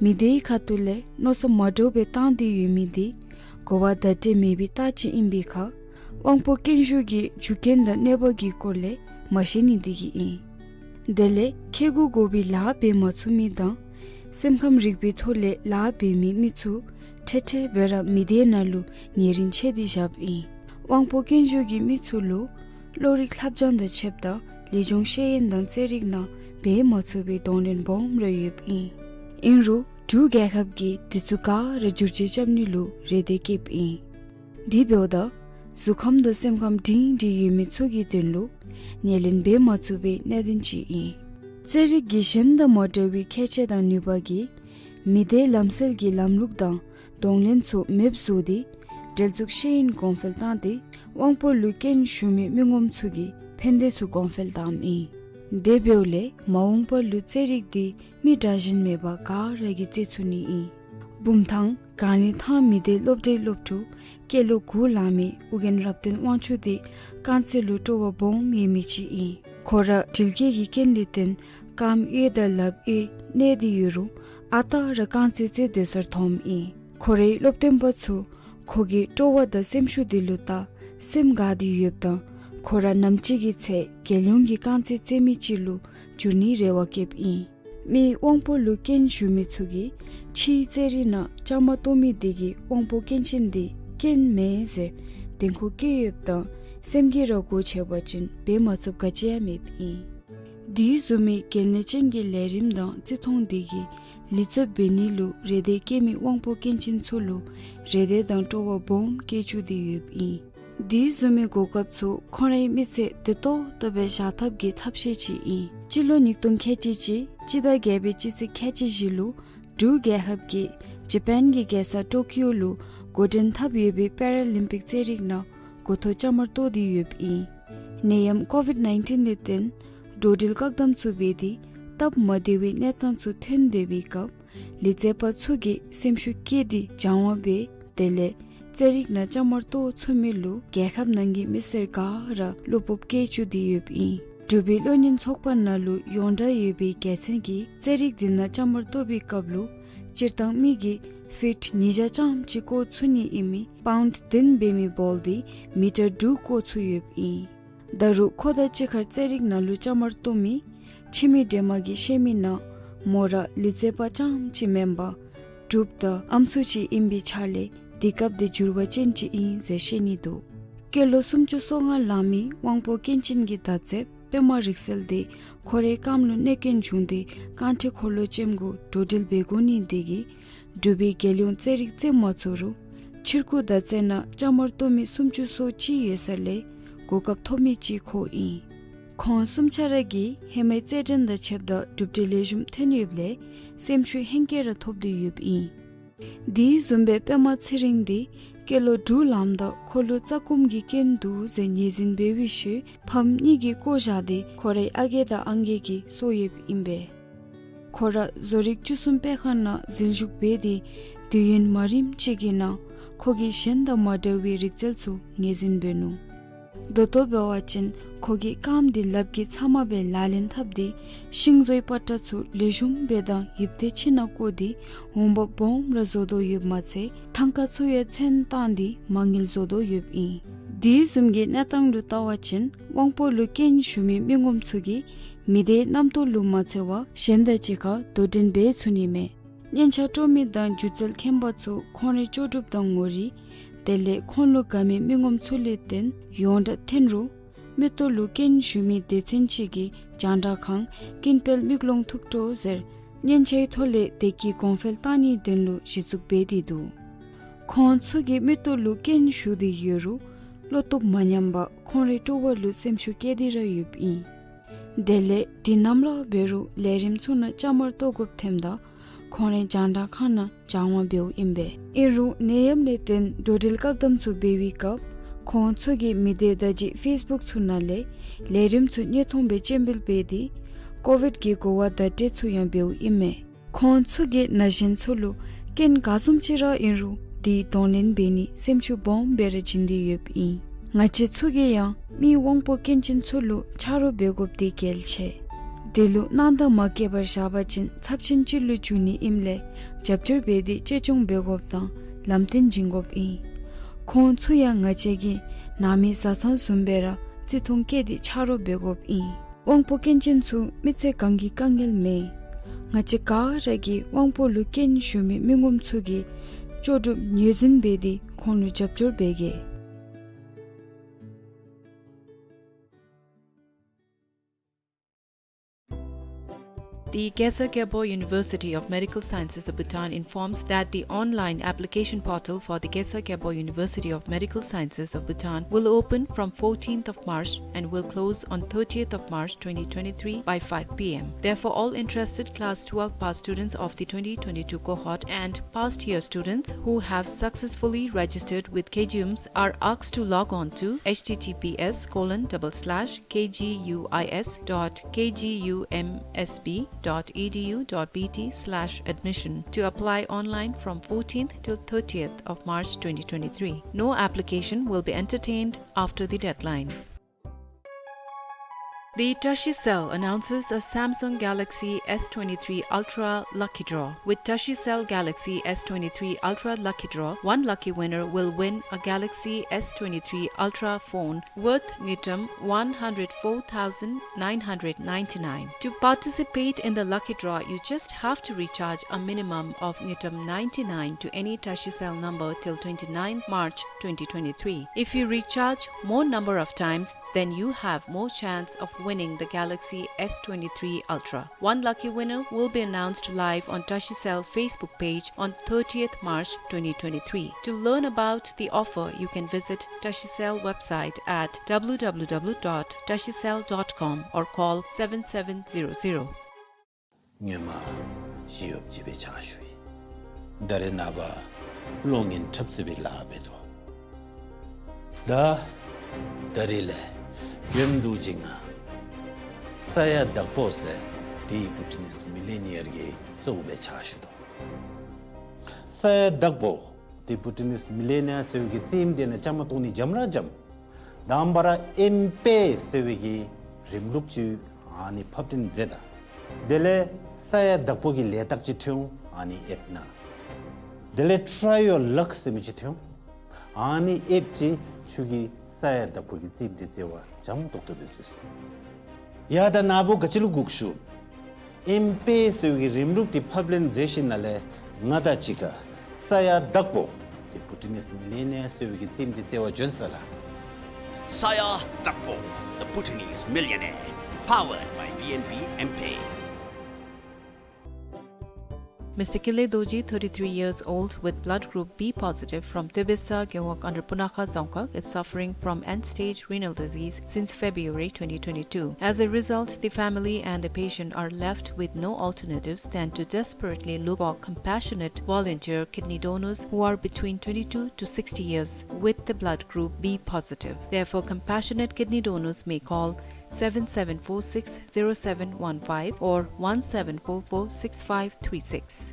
མི་སྡེའི་ཁ་ཐུག་ལས་མནོ་བསམ་མ་འདྲཝ་སྦེ་བཏང་སྟེ་ཡོད་མི་འདི་གོ་བ་བརྡ་སྤྲོད་མེད་པའི་རྟགས་ཅིག་ཨིན་པའི་ཁར་དབང་པོ་སྐྱོན་ཤོས་ཀྱི་རྒྱུ་རྐྱེན་དང་གནོད་པ་གི་སྐོར་ལས་མ་ཤེས་ནི་འདི་གིས་ཨིན། དེ་ལས་ཁེ་གུ་དགོ་པའི་ལཱ་འབད་མ་ཚུགས་མི་དང་སེམས་ཁམས་རིག་པའི་ཐོག་ལས་ལཱ་འབད་མི་མི་ཚུ་ཁྲེ་ཁྲེ་སྦེ་ར་མི་སྡེ་ནང་ལུ་ཉེ་རིང་ཆད་དེ་བཞགཔ་ཨིན། དབང་པོ་སྐྱོན་ཤོས་ཀྱི་མི་ཚུ་ལུ་གློག་རིག་ལྷབ་སྦྱང་དང་ཕྱདཔ་ད་ལེགས་ཤོམ་ཤེས་ཡོན་དང་རྩེད་རིགས་ནང་འབད་མ་ཚུགས་པའི་གདོང་ལེན་སྦོམ་ར་ཡོདཔ་ཨིན། ཨིན་རུང་འབྲུག་རྒྱལ་ཁབ་ཀྱིས་དེ་ཚུ་ག་ར་བསྒྱུར་བཅོས་རྐྱབ་ནི་ལུ་རེ་འདོད་བསྐྱེདཔ་ཨིན། དེ་འབདཝ་ད་གཟུགས་ཁམས་དང་སེམས་ཁམས་སྒྲིང་སྒྲིང་ཡོད་མི་ཚུ་གི་དོན་ལུ་ངོས་ལེན་འབད་མ་ཚུགས་པའི་གནད་དོན་ཅིག་ཨིན། རྩེད་རིགས་ཀྱི་གཞན་དང་མ་འདྲ་བའི་ཁྱད་ཆོས་དང་ནུས་པ་གིས་མི་སྡེའི་ལམ་སྲོལ་གྱི་ལམ་ལུགས་དང་གདོང་ལེན་ཚུ་མེདཔ་བཟོ་སྟེ་འབྲེལ་འཛུགས་ཤེས་ཡོན་གོང་འཕེལ་བཏང་སྟེ་དབང་པོ་ལུ་སྐྱོན་ཞུགས་མི་མི་ངོམ་ཚུ་གི་ཕན་བདེ་ཚུ་གོང་འཕེལ་བཏངམ་ཨིན། དེ་འབདཝ་ལས་མ་འོངས་པ་ལུ་རྩེད་རིགས་འདི་མི་དྲག་ཞན་མེད་པར་ག་ར་གིས་རྩེད་ཚུགས་ནི་ཨིན། བུམ་ཐང་གངས་རི་ཐང་མི་སྡེའི་སློབ་གྲྭའི་སློབ་ཕྲུག་སྐྱེས་ལོ་དགུ་ལང་མི་ཨོ་རྒྱན་རབ་བརྟན་དབང་ཕྱུག་འདི་རྐང་རྩེད་ལུ་སྤྲོ་བ་སྦོམ་ཡོད་མི་ཅིག་ཨིན། ཁོ་ར་དྲེལ་སྐྱེས་ཀྱི་རྐྱེན་ལས་བརྟེན་རྐངམ་གཡས་དང་ལགཔ་གཡས་གནད་དེ་ཡོད་རུང་ཨ་རྟག་ར་རྐང་རྩེད་རྩེད་སྡོད་སར་འཐོནམ་ཨིན། ཁོ་རའི་སློབ་སྟོན་པ་ཚུ་ཁོ་གི་སྤྲོ་བ་དང་སེམས་ཤུགས་དེ་ལུ་བལྟ་སེམས་དགའ་སྟེ་ཡོདཔ་ད་ཁོ་ར་ནམ་ཅིག་གི་ཚེ་རྒྱལ་ཡོངས་ཀྱི་རྐང་རྩེད་རྩེད་མི་ཅིག་ལུ་འགྱུར་ནིའི་རེ་བ་བསྐྱེདཔ་ཨིན། མི་དབང་པོ་ལུ་སྐྱོན་ཞུགས་མི་ཚུ་གིས་ཕྱིའི་རྩེད་རིགས་ནང་བཅའ་མར་གཏོགས་མི་དེ་གིས་དབང་པོ་སྐྱོན་ཅན་དེ་སྐྱོན་མེན་ཟེར་བདེན་ཁུངས་བཀོད་ཡོདཔ་ད་སེམས་ཀྱིས་ར་སྒོ་ཕྱེ་བ་ཅིན་འབད་མ་ཚུགསཔ་ག་ཅི་ཡང་མེདཔ་ཨིན། དེ་བཟུམ་མའི་གལ་གནད་ཅན་གྱི་ལས་རིམ་དང་བརྩི་མཐོང་དེ་གིས་ལེགས་ཚབ་འབད་ནི་ལུ་རེ་འདོད་བསྐྱེད་མི་དབང་པོ་སྐྱོན་ཅན་ཚུ་ལུ་རེ་འདོད་དང་སྤྲོ་བ་སྦོམ་བསྐྱེད་བཅུག་སྟེ་ཡོདཔ་ཨིན། དེ་བཟུམ་མའི་གོ་སྐབས་ཚུ་ཁོང་རའི་མི་ཚེ་བདེ་ཏོག་ཏོ་སྦེ་བཞག་ཐབས་ཀྱི་ཐབས་ཤེས་ཅིག་ཨིན། སྤྱི་ལོ་ཉིས་སྟོང་ཁལ་གཅིག་གཅིག་སྤྱི་ཟླ་བརྒྱད་པའི་སྤྱི་ཚེས་ཁལ་གཅིག་བཞི་ལུ་འབྲུག་རྒྱལ་ཁབ་ཀྱིས་ཇ་པཱན་གྱི་རྒྱལ་ས་ཊོ་ཀིའོ་ལུ་འགོ་འདྲེན་འཐབ་ཡོད་པའི་པེ་ར་ལིམ་པིག་རྩེད་རིགས་ནང་འགོ་ཐོག་བཅའ་མར་གཏོགས་ཏེ་ཡོདཔ་ཨིན། ནད་ཡམས་ཀོ་ཝིཌ་ནའིན་ཊིན་ལས་བརྟེན་འགྲོ་འགྲུལ་བཀག་དམ་ཚུ་འབད་དེ་སྟབས་མ་བདེ་བའི་གནས་སྟངས་ཚུ་ཐོན་སྡོད་པའི་སྐབས་ལུས་རྩལ་པ་ཚུ་གིས་སེམས་ཤུགས་བསྐྱེད་དེ་སྦྱང་བ་འབད་དེ་ལས་རྩེད་རིགས་ནང་བཅའ་མར་གཏོགས་ཚུགས་མི་ལུ་རྒྱལ་ཁབ་ནང་གི་མི་སེར་ག་ར་བློ་སྤོབས་བསྐྱེད་བཅུག་སྟེ་ཡོདཔ་ཨིན། འབྲུག་པའི་གློག་བརྙན་ཚོགས་པ་ནང་ལུ་ཡོངས་གྲགས་ཡོད་པའི་རྒྱལ་མཚན་གྱིས་རྩེད་རིགས་འདི་ནང་བཅའ་མར་གཏོགས་པའི་སྐབས་ལུ་སྤྱིར་བཏང་མི་གིས་ཕིཊ་ཉིས་བརྒྱ་ཙམ་ཅིག་བཀོ་ཚུགས་ནི་ཨིན་མི་པའུནཌ་བདུན་འབད་མི་བཱོལ་འདི་མི་ཊར་དྲུག་བཀོ་ཚུགས་ཡོདཔ་ཨིན། ད་རུང་ཁོ་དང་གཅིག་ཁར་རྩེད་རིགས་ནང་ལུ་བཅའ་མར་གཏོགས་མི་ཁྱིམ་མི་འདྲེས་མ་གིས་བཤད་མི་ནང་མོ་ར་ལུས་རྩལ་པ་རྐྱངམ་ཅིག་མེན་པར་འབྲུགཔ་དང་ཨམ་སྲུ་ཅིག་ཨིན་པའི་ཆ་ལས་དེ་སྐབས་དེ་འགྱུར་བ་ཅན་ཅིག་ཨིན་ཟེར་བཤད་ནི་འདུག། སྐྱེས་ལོ་སུམ་ཅུ་སོ་ལྔ་ལང་མི་དབང་པོ་སྐྱོན་ཅན་གྱི་མདའ་རྩེདཔ་པདྨ་རིག་གསལ་དེ་ཁོ་རའི་རྐངམ་ལུ་གནོད་སྐྱོན་བྱུང་སྟེ་རྐང་ཁྲི་འཁོར་ལོ་ཅནམ་གུ་འགྲོ་འགྲུལ་འབད་དགོ་ནི་དེ་གིས་འབྲུག་པའི་རྒྱལ་ཡོངས་རྩེད་རིགས་རྩེད་མ་ཚུགས་རུང་ཕྱིར་འགྱུར་མདའ་རྩེད་ནང་བཅའ་མར་གཏོགས་མི་སུམ་ཅུ་སོ་གཅིག་ཡོད་ས་ལས་གོ་སྐབས་ཐོབ་མི་ཅིག་ཁོ་ཨིན། ཁོང་གསུམ་ཆ་ར་གིས་ཧེ་མའི་རྩེད་འགྲན་དང་ཕྱདཔ་ད་གྲུབ་འབྲས་ལེགས་ཤོམ་ཐོན་ཡོདཔ་ལས་སེམས་ཤུགས་ཧེང་སྐལ་ར་ཐོབ་སྟེ་ཡོདཔ་ཨིན། དེ་བཟུམ་སྦེ་པདྨ་ཚེ་རིང་འདི་སྐྱེས་ལོ་དྲུག་ལངམ་ད་ཁོ་ལུ་རྩ་སྐོམ་གྱི་སྐྱོན་འདུག་ཟེར་ངོས་འཛིན་འབད་བའི་ཤུལ་ཕམ་གཉིས་ཀྱིས་བཀོ་བཞག་སྟེ་ཁོ་རའི་ཨ་རྒས་དང་ཨང་རྒས་ཀྱིས་གསོ་ཡོདཔ་ཨིན་པས། ཁོ་ར་བཟོ་རིག་བཅུ་གསུམ་དཔེ་ཁང་ནང་འཛུལ་ཞུགས་འབད་དེ་དུས་ཡུན་མ་རིངམ་ཅིག་གི་ནང་ཁོ་གིས་གཞན་དང་མ་འདྲ་བའི་རིག་རྩལ་ཚུ་ངོས་འཛིན་འབད་ནུག། ད་ལྟོ་འབད་བ་ཅིན་ཁོ་གི་རྐངམ་འདི་ལགཔ་གིས་ཚབ་མ་སྦེ་ལག་ལེན་འཐབ་སྟེ་ཤིང་བཟོའི་པ་ཏྲ་ཚུ་ལེགས་ཤོམ་སྦེ་དང་ཡིབ་སྟེ་ཕྱི་ནང་བཀོ་སྟེ་འོང་འབབ་སྦོམ་ར་བཟོ་དོ་ཡོདཔ་མ་ཚད་ཐང་ཀ་ཚུ་ཡང་ཚོན་བཏང་སྟེ་མ་དངུལ་བཟོ་དོ་ཡོདཔ་ཨིན། དེ་བཟུམ་གྱི་གནས་སྟངས་ལུ་བལྟ་བ་ཅིན་དབང་པོ་ལུ་སྐྱོན་ཞུགས་མི་མི་ངོམ་ཚུ་གིས་མི་སྡེའི་རྣམ་རྟོག་ལུ་མ་འཚེར་བར་གཞན་དང་གཅིག་ཁར་དོ་འགྲན་འབད་ཚུགས་ནི་མས། སྙན་ཆ་དཀྲོག་མི་དང་སྒྱུ་རྩལ་མཁྱེན་པ་ཚུ་ཁོང་རའི་ལྕོགས་གྲུབ་དང་ངོ་རིས་དེ་ལས་ཁོང་ལུ་དགའ་མི་མི་ངོམ་ཚུ་ལས་བརྟེན་ཡོངས་གྲགས་ཐོན་རུང་མིག་ཏོ་ལུ་སྐྱོན་ཞུགས་མི་སྡེ་ཚན་ཅིག་གིས་རྒྱང་བསྒྲགས་ཁང་ཀུན་སྤེལ་མིག་ལོང་ཐུགས་སྤྲོ་ཟེར་སྙན་ཆའི་ཐོག་ལས་བདེ་སྐྱིད་གོང་འཕེལ་བཏང་ནིའི་དོན་ལུ་གཞི་བཙུགས་འབད་དེ་འདུག། ཁོང་ཚུ་གི་མིག་ཏོ་ལུ་སྐྱོན་ཞུགས་ཏེ་ཡོད་རུང་བློ་སྟོབས་མ་ཉམས་པར་ཁོང་རའི་སྤྲོ་བ་ལུ་སེམས་ཤུགས་བསྐྱེད་དེ་ར་ཡོདཔ་ཨིན། དེ་ལས་དུས་ནམ་ར་འབད་རུང་ལས་རིམ་ཚུ་ནང་བཅའ་མར་གཏོགས་དགོཔ་ཐོནམ་ད་ཁོང་རའི་རྒྱང་བསྒྲགས་ཁང་ནང་སྦྱང་བ་འབདཝ་ཨིན་པས། ཨིན་རུང་ནད་ཡམས་ལས་བརྟེན་འགྲོ་འགྲུལ་བཀག་དམ་ཚུ་འབད་བའི་སྐབས་ཁོང་ཚུ་གིས་མི་སྡེ་བརྡ་བརྒྱུད་ཕེསི་བུཀ་ཚུ་ནང་ལས་ལས་རིམ་ཚུ་བརྙན་ཐུང་སྦེ་སྤྱན་འབུལ་འབད་དེ་ཀོ་ཝིཌ་ཀྱི་གོ་བ་བརྡ་སྤྲོད་ཚུ་ཡང་འབདཝ་ཨིན་མས། ཁོང་ཚུ་གིས་ན་གཞོན་ཚུ་ལུ་སྐྱོན་ག་བཟུམ་ཅིག་ར་ཨིན་རུང་དེ་གདོང་ལེན་འབད་ནི་སེམས་ཤུགས་སྦོམ་སྦེ་ར་བྱིན་ཏེ་ཡོདཔ་ཨིན། ང་བཅས་ཚུ་གིས་ཡང་མི་དབང་པོ་སྐྱོན་ཅན་ཚུ་ལུ་ཆ་རོགས་འབད་དགོཔ་དེ་གལ་ཆེ། དེ་ལུ་སྣང་དག་མ་བསྐྱེད་པར་བཞག་པ་ཅིན་ཚབས་ཆེན་ཅིག་ལུ་འགྱུར་ནི་ཨིནམ་ལས་རྒྱབ་སྐྱོར་འབད་དེ་གཅེས་སྐྱོང་འབད་དགོཔ་དང་ལམ་སྟོན་བྱིན་དགོཔ་ཨིན། ཁོང་ཚུ་ཡང་ང་བཅས་ཀྱི་ནང་མི་བཟའ་ཚང་བཟུམ་སྦེ་ར་བརྩི་མཐོང་བསྐྱེད་དེ་ཆ་རོགས་འབད་དགོཔ་ཨིན། དབང་པོ་སྐྱོན་ཅན་ཚུ་མི་ཚེ་གང་གི་དཀའ་ངལ་མེན། ང་བཅས་ག་ར་གིས་དབང་པོ་ལུ་སྐྱོན་ཞུགས་མི་མི་ངོམ་ཚུ་གི་ལྕོགས་གྲུབ་ངོས་འཛིན་འབད་དེ་ཁོང་ལུ་རྒྱབ་སྐྱོར་འབད་གེ། The Khesar Kherbo University of Medical Sciences of Bhutan informs that the online application portal for the Khesar Kherbo University of Medical Sciences of Bhutan will open from fourteenth of March and will close on thirtieth of March twenty twenty-three by five p m. Therefore, all interested class twelve pass students of the twenty twenty-two cohort and past year students who have successfully registered with K G U M S are asked to log on to H T T P S colon double slash K G U I S dot K G U M S B dot E D U dot B T slash admission to apply online from fourteenth till thirtieth of March twenty twenty-three. No application will be entertained after the deadline. The Tashi Cell announces a Samsung Galaxy S twenty-three Ultra Lucky Draw. With Tashi Cell Galaxy S twenty-three Ultra Lucky Draw, one lucky winner will win a Galaxy S twenty-three Ultra phone worth ngultrum one hundred four thousand nine hundred ninety-nine. To participate in the lucky draw, you just have to recharge a minimum of ngultrum ninety-nine to any Tashi Cell number till twenty-ninth March twenty twenty-three. If you recharge more number of times, then you have more chance of winning the Galaxy S twenty-three Ultra. One lucky winner will be announced live on Tashi Cell Facebook page on thirtieth March twenty twenty-three. To learn about the offer, you can visit Tashi Cell website at W W W dot tashi cell dot com or call seven seven zero zero. སྔོན་མ་ཞི་གཡོགཔ་ཅིག་སྦེ་ཕྱག་ཞུ་ཡི། ད་རེས་ནངས་པ་གློག་བརྙན་འཁྲབ་རྩེད་པའི་ལཱ་འབད་དོ། ད་ད་རེས་ལས་རྒྱུན་དུ་ཅིག་ང་ས་ཡ་དྭགས་པོ་ཟེར་དེ་བྷུ་ཊ་ནིས་མི་ལི་ནི་ཡར་གྱི་གཙོ་བོ་སྦེ་ཕྱག་ཞུ་དོ། ས་ཡ་དྭགས་པོ་དེ་བྷུ་ཊ་ནིས་མི་ལི་ནི་ཡར་ཟེར་བའི་གི་རྩེདམོ་དེ་ནང་བཅའ་མར་གཏོགས་ནི་འཇམ་ར་འཇམ། དང་པ་ར་ཨེམ་པེ་ཟེར་བའི་གི་རིམ་ལུགས་ཅིག་ཨ་ནི་ཕབ་སྟོན་མཛད་ད། དེ་ལས་ས་ཡ་དྭགས་པོ་གི་ལས་རྟགས་ཅིག་ཐོན་འོང་། ཨ་ནི་ཨེབ་ན། དེ་ལས་Try Your Luck ཟེར་མི་ཅིག་ཐོན་འོང་། ཨ་ནི་ཨེབ་ཅིག་ཁྱོད་ཀྱིས་ས་ཡ་དྭགས་པོ་གི་རྩེདམོ་དེ་རྩེ་བར་འཇམ་ཏོག་ཏོ་སྦེ་རྩེ་ཚུགས། ཡ་ད་ནཱ་བུ་ག་ཅི་ལུ་སྒུག་ཞུ། ཨེམ་པེ་ཟེར་བའི་གི་རིམ་ལུགས་དེ་ཕབ་ལེན་མཛད་ཞིནམ་ལས་ང་དང་གཅིག་ཁར་ས་ཡ་དྭགས་པོ་དེ་བྷུ་ཊ་ནིས་མི་ལི་ནི་ཡར་ཟེར་བའི་གི་རྩེདམོ་དེ་རྩེ་བར་བྱོན་ཟེར་ལགས། Saya Dakpo, the Bhutanese Millionaire, powered by B N B M-Pay. Mister Kile Dorji, thirty-three years old, with blood group B positive from Tebesa Gewog under Punakha Dzongkhag, is suffering from end-stage renal disease since February twenty twenty-two. As a result, the family and the patient are left with no alternatives than to desperately look for compassionate volunteer kidney donors who are between twenty-two to sixty years with the blood group B positive. Therefore, compassionate kidney donors may call seven seven four six zero seven one five or one seven four four six five three six.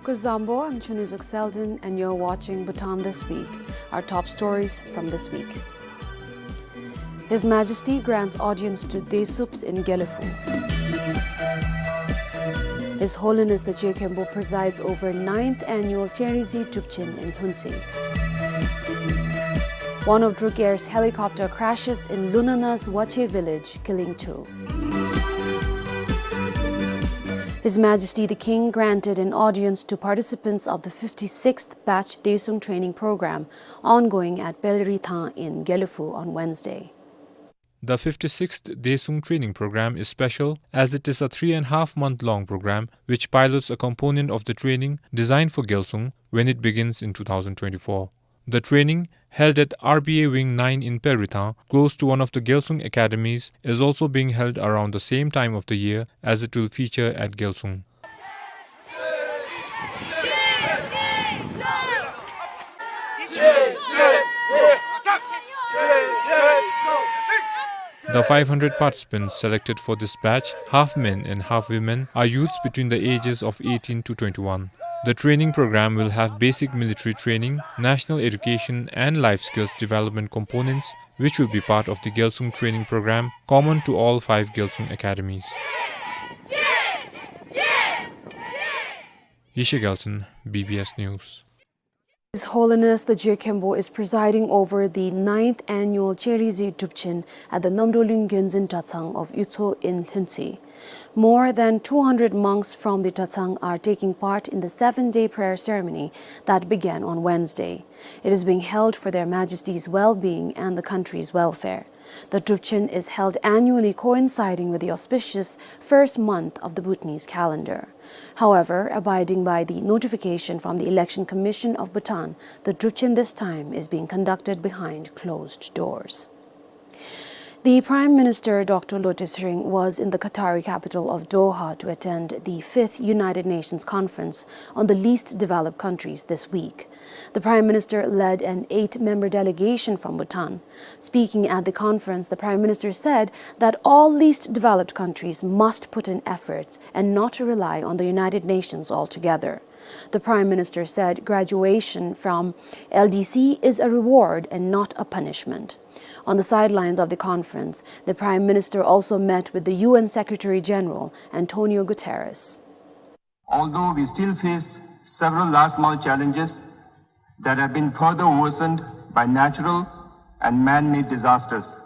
Kuzuzangpo, I'm Chunuzuk Selden, and you're watching Bhutan This Week. Our top stories from this week. His Majesty grants audience to Desups in Gelephu. His Holiness the Je Khenpo presides over ninth annual Cherizi Drupchen in Lhuntse. One of Druk Air's helicopter crashes in Lunana's Wache village, killing two. His Majesty the King granted an audience to participants of the fifty-sixth batch Desung training program ongoing at Pelrithang in Gelephu on Wednesday. The fifty-sixth Desung training program is special as it is a three and a half month long program which pilots a component of the training designed for Gelsung when it begins in two thousand twenty-four. The training, held at R B A Wing nine in Pelrithang, close to one of the Gelsung academies, is also being held around the same time of the year as it will feature at Gelsung. The five hundred participants selected for this batch, half men and half women, are youths between the ages of eighteen to twenty-one. The training program will have basic military training, national education, and life skills development components, which will be part of the Gyalsung training program common to all five Gyalsung academies. Yeshe Gyaltshen, B B S News. His Holiness the Je Khenpo is presiding over the ninth annual Cherizi Drupchen at the Namdolung Gyonzin Dratshang of Utso in Lhuentse. More than two hundred monks from the Dratshang are taking part in the seven-day prayer ceremony that began on Wednesday. It is being held for Their Majesties' well-being and the country's welfare. The Drupchen is held annually, coinciding with the auspicious first month of the Bhutanese calendar. However, abiding by the notification from the Election Commission of Bhutan, the Drupchen this time is being conducted behind closed doors. The Prime Minister, Doctor Lotay Tshering, was in the Qatari capital of Doha to attend the fifth United Nations Conference on the Least Developed Countries this week. The Prime Minister led an eight-member delegation from Bhutan. Speaking at the conference, the Prime Minister said that all least developed countries must put in efforts and not rely on the United Nations altogether. The Prime Minister said graduation from L D C is a reward and not a punishment. On the sidelines of the conference, the Prime Minister also met with the U N Secretary General, Antonio Guterres. Although we still face several last mile challenges that have been further worsened by natural and man-made disasters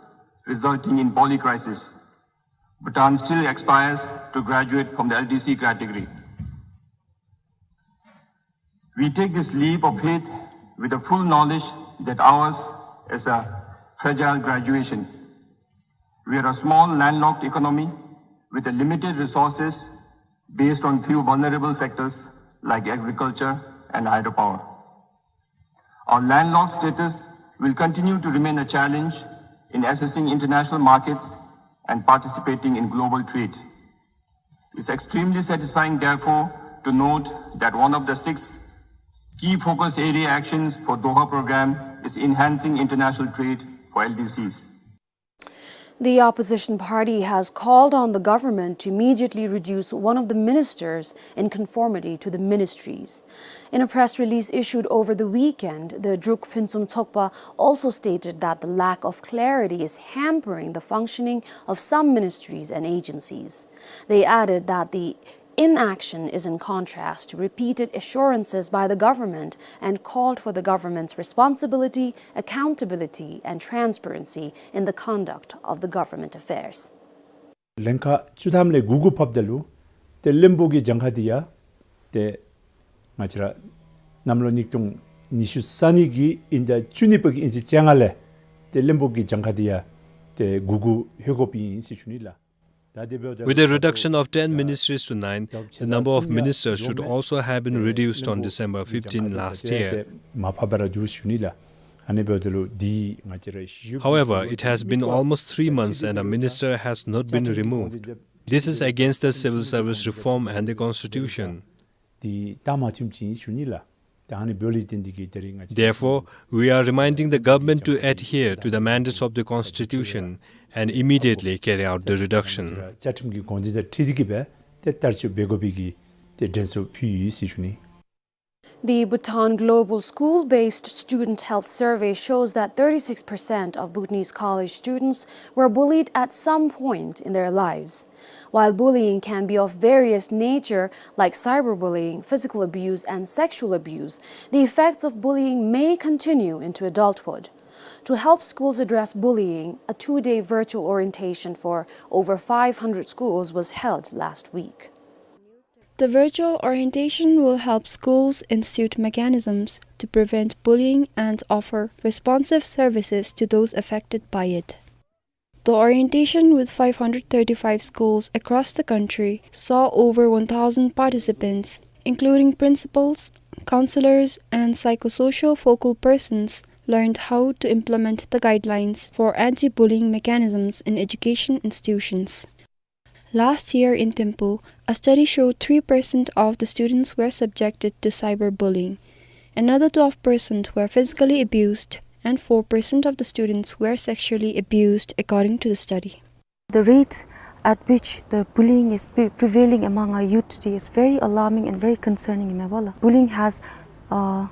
resulting in polycrisis, Bhutan still aspires to graduate from the L D C category. We take this leap of faith with the full knowledge that ours is a fragile graduation. We are a small landlocked economy with a limited resources based on few vulnerable sectors like agriculture and hydropower. Our landlocked status will continue to remain a challenge in accessing international markets and participating in global trade. It's extremely satisfying, therefore, to note that one of the six key focus area actions for Doha program is enhancing international trade for L D Cs. The opposition party has called on the government to immediately reduce one of the ministers in conformity to the ministries. In a press release issued over the weekend, the Druk Phuntsum Tshogpa also stated that the lack of clarity is hampering the functioning of some ministries and agencies. They added that the inaction is in contrast to repeated assurances by the government and called for the government's responsibility, accountability, and transparency in the conduct of the government affairs. ལན་ཁག་བཅུ་ཐམ་ལས་དགུ་དགུ་ཕབ་ད་ལུ་ཏེ་བློན་པོ་གི་གྱངས་ཁ་འདི་ཡང་ཏེ་ང་བཅས་ར་གནམ་ལོ་ཉིས་སྟོང་ཉི་ཤུ་རྩ་གཉིས་ཀྱི་ཨིན་ཟླ་བཅུ་གཉིས་པ་གི་ཨིན་ཅི་བཅོ་ལྔ་ལས་ཏེ་བློན་པོ་གི་གྱངས་ཁ་འདི་ཡང་ཏེ་དགུ་དགུ་ལྷོད་དགོཔ་ཨིན་ཟེར་ཞུ་ནི་ལགས། With a reduction of ten ministries to nine, the number of ministers should also have been reduced on December fifteen last year. However, it has been almost three months and a minister has not been removed. This is against the civil service reform and the constitution. འདི་ད་མ་ཐུམ་ཅིག་ཞུ་ནི་ལགས། ད་ཨ་ནི་འབདཝ་ལས་བརྟེན་ཏེ་གིས་ད་རིས་ང་བཅས། Therefore, we are reminding the government to adhere to the mandates of the constitution and immediately carry out the reduction. བཅའ་ཁྲིམས་ཀྱི་དགོངས་དོན་དང་འཁྲིལ་ཏེ་གིས་སྦེ་ཏེ་བསྟར་སྤྱོད་འབད་དགོ་པའི་གི་ཏེ་དྲན་གསོ་ཕུལ་ཡི་ཟེར་ཞུ་ནི། The Bhutan Global School-Based Student Health Survey shows that thirty-six percent of Bhutanese college students were bullied at some point in their lives. While bullying can be of various nature, like cyberbullying, physical abuse, and sexual abuse, the effects of bullying may continue into adulthood. To help schools address bullying, a two-day virtual orientation for over five hundred schools was held last week. The virtual orientation will help schools institute mechanisms to prevent bullying and offer responsive services to those affected by it. The orientation with five hundred thirty-five schools across the country saw over one thousand participants, including principals, counselors, and psychosocial focal persons learned how to implement the guidelines for anti-bullying mechanisms in education institutions. Last year in Thimphu, a study showed three percent of the students were subjected to cyberbullying. Another twelve percent were physically abused, and four percent of the students were sexually abused, according to the study. The rate at which the bullying is pre-, prevailing among our youth today is very alarming and very concerning, ime bala. Bullying has, uh,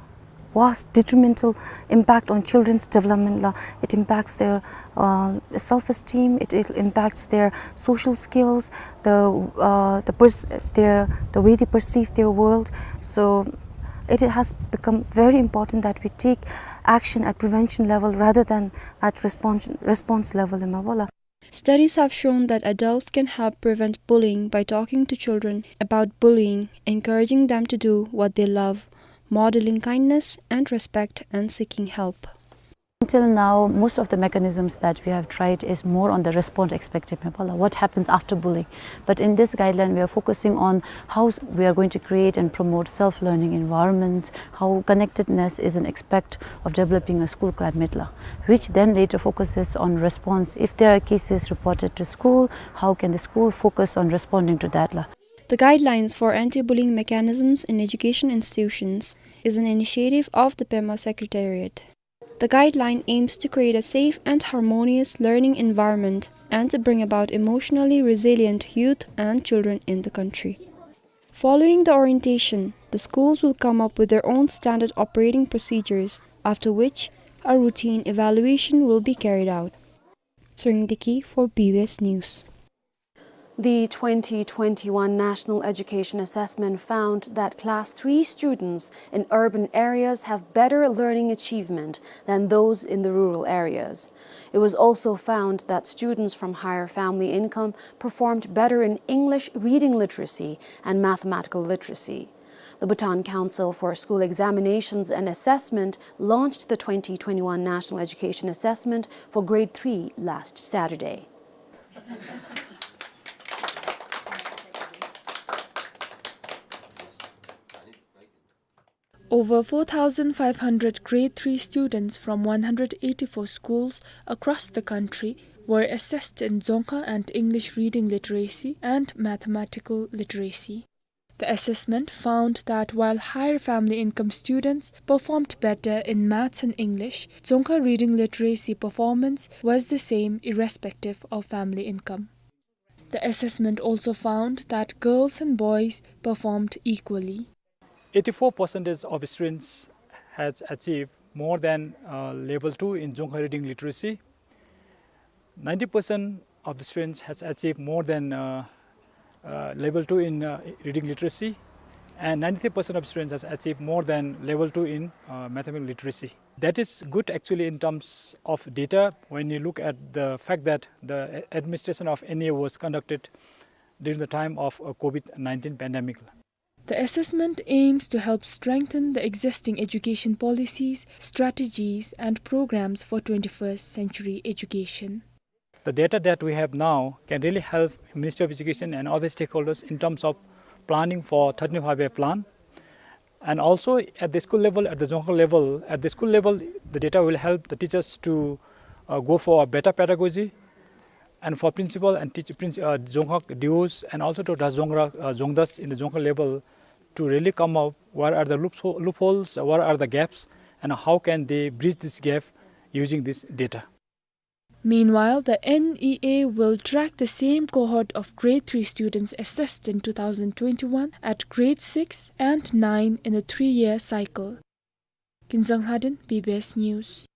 vast detrimental impact on children's development la. It impacts their, uh, self-esteem, it, it impacts their social skills, the, uh, the pers-, their, the way they perceive their world. So it has become very important that we take action at prevention level rather than at response, response level, ime bala. Studies have shown that adults can help prevent bullying by talking to children about bullying, encouraging them to do what they love, modeling kindness and respect, and seeking help. Until now, most of the mechanisms that we have tried is more on the response aspect, ime bala, what happens after bullying. But in this guideline, we are focusing on how s-, we are going to create and promote self-learning environment, how connectedness is an aspect of developing a school climate la, which then later focuses on response. If there are cases reported to school, how can the school focus on responding to that la? The guidelines for anti-bullying mechanisms in education institutions is an initiative of the Pema Secretariat. The guideline aims to create a safe and harmonious learning environment and to bring about emotionally resilient youth and children in the country. Following the orientation, the schools will come up with their own standard operating procedures, after which a routine evaluation will be carried out. Tshering Deki for B B S News. The twenty twenty-one National Education Assessment found that class three students in urban areas have better learning achievement than those in the rural areas. It was also found that students from higher family income performed better in English reading literacy and mathematical literacy. The Bhutan Council for School Examinations and Assessment launched the twenty twenty-one National Education Assessment for grade three last Saturday. Over four thousand five hundred grade three students from one hundred eighty-four schools across the country were assessed in Dzongkha and English reading literacy and mathematical literacy. The assessment found that while higher family income students performed better in maths and English, Dzongkha reading literacy performance was the same irrespective of family income. The assessment also found that girls and boys performed equally. Eighty-four percent of students has achieved more than, uh, level two in Dzongkha reading literacy. Ninety percent of the students has achieved more than, uh, uh, level two in, uh, reading literacy, and ninety-three percent of students has achieved more than level two in, uh, mathematical literacy. That is good actually in terms of data when you look at the fact that the a-, administration of N E A was conducted during the time of, uh, COVID nineteen pandemic. The assessment aims to help strengthen the existing education policies, strategies, and programs for twenty-first century education. The data that we have now can really help Ministry of Education and other stakeholders in terms of planning for thirteen five-year plan. And also at the school level, at the Dzongkha level, at the school level, the data will help the teachers to, uh, go for a better pedagogy, and for principal and teach-, princ-, uh, Dzongkha D Os, and also to the Dzongkha, uh, Dzongkhas in the Dzongkha level to really come up what are the loopho-, loopholes, what are the gaps, and how can they bridge this gap using this data. Meanwhile, the N E A will track the same cohort of grade three students assessed in two thousand twenty-one at grade six and nine in a three-year cycle. Kinzang Lhaden, B B S News.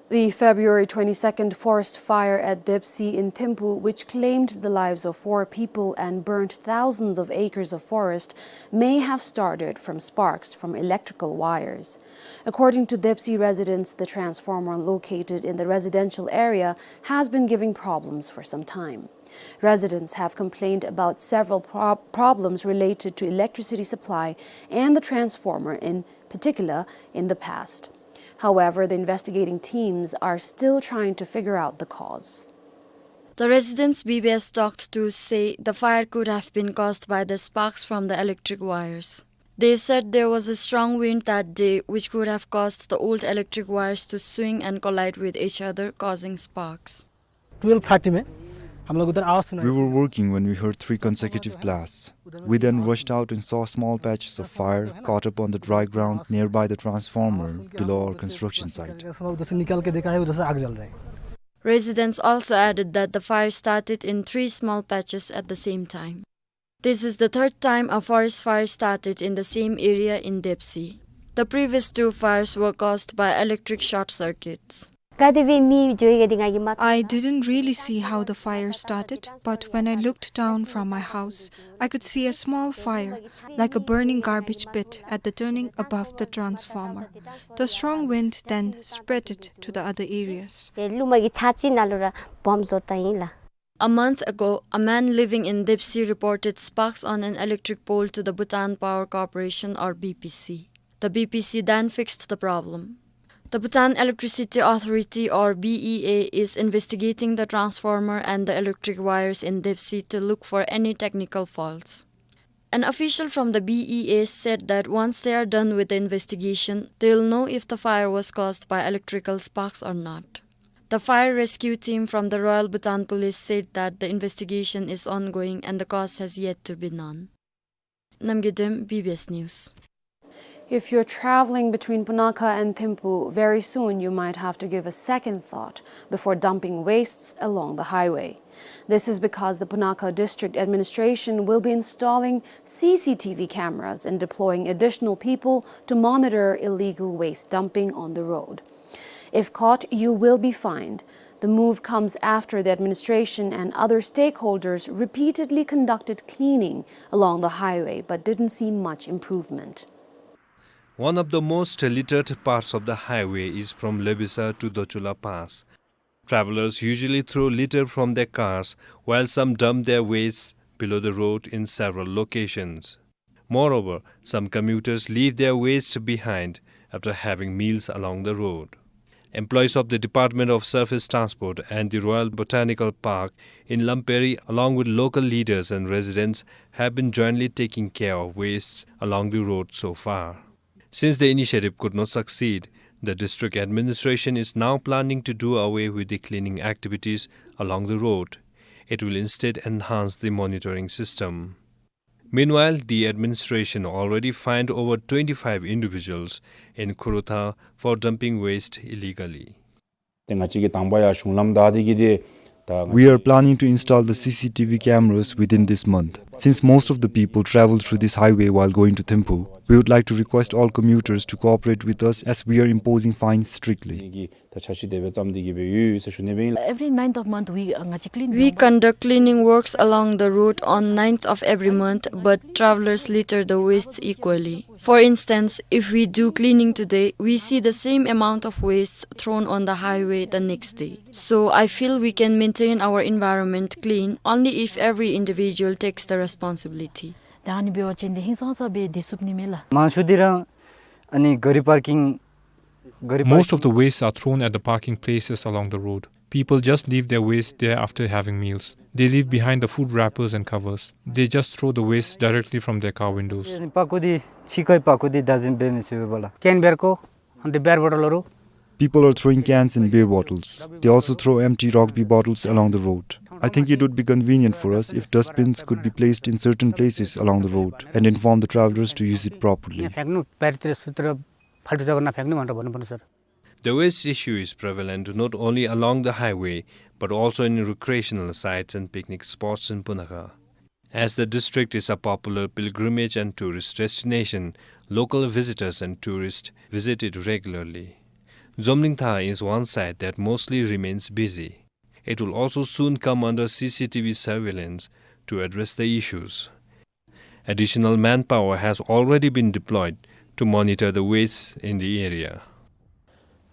The February twenty-second forest fire at Depsi in Thimphu, which claimed the lives of four people and burnt thousands of acres of forest, may have started from sparks from electrical wires. According to Depsi residents, the transformer located in the residential area has been giving problems for some time. Residents have complained about several prob-, problems related to electricity supply and the transformer in particular in the past. However, the investigating teams are still trying to figure out the cause. The residents B B S talked to say the fire could have been caused by the sparks from the electric wires. They said there was a strong wind that day, which could have caused the old electric wires to swing and collide with each other, causing sparks. Twelve thirty में हम लोग उधर आवाज़ सुना। We were working when we heard three consecutive blasts. We then rushed out and saw small patches of fire caught up on the dry ground nearby the transformer below our construction site. उधर से निकल के देखा है, उधर से आग जल रहा है। Residents also added that the fire started in three small patches at the same time. This is the third time a forest fire started in the same area in Depsi. The previous two fires were caused by electric short circuits. ཀ་དེ་སྦེ་མི་འགྱོ་ཡི་ག་དེ་ང་གིས་མ། I didn't really see how the fire started, but when I looked down from my house, I could see a small fire, like a burning garbage pit, at the turning above the transformer. The strong wind then spread it to the other areas. ཏེ་རླུང་མ་གི་ཆ་ཅིག་ནང་ལུ་ར་སྦོམ་བཟོ་བཏང་ཡི་ལགས། A month ago, a man living in Depsi reported sparks on an electric pole to the Bhutan Power Corporation, or B P C. The B P C then fixed the problem. The Bhutan Electricity Authority, or B E A, is investigating the transformer and the electric wires in Depsi to look for any technical faults. An official from the B E A said that once they are done with the investigation, they'll know if the fire was caused by electrical sparks or not. The fire rescue team from the Royal Bhutan Police said that the investigation is ongoing and the cause has yet to be known. Namgay Dem, B B S News. If you're traveling between Punakha and Thimphu, very soon you might have to give a second thought before dumping wastes along the highway. This is because the Punakha District Administration will be installing C C T V cameras and deploying additional people to monitor illegal waste dumping on the road. If caught, you will be fined. The move comes after the administration and other stakeholders repeatedly conducted cleaning along the highway but didn't see much improvement. One of the most littered parts of the highway is from Lebisa to Dochula Pass. Travelers usually throw litter from their cars, while some dump their waste below the road in several locations. Moreover, some commuters leave their waste behind after having meals along the road. Employees of the Department of Surface Transport and the Royal Botanical Park in Lamperi, along with local leaders and residents, have been jointly taking care of wastes along the road so far. Since the initiative could not succeed, the district administration is now planning to do away with the cleaning activities along the road. It will instead enhance the monitoring system. Meanwhile, the administration already fined over twenty-five individuals in Khorotha for dumping waste illegally. ཏེ་ང་བཅས་ཀྱིས་དང་པ་ཡར་གཞུང་ལམ་བདའ་སྟེ་གི་ཏེ་ད་ང་བཅས། We are planning to install the C C T V cameras within this month, since most of the people travel through this highway while going to Thimphu. We would like to request all commuters to cooperate with us as we are imposing fines strictly. ད་འཆར་གཞི་དེ་སྦེ་བརྩམས་ཏེ་གི་སྦེ་ཡོད་ཡོད་ཟེར་ཞུ་ནི་སྦེ་ཨིན་ལགས། Every ninth of month we, uh, ང་བཅས་clean. We conduct cleaning works along the road on ninth of every month, but travelers litter the wastes equally. For instance, if we do cleaning today, we see the same amount of wastes thrown on the highway the next day. So I feel we can maintain our environment clean only if every individual takes the responsibility. ད་ཨ་ནི་འབད་བ་ཅིན་འདི་ཧིང་སངས་ས་སྦེ་སྡོད་ཚུགས་ནི་མས་ལགས། མང་ཤོས་འདི་ར་ཨ་ནི་ག་རི་པར་ཀིང་། Most of the wastes are thrown at the parking places along the road. People just leave their waste there after having meals. They leave behind the food wrappers and covers. They just throw the waste directly from their car windows. པག་ཀོ་འདི་ཕྱི་ཁའི་པག་ཀོ་འདི་བདག་འཛིན་འབད་མི་ཚུགས་པས་ལགས། ཀེན་བེར་ཀོ་འདི་བེར་བོ་ཊལ་ལུ། People are throwing cans and beer bottles. They also throw empty Rock Bee bottles along the road. I think it would be convenient for us if dustbins could be placed in certain places along the road and inform the travelers to use it properly. यहाँ फ्याँक्नु, बाहिरतिर सुत्र फाल्टु जग्गा नफ्याँक्नु भनेर भन्नुपर्ने sir. The waste issue is prevalent not only along the highway, but also in recreational sites and picnic spots in Punakha. As the district is a popular pilgrimage and tourist destination, local visitors and tourists visit it regularly. Zomlingthang is one site that mostly remains busy. It will also soon come under C C T V surveillance to address the issues. Additional manpower has already been deployed to monitor the wastes in the area.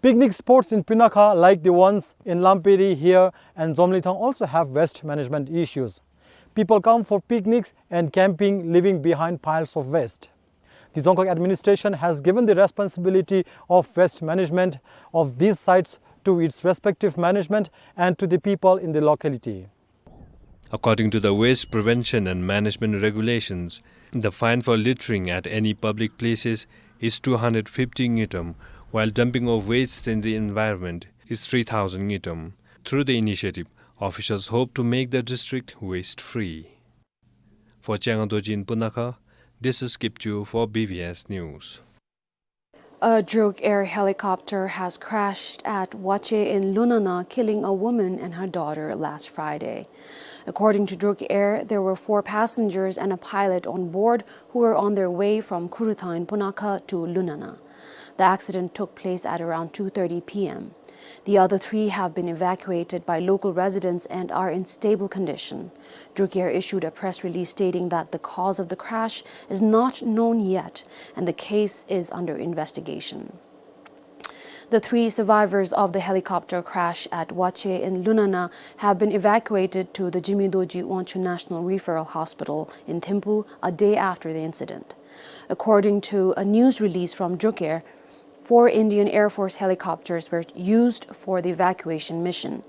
Picnic spots in Punakha, like the ones in Lamperi here and Zomlingthang, also have waste management issues. People come for picnics and camping, leaving behind piles of waste. The Dzongkhag administration has given the responsibility of waste management of these sites to its respective management and to the people in the locality. According to the Waste Prevention and Management Regulations, the fine for littering at any public places is two hundred fifty ngultrum, while dumping of waste in the environment is three thousand ngultrum. Through the initiative, Officials hope to make the district waste-free. For Changa Dorji in Punakha, this is Kipchu for B B S News. A Druk Air helicopter has crashed at Wache in Lunana, killing a woman and her daughter last Friday. According to Druk Air, there were four passengers and a pilot on board who were on their way from Kurutha in Punakha to Lunana. The accident took place at around two thirty p m. The other three have been evacuated by local residents and are in stable condition. Druk Air issued a press release stating that the cause of the crash is not known yet and the case is under investigation. The three survivors of the helicopter crash at Wache in Lunana have been evacuated to the Jigme Dorji Wangchug National Referral Hospital in Thimphu a day after the incident. According to a news release from Druk Air, four Indian Air Force helicopters were used for the evacuation mission.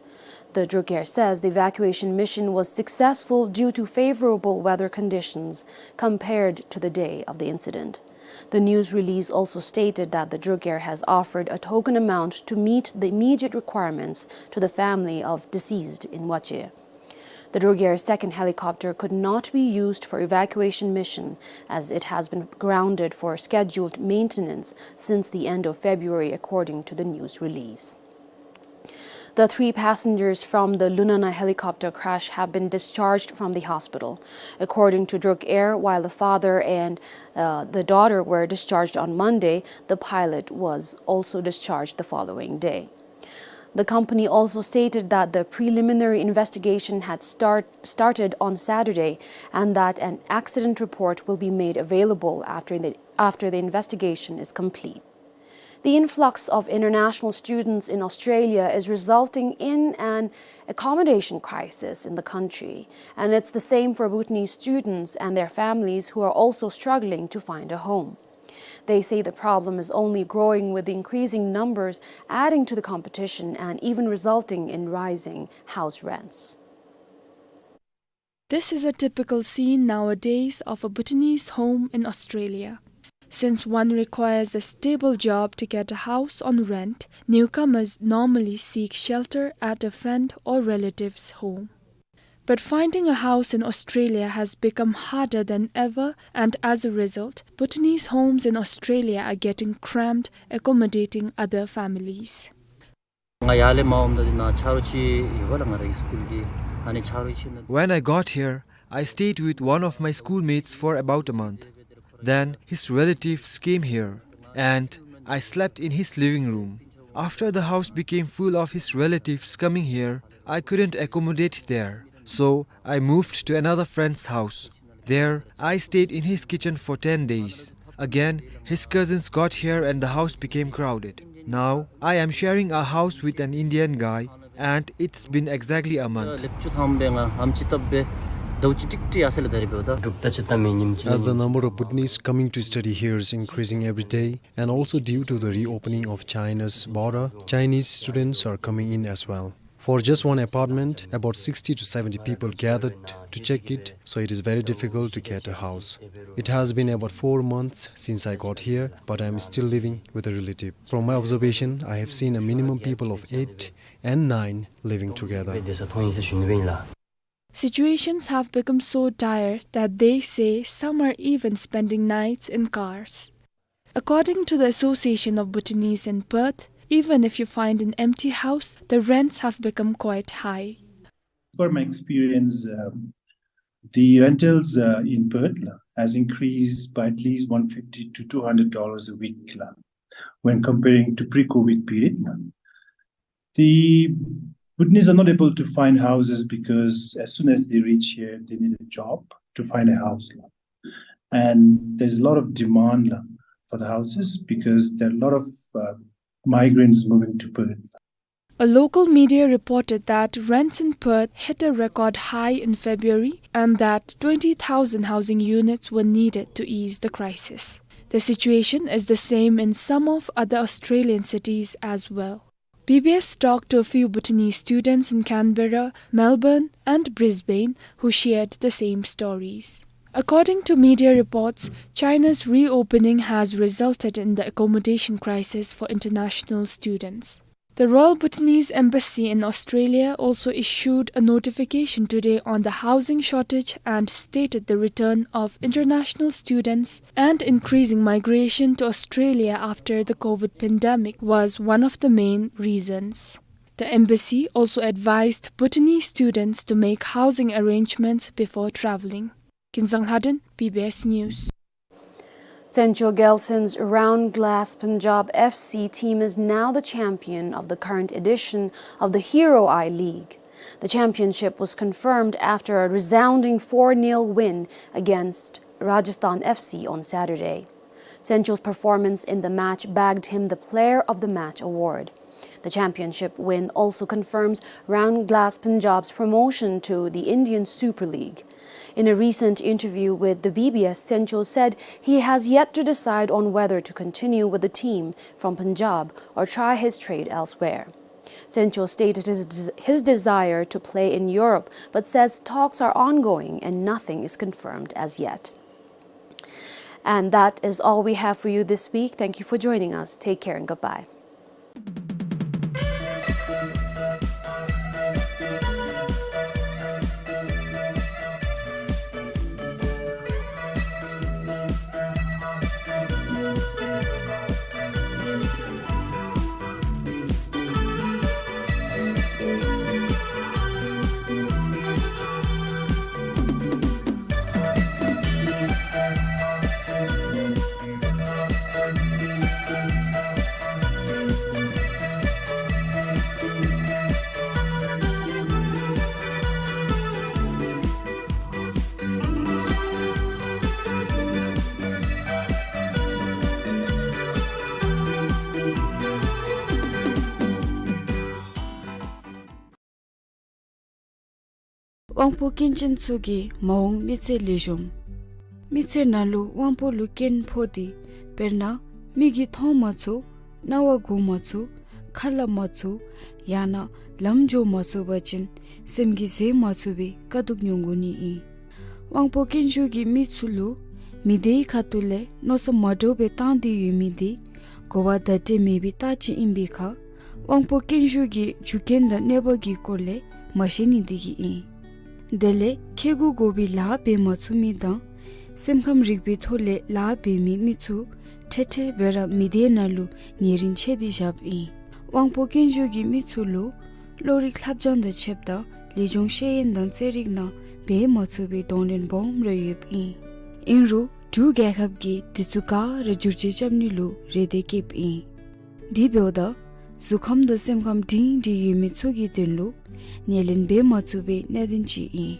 The Druk Air says the evacuation mission was successful due to favorable weather conditions compared to the day of the incident. The news release also stated that the Druk Air has offered a token amount to meet the immediate requirements to the family of deceased in Wache. The Druk Air's second helicopter could not be used for evacuation mission, as it has been grounded for scheduled maintenance since the end of February, according to the news release. The three passengers from the Lunana helicopter crash have been discharged from the hospital. According to Druk Air, while the father and, uh, the daughter were discharged on Monday, the pilot was also discharged the following day. The company also stated that the preliminary investigation had start-, started on Saturday and that an accident report will be made available after the, after the investigation is complete. The influx of international students in Australia is resulting in an accommodation crisis in the country, and it's the same for Bhutanese students and their families who are also struggling to find a home. They say the problem is only growing with the increasing numbers, adding to the competition and even resulting in rising house rents. This is a typical scene nowadays of a Bhutanese home in Australia. Since one requires a stable job to get a house on rent, newcomers normally seek shelter at a friend or relative's home. But finding a house in Australia has become harder than ever, and as a result, Bhutanese homes in Australia are getting cramped, accommodating other families. ང་ཡར་ལས་མར་འོངམ་ད་འདི་ནང་ཆ་རོགས་ཅིག་ཡོད་པ་ལགས། ང་རའི་སི་ཀུལ་གྱི། ཨ་ནི་ཆ་རོགས་ཅིག་ནང་། When I got here, I stayed with one of my schoolmates for about a month. Then his relatives came here, and I slept in his living room. After the house became full of his relatives coming here, I couldn't accommodate there, so I moved to another friend's house. There, I stayed in his kitchen for ten days. Again, his cousins got here and the house became crowded. Now, I am sharing a house with an Indian guy, and it's been exactly a month. ལེབ་བཅུ་ཐམ་པའི་ནང་ཨམ་ཅིག་བཏབ་སྦེ་ཟླཝ་གཅིག་ཏིག་ཏིག་ཡར་སོང་ལས་ད་རེས་འབདཝ་ད། འབྲུག་ད་ཅི་ད་མི་ཉིམ་ཅིག། As the number of Bhutanese coming to study here is increasing every day, and also due to the reopening of China's border, Chinese students are coming in as well. For just one apartment, about sixty to seventy people gathered to check it, so it is very difficult to get a house. It has been about four months since I got here, but I am still living with a relative. From my observation, I have seen a minimum people of eight and nine living together. Situations have become so dire that they say some are even spending nights in cars. According to the Association of Bhutanese in Perth, even if you find an empty house, the rents have become quite high. Per my experience, um, the rentals, uh, in Perth la, has increased by at least one fifty to two hundred dollars a week la, when comparing to pre-COVID period la. The Bhutanese are not able to find houses because as soon as they reach here, they need a job to find a house la. And there's a lot of demand la for the houses because there are a lot of, uh, migrants moving to Perth. A local media reported that rents in Perth hit a record high in February and that twenty thousand housing units were needed to ease the crisis. The situation is the same in some of other Australian cities as well. B B S talked to a few Bhutanese students in Canberra, Melbourne, and Brisbane who shared the same stories. According to media reports, China's reopening has resulted in the accommodation crisis for international students. The Royal Bhutanese Embassy in Australia also issued a notification today on the housing shortage and stated the return of international students and increasing migration to Australia after the COVID pandemic was one of the main reasons. The embassy also advised Bhutanese students to make housing arrangements before travelling. Kinzang Lhaden, B B S News. Zengcho Gelson's Round Glass Punjab F C team is now the champion of the current edition of the Hero I League. The championship was confirmed after a resounding four nil win against Rajasthan F C on Saturday. Zengcho's performance in the match bagged him the Player of the Match award. The championship win also confirms Round Glass Punjab's promotion to the Indian Super League. In a recent interview with the B B S, Zengcho said he has yet to decide on whether to continue with the team from Punjab or try his trade elsewhere. Zengcho stated his des-, his desire to play in Europe, but says talks are ongoing and nothing is confirmed as yet. And that is all we have for you this week. Thank you for joining us. Take care and goodbye. དབང་པོ་སྐྱོན་ཅན་ཚུ་གིས་མ་འོངས་མི་ཚེ་ལེགས་ཤོམ། མི་ཚེ་ནང་ལུ་དབང་པོ་ལུ་སྐྱོན་ཕོག་སྟེ་དཔེར་ན་མིག་གིས་མཐོང་མ་ཚུགས། རྣ་བ་གོ་མ་ཚུགས། ཁ་སླབ་མ་ཚུགས། ཡང་ན་ལམ་འགྱོ་མ་ཚུགས་པ་ཅིན་སེམས་ཀྱིས་བཟོད་མ་ཚུགས་པའི་དཀའ་སྡུག་མྱོང་དགོ་ནི་ཨིན། དབང་པོ་སྐྱོན་ཤོས་ཀྱི་མི་ཚུ་ལུ་མི་སྡེའི་ཁ་ཐུག་ལས་མནོ་བསམ་མ་འདྲཝ་སྦེ་བཏང་སྟེ་ཡོད་མི་འདི་གོ་བ་བརྡ་སྤྲོད་མེད་པའི་རྟགས་ཅིག་ཨིན་པའི་ཁར་དབང་པོ་སྐྱོན་ཤོས་ཀྱི་རྒྱུ་རྐྱེན་དང་གནོད་པ་གི་སྐོར་ལས་མ་ཤེས་ནི་འདི་གིས་ཨིན། དེ་ལས་ཁེ་གུ་དགོ་པའི་ལཱ་འབད་མ་ཚུགས་མི་དང་སེམས་ཁམས་རིག་པའི་ཐོག་ལས་ལཱ་འབད་མི་མི་ཚུ་ཁྲེ་ཁྲེ་སྦེ་ར་མི་སྡེ་ནང་ལུ་ཉེ་རིང་ཆད་དེ་བཞགཔ་ཨིན། དབང་པོ་སྐྱོན་ཤོས་ཀྱི་མི་ཚུ་ལུ་བློ་རིག་ལྷབ་སྦྱང་དང་ཕྱདཔ་ད་ལེགས་ཆུང་ཤེས་ཡོན་དང་རྩེད་རིགས་ནང་འབད་མ་ཚུགས་པའི་གདོང་ལེན་སྦོམ་ར་ཡོདཔ་ཨིན། ཨིན་རུང་འབྲུག་རྒྱལ་ཁབ་ཀྱིས་དེ་ཚུ་ག་ར་བསྒྱུར་བཅོས་རྐྱབ་ནི་ལུ་རེ་འདོད་བསྐྱེདཔ་ཨིན། དེ་འབདཝ་ད་གཟུགས་ཁམས་དང་སེམས་ཁམས་སྒྲིང་སྒྲིང་ཡོད་མི་ཚུ་གི་དོན་ལུ་ཉེར་ལེན་འབད་མ་ཚུགས་པའི་གནད་དོན་ཅིག་ཨིན།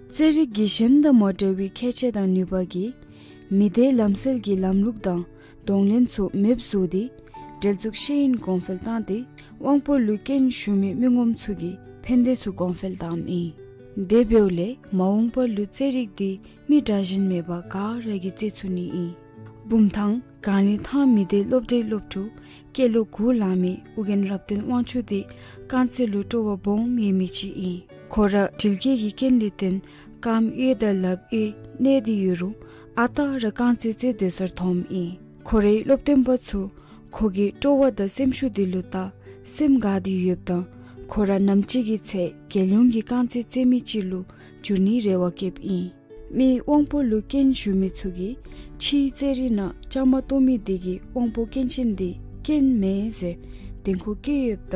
རྩེད་རིགས་ཀྱི་གཞན་དང་མ་འདྲ་བའི་ཁྱད་ཆོས་དང་ནུས་པ་གིས་མི་སྡེའི་ལམ་སྲོལ་གྱི་ལམ་ལུགས་དང་གདོང་ལེན་ཚུ་མེདཔ་བཟོ་སྟེ་འགྲེལ་འཛུགས་ཤེས་ཡོན་གོང་འཕེལ་བཏང་སྟེ་དབང་པོ་ལུ་སྐྱོན་ཞུགས་མི་མི་ངོམ་ཚུ་གི་ཕན་བདེ་ཚུ་གོང་འཕེལ་བཏངམ་ཨིན། དེ་འབདཝ་ལས་མ་འོངས་པ་ལུ་རྩེད་རིགས་འདི་མི་དྲག་ཞན་མེད་པར་ག་ར་གིས་རྩེད་ཚུགས་ནི་ཨིན། བུམ་ཐང་གངས་རི་ཐང་མི་སྡེའི་སློབ་གྲྭའི་སློབ་ཕྲུག་སྐྱེས་ལོ་དགུ་ལང་མི་ཨོ་རྒྱན་རབ་བརྟན་དབང་ཕྱུག་འདི་རྐང་རྩེད་ལུ་སྤྲོ་བ་སྦོམ་ཡོད་མི་ཅིག་ཨིན། ཁོ་ར་འགྲུལ་སྐྱེལ་གྱི་རྐྱེན་ལས་བརྟེན་རྐངམ་གཡས་དང་ལགཔ་གཡས་གནོད་དེ་ཡོད་རུང་ཨ་རྟག་ར་རྐང་རྩེད་རྩེད་སྡོད་སར་འཐོནམ་ཨིན། ཁོ་རའི་སློབ་སྟོན་པ་ཚུ་ཁོ་གི་སྤྲོ་བ་དང་སེམས་ཤུགས་འདི་ལུ་བལྟ་སེམས་དགའ་སྟེ་ཡོདཔ་ད་ཁོ་ར་ནམ་ཅིག་གི་ཚེ་རྒྱལ་ཡོངས་ཀྱི་རྐང་རྩེད་རྩེད་མི་ཅིག་ལུ་འགྱུར་ནིའི་རེ་བ་བསྐྱེདཔ་ཨིན། མི་དབང་པོ་ལུ་སྐྱོན་ཞུགས་མི་ཚུ་གིས་ཕྱིའི་རྩེད་རིགས་ནང་བཅའ་མར་གཏོགས་མི་དེ་གིས་དབང་པོ་སྐྱོན་ཅན་དེ་སྐྱོན་མེན་ཟེར་བདེན་ཁུངས་བཀལ་ཡོདཔ་ད་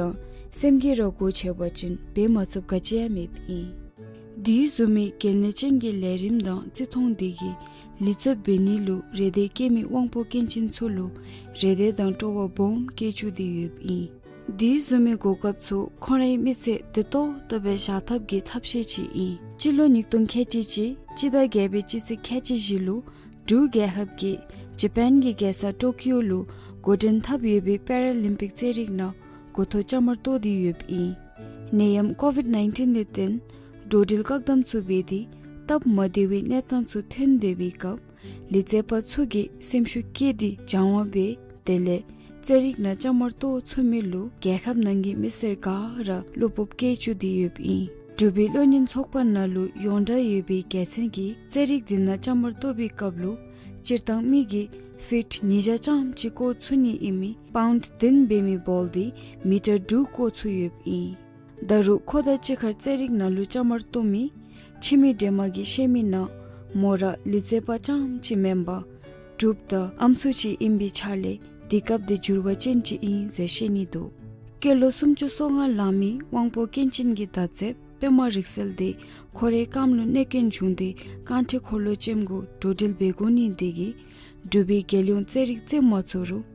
སེམས་ཀྱིས་ར་སྒོ་ཕྱེ་བ་ཅིན་འབད་མ་ཚུགསཔ་ག་ཅི་ཡང་མེདཔ་ཨིན། དེ་བཟུམ་མའི་གལ་གནད་ཅན་གྱི་ལས་རིམ་དང་བརྩི་མཐོང་དེ་གིས་ལེགས་ཚབ་འབད་ནི་ལུ་རེ་འདོད་བསྐྱེད་མི་དབང་པོ་སྐྱོན་ཅན་ཚུ་ལུ་རེ་འདོད་དང་སྤྲོ་བ་སྦོམ་བསྐྱེད་བཅུག་སྟེ་ཡོདཔ་ཨིན། དེ་བཟུམ་མའི་གོ་སྐབས་ཚུ་ཁོང་རའི་མི་ཚེ་བདེ་ཏོག་ཏོ་སྦེ་བཞག་ཐབས་ཀྱི་ཐབས་ཤེས་ཅིག་ཨིན། སྤྱི་ལོ་ཉིས་སྟོང་ཁལ་གཅིག་གཅིག་སྤྱི་ཟླ་བརྒྱད་པའི་སྤྱི་ཚེས་ཁལ་གཅིག་བཞི་ལུ་འབྲུག་རྒྱལ་ཁབ་ཀྱིས་ཇ་པཱན་གྱི་རྒྱལ་ས་ཊོ་ཀིའོ་ལུ་འགོ་འདྲེན་འཐབ་ཡོད་པའི་པེ་ར་ལིམ་པིག་རྩེད་རིགས་ནང་འགོ་ཐོག་བཅའ་མར་གཏོགས་ཏེ་ཡོདཔ་ཨིན། ནད་ཡམས་ཀོ་ཝིཌ་ནའིན་ཊིན་ལས་བརྟེན་འགྲོ་འགྲུལ་བཀག་དམ་ཚུ་འབད་དེ་སྟབས་མ་བདེ་བའི་གནས་སྟངས་ཚུ་ཐོན་སྡོད་པའི་སྐབས་ལེགས་རྩེདཔ་ཚུ་གིས་སེམས་ཤུགས་བསྐྱེད་དེ་སྦྱང་བ་འབད་དེ་ལས་རྩེད་རིགས་ནང་བཅའ་མར་གཏོགས་ཚུགས་མི་ལུ་རྒྱལ་ཁབ་ནང་གི་མི་སེར་ག་ར་བློ་སྤོབས་བསྐྱེད་བཅུག་སྟེ་ཡོདཔ་ཨིན། འབྲུག་པའི་གློག་བརྙན་ཚོགས་པ་ནང་ལུ་ཡོངས་གྲགས་ཡོད་པའི་རྒྱལ་མཚན་གྱི་རྩེད་རིགས་འདི་ནང་བཅའ་མར་གཏོགས་པའི་སྐབས་ལུ་སྤྱིར་བཏང་མི་གིས་ཕིཊ་ཉིས་བརྒྱ་ཙམ་ཅིག་བཀོ་ཚུགས་ནི་ཨིན་མི་པའུནཌ་བདུན་འབད་མི་བཱོལ་འདི་མི་ཊར་དྲུག་བཀོ་ཚུགས་ཡོདཔ་ཨིན། ད་རུང་ཁོ་དང་གཅིག་ཁར་རྩེད་རིགས་ནང་ལུ་བཅའ་མར་གཏོགས་མི་ཕྱི་མི་འདྲེས་མ་གིས་བཤད་མི་ནང་མོ་ར་ལུས་རྩལ་པ་རྐྱངམ་ཅིག་མེན་པར་འབྲུགཔ་དང་ཨམ་སྲུ་ཅིག་ཨིན་པའི་ཆ་ལས་དེ་སྐབས་དེ་འགྱུར་བ་ཅན་ཅིག་ཨིན་ཟེར་བཤད་ནི་འདུག། སྐྱེས་ལོ་སུམ་ཅུ་སོ་ལྔ་ལང་མི་དབང་པོ་སྐྱོན་ཅན་གྱི་མདའ་རྩེདཔ་པདྨ་རིག་གསལ་དེ་ཁོ་རའི་རྐངམ་ལུ་གནོད་སྐྱོན་བྱུང་སྟེ་རྐང་ཁྲི་འཁོར་ལོ་ཅན་གུ་འགྲོ་འགྲུལ་འབད་དགོ་ནི་དེ་གིས་འབྲུག་པའི་རྒྱལ་ཡོངས་རྩེད་རིགས་རྩེད་མ་ཚུགས་རུང་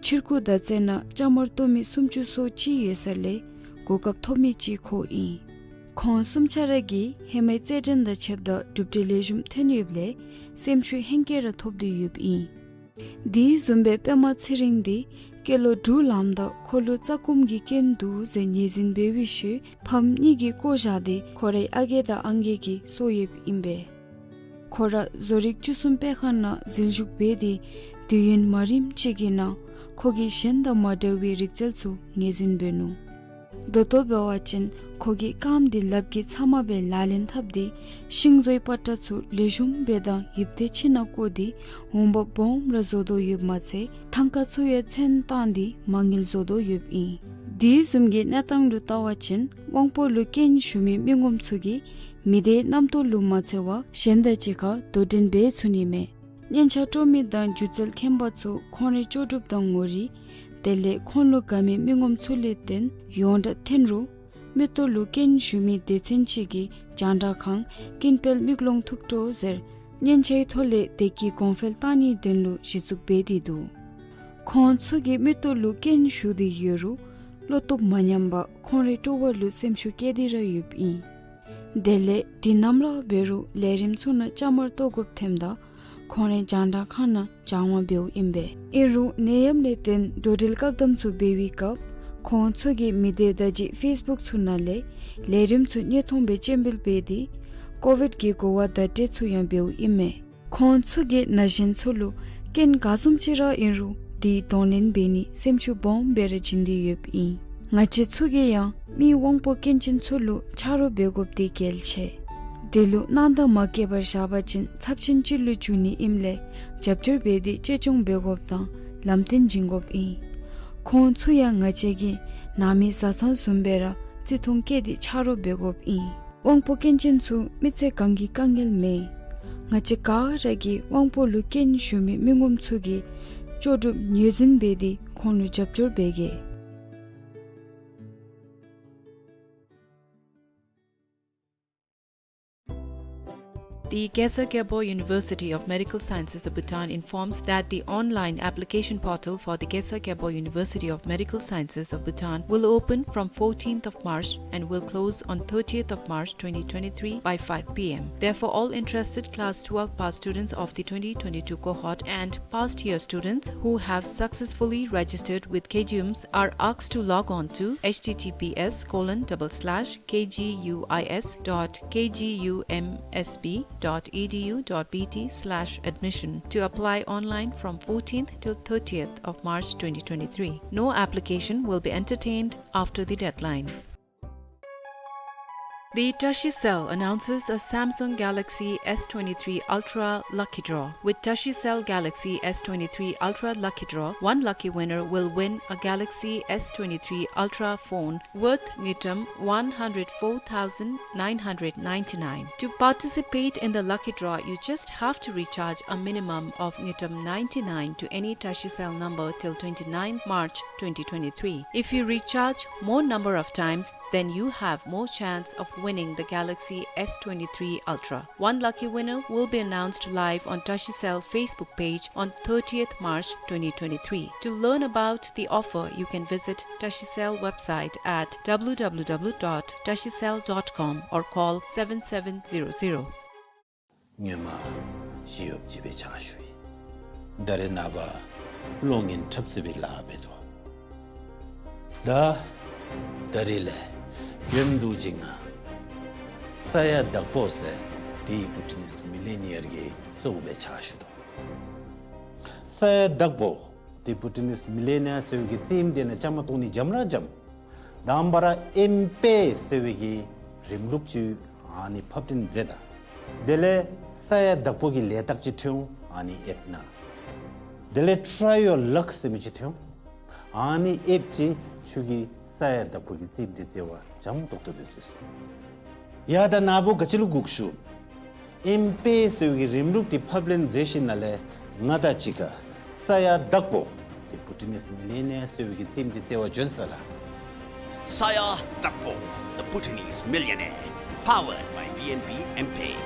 ཕྱིར་འགྱུར་མདའ་རྩེད་ནང་བཅའ་མར་གཏོགས་མི་སུམ་ཅུ་སོ་གཅིག་ཡོད་ས་ལས་གོ་སྐབས་ཐོབ་མི་ཅིག་ཁོ་ཨིན། ཁོང་གསུམ་ཆ་ར་གིས་ཧེ་མའི་རྩེད་འགྲན་དང་ཕྱདཔ་ད་གྲུབ་འབྲས་ལེགས་ཤོམ་ཐོན་ཡོདཔ་ལས་སེམས་ཤུགས་ཧེང་སྐལ་ར་ཐོབ་སྟེ་ཡོདཔ་ཨིན། དེ་བཟུམ་སྦེ་པདྨ་ཚེ་རིང་འདི་སྐྱེས་ལོ་དྲུག་ལངམ་ད་ཁོ་ལུ་རྩ་སྐོམ་གྱི་སྐྱོན་འདུག་ཟེར་ངོས་འཛིན་འབད་བའི་ཤུལ་ཕམ་གཉིས་ཀྱིས་བཀོ་བཞག་སྟེ་ཁོ་རའི་ཨ་རྒས་དང་ཨང་རྒས་ཀྱིས་གསོ་ཡོདཔ་ཨིན་པས། ཁོ་ར་བཟོ་རིག་བཅུ་གསུམ་དཔེ་ཁང་ནང་འཛུལ་ཞུགས་འབད་དེ་དུས་ཡུན་མ་རིངམ་ཅིག་གི་ནང་ཁོ་གིས་གཞན་དང་མ་འདྲ་བའི་རིག་རྩལ་ཚུ་ངོས་འཛིན་འབད་ནུག། ད་ལྟོ་འབད་བ་ཅིན་ཁོ་གིས་རྐངམ་དེ་ལགཔ་གིས་ཚབ་མ་སྦེ་ལག་ལེན་འཐབ་སྟེ་ཤིང་བཟོའི་པ་ཏྲ་ཚུ་ལེགས་ཤོམ་སྦེ་དང་ཡིབ་སྟེ་ཁྱིམ་ནང་བཀོ་སྟེ་འོང་འབབ་སྦོམ་ར་བཟོ་དོ་ཡོདཔ་མ་ཚད་ཐང་ཀ་ཚུ་ཡང་ཚོན་བཏང་སྟེ་མ་དངུལ་བཟོ་དོ་ཡོདཔ་ཨིན། དེ་བཟུམ་གྱི་གནས་སྟངས་ལུ་བལྟ་བ་ཅིན་དབང་པོ་ལུ་སྐྱོན་ཞུགས་མི་མི་ངོམ་ཚུ་གིས་མི་སྡེའི་རྣམ་རྟོག་ལུ་མ་འཚེར་བར་གཞན་དང་གཅིག་ཁར་དོ་འགྲན་འབད་ཚུགས་ནི་མས། སྙན་ཆ་དཀྲོག་མི་དང་སྒྱུ་རྩལ་མཁན་པ་ཚུ་ཁོང་རའི་ལྕོགས་གྲུབ་དང་ངོ་རིས་དེ་ལས་ཁོང་ལུ་དགའ་མི་མི་ངོམ་ཚུ་ལས་བརྟེན་ཡོངས་གྲགས་ཐོན་རུང་མིག་ཏོ་ལུ་སྐྱོན་ཞུགས་མི་སྡེ་ཚན་ཅིག་གིས་རྒྱང་བསྒྲགས་ཁང་ཀུན་དཔལ་མིག་ལོང་ཐུགས་སྤྲོ་ཟེར་སྙན་ཆའི་ཐོག་ལས་དེ་གི་གོང་འཕེལ་བཏང་ནིའི་དོན་ལུ་གཞི་བཙུགས་འབད་དེ་འདུག། ཁོང་ཚུ་གི་མིག་ཏོ་ལུ་སྐྱོན་ཞུགས་ཏེ་ཡོད་རུང་བློ་སྟོབས་མ་ཉམས་པར་ཁོང་རའི་སྤྲོ་བ་ལུ་སེམས་ཤུགས་བསྐྱེད་དེ་ར་ཡོདཔ་ཨིན། དེ་ལས་དུས་ནམ་ར་འབད་རུང་ལས་རིམ་ཚུ་ནང་བཅའ་མར་གཏོགས་དགོཔ་ཐོནམ་ད་ཁོང་རའི་རྒྱང་བསྒྲགས་ཁང་ནང་སྦྱང་བ་འབདཝ་ཨིན་པས། ཨིན་རུང་ནད་ཡམས་ལས་བརྟེན་འགྲོ་འགྲུལ་བཀག་དམ་ཚུ་འབད་བའི་སྐབས་ཁོང་ཚུ་གིས་མི་སྡེ་བརྡ་བརྒྱུད་ཕེསི་བུཀ་ཚུ་ནང་ལས་ལས་རིམ་ཚུ་དངོས་མཐོང་སྦེ་སྤྱན་འབུལ་འབད་དེ་ཀོ་བིཌ་ཀྱི་གོ་བ་བརྡ་སྤྲོད་ཚུ་ཡང་འབདཝ་ཨིན་མས། ཁོང་ཚུ་གིས་ན་གཞོན་ཚུ་ལུ་སྐྱོན་ག་བཟུམ་ཅིག་ར་ཨིན་རུང་དེ་གདོང་ལེན་འབད་ནི་སེམས་ཤུགས་སྦོམ་སྦེ་ར་བྱིན་ཏེ་ཡོདཔ་ཨིན། ང་བཅས་ཚུ་གིས་ཡང་མི་དབང་པོ་སྐྱོན་ཅན་ཚུ་ལུ་ཆ་རོགས་འབད་དགོཔ་དེ་གལ་ཆེ། དེ་ལུ་སྣང་དག་མ་བསྐྱེད་པར་བཞག་པ་ཅིན་ཚབས་ཆེན་ཅིག་ལུ་འགྱུར་ནི་ཨིནམ་ལས་རྒྱབ་སྐྱོར་འབད་དེ་གཅེས་སྐྱོང་འབད་དགོཔ་དང་ལམ་སྟོན་བྱིན་དགོཔ་ཨིན། ཁོང་ཚུ་ཡང་ང་བཅས་ཀྱི་ནང་མི་བཟའ་ཚང་བཟུམ་སྦེ་ར་བརྩི་མཐོང་བསྐྱེད་དེ་ཆ་རོགས་འབད་དགོཔ་ཨིན། དབང་པོ་སྐྱོན་ཅན་ཚུ་མི་ཚེ་གང་གི་དཀའ་ངལ་མེན། ང་བཅས་ག་ར་གིས་དབང་པོ་ལུ་སྐྱོན་ཞུགས་མི་མི་ངོམ་ཚུ་གི་ལྕོགས་གྲུབ་ངོས་འཛིན་འབད་དེ་ཁོང་ལུ་རྒྱབ་སྐྱོར་འབད་གེ། The Khesar Kherbo University of Medical Sciences of Bhutan informs that the online application portal for the Khesar Kherbo University of Medical Sciences of Bhutan will open from fourteenth of March and will close on thirtieth of March twenty twenty-three by five p m. Therefore, all interested class twelve pass students of the twenty twenty-two cohort and past year students who have successfully registered with K G U M S are asked to log on to H T T P S colon double slash K G U I S dot K G U M S B dot E D U dot B T slash admission to apply online from fourteenth till thirtieth of March twenty twenty-three. No application will be entertained after the deadline. The Tashi Cell announces a Samsung Galaxy S twenty-three Ultra lucky draw. With Tashi Cell Galaxy S twenty-three Ultra lucky draw, one lucky winner will win a Galaxy S twenty-three Ultra phone worth ngultrum one hundred four thousand nine hundred ninety-nine. To participate in the lucky draw, you just have to recharge a minimum of ngultrum ninety-nine to any Tashi Cell number till twenty-ninth March twenty twenty-three. If you recharge more number of times, then you have more chance of winning the Galaxy S twenty-three Ultra. One lucky winner will be announced live on Tashi Cell Facebook page on thirtieth March twenty twenty-three. To learn about the offer, you can visit Tashi Cell website at w w w dot tashi cell dot com or call seven seven zero zero. སྔོན་མ་ཞི་གཡོགཔ་ཅིག་སྦེ་ཕྱག་ཞུ་ཡི། ད་རེས་ནངས་པ་གློག་བརྙན་འཁྲབ་རྩེད་པའི་ལཱ་འབད་དོ། ད་ད་རེས་ལས་ཡུན་རིངམོ་ཅིག་སྔ་ས་ཡ་དྭགས་པོ་ཟེར་དེ་བྷུ་ཊ་ནིས་མི་ལི་ནི་ཡར་གྱི་གཙོ་བོ་སྦེ་ཕྱག་ཞུ་དོ། ས་ཡ་དྭགས་པོ་དེ་བྷུ་ཊ་ནིས་མི་ལི་ནི་ཡར་ཟེར་བའི་གི་རྩེདམོ་དེ་ནང་བཅའ་མར་གཏོགས་ནི་འཇམ་ར་འཇམ། དང་པ་ར་ཨེམ་པེ་ཟེར་བའི་གི་ རིམ་ལུགས་ཅིག་ཨ་ནི་ཕབ་ལེན་མཛད་ད། དེ་ལས་ས་ཡ་བདག་པོ་གི་ལས་རྟགས་ཅིག་ཐོན་འོང་ཨ་ནི་ཨེབ་ནང་། དེ་ལས་Try Your Luck ཟེར་མི་ཅིག་ཐོན་འོང་། ཨ་ནི་ཨེབ་ཅིག་ཁྱོད་ཀྱི་ས་ཡ་བདག་པོ་གི་རྩེདམོ་འདི་རྩེ་བར་འཇམ་ཏོག་ཏོ་སྦེ་བཟོ་ཚུགས། ཡ་ད་ནཱ་བུ་ག་ཅི་ལུ་སྒུག་བཞུགས། ཨེམ་པེ་ཟེར་བའི་གི་རིམ་ལུགས་འདི་ཕབ་ལེན་མཛད་ཞིནམ་ལས་ང་དང་གཅིག་ཁར་ས་ཡ་བདག་པོ་The Bhutanese Millionaire ཟེར་བའི་གི་རྩེདམོ་འདི་རྩེ་བར་བྱོན་ཟེར་ལགས། ས་ཡ་བདག་པོ་The Bhutanese Millionaire, powered by B N B M-Pay.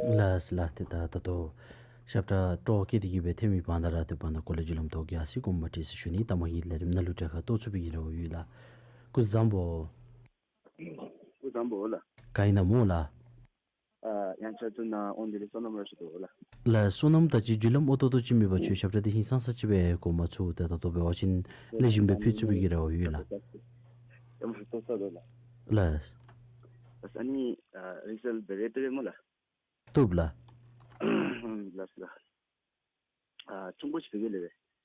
ལགས་ལགས། ཏེ་ད་ད་ལྟོ་ཞབས་ཁྲ་སྤྲོ་བ་སྐྱེས་ཏེ་གི་སྦེ་ཐོན་མི་བར་ན་ར་ཏེ་བར་ན་སྐོར་ལས་བརྒྱུད་ལམ་ཐོག་རྒྱལ་སྲས་གོང་མ་ཁྲི་ཟུར་ཞུ་ནི་ད་མ་གི་ལས་རིམ་ནང་ལུ་གྲལ་ཁར་གཏོགས་ཚུགས་པའི་གི་རེ་བ་ཡོད་ལགས། སྐུ་གཟུགས་བཟང་པོ། སྐུ་གཟུགས་བཟང་པོ་ལགས། ག་ཨིན་ན་སྨོ་ལགས། ཨ་ཡང་ཆ་ཚུ་ནཱ་འོང་དེ་ལས་བསོད་ནམས་ར་ཞུ་དོ་ལགས། ལགས་བསོད་ནམས། ད་ཅི་བརྒྱུད་ལམ་ཨོ་ཏོ་ཏོ་ཅིག་མེད་པར་ཁྱོད་ཞབས་ཁྲ་འདི་ཧིང་སངས་ས་ཅིག་སྦེ་གོ་མ་ཚུགས། ཏེ་ད་ལྟོ་འབད་བ་ཅིན་ལེགས་ཤོམ་སྦེ་ཕུལ་ཚུགས་པའི་གི་རེ་བ་ཡོད་ལགས། ལགས། ལགས་ཨ་ནི་ཨ་རིང་བསྲེལ་འབད་རུང་བཏུབ་པས་སྨོ་ལགས། བཏུབ་ལགས། ལགས་ལགས། ཨ་ཆུང་ཀུ་ཅིག་འབད་གེ་ལགས།